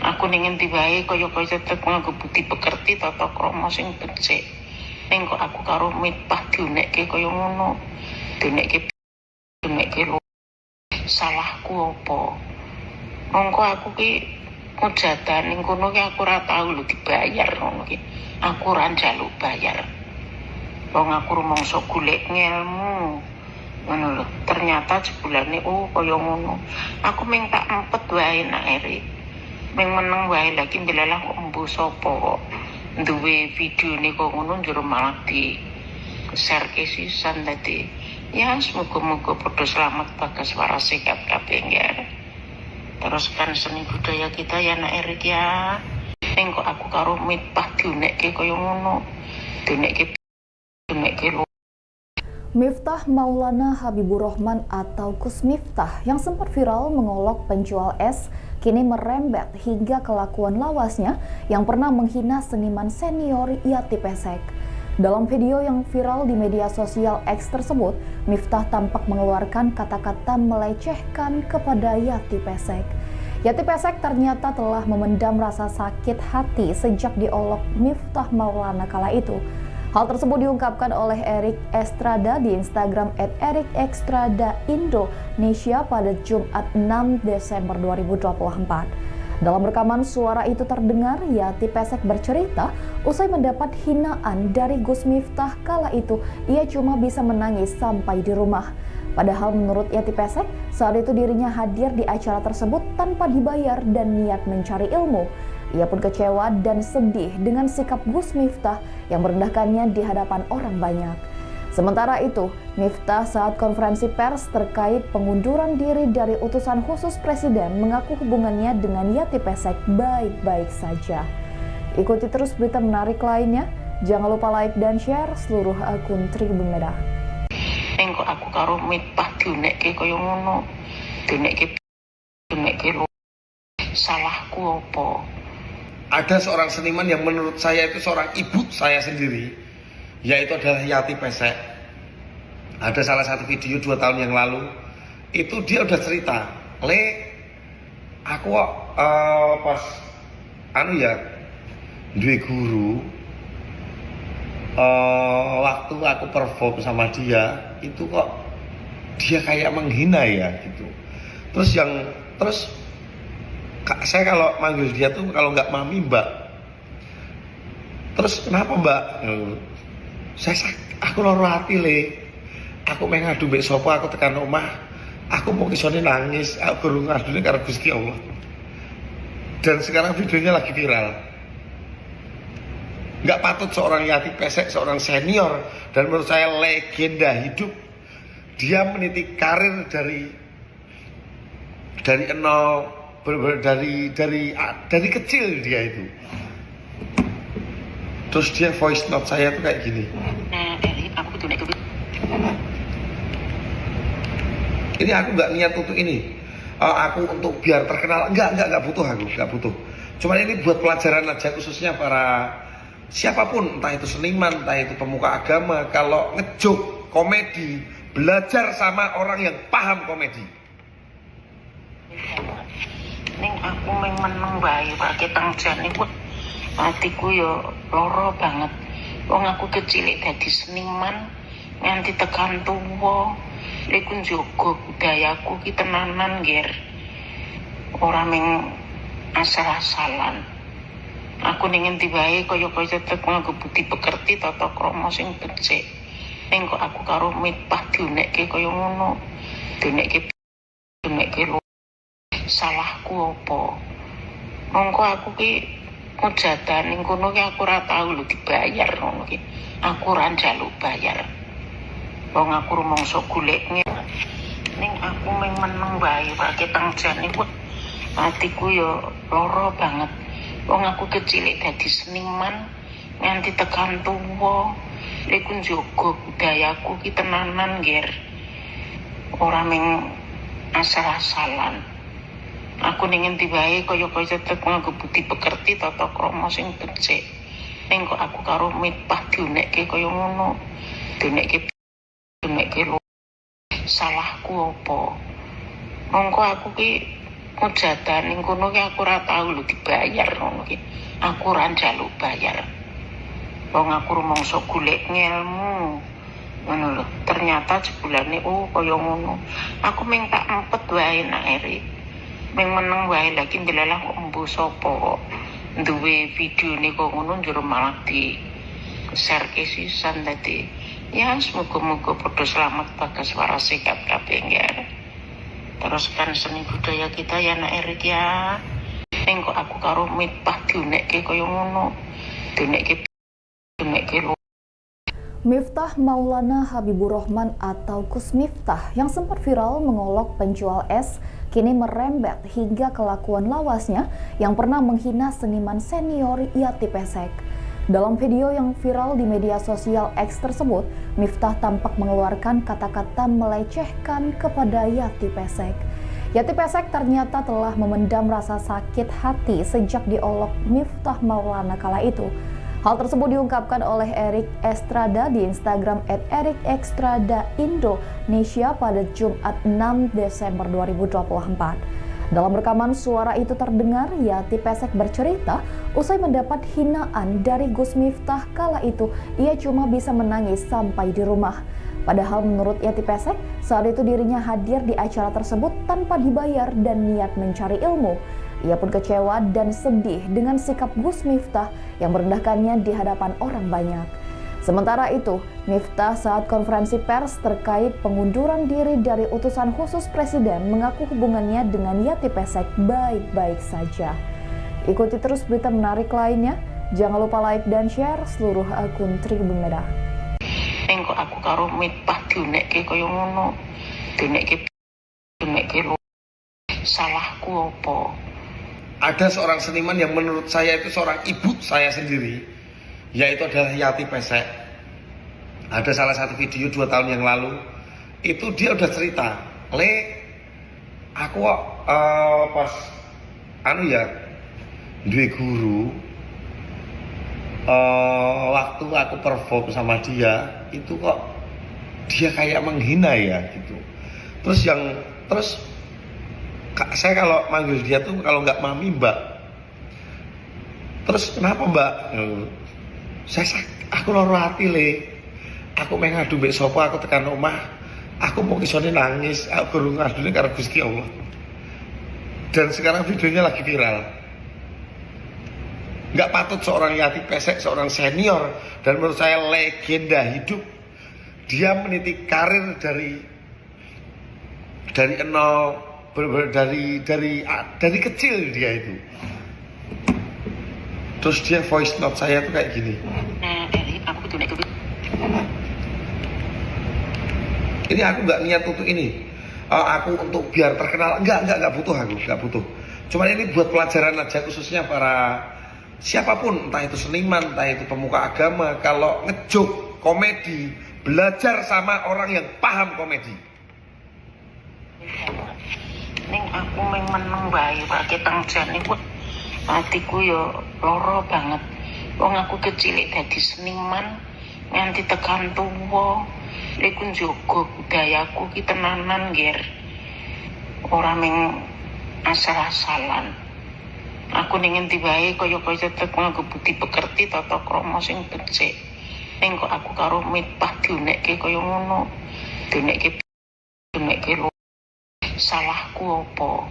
Aku ning endi wae kaya-kaya tetep nganggo budi pekerti, tata krama sing becik. Ning kok aku karo Miftah diunekke kaya ngono. Diunekke, diunekke lho. Salahku apa? Mongko aku ki mujatan ning kono ki aku ora tau lho dibayar ngono ki. Aku ora njaluk bayar. Wong aku rumangsa golek ngelmu. Ngono lho. Ternyata jebulane, oh, kaya ngono. Aku ming tak empet wae, Nak Erik. Ming meneng wae, lagi ndelalah kok embuh sapa kok duwe videone kok ngono, njur malah di share ke sisan. Dadi ya semoga-moga padha selamat, bagas, waras, sehat kabeh ya. Teruskan seni budaya kita ya, Nak Erik ya. Ning kok aku karo Miftah diunekke kaya ngono. Diunekke, diunekke lho. Miftah Maulana Habibur Rahman atau Gus Miftah yang sempat viral mengolok penjual es kini merembet hingga kelakuan lawasnya yang pernah menghina seniman senior Yati Pesek. Dalam video yang viral di media sosial X tersebut, Miftah tampak mengeluarkan kata-kata melecehkan kepada Yati Pesek. Yati Pesek ternyata telah memendam rasa sakit hati sejak diolok Miftah Maulana kala itu. Hal tersebut diungkapkan oleh Erik Estrada di Instagram @ErikEstradaIndonesia pada Jumat 6 Desember 2024. Dalam rekaman suara itu terdengar Yati Pesek bercerita usai mendapat hinaan dari Gus Miftah kala itu ia cuma bisa menangis sampai di rumah. Padahal menurut Yati Pesek, saat itu dirinya hadir di acara tersebut tanpa dibayar dan niat mencari ilmu. Ia pun kecewa dan sedih dengan sikap Gus Miftah yang merendahkannya di hadapan orang banyak. Sementara itu, Miftah saat konferensi pers terkait pengunduran diri dari utusan khusus presiden mengaku hubungannya dengan Yati Pesek baik-baik saja. Ikuti terus berita menarik lainnya. Jangan lupa like dan share seluruh akun Tribun Medan. Ning kok aku karo Miftah diunekke kaya ngono. Diunekke, diunekke lho. Salahku apa? Ada seorang seniman yang menurut saya itu seorang ibu saya sendiri, yaitu adalah Yati Pesek. Ada salah satu video 2 tahun yang lalu, itu dia udah cerita, "Le, aku kok pas anu ya, duwe guru, waktu aku perform sama dia, itu kok dia kayak menghina ya," gitu. Terus saya kalau manggil dia tuh kalau nggak mami, mbak. Terus kenapa, mbak? Saya aku loro hati, Le. Aku meh ngadu mbek sapa? Aku tekan omah aku mau isone nangis, aku baru ngadune karo Gusti Allah. Dan sekarang videonya lagi viral. Nggak patut seorang Yati Pesek, seorang senior dan menurut saya legenda hidup, dia meniti karir dari nol, bener-bener dari kecil dia itu. Terus dia voice note saya tuh kayak gini. Nah, Erik, aku diunekke. Ini aku nggak niat untuk ini. Aku untuk biar terkenal enggak butuh, aku nggak butuh. Cuman ini buat pelajaran aja, khususnya para siapapun, entah itu seniman, entah itu pemuka agama, kalau ngejoke komedi, belajar sama orang yang paham komedi. Ning aku ming meneng wae, Pak. Jane kuwi atiku ya lara banget. Wong aku kecil dadi seniman nganti tekan tuwa. Iku njaga budayaku ki tenanan, Ger. Ora ming asal-asalan. Aku ning endi wae kaya-kaya tetep nganggo budi pekerti, tata krama sing becik. Ning kok aku karo Miftah diunekke kaya ngono. Diunekke, diunekke lho. Salahku apa? Mongko aku ki mujatan ning kono ki aku ora tau lho dibayar ngono ki. Aku ora njaluk bayar. Wong aku rumangsa golek. Ning aku ming meneng wae, Pak. Jane kuwi atiku ya lara banget. Wong aku kecil dadi seniman nganti tekan tuwa. Iku njaga budayaku ki tenanan, Ger. Ora ming asal-asalan. Aku ning endi wae kaya-kaya tetep nganggo budi pekerti, tata krama sing becik. Ning kok aku karo Miftah diunekke kaya ngono. Diunekke, diunekke lho. Salahku apa? Mongko aku ki mujatan ning kono ki aku ora tau lho dibayar ngono ki. Aku ora njaluk bayar. Wong aku rumangsa golek ngelmu. Ngono lho. Ternyata jebulane oh kaya ngono. Aku ming tak empet wae nak Erik. Ming meneng wae lagi ndelalah kok embuh sapa kok duwe videone kok ngono njur malah di share ke sisan dadi ya semoga-moga padha selamat bagas waras sehat kabeh ya. Teruskan seni budaya kita ya nak Erik ya. Ning kok aku karo Miftah diunekke kaya ngono. Diunekke diunekke lho. Miftah Maulana Habiburohman atau Gus Miftah yang sempat viral mengolok penjual es kini merembet hingga kelakuan lawasnya yang pernah menghina seniman senior Yati Pesek. Dalam video yang viral di media sosial X tersebut, Miftah tampak mengeluarkan kata-kata melecehkan kepada Yati Pesek. Yati Pesek ternyata telah memendam rasa sakit hati sejak diolok Miftah Maulana kala itu. Hal tersebut diungkapkan oleh Erik Estrada di Instagram @ErikEstradaIndonesia pada Jumat 6 Desember 2024. Dalam rekaman suara itu terdengar Yati Pesek bercerita usai mendapat hinaan dari Gus Miftah kala itu ia cuma bisa menangis sampai di rumah. Padahal menurut Yati Pesek, saat itu dirinya hadir di acara tersebut tanpa dibayar dan niat mencari ilmu. Ia pun kecewa dan sedih dengan sikap Gus Miftah yang merendahkannya di hadapan orang banyak. Sementara itu, Miftah saat konferensi pers terkait pengunduran diri dari utusan khusus presiden mengaku hubungannya dengan Yati Pesek baik-baik saja. Ikuti terus berita menarik lainnya. Jangan lupa like dan share seluruh akun Tribun Medan. Ning kok aku karo Miftah diunekke kaya ngono. Diunekke diunekke lho. Salahku apa? Ada seorang seniman yang menurut saya itu seorang ibu saya sendiri, yaitu adalah Yati Pesek. Ada salah satu video 2 tahun yang lalu, itu dia udah cerita, "Le, aku pas anu ya, duwe guru, waktu aku perform sama dia, itu kok dia kayak menghina ya gitu." Terus saya kalau manggil dia tuh kalau nggak mami, mbak. Terus kenapa mbak? Saya aku loro hati, Le. Aku meh ngadu mbek sapa? Aku tekan omah aku mau isone nangis, aku guru ngadune karo Gusti Allah. Dan sekarang videonya lagi viral. Nggak patut seorang Yati Pesek, seorang senior dan menurut saya legenda hidup, dia meniti karir dari nol, bener-bener dari kecil dia itu. Terus dia voice note saya tuh kayak gini. Nah, Erik, aku diunekke. Ini aku nggak niat untuk ini. Aku untuk biar terkenal, enggak butuh, aku nggak butuh. Cuman ini buat pelajaran aja, khususnya para siapapun, entah itu seniman, entah itu pemuka agama, kalau ngejoke komedi, belajar sama orang yang paham komedi. Ning aku ming meneng wae ketang jane kuwi atiku ya lara banget. Wong aku kecil dadi seniman nganti tekan tuwa. Iku njaga budayaku ki tenanan, Ger. Ora ming asal-asalan. Aku ning endi wae kaya-kaya tetep nganggo budi pekerti tata krama sing becik. Ning kok aku karo Miftah diunekke kaya ngono. Diunekke diunekke lho. Salahku apa?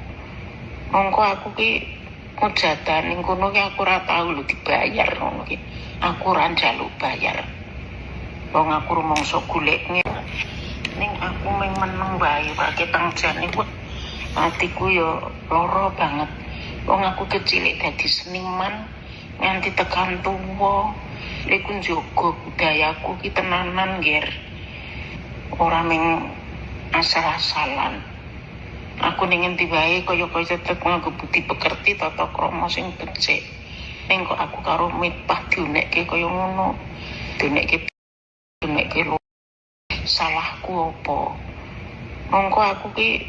Mongko aku ki mujatan ning kono ki aku ora tau lho dibayar ngono ki. Aku ora njaluk bayar. Wong aku rumangsa golek. Ning aku ming meneng wae ketang jane kuwi atiku ya lara banget. Wong aku kecil dadi seniman nganti tekan tuwa. Iku njaga budayaku ki tenanan, Ger. Ora ming asal-asalan. Aku ning endi wae kaya-kaya tetep nganggo budi pekerti tata krama sing becik. Ning kok aku karo Miftah diunekke kaya ngono. Diunekke diunekke lho. Salahku apa? Mongko aku ki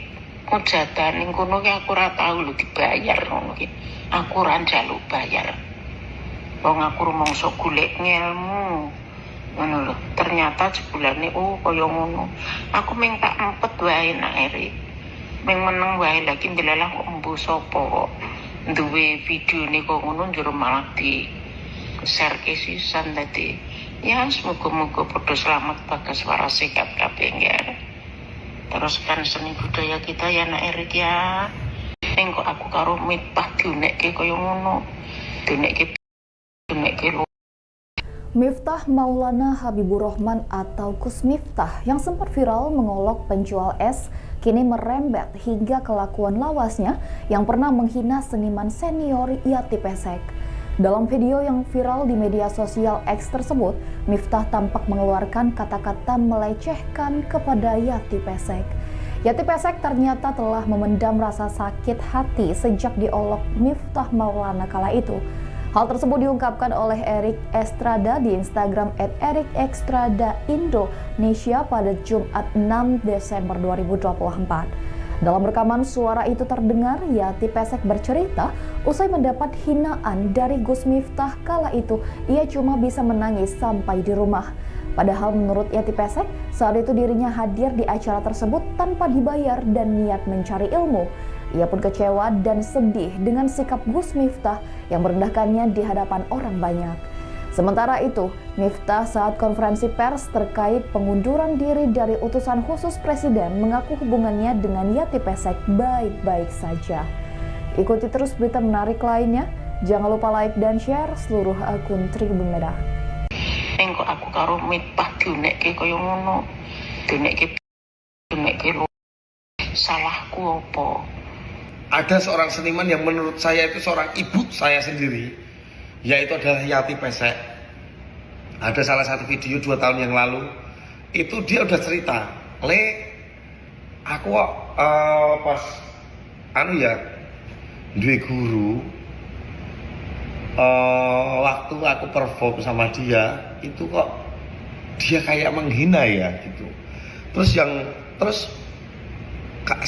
mujatan ning kono ki aku ora tau lho dibayar ngono ki. Aku ora njaluk bayar. Wong aku rumangsa golek ngelmu. Ngono lho. Ternyata jebulane oh kaya ngono. Aku ming tak empet wae nak Erik. Ming meneng wae. Lagi ndelalah kok embuh sapa kok duwe videone kok ngono, njur malah di share ke sisan. Dadi ya semoga-moga padha selamat, bagas, waras, sehat kabeh ya. Teruskan seni budaya kita ya, Nak Erik ya. Ning kok aku karo Miftah diunekke kaya ngono, diunekke diunekke lho. Miftah Maulana Habibur Rahman atau Gus Miftah yang sempat viral mengolok penjual es kini merembet hingga kelakuan lawasnya yang pernah menghina seniman senior Yati Pesek. Dalam video yang viral di media sosial X tersebut, Miftah tampak mengeluarkan kata-kata melecehkan kepada Yati Pesek. Yati Pesek ternyata telah memendam rasa sakit hati sejak diolok Miftah Maulana kala itu. Hal tersebut diungkapkan oleh Erik Estrada di Instagram @ErikEstradaIndonesia pada Jumat 6 Desember 2024. Dalam rekaman suara itu terdengar Yati Pesek bercerita usai mendapat hinaan dari Gus Miftah kala itu ia cuma bisa menangis sampai di rumah. Padahal menurut Yati Pesek, saat itu dirinya hadir di acara tersebut tanpa dibayar dan niat mencari ilmu. Ia pun kecewa dan sedih dengan sikap Gus Miftah yang merendahkannya di hadapan orang banyak. Sementara itu, Miftah saat konferensi pers terkait pengunduran diri dari utusan khusus presiden mengaku hubungannya dengan Yati Pesek baik-baik saja. Ikuti terus berita menarik lainnya. Jangan lupa like dan share seluruh akun Tribun Medan. Ning kok aku karo Miftah diunekke kaya ngono, diunekke diunekke lho, salahku apa? Ada seorang seniman yang menurut saya itu seorang ibu saya sendiri, yaitu adalah Yati Pesek. Ada salah satu video 2 tahun yang lalu, itu dia udah cerita, "Le, aku kok pas anu ya, duwe guru, waktu aku perform sama dia, itu kok dia kayak menghina ya," gitu. Terus yang terus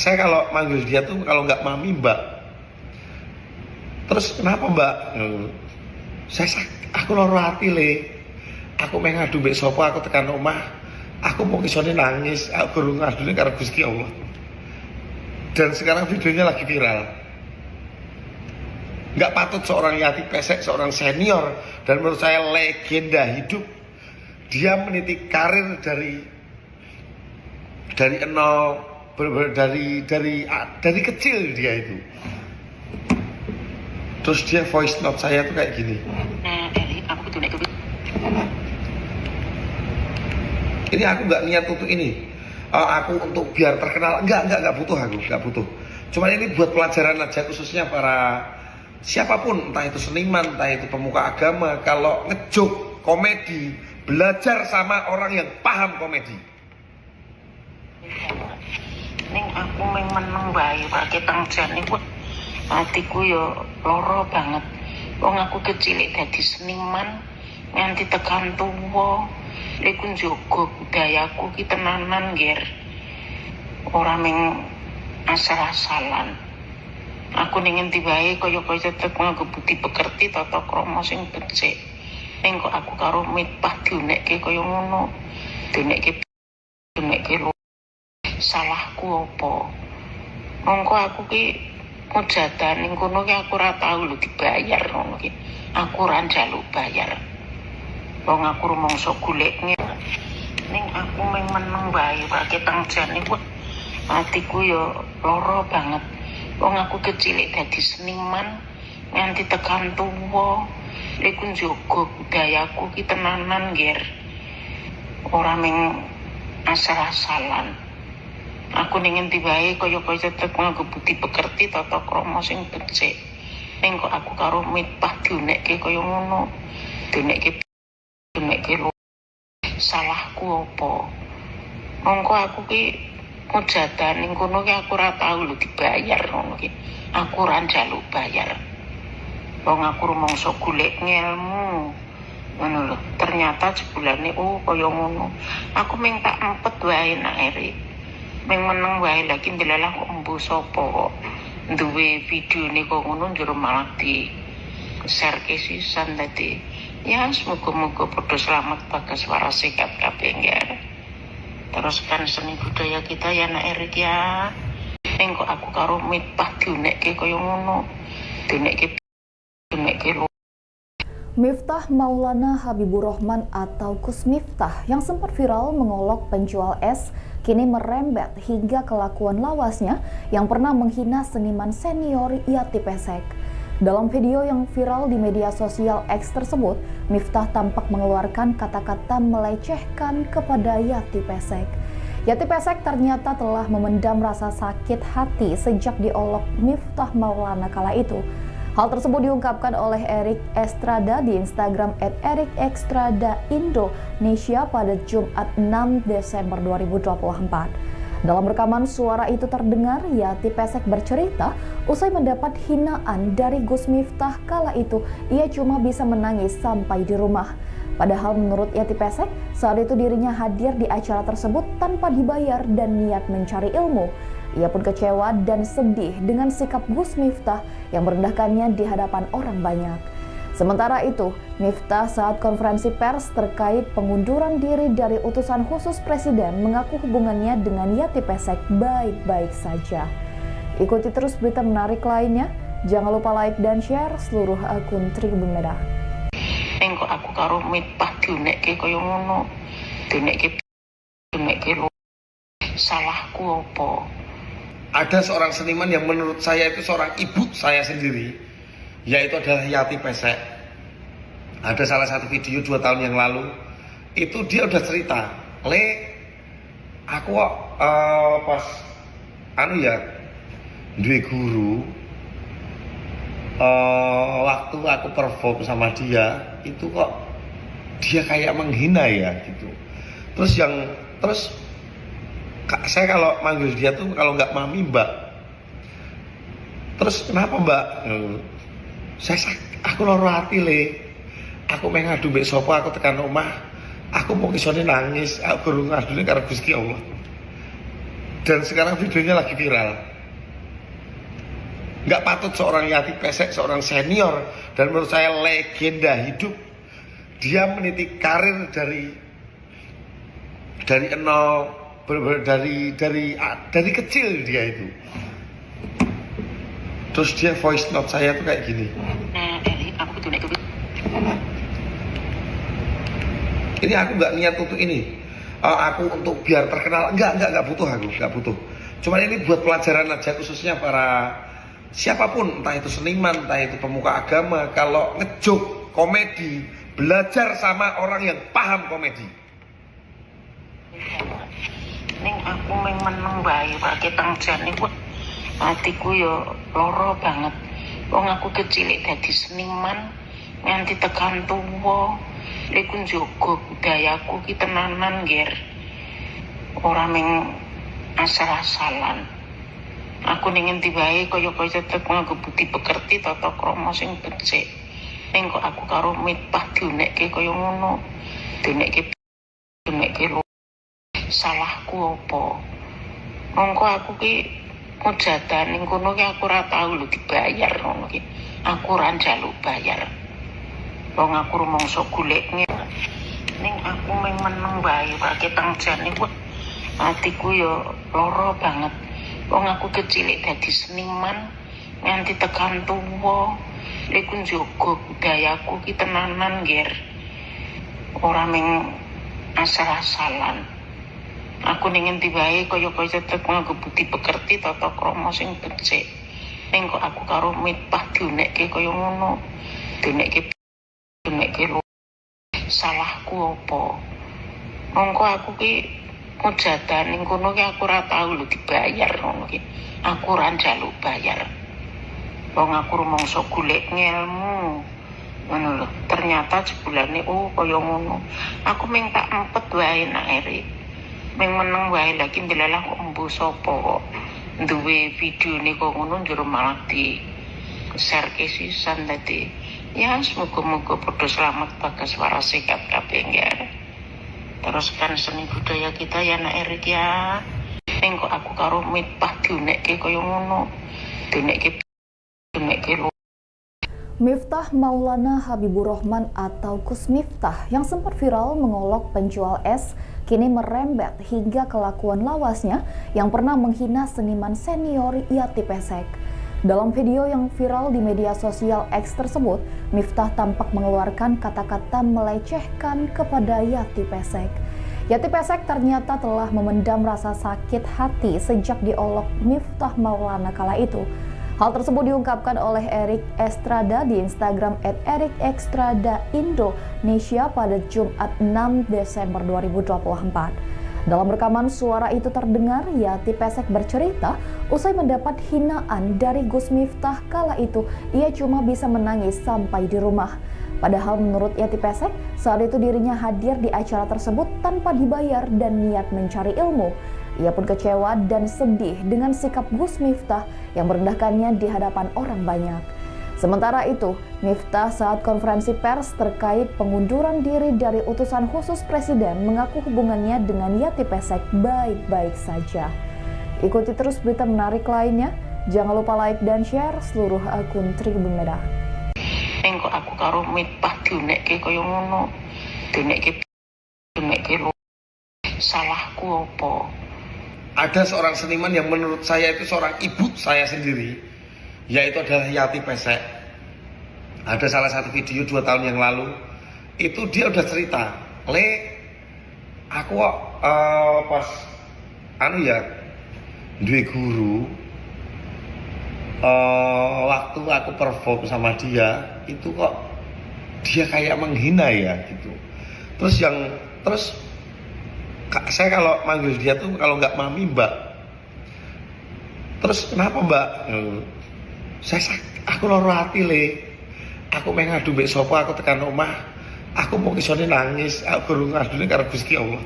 saya kalau manggil dia tuh kalau nggak mami, mbak. Terus kenapa, mbak? Saya aku loro hati, Le. Aku meh ngadu mbek sapa? Aku tekan omah aku mau isone nangis, aku guru ngadune karo Gusti Allah. Dan sekarang videonya lagi viral. Nggak patut seorang Yati Pesek, seorang senior dan menurut saya legenda hidup, dia meniti karir dari nol, bener-bener dari kecil dia itu. Terus dia voice note saya tuh kayak gini. Nah, Erik, aku diunekke. Ini aku nggak niat untuk ini. Aku untuk biar terkenal enggak butuh, aku nggak butuh. Cuman ini buat pelajaran aja, khususnya para siapapun, entah itu seniman, entah itu pemuka agama, kalau ngejoke komedi, belajar sama orang yang paham komedi. Ning aku ming meneng wae ketang jane kuwi atiku ya lara banget. Wong aku kecil dadi seniman nganti tekan tuwa. Iku njogo budayaku ki tenanan, Ger. Ora ming asal-asalan. Aku ning endi wae kaya-kaya tetep nganggo budi pekerti, tata krama sing becik. Ning kok aku karo Miftah diunekke kaya ngono. Diunekke diunekke lho. Salahku apa? Mongko aku ki mujatan ning kono ki aku ora tau lho dibayar ngono ki. Aku ora njaluk bayar. Wong aku rumangsa golek. Ning aku ming meneng wae ketang jane kuwi atiku ya lara banget. Wong aku kecil dadi seniman nganti tekan tuwa. Iku njogo budayaku ki tenanan, Ger. Ora ming asal-asalan. Aku ning endi wae kaya-kaya tetep nganggo budi pekerti, tata krama sing becik. Ning kok aku karo Miftah diunekke kaya ngono. Diunekke diunekke lho. Salahku apa? Mongko aku ki mujatan ning kono ki aku ora tau lho dibayar ngono ki. Aku ora njaluk bayar. Wong aku rumangsa golek ngelmu. Ngono lho. Ternyata jebulane oh kaya ngono. Aku ming tak empet wae, Nak Erik. Ming meneng wae. Lagi ndelalah kok embuh sapa kok duwe videone kok ngono, njur malah di share ke sisan. Dadi ya semoga-moga padha selamat, bagas, waras, sehat kabeh ya. Teruskan seni budaya kita ya, Nak Erik ya. Ning kok aku karo Miftah diunekke kaya ngono, diunekke, diunekke lho. Miftah Maulana Habiburohman atau Gus Miftah yang sempat viral mengolok penjual es kini merembet hingga kelakuan lawasnya yang pernah menghina seniman senior Yati Pesek. Dalam video yang viral di media sosial X tersebut, Miftah tampak mengeluarkan kata-kata melecehkan kepada Yati Pesek. Yati Pesek ternyata telah memendam rasa sakit hati sejak diolok Miftah Maulana kala itu. Hal tersebut diungkapkan oleh Erik Estrada di Instagram @ErikEstradaIndonesia pada Jumat 6 Desember 2024. Dalam rekaman suara itu terdengar Yati Pesek bercerita usai mendapat hinaan dari Gus Miftah kala itu ia cuma bisa menangis sampai di rumah. Padahal menurut Yati Pesek, saat itu dirinya hadir di acara tersebut tanpa dibayar dan niat mencari ilmu. Ia pun kecewa dan sedih dengan sikap Gus Miftah yang merendahkannya di hadapan orang banyak. Sementara itu, Miftah saat konferensi pers terkait pengunduran diri dari utusan khusus presiden mengaku hubungannya dengan Yati Pesek baik-baik saja. Ikuti terus berita menarik lainnya. Jangan lupa like dan share seluruh akun Tribun Medan. Ning kok aku karo Miftah diunekke kaya ngono, diunekke, diunekke lho. Salahku apa? Ada seorang seniman yang menurut saya itu seorang ibu saya sendiri, yaitu adalah Yati Pesek. Ada salah satu video 2 tahun yang lalu, itu dia udah cerita, "Le, aku kok pas anu ya, duwe guru, waktu aku perform sama dia, itu kok dia kayak menghina ya," gitu. Terus saya kalau manggil dia tuh kalau nggak mami, mbak. "Terus kenapa, Mbak?" Saya aku loro hati, Le. Aku pengen ngadu mbek sapa? Aku tekan omah aku mau isone nangis, aku baru ngadune karo Gusti Allah." Dan sekarang videonya lagi viral. Nggak patut seorang Yati Pesek, seorang senior dan menurut saya legenda hidup, dia meniti karir dari nol, bener-bener dari kecil dia itu. Terus dia voice note saya tuh kayak gini. Nah, Erik, aku diunekke. Ini aku nggak niat untuk ini. Aku untuk biar terkenal, enggak butuh, aku nggak butuh. Cuman ini buat pelajaran aja, khususnya para siapapun, entah itu seniman, entah itu pemuka agama, kalau ngejoke komedi, belajar sama orang yang paham komedi. Ning aku meng meneng wae ketang jane kuwi atiku yo lara banget. Wong aku kecil dadi seniman nganti tekan tuwa. Iku njogo budayaku ki tenanan, Ger. Ora meng asal-asalan. Aku ning endi wae kaya-kaya tetep nganggo budi pekerti, tata krama sing becik. Ning kok aku karo Miftah diunekke kaya ngono. Diunekke, diunekke lho. Salahku apa? Mongko aku ki mujatan ning kono ki aku ora tau lho dibayar ngono ki. Aku ora njaluk bayar. Wong aku rumangsa golek. Ning aku meng meneng wae ketang jane kuwi atiku yo lara banget. Wong aku kecil dadi seniman nganti tekan tuwa. Iku njogo budayaku ki tenanan, Ger. Ora meng asal-asalan. Aku ning endi wae kaya-kaya tetep nganggo budi pekerti, tata krama sing becik. Ning kok aku karo Miftah diunekke kaya ngono. Diunekke, diunekke lho. Salahku apa? Mongko aku ki mujatan ning kono ki aku ora tau lho dibayar ngono ki. Aku ora njaluk bayar. Wong aku rumangsa golek ngelmu. Ngono lho. Ternyata jebulane oh kaya ngono. Aku ming tak empet wae nak Erik. Ming meneng wae, lagi ndelalah kok embuh sapa kok duwe videone kok ngono, njur malah di share ke sisan. Dadi ya semoga-moga padha selamat, bagas, waras, sehat kabeh ya. Teruskan seni budaya kita ya, nak Erik ya. Ning kok aku karo Miftah diunekke kaya ngono. Diunekke, diunekke lho. Miftah Maulana Habiburohman atau Gus Miftah yang sempat viral mengolok penjual es kini merembet hingga kelakuan lawasnya yang pernah menghina seniman senior Yati Pesek. Dalam video yang viral di media sosial X tersebut, Miftah tampak mengeluarkan kata-kata melecehkan kepada Yati Pesek. Yati Pesek ternyata telah memendam rasa sakit hati sejak diolok Miftah Maulana kala itu. Hal tersebut diungkapkan oleh Erik Estrada di Instagram @ErikEstradaIndonesia pada Jumat 6 Desember 2024. Dalam rekaman suara itu terdengar Yati Pesek bercerita usai mendapat hinaan dari Gus Miftah kala itu ia cuma bisa menangis sampai di rumah. Padahal menurut Yati Pesek, saat itu dirinya hadir di acara tersebut tanpa dibayar dan niat mencari ilmu. Ia pun kecewa dan sedih dengan sikap Gus Miftah yang merendahkannya di hadapan orang banyak. Sementara itu, Miftah saat konferensi pers terkait pengunduran diri dari utusan khusus presiden mengaku hubungannya dengan Yati Pesek baik-baik saja. Ikuti terus berita menarik lainnya. Jangan lupa like dan share seluruh akun Tribun Medan. Ning kok aku karo Miftah diunekke kaya ngono. Diunekke salahku apa? Ada seorang seniman yang menurut saya itu seorang ibu saya sendiri, yaitu adalah Yati Pesek. Ada salah satu video 2 tahun yang lalu, itu dia udah cerita, "Le, aku pas anu ya, duwe guru, waktu aku perform sama dia, itu kok dia kayak menghina ya gitu." Terus saya kalau manggil dia tuh kalau nggak mami mbak. Terus kenapa mbak? Aku loro hati le. Aku meh ngadu mbek sapa, aku tekan omah, aku mau isone nangis, aku guru ngadune karo Gusti Allah.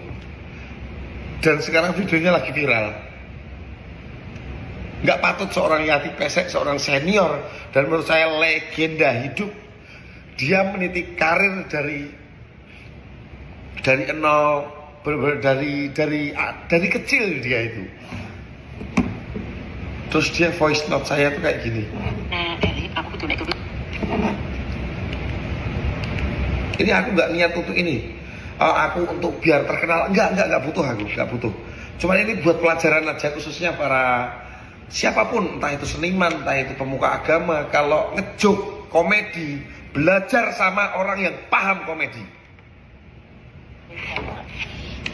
Dan sekarang videonya lagi viral. Nggak patut seorang Yati Pesek, seorang senior dan menurut saya legenda hidup, dia meniti karir dari nol, dari kecil dia itu. Terus dia voice note saya tuh kayak gini. Aku ini aku nggak niat untuk ini. Aku untuk biar terkenal, enggak butuh, aku nggak butuh. Cuman ini buat pelajaran aja, khususnya para siapapun, entah itu seniman, entah itu pemuka agama, kalau ngejok komedi, belajar sama orang yang paham komedi.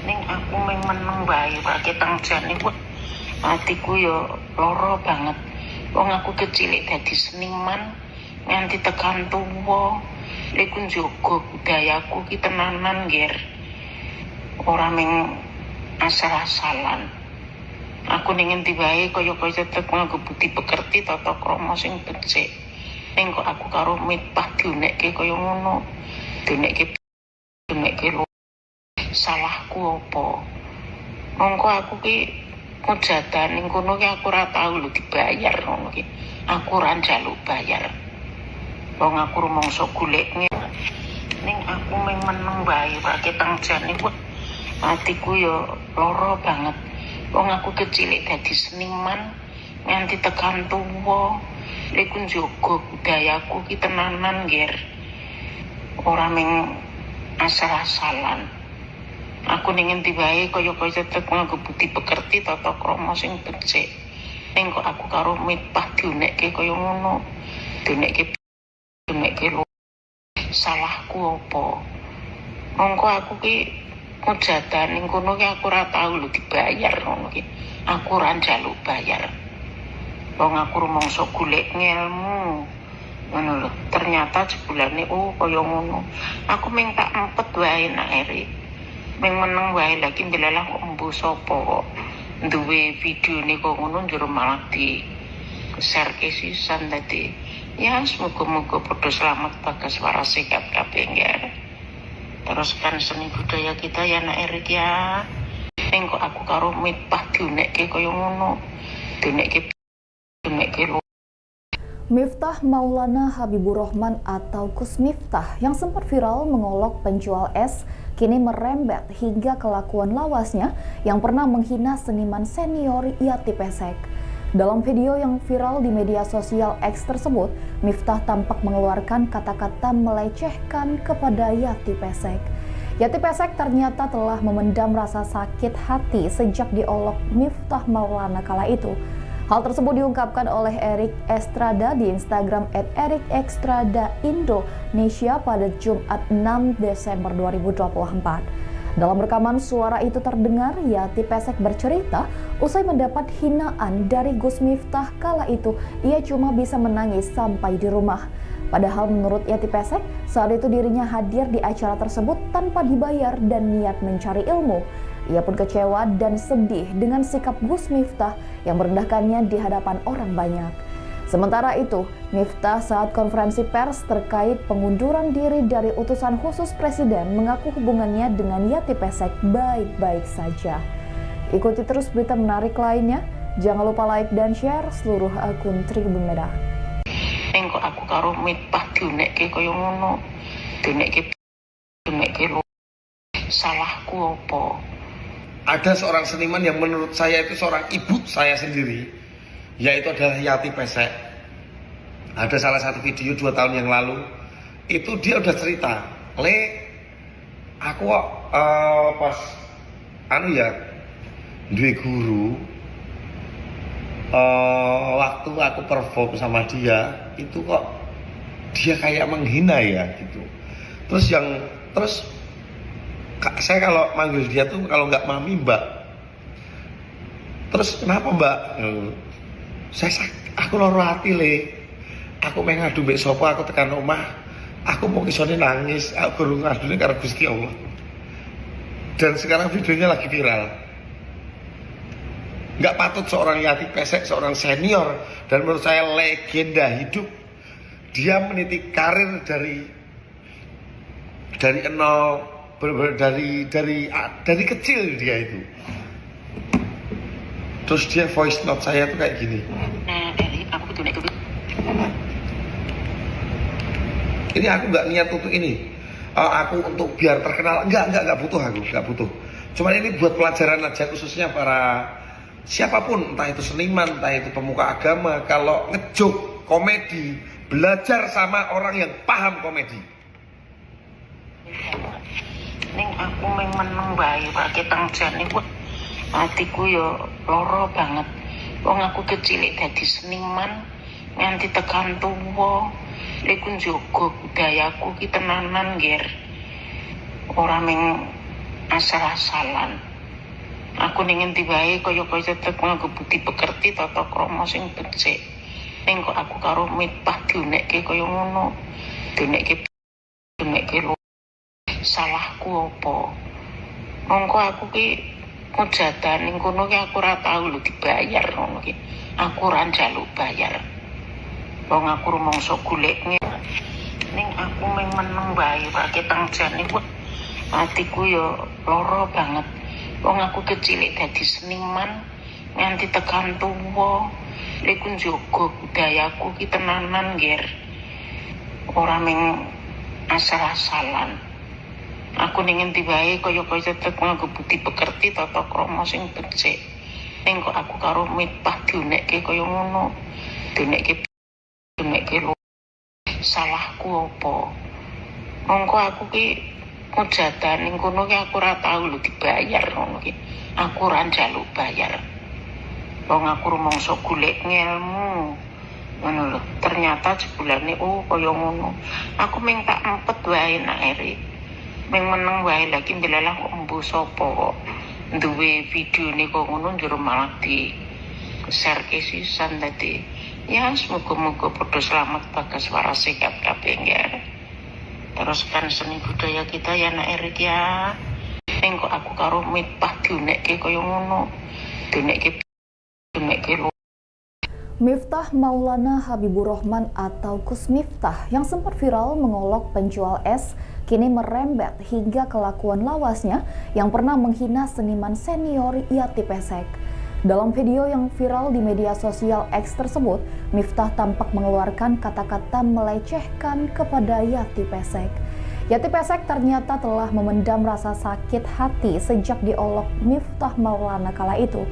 Ning aku meng meneng wae ketang jane kuwi atiku yo loro banget. Wong aku kecilik dadi seniman nganti tekan tuwa. Iku njogo budayaku ki tenanan, Ger. Ora meng asal-asalan. Aku ning endi wae kaya-kaya tetep nganggo budi pekerti tata krama sing becik. Ning kok aku karo Miftah diunekke kaya ngono. Diunekke salahku apa? Mongko aku ki mujatan ning kono ki aku ora tau lho dibayar ngono ki. Aku ora njaluk bayar. Wong aku rumangsa golek ning aku meng meneng wae ketang jane kuwi atiku yo loro banget. Wong aku kecilik dadi seniman nganti tekan tuwa. Iku njogo budayaku ki tenanan, Ger. Ora meng asal-asalan. Aku ning endi wae kaya-kaya tetep nganggo budi pekerti tata krama sing becik. Ning kok aku karo Miftah diunekke kaya ngono. Diunekke salahku apa? Mongko aku ki mujatan ning kono ki aku ora tau lho dibayar ngono ki. Aku ora njaluk bayar. Wong aku rumangsa golek ngelmu. Ngono lho. Ternyata jebulane oh kaya ngono. Aku mung tak empet wae nak Erik. Meng meneng wae lagi ndelalah kok embu sapa kok duwe videone kok ngono njero malah di share ke sisan dadi ya semoga-moga padha selamat bagas waras sehat kabeh nggih. Teruskan seni budaya kita ya nak Erik ya. Ning kok aku karo Miftah diunekke kaya ngono. Diunekke Miftah Maulana Habiburohman atau Gus Miftah yang sempat viral mengolok penjual es kini merembet hingga kelakuan lawasnya yang pernah menghina seniman senior Yati Pesek. Dalam video yang viral di media sosial X tersebut, Miftah tampak mengeluarkan kata-kata melecehkan kepada Yati Pesek. Yati Pesek ternyata telah memendam rasa sakit hati sejak diolok Miftah Maulana kala itu. Hal tersebut diungkapkan oleh Erik Estrada di Instagram @erikestradaindonesia pada Jumat 6 Desember 2024. Dalam rekaman suara itu terdengar Yati Pesek bercerita usai mendapat hinaan dari Gus Miftah kala itu ia cuma bisa menangis sampai di rumah. Padahal menurut Yati Pesek, saat itu dirinya hadir di acara tersebut tanpa dibayar dan niat mencari ilmu. Ia pun kecewa dan sedih dengan sikap Gus Miftah yang merendahkannya di hadapan orang banyak. Sementara itu, Miftah saat konferensi pers terkait pengunduran diri dari utusan khusus presiden mengaku hubungannya dengan Yati Pesek baik-baik saja. Ikuti terus berita menarik lainnya. Jangan lupa like dan share seluruh akun Tribun Medan. Ning kok aku karo Miftah diunekke kaya ngono. Diunekke diunekke lho. Salahku apa? Ada seorang seniman yang menurut saya itu seorang ibu saya sendiri, yaitu adalah Yati Pesek. Ada salah satu video 2 tahun yang lalu, itu dia udah cerita, "Le, aku kok pas anu ya, duwe guru, waktu aku perform sama dia, itu kok dia kayak menghina ya gitu." Terus saya kalau manggil dia tuh kalau nggak mami, mbak. Terus kenapa, mbak? Aku loro hati, Le. Aku meh ngadu mbek sapa? Aku tekan omah, aku mau isone nangis, aku baru ngadune karo Gusti Allah. Dan sekarang videonya lagi viral. Nggak patut seorang Yati Pesek, seorang senior dan menurut saya legenda hidup, dia meniti karir dari nol, bener-bener dari kecil dia itu. Terus dia voice note saya tuh kayak gini. Nah, Eri, aku diunekke. Ini aku nggak niat untuk ini. Aku untuk biar terkenal, enggak butuh, aku nggak butuh. Cuman ini buat pelajaran aja, khususnya para siapapun, entah itu seniman, entah itu pemuka agama, kalau ngejoke komedi, belajar sama orang yang paham komedi. Ning aku meng meneng wae wae tang jane, wah, atiku yo lara banget. Wong aku kecil dadi seniman nganti tekan tuwa. Iku njogo budayaku ki tenanan, Ger. Ora meng asal-asalan. Aku ning endi wae kaya-kaya tetep nganggo budi pekerti, tata krama sing becik. Ning kok aku karo Miftah diunekke kaya ngono. Diunekke diunekke lho. Salahku apa? Mongko aku ki mujatan ning kono ki aku ora tau lho dibayar ngono ki. Aku ora njaluk bayar. Wong aku rumangsa golek. Ning aku meng meneng wae wae tang jane, wah, atiku yo lara banget. Wong aku kecil dadi seniman nganti tekan tuwa. Iku njogo budayaku ki tenanan, Ger. Ora meng asal-asalan. Aku ning endi wae kaya-kaya tetep nganggo budi pekerti, tata krama sing becik. Ning kok aku karo Miftah diunekke kaya ngono. Diunekke diunekke lho. Salahku apa? Mongko aku ki mujatan ning kono ki aku ora tau lho dibayar ngono ki. Aku ora njaluk bayar. Wong aku rumangsa golek ngelmu. Ngono lho. Ternyata jebulane oh kaya ngono. Aku meng tak empet wae, Nak Eri. Meng meneng wae, lagi ndelalah kok embuh sapa kok duwe videone kok ngono, njur malah di share ke sisan. Dadi ya semoga-moga padha selamat, bagas, waras, sehat kabeh ya. Teruskan seni budaya kita ya, Nak Erik ya. Ning kok aku karo Miftah diunekke kaya ngono. Diunekke diunekke lho. Miftah Maulana Habibur Rahman atau Gus Miftah yang sempat viral mengolok penjual es kini merembet hingga kelakuan lawasnya yang pernah menghina seniman senior Yati Pesek. Dalam video yang viral di media sosial X tersebut, Miftah tampak mengeluarkan kata-kata melecehkan kepada Yati Pesek. Yati Pesek ternyata telah memendam rasa sakit hati sejak diolok Miftah Maulana kala itu.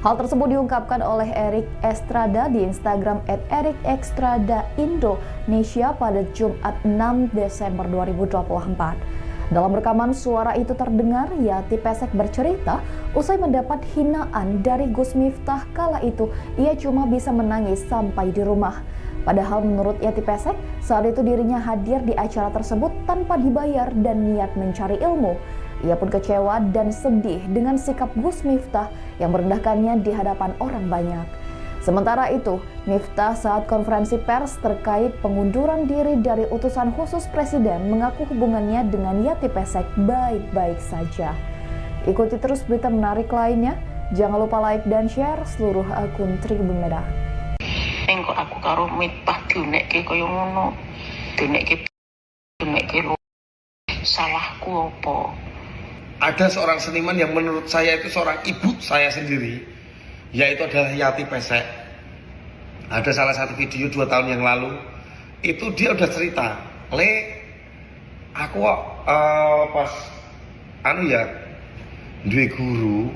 Hal tersebut diungkapkan oleh Erik Estrada di Instagram @erikestradaindonesia pada Jumat 6 Desember 2024. Dalam rekaman suara itu terdengar Yati Pesek bercerita usai mendapat hinaan dari Gus Miftah kala itu ia cuma bisa menangis sampai di rumah. Padahal menurut Yati Pesek, saat itu dirinya hadir di acara tersebut tanpa dibayar dan niat mencari ilmu. Ia pun kecewa dan sedih dengan sikap Gus Miftah yang merendahkannya di hadapan orang banyak. Sementara itu, Miftah saat konferensi pers terkait pengunduran diri dari utusan khusus presiden mengaku hubungannya dengan Yati Pesek baik-baik saja. Ikuti terus berita menarik lainnya. Jangan lupa like dan share seluruh akun Tribun Medan. Ning kok aku karo Miftah diunekke kaya ngono. Diunekke diunekke lho. Salahku apa? Ada seorang seniman yang menurut saya itu seorang ibu saya sendiri, yaitu adalah Yati Pesek. Ada salah satu video 2 tahun yang lalu, itu dia udah cerita, "Le, aku kok pas anu ya, duwe guru,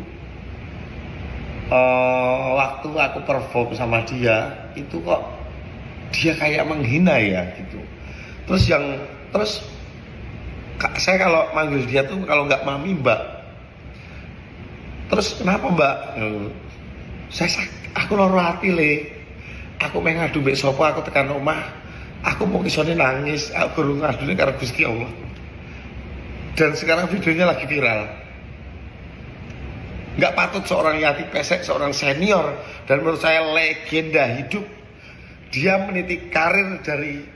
waktu aku perform sama dia, itu kok dia kayak menghina ya gitu." Terus yang terus saya kalau manggil dia tuh kalau nggak mami, mbak. Terus kenapa, mbak? Aku loro hati, Le. Aku pengen ngadu mbek sapa? Aku tekan omah aku mau isone nangis, aku baru ngadune karo Gusti Allah. Dan sekarang videonya lagi viral. Nggak patut seorang Yati Pesek, seorang senior dan menurut saya legenda hidup, dia meniti karir dari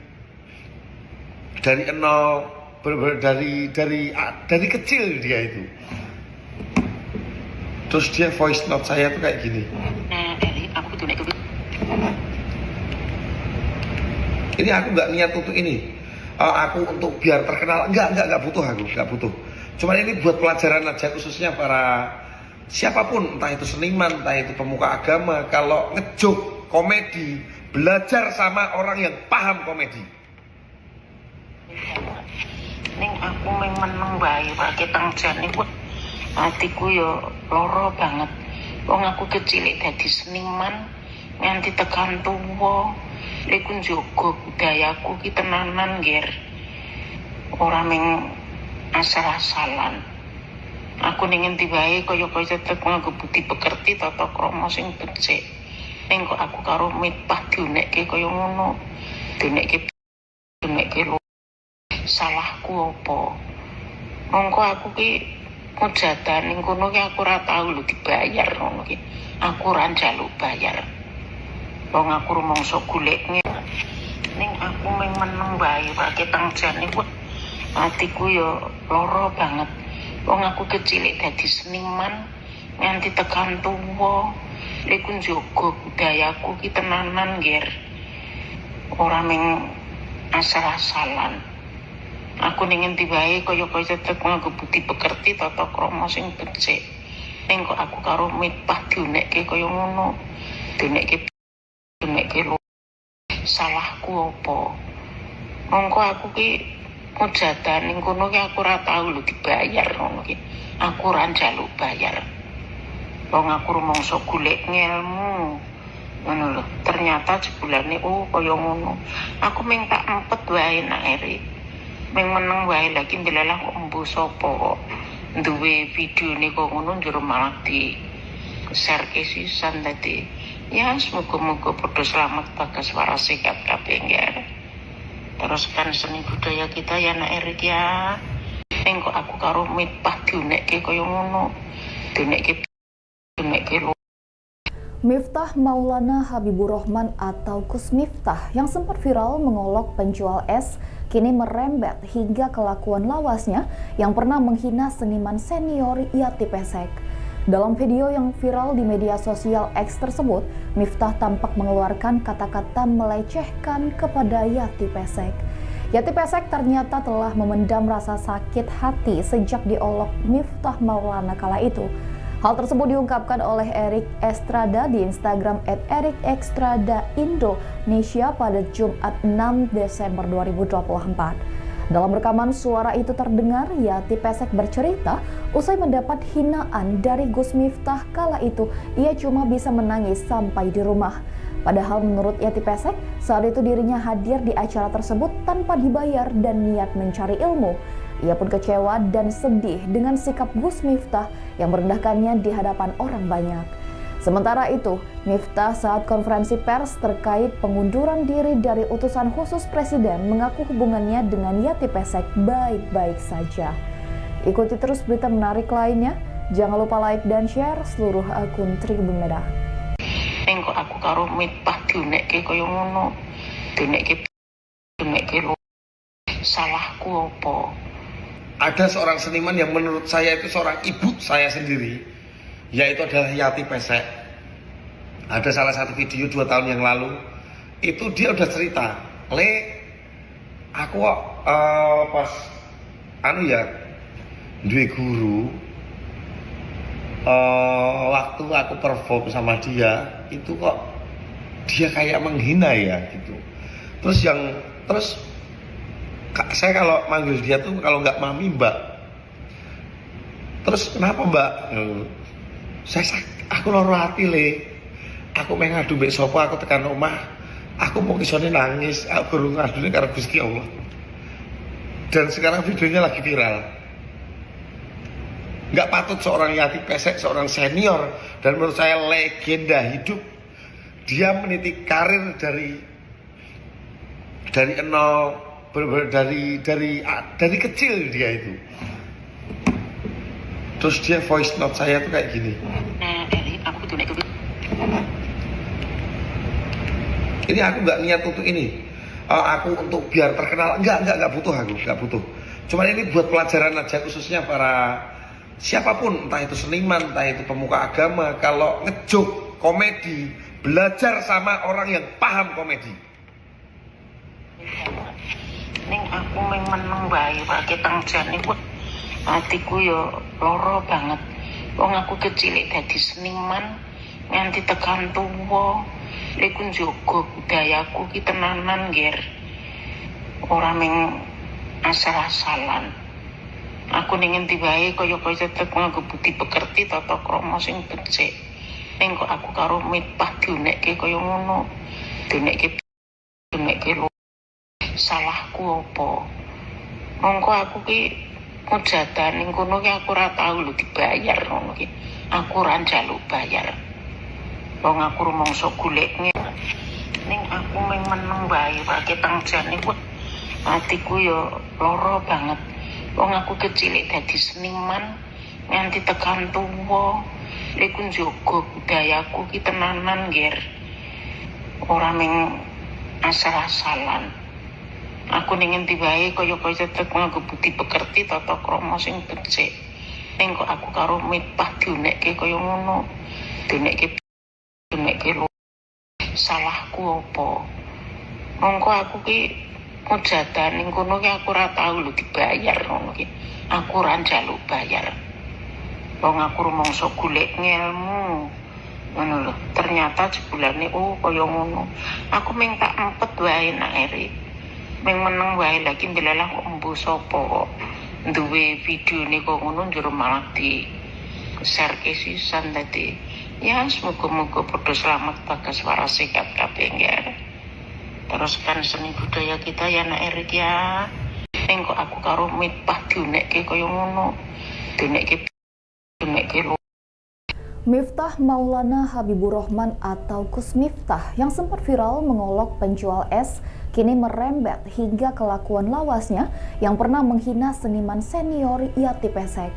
nol, bener-bener dari kecil dia itu. Terus dia voice note saya tuh kayak gini. Nah, Eri, aku diunekke. Ini aku nggak niat untuk ini. Aku untuk biar terkenal, enggak butuh, aku nggak butuh. Cuman ini buat pelajaran aja, khususnya para siapapun, entah itu seniman, entah itu pemuka agama, kalau ngejoke komedi, belajar sama orang yang paham komedi. Ning aku mung meneng wae wae tang jane wah atiku yo lara banget. Wong aku kecil dadi seniman nganti tekan tuwa. Iku njogo budayaku ki tenanan, Ger. Ora mung asal-asalan. Aku ning endi wae kaya-kaya tetep nganggo budi pekerti, tata krama sing becik. Ning kok aku karo Miftah diunekke kaya ngono. Diunekke diunekke lho. Salahku apa? Mongko aku ki mujatan ning kono ki aku ora tau lho dibayar ngono ki. Aku ora njaluk bayar. Wong aku rumangsa golek. Ning aku mung meneng wae wae tang jane wah atiku yo lara banget. Wong aku kecil dadi seniman nganti tekan tuwa. Iku njogo budayaku ki tenanan, Ger. Ora mung asal-asalan. Aku ning endi wae kaya-kaya tetep nganggo budi pekerti, tata krama sing becik. Ning kok aku karo Miftah diunekke kaya ngono. Diunekke diunekke lho. Salahku apa? Mongko aku ki mujatan ning kono ki aku ora tau lho dibayar ngono ki. Aku ora njaluk bayar. Wong aku rumangsa golek ngelmu. Ngono lho. Ternyata jebulane oh kaya ngono. Aku mung tak empet wae nak Eri. Mung meneng wae, lagi ndelalah kok embuh sapa kok duwe videone kok ngono, njur malah di share ke sisan. Dadi ya semoga-moga padha selamat, bagas, waras, sehat kabeh ya. Teruskan seni budaya kita ya, nak Erik ya. Ning kok aku karo Miftah diunekke kaya ngono. Diunekke diunekke lho. Miftah Maulana Habibur Rahman atau Gus Miftah yang sempat viral mengolok penjual es kini merembet hingga kelakuan lawasnya yang pernah menghina seniman senior Yati Pesek. Dalam video yang viral di media sosial X tersebut, Miftah tampak mengeluarkan kata-kata melecehkan kepada Yati Pesek. Yati Pesek ternyata telah memendam rasa sakit hati sejak diolok Miftah Maulana kala itu. Hal tersebut diungkapkan oleh Erik Estrada di Instagram @ErikEstradaIndonesia pada Jumat 6 Desember 2024. Dalam rekaman suara itu terdengar Yati Pesek bercerita usai mendapat hinaan dari Gus Miftah kala itu ia cuma bisa menangis sampai di rumah. Padahal menurut Yati Pesek, saat itu dirinya hadir di acara tersebut tanpa dibayar dan niat mencari ilmu. Ia pun kecewa dan sedih dengan sikap Gus Miftah yang merendahkannya di hadapan orang banyak. Sementara itu, Miftah saat konferensi pers terkait pengunduran diri dari utusan khusus presiden mengaku hubungannya dengan Yati Pesek baik-baik saja. Ikuti terus berita menarik lainnya. Jangan lupa like dan share seluruh akun Tribun Medan. Ning kok aku karo Miftah diunekke kaya ngono. Diunekke diunekke lho. Salahku apa? Ada seorang seniman yang menurut saya itu seorang ibu saya sendiri, yaitu adalah Yati Pesek. Ada salah satu video 2 tahun yang lalu, itu dia udah cerita, "Le, aku kok pas anu ya, duwe guru, waktu aku perform sama dia, itu kok dia kayak menghina ya gitu." Terus yang terus saya kalau manggil dia tuh kalau nggak mami, mbak. Terus kenapa mbak? Saya aku loro hati, Le. Aku meh ngadu mbek sapa? Aku tekan omah aku mau isone nangis, aku baru ngadune karo Gusti Allah. Dan sekarang videonya lagi viral. Nggak patut seorang Yati Pesek, seorang senior dan menurut saya legenda hidup, dia meniti karir dari nol, bener-bener dari kecil dia itu. Terus dia voice note saya tuh kayak gini. Nah, Eri, aku diunekke. Ini aku nggak niat untuk ini. Aku untuk biar terkenal, enggak butuh, aku nggak butuh. Cuman ini buat pelajaran aja, khususnya para siapapun, entah itu seniman, entah itu pemuka agama, kalau ngejoke komedi, belajar sama orang yang paham komedi. Ning aku mung meneng wae wae tang jane wah atiku yo lara banget. Wong aku kecil dadi seniman nganti tekan tuwa. Lha iku njaga budayaku ki tenanan, Ger. Ora mung asal-asalan. Aku ning endi wae kaya-kaya tetep nganggo budi pekerti, tata krama sing becik. Ning kok aku karo Miftah diunekke kaya ngono. Diunekke diunekke lho. Salahku apa? Mongko aku ki mujatan ning kono ki aku ora tau lho dibayar ngono ki. Aku ora njaluk bayar. Wong aku rumangsa golek. Ning aku mung meneng wae wae tang jane wah atiku yo lara banget. Wong aku kecil dadi seniman nganti tekan tuwa. Lha iku njaga budayaku ki tenanan, Ger. Ora mung asal-asalan. Aku ning endi wae kaya-kaya tetep nganggo budi pekerti, tata krama sing becik. Ning kok aku karo Miftah diunekke kaya ngono. Diunekke diunekke lho. Salahku apa? Mongko aku ki mujatan ning kono ki aku ora tau lho dibayar ngono ki. Aku ora njaluk bayar. Wong aku rumangsa golek ngelmu. Ngono lho. Ternyata jebulane oh kaya ngono. Aku mung tak empet wae nak Eri. Mung meneng wae, lagi ndelalah kok embuh sapa kok duwe videone kok ngono, njur malah di share ke sisan. Dadi ya semoga-moga padha selamat, bagas, waras, sehat kabeh ya. Teruskan seni budaya kita ya, nak Erik ya. Ning kok aku karo Miftah diunekke kaya ngono. Diunekke diunekke lho. Miftah Maulana Habibur Rahman atau Gus Miftah yang sempat viral mengolok penjual es kini merembet hingga kelakuan lawasnya yang pernah menghina seniman senior Yati Pesek.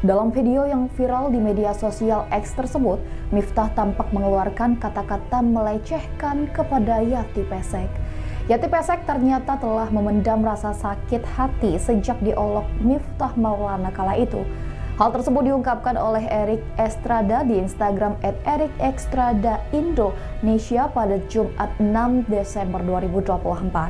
Dalam video yang viral di media sosial X tersebut, Miftah tampak mengeluarkan kata-kata melecehkan kepada Yati Pesek. Yati Pesek ternyata telah memendam rasa sakit hati sejak diolok Miftah Maulana kala itu. Hal tersebut diungkapkan oleh Erik Estrada di Instagram @ErikEstradaIndonesia pada Jumat 6 Desember 2024.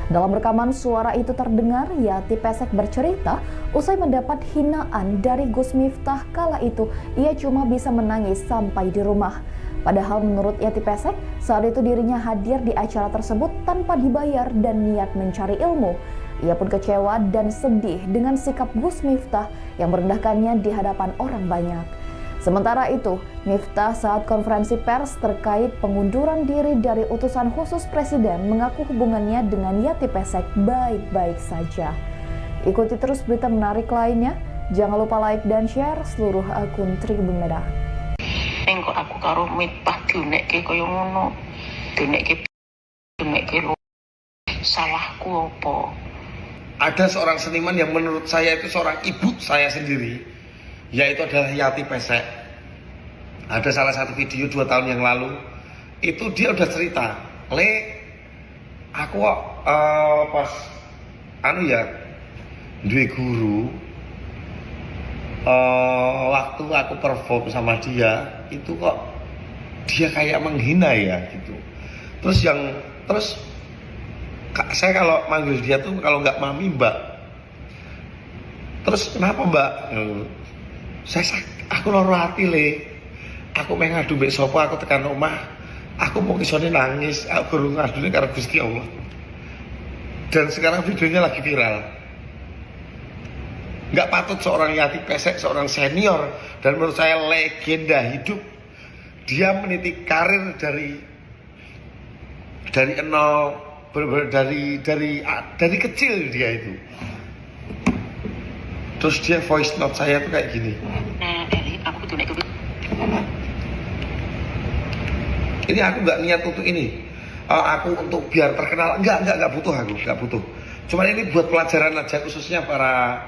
Dalam rekaman suara itu terdengar Yati Pesek bercerita usai mendapat hinaan dari Gus Miftah kala itu ia cuma bisa menangis sampai di rumah. Padahal menurut Yati Pesek, saat itu dirinya hadir di acara tersebut tanpa dibayar dan niat mencari ilmu. Ia pun kecewa dan sedih dengan sikap Gus Miftah yang merendahkannya di hadapan orang banyak. Sementara itu, Miftah saat konferensi pers terkait pengunduran diri dari utusan khusus presiden mengaku hubungannya dengan Yati Pesek baik-baik saja. Ikuti terus berita menarik lainnya. Jangan lupa like dan share seluruh akun Tribun Medan. Ning kok aku karo Miftah diunekke kaya ngono. Diunekke diunekke lho. Salahku apa? Ada seorang seniman yang menurut saya itu seorang ibu saya sendiri, yaitu adalah Yati Pesek. Ada salah satu video 2 tahun yang lalu, itu dia udah cerita, "Le, aku kok pas anu ya, duwe guru, waktu aku perform sama dia, itu kok dia kayak menghina ya," gitu. Terus yang terus, "Kak, saya kalau manggil dia tuh kalau nggak mami, mbak." "Terus kenapa, mbak?" "Saya aku loro hati, Le. Aku meh ngadu mbek sapa? Aku tekan omah aku mau isone nangis, aku guru ngadune karo Gusti Allah." Dan sekarang videonya lagi viral. Nggak patut seorang Yati Pesek, seorang senior dan menurut saya legenda hidup, dia meniti karir dari nol, bener-bener dari kecil dia itu. Terus dia voice note saya tuh kayak gini. Nah, Eri, aku diunekke. Ini aku nggak niat untuk ini. Aku untuk biar terkenal, enggak butuh, aku nggak butuh. Cuman ini buat pelajaran aja, khususnya para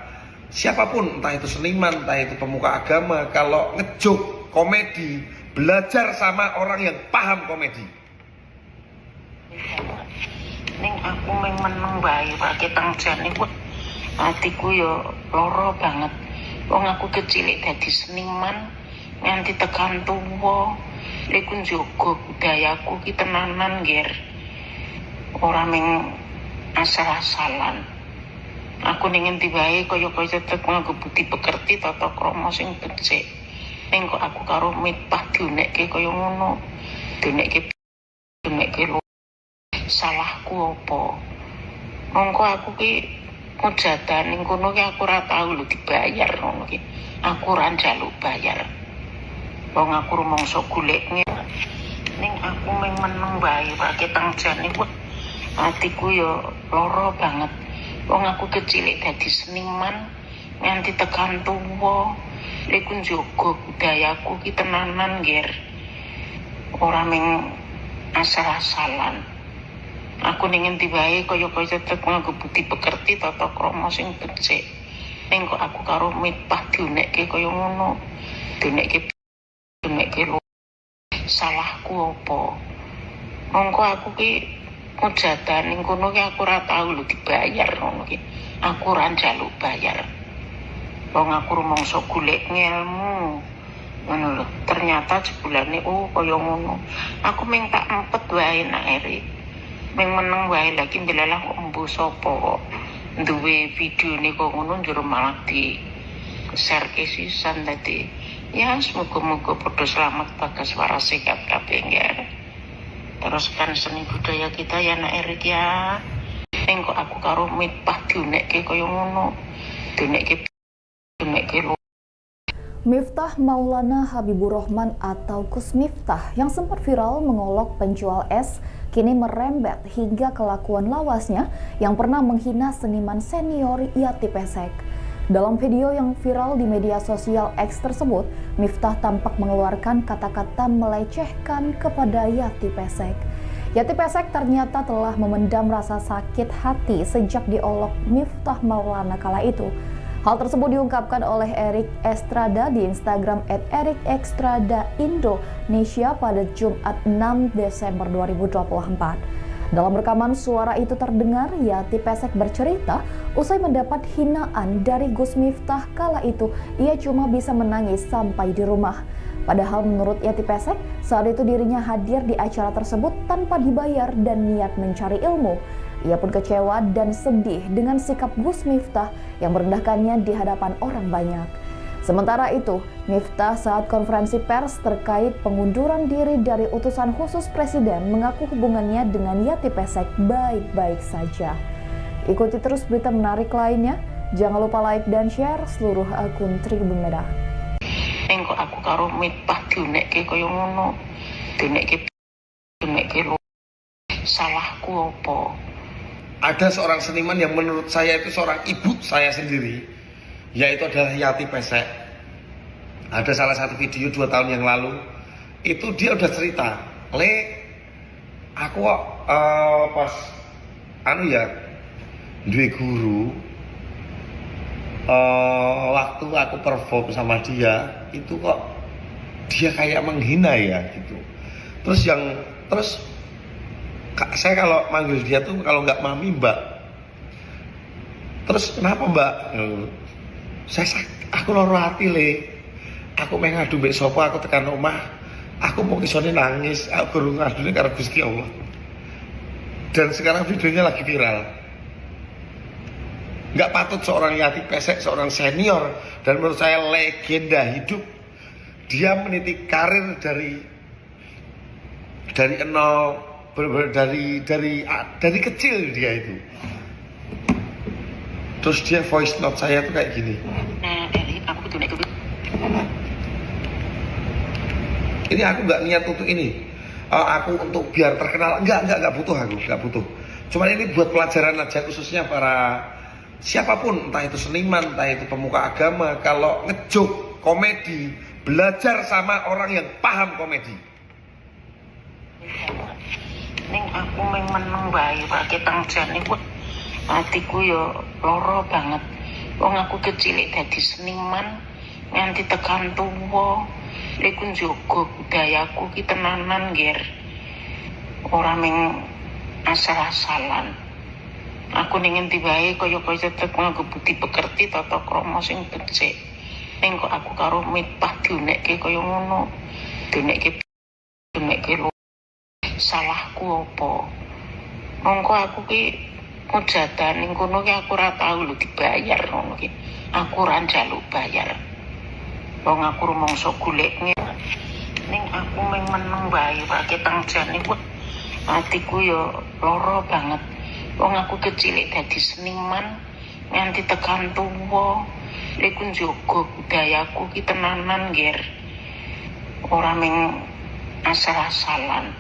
siapapun, entah itu seniman, entah itu pemuka agama, kalau ngejoke komedi, belajar sama orang yang paham komedi. Ning aku meng meneng wae ketang jane wah atiku yo lara banget. Wong aku kecil dadi seniman nganti tekan tuwa. Iku njaga budayaku ki tenanan, Ger. Ora meng asal-asalan. Aku ning endi wae kaya-kaya tetep nganggo budi pekerti, tata krama sing becik. Ning kok aku karo Miftah diunekke kaya ngono. Diunekke diunekke lho. Salahku apa? Mongko aku ki mujatan ning kono ki aku ora tau lho dibayar ngono ki. Aku ora njaluk bayar. Wong aku rumangsa golek. Ning aku meng meneng wae ketang jane wah atiku yo lara banget. Wong aku kecil dadi seniman nganti tekan tuwa. Iku njaga budayaku ki tenanan, Ger. Ora meng asal-asalan. Aku ning endi wae kaya-kaya tetep nganggo budi pekerti, tata krama sing becik. Ning kok aku karo Miftah diunekke kaya ngono. Diunekke diunekke lho. Salahku apa? Mongko aku ki mujatan ning kono ki aku ora tau lho dibayar ngono ki. Aku ora njaluk bayar. Wong aku rumangsa golek ngelmu. Ngono lho. Ternyata jebulane oh kaya ngono. Aku meng tak empet wae nak Eri. Meng meneng wae, lagi ndelalah kok embuh sapa kok duwe videone kok ngono, njur malah di share ke sisan. Dadi ya semoga-moga padha selamat, bagas, waras, sehat kabeh ya. Teruskan seni budaya kita ya, nak Erik ya. Ning kok aku karo Miftah diunekke kaya ngono. Diunekke diunekke lho. Miftah Maulana Habibur Rahman atau Gus Miftah yang sempat viral mengolok penjual es kini merembet hingga kelakuan lawasnya yang pernah menghina seniman senior Yati Pesek. Dalam video yang viral di media sosial X tersebut, Miftah tampak mengeluarkan kata-kata melecehkan kepada Yati Pesek. Yati Pesek ternyata telah memendam rasa sakit hati sejak diolok Miftah Maulana kala itu. Hal tersebut diungkapkan oleh Erik Estrada di Instagram @ErikEstradaIndonesia pada Jumat 6 Desember 2024. Dalam rekaman suara itu terdengar Yati Pesek bercerita usai mendapat hinaan dari Gus Miftah kala itu ia cuma bisa menangis sampai di rumah. Padahal menurut Yati Pesek, saat itu dirinya hadir di acara tersebut tanpa dibayar dan niat mencari ilmu. Ia pun kecewa dan sedih dengan sikap Gus Miftah yang merendahkannya di hadapan orang banyak. Sementara itu, Miftah saat konferensi pers terkait pengunduran diri dari utusan khusus presiden mengaku hubungannya dengan Yati Pesek baik-baik saja. Ikuti terus berita menarik lainnya. Jangan lupa like dan share seluruh akun Tribun Medan. Ning kok aku karo Miftah diunekke kaya ngono. Diunekke diunekke lho. Salahku apa? Ada seorang seniman yang menurut saya itu seorang ibu saya sendiri, yaitu adalah Yati Pesek. Ada salah satu video 2 tahun yang lalu, itu dia udah cerita, "Le, aku kok pas anu ya, duwe guru, waktu aku perform sama dia, itu kok dia kayak menghina ya," gitu. Terus yang terus, "Kak, saya kalau manggil dia tuh kalau nggak mami, mbak." "Terus kenapa, mbak?" "Saya aku loro hati, Le. Aku meh ngadu mbek sapa? Aku tekan omah aku mau isone nangis, aku guru ngadune karo Gusti Allah." Dan sekarang videonya lagi viral. Nggak patut seorang Yati Pesek, seorang senior dan menurut saya legenda hidup, dia meniti karir dari nol, bener-bener dari kecil dia itu. Terus dia voice note saya tuh kayak gini. Nah, Erik, aku kudu nek Ini aku nggak niat untuk ini. Aku untuk biar terkenal, enggak butuh, aku nggak butuh. Cuman ini buat pelajaran aja, khususnya para siapapun, entah itu seniman, entah itu pemuka agama, kalau ngejoke komedi, belajar sama orang yang paham komedi. Ning aku meng meneng wae ketang jane kuwi atiku yo lara banget. Wong aku kecil dadi seniman nganti tekan tuwa. Iku njaga budayaku ki tenanan, Ger. Ora meng asal-asalan. Aku ning endi wae kaya-kaya tetep nganggo budi pekerti, tata krama sing becik. Ning kok aku karo Miftah diunekke kaya ngono. Diunekke diunekke lho. Salahku apa? Mongko aku ki mujatan ning kono ki aku ora tau lho dibayar ngono ki. Aku ora njaluk bayar. Wong aku rumangsa golek. Ning aku meng meneng wae ketang jane kuwi atiku yo lara banget. Wong aku kecil dadi seniman nganti tekan tuwa. Iku njaga budayaku ki tenanan, Ger. Ora meng asal-asalan.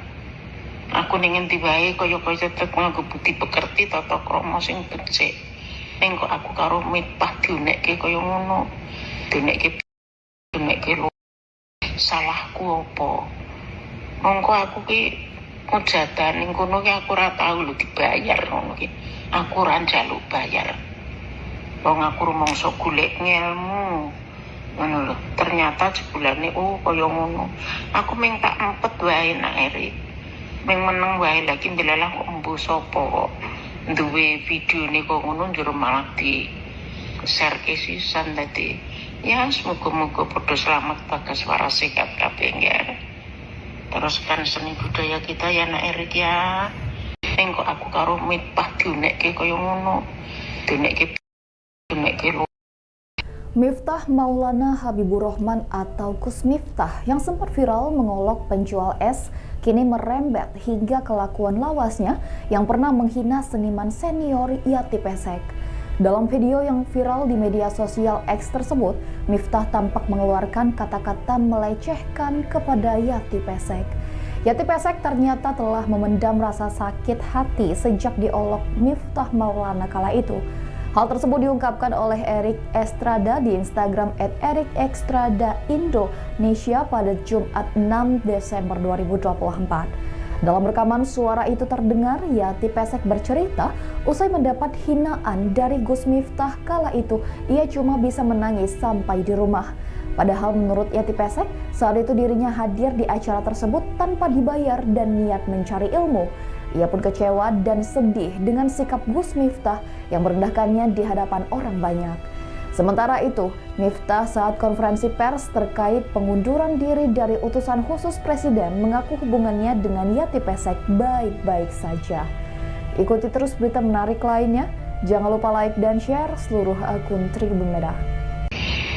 Aku ning endi wae kaya-kaya tetep nganggo budi pekerti, tata krama sing becik. Ning kok aku karo Miftah diunekke kaya ngono. Diunekke diunekke lho. Salahku apa? Mongko aku ki mujatan ning kono ki aku ora tau lho dibayar ngono ki. Aku ora njaluk bayar. Wong aku rumangsa golek ngelmu. Ngono lho. Ternyata jebulane, oh, kaya ngono. Aku meng tak empet wae nak Erik. Meng meneng wae, lagi ndelalah kok embuh sapa kok duwe videone kok ngono, njur malah di share ke sisan. Dadi ya semoga-moga padha selamat, bagas, waras, sehat kabeh ya. Teruskan seni budaya kita ya, nak Erik ya. Ning kok aku karo Miftah diunekke kaya ngono. Diunekke diunekke lho. Miftah Maulana Habibur Rahman atau Gus Miftah yang sempat viral mengolok penjual es kini merembet hingga kelakuan lawasnya yang pernah menghina seniman senior Yati Pesek. Dalam video yang viral di media sosial X tersebut, Miftah tampak mengeluarkan kata-kata melecehkan kepada Yati Pesek. Yati Pesek ternyata telah memendam rasa sakit hati sejak diolok Miftah Maulana kala itu. Hal tersebut diungkapkan oleh Erik Estrada di Instagram @ErikEstradaIndonesia pada Jumat 6 Desember 2024. Dalam rekaman suara itu terdengar Yati Pesek bercerita usai mendapat hinaan dari Gus Miftah kala itu ia cuma bisa menangis sampai di rumah. Padahal menurut Yati Pesek, saat itu dirinya hadir di acara tersebut tanpa dibayar dan niat mencari ilmu. Ia pun kecewa dan sedih dengan sikap Gus Miftah yang merendahkannya di hadapan orang banyak. Sementara itu, Miftah saat konferensi pers terkait pengunduran diri dari utusan khusus presiden mengaku hubungannya dengan Yati Pesek baik-baik saja. Ikuti terus berita menarik lainnya. Jangan lupa like dan share seluruh akun Tribun Medan.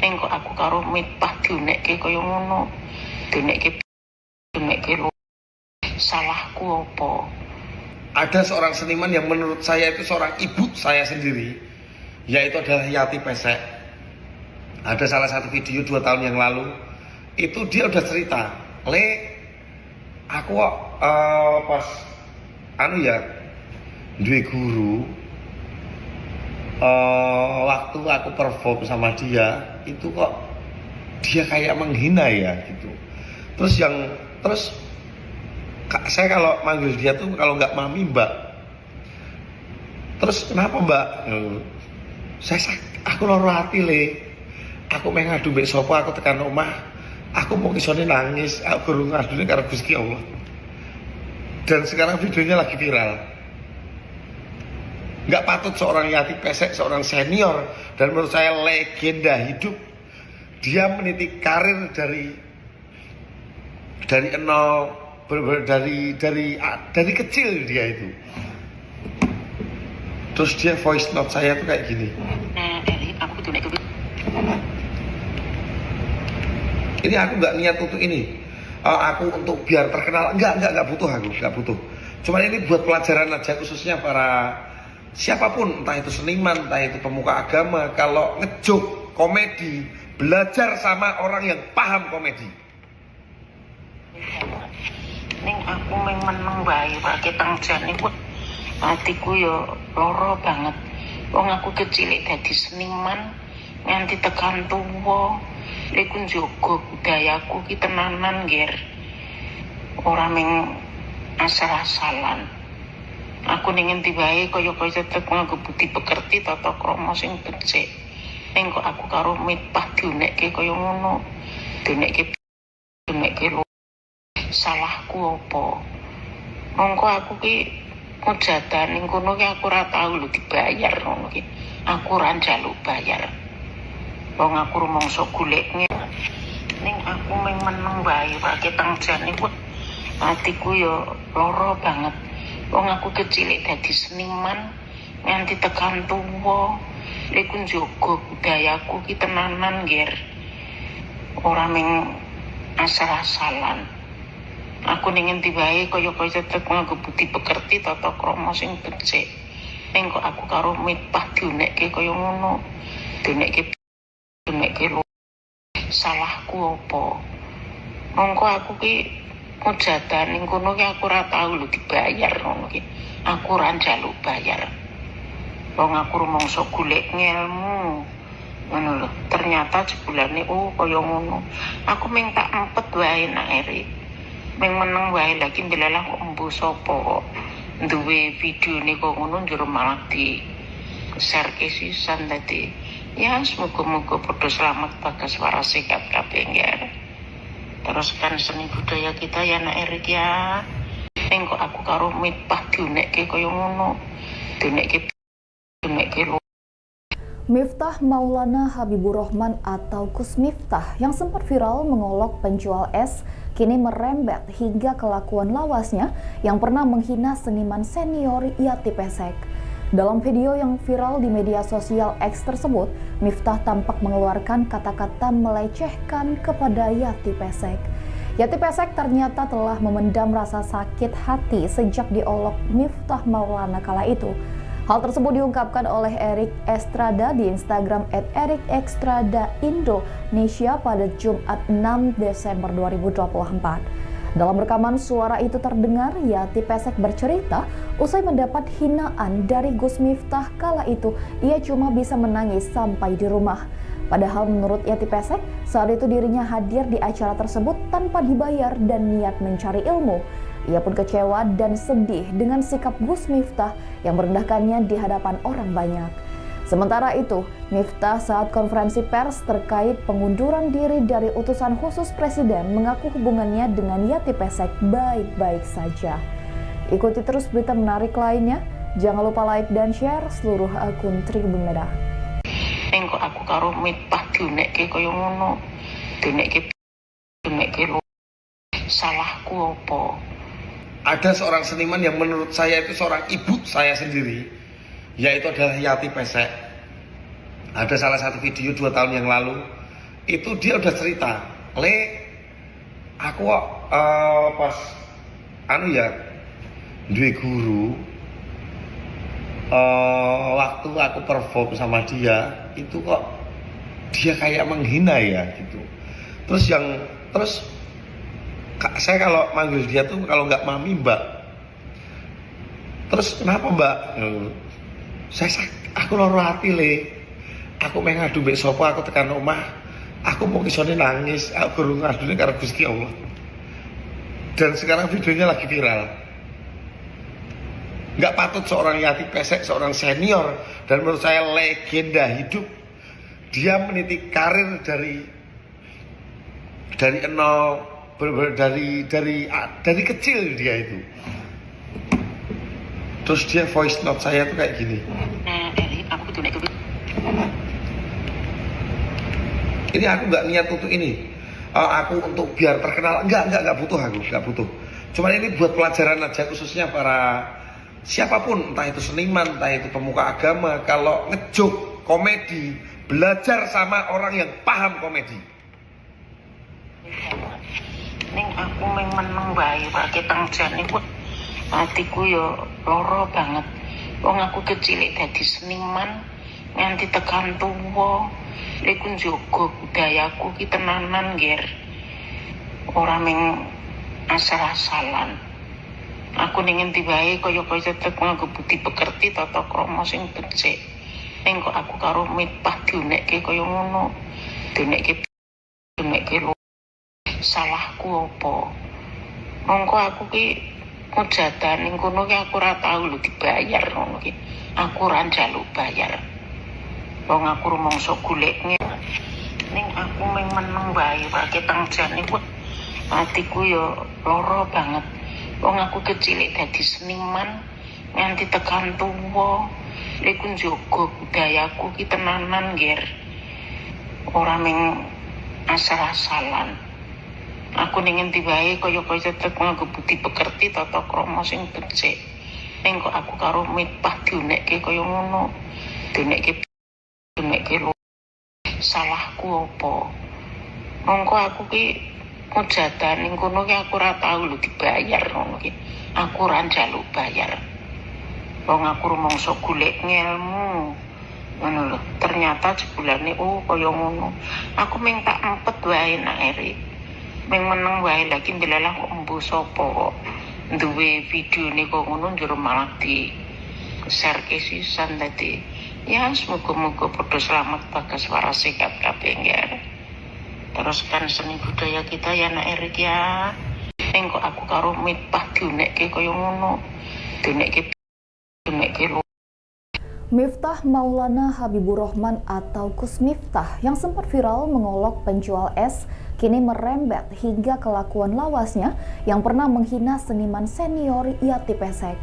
Ning kok aku karo Miftah diunekke kaya ngono. Diunekke diunekke lho. Salahku apa? Ada seorang seniman yang menurut saya itu seorang ibu saya sendiri, yaitu adalah Yati Pesek. Ada salah satu video 2 tahun yang lalu, itu dia udah cerita, "Le, aku kok pas anu ya, Duwe guru, waktu aku perform sama dia itu kok dia kayak menghina ya gitu. Terus yang terus saya kalau manggil dia tuh kalau nggak mami, mbak. Terus kenapa, mbak? Aku loro hati, le. Aku meh ngadu mbek sapa? Aku tekan omah aku mau isone nangis, aku guru ngadune karo Gusti Allah. Dan sekarang videonya lagi viral. Nggak patut seorang Yati Pesek, seorang senior dan menurut saya legenda hidup, dia meniti karir dari nol, bener-bener dari kecil dia itu. Terus dia voice note saya tuh kayak gini. Nah, Erik, aku kudu nek Ini aku nggak niat untuk ini. Aku untuk biar terkenal, enggak butuh, aku nggak butuh. Cuman ini buat pelajaran aja, khususnya para siapapun, entah itu seniman, entah itu pemuka agama, kalau ngejoke komedi, belajar sama orang yang paham komedi. Ning aku meng meneng wae ketang jane wah atiku yo lara banget. Wong aku kecil dadi seniman nganti tekan tuwa. Iku njogo budayaku ki tenanan, Ger. Ora meng asal-asalan. Aku ning endi wae kaya-kaya tetep nganggo budi pekerti, tata krama sing becik. Ning kok aku karo Miftah diunekke kaya ngono. Diunekke diunekke lho. Salahku apa? Mongko aku ki mujatan ning kono ki aku ora tau lho dibayar ngono ki. Aku ora njaluk bayar. Wong aku rumangsa golek. Ning aku meng meneng wae ketang jane wah atiku yo lara banget. Wong aku kecil dadi seniman nganti tekan tuwa. Iku njogo budayaku ki tenanan, Ger. Ora meng asal-asalan. Aku ning endi wae kaya-kaya tetep nganggo budi pekerti, tata krama sing becik. Ning kok aku karo Miftah diunekke kaya ngono. Diunekke diunekke lho. Salahku apa? Mongko aku ki mujatan ning kono ki aku ora tau lho dibayar ngono ki. Aku ora njaluk bayar. Wong aku rumangsa golek ngelmu. Ngono lho. Ternyata jebulane oh kaya ngono. Aku meng tak empet wae nak Erik. Meng meneng wae, lagi ndelalah kok embuh sapa kok duwe videone kok ngono, njur malah di share ke sisan. Dadi ya semoga-moga padha selamat, bagas, waras, sehat kabeh ya. Teruskan seni budaya kita ya, nak Erik ya. Ning kok aku karo Miftah diunekke kaya ngono. Diunekke diunekke lho. Miftah Maulana Habibur Rahman atau Gus Miftah yang sempat viral mengolok penjual es kini merembet hingga kelakuan lawasnya yang pernah menghina seniman senior Yati Pesek. Dalam video yang viral di media sosial X tersebut, Miftah tampak mengeluarkan kata-kata melecehkan kepada Yati Pesek. Yati Pesek ternyata telah memendam rasa sakit hati sejak diolok Miftah Maulana kala itu. Hal tersebut diungkapkan oleh Erik Estrada di Instagram @ErikEstradaIndonesia pada Jumat 6 Desember 2024. Dalam rekaman suara itu terdengar Yati Pesek bercerita usai mendapat hinaan dari Gus Miftah kala itu ia cuma bisa menangis sampai di rumah. Padahal menurut Yati Pesek, saat itu dirinya hadir di acara tersebut tanpa dibayar dan niat mencari ilmu. Ia pun kecewa dan sedih dengan sikap Gus Miftah yang merendahkannya di hadapan orang banyak. Sementara itu, Miftah saat konferensi pers terkait pengunduran diri dari utusan khusus presiden mengaku hubungannya dengan Yati Pesek baik-baik saja. Ikuti terus berita menarik lainnya. Jangan lupa like dan share seluruh akun Tribun Medan. Ning kok aku karo Miftah diunekke kaya ngono. Diunekke diunekke lho. Salahku apa? Ada seorang seniman yang menurut saya itu seorang ibu saya sendiri, yaitu adalah Yati Pesek. Ada salah satu video 2 tahun yang lalu, itu dia udah cerita, le, aku kok pas anu ya, duwe guru, waktu aku perform sama dia itu kok dia kayak menghina ya gitu. Terus yang terus saya kalau manggil dia tuh kalau nggak mami, mbak. Terus kenapa, Mbak? Aku loro hati, Le. Aku meh ngadu mbek sapa? Aku tekan omah, aku mau isone nangis, aku gurung ngadune karo Gusti Allah. Dan sekarang videonya lagi viral. Nggak patut seorang Yati Pesek, seorang senior dan menurut saya legenda hidup, dia meniti karir dari nol, bener-bener dari kecil dia itu. Terus dia voice note saya tuh kayak gini. Nah, Erik, aku kudu nek Ini aku nggak niat untuk ini. Aku untuk biar terkenal, enggak butuh aku, enggak butuh. Cuman ini buat pelajaran aja, khususnya para siapapun, entah itu seniman, entah itu pemuka agama, kalau ngejoke komedi, belajar sama orang yang paham komedi. Ning aku meng meneng wae ketang jane kuwi atiku yo lara banget. Wong aku kecil dadi seniman nganti tekan tuwa. Iku njaga budayaku ki tenanan, Ger. Ora meng asal-asalan. Aku ning endi wae kaya-kaya tetep nganggo budi pekerti, tata krama sing becik. Ning kok aku karo Miftah diunekke kaya ngono. Diunekke diunekke lho. Salahku apa? Mongko aku ki mujadan ning kono ki aku ora tau lho dibayar ngono ki. Aku ora njaluk bayar. Wong aku rumangsa golek. Ning aku meng meneng wae ketang jane kuwi atiku yo lara banget. Wong aku kecil dadi seniman nganti tekan tuwa. Iku njaga budayaku ki tenanan, Ger. Ora meng asal-asalan. Aku ning endi wae kaya-kaya tetep nganggo budi pekerti, tata krama sing becik. Ning kok aku karo Miftah diunekke kaya ngono. Diunekke diunekke lho. Salahku apa? Mongko aku ki mujadan ning kono ki aku ora tau lho dibayar ngono ki. Aku ora njaluk bayar. Wong aku rumangsa golek ngelmu. Ngono lho. Ternyata jebulane, oh, kaya ngono. Aku ming tak empet wae nak Erik. Ming meneng wae, lagi ndelalah kok embuh sapa kok duwe videone kok ngono, njur malah di share ke sisan. Dadi ya semoga-moga padha selamat, bagas, waras, sehat kabeh ya. Teruskan seni budaya kita ya, Nak Erik ya. Ning kok aku karo Miftah diunekke kaya ngono. Diunekke diunekke lho. Miftah Maulana Habibur Rahman atau Gus Miftah yang sempat viral mengolok penjual es kini merembet hingga kelakuan lawasnya yang pernah menghina seniman senior Yati Pesek.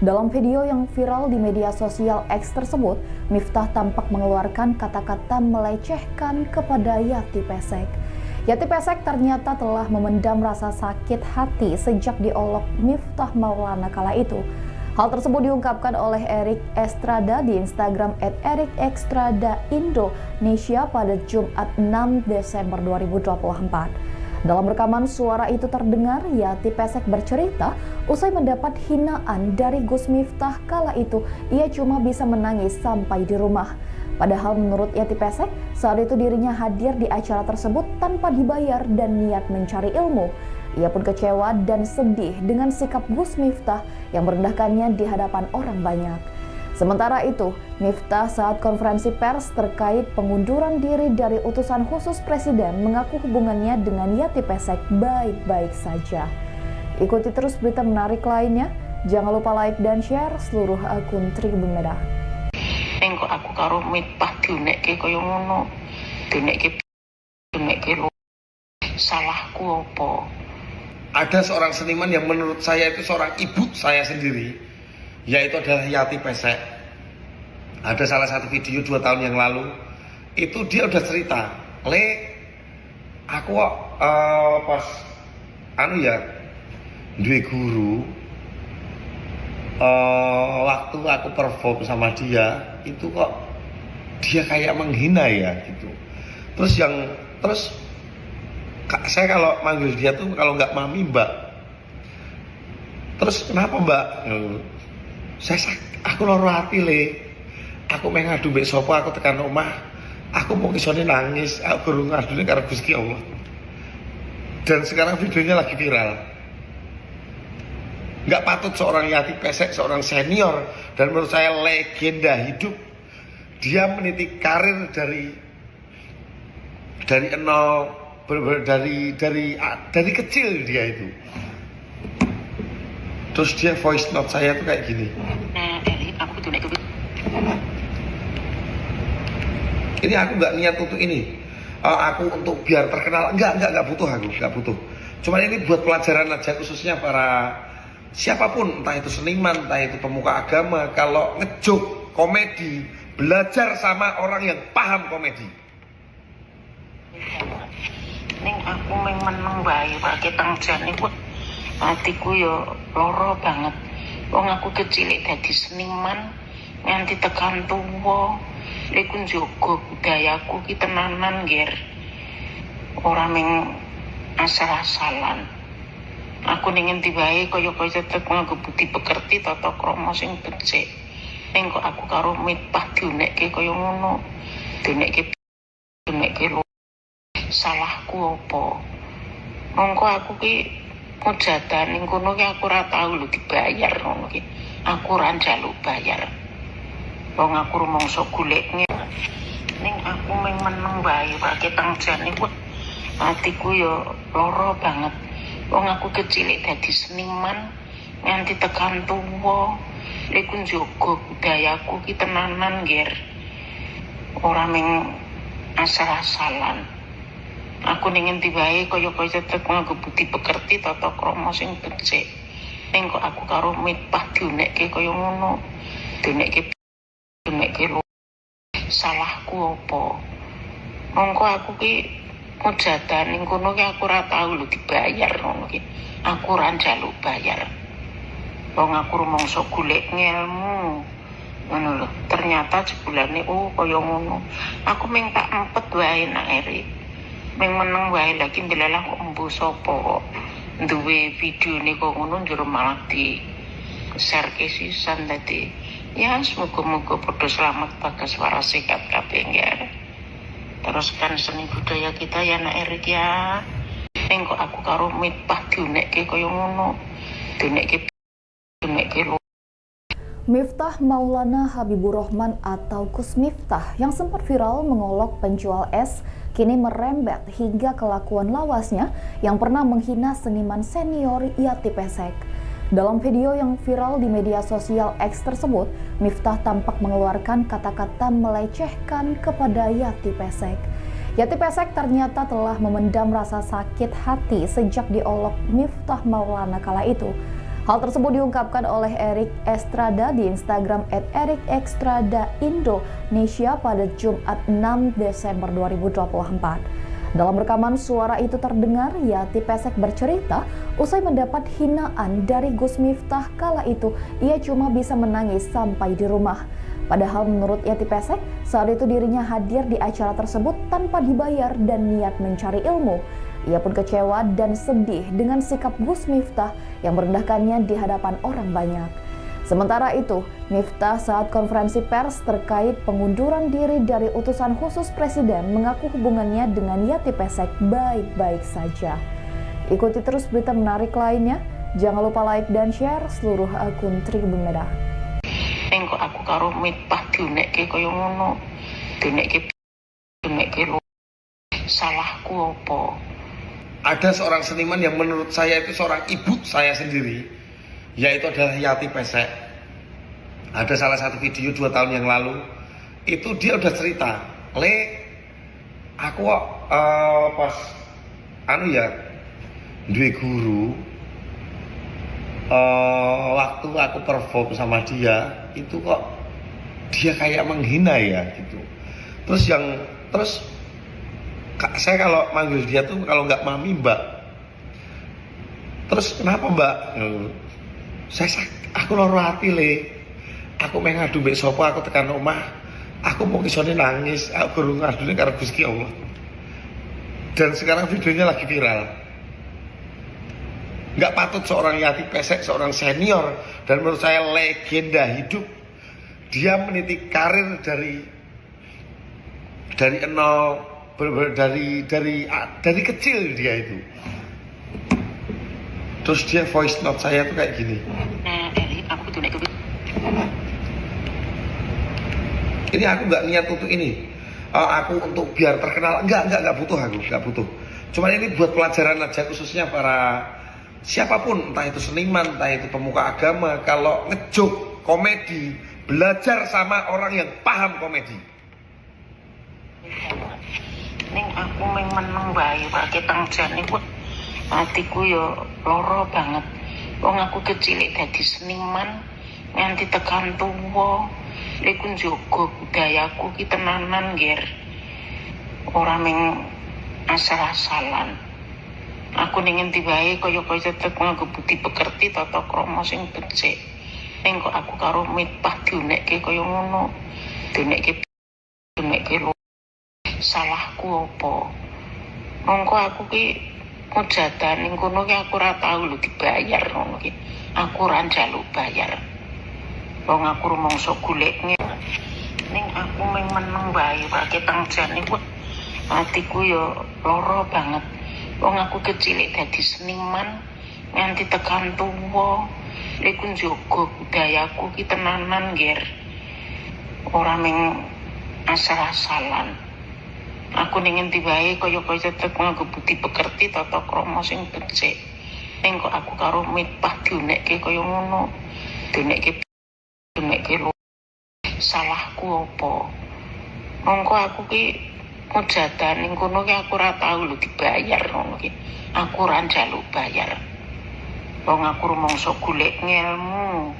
Dalam video yang viral di media sosial X tersebut, Miftah tampak mengeluarkan kata-kata melecehkan kepada Yati Pesek. Yati Pesek ternyata telah memendam rasa sakit hati sejak diolok Miftah Maulana kala itu. Hal tersebut diungkapkan oleh Erik Estrada di Instagram @ErikEstradaIndonesia pada Jumat 6 Desember 2024. Dalam rekaman suara itu terdengar Yati Pesek bercerita usai mendapat hinaan dari Gus Miftah kala itu ia cuma bisa menangis sampai di rumah. Padahal menurut Yati Pesek, saat itu dirinya hadir di acara tersebut tanpa dibayar dan niat mencari ilmu. Ia pun kecewa dan sedih dengan sikap Gus Miftah yang merendahkannya di hadapan orang banyak. Sementara itu, Miftah saat konferensi pers terkait pengunduran diri dari utusan khusus presiden mengaku hubungannya dengan Yati Pesek baik-baik saja. Ikuti terus berita menarik lainnya. Jangan lupa like dan share seluruh akun Tribun Medan. Ning kok aku karo Miftah diunekke kaya ngono. Diunekke diunekke lho. Salahku apa? Ada seorang seniman yang menurut saya itu seorang ibu saya sendiri, yaitu adalah Yati Pesek. Ada salah satu video 2 tahun yang lalu, itu dia udah cerita, Le, aku kok pas anu ya, duwe guru, waktu aku perform sama dia, itu kok dia kayak menghina ya gitu. Terus yang terus Kak, saya kalau manggil dia tuh kalau nggak mami, Mbak. Terus kenapa, Mbak? Aku loro hati, Le. Aku meh ngadu mbek sapa? Aku tekan omah, aku mau isone nangis, aku gurung ngadune karo Gusti Allah. Dan sekarang videonya lagi viral. Nggak patut seorang Yati Pesek, seorang senior, dan menurut saya legenda hidup. Dia meniti karir dari nol, dari kecil dia itu. Terus dia voice note saya tuh kayak gini. Nah, Eli, aku kudu nek kuwi. Ini aku nggak niat untuk ini. Aku untuk biar terkenal, enggak butuh aku, nggak butuh. Cuman ini buat pelajaran aja, khususnya para siapapun, entah itu seniman, entah itu pemuka agama, kalau ngejoke komedi, belajar sama orang yang paham komedi. Ning aku meng meneng wae ketang jane kuwi atiku yo lara banget. Wong aku kecil dadi seniman nganti tekan tuwa. Iku njogo budayaku ki tenanan, Ger. Ora meng asal-asalan. Aku ning endi wae kaya-kaya tetep nganggo budi pekerti, tata krama sing becik. Ning kok aku karo Miftah diunekke kaya ngono. Diunekke diunekke lho. Salahku apa? Mongko aku ki mujatan ning kono ki aku ora tau lho dibayar ngono ki. Aku ora njaluk bayar. Wong aku rumangsa golek. Ning aku meng meneng wae ketang jane kuwi atiku yo lara banget. Wong aku kecil dadi seniman nganti tekan tuwa. Iku njogo budayaku ki tenanan, Ger. Ora meng asal-asalan. Aku ning endi wae kaya-kaya tetep nganggo budi pekerti, tata krama sing becik. Ning kok aku karo Miftah diunekke kaya ngono. Diunekke diunekke lho. Salahku apa? Mongko aku ki mujatan ning kono ki aku ora tau lho dibayar ngono ki. Aku ora njaluk bayar. Wong aku rumangsa golek ngelmu. Ngono lho. Ternyata jebulane, oh, kaya ngono. Aku ming tak empet wae, Nak Erik. Ming meneng wae, lagi ndelalah kok embuh sapa kok duwe videone kok ngono, njur malah di share ke sisan. Dadi ya semoga-moga padha selamat, bagas, waras, sehat kabeh ya. Teruskan seni budaya kita ya, Nak Erik ya. Ning kok aku karo Miftah diunekke kaya ngono. Diunekke diunekke lho. Miftah Maulana Habibur Rahman atau Gus Miftah yang sempat viral mengolok penjual es kini merembet hingga kelakuan lawasnya yang pernah menghina seniman senior Yati Pesek. Dalam video yang viral di media sosial X tersebut, Miftah tampak mengeluarkan kata-kata melecehkan kepada Yati Pesek. Yati Pesek ternyata telah memendam rasa sakit hati sejak diolok Miftah Maulana kala itu. Hal tersebut diungkapkan oleh Erik Estrada di Instagram @ErikEstradaIndonesia pada Jumat 6 Desember 2024. Dalam rekaman suara itu terdengar Yati Pesek bercerita usai mendapat hinaan dari Gus Miftah kala itu ia cuma bisa menangis sampai di rumah. Padahal menurut Yati Pesek, saat itu dirinya hadir di acara tersebut tanpa dibayar dan niat mencari ilmu. Ia pun kecewa dan sedih dengan sikap Gus Miftah yang merendahkannya di hadapan orang banyak. Sementara itu, Miftah saat konferensi pers terkait pengunduran diri dari utusan khusus presiden mengaku hubungannya dengan Yati Pesek baik-baik saja. Ikuti terus berita menarik lainnya. Jangan lupa like dan share seluruh akun Tribun Medan. Ning kok aku karo Miftah diunekke kaya ngono. Diunekke diunekke lho. Salahku apa? Ada seorang seniman yang menurut saya itu seorang ibu saya sendiri, yaitu adalah Yati Pesek. Ada salah satu video 2 tahun yang lalu, itu dia udah cerita, "Le, aku kok pas anu ya, duwe guru, waktu aku perform sama dia, itu kok dia kayak menghina ya," gitu. Terus yang terus saya kalau manggil dia tuh kalau nggak mami, mbak. Terus kenapa, mbak? Saya aku loro hati, Le. Aku meh ngadu mbek sapa? Aku tekan omah aku mau isone nangis, aku guru ngadune karo Gusti Allah. Dan sekarang videonya lagi viral. Nggak patut seorang Yati Pesek, seorang senior, dan menurut saya legenda hidup, dia meniti karir dari nol, dari kecil dia itu. Terus dia voice note saya tuh kayak gini. Nah, Eli, aku kudu nek Ini aku nggak niat untuk ini. Aku untuk biar terkenal. Enggak butuh aku, nggak butuh. Cuman ini buat pelajaran aja, khususnya para siapapun, entah itu seniman, entah itu pemuka agama, kalau ngejoke komedi, belajar sama orang yang paham komedi. Ning aku meng meneng wae ketang jane kuwi atiku yo lara banget. Wong aku kecil dadi seniman nganti tekan tuwa. Iku njogo budayaku ki tenanan, Ger. Ora meng asal-asalan. Aku ning endi wae kaya-kaya tetep nganggo budi pekerti, tata krama sing becik. Ning kok aku karo Miftah diunekke kaya ngono. Diunekke diunekke lho. Salahku apa? Mongko aku ki mujatan ning kono ki aku ora tau lho dibayar ngono ki. Aku ora njaluk bayar. Wong aku rumangsa golek. Ning aku meng meneng wae ketang jane kuwi atiku yo lara banget. Wong aku kecil dadi seniman nganti tekan tuwa. Iku njogo budayaku ki tenanan, Ger. Ora meng asal-asalan. Aku ning endi wae kaya-kaya tetep nganggo budi pekerti, tata krama sing becik. Ning kok aku karo Miftah diunekke kaya ngono. Diunekke diunekke lho. Salahku apa? Mongko aku ki mujatan ning kono ki aku ora tau lho dibayar ngono ki. Aku ora njaluk bayar. Wong aku rumangsa golek ngelmu.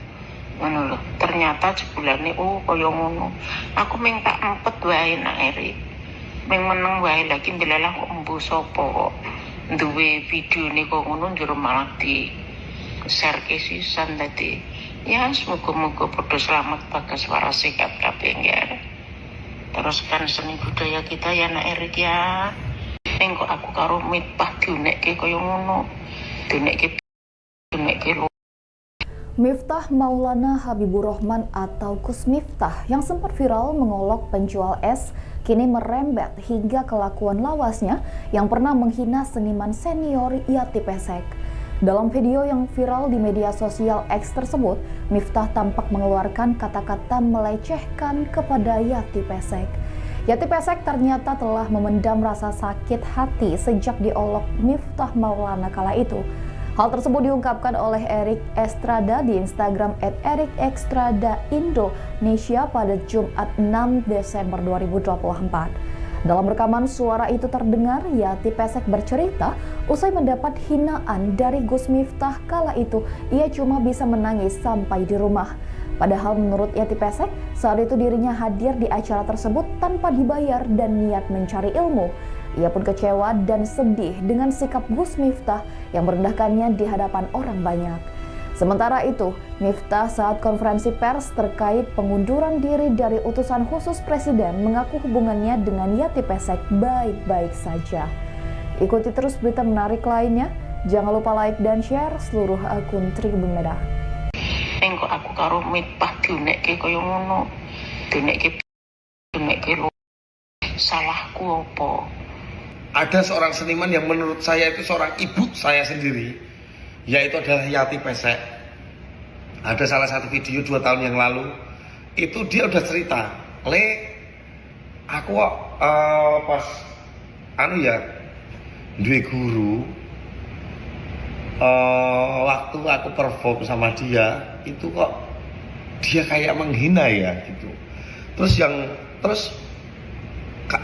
Ngono lho. Ternyata jebulane oh kaya ngono. Aku ming tak empet wae, Nak Erik. Ming meneng wae, lagi ndelalah kok embuh sapa kok duwe videone kok ngono, njur malah di share ke sisan. Dadi ya semoga-moga padha selamat, bagas, waras, sehat kabeh ya. Teruskan seni budaya kita ya, Nak Erik ya. Ning kok aku karo Miftah diunekke kaya ngono. Diunekke diunekke lho. Miftah Maulana Habibur Rahman atau Gus Miftah yang sempat viral mengolok penjual es kini merembet hingga kelakuan lawasnya yang pernah menghina seniman senior Yati Pesek. Dalam video yang viral di media sosial X tersebut, Miftah tampak mengeluarkan kata-kata melecehkan kepada Yati Pesek. Yati Pesek ternyata telah memendam rasa sakit hati sejak diolok Miftah Maulana kala itu. Hal tersebut diungkapkan oleh Erik Estrada di Instagram @ErikEstradaIndonesia pada Jumat 6 Desember 2024. Dalam rekaman suara itu terdengar Yati Pesek bercerita usai mendapat hinaan dari Gus Miftah kala itu ia cuma bisa menangis sampai di rumah. Padahal menurut Yati Pesek, saat itu dirinya hadir di acara tersebut tanpa dibayar dan niat mencari ilmu. Ia pun kecewa dan sedih dengan sikap Gus Miftah yang merendahkannya di hadapan orang banyak. Sementara itu, Miftah saat konferensi pers terkait pengunduran diri dari utusan khusus presiden mengaku hubungannya dengan Yati Pesek baik-baik saja. Ikuti terus berita menarik lainnya. Jangan lupa like dan share seluruh akun Tribun Medan. Ning kok aku karo Miftah diunekke kaya ngono. Diunekke diunekke lho. Salahku apa? Ada seorang seniman yang menurut saya itu seorang ibu saya sendiri, yaitu adalah Yati Pesek. Ada salah satu video 2 tahun yang lalu, itu dia udah cerita, "Le, aku kok pas anu ya, duwe guru, waktu aku perform sama dia, itu kok dia kayak menghina ya gitu." Terus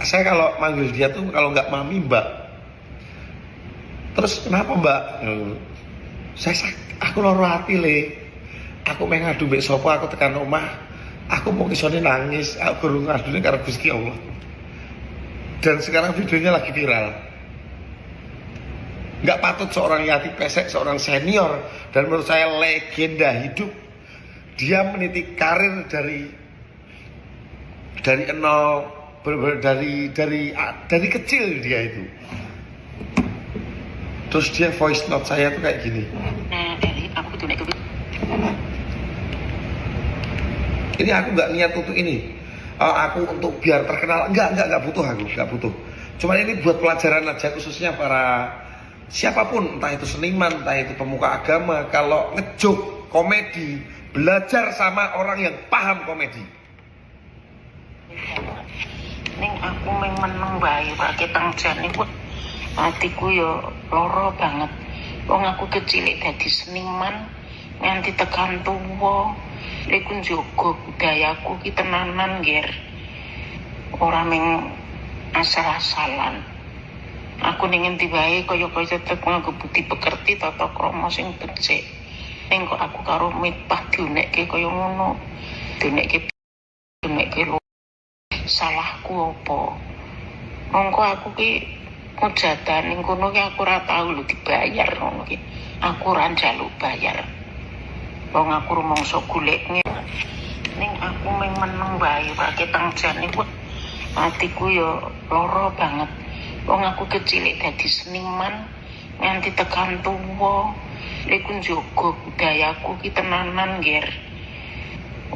saya kalau manggil dia tuh kalau nggak mami, mbak. Terus kenapa, mbak? Saya aku loro hati, Le. Aku meh ngadu mbek sapa? Aku tekan omah aku mau isone nangis, aku guru ngadune karo Gusti Allah. Dan sekarang videonya lagi viral. Nggak patut seorang Yati Pesek, seorang senior dan menurut saya legenda hidup, dia meniti karir dari nol, bener-bener dari kecil dia itu. Terus dia voice note saya tuh kayak gini. Nah, Eli, aku kudu nek Ini aku nggak niat untuk ini. Aku untuk biar terkenal, enggak butuh aku, nggak butuh. Cuman ini buat pelajaran aja, khususnya para Siapapun, entah itu seniman, entah itu pemuka agama, kalau ngejoke komedi, belajar sama orang yang paham komedi. Ning aku mung meneng wae, ketang jane kuwi atiku yo lara banget. Wong aku kecil dadi seniman nganti tekan tuwa. Iku njogo budayaku ki tenanan, Ger. Ora mung asal-asalan. Aku ning endi wae kaya-kaya tetep nganggo budi pekerti, tata krama sing becik. Ning kok aku karo Miftah diunekke kaya ngono. Diunekke diunekke lho. Salahku apa? Mongko aku ki mujatan ning kono ki aku ora tau lho dibayar ngono ki. Aku ora njaluk bayar. Wong aku rumangsa golek. Ning aku mung meneng wae ketang jane kuwi atiku yo lara banget. Wong aku kecil dadi seniman nganti tekan tuwa. Iku njogo budayaku ki tenanan, Ger.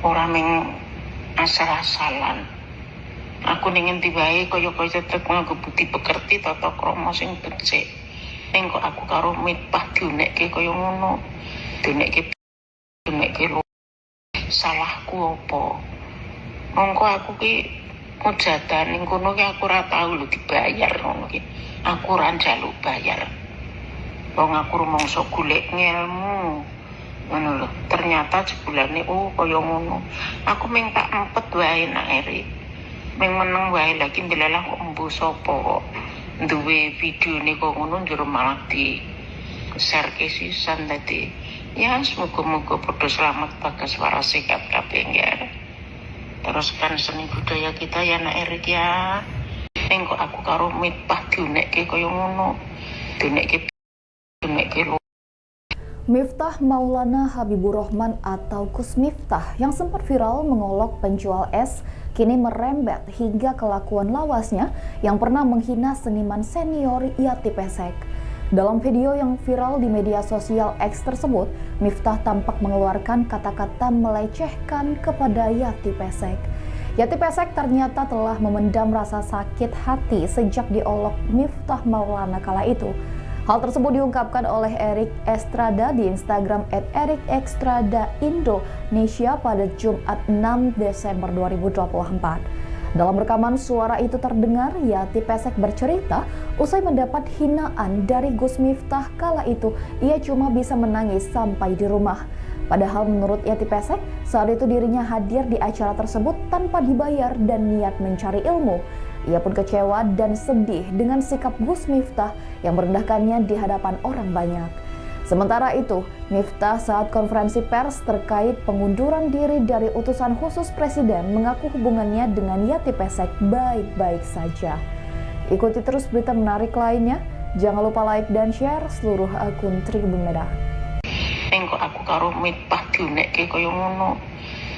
Ora mung asal-asalan. Aku ning endi wae kaya-kaya tetep nganggo budi pekerti, tata krama sing becik. Ning kok aku karo Miftah diunekke kaya ngono. Diunekke diunekke lho. Salahku apa? Mongko aku ki mujatan ning kono ki aku ora tau lho dibayar ngono ki. Aku ora njaluk bayar. Wong aku rumangsa golek ngelmu. Ngono lho. Ternyata jebulane, oh, kaya ngono. Aku mung tak empet wae, Nak Erik. Mung meneng wae. Lagi ndelalah kok embuh sapa kok duwe videone kok ngono, njur malah di share ke sisan. Dadi ya semoga-moga padha selamat, bagas, waras, sehat kabeh ya. Teruskan seni budaya kita ya, Nak Erik ya. Ning kok aku karo Miftah diunekke kaya ngono. Diunekke diunekke lho. Miftah Maulana Habibur Rahman atau Gus Miftah yang sempat viral mengolok penjual es kini merembet hingga kelakuan lawasnya yang pernah menghina seniman senior Yati Pesek. Dalam video yang viral di media sosial X tersebut, Miftah tampak mengeluarkan kata-kata melecehkan kepada Yati Pesek. Yati Pesek ternyata telah memendam rasa sakit hati sejak diolok Miftah Maulana kala itu. Hal tersebut diungkapkan oleh Erik Estrada di Instagram @ErikEstradaIndonesia pada Jumat 6 Desember 2024. Dalam rekaman suara itu terdengar Yati Pesek bercerita usai mendapat hinaan dari Gus Miftah kala itu ia cuma bisa menangis sampai di rumah. Padahal menurut Yati Pesek, saat itu dirinya hadir di acara tersebut tanpa dibayar dan niat mencari ilmu. Ia pun kecewa dan sedih dengan sikap Gus Miftah yang merendahkannya di hadapan orang banyak. Sementara itu, Miftah saat konferensi pers terkait pengunduran diri dari utusan khusus presiden mengaku hubungannya dengan Yati Pesek baik-baik saja. Ikuti terus berita menarik lainnya. Jangan lupa like dan share seluruh akun Tribun Medan. Ning kok aku karo Miftah diunekke kaya ngono.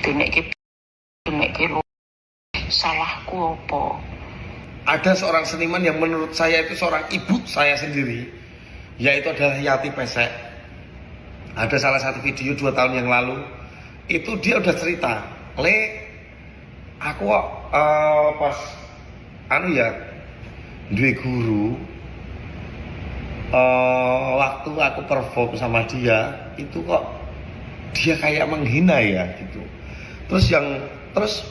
Diunekke diunekke lho. Salahku apa? Ada seorang seniman yang menurut saya itu seorang ibu saya sendiri, yaitu adalah Yati Pesek. Ada salah satu video 2 tahun yang lalu, itu dia udah cerita, "Le, aku kok pas anu ya, duwe guru, waktu aku perform sama dia, itu kok dia kayak menghina ya," gitu. Terus yang terus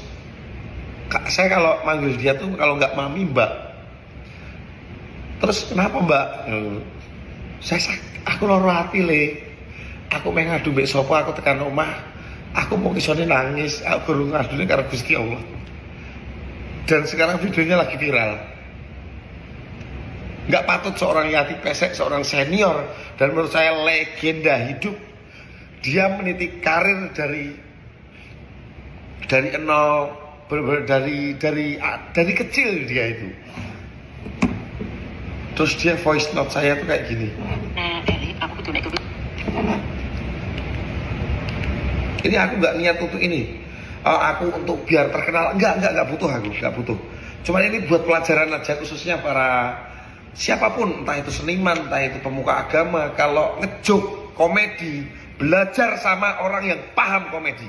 saya kalau manggil dia tuh kalau nggak mami, mbak. Terus kenapa, mbak? Saya aku loro hati, Le. Aku pengen ngadu mbek sapa? Aku tekan omah aku mau isone nangis, aku baru ngadune karo Gusti Allah. Dan sekarang videonya lagi viral. Nggak patut seorang Yati Pesek, seorang senior dan menurut saya legenda hidup, dia meniti karir dari nol, bener-bener dari kecil dia itu. Terus dia voice note saya tuh kayak gini. Nah, Erik, aku diunekke. Ini aku nggak niat untuk ini. Aku untuk biar terkenal enggak butuh, aku nggak butuh. Cuman ini buat pelajaran aja, khususnya para siapapun, entah itu seniman, entah itu pemuka agama, kalau ngejoke komedi, belajar sama orang yang paham komedi.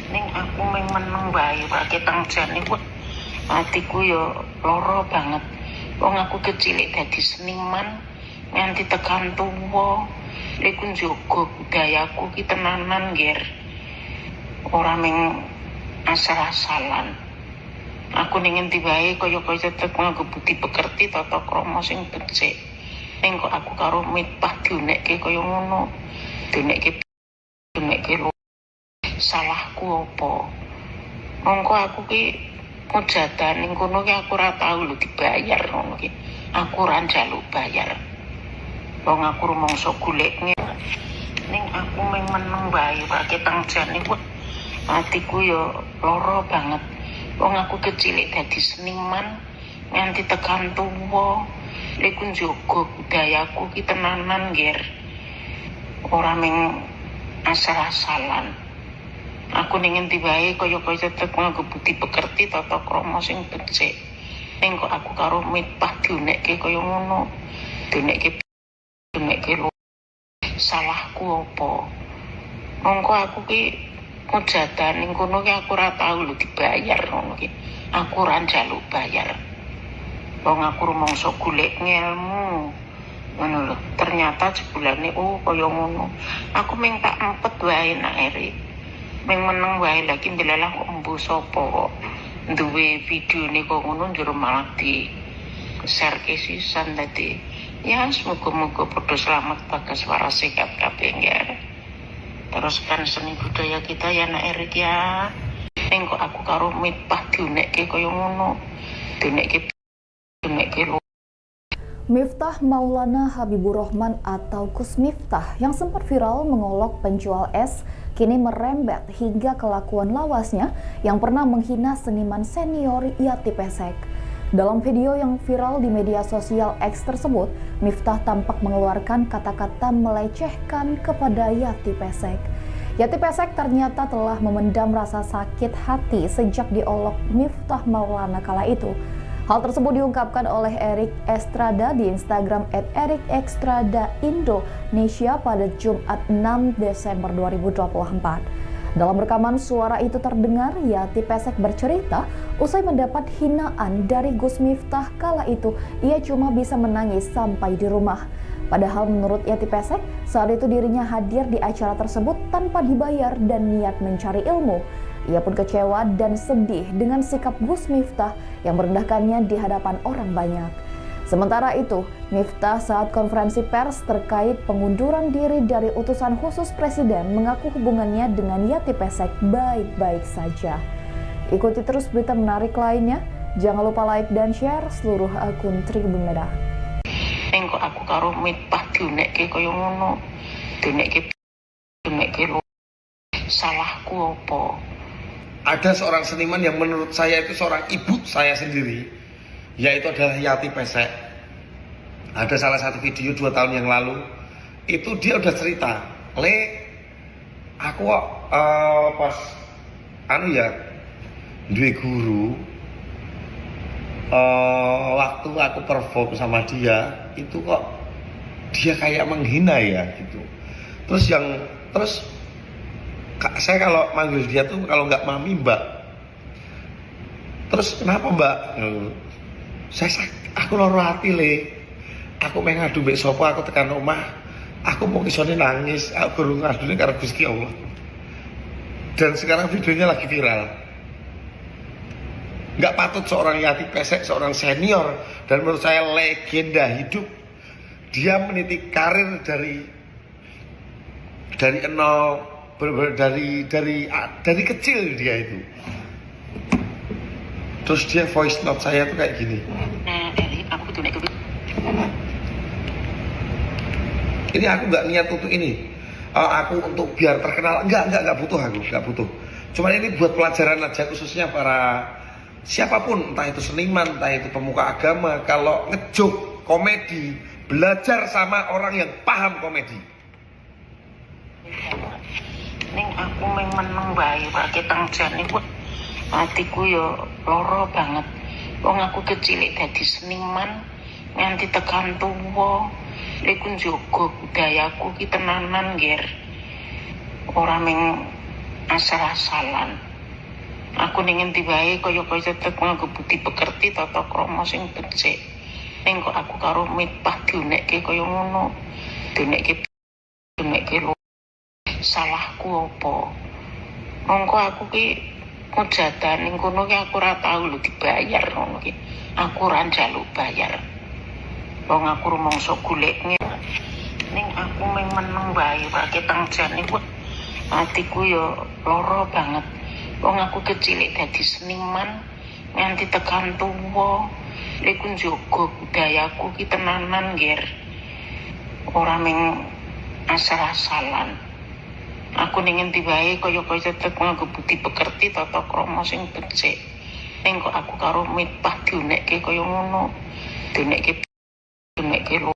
Ning aku mung meneng wae ketang jane kuwi atiku yo lara banget. Wong aku kecil dadi seniman nganti tekan tuwa. Iku njogo budayaku ki tenanan, Ger. Ora ming asal-asalan. Aku ning endi wae kaya-kaya tetep nganggo budi pekerti, tata krama sing becik. Ning kok aku karo Miftah diunekke kaya ngono. Diunekke diunekke lho. Salahku apa? Mongko aku ki mujatan ning kono ki aku ora tau lho dibayar ngono ki. Aku ora njaluk bayar. Wong aku rumangsa golek. Ning aku mung meneng wae ora ketang jane kuwi atiku ya lara banget. Wong aku kecil dadi seniman nganti tekan tuwa. Iku njogo budayaku ki tenanan, Ger. Ora ming asal-asalan. Aku ning endi wae kaya-kaya tetep nganggo budi pekerti, tata krama sing becik. Ning kok aku karo Miftah diunekke kaya ngono. Diunekke diunekke lho. Salahku apa? Mongko aku ki mujatan ning kono ki aku ora tau lho dibayar ngono ki. Aku ora njaluk bayar. Wong aku rumangsa golek ngelmu. Ngono lho. Ternyata jebulane oh kaya ngono. Aku ming tak empet wae, Nak Erik. Ming meneng wae, lagi ndelalah kok embuh sapa kok duwe videone kok ngono, njur malah di share ke sisan. Dadi ya semoga-moga padha selamat, bagas, waras, sehat kabeh ya. Teruskan seni budaya kita ya, Nak Erik ya. Ning kok aku karo Miftah diunekke kaya ngono. Diunekke diunekke lho. Miftah Maulana Habibur Rahman atau Gus Miftah yang sempat viral mengolok penjual es kini merembet hingga kelakuan lawasnya yang pernah menghina seniman senior Yati Pesek. Dalam video yang viral di media sosial X tersebut, Miftah tampak mengeluarkan kata-kata melecehkan kepada Yati Pesek. Yati Pesek ternyata telah memendam rasa sakit hati sejak diolok Miftah Maulana kala itu. Hal tersebut diungkapkan oleh Erik Estrada di Instagram @ErikEstradaIndonesia pada Jumat 6 Desember 2024. Dalam rekaman suara itu terdengar Yati Pesek bercerita usai mendapat hinaan dari Gus Miftah kala itu ia cuma bisa menangis sampai di rumah. Padahal menurut Yati Pesek, saat itu dirinya hadir di acara tersebut tanpa dibayar dan niat mencari ilmu. Ia pun kecewa dan sedih dengan sikap Gus Miftah yang merendahkannya di hadapan orang banyak. Sementara itu, Miftah saat konferensi pers terkait pengunduran diri dari utusan khusus presiden mengaku hubungannya dengan Yati Pesek baik-baik saja. Ikuti terus berita menarik lainnya. Jangan lupa like dan share seluruh akun Tribun Medan. Ning kok aku karo Miftah diunekke kaya ngono. Diunekke diunekke lho. Salahku apa? Ada seorang seniman yang menurut saya itu seorang ibu saya sendiri, yaitu adalah Yati Pesek. Ada salah satu video 2 tahun yang lalu, itu dia udah cerita, "Le, aku kok pas anu ya, duwe guru, waktu aku perform sama dia, itu kok dia kayak menghina ya," gitu. Terus yang terus saya kalau manggil dia tuh kalau nggak mami, mbak. Terus kenapa, mbak? Saya aku loro hati, Le. Aku pengen ngadu mbek sapa? Aku tekan omah aku mau isone nangis, aku guru ngadune karo Gusti Allah. Dan sekarang videonya lagi viral. Nggak patut seorang Yati Pesek, seorang senior dan menurut saya legenda hidup, dia meniti karir dari nol, bener-bener dari kecil dia itu. Terus dia voice note saya tuh kayak gini. Nah, Erik, aku diunekke. Ini aku nggak niat untuk ini. Aku untuk biar terkenal, enggak butuh, aku nggak butuh. Cuman ini buat pelajaran aja, khususnya para siapapun, entah itu seniman, entah itu pemuka agama, kalau ngejoke komedi, belajar sama orang yang paham komedi. Ning aku mung meneng wae ora ketang jane kuwi atiku ya lara banget. Wong aku kecil dadi seniman nganti tekan tuwa. Iku njogo budayaku ki tenanan, Ger. Ora ming asal-asalan. Aku ning endi wae kaya-kaya tetep nganggo budi pekerti, tata krama sing becik. Ning kok aku karo Miftah diunekke kaya ngono. Diunekke diunekke lho. Salahku apa? Mongko aku ki mujatan ning kono ki aku ora tau lho dibayar ngono ki. Aku ora njaluk bayar. Wong aku rumangsa golek ning aku mung meneng wae ketang jane wah atiku ya lara banget. Wong aku kecilik dadi seniman nganti tekan tuwa. Iku njaga budayaku ki tenanan, Ger. Ora mung asal-asalan. Aku ning endi wae kaya-kaya tetep nganggo budi pekerti tata krama sing becik. Ning kok aku karo Miftah diunekke kaya ngono. Diunekke diunekke lho.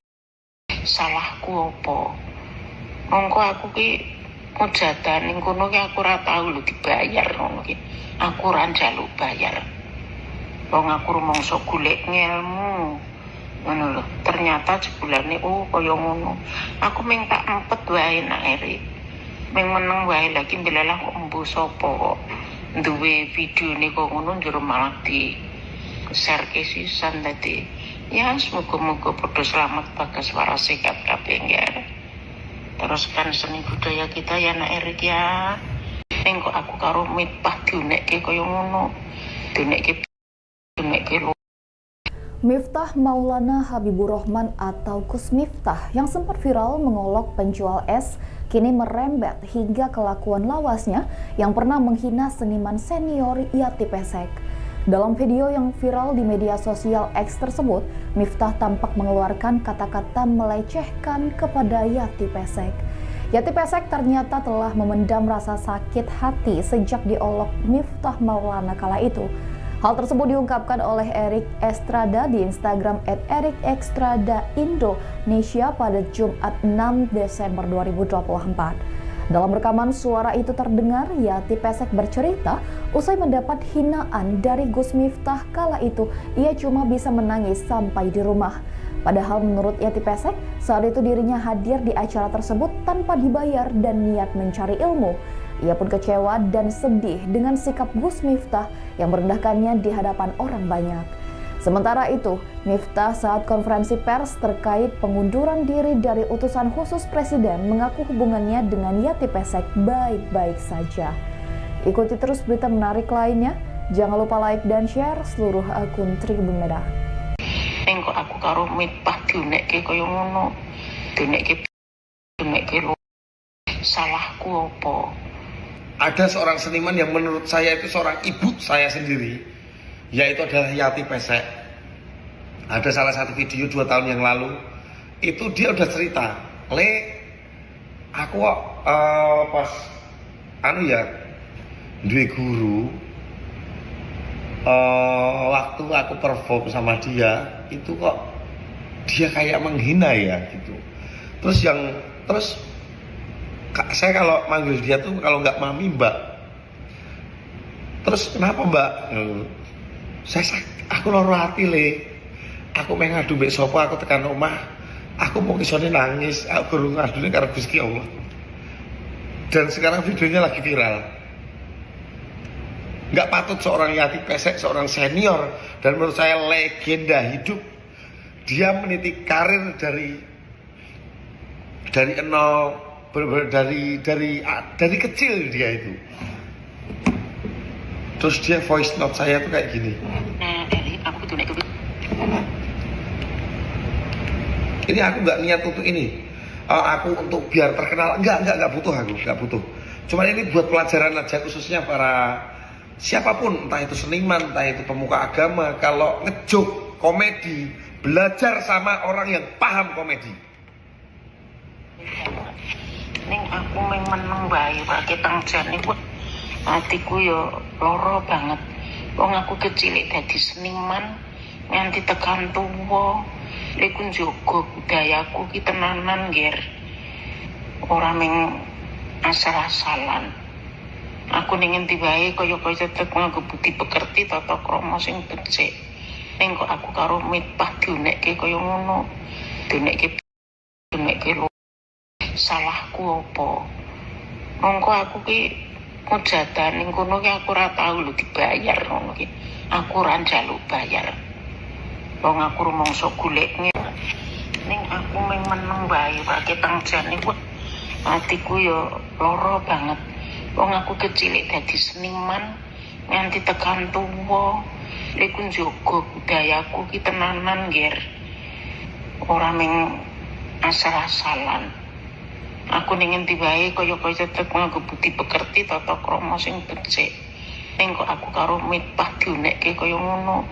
Salahku apa? Mongko aku ki mujatan ning kono ki aku ora tau lho dibayar ngono ki. Aku ora njaluk bayar. Wong aku rumangsa golek ngelmu. Ngono lho. Ternyata jebulane oh kaya ngono. Aku mung tak empet wae nak Erik. Mung meneng wae lagi ndelalah kok embuh sapa kok duwe videone kok ngono njero malah di share ke sisan dadi ya semoga-moga padha selamat bagas waras sehat kabeh nggih. Teruskan seni budaya kita ya nak Erik ya. Ning kok aku karo Miftah diunekke kaya ngono. Diunekke diunekke lho. Miftah Maulana Habibur Rahman atau Gus Miftah yang sempat viral mengolok penjual es kini merembet hingga kelakuan lawasnya yang pernah menghina seniman senior Yati Pesek. Dalam video yang viral di media sosial X tersebut, Miftah tampak mengeluarkan kata-kata melecehkan kepada Yati Pesek. Yati Pesek ternyata telah memendam rasa sakit hati sejak diolok Miftah Maulana kala itu. Hal tersebut diungkapkan oleh Erik Estrada di Instagram @ErikEstradaIndonesia pada Jumat 6 Desember 2024. Dalam rekaman suara itu terdengar Yati Pesek bercerita usai mendapat hinaan dari Gus Miftah kala itu ia cuma bisa menangis sampai di rumah. Padahal menurut Yati Pesek, saat itu dirinya hadir di acara tersebut tanpa dibayar dan niat mencari ilmu. Ia pun kecewa dan sedih dengan sikap Gus Miftah yang merendahkannya di hadapan orang banyak. Sementara itu, Miftah saat konferensi pers terkait pengunduran diri dari utusan khusus presiden mengaku hubungannya dengan Yati Pesek baik-baik saja. Ikuti terus berita menarik lainnya. Jangan lupa like dan share seluruh akun Tribun Medan. Ning kok aku karo Miftah diunekke kaya ngono. Diunekke diunekke lho. Salahku apa? Ada seorang seniman yang menurut saya itu seorang ibu saya sendiri, yaitu adalah Yati Pesek. Ada salah satu video 2 tahun yang lalu, itu dia udah cerita, le, aku kok pas anu ya, duwe guru, waktu aku perform sama dia, itu kok dia kayak menghina ya gitu. Terus yang terus saya kalau manggil dia tuh kalau nggak mami mbak. Terus kenapa mbak? Saya aku loro hati le. Aku pengen ngadu mbek sapa, aku tekan omah, aku mau isone nangis, aku guru ngadune karo Gusti Allah. Dan sekarang videonya lagi viral. Nggak patut seorang Yati Pesek, seorang senior dan menurut saya legenda hidup, dia meniti karir dari nol, bener-bener dari kecil dia itu. Terus dia voice note saya tuh kayak gini. Nah, Erik, aku diunekke. Ini aku nggak niat untuk ini. Aku untuk biar terkenal, enggak butuh aku, nggak butuh. Cuman ini buat pelajaran aja khususnya para siapapun, entah itu seniman, entah itu pemuka agama, kalau ngejoke komedi, belajar sama orang yang paham komedi. Ning aku mung meneng wae ketang jane wah atiku ya lara banget. Wong aku kecilik dadi seniman nganti tekan tuwa. Iku njaga budayaku ki tenanan, Ger. Ora mung asal-asalan. Aku ning endi wae kaya-kaya tetep nganggo budi pekerti tata krama sing becik. Ning kok aku karo Miftah diunekke kaya ngono. Diunekke diunekke lho. Salahku apa? Mongko aku ki mujatan ning kono ki aku ora tau lho dibayar ngono ki. Aku ora njaluk bayar. Wong aku rumangsa golek ning aku mung meneng wae ketang jane, wah, atiku ya lara banget. Wong aku kecil dadi seniman nganti tekan tuwa. Iku njaga budayaku ki tenanan, Ger. Ora mung asal-asalan. Aku ning endi wae kaya-kaya tetep nganggo budi pekerti, tata krama sing becik. Ning kok aku karo Miftah diunekke kaya ngono.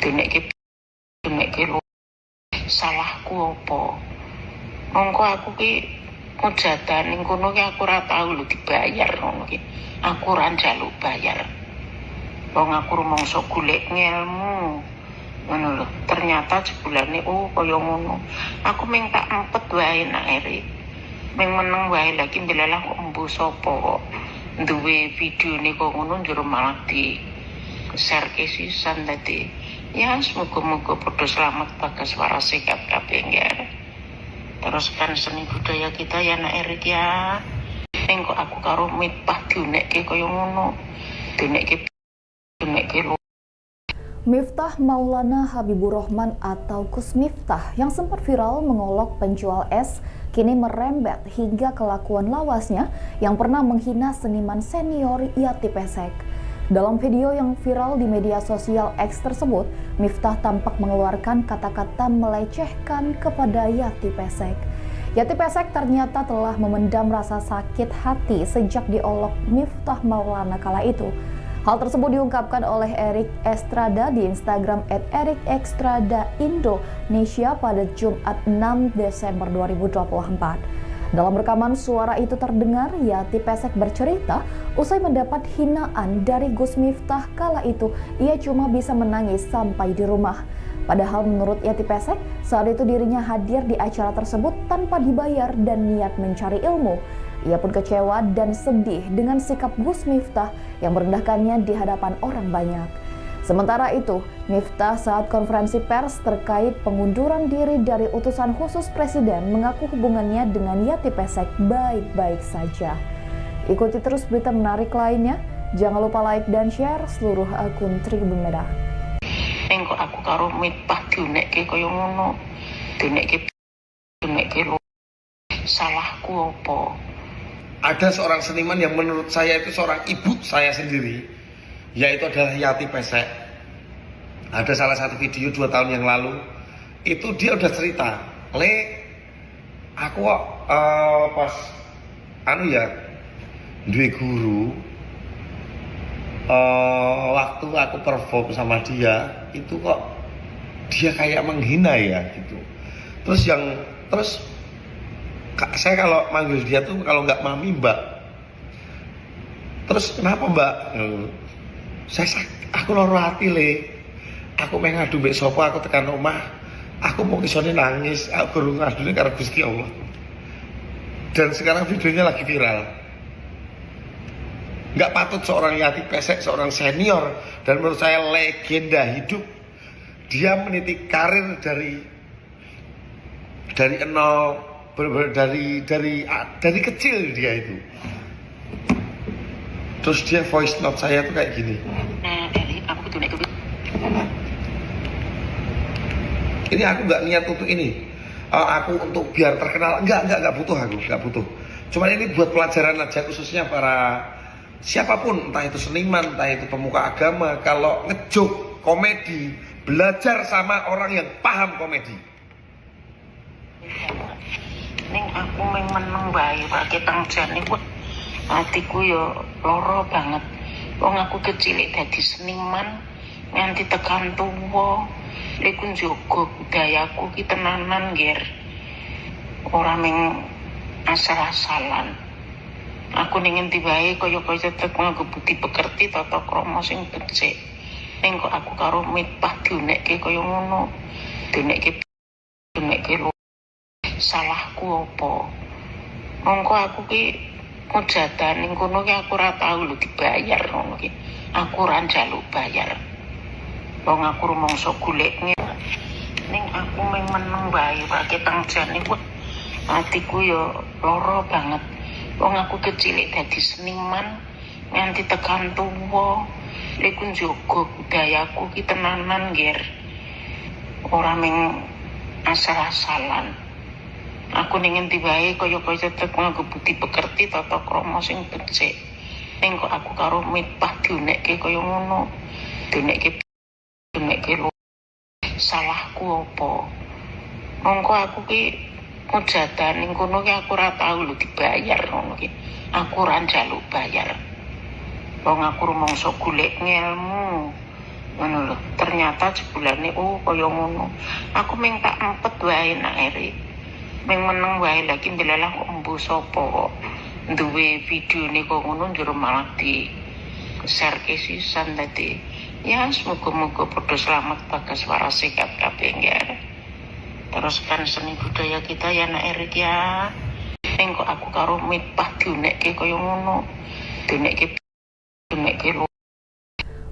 Diunekke diunekke lho. Salahku apa? Mongko aku ki mujatan ning kono ki aku ora tau lho dibayar ngono ki. Aku ora njaluk bayar. Wong aku rumangsa golek ngelmu. Ngono lho. Ternyata jebulane, oh, kaya ngono. Aku mung tak empet wae, Nak Erik. Mung meneng wae, lagi ndelalah kok embuh sapa kok duwe videone kok ngono, njero malah di share ke sisan. Dadi ya semoga-moga padha selamat, bagas, waras, sehat kabeh ya. Teruskan seni budaya kita ya, Nak Erik ya. Ning kok aku karo Miftah diunekke kaya ngono. Diunekke diunekke lho. Miftah Maulana Habibur Rahman atau Gus Miftah yang sempat viral mengolok penjual es kini merembet hingga kelakuan lawasnya yang pernah menghina seniman senior Yati Pesek. Dalam video yang viral di media sosial X tersebut, Miftah tampak mengeluarkan kata-kata melecehkan kepada Yati Pesek. Yati Pesek ternyata telah memendam rasa sakit hati sejak diolok Miftah Maulana kala itu. Hal tersebut diungkapkan oleh Erik Estrada di Instagram @ErikEstradaIndonesia pada Jumat 6 Desember 2024. Dalam rekaman suara itu terdengar Yati Pesek bercerita usai mendapat hinaan dari Gus Miftah kala itu ia cuma bisa menangis sampai di rumah. Padahal menurut Yati Pesek, saat itu dirinya hadir di acara tersebut tanpa dibayar dan niat mencari ilmu. Ia pun kecewa dan sedih dengan sikap Gus Miftah yang merendahkannya di hadapan orang banyak. Sementara itu, Miftah saat konferensi pers terkait pengunduran diri dari utusan khusus presiden mengaku hubungannya dengan Yati Pesek baik-baik saja. Ikuti terus berita menarik lainnya. Jangan lupa like dan share seluruh akun Tribun Medan. Ning kok aku karo Miftah diunekke kaya ngono. Diunekke diunekke lho. Salahku apa? Ada seorang seniman yang menurut saya itu seorang ibu saya sendiri, yaitu adalah Yati Pesek. Ada salah satu video 2 tahun yang lalu, itu dia udah cerita, "Le, aku kok pas anu ya, duwe guru, waktu aku perform sama dia, itu kok dia kayak menghina ya," gitu. Terus yang terus saya kalau manggil dia tuh kalau nggak mami, mbak. "Terus kenapa, mbak?" Saya aku loro hati, Le. Aku pengen ngadu mbek sapa? Aku tekan omah aku mau isone nangis, aku guru ngadune karo Gusti Allah." Dan sekarang videonya lagi viral. Nggak patut seorang Yati Pesek, seorang senior dan menurut saya legenda hidup, dia meniti karir dari nol, bener-bener dari kecil dia itu. Terus dia voice note saya tuh kayak gini. Nah, Erik, aku diunekke. Ini aku nggak niat untuk ini. Aku untuk biar terkenal, enggak butuh, aku nggak butuh. Cuman ini buat pelajaran aja, khususnya para siapapun, entah itu seniman, entah itu pemuka agama, kalau ngejoke komedi, belajar sama orang yang paham komedi. Ning aku mung meneng wae ketang jane, wah, atiku ya lara banget. Wong aku kecil dadi seniman nganti tekan tuwa. Iku njaga budayaku ki tenanan, Ger. Ora mung asal-asalan. Aku ning endi wae kaya-kaya tetep nganggo budi pekerti, tata krama sing becik. Ning kok aku karo Miftah diunekke kaya ngono. Diunekke diunekke lho. Salahku apa? Mongko aku ki mujatan ning kono ki aku ora tau lho dibayar ngono ki. Aku ora njaluk bayar. Wong aku rumangsa golek ning aku mung meneng wae ketang jane, wah, atiku ya lara banget. Wong aku kecil dadi seniman nganti tekan tuwa. Iku njaga budayaku ki tenanan, Ger. Ora ming asal-asalan. Aku ning endi wae kaya-kaya tetep nganggo budi pekerti, tata krama sing becik. Ning kok aku karo Miftah diunekke kaya ngono. Diunekke, diunekke lho. Salahku apa? Mongko aku ki mujatan ning kono ki aku ora tau lho dibayar ngono ki. Aku ora njaluk bayar. Wong aku rumangsa golek ngelmu. Ngono lho. Ternyata jebulane, oh, kaya ngono. Aku ming tak empet wae, Nak Erik. Ming meneng wae, lagi ndelalah kok embuh sapa kok duwe videone kok ngono, njur malah di share ke sisan. Dadi ya semoga-moga padha selamat, bagas, waras, sehat kabeh ya. Teruskan seni budaya kita ya, Nak Erik ya. Ning kok aku karo Miftah diunekke kaya ngono. Diunekke, diunekke lho.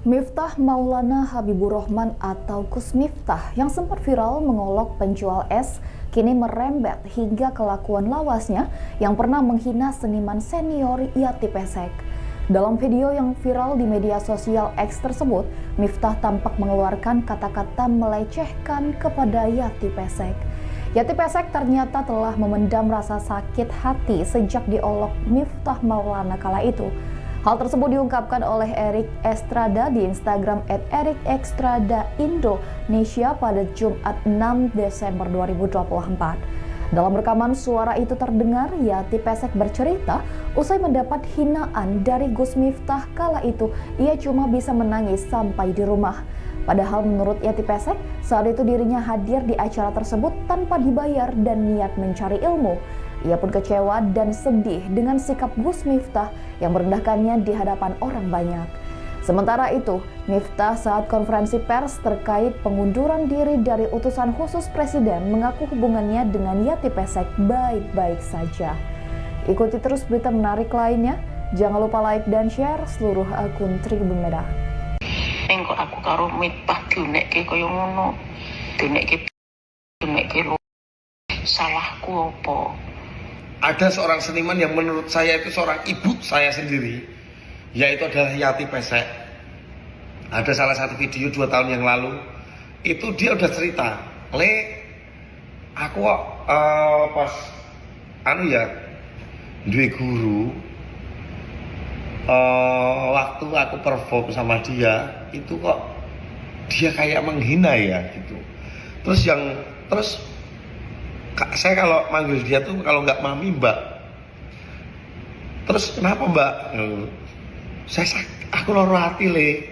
Miftah Maulana Habibur Rahman atau Gus Miftah yang sempat viral mengolok penjual es kini merembet hingga kelakuan lawasnya yang pernah menghina seniman senior Yati Pesek. Dalam video yang viral di media sosial X tersebut, Miftah tampak mengeluarkan kata-kata melecehkan kepada Yati Pesek. Yati Pesek ternyata telah memendam rasa sakit hati sejak diolok Miftah Maulana kala itu. Hal tersebut diungkapkan oleh Erik Estrada di Instagram @ErikEstradaIndonesia pada Jumat 6 Desember 2024. Dalam rekaman suara itu terdengar Yati Pesek bercerita usai mendapat hinaan dari Gus Miftah kala itu ia cuma bisa menangis sampai di rumah. Padahal menurut Yati Pesek, saat itu dirinya hadir di acara tersebut tanpa dibayar dan niat mencari ilmu. Ia pun kecewa dan sedih dengan sikap Gus Miftah yang merendahkannya di hadapan orang banyak. Sementara itu, Miftah saat konferensi pers terkait pengunduran diri dari utusan khusus presiden mengaku hubungannya dengan Yati Pesek baik-baik saja. Ikuti terus berita menarik lainnya. Jangan lupa like dan share seluruh akun Tribun Medan. Ning kok aku karo Miftah diunekke kaya ngono. Diunekke, diunekke lho. Salahku apa? Ada seorang seniman yang menurut saya itu seorang ibu saya sendiri, yaitu adalah Yati Pesek. Ada salah satu video 2 tahun yang lalu, itu dia udah cerita, "Le, aku kok pas anu ya, duwe guru, waktu aku perform sama dia, itu kok dia kayak menghina ya," gitu. Terus yang terus saya kalau manggil dia tuh kalau nggak mami, mbak. Terus kenapa, mbak? Saya aku loro hati, Le.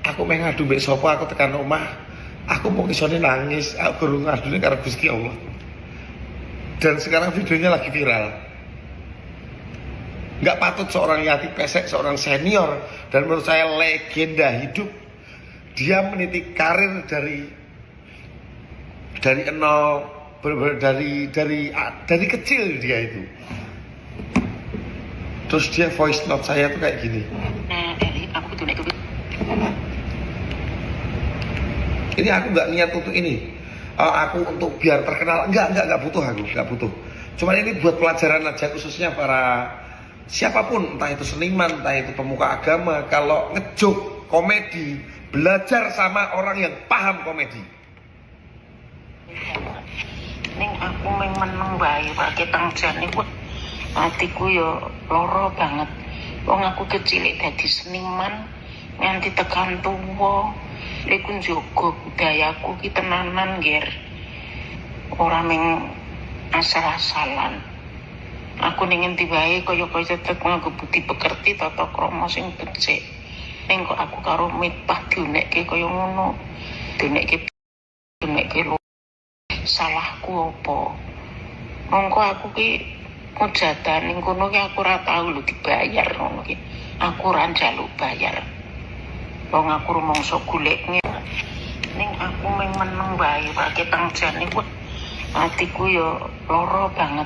Aku meh ngadu mbek sapa? Aku tekan omah aku mau isone nangis, aku guru ngadune karo Gusti Allah. Dan sekarang videonya lagi viral. Nggak patut seorang Yati Pesek, seorang senior dan menurut saya legenda hidup, dia meniti karir dari nol, bener-bener dari kecil dia itu. Terus dia voice note saya tuh kayak gini. Nah, Erik, aku diunekke. Ini aku nggak niat untuk ini. Aku untuk biar terkenal, enggak butuh, aku nggak butuh. Cuman ini buat pelajaran aja, khususnya para siapapun, entah itu seniman, entah itu pemuka agama, kalau ngejoke komedi, belajar sama orang yang paham komedi. Ning aku ming meneng wae ketang jane, wah, atiku yo loro banget. Wong aku kecil dadi seniman nganti tekan tuwa. Iku njogo budayaku ki tenanan, Ger. Ora ming asal-asalan. Aku ning endi wae kaya-kaya tetep nganggo budi pekerti, tata krama sing becik. Ning kok aku karo Miftah diunekke kaya ngono. Diunekke, diunekke lho. Salahku apa? Mongko aku ki mujatan ning kono ki aku ora tau lho dibayar ngono ki. Aku ora njaluk bayar. Wong aku rumangsa golek. Ning aku ming meneng wae ketang jane, wah, atiku yo loro banget.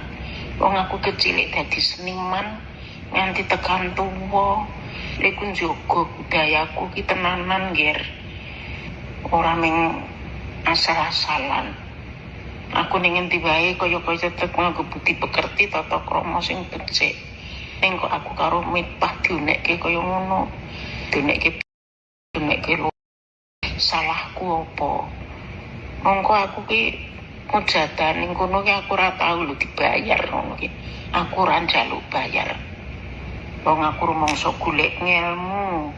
Wong aku kecil dadi seniman nganti tekan tuwa. Iku njogo budayaku ki tenanan, Ger. Ora ming asal-asalan. Aku ning endi wae kaya-kaya tetep nganggo budi pekerti, tata krama sing becik. Ning kok aku karo Miftah diunekke kaya ngono. Diunekke, diunekke lho. Salahku apa? Mongko aku ki mujatan ning kono ki aku ora tau lho dibayar ngono ki. Aku ora njaluk bayar. Wong aku rumangsa golek ngelmu.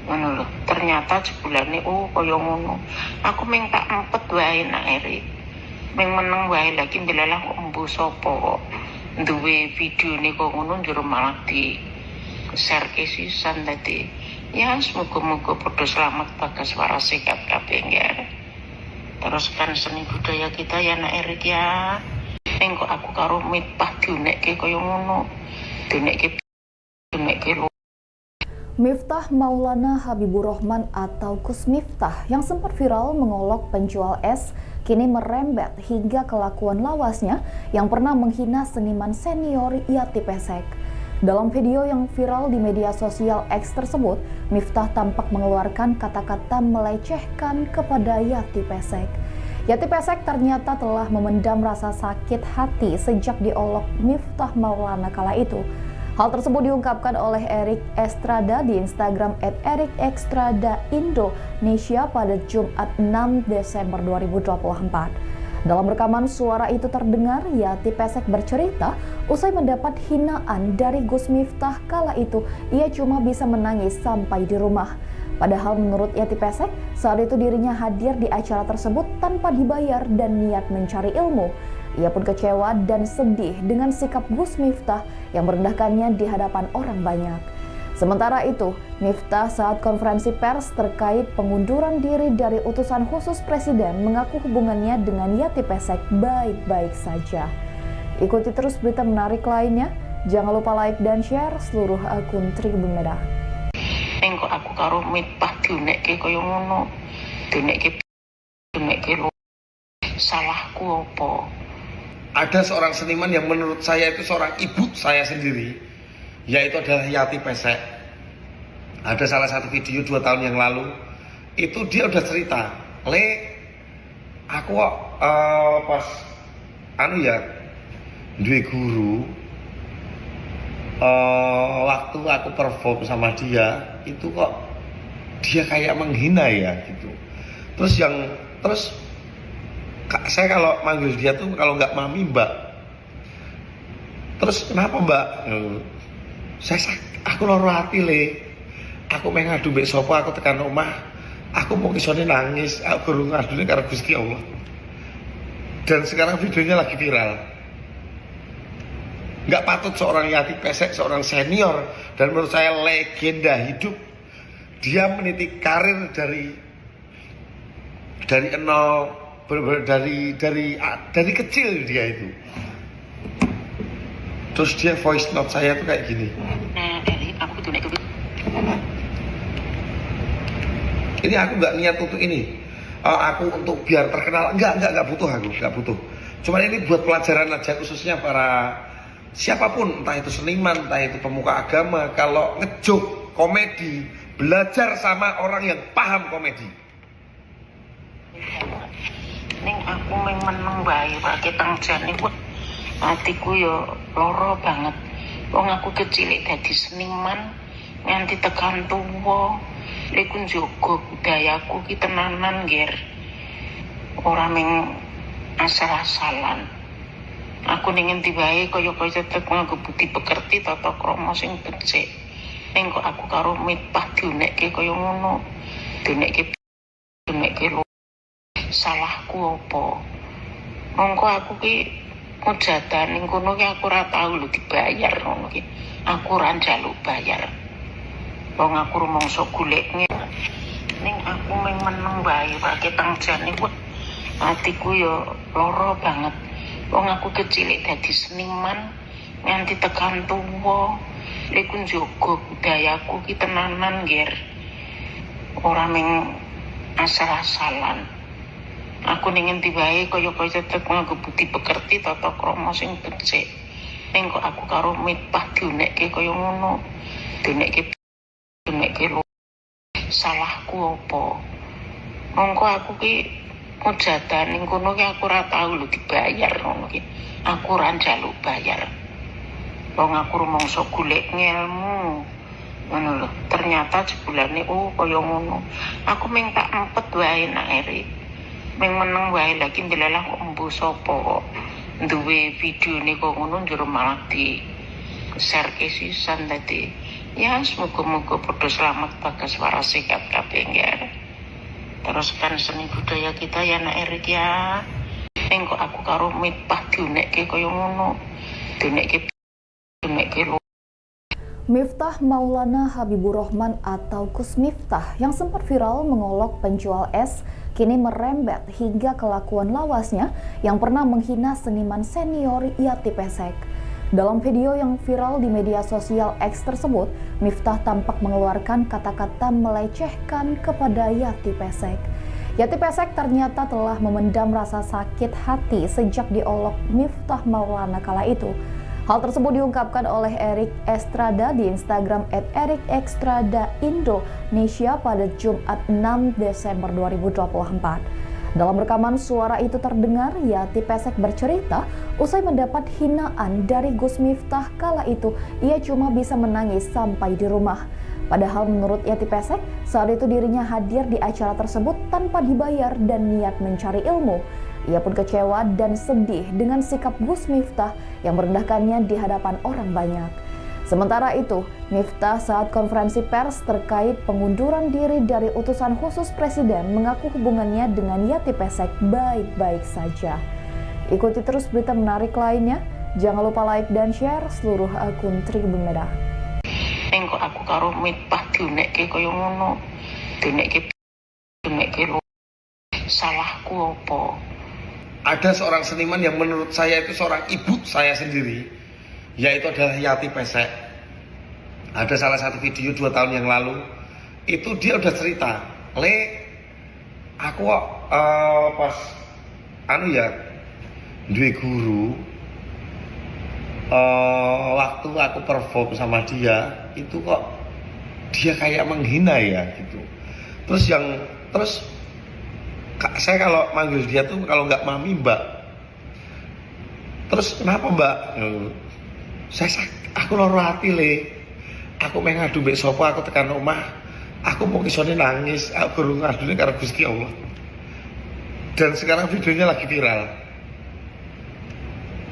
Ngono lho. Ternyata jebulane oh kaya ngono. Aku ming tak empet wae nak Erik. Ming meneng wae lagi ndelalah kok embuh sapa kok duwe videone kok ngono njero malah di share ke sisan dadi ya semoga-moga padha selamat, bagas, waras, sehat kabeh ya. Teruskan seni budaya kita ya, nak Erik ya. Ning kok aku karo Miftah diunekke kaya ngono. Diunekke diunekke. Miftah Maulana Habibur Rahman atau Gus Miftah yang sempat viral mengolok penjual es kini merembet hingga kelakuan lawasnya yang pernah menghina seniman senior Yati Pesek. Dalam video yang viral di media sosial X tersebut, Miftah tampak mengeluarkan kata-kata melecehkan kepada Yati Pesek. Yati Pesek ternyata telah memendam rasa sakit hati sejak diolok Miftah Maulana kala itu. Hal tersebut diungkapkan oleh Erik Estrada di Instagram @ErikEstradaIndonesia pada Jumat 6 Desember 2024. Dalam rekaman suara itu terdengar Yati Pesek bercerita usai mendapat hinaan dari Gus Miftah kala itu ia cuma bisa menangis sampai di rumah. Padahal menurut Yati Pesek, saat itu dirinya hadir di acara tersebut tanpa dibayar dan niat mencari ilmu. Ia pun kecewa dan sedih dengan sikap Gus Miftah yang merendahkannya di hadapan orang banyak. Sementara itu, Miftah saat konferensi pers terkait pengunduran diri dari utusan khusus presiden mengaku hubungannya dengan Yati Pesek baik-baik saja. Ikuti terus berita menarik lainnya. Jangan lupa like dan share seluruh akun Tribun Medan. Ning kok aku karo Miftah diunekke kaya ngono. Diunekke diunekke lho. Salahku apa? Ada seorang seniman yang menurut saya itu seorang ibu saya sendiri, yaitu adalah Yati Pesek. Ada salah satu video 2 tahun yang lalu, itu dia udah cerita, "Le, aku kok pas anu ya, duwe guru, waktu aku perform sama dia, itu kok dia kayak menghina ya," gitu. Terus yang terus Kak, saya kalau manggil dia tuh kalau nggak mami, mbak. Terus kenapa, mbak? Saya aku loro hati, Le. Aku mau ngadu mbek sapa? Aku tekan omah aku mau isone nangis, aku guru ngadune karo Gusti Allah. Dan sekarang videonya lagi viral. Nggak patut seorang Yati Pesek, seorang senior dan menurut saya legenda hidup, dia meniti karir dari nol, bener-bener dari kecil dia itu. Terus dia voice note saya tuh kayak gini. Nah, Erik, aku diunekke. Ini aku nggak niat untuk ini. Oh, aku untuk biar terkenal enggak butuh, aku nggak butuh. Cuman ini buat pelajaran aja, khususnya para siapapun, entah itu seniman, entah itu pemuka agama, kalau ngejoke komedi, belajar sama orang yang paham komedi. Ning aku ming meneng wae ketang jane wah atiku ya lara banget. Wong aku kecil dadi seniman nganti tekan tuwa. Lha iku njaga budayaku ki tenanan, Ger. Ora ming asal-asalan. Aku ning endi wae kaya-kaya tetep nganggo budi pekerti, tata krama sing becik. Ning kok aku karo Miftah diunekke kaya ngono. Diunekke diunekke lho. Salahku apa? Mongko aku ki mujatan ning kono ki aku ora tau lho dibayar ngono ki. Aku ora njaluk bayar. Wong aku rumangsa golek. Ning aku ming meneng wae ketang jane wah atiku ya lara banget. Wong aku kecil dadi seniman nganti tekan tuwa. Lha iku njaga budayaku ki tenanan, Ger. Ora ming asal-asalan. Aku ning endi wae kaya-kaya tetep nganggo budi pekerti, tata krama sing becik. Ning kok aku karo Miftah diunekke kaya ngono. Diunekke diunekke lho. Salahku apa? Mongko aku ki mujatan ning kono ki aku ora tau lho dibayar ngono ki. Aku ora njaluk bayar. Wong aku rumangsa golek ngelmu. Ngono lho. Ternyata jebulane oh kaya ngono. Aku ming tak empet wae nak Erik. Ming meneng wae, lagi ndelalah kok embuh sapa kok duwe videone kok ngono, njur malah di share ke sisan. Dadi ya semoga-moga padha selamat, bagas, waras, sehat kabeh ya. Teruskan seni budaya kita ya, Nak Erik ya. Ning kok aku karo Miftah diunekke kaya ngono, diunekke diunekke lho. Miftah Maulana Habibur Rahman atau Gus Miftah yang sempat viral mengolok penjual es kini merembet hingga kelakuan lawasnya yang pernah menghina seniman senior Yati Pesek. Dalam video yang viral di media sosial X tersebut, Miftah tampak mengeluarkan kata-kata melecehkan kepada Yati Pesek. Yati Pesek ternyata telah memendam rasa sakit hati sejak diolok Miftah Maulana kala itu. Hal tersebut diungkapkan oleh Erik Estrada di Instagram @ErikEstradaIndonesia pada Jumat 6 Desember 2024. Dalam rekaman suara itu terdengar Yati Pesek bercerita usai mendapat hinaan dari Gus Miftah kala itu ia cuma bisa menangis sampai di rumah. Padahal menurut Yati Pesek, saat itu dirinya hadir di acara tersebut tanpa dibayar dan niat mencari ilmu. Ia pun kecewa dan sedih dengan sikap Gus Miftah yang merendahkannya di hadapan orang banyak. Sementara itu, Miftah saat konferensi pers terkait pengunduran diri dari utusan khusus presiden mengaku hubungannya dengan Yati Pesek baik-baik saja. Ikuti terus berita menarik lainnya. Jangan lupa like dan share seluruh akun Tribun Medan. Ning kok aku karo Miftah diunekke kaya ngono, diunekke diunekke lho, salahku apa? Ada seorang seniman yang menurut saya itu seorang ibu saya sendiri, yaitu adalah Yati Pesek. Ada salah satu video 2 tahun yang lalu, itu dia udah cerita, "Le, aku kok pas anu ya, duwe guru, waktu aku perform sama dia, itu kok dia kayak menghina ya," gitu. Terus yang terus, "Kak, saya kalau manggil dia tuh kalau nggak mami, mbak." "Terus kenapa, mbak?" "Saya aku loro hati, Le. Aku meh ngadu mbek sapa? Aku tekan omah aku mau isone nangis, aku guru ngadune karo Gusti Allah." Dan sekarang videonya lagi viral.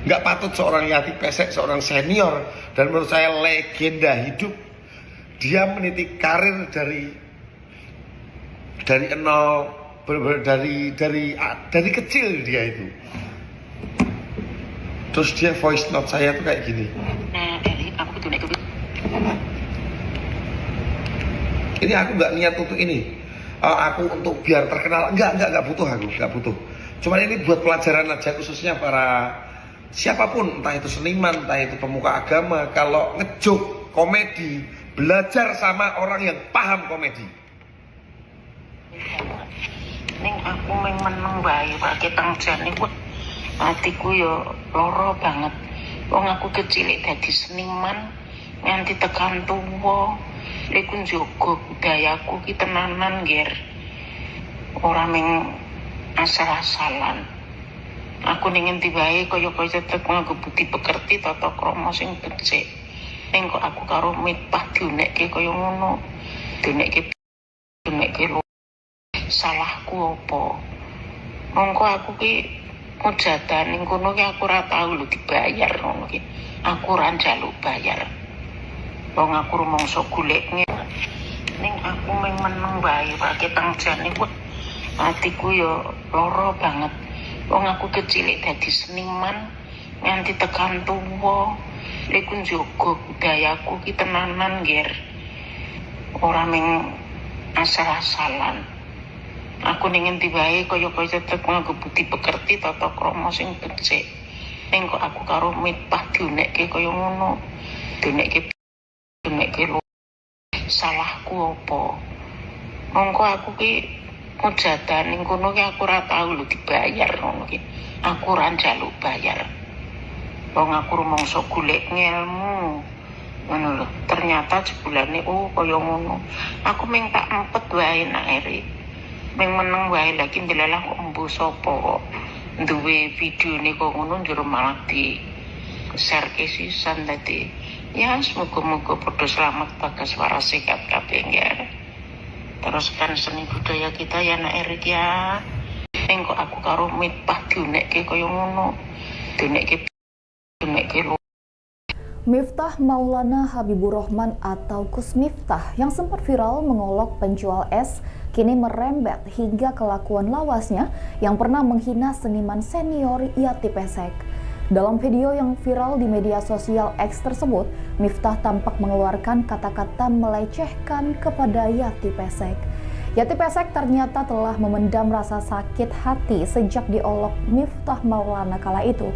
Nggak patut seorang Yati Pesek, seorang senior dan menurut saya legenda hidup, dia meniti karir dari nol, bener-bener dari kecil dia itu. Terus dia voice note saya tuh kayak gini. Nah, Erik, aku diunekke. Ini aku nggak niat untuk ini. Aku untuk biar terkenal, enggak butuh, aku nggak butuh. Cuman ini buat pelajaran aja, khususnya para siapapun, entah itu seniman, entah itu pemuka agama, kalau ngejoke komedi, belajar sama orang yang paham komedi. Ning aku ming meneng wae, ketang jane wah atiku ya lara banget. Wong aku kecil dadi seniman nganti tekan tuwa. Iku njaga budayaku ki tenanan, Ger. Ora ming asal-asalan. Aku ning endi wae kaya-kaya tetep nganggo budi pekerti, tata krama sing becik. Ning kok aku karo Miftah diunekke kaya ngono. Diunekke diunekke lho. Salahku apa? Mongko aku ki mujadan ning kono ki aku ora tau lho dibayar ngono ki. Aku ora njaluk bayar. Wong aku rumangsa golek. Ning aku ming meneng wae, ketang jane wah atiku ya lara banget. Wong aku kecil dadi seniman nganti tekan tuwa. Iku njaga budayaku ki tenanan, Ger. Ora ming asal-asalan. Aku ning endi wae kaya-kaya tetep nganggo budi pekerti, tata krama sing becik. Ning kok aku karo Miftah diunekke kaya ngono. Diunekke diunekke lho. Salahku apa? Mongko aku ki mujadan ning kono ki aku ora tau lho dibayar ngono ki. Aku ora njaluk bayar. Wong aku rumangsa golek ngelmu. Ngono lho. Ternyata jebulane oh kaya ngono. Aku ming tak empet wae, Nak Erik. Ming meneng wae, lagi ndelalah kok embuh sapa kok duwe videone kok ngono, njur malah di share ke sisan. Dadi ya semoga-moga padha selamat, bagas, waras, sehat kabeh ya. Teruskan seni budaya kita ya, Nak Erik ya. Ning kok aku karo Miftah diunekke kaya ngono. Diunekke diunekke lho. Miftah Maulana Habiburohman atau Gus Miftah yang sempat viral mengolok penjual es kini merembet hingga kelakuan lawasnya yang pernah menghina seniman senior Yati Pesek. Dalam video yang viral di media sosial X tersebut, Miftah tampak mengeluarkan kata-kata melecehkan kepada Yati Pesek. Yati Pesek ternyata telah memendam rasa sakit hati sejak diolok Miftah Maulana kala itu.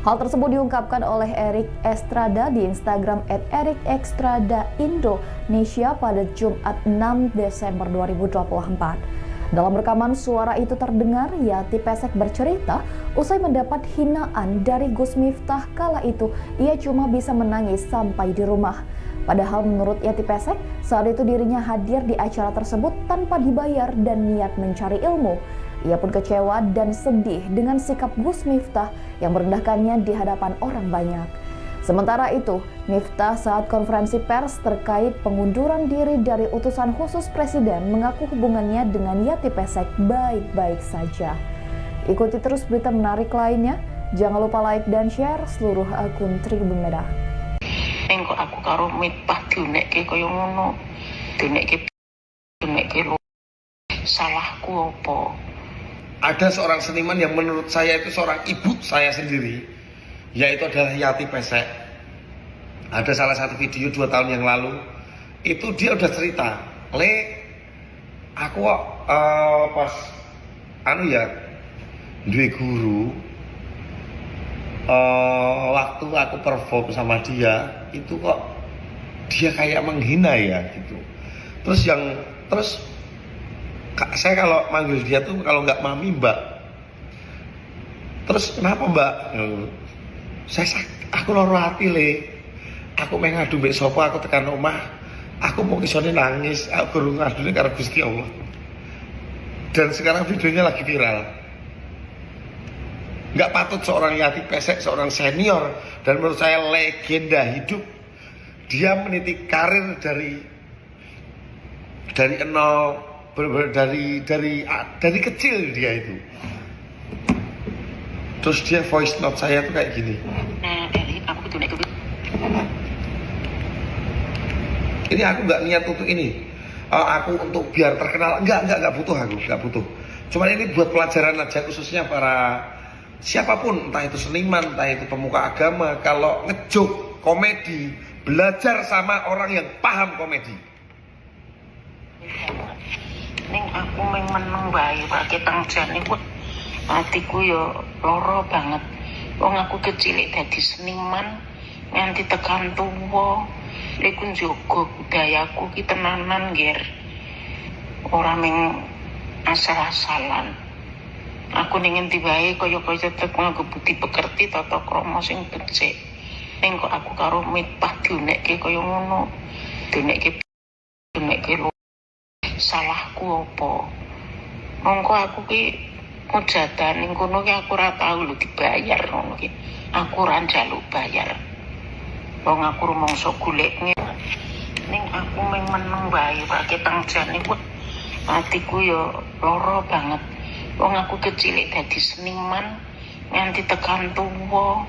Hal tersebut diungkapkan oleh Erik Estrada di Instagram @ErikEstradaIndonesia pada Jumat 6 Desember 2024. Dalam rekaman suara itu terdengar Yati Pesek bercerita usai mendapat hinaan dari Gus Miftah kala itu ia cuma bisa menangis sampai di rumah. Padahal menurut Yati Pesek, saat itu dirinya hadir di acara tersebut tanpa dibayar dan niat mencari ilmu. Ia pun kecewa dan sedih dengan sikap Gus Miftah yang merendahkannya di hadapan orang banyak. Sementara itu, Miftah saat konferensi pers terkait pengunduran diri dari utusan khusus presiden mengaku hubungannya dengan Yati Pesek baik-baik saja. Ikuti terus berita menarik lainnya. Jangan lupa like dan share seluruh akun Tribun Medan. Ning kok aku karo Miftah diunekke kaya ngono. Diunekke diunekke lho. Salahku apa? Ada seorang seniman yang menurut saya itu seorang ibu saya sendiri, yaitu adalah Yati Pesek. Ada salah satu video 2 tahun yang lalu, itu dia udah cerita, "Le, aku kok pas anu ya, duwe guru, waktu aku perform sama dia, itu kok dia kayak menghina ya," gitu. Terus yang terus saya kalau manggil dia tuh kalau nggak mami, mbak. Terus kenapa, mbak? Aku loro hati, Le. Aku meh ngadu mbek sapa? Aku tekan omah aku mau isone nangis, aku guru ngadune karo Gusti Allah. Dan sekarang videonya lagi viral. Nggak patut seorang Yati Pesek, seorang senior dan menurut saya legenda hidup, dia meniti karir dari nol, bener-bener dari kecil dia itu. Terus dia voice note saya tuh kayak gini. Nah, Erik, aku diunekke. Ini aku nggak niat untuk ini. Aku untuk biar terkenal, enggak butuh, aku nggak butuh. Cuman ini buat pelajaran aja, khususnya para siapapun, entah itu seniman, entah itu pemuka agama, kalau ngejoke komedi, belajar sama orang yang paham komedi. Ning aku meng meneng wae ketang jane kuwi atiku ya lara banget. Wong aku kecil dadi seniman nganti tekan tuwa. Iku njaga budayaku ki tenanan, Ger. Ora meng asal-asalan. Aku ning endi wae kaya-kaya tetep nganggo budi pekerti, tata krama sing becik. Ning kok aku karo Miftah diunekke kaya ngono. Diunekke diunekke lho. Salahku apa? Mongko aku ki mujadah ning kono ki aku ora tau lho dibayar ngono ki. Aku ora njaluk bayar. Wong aku rumangsa golek. Ning aku meng meneng wae ketang jane kuwi atiku ya lara banget. Wong aku kecil dadi seniman nganti tekan tuwa.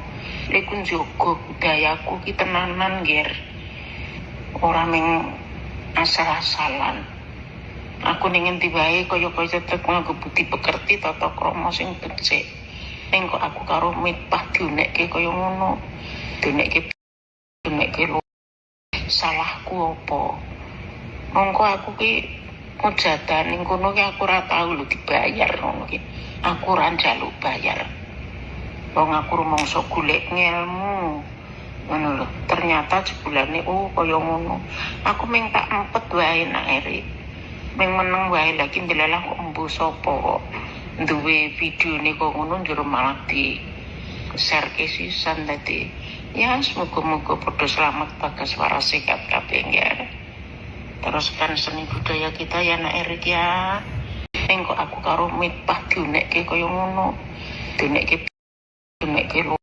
Iku njaga budayaku ki tenanan, Ger. Ora meng asal-asalan. Aku ning endi wae kaya-kaya tetep nganggo budi pekerti, tata krama sing becik. Ning kok aku karo Miftah diunekke kaya ngono. Diunekke diunekke lho. Salahku apa? Mongko aku ki mujadah ning kono ki aku ora tau lho dibayar ngono ki. Aku ora njaluk bayar. Wong aku rumangsa golek ngelmu. Ngono lho. Ternyata jebulane, oh, kaya ngono. Aku meng tak empet wae nak Erik. Meng meneng wae, lagi ndelalah kok embuh sapa kok duwe videone kok ngono, njur malah di share ke sisan. Dadi ya semoga-moga padha selamat, bagas, waras, sehat kabeh ya. Teruskan seni budaya kita ya, nak Erik ya. Ning kok aku karo Miftah diunekke kaya ngono. Diunekke diunekke lho.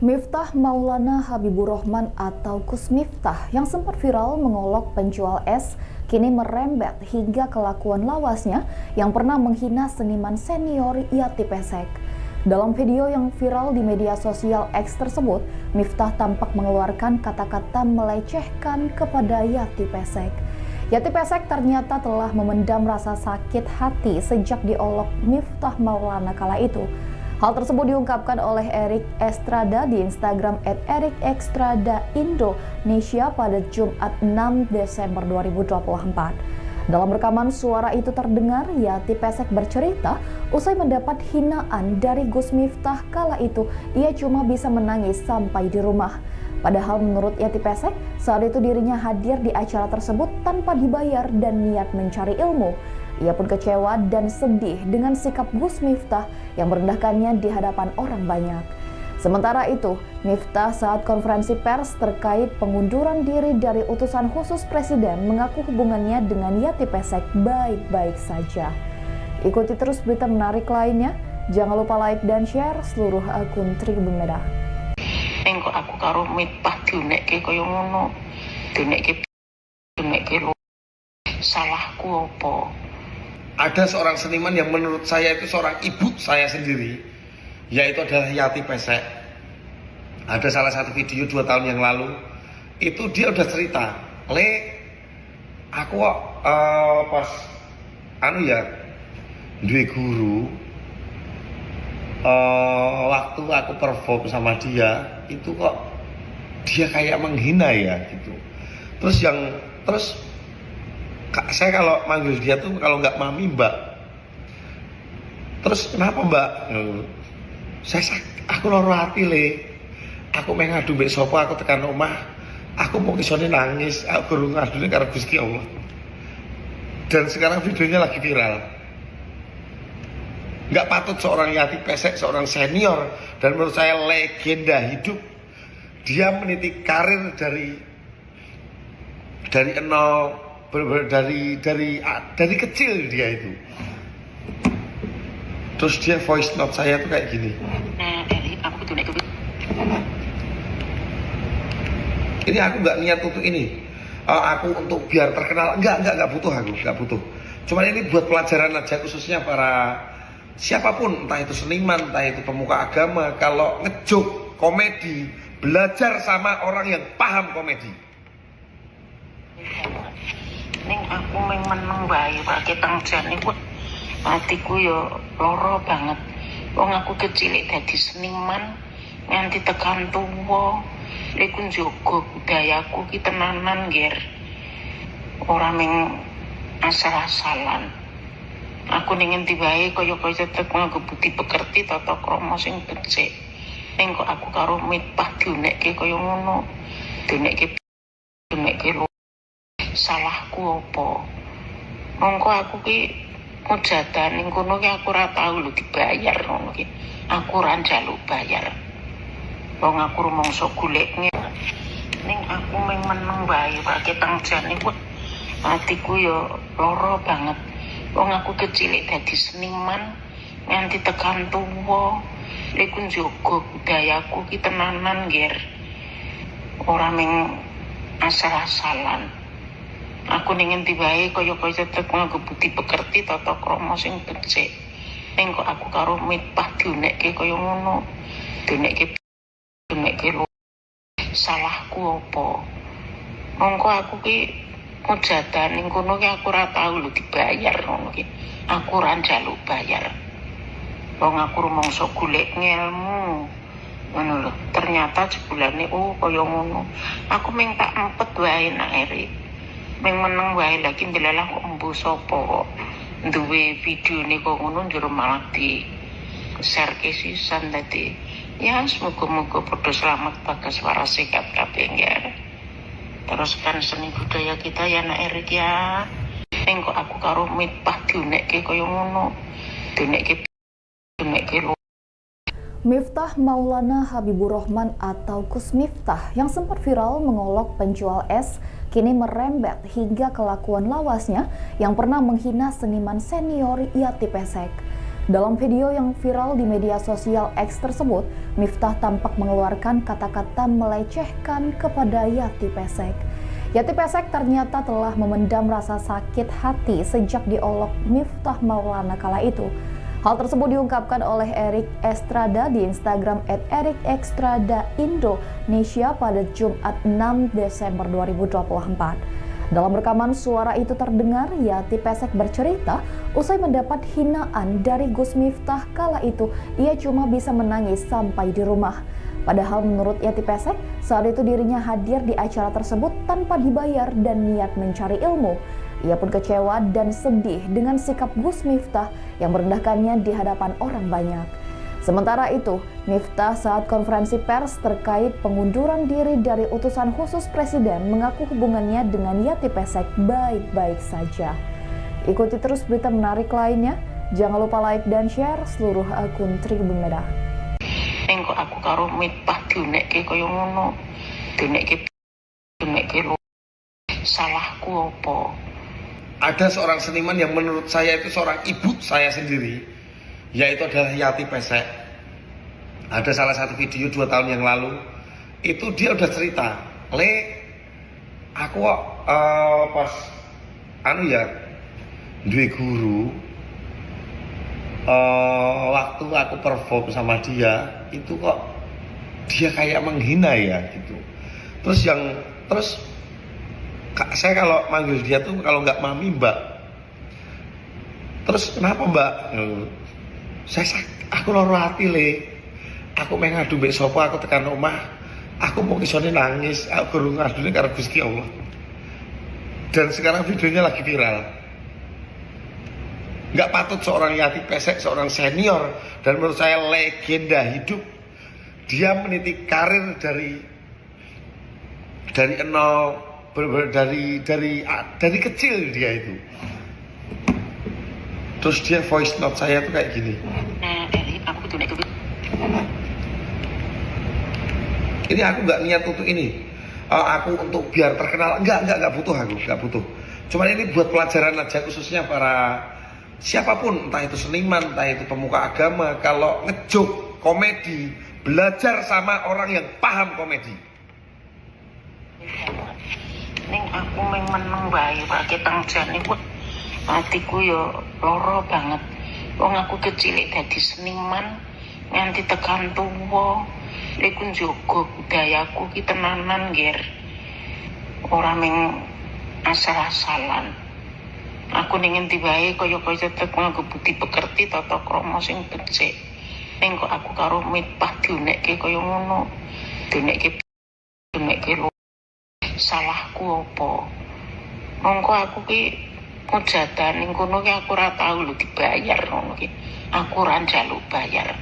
Miftah Maulana Habiburohman atau Gus Miftah yang sempat viral mengolok penjual es kini merembet hingga kelakuan lawasnya yang pernah menghina seniman senior Yati Pesek. Dalam video yang viral di media sosial X tersebut, Miftah tampak mengeluarkan kata-kata melecehkan kepada Yati Pesek. Yati Pesek ternyata telah memendam rasa sakit hati sejak diolok Miftah Maulana kala itu. Hal tersebut diungkapkan oleh Erik Estrada di Instagram @ErikEstradaIndonesia pada Jumat 6 Desember 2024. Dalam rekaman suara itu terdengar Yati Pesek bercerita usai mendapat hinaan dari Gus Miftah kala itu ia cuma bisa menangis sampai di rumah. Padahal menurut Yati Pesek, saat itu dirinya hadir di acara tersebut tanpa dibayar dan niat mencari ilmu. Ia pun kecewa dan sedih dengan sikap Gus Miftah yang merendahkannya di hadapan orang banyak. Sementara itu, Miftah saat konferensi pers terkait pengunduran diri dari utusan khusus presiden mengaku hubungannya dengan Yati Pesek baik-baik saja. Ikuti terus berita menarik lainnya. Jangan lupa like dan share seluruh akun Tribun Medan. Ning kok aku karo Miftah diunekke kaya ngono. Diunekke diunekke lho. Salahku apa? Ada seorang seniman yang menurut saya itu seorang ibu saya sendiri, yaitu adalah Yati Pesek. Ada salah satu video 2 tahun yang lalu, itu dia udah cerita, "Le, aku kok pas anu ya, duwe guru, waktu aku perform sama dia, itu kok dia kayak menghina ya," gitu. Terus yang terus saya kalau manggil dia tuh kalau nggak mami, mbak. Terus kenapa, mbak? Aku loro hati, Le. Aku meh ngadu mbek sapa? Aku tekan omah, aku mau isone nangis, aku guru ngadune karo Gusti Allah. Dan sekarang videonya lagi viral. Nggak patut seorang Yati Pesek, seorang senior dan menurut saya legenda hidup, dia meniti karir dari nol, bener-bener dari kecil dia itu. Terus dia voice note saya tuh kayak gini. Nah, Erik, aku diunekke. Ini aku nggak niat untuk ini. Aku untuk biar terkenal, enggak butuh, aku nggak butuh. Cuman ini buat pelajaran aja, khususnya para siapapun, entah itu seniman, entah itu pemuka agama, kalau ngejoke komedi, belajar sama orang yang paham komedi. Ning aku meng meneng wae ketang jane kuwi atiku ya lara banget. Wong aku kecil dadi seniman nganti tekan tuwa. Iku njaga budayaku ki tenanan, Ger. Ora meng asal-asalan. Aku ning endi wae kaya-kaya tetep nganggo budi pekerti, tata krama sing becik. Ning kok aku karo Miftah diunekke kaya ngono. Diunekke diunekke lho. Salahku apa? Mongko aku ki mujadah ning kono ki aku ora tau lho dibayar ngono ki. Aku ora njaluk bayar. Wong aku rumangsa golek. Ning aku meng meneng wae ketang jane kuwi atiku ya lara banget. Wong aku kecil dadi seniman nganti tekan tuwa. Iku njaga budayaku ki tenanan, Ger. Ora meng asal-asalan. Aku ning endi wae kaya-kaya tetep nganggo budi pekerti, tata krama sing becik. Ning kok aku karo Miftah diunekke kaya ngono. Diunekke diunekke lho. Salahku apa? Mongko aku ki mujadah ning kono ki aku ora tau lho dibayar ngono ki. Aku ora njaluk bayar. Wong aku rumangsa golek ngelmu. Ngono lho. Ternyata jebulane oh kaya ngono. Aku meng tak empet wae nak Erik. Meng meneng wae, lagi ndelalah kok embuh sapa kok duwe videone kok ngono, njur malah di share ke sisan. Dadi ya semoga-moga padha selamat, bagas, waras, sehat kabeh ya. Teruskan seni budaya kita ya, nak Erik ya. Ning kok aku karo Miftah diunekke kaya ngono. Diunekke diunekke lho. Miftah Maulana Habiburohman atau Gus Miftah yang sempat viral mengolok penjual es kini merembet hingga kelakuan lawasnya yang pernah menghina seniman senior Yati Pesek. Dalam video yang viral di media sosial X tersebut, Miftah tampak mengeluarkan kata-kata melecehkan kepada Yati Pesek. Yati Pesek ternyata telah memendam rasa sakit hati sejak diolok Miftah Maulana kala itu. Hal tersebut diungkapkan oleh Erik Estrada di Instagram @erikextradaindonesia pada Jumat 6 Desember 2024. Dalam rekaman suara itu terdengar Yati Pesek bercerita usai mendapat hinaan dari Gus Miftah kala itu ia cuma bisa menangis sampai di rumah. Padahal menurut Yati Pesek, saat itu dirinya hadir di acara tersebut tanpa dibayar dan niat mencari ilmu. Ia pun kecewa dan sedih dengan sikap Gus Miftah yang merendahkannya di hadapan orang banyak. Sementara itu, Miftah saat konferensi pers terkait pengunduran diri dari utusan khusus presiden mengaku hubungannya dengan Yati Pesek baik-baik saja. Ikuti terus berita menarik lainnya. Jangan lupa like dan share seluruh akun Tribun Medan. Ning kok aku karo Miftah diunekke kaya ngono. Diunekke lho. Salahku apa? Ada seorang seniman yang menurut saya itu seorang ibu saya sendiri, yaitu adalah Yati Pesek. Ada salah satu video 2 tahun yang lalu, itu dia udah cerita, "Le, aku pas anu ya, duwe guru, waktu aku perform sama dia, itu kok dia kayak menghina ya gitu." Terus saya kalau manggil dia tuh kalau nggak mami, mbak. Terus kenapa mbak? Aku loro hati, Le. Aku meh ngadu mbek sapa? Aku tekan omah, aku mau isone nangis, aku guru ngadune karo Gusti Allah. Dan sekarang videonya lagi viral. Nggak patut seorang Yati Pesek, seorang senior dan menurut saya legenda hidup, dia meniti karir dari nol, bener-bener dari kecil dia itu. Terus dia voice note saya tuh kayak gini. Nah, Eri, aku diunekke. Ini aku nggak niat untuk ini. Aku untuk biar terkenal, enggak butuh aku, nggak butuh. Cuman ini buat pelajaran aja, khususnya para siapapun, entah itu seniman, entah itu pemuka agama, kalau ngejoke komedi, belajar sama orang yang paham komedi. Ning aku meng meneng wae wae tang jane kuwi atiku yo lara banget. Wong aku kecil dadi seniman nganti tekan tuwa. Iku njogo budayaku ki tenanan, Ger. Ora meng asal-asalan. Aku ning endi wae kaya-kaya tetep nganggo budi pekerti, tata krama sing becik. Ning kok aku karo Miftah diunekke kaya ngono. Diunekke lho. Salahku apa? Mongko aku ki mujatan ning kono ki aku ora tau lho dibayar ngono ki. Aku ora njaluk bayar.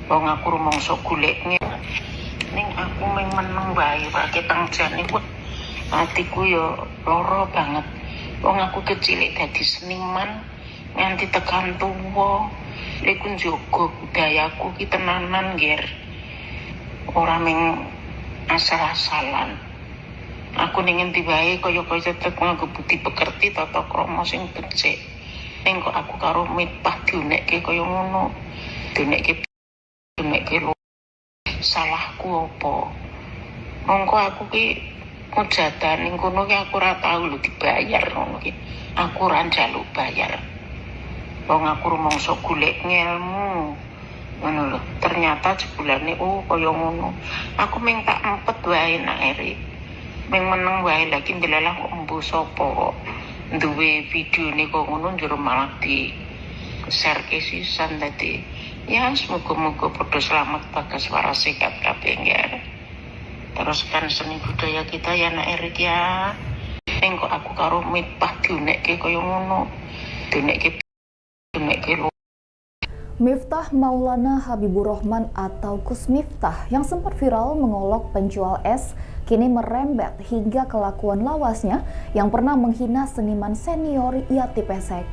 Wong aku rumangsa golek. Ning aku meng meneng wae wae tang jane kuwi atiku yo lara banget. Wong aku kecil dadi seniman nganti tekan tuwa. Iku njogo budayaku ki tenanan, Ger. Ora meng asal-asalan. Aku ning endi wae kaya-kaya tetep nganggo budi pekerti, tata krama sing becik. Ning kok aku karo Miftah diunekke kaya ngono. Diunekke lho. Salahku apa? Mongko aku ki mujatan ning kono ki aku ora tau lho dibayar ngono ki. Aku ora njaluk bayar. Wong aku rumangsa golek ngelmu. Ngono lho. Ternyata jebulane oh kaya ngono. Aku ming tak empet wae nak Erik. Ming meneng wae, lagi ndelalah kok embuh sapa kok duwe videone kok ngono, njur malah di share ke sisan. Dadi ya semoga-moga padha selamat, bagas, waras, sehat kabeh ya. Teruskan seni budaya kita ya, nak Erik ya. Ning kok aku karo Miftah diunekke kaya ngono. Diunekke lho. Miftah Maulana Habibur Rahman atau Gus Miftah yang sempat viral mengolok penjual es kini merembet hingga kelakuan lawasnya yang pernah menghina seniman senior Yati Pesek.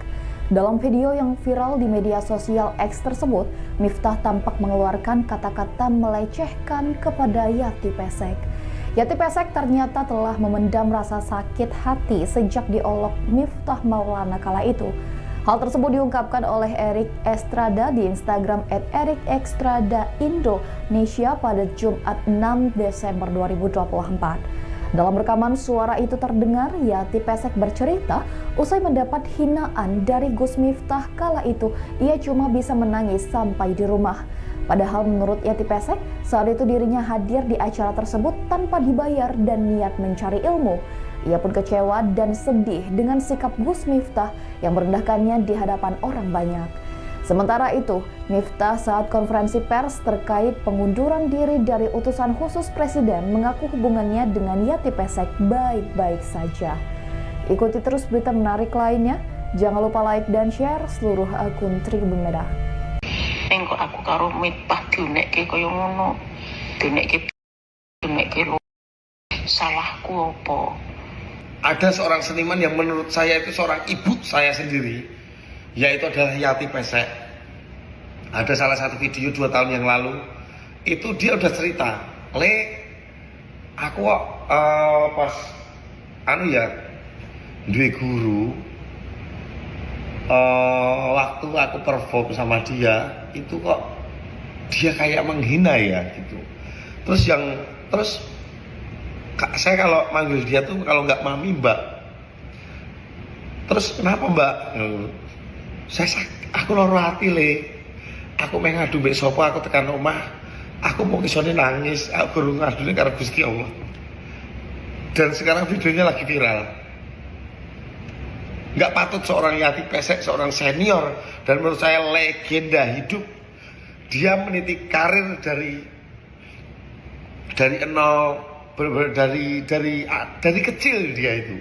Dalam video yang viral di media sosial X tersebut, Miftah tampak mengeluarkan kata-kata melecehkan kepada Yati Pesek. Yati Pesek ternyata telah memendam rasa sakit hati sejak diolok Miftah Maulana kala itu. Hal tersebut diungkapkan oleh Erik Estrada di Instagram @erikestradaindonesia pada Jumat 6 Desember 2024. Dalam rekaman suara itu terdengar Yati Pesek bercerita usai mendapat hinaan dari Gus Miftah kala itu ia cuma bisa menangis sampai di rumah. Padahal menurut Yati Pesek, saat itu dirinya hadir di acara tersebut tanpa dibayar dan niat mencari ilmu. Ia pun kecewa dan sedih dengan sikap Gus Miftah yang merendahkannya di hadapan orang banyak. Sementara itu, Miftah saat konferensi pers terkait pengunduran diri dari utusan khusus presiden mengaku hubungannya dengan Yati Pesek baik-baik saja. Ikuti terus berita menarik lainnya. Jangan lupa like dan share seluruh akun Tribun Medan. Ning kok aku karo Miftah diunekke kaya ngono. Diunekke diunekke lho. Salahku apa? Ada seorang seniman yang menurut saya itu seorang ibu saya sendiri, yaitu adalah Yati Pesek. Ada salah satu video 2 tahun yang lalu, itu dia udah cerita, "Le, aku kok pas anu ya, duwe guru, waktu aku perform sama dia, itu kok dia kayak menghina ya gitu." Terus saya kalau manggil dia tuh kalau nggak mami, mbak. Terus kenapa, mbak? Aku loro hati, Le. Aku meh ngadu mbek sapa? Aku tekan omah, aku mau isone nangis, aku guru ngadune karo Gusti Allah. Dan sekarang videonya lagi viral. Nggak patut seorang Yati Pesek, seorang senior dan menurut saya legenda hidup, dia meniti karir dari nol, bener-bener dari kecil dia itu.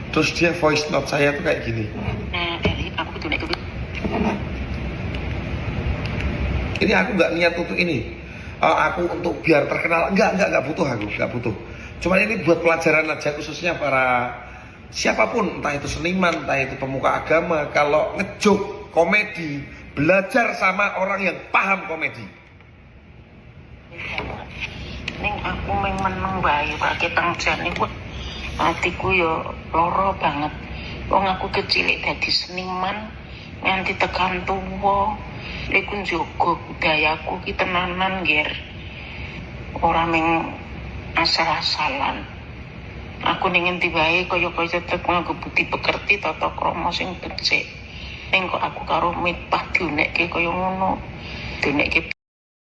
Terus dia voice note saya tuh kayak gini. Nah, Erik, aku diunekke. Ini aku nggak niat untuk ini. Aku untuk biar terkenal, enggak butuh aku, nggak butuh. Cuman ini buat pelajaran aja, khususnya para siapapun, entah itu seniman, entah itu pemuka agama, kalau ngejoke komedi, belajar sama orang yang paham komedi. Ning aku meng meneng wae ketang jane kuwi atiku yo lara banget. Wong aku kecil dadi seniman nganti tekan tuwa. Iku njogo budayaku ki tenanan, Ger. Ora meng asal-asalan. Aku ning endi wae kaya-kaya tetep nganggo budi pekerti, tata krama sing becik. Ning kok aku karo Miftah diunekke kaya ngono. Diunekke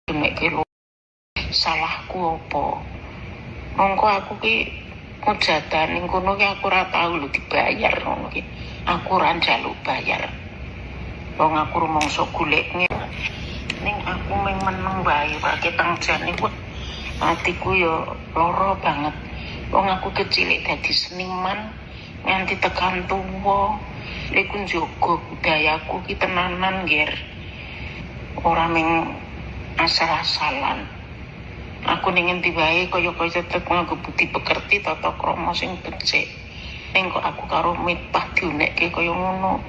diunekke lho. Salahku apa? Mongko aku ki mujatan ning kono ki aku ora tau lho dibayar ngono ki. Aku ora njaluk bayar. Wong aku rumangsa golek. Ning aku meng meneng wae ketang jane kuwi atiku yo lara banget. Wong aku kecil dadi seniman nganti tekan tuwa. Iku njogo budayaku ki tenanan, Ger. Ora meng asal-asalan. Aku ning endi wae kaya-kaya tetep nganggo budi pekerti, tata krama sing becik. Ning kok aku karo Miftah diunekke kaya ngono.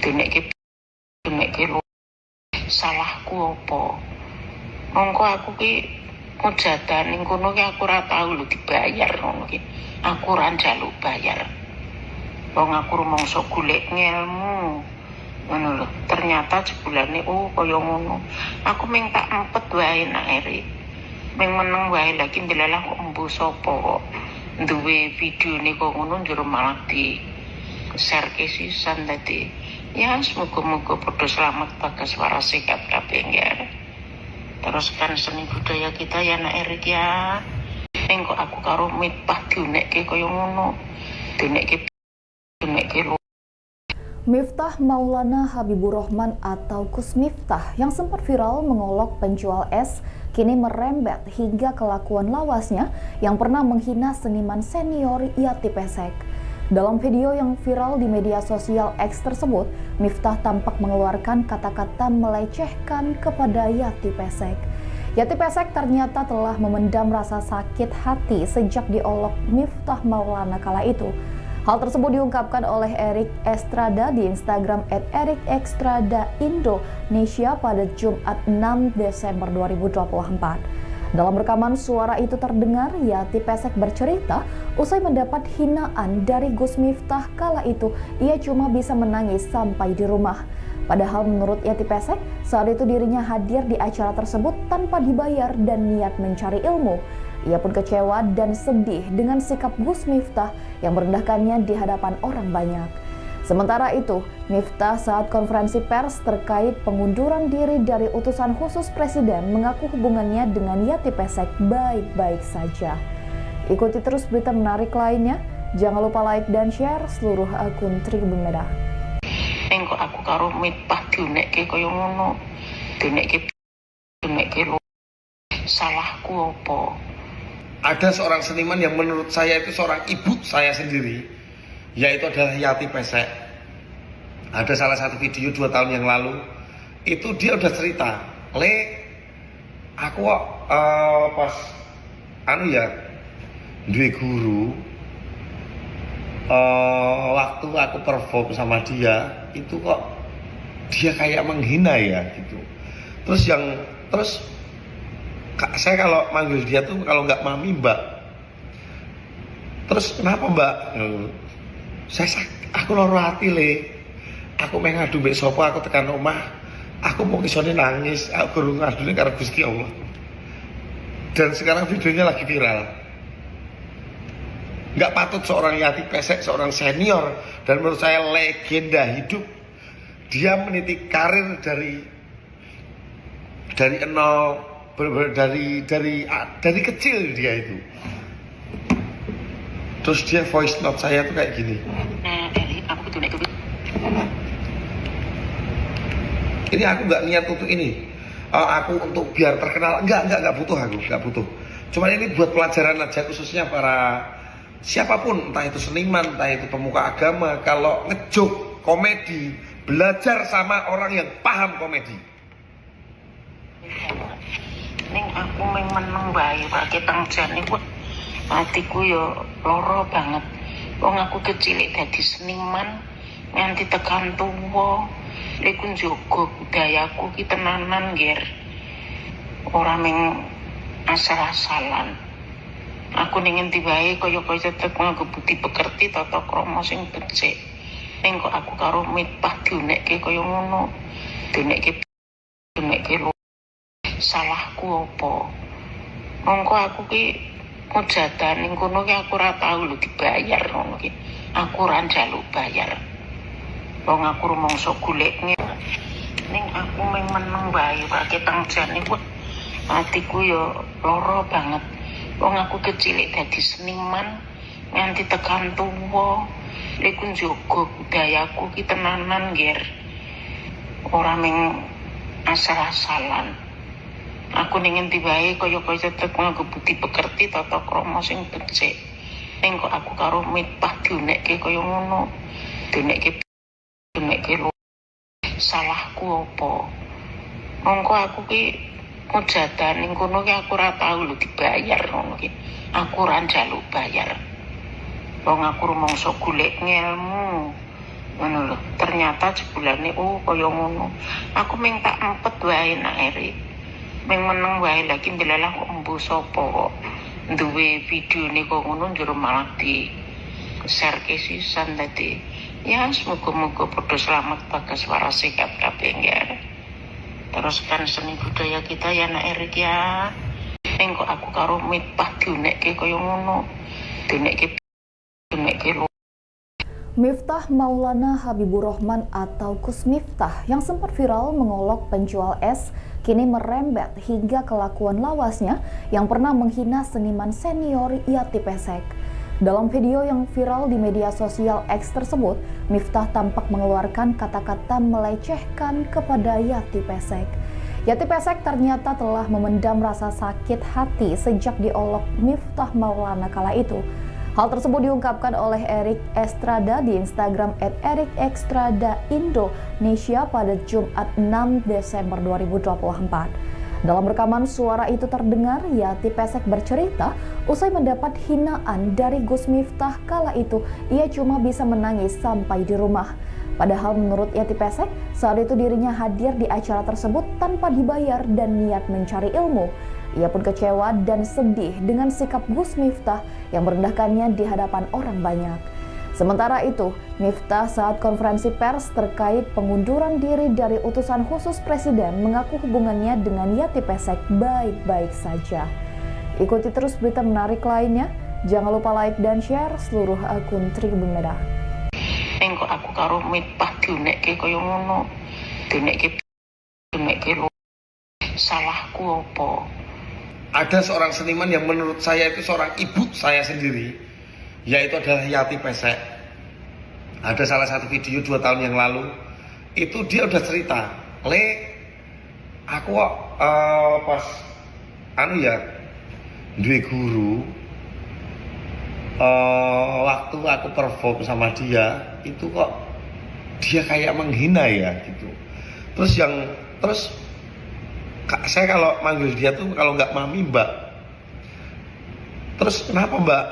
Diunekke diunekke lho. Salahku apa? Mongko aku ki mujatan ning kono ki aku ora tau lho dibayar ngono ki. Aku ora njaluk bayar. Wong aku rumangsa golek ngelmu. Ngono lho. Ternyata jebulane oh kaya ngono. Aku ming tak empet wae nak Erik. Ming meneng wae, lagi ndelalah kok embuh sapa kok duwe videone kok ngono, njur malah di share ke sisan. Dadi ya semoga-moga padha selamat, bagas, waras, sehat kabeh ya. Teruskan seni budaya kita ya, nak Erik ya. Ning kok aku karo Miftah diunekke kaya ngono. Diunekke diunekke lho. Miftah Maulana Habibur Rahman atau Gus Miftah yang sempat viral mengolok penjual es kini merembet hingga kelakuan lawasnya yang pernah menghina seniman senior Yati Pesek. Dalam video yang viral di media sosial X tersebut, Miftah tampak mengeluarkan kata-kata melecehkan kepada Yati Pesek. Yati Pesek ternyata telah memendam rasa sakit hati sejak diolok Miftah Maulana kala itu. Hal tersebut diungkapkan oleh Erik Estrada di Instagram @erikestradaindonesia pada Jumat 6 Desember 2024. Dalam rekaman suara itu terdengar Yati Pesek bercerita usai mendapat hinaan dari Gus Miftah kala itu ia cuma bisa menangis sampai di rumah. Padahal menurut Yati Pesek, saat itu dirinya hadir di acara tersebut tanpa dibayar dan niat mencari ilmu. Ia pun kecewa dan sedih dengan sikap Gus Miftah yang merendahkannya di hadapan orang banyak. Sementara itu, Miftah saat konferensi pers terkait pengunduran diri dari utusan khusus presiden mengaku hubungannya dengan Yati Pesek baik-baik saja. Ikuti terus berita menarik lainnya. Jangan lupa like dan share seluruh akun Tribun Medan. Ning kok aku karo Miftah diunekke kaya ngono. Diunekke diunekke lho. Salahku apa? Ada seorang seniman yang menurut saya itu seorang ibu saya sendiri, yaitu adalah Yati Pesek. Ada salah satu video 2 tahun yang lalu, itu dia udah cerita, "Le, aku kok pas anu ya, duwe guru, waktu aku perform sama dia, itu kok dia kayak menghina ya gitu." Terus yang terus saya kalau manggil dia tuh kalau nggak mami, mbak. Terus kenapa, mbak? Saya aku loro hati, Le. Aku meh ngadu mbek sapa? Aku tekan omah aku mau isone nangis, aku guru ngadune karo Gusti Allah. Dan sekarang videonya lagi viral. Nggak patut seorang Yati Pesek, seorang senior dan menurut saya legenda hidup, dia meniti karir dari nol, bener-bener dari kecil dia itu. Terus dia voice note saya tuh kayak gini. Nah, Eli, aku diunekke. Ini aku nggak niat untuk ini. Aku untuk biar terkenal, enggak butuh, aku nggak butuh. Cuman ini buat pelajaran aja, khususnya para siapapun, entah itu seniman, entah itu pemuka agama, kalau ngejoke komedi, belajar sama orang yang paham komedi. Ning aku meng meneng wae ketang jane kuwi atiku yo lara banget. Wong aku kecil dadi seniman nganti tekan tuwa. Iku njogo budayaku ki tenanan, Ger. Ora meng asal-asalan. Aku ning endi wae kaya-kaya tetep nganggo budi pekerti, tata krama sing becik. Ning kok aku karo Miftah diunekke kaya ngono. Diunekke diunekke lho. Salahku apa? Mongko aku ki mujatan ning kono ki aku ora tau lho dibayar ngono ki. Aku ora njaluk bayar. Wong aku rumangsa golek. Ning aku meng meneng wae ketang jane kuwi atiku yo lara banget. Wong aku kecil dadi seniman nganti tekan tuwa. Iku njogo budayaku ki tenanan, Ger. Ora meng asal-asalan. Aku ning endi wae kaya-kaya tetep nganggo budi pekerti, tata krama sing becik. Ning kok aku karo Miftah diunekke kaya ngono. Diunekke diunekke lho. Salahku apa? Mongko aku ki mujatan ning kono ki aku ora tau lho dibayar ngono ki. Aku ora njaluk bayar. Wong aku rumangsa golek ngelmu. Ngono lho. Ternyata jebulane oh kaya ngono. Aku ming tak empet wae nak Erik. Ming meneng wae, lagi ndelalah kok embuh sapa kok duwe videone kok ngono, njur malah di share ke sisan. Dadi ya semoga-moga padha selamat, bagas, waras, sehat kabeh ya. Teruskan seni budaya kita ya, nak Erik ya. Ning kok aku karo Miftah diunekke kaya ngono. Diunekke diunekke lho. Miftah Maulana Habibur Rahman atau Gus Miftah yang sempat viral mengolok penjual es kini merembet hingga kelakuan lawasnya yang pernah menghina seniman senior Yati Pesek. Dalam video yang viral di media sosial X tersebut, Miftah tampak mengeluarkan kata-kata melecehkan kepada Yati Pesek. Yati Pesek ternyata telah memendam rasa sakit hati sejak diolok Miftah Maulana kala itu. Hal tersebut diungkapkan oleh Erik Estrada di Instagram @ErikEstradaIndonesia pada Jumat 6 Desember 2024. Dalam rekaman suara itu terdengar Yati Pesek bercerita usai mendapat hinaan dari Gus Miftah kala itu ia cuma bisa menangis sampai di rumah. Padahal menurut Yati Pesek, saat itu dirinya hadir di acara tersebut tanpa dibayar dan niat mencari ilmu. Ia pun kecewa dan sedih dengan sikap Gus Miftah yang merendahkannya di hadapan orang banyak. Sementara itu, Miftah saat konferensi pers terkait pengunduran diri dari utusan khusus Presiden mengaku hubungannya dengan Yati Pesek baik-baik saja. Ikuti terus berita menarik lainnya. Jangan lupa like dan share seluruh akun Tribun Medan. Ning kok aku karo Miftah diunekke kaya ngono. Diunekke diunekke lho. Salahku apa? Ada seorang seniman yang menurut saya itu seorang ibu saya sendiri, yaitu adalah Yati Pesek. Ada salah satu video 2 tahun yang lalu, itu dia udah cerita, "Le, aku kok pas anu ya, duwe guru, waktu aku perform sama dia, itu kok dia kayak menghina ya," gitu. Terus yang terus saya kalau manggil dia tuh kalau nggak mami, mbak. Terus kenapa, mbak?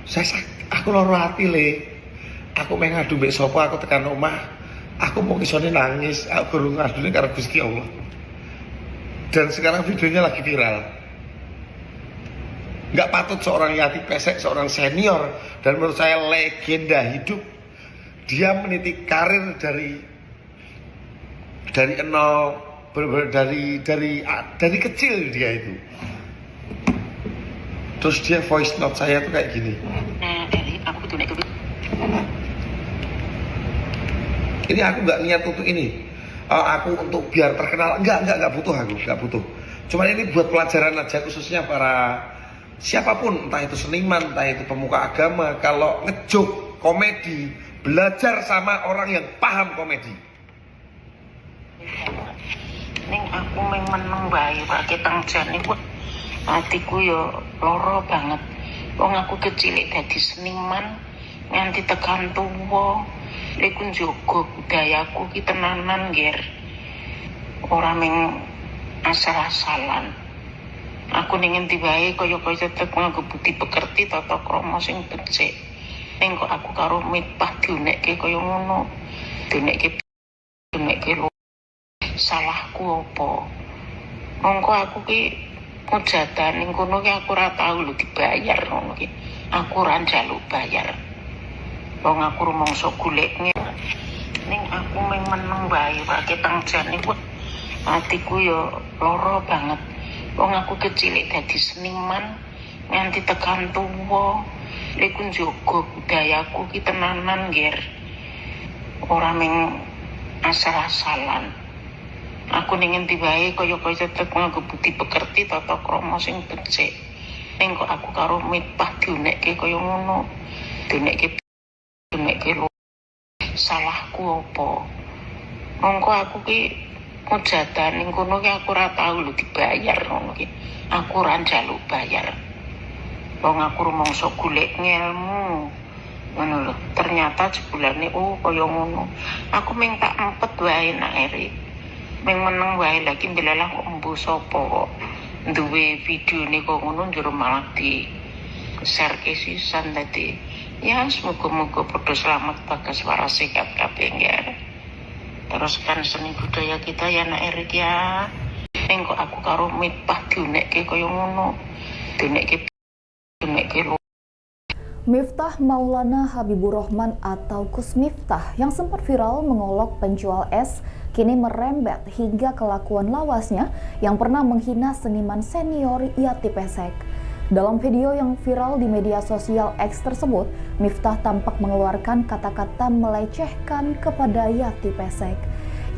Saya aku loro hati, Le. Aku mau ngadu mbek sapa? Aku tekan omah aku mau isone nangis, aku baru ngadune karo Gusti Allah. Dan sekarang videonya lagi viral. Nggak patut seorang Yati Pesek, seorang senior dan menurut saya legenda hidup, dia meniti karir dari nol, bener-bener dari kecil dia itu. Terus dia voice note saya tuh kayak gini. Nah, Eli, aku kudu nek Ini aku nggak niat untuk ini. Aku untuk biar terkenal, enggak butuh, aku nggak butuh. Cuman ini buat pelajaran aja, khususnya para siapapun, entah itu seniman, entah itu pemuka agama, kalau ngejoke komedi, belajar sama orang yang paham komedi. Ning aku meng meneng wae ketang jane kuwi atiku yo lara banget. Wong aku kecil dadi seniman nganti tekan tuwa. Lha iku njogo budayaku ki tenanan, Ger. Ora meng asal-asalan. Aku ning endi wae kaya-kaya tetep nganggo budi pekerti, tata krama sing becik. Ning kok aku karo Miftah diunekke kaya ngono. Diunekke diunekke lho. Salahku apa? Mongko aku ki mujatan ning kono ki aku ora tau lho dibayar ngono ki. Aku ora njaluk bayar. Wong aku rumangsa golek. Ning aku meng meneng wae ketang jane kuwi atiku yo lara banget. Wong aku kecil dadi seniman nganti tekan tuwa. Lha iku njogo budayaku ki tenanan, Ger. Ora meng asal-asalan. Aku ning endi wae kaya-kaya tetep nganggo budi pekerti, tata krama sing becik. Ning kok aku karo Miftah diunekke kaya ngono. Diunekke diunekke lho. Salahku apa? Mongko aku ki mujatan ning kono ki aku ora tau lho dibayar ngono ki. Aku ora njaluk bayar. Wong aku rumangsa golek ngelmu. Ngono lho. Ternyata jebulane oh kaya ngono. Aku ming tak empet wae nak Erik. Ming meneng wae, lagi ndelalah kok embuh sapa kok duwe videone kok ngono, njur malah di share ke sisan. Dadi ya semoga-moga padha selamat, bagas, waras, sehat kabeh ya. Teruskan seni budaya kita ya, nak Erik ya. Ning kok aku karo Miftah diunekke kaya ngono. Diunekke diunekke lho. Miftah Maulana Habibur Rahman atau Gus Miftah yang sempat viral mengolok penjual es kini merembet hingga kelakuan lawasnya yang pernah menghina seniman senior Yati Pesek. Dalam video yang viral di media sosial X tersebut, Miftah tampak mengeluarkan kata-kata melecehkan kepada Yati Pesek.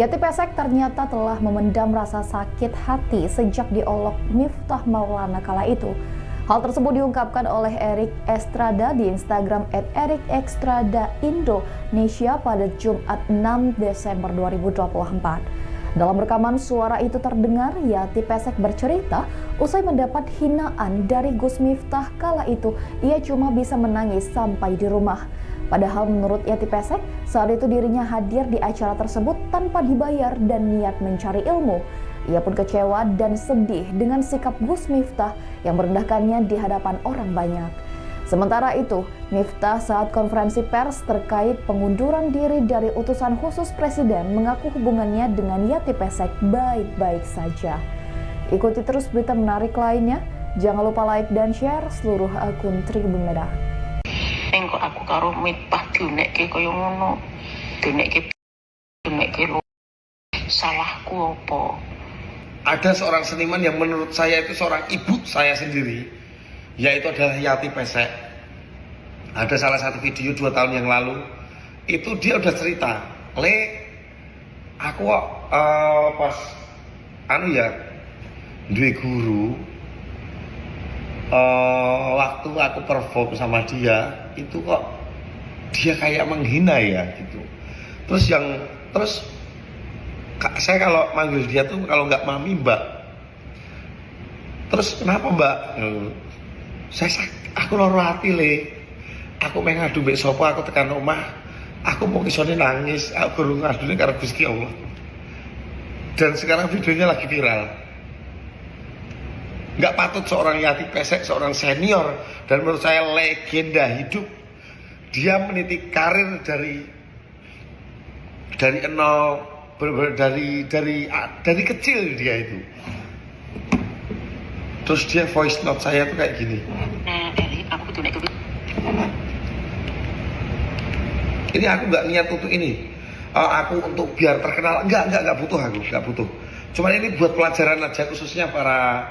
Yati Pesek ternyata telah memendam rasa sakit hati sejak diolok Miftah Maulana kala itu. Hal tersebut diungkapkan oleh Erik Estrada di Instagram @ErikEstradaIndonesia pada Jumat 6 Desember 2024. Dalam rekaman suara itu terdengar Yati Pesek bercerita usai mendapat hinaan dari Gus Miftah kala itu ia cuma bisa menangis sampai di rumah. Padahal menurut Yati Pesek, saat itu dirinya hadir di acara tersebut tanpa dibayar dan niat mencari ilmu. Ia pun kecewa dan sedih dengan sikap Gus Miftah yang merendahkannya di hadapan orang banyak. Sementara itu, Miftah saat konferensi pers terkait pengunduran diri dari utusan khusus Presiden mengaku hubungannya dengan Yati Pesek baik-baik saja. Ikuti terus berita menarik lainnya. Jangan lupa like dan share seluruh akun Tribun Medan. Ning kok aku karo Miftah diunekke kaya ngono. Diunekke diunekke lho. Salahku apa? Ada seorang seniman yang menurut saya itu seorang ibu saya sendiri, yaitu adalah Yati Pesek. Ada salah satu video 2 tahun yang lalu, itu dia udah cerita, "Le, aku kok pas anu ya, duwe guru, waktu aku perform sama dia, itu kok dia kayak menghina ya," gitu. Terus yang terus saya kalau manggil dia tuh kalau nggak mami, mbak. Terus kenapa, mbak? Aku loro hati, Le. Aku pengen ngadu mbek sapa? Aku tekan omah, aku mau isone nangis, aku guru ngadune karo Gusti Allah." Dan sekarang videonya lagi viral. Nggak patut seorang Yati Pesek, seorang senior dan menurut saya legenda hidup, dia meniti karir dari nol, bener-bener dari kecil dia itu. Terus dia voice note saya tuh kayak gini. Nah, Eri, aku diunekke. Ini aku nggak niat untuk ini. Aku untuk biar terkenal, enggak butuh, aku nggak butuh. Cuman ini buat pelajaran aja, khususnya para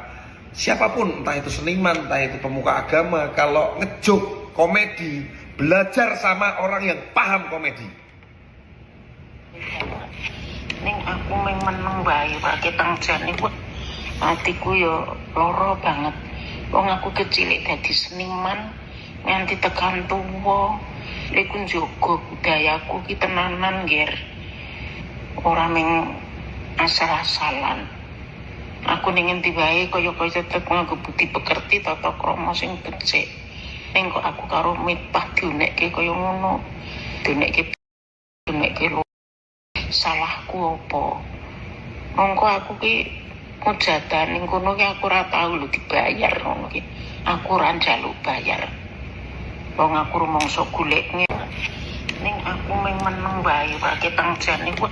siapapun, entah itu seniman, entah itu pemuka agama, kalau ngejoke komedi, belajar sama orang yang paham komedi. Ning aku mung meneng wae ketang jane, wah, atiku yo loro banget. Wong aku kecil dadi seniman nganti tekan tuwa. Iku njogo budayaku ki tenanan, Ger. Ora mung asal-asalan. Aku ning endi wae kaya-kaya tetep nganggo budi pekerti, tata krama sing becik. Ning kok aku karo Miftah diunekke kaya ngono. Diunekke diunekke lho. Salahku apa? Mongko aku ki mujatan ning kono ki aku ora tau lho dibayar ngono ki. Aku ora njaluk bayar. Wong aku rumangsa golek. Ning aku mung meneng wae ketang jane, wah,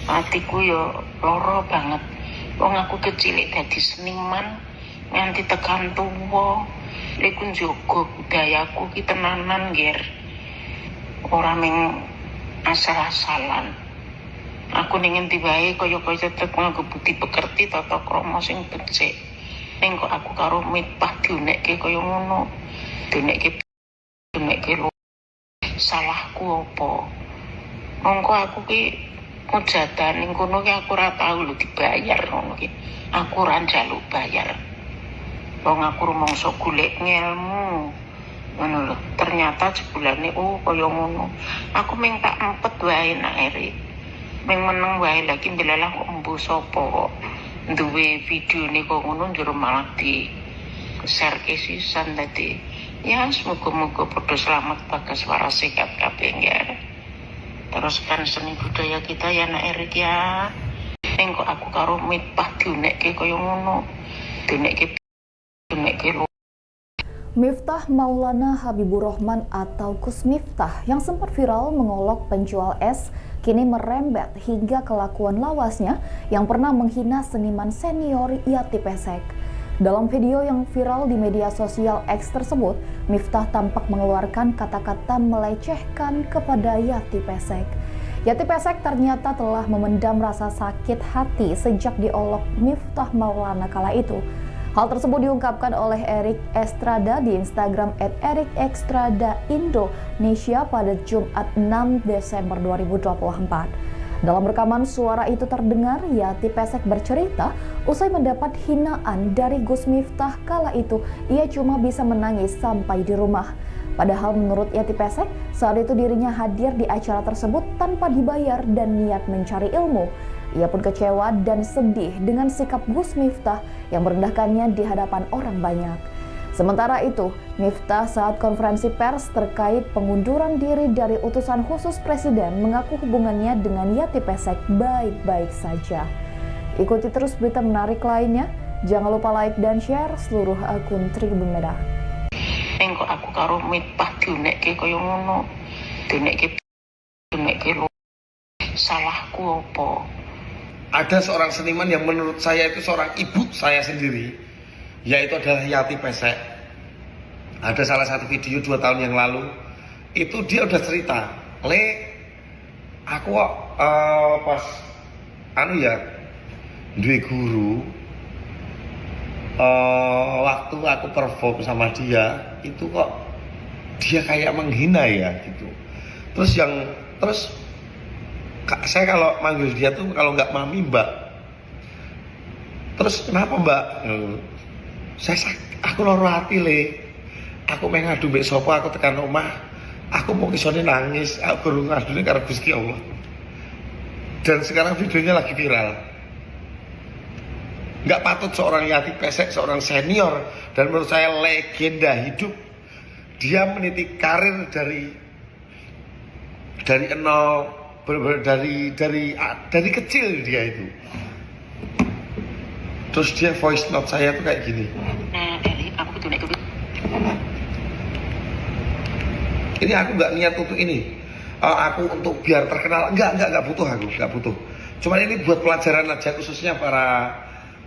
atiku yo loro banget. Wong aku kecil dadi seniman nganti tekan tuwa. Iku njogo budayaku ki tenanan, Ger. Ora mung asal-asalan. Aku ning endi wae kaya-kaya tetep nganggo budi pekerti, tata krama sing becik. Ning kok aku karo Miftah diunekke kaya ngono. Diunekke diunekke lho. Salahku apa? Mongko aku ki mujatan ning kono ki aku ora tau lho dibayar ngono ki. Aku ora njaluk bayar. Wong aku rumangsa golek ngelmu. Ngono lho. Ternyata jebulane, oh, kaya ngono. Aku mung tak empet wae, Nak Eri. Mung meneng wae. Lagi ndelalah kok embuh sapa kok duwe videone kok ngono, njur malah di share ke sisan. Dadi ya semoga-moga padha selamat, bagas, waras, sehat kabeh ya. Teruskan seni budaya kita ya, Nak Erik ya. Ning kok aku karo Miftah diunekke kaya ngono. Diunekke diunekke lho. Miftah Maulana Habibur Rahman atau Gus Miftah yang sempat viral mengolok penjual es kini merembet hingga kelakuan lawasnya yang pernah menghina seniman senior Yati Pesek. Dalam video yang viral di media sosial X tersebut, Miftah tampak mengeluarkan kata-kata melecehkan kepada Yati Pesek. Yati Pesek ternyata telah memendam rasa sakit hati sejak diolok Miftah Maulana kala itu. Hal tersebut diungkapkan oleh Erik Estrada di Instagram @ErikEstradaIndonesia pada Jumat 6 Desember 2024. Dalam rekaman suara itu terdengar Yati Pesek bercerita usai mendapat hinaan dari Gus Miftah kala itu ia cuma bisa menangis sampai di rumah. Padahal menurut Yati Pesek, saat itu dirinya hadir di acara tersebut tanpa dibayar dan niat mencari ilmu. Ia pun kecewa dan sedih dengan sikap Gus Miftah yang merendahkannya di hadapan orang banyak. Sementara itu, Miftah saat konferensi pers terkait pengunduran diri dari utusan khusus presiden mengaku hubungannya dengan Yati Pesek baik-baik saja. Ikuti terus berita menarik lainnya. Jangan lupa like dan share seluruh akun Tribun Medan. Ning kok aku karo Miftah diunekke kaya ngono. Diunekke diunekke lho. Salahku apa? Ada seorang seniman yang menurut saya itu seorang ibu saya sendiri, yaitu adalah Yati Pesek. Ada salah satu video 2 tahun yang lalu, itu dia udah cerita, "Le, aku kok pas anu ya, duwe guru, waktu aku perform sama dia, itu kok dia kayak menghina ya," gitu. Terus yang terus saya kalau manggil dia tuh kalau nggak mami, mbak. Terus kenapa, mbak? Saya aku loro hati, Le. Aku pengen ngadu mbek sapa? Aku tekan omah aku mau isone nangis, aku baru ngadune karo Gusti Allah." Dan sekarang videonya lagi viral. Nggak patut seorang Yati Pesek, seorang senior dan menurut saya legenda hidup, dia meniti karir dari nol, bener-bener dari kecil dia itu. Terus dia voice note saya tuh kayak gini. Nah, Eri, aku kudu nek kudu Ini aku nggak niat untuk ini. Aku untuk biar terkenal, enggak butuh, aku nggak butuh. Cuman ini buat pelajaran aja, khususnya para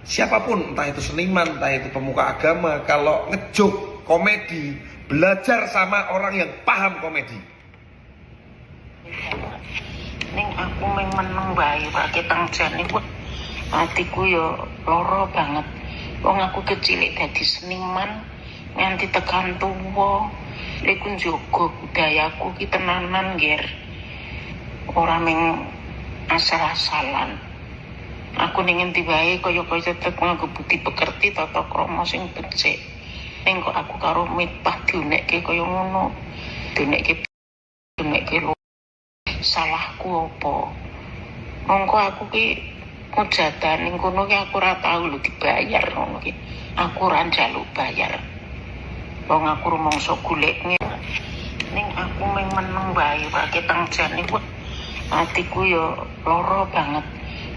siapapun, entah itu seniman, entah itu pemuka agama, kalau ngejoke komedi, belajar sama orang yang paham komedi. Ning aku meng meneng wae wae tang jane wah atiku yo lara banget. Wong aku kecil dadi seniman nganti tekan tuwa. Iku njogo budayaku ki tenanan, Ger. Ora meng asal-asalan. Aku ning endi wae kaya-kaya tetep nganggo budi pekerti, tata krama sing becik. Ning kok aku karo Miftah diunekke kaya ngono. Diunekke diunekke lho. Salahku apa? Mongko aku ki mujatan ning kono ki aku ora tau lho dibayar ngono ki. Aku ora njaluk bayar. Wong aku rumangsa golek. Ning aku meng meneng wae wae tang jane wah atiku yo lara banget.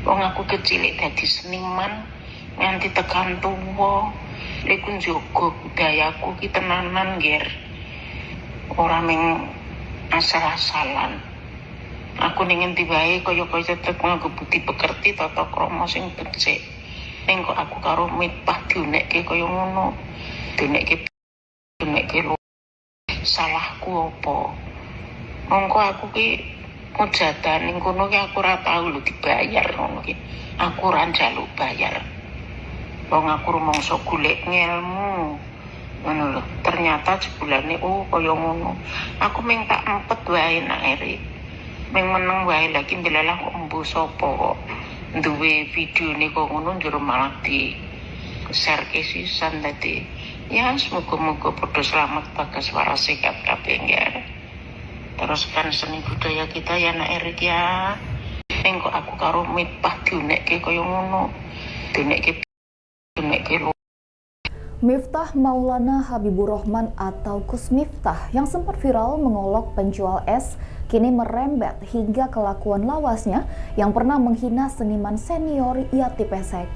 Wong aku kecil dadi seniman nganti tekan tuwa. Iku njogo budayaku ki tenanan, Ger. Ora meng asal-asalan. Aku ning endi wae kaya-kaya tetep nganggo budi pekerti, tata krama sing becik. Ning kok aku karo Miftah diunekke kaya ngono. Diunekke diunekke lho. Salahku apa? Mongko aku ki mujatan ning kono ki aku ora tau lho dibayar ngono ki. Aku ora njaluk bayar. Wong aku rumangsa golek ngelmu. Ngono lho. Ternyata jebulane oh kaya ngono. Aku meng tak empet wae nak Erik. Meng meneng wae, lagi ndelalah kok embuh sapa kok duwe videone kok ngono, njur malah di share ke sisan. Dadi ya semoga-moga padha selamat, bagas, waras, sehat kabeh ya. Teruskan seni budaya kita ya, nak Erik ya. Ning kok aku karo Miftah diunekke kaya ngono. Diunekke diunekke lho. Miftah Maulana Habibur Rahman atau Gus Miftah yang sempat viral mengolok penjual es kini merembet hingga kelakuan lawasnya yang pernah menghina seniman senior Yati Pesek.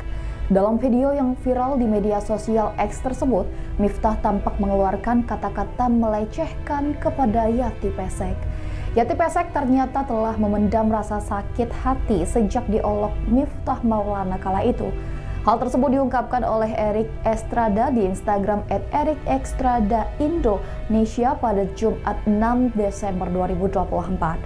Dalam video yang viral di media sosial X tersebut, Miftah tampak mengeluarkan kata-kata melecehkan kepada Yati Pesek. Yati Pesek ternyata telah memendam rasa sakit hati sejak diolok Miftah Maulana kala itu. Hal tersebut diungkapkan oleh Erik Estrada di Instagram @ErikEstradaIndonesia pada Jumat 6 Desember 2024.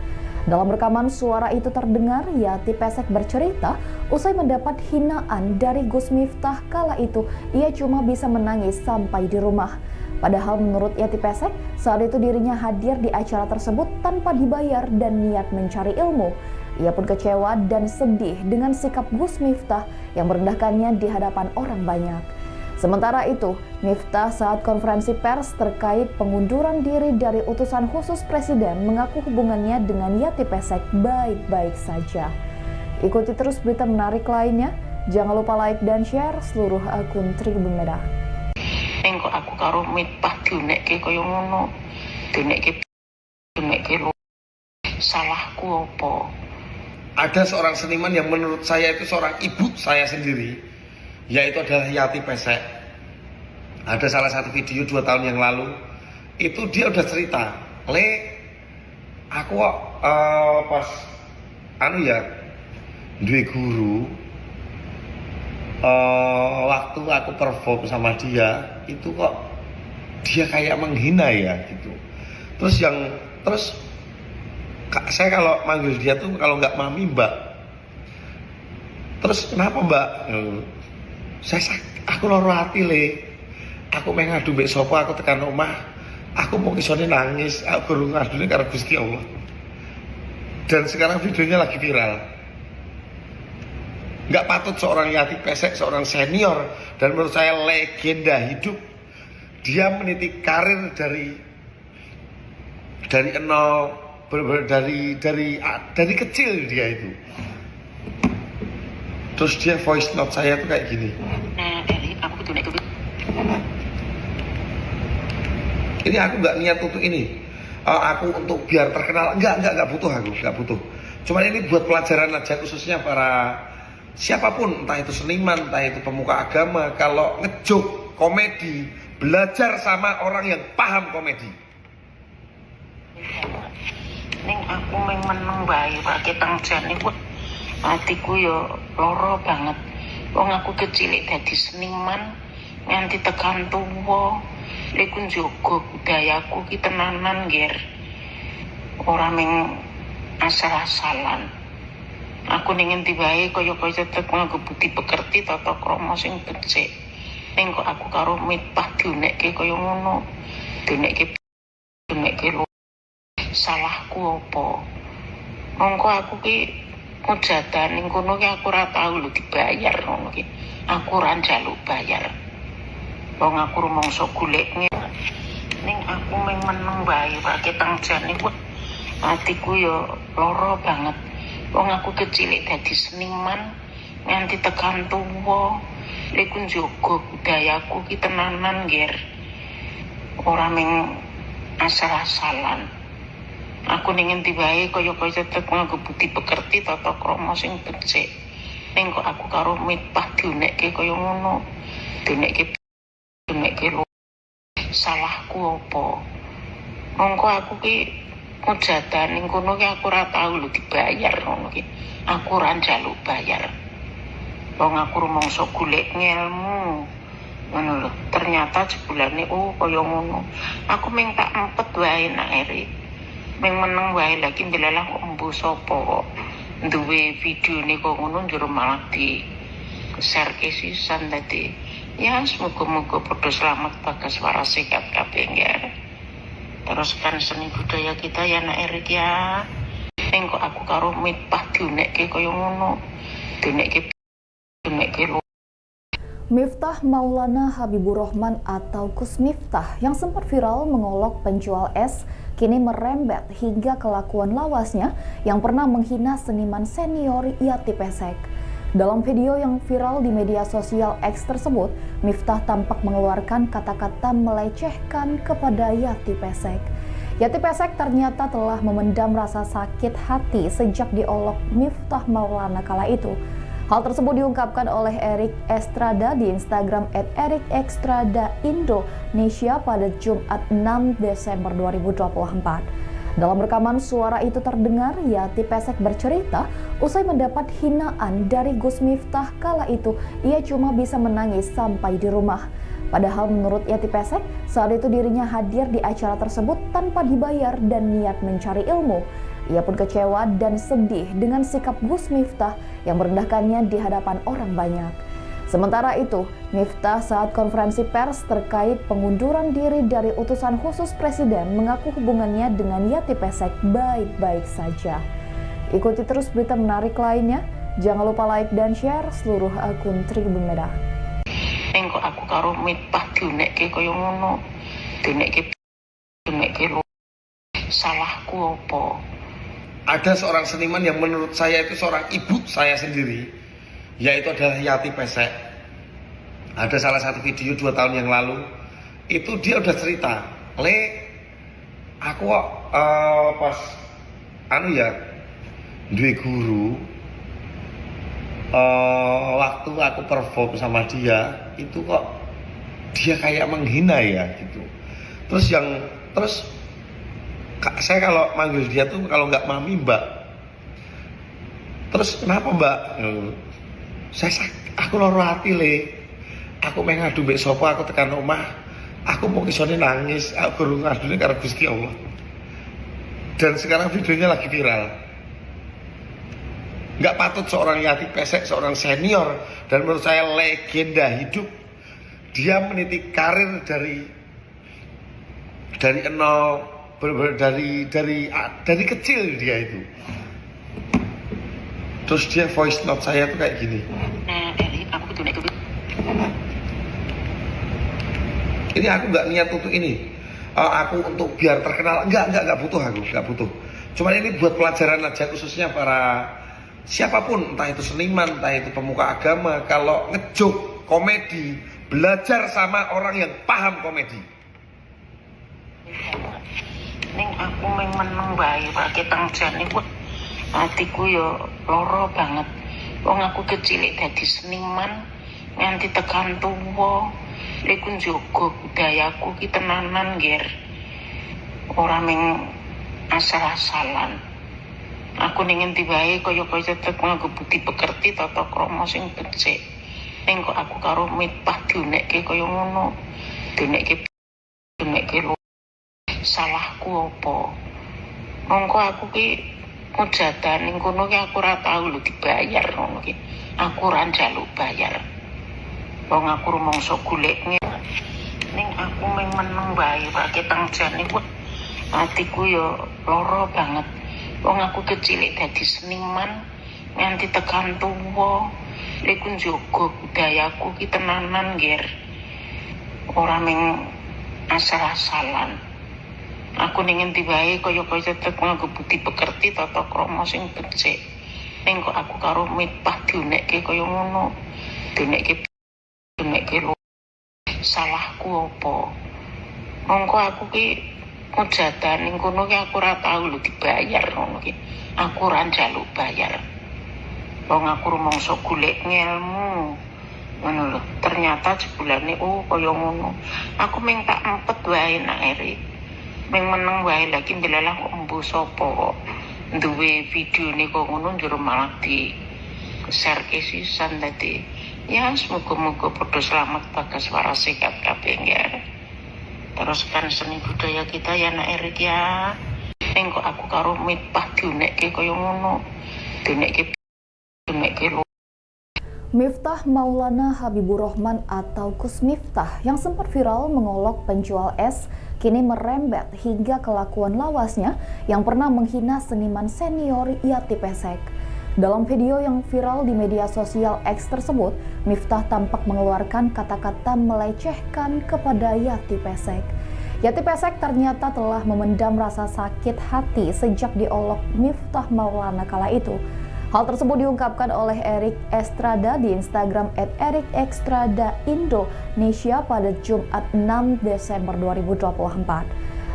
Dalam rekaman suara itu terdengar Yati Pesek bercerita usai mendapat hinaan dari Gus Miftah kala itu ia cuma bisa menangis sampai di rumah. Padahal menurut Yati Pesek, saat itu dirinya hadir di acara tersebut tanpa dibayar dan niat mencari ilmu. Ia pun kecewa dan sedih dengan sikap Gus Miftah yang merendahkannya di hadapan orang banyak. Sementara itu, Miftah saat konferensi pers terkait pengunduran diri dari utusan khusus presiden mengaku hubungannya dengan Yati Pesek baik-baik saja. Ikuti terus berita menarik lainnya. Jangan lupa like dan share seluruh akun Tribun Medan. Ning kok aku karo Miftah diunekke kaya ngono. Diunekke diunekke lho. Salahku apa? Ada seorang seniman yang menurut saya itu seorang ibu saya sendiri, yaitu adalah Yati Pesek. Ada salah satu video 2 tahun yang lalu, itu dia udah cerita, "Le, aku kok pas anu ya, Duwe guru, waktu aku perform sama dia itu kok dia kayak menghina ya gitu. Terus yang terus saya kalau manggil dia tuh kalau nggak mami, mbak. Terus kenapa, mbak? Saya aku loro hati, le. Aku meh ngadu mbek sapa? Aku tekan omah aku mau isone nangis, aku baru ngadune karo Gusti Allah. Dan sekarang videonya lagi viral. Nggak patut seorang Yati Pesek, seorang senior dan menurut saya legenda hidup, dia meniti karir dari nol, bener-bener dari kecil dia itu. Terus dia voice note saya tuh kayak gini. Nah, Eri, aku kudu nek Ini aku nggak niat untuk ini. Eh, aku untuk biar terkenal enggak butuh, aku nggak butuh. Cuman ini buat pelajaran aja, khususnya para siapapun, entah itu seniman, entah itu pemuka agama, kalau ngejoke komedi, belajar sama orang yang paham komedi. Ning aku meng meneng wae ketang jane, wah, atiku yo loro banget. Wong aku kecil dadi seniman nganti tekan tuwa. Iku njogo budayaku ki tenanan, Ger. Ora meng asal-asalan. Aku ning endi wae kaya-kaya tetep nganggo budi pekerti, tata krama sing becik. Ning kok aku karo Miftah diunekke kaya ngono. Diunekke diunekke lho. Salahku apa? Mongko aku ki mujatan ning kono ki aku ora tau lho dibayar ngono ki. Aku ora njaluk bayar. Wong aku rumangsa golek. Ning aku meng meneng wae ketang jane, wah, atiku yo loro banget. Wong aku kecil dadi seniman nganti tekan tuwa. Iku njogo budayaku ki tenanan, Ger. Ora meng asal-asalan. Aku ning endi wae kaya-kaya tetep nganggo budi pekerti, tata krama sing becik. Ning kok aku karo Miftah diunekke kaya ngono. Diunekke diunekke lho. Salahku apa? Mongko aku ki mujatan ning kono ki aku ora tau lho dibayar ngono ki. Aku ora njaluk bayar. Wong aku rumangsa golek ngelmu. Ngono lho. Ternyata jebulane, oh, kaya ngono. Aku meng tak empet wae, nak Eri. Meng meneng wae, lagi ndelalah kok embuh sapa kok duwe videone kok ngono, njur malah di share ke sisan. Dadi ya semoga-moga padha selamat, bagas, waras, sehat kabeh ya. Teruskan seni budaya kita ya, nak Erik ya. Ning kok aku karo Miftah diunekke kaya ngono. Diunekke diunekke lho. Miftah Maulana Habibur Rahman atau Gus Miftah yang sempat viral mengolok penjual es kini merembet hingga kelakuan lawasnya yang pernah menghina seniman senior Yati Pesek. Dalam video yang viral di media sosial X tersebut, Miftah tampak mengeluarkan kata-kata melecehkan kepada Yati Pesek. Yati Pesek ternyata telah memendam rasa sakit hati sejak diolok Miftah Maulana kala itu. Hal tersebut diungkapkan oleh Erik Estrada di Instagram @ErikEstradaIndonesia pada Jumat 6 Desember 2024. Dalam rekaman suara itu terdengar Yati Pesek bercerita usai mendapat hinaan dari Gus Miftah kala itu ia cuma bisa menangis sampai di rumah. Padahal menurut Yati Pesek, saat itu dirinya hadir di acara tersebut tanpa dibayar dan niat mencari ilmu. Ia pun kecewa dan sedih dengan sikap Gus Miftah yang merendahkannya di hadapan orang banyak. Sementara itu, Miftah saat konferensi pers terkait pengunduran diri dari utusan khusus presiden mengaku hubungannya dengan Yati Pesek baik-baik saja. Ikuti terus berita menarik lainnya. Jangan lupa like dan share seluruh akun Tribun Medan. Ning kok aku karo Miftah diunekke kaya ngono. Diunekke diunekke lho. Salahku apa? Ada seorang seniman yang menurut saya itu seorang ibu saya sendiri, yaitu adalah Yati Pesek. Ada salah satu video 2 tahun yang lalu, itu dia udah cerita, le, aku kok pas anu ya, duwe guru, waktu aku perform sama dia itu kok dia kayak menghina ya gitu. Terus yang terus saya kalau manggil dia tuh kalau nggak mami, mbak. Terus kenapa, Mbak? Saya aku loro hati, Le. Aku meh ngadu mbek sapa? Aku tekan omah aku mau isone nangis, aku guru ngadune karo Gusti Allah. Dan sekarang videonya lagi viral. Nggak patut seorang Yati Pesek, seorang senior dan menurut saya legenda hidup, dia meniti karir dari nol, bener-bener dari kecil dia itu. Terus dia voice note saya tuh kayak gini. Nah, Eri, aku kudu nek kuwi. Ini aku nggak niat untuk ini. Eh, aku untuk biar terkenal, enggak butuh, aku nggak butuh. Cuman ini buat pelajaran aja, khususnya para siapapun, entah itu seniman, entah itu pemuka agama, kalau ngejoke komedi, belajar sama orang yang paham komedi. Ning aku mung meneng wae ketang jane, wah, atiku yo lara banget. Wong aku kecil dadi seniman nganti tekan tuwa. Iku njogo budayaku ki tenanan, Ger. Ora mung asal-asalan. Aku ning endi wae kaya-kaya tetep nganggo budi pekerti, tata krama sing becik. Ning kok aku karo Miftah diunekke kaya ngono. Diunekke diunekke lho. Salahku apa? Mongko aku ki mujatan ning kono ki aku ora tau lho dibayar ngono ki. Aku ora njaluk bayar. Wong aku rumangsa golek. Ning aku mung meneng wae ketang jane, wah, atiku yo lara banget. Wong aku kecil dadi seniman nganti tekan tuwa. Iku njogo budayaku ki tenanan, Ger. Ora mung asal-asalan. Aku ning endi wae kaya-kaya tetep nganggo budi pekerti, tata krama sing becik. Ning kok aku karo Miftah diunekke kaya ngono. Diunekke diunekke lho. Salahku apa? Mongko aku ki mujatan ning kono ki aku ora tau lho dibayar ngono ki. Aku ora njaluk bayar. Wong aku rumangsa golek ngelmu. Ngono lho. Ternyata jebulane, oh, kaya ngono. Aku mung tak empet wae, Nak Erik. Mung meneng wae. Lagi ndelalah kok embuh sapa kok duwe videone kok ngono, njur malah di share ke sisan. Dadi ya semoga-moga padha selamat, bagas, waras, sehat kabeh ya. Teruskan seni budaya kita ya, Nak Erik ya. Ning kok aku karo Miftah diunekke kaya ngono. Diunekke diunekke lho. Miftah Maulana Habibur Rahman atau Gus Miftah yang sempat viral mengolok penjual es kini merembet hingga kelakuan lawasnya yang pernah menghina seniman senior Yati Pesek. Dalam video yang viral di media sosial X tersebut, Miftah tampak mengeluarkan kata-kata melecehkan kepada Yati Pesek. Yati Pesek ternyata telah memendam rasa sakit hati sejak diolok Miftah Maulana kala itu. Hal tersebut diungkapkan oleh Erik Estrada di Instagram @ErikEstradaIndonesia pada Jumat 6 Desember 2024.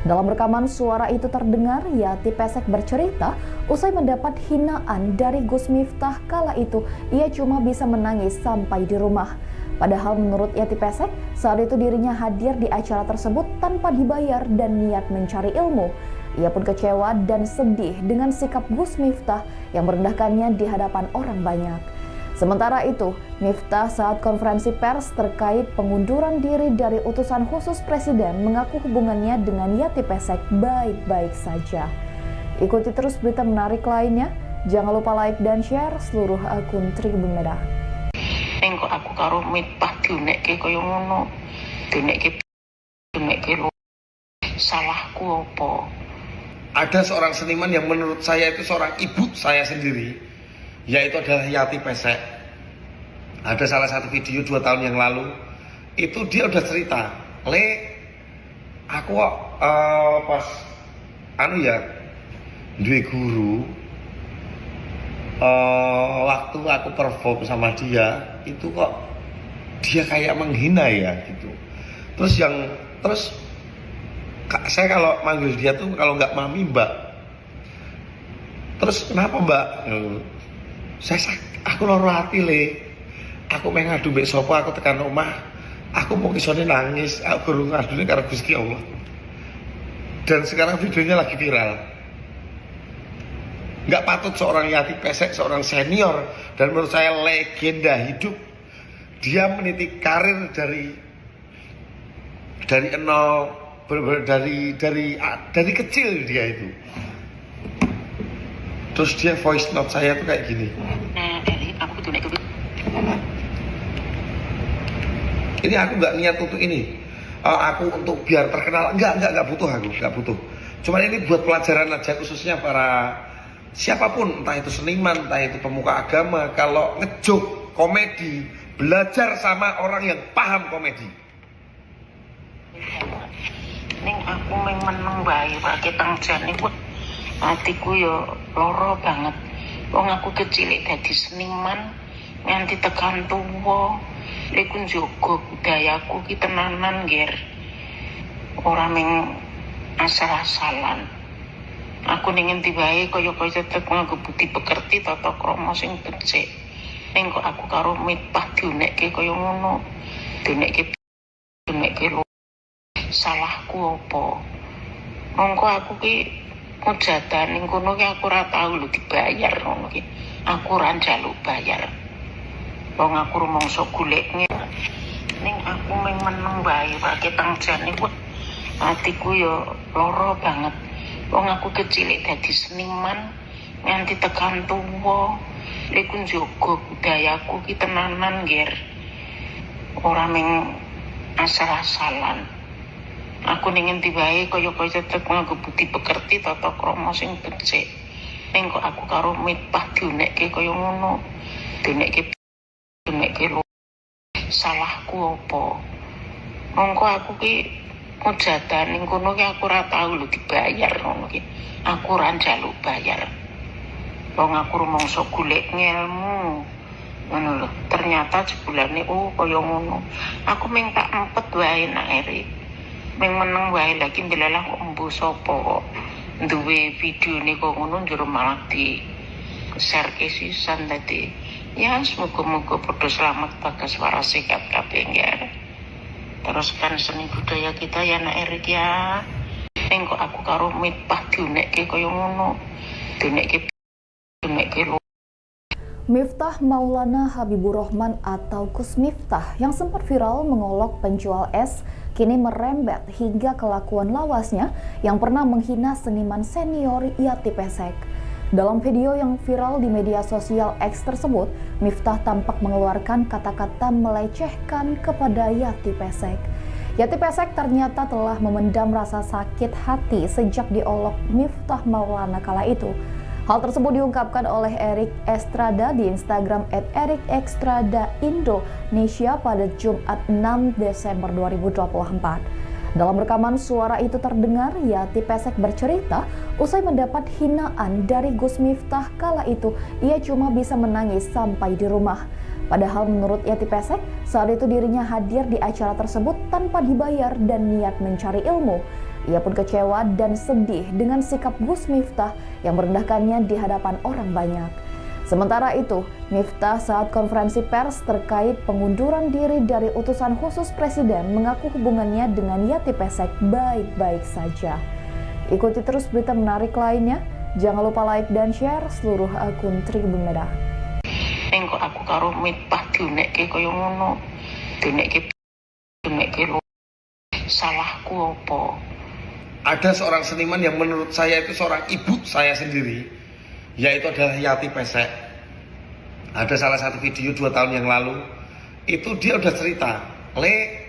Dalam rekaman suara itu terdengar Yati Pesek bercerita usai mendapat hinaan dari Gus Miftah kala itu ia cuma bisa menangis sampai di rumah. Padahal menurut Yati Pesek, saat itu dirinya hadir di acara tersebut tanpa dibayar dan niat mencari ilmu. Ia pun kecewa dan sedih dengan sikap Gus Miftah yang merendahkannya di hadapan orang banyak. Sementara itu, Miftah saat konferensi pers terkait pengunduran diri dari utusan khusus presiden mengaku hubungannya dengan Yati Pesek baik-baik saja. Ikuti terus berita menarik lainnya. Jangan lupa like dan share seluruh akun Tribun Medan. Ning kok aku karo Miftah diunekke kaya ngono. Diunekke diunekke lho. Salahku apa? Ada seorang seniman yang menurut saya itu seorang ibu saya sendiri, yaitu adalah Yati Pesek. Ada salah satu video 2 tahun yang lalu, itu dia udah cerita, "Le, aku kok pas anu ya, duwe guru, waktu aku perform sama dia, itu kok dia kayak menghina ya," gitu. Terus yang terus, "Kak, saya kalau manggil dia tuh kalau nggak mami, mbak." "Terus kenapa, Mbak?" Saya aku loro hati, Le. Aku meh ngadu mbek sapa? Aku tekan omah aku mau isone nangis, aku guru ngadune karo Gusti Allah. Dan sekarang videonya lagi viral. Nggak patut seorang Yati Pesek, seorang senior, dan menurut saya legenda hidup. Dia meniti karir dari nol, bener-bener dari kecil dia itu. Terus dia voice note saya tuh kayak gini. Nah, Eri, aku kudu nek Ini aku nggak niat untuk ini. Aku untuk biar terkenal, enggak butuh aku, nggak butuh. Cuman ini buat pelajaran aja, khususnya para siapapun, entah itu seniman, entah itu pemuka agama, kalau ngejoke komedi, belajar sama orang yang paham komedi. Ning aku meng meneng wae ketang jane wah atiku yo lara banget. Wong aku kecil dadi seniman nganti tekan tuwa. Iku njaga budayaku ki tenanan, Ger. Ora meng asal-asalan. Aku ning endi wae kaya-kaya tetep nganggo budi pekerti, tata krama sing becik. Ning kok aku karo Miftah diunekke kaya ngono. Diunekke diunekke lho. Salahku apa? Mongko aku ki mujatan ning kono ki aku ora tau lho dibayar ngono ki. Aku ora njaluk bayar. Wong aku rumangsa golek. Ning aku meng meneng wae ketang jane wah atiku yo lara banget. Wong aku kecil dadi seniman nganti tekan tuwa. Iku njaga budayaku ki tenanan, Ger. Ora meng asal-asalan. Aku ning endi wae kaya-kaya tetep nganggo budi pekerti, tata krama sing becik. Ning kok aku karo Miftah diunekke kaya ngono. Diunekke diunekke lho. Salahku apa? Mongko aku ki mujatan ning kono ki aku ora tau lho dibayar ngono ki. Aku ora njaluk bayar. Wong aku rumangsa golek ngelmu. Ngono lho. Ternyata jebulane oh kaya ngono. Aku ming tak empet wae nak Eri. Ming meneng wae, lagi ndelalah kok embuh sapa kok duwe videone kok ngono, njur malah di share ke sisan. Dadi ya semoga-moga padha selamat, bagas, waras, sehat kabeh ya. Teruskan seni budaya kita ya, nak Erik ya. Ning kok aku karo Miftah diunekke kaya ngono. Diunekke diunekke lho. Miftah Maulana Habibur Rahman atau Gus Miftah yang sempat viral mengolok penjual es kini merembet hingga kelakuan lawasnya yang pernah menghina seniman senior Yati Pesek. Dalam video yang viral di media sosial X tersebut, Miftah tampak mengeluarkan kata-kata melecehkan kepada Yati Pesek. Yati Pesek ternyata telah memendam rasa sakit hati sejak diolok Miftah Maulana kala itu. Hal tersebut diungkapkan oleh Erik Estrada di Instagram @ErikEstradaIndonesia pada Jumat 6 Desember 2024. Dalam rekaman suara itu terdengar Yati Pesek bercerita usai mendapat hinaan dari Gus Miftah kala itu ia cuma bisa menangis sampai di rumah. Padahal menurut Yati Pesek, saat itu dirinya hadir di acara tersebut tanpa dibayar dan niat mencari ilmu. Ia pun kecewa dan sedih dengan sikap Gus Miftah yang merendahkannya di hadapan orang banyak. Sementara itu, Miftah saat konferensi pers terkait pengunduran diri dari utusan khusus presiden mengaku hubungannya dengan Yati Pesek baik-baik saja. Ikuti terus berita menarik lainnya. Jangan lupa like dan share seluruh akun Tribun Medan. Ning kok aku karo Miftah diunekke kaya ngono. Diunekke diunekke lho. Salahku apa? Ada seorang seniman yang menurut saya itu seorang ibu saya sendiri, yaitu adalah Yati Pesek. Ada salah satu video 2 tahun yang lalu, itu dia udah cerita, "Le,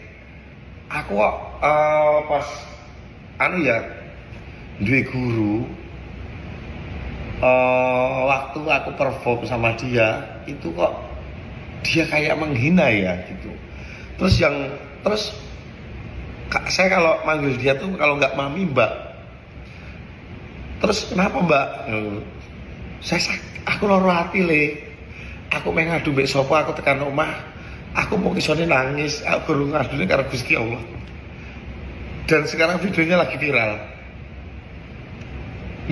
aku kok pas anu ya, duwe guru, waktu aku perform sama dia, itu kok dia kayak menghina ya," gitu. Terus yang terus, "Kak, saya kalau manggil dia tuh kalau nggak mami, mbak." "Terus kenapa, mbak?" "Saya aku loro hati, Le. Aku main ngadu mbek sapa? Aku tekan omah aku mau isone nangis, aku guru ngadune karo Gusti Allah." Dan sekarang videonya lagi viral.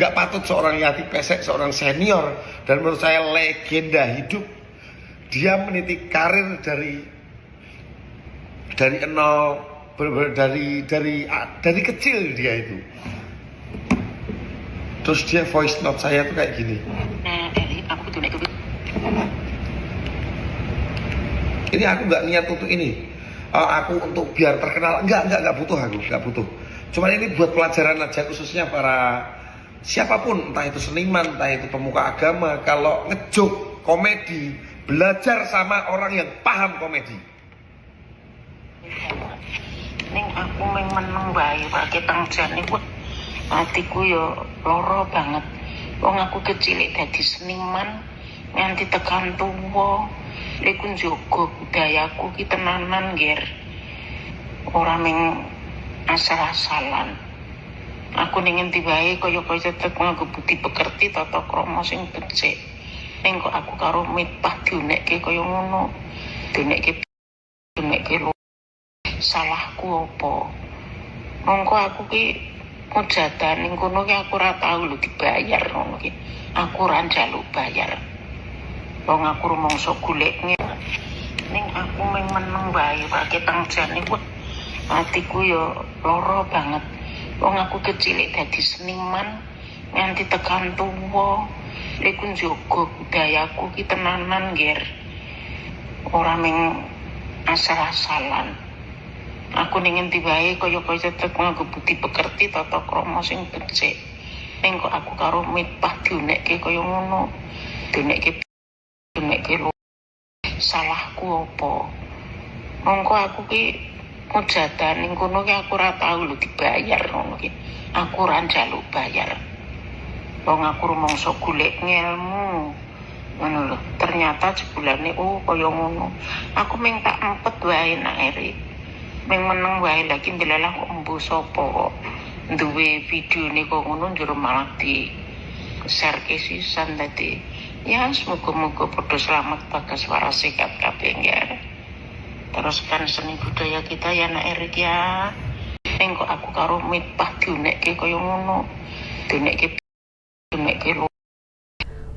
Nggak patut seorang Yati Pesek, seorang senior, dan menurut saya legenda hidup, dia meniti karir dari nol, bener-bener dari kecil dia itu. Terus dia voice note saya tuh kayak gini. Nah, aku kudu nek Ini aku nggak niat untuk ini. Aku untuk biar terkenal, enggak butuh aku, nggak butuh. Cuman ini buat pelajaran aja, khususnya para siapapun, entah itu seniman, entah itu pemuka agama, kalau ngejoke komedi, belajar sama orang yang paham komedi. Ning aku meng meneng wae ketang jane, wah, atiku yo lara banget. Wong aku kecil dadi seniman nganti tekan tuwa. Iku njogo budayaku ki tenanan, Ger. Ora meng asal-asalan. Aku ning endi wae kaya-kaya tetep nganggo budi pekerti, tata krama sing becik. Ning kok aku karo Miftah diunekke kaya ngono. Diunekke diunekke lho. Salahku apa? Mongko aku ki mujatan ning kono ki aku ora tau lho dibayar ngono ki. Aku ora njaluk bayar. Wong aku rumangsa golek. Ning aku meng meneng wae ketang jane, wah, atiku yo lara banget. Wong aku kecil dadi seniman nganti tekan tuwa. Iku njogo budayaku ki tenanan, Ger. Ora meng asal-asalan. Aku ning endi wae kaya-kaya tetep nganggo budi pekerti, tata krama sing becik. Ning kok aku karo Miftah diunekke kaya ngono. Diunekke diunekke lho. Salahku apa? Mongko aku ki mujatan ning kono ki aku ora tau lho dibayar ngono ki. Aku ora njaluk bayar. Wong aku rumangsa golek ngelmu. Ngono lho. Ternyata jebulane, oh, kaya ngono. Aku meng tak empet wae, Nak Erik. Meng meneng wae, lagi ndelalah kok embuh sapa kok duwe videone kok ngono, njur malah di share ke sisan. Dadi ya semoga-moga padha selamat, bagas, waras, sehat kabeh ya. Teruskan seni budaya kita ya, Nak Erik ya. Ning kok aku karo Miftah diunekke kaya ngono. Diunekke diunekke lho.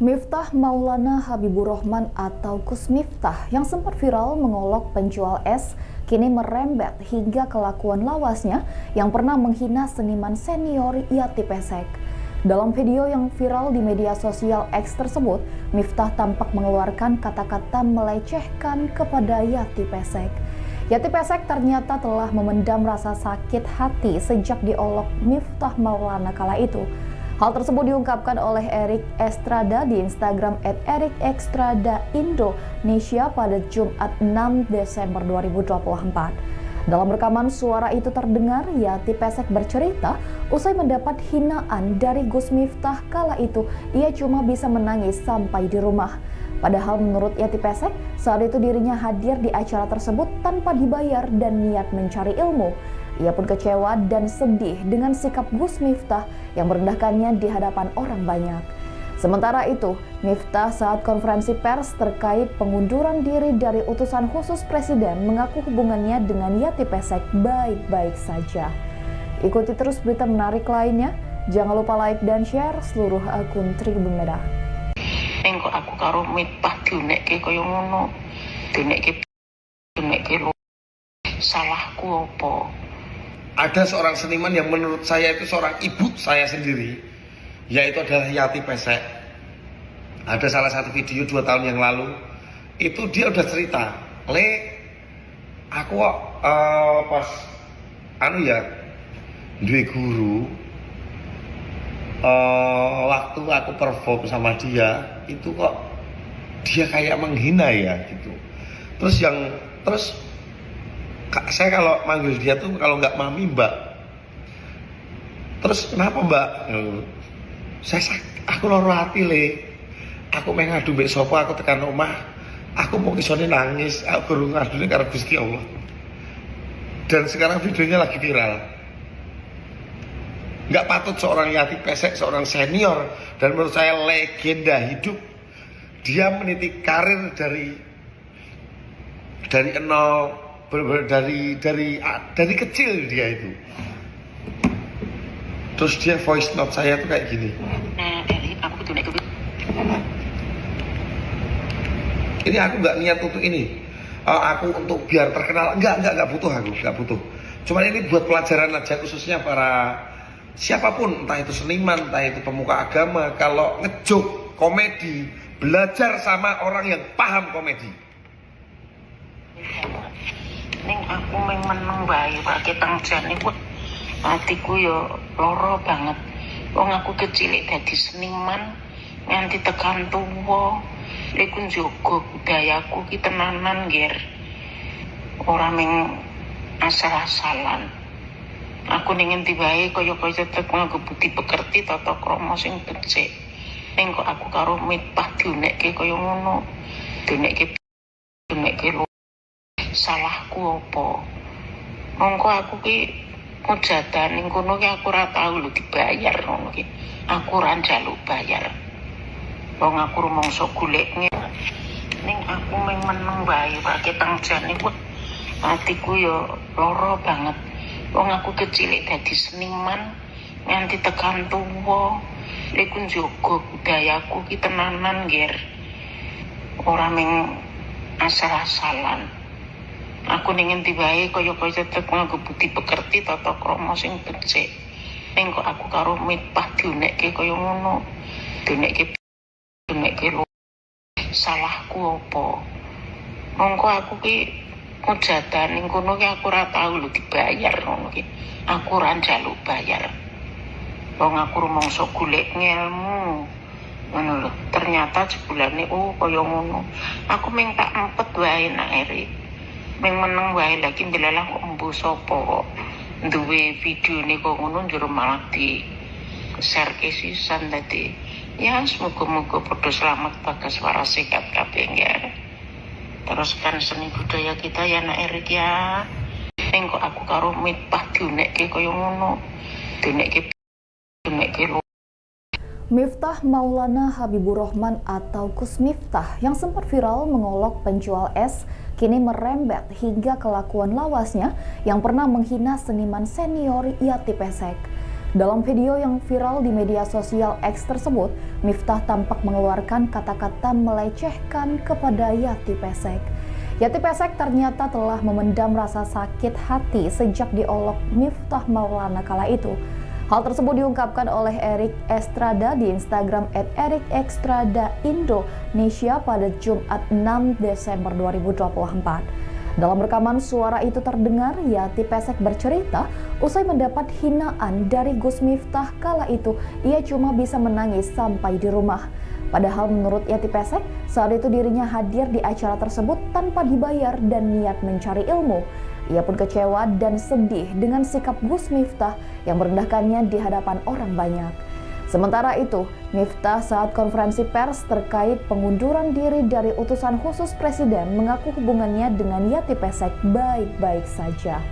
Miftah Maulana Habibur Rahman atau Gus Miftah yang sempat viral mengolok penjual es kini merembet hingga kelakuan lawasnya yang pernah menghina seniman senior Yati Pesek. Dalam video yang viral di media sosial X tersebut, Miftah tampak mengeluarkan kata-kata melecehkan kepada Yati Pesek. Yati Pesek ternyata telah memendam rasa sakit hati sejak diolok Miftah Maulana kala itu. Hal tersebut diungkapkan oleh Erik Estrada di Instagram @ErikEstradaIndonesia pada Jumat 6 Desember 2024. Dalam rekaman suara itu terdengar Yati Pesek bercerita usai mendapat hinaan dari Gus Miftah kala itu ia cuma bisa menangis sampai di rumah. Padahal menurut Yati Pesek, saat itu dirinya hadir di acara tersebut tanpa dibayar dan niat mencari ilmu. Ia pun kecewa dan sedih dengan sikap Gus Miftah yang merendahkannya di hadapan orang banyak. Sementara itu, Miftah saat konferensi pers terkait pengunduran diri dari utusan khusus presiden mengaku hubungannya dengan Yati Pesek baik-baik saja. Ikuti terus berita menarik lainnya. Jangan lupa like dan share seluruh akun Tribun Medan. Ning kok aku karo Miftah diunekke kaya ngono. Diunekke diunekke lho. Salahku apa? Ada seorang seniman yang menurut saya itu seorang ibu saya sendiri, yaitu adalah Yati Pesek. Ada salah satu video 2 tahun yang lalu, itu dia udah cerita, "Le, aku kok pas anu ya, duwe guru, waktu aku perform sama dia, itu kok dia kayak menghina ya," gitu. Terus yang terus, "Kak, saya kalau manggil dia tuh kalau nggak mami, mbak." "Terus kenapa, mbak?" "Saya aku loro hati, Le. Aku main ngadu mbek sapa? Aku tekan omah aku mau isone nangis, aku guru ngadune karo Gusti Allah." Dan sekarang videonya lagi viral. Nggak patut seorang Yati Pesek, seorang senior dan menurut saya legenda hidup, dia meniti karir dari nol, bener-bener dari kecil dia itu. Terus dia voice note saya tuh kayak gini. Nah, aku kudu nek Ini aku nggak niat untuk ini. Aku untuk biar terkenal, enggak butuh aku, nggak butuh. Cuman ini buat pelajaran aja, khususnya para Siapapun, entah itu seniman, entah itu pemuka agama, kalau ngejoke komedi, belajar sama orang yang paham komedi. Ning aku meng meneng wae ketang jane kuwi atiku yo lara banget. Wong aku kecil dadi seniman nganti tekan tuwa. Iku njogo budayaku ki tenanan, Ger. Ora meng asal-asalan. Aku ning endi wae kaya-kaya tetep nganggo budi pekerti, tata krama sing becik. Ning kok aku karo Miftah diunekke kaya ngono. Diunekke diunekke lho. Salahku apa? Mongko aku ki mujadah ning kono ki aku ora tau lho dibayar ngono ki. Aku ora njaluk bayar. Wong aku rumangsa golek. Ning aku meng meneng wae ketang jane kuwi atiku yo lara banget. Wong aku kecil dadi seniman nganti tekan tuwa. Iku njogo budayaku ki tenanan, Ger. Ora meng asal-asalan. Aku ning endi wae kaya-kaya tetep nganggo budi pekerti, tata krama sing becik. Ning kok aku karo Miftah diunekke kaya ngono. Diunekke diunekke lho. Salahku apa? Mongko aku ki mujadah ning kono ki aku ora tau lho dibayar ngono ki. Aku ora njaluk bayar. Wong aku rumangsa golek ngelmu. Ngono lho. Ternyata jebulane, oh, kaya ngono. Aku meng tak empet wae nak Erik. Meng meneng wae, lagi ndelalah kok embuh sapa kok duwe videone kok ngono, njur malah di share ke sisan. Dadi ya semoga-moga padha selamat, bagas, waras, sehat kabeh ya. Teruskan seni budaya kita ya, nak Erik ya. Ning kok aku karo Miftah diunekke kaya ngono. Diunekke diunekke lho. Miftah Maulana Habibur Rahman atau Gus Miftah yang sempat viral mengolok penjual es kini merembet hingga kelakuan lawasnya yang pernah menghina seniman senior Yati Pesek. Dalam video yang viral di media sosial X tersebut, Miftah tampak mengeluarkan kata-kata melecehkan kepada Yati Pesek. Yati Pesek ternyata telah memendam rasa sakit hati sejak diolok Miftah Maulana kala itu. Hal tersebut diungkapkan oleh Erik Estrada di Instagram @ErikEstradaIndonesia pada Jumat 6 Desember 2024. Dalam rekaman suara itu terdengar Yati Pesek bercerita usai mendapat hinaan dari Gus Miftah kala itu ia cuma bisa menangis sampai di rumah. Padahal menurut Yati Pesek, saat itu dirinya hadir di acara tersebut tanpa dibayar dan niat mencari ilmu. Ia pun kecewa dan sedih dengan sikap Gus Miftah yang merendahkannya di hadapan orang banyak. Sementara itu, Miftah saat konferensi pers terkait pengunduran diri dari utusan khusus presiden mengaku hubungannya dengan Yati Pesek baik-baik saja.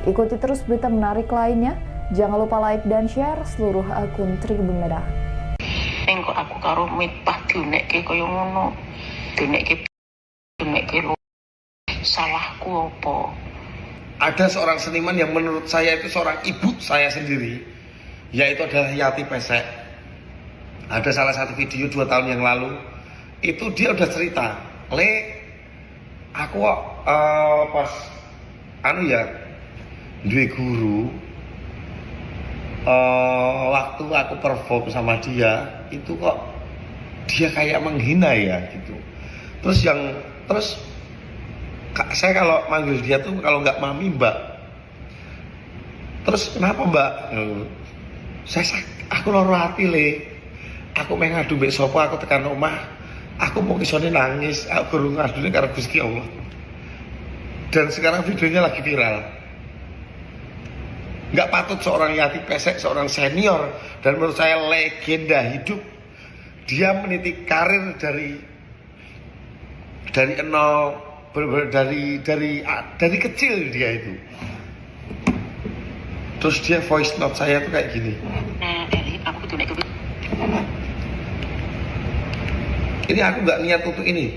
Ikuti terus berita menarik lainnya. Jangan lupa like dan share seluruh akun Tribun Medan. Ning kok aku karo Miftah diunekke kaya ngono. Diunekke diunekke lho. Salahku apa? Ada seorang seniman yang menurut saya itu seorang ibu saya sendiri, yaitu adalah Yati Pesek. Ada salah satu video 2 tahun yang lalu, itu dia udah cerita, "Le, aku kok pas anu ya, duwe guru, waktu aku perform sama dia, itu kok dia kayak menghina ya," gitu. Terus yang terus, "Kak, saya kalau manggil dia tuh kalau nggak mami, mbak." "Terus kenapa, mbak?" "Saya aku loro hati, Le. Aku main ngadu mbek sapa? Aku tekan omah aku mau isone nangis, aku guru ngadune karo Gusti Allah." Dan sekarang videonya lagi viral. Nggak patut seorang Yati Pesek, seorang senior dan menurut saya legenda hidup, dia meniti karir dari nol, bener-bener dari kecil dia itu. Terus dia voice note saya tuh kayak gini. Nah, Erik, aku diunekke. Ini aku nggak niat untuk ini.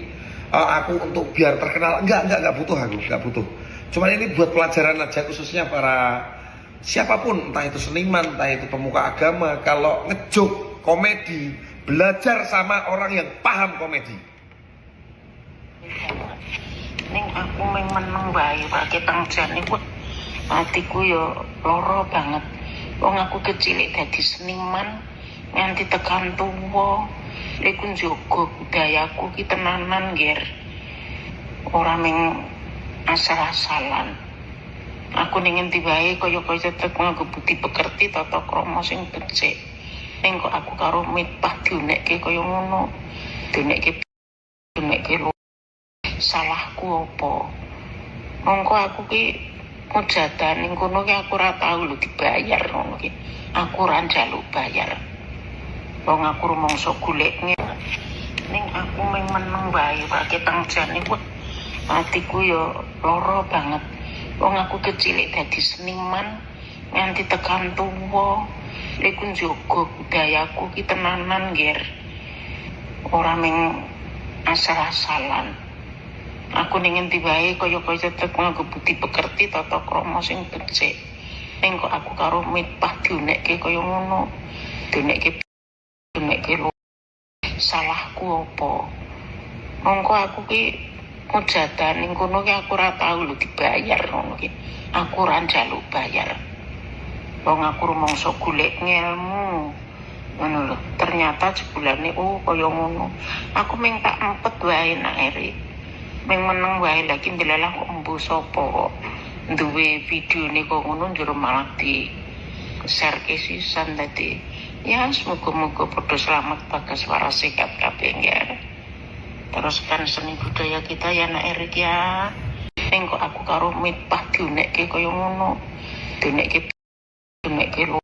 Aku untuk biar terkenal, enggak butuh, aku nggak butuh. Cuman ini buat pelajaran aja, khususnya para siapapun, entah itu seniman, entah itu pemuka agama, kalau ngejoke komedi, belajar sama orang yang paham komedi. Ning aku meng meneng wae ketang jane kuwi atiku yo lara banget. Wong aku kecil dadi seniman nganti tekan tuwa. Iku njogo budayaku ki tenanan, Ger. Ora ming asal-asalan. Aku ning endi wae kaya-kaya tetep nganggo budi pekerti, tata krama sing becik. Ning kok aku karo Miftah diunekke kaya ngono. Diunekke diunekke lho. Salahku apa? Mongko aku ki mujadan ning kono ki aku ora tau lho dibayar ngono ki. Aku ora njaluk bayar. Wong aku rumangsa golek. Ning aku mung meneng wae ketang jane, wah, atiku ya lara banget. Wong aku kecil dadi seniman nganti tekan tuwa. Iku njogo budayaku ki tenanan, Ger. Ora ming asal-asalan. Aku ning endi wae kaya-kaya tetep nganggo budi pekerti, tata krama sing becik. Ning kok aku karo Miftah diunekke kaya ngono. Diunekke diunekke lho. Salahku apa? Mongko aku ki mujadan ning kono ki aku ora tau lho dibayar ngono ki. Aku ora njaluk bayar. Wong aku rumangsa golek ngelmu. Ngono lho. Ternyata jebulane, oh, kaya ngono. Aku ming tak empet wae, Nak Erik. Ming meneng wae, lagi ndelalah kok embuh sapa kok duwe videone kok ngono, njur malah di share ke sisan. Dadi ya semoga-moga padha selamat, bagas, waras, sehat kabeh ya. Teruskan seni budaya kita ya, Nak Erik ya. Ning kok aku karo Miftah diunekke kaya ngono. Diunekke diunekke lho.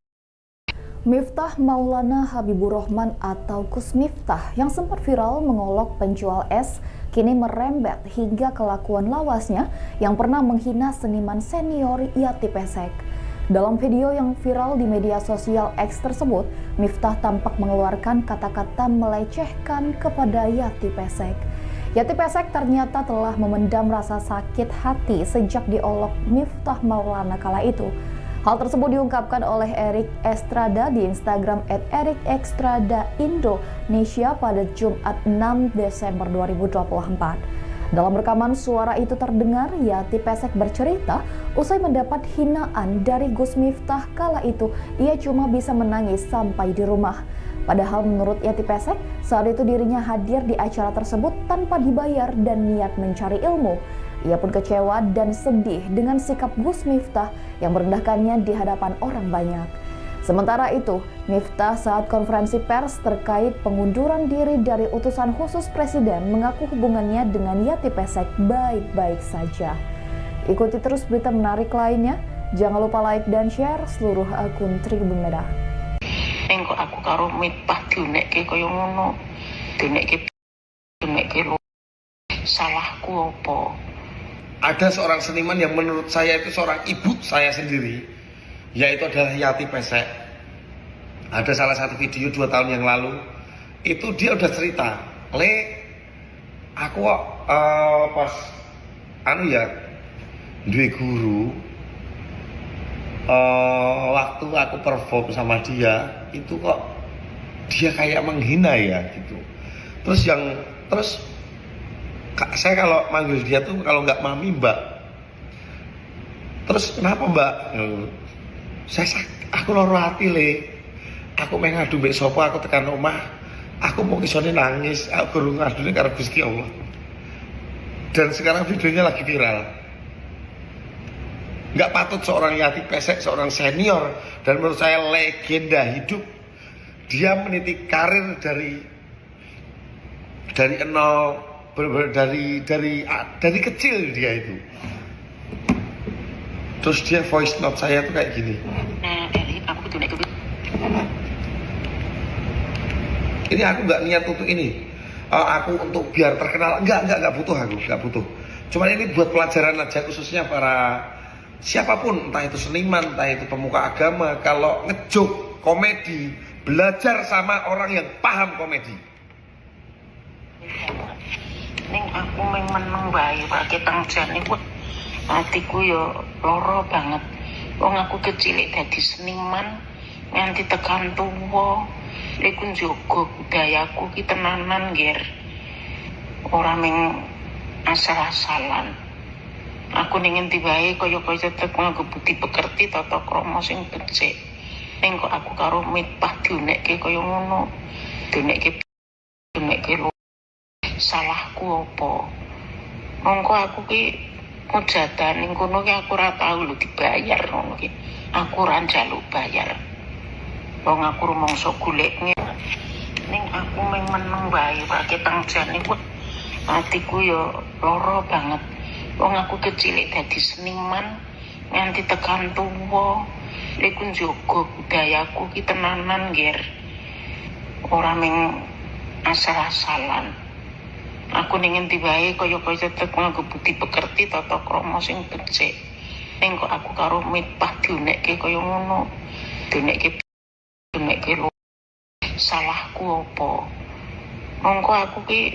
Miftah Maulana Habibur Rahman atau Gus Miftah yang sempat viral mengolok penjual es kini merembet hingga kelakuan lawasnya yang pernah menghina seniman senior Yati Pesek. Dalam video yang viral di media sosial X tersebut, Miftah tampak mengeluarkan kata-kata melecehkan kepada Yati Pesek. Yati Pesek ternyata telah memendam rasa sakit hati sejak diolok Miftah Maulana kala itu. Hal tersebut diungkapkan oleh Erik Estrada di Instagram @ErikEstradaIndonesia pada Jumat 6 Desember 2024. Dalam rekaman suara itu terdengar Yati Pesek bercerita usai mendapat hinaan dari Gus Miftah kala itu ia cuma bisa menangis sampai di rumah. Padahal menurut Yati Pesek, saat itu dirinya hadir di acara tersebut tanpa dibayar dan niat mencari ilmu. Ia pun kecewa dan sedih dengan sikap Gus Miftah yang merendahkannya di hadapan orang banyak. Sementara itu, Miftah saat konferensi pers terkait pengunduran diri dari utusan khusus presiden mengaku hubungannya dengan Yati Pesek baik-baik saja. Ikuti terus berita menarik lainnya. Jangan lupa like dan share seluruh akun Tribun Medan. Ning kok aku karo Miftah diunekke kaya ngono. Diunekke diunekke lho. Salahku apa? Ada seorang seniman yang menurut saya itu seorang ibu saya sendiri, yaitu adalah Yati Pesek. Ada salah satu video 2 tahun yang lalu, itu dia udah cerita, "Le, aku kok pas anu ya, duwe guru, waktu aku perform sama dia, itu kok dia kayak menghina ya," gitu. Terus yang terus, "Kak, saya kalau manggil dia tuh kalau nggak mami, mbak." "Terus kenapa, mbak?" "Saya aku loro hati, Le. Aku main ngadu mbek sapa? Aku tekan omah aku mau isone nangis, aku guru ngadune karo Gusti Allah." Dan sekarang videonya lagi viral. Nggak patut seorang Yati Pesek, seorang senior dan menurut saya legenda hidup, dia meniti karir dari nol, bener-bener dari kecil dia itu. Terus dia voice note saya tuh kayak gini. Nah, Erik, aku diunekke. Ini aku nggak niat untuk ini. Aku untuk biar terkenal, enggak butuh, aku nggak butuh. Cuman ini buat pelajaran aja, khususnya para siapapun, entah itu seniman, entah itu pemuka agama, kalau ngejoke komedi, belajar sama orang yang paham komedi. Ning aku mung meneng wae ketang jane, wah, atiku ya lara banget. Wong aku kecil dadi seniman nganti tekan tuwa. Iku njogo budayaku ki tenanan, Ger. Ora ming asal-asalan. Aku ning endi wae kaya-kaya tetep nganggo budi pekerti, tata krama sing becik. Ning kok aku karo Miftah diunekke kaya ngono. Diunekke diunekke lho. Salahku apa? Mongko aku ki mujatan ning kono ki aku ora tau lho dibayar ngono ki. Aku ora njaluk bayar. Wong aku rumangsa golek. Ning aku mung meneng wae ketang jane kuwi atiku ya lara banget. Wong aku kecil dadi seniman nganti tekan tuwa. Iku njaga budayaku ki tenanan, Ger. Ora mung asal-asalan. Aku ning endi wae kaya-kaya tetep nganggo budi pekerti, tata krama sing becik. Ning kok aku karo Miftah diunekke kaya ngono. Diunekke diunekke lho. Salahku apa? Mongko aku ki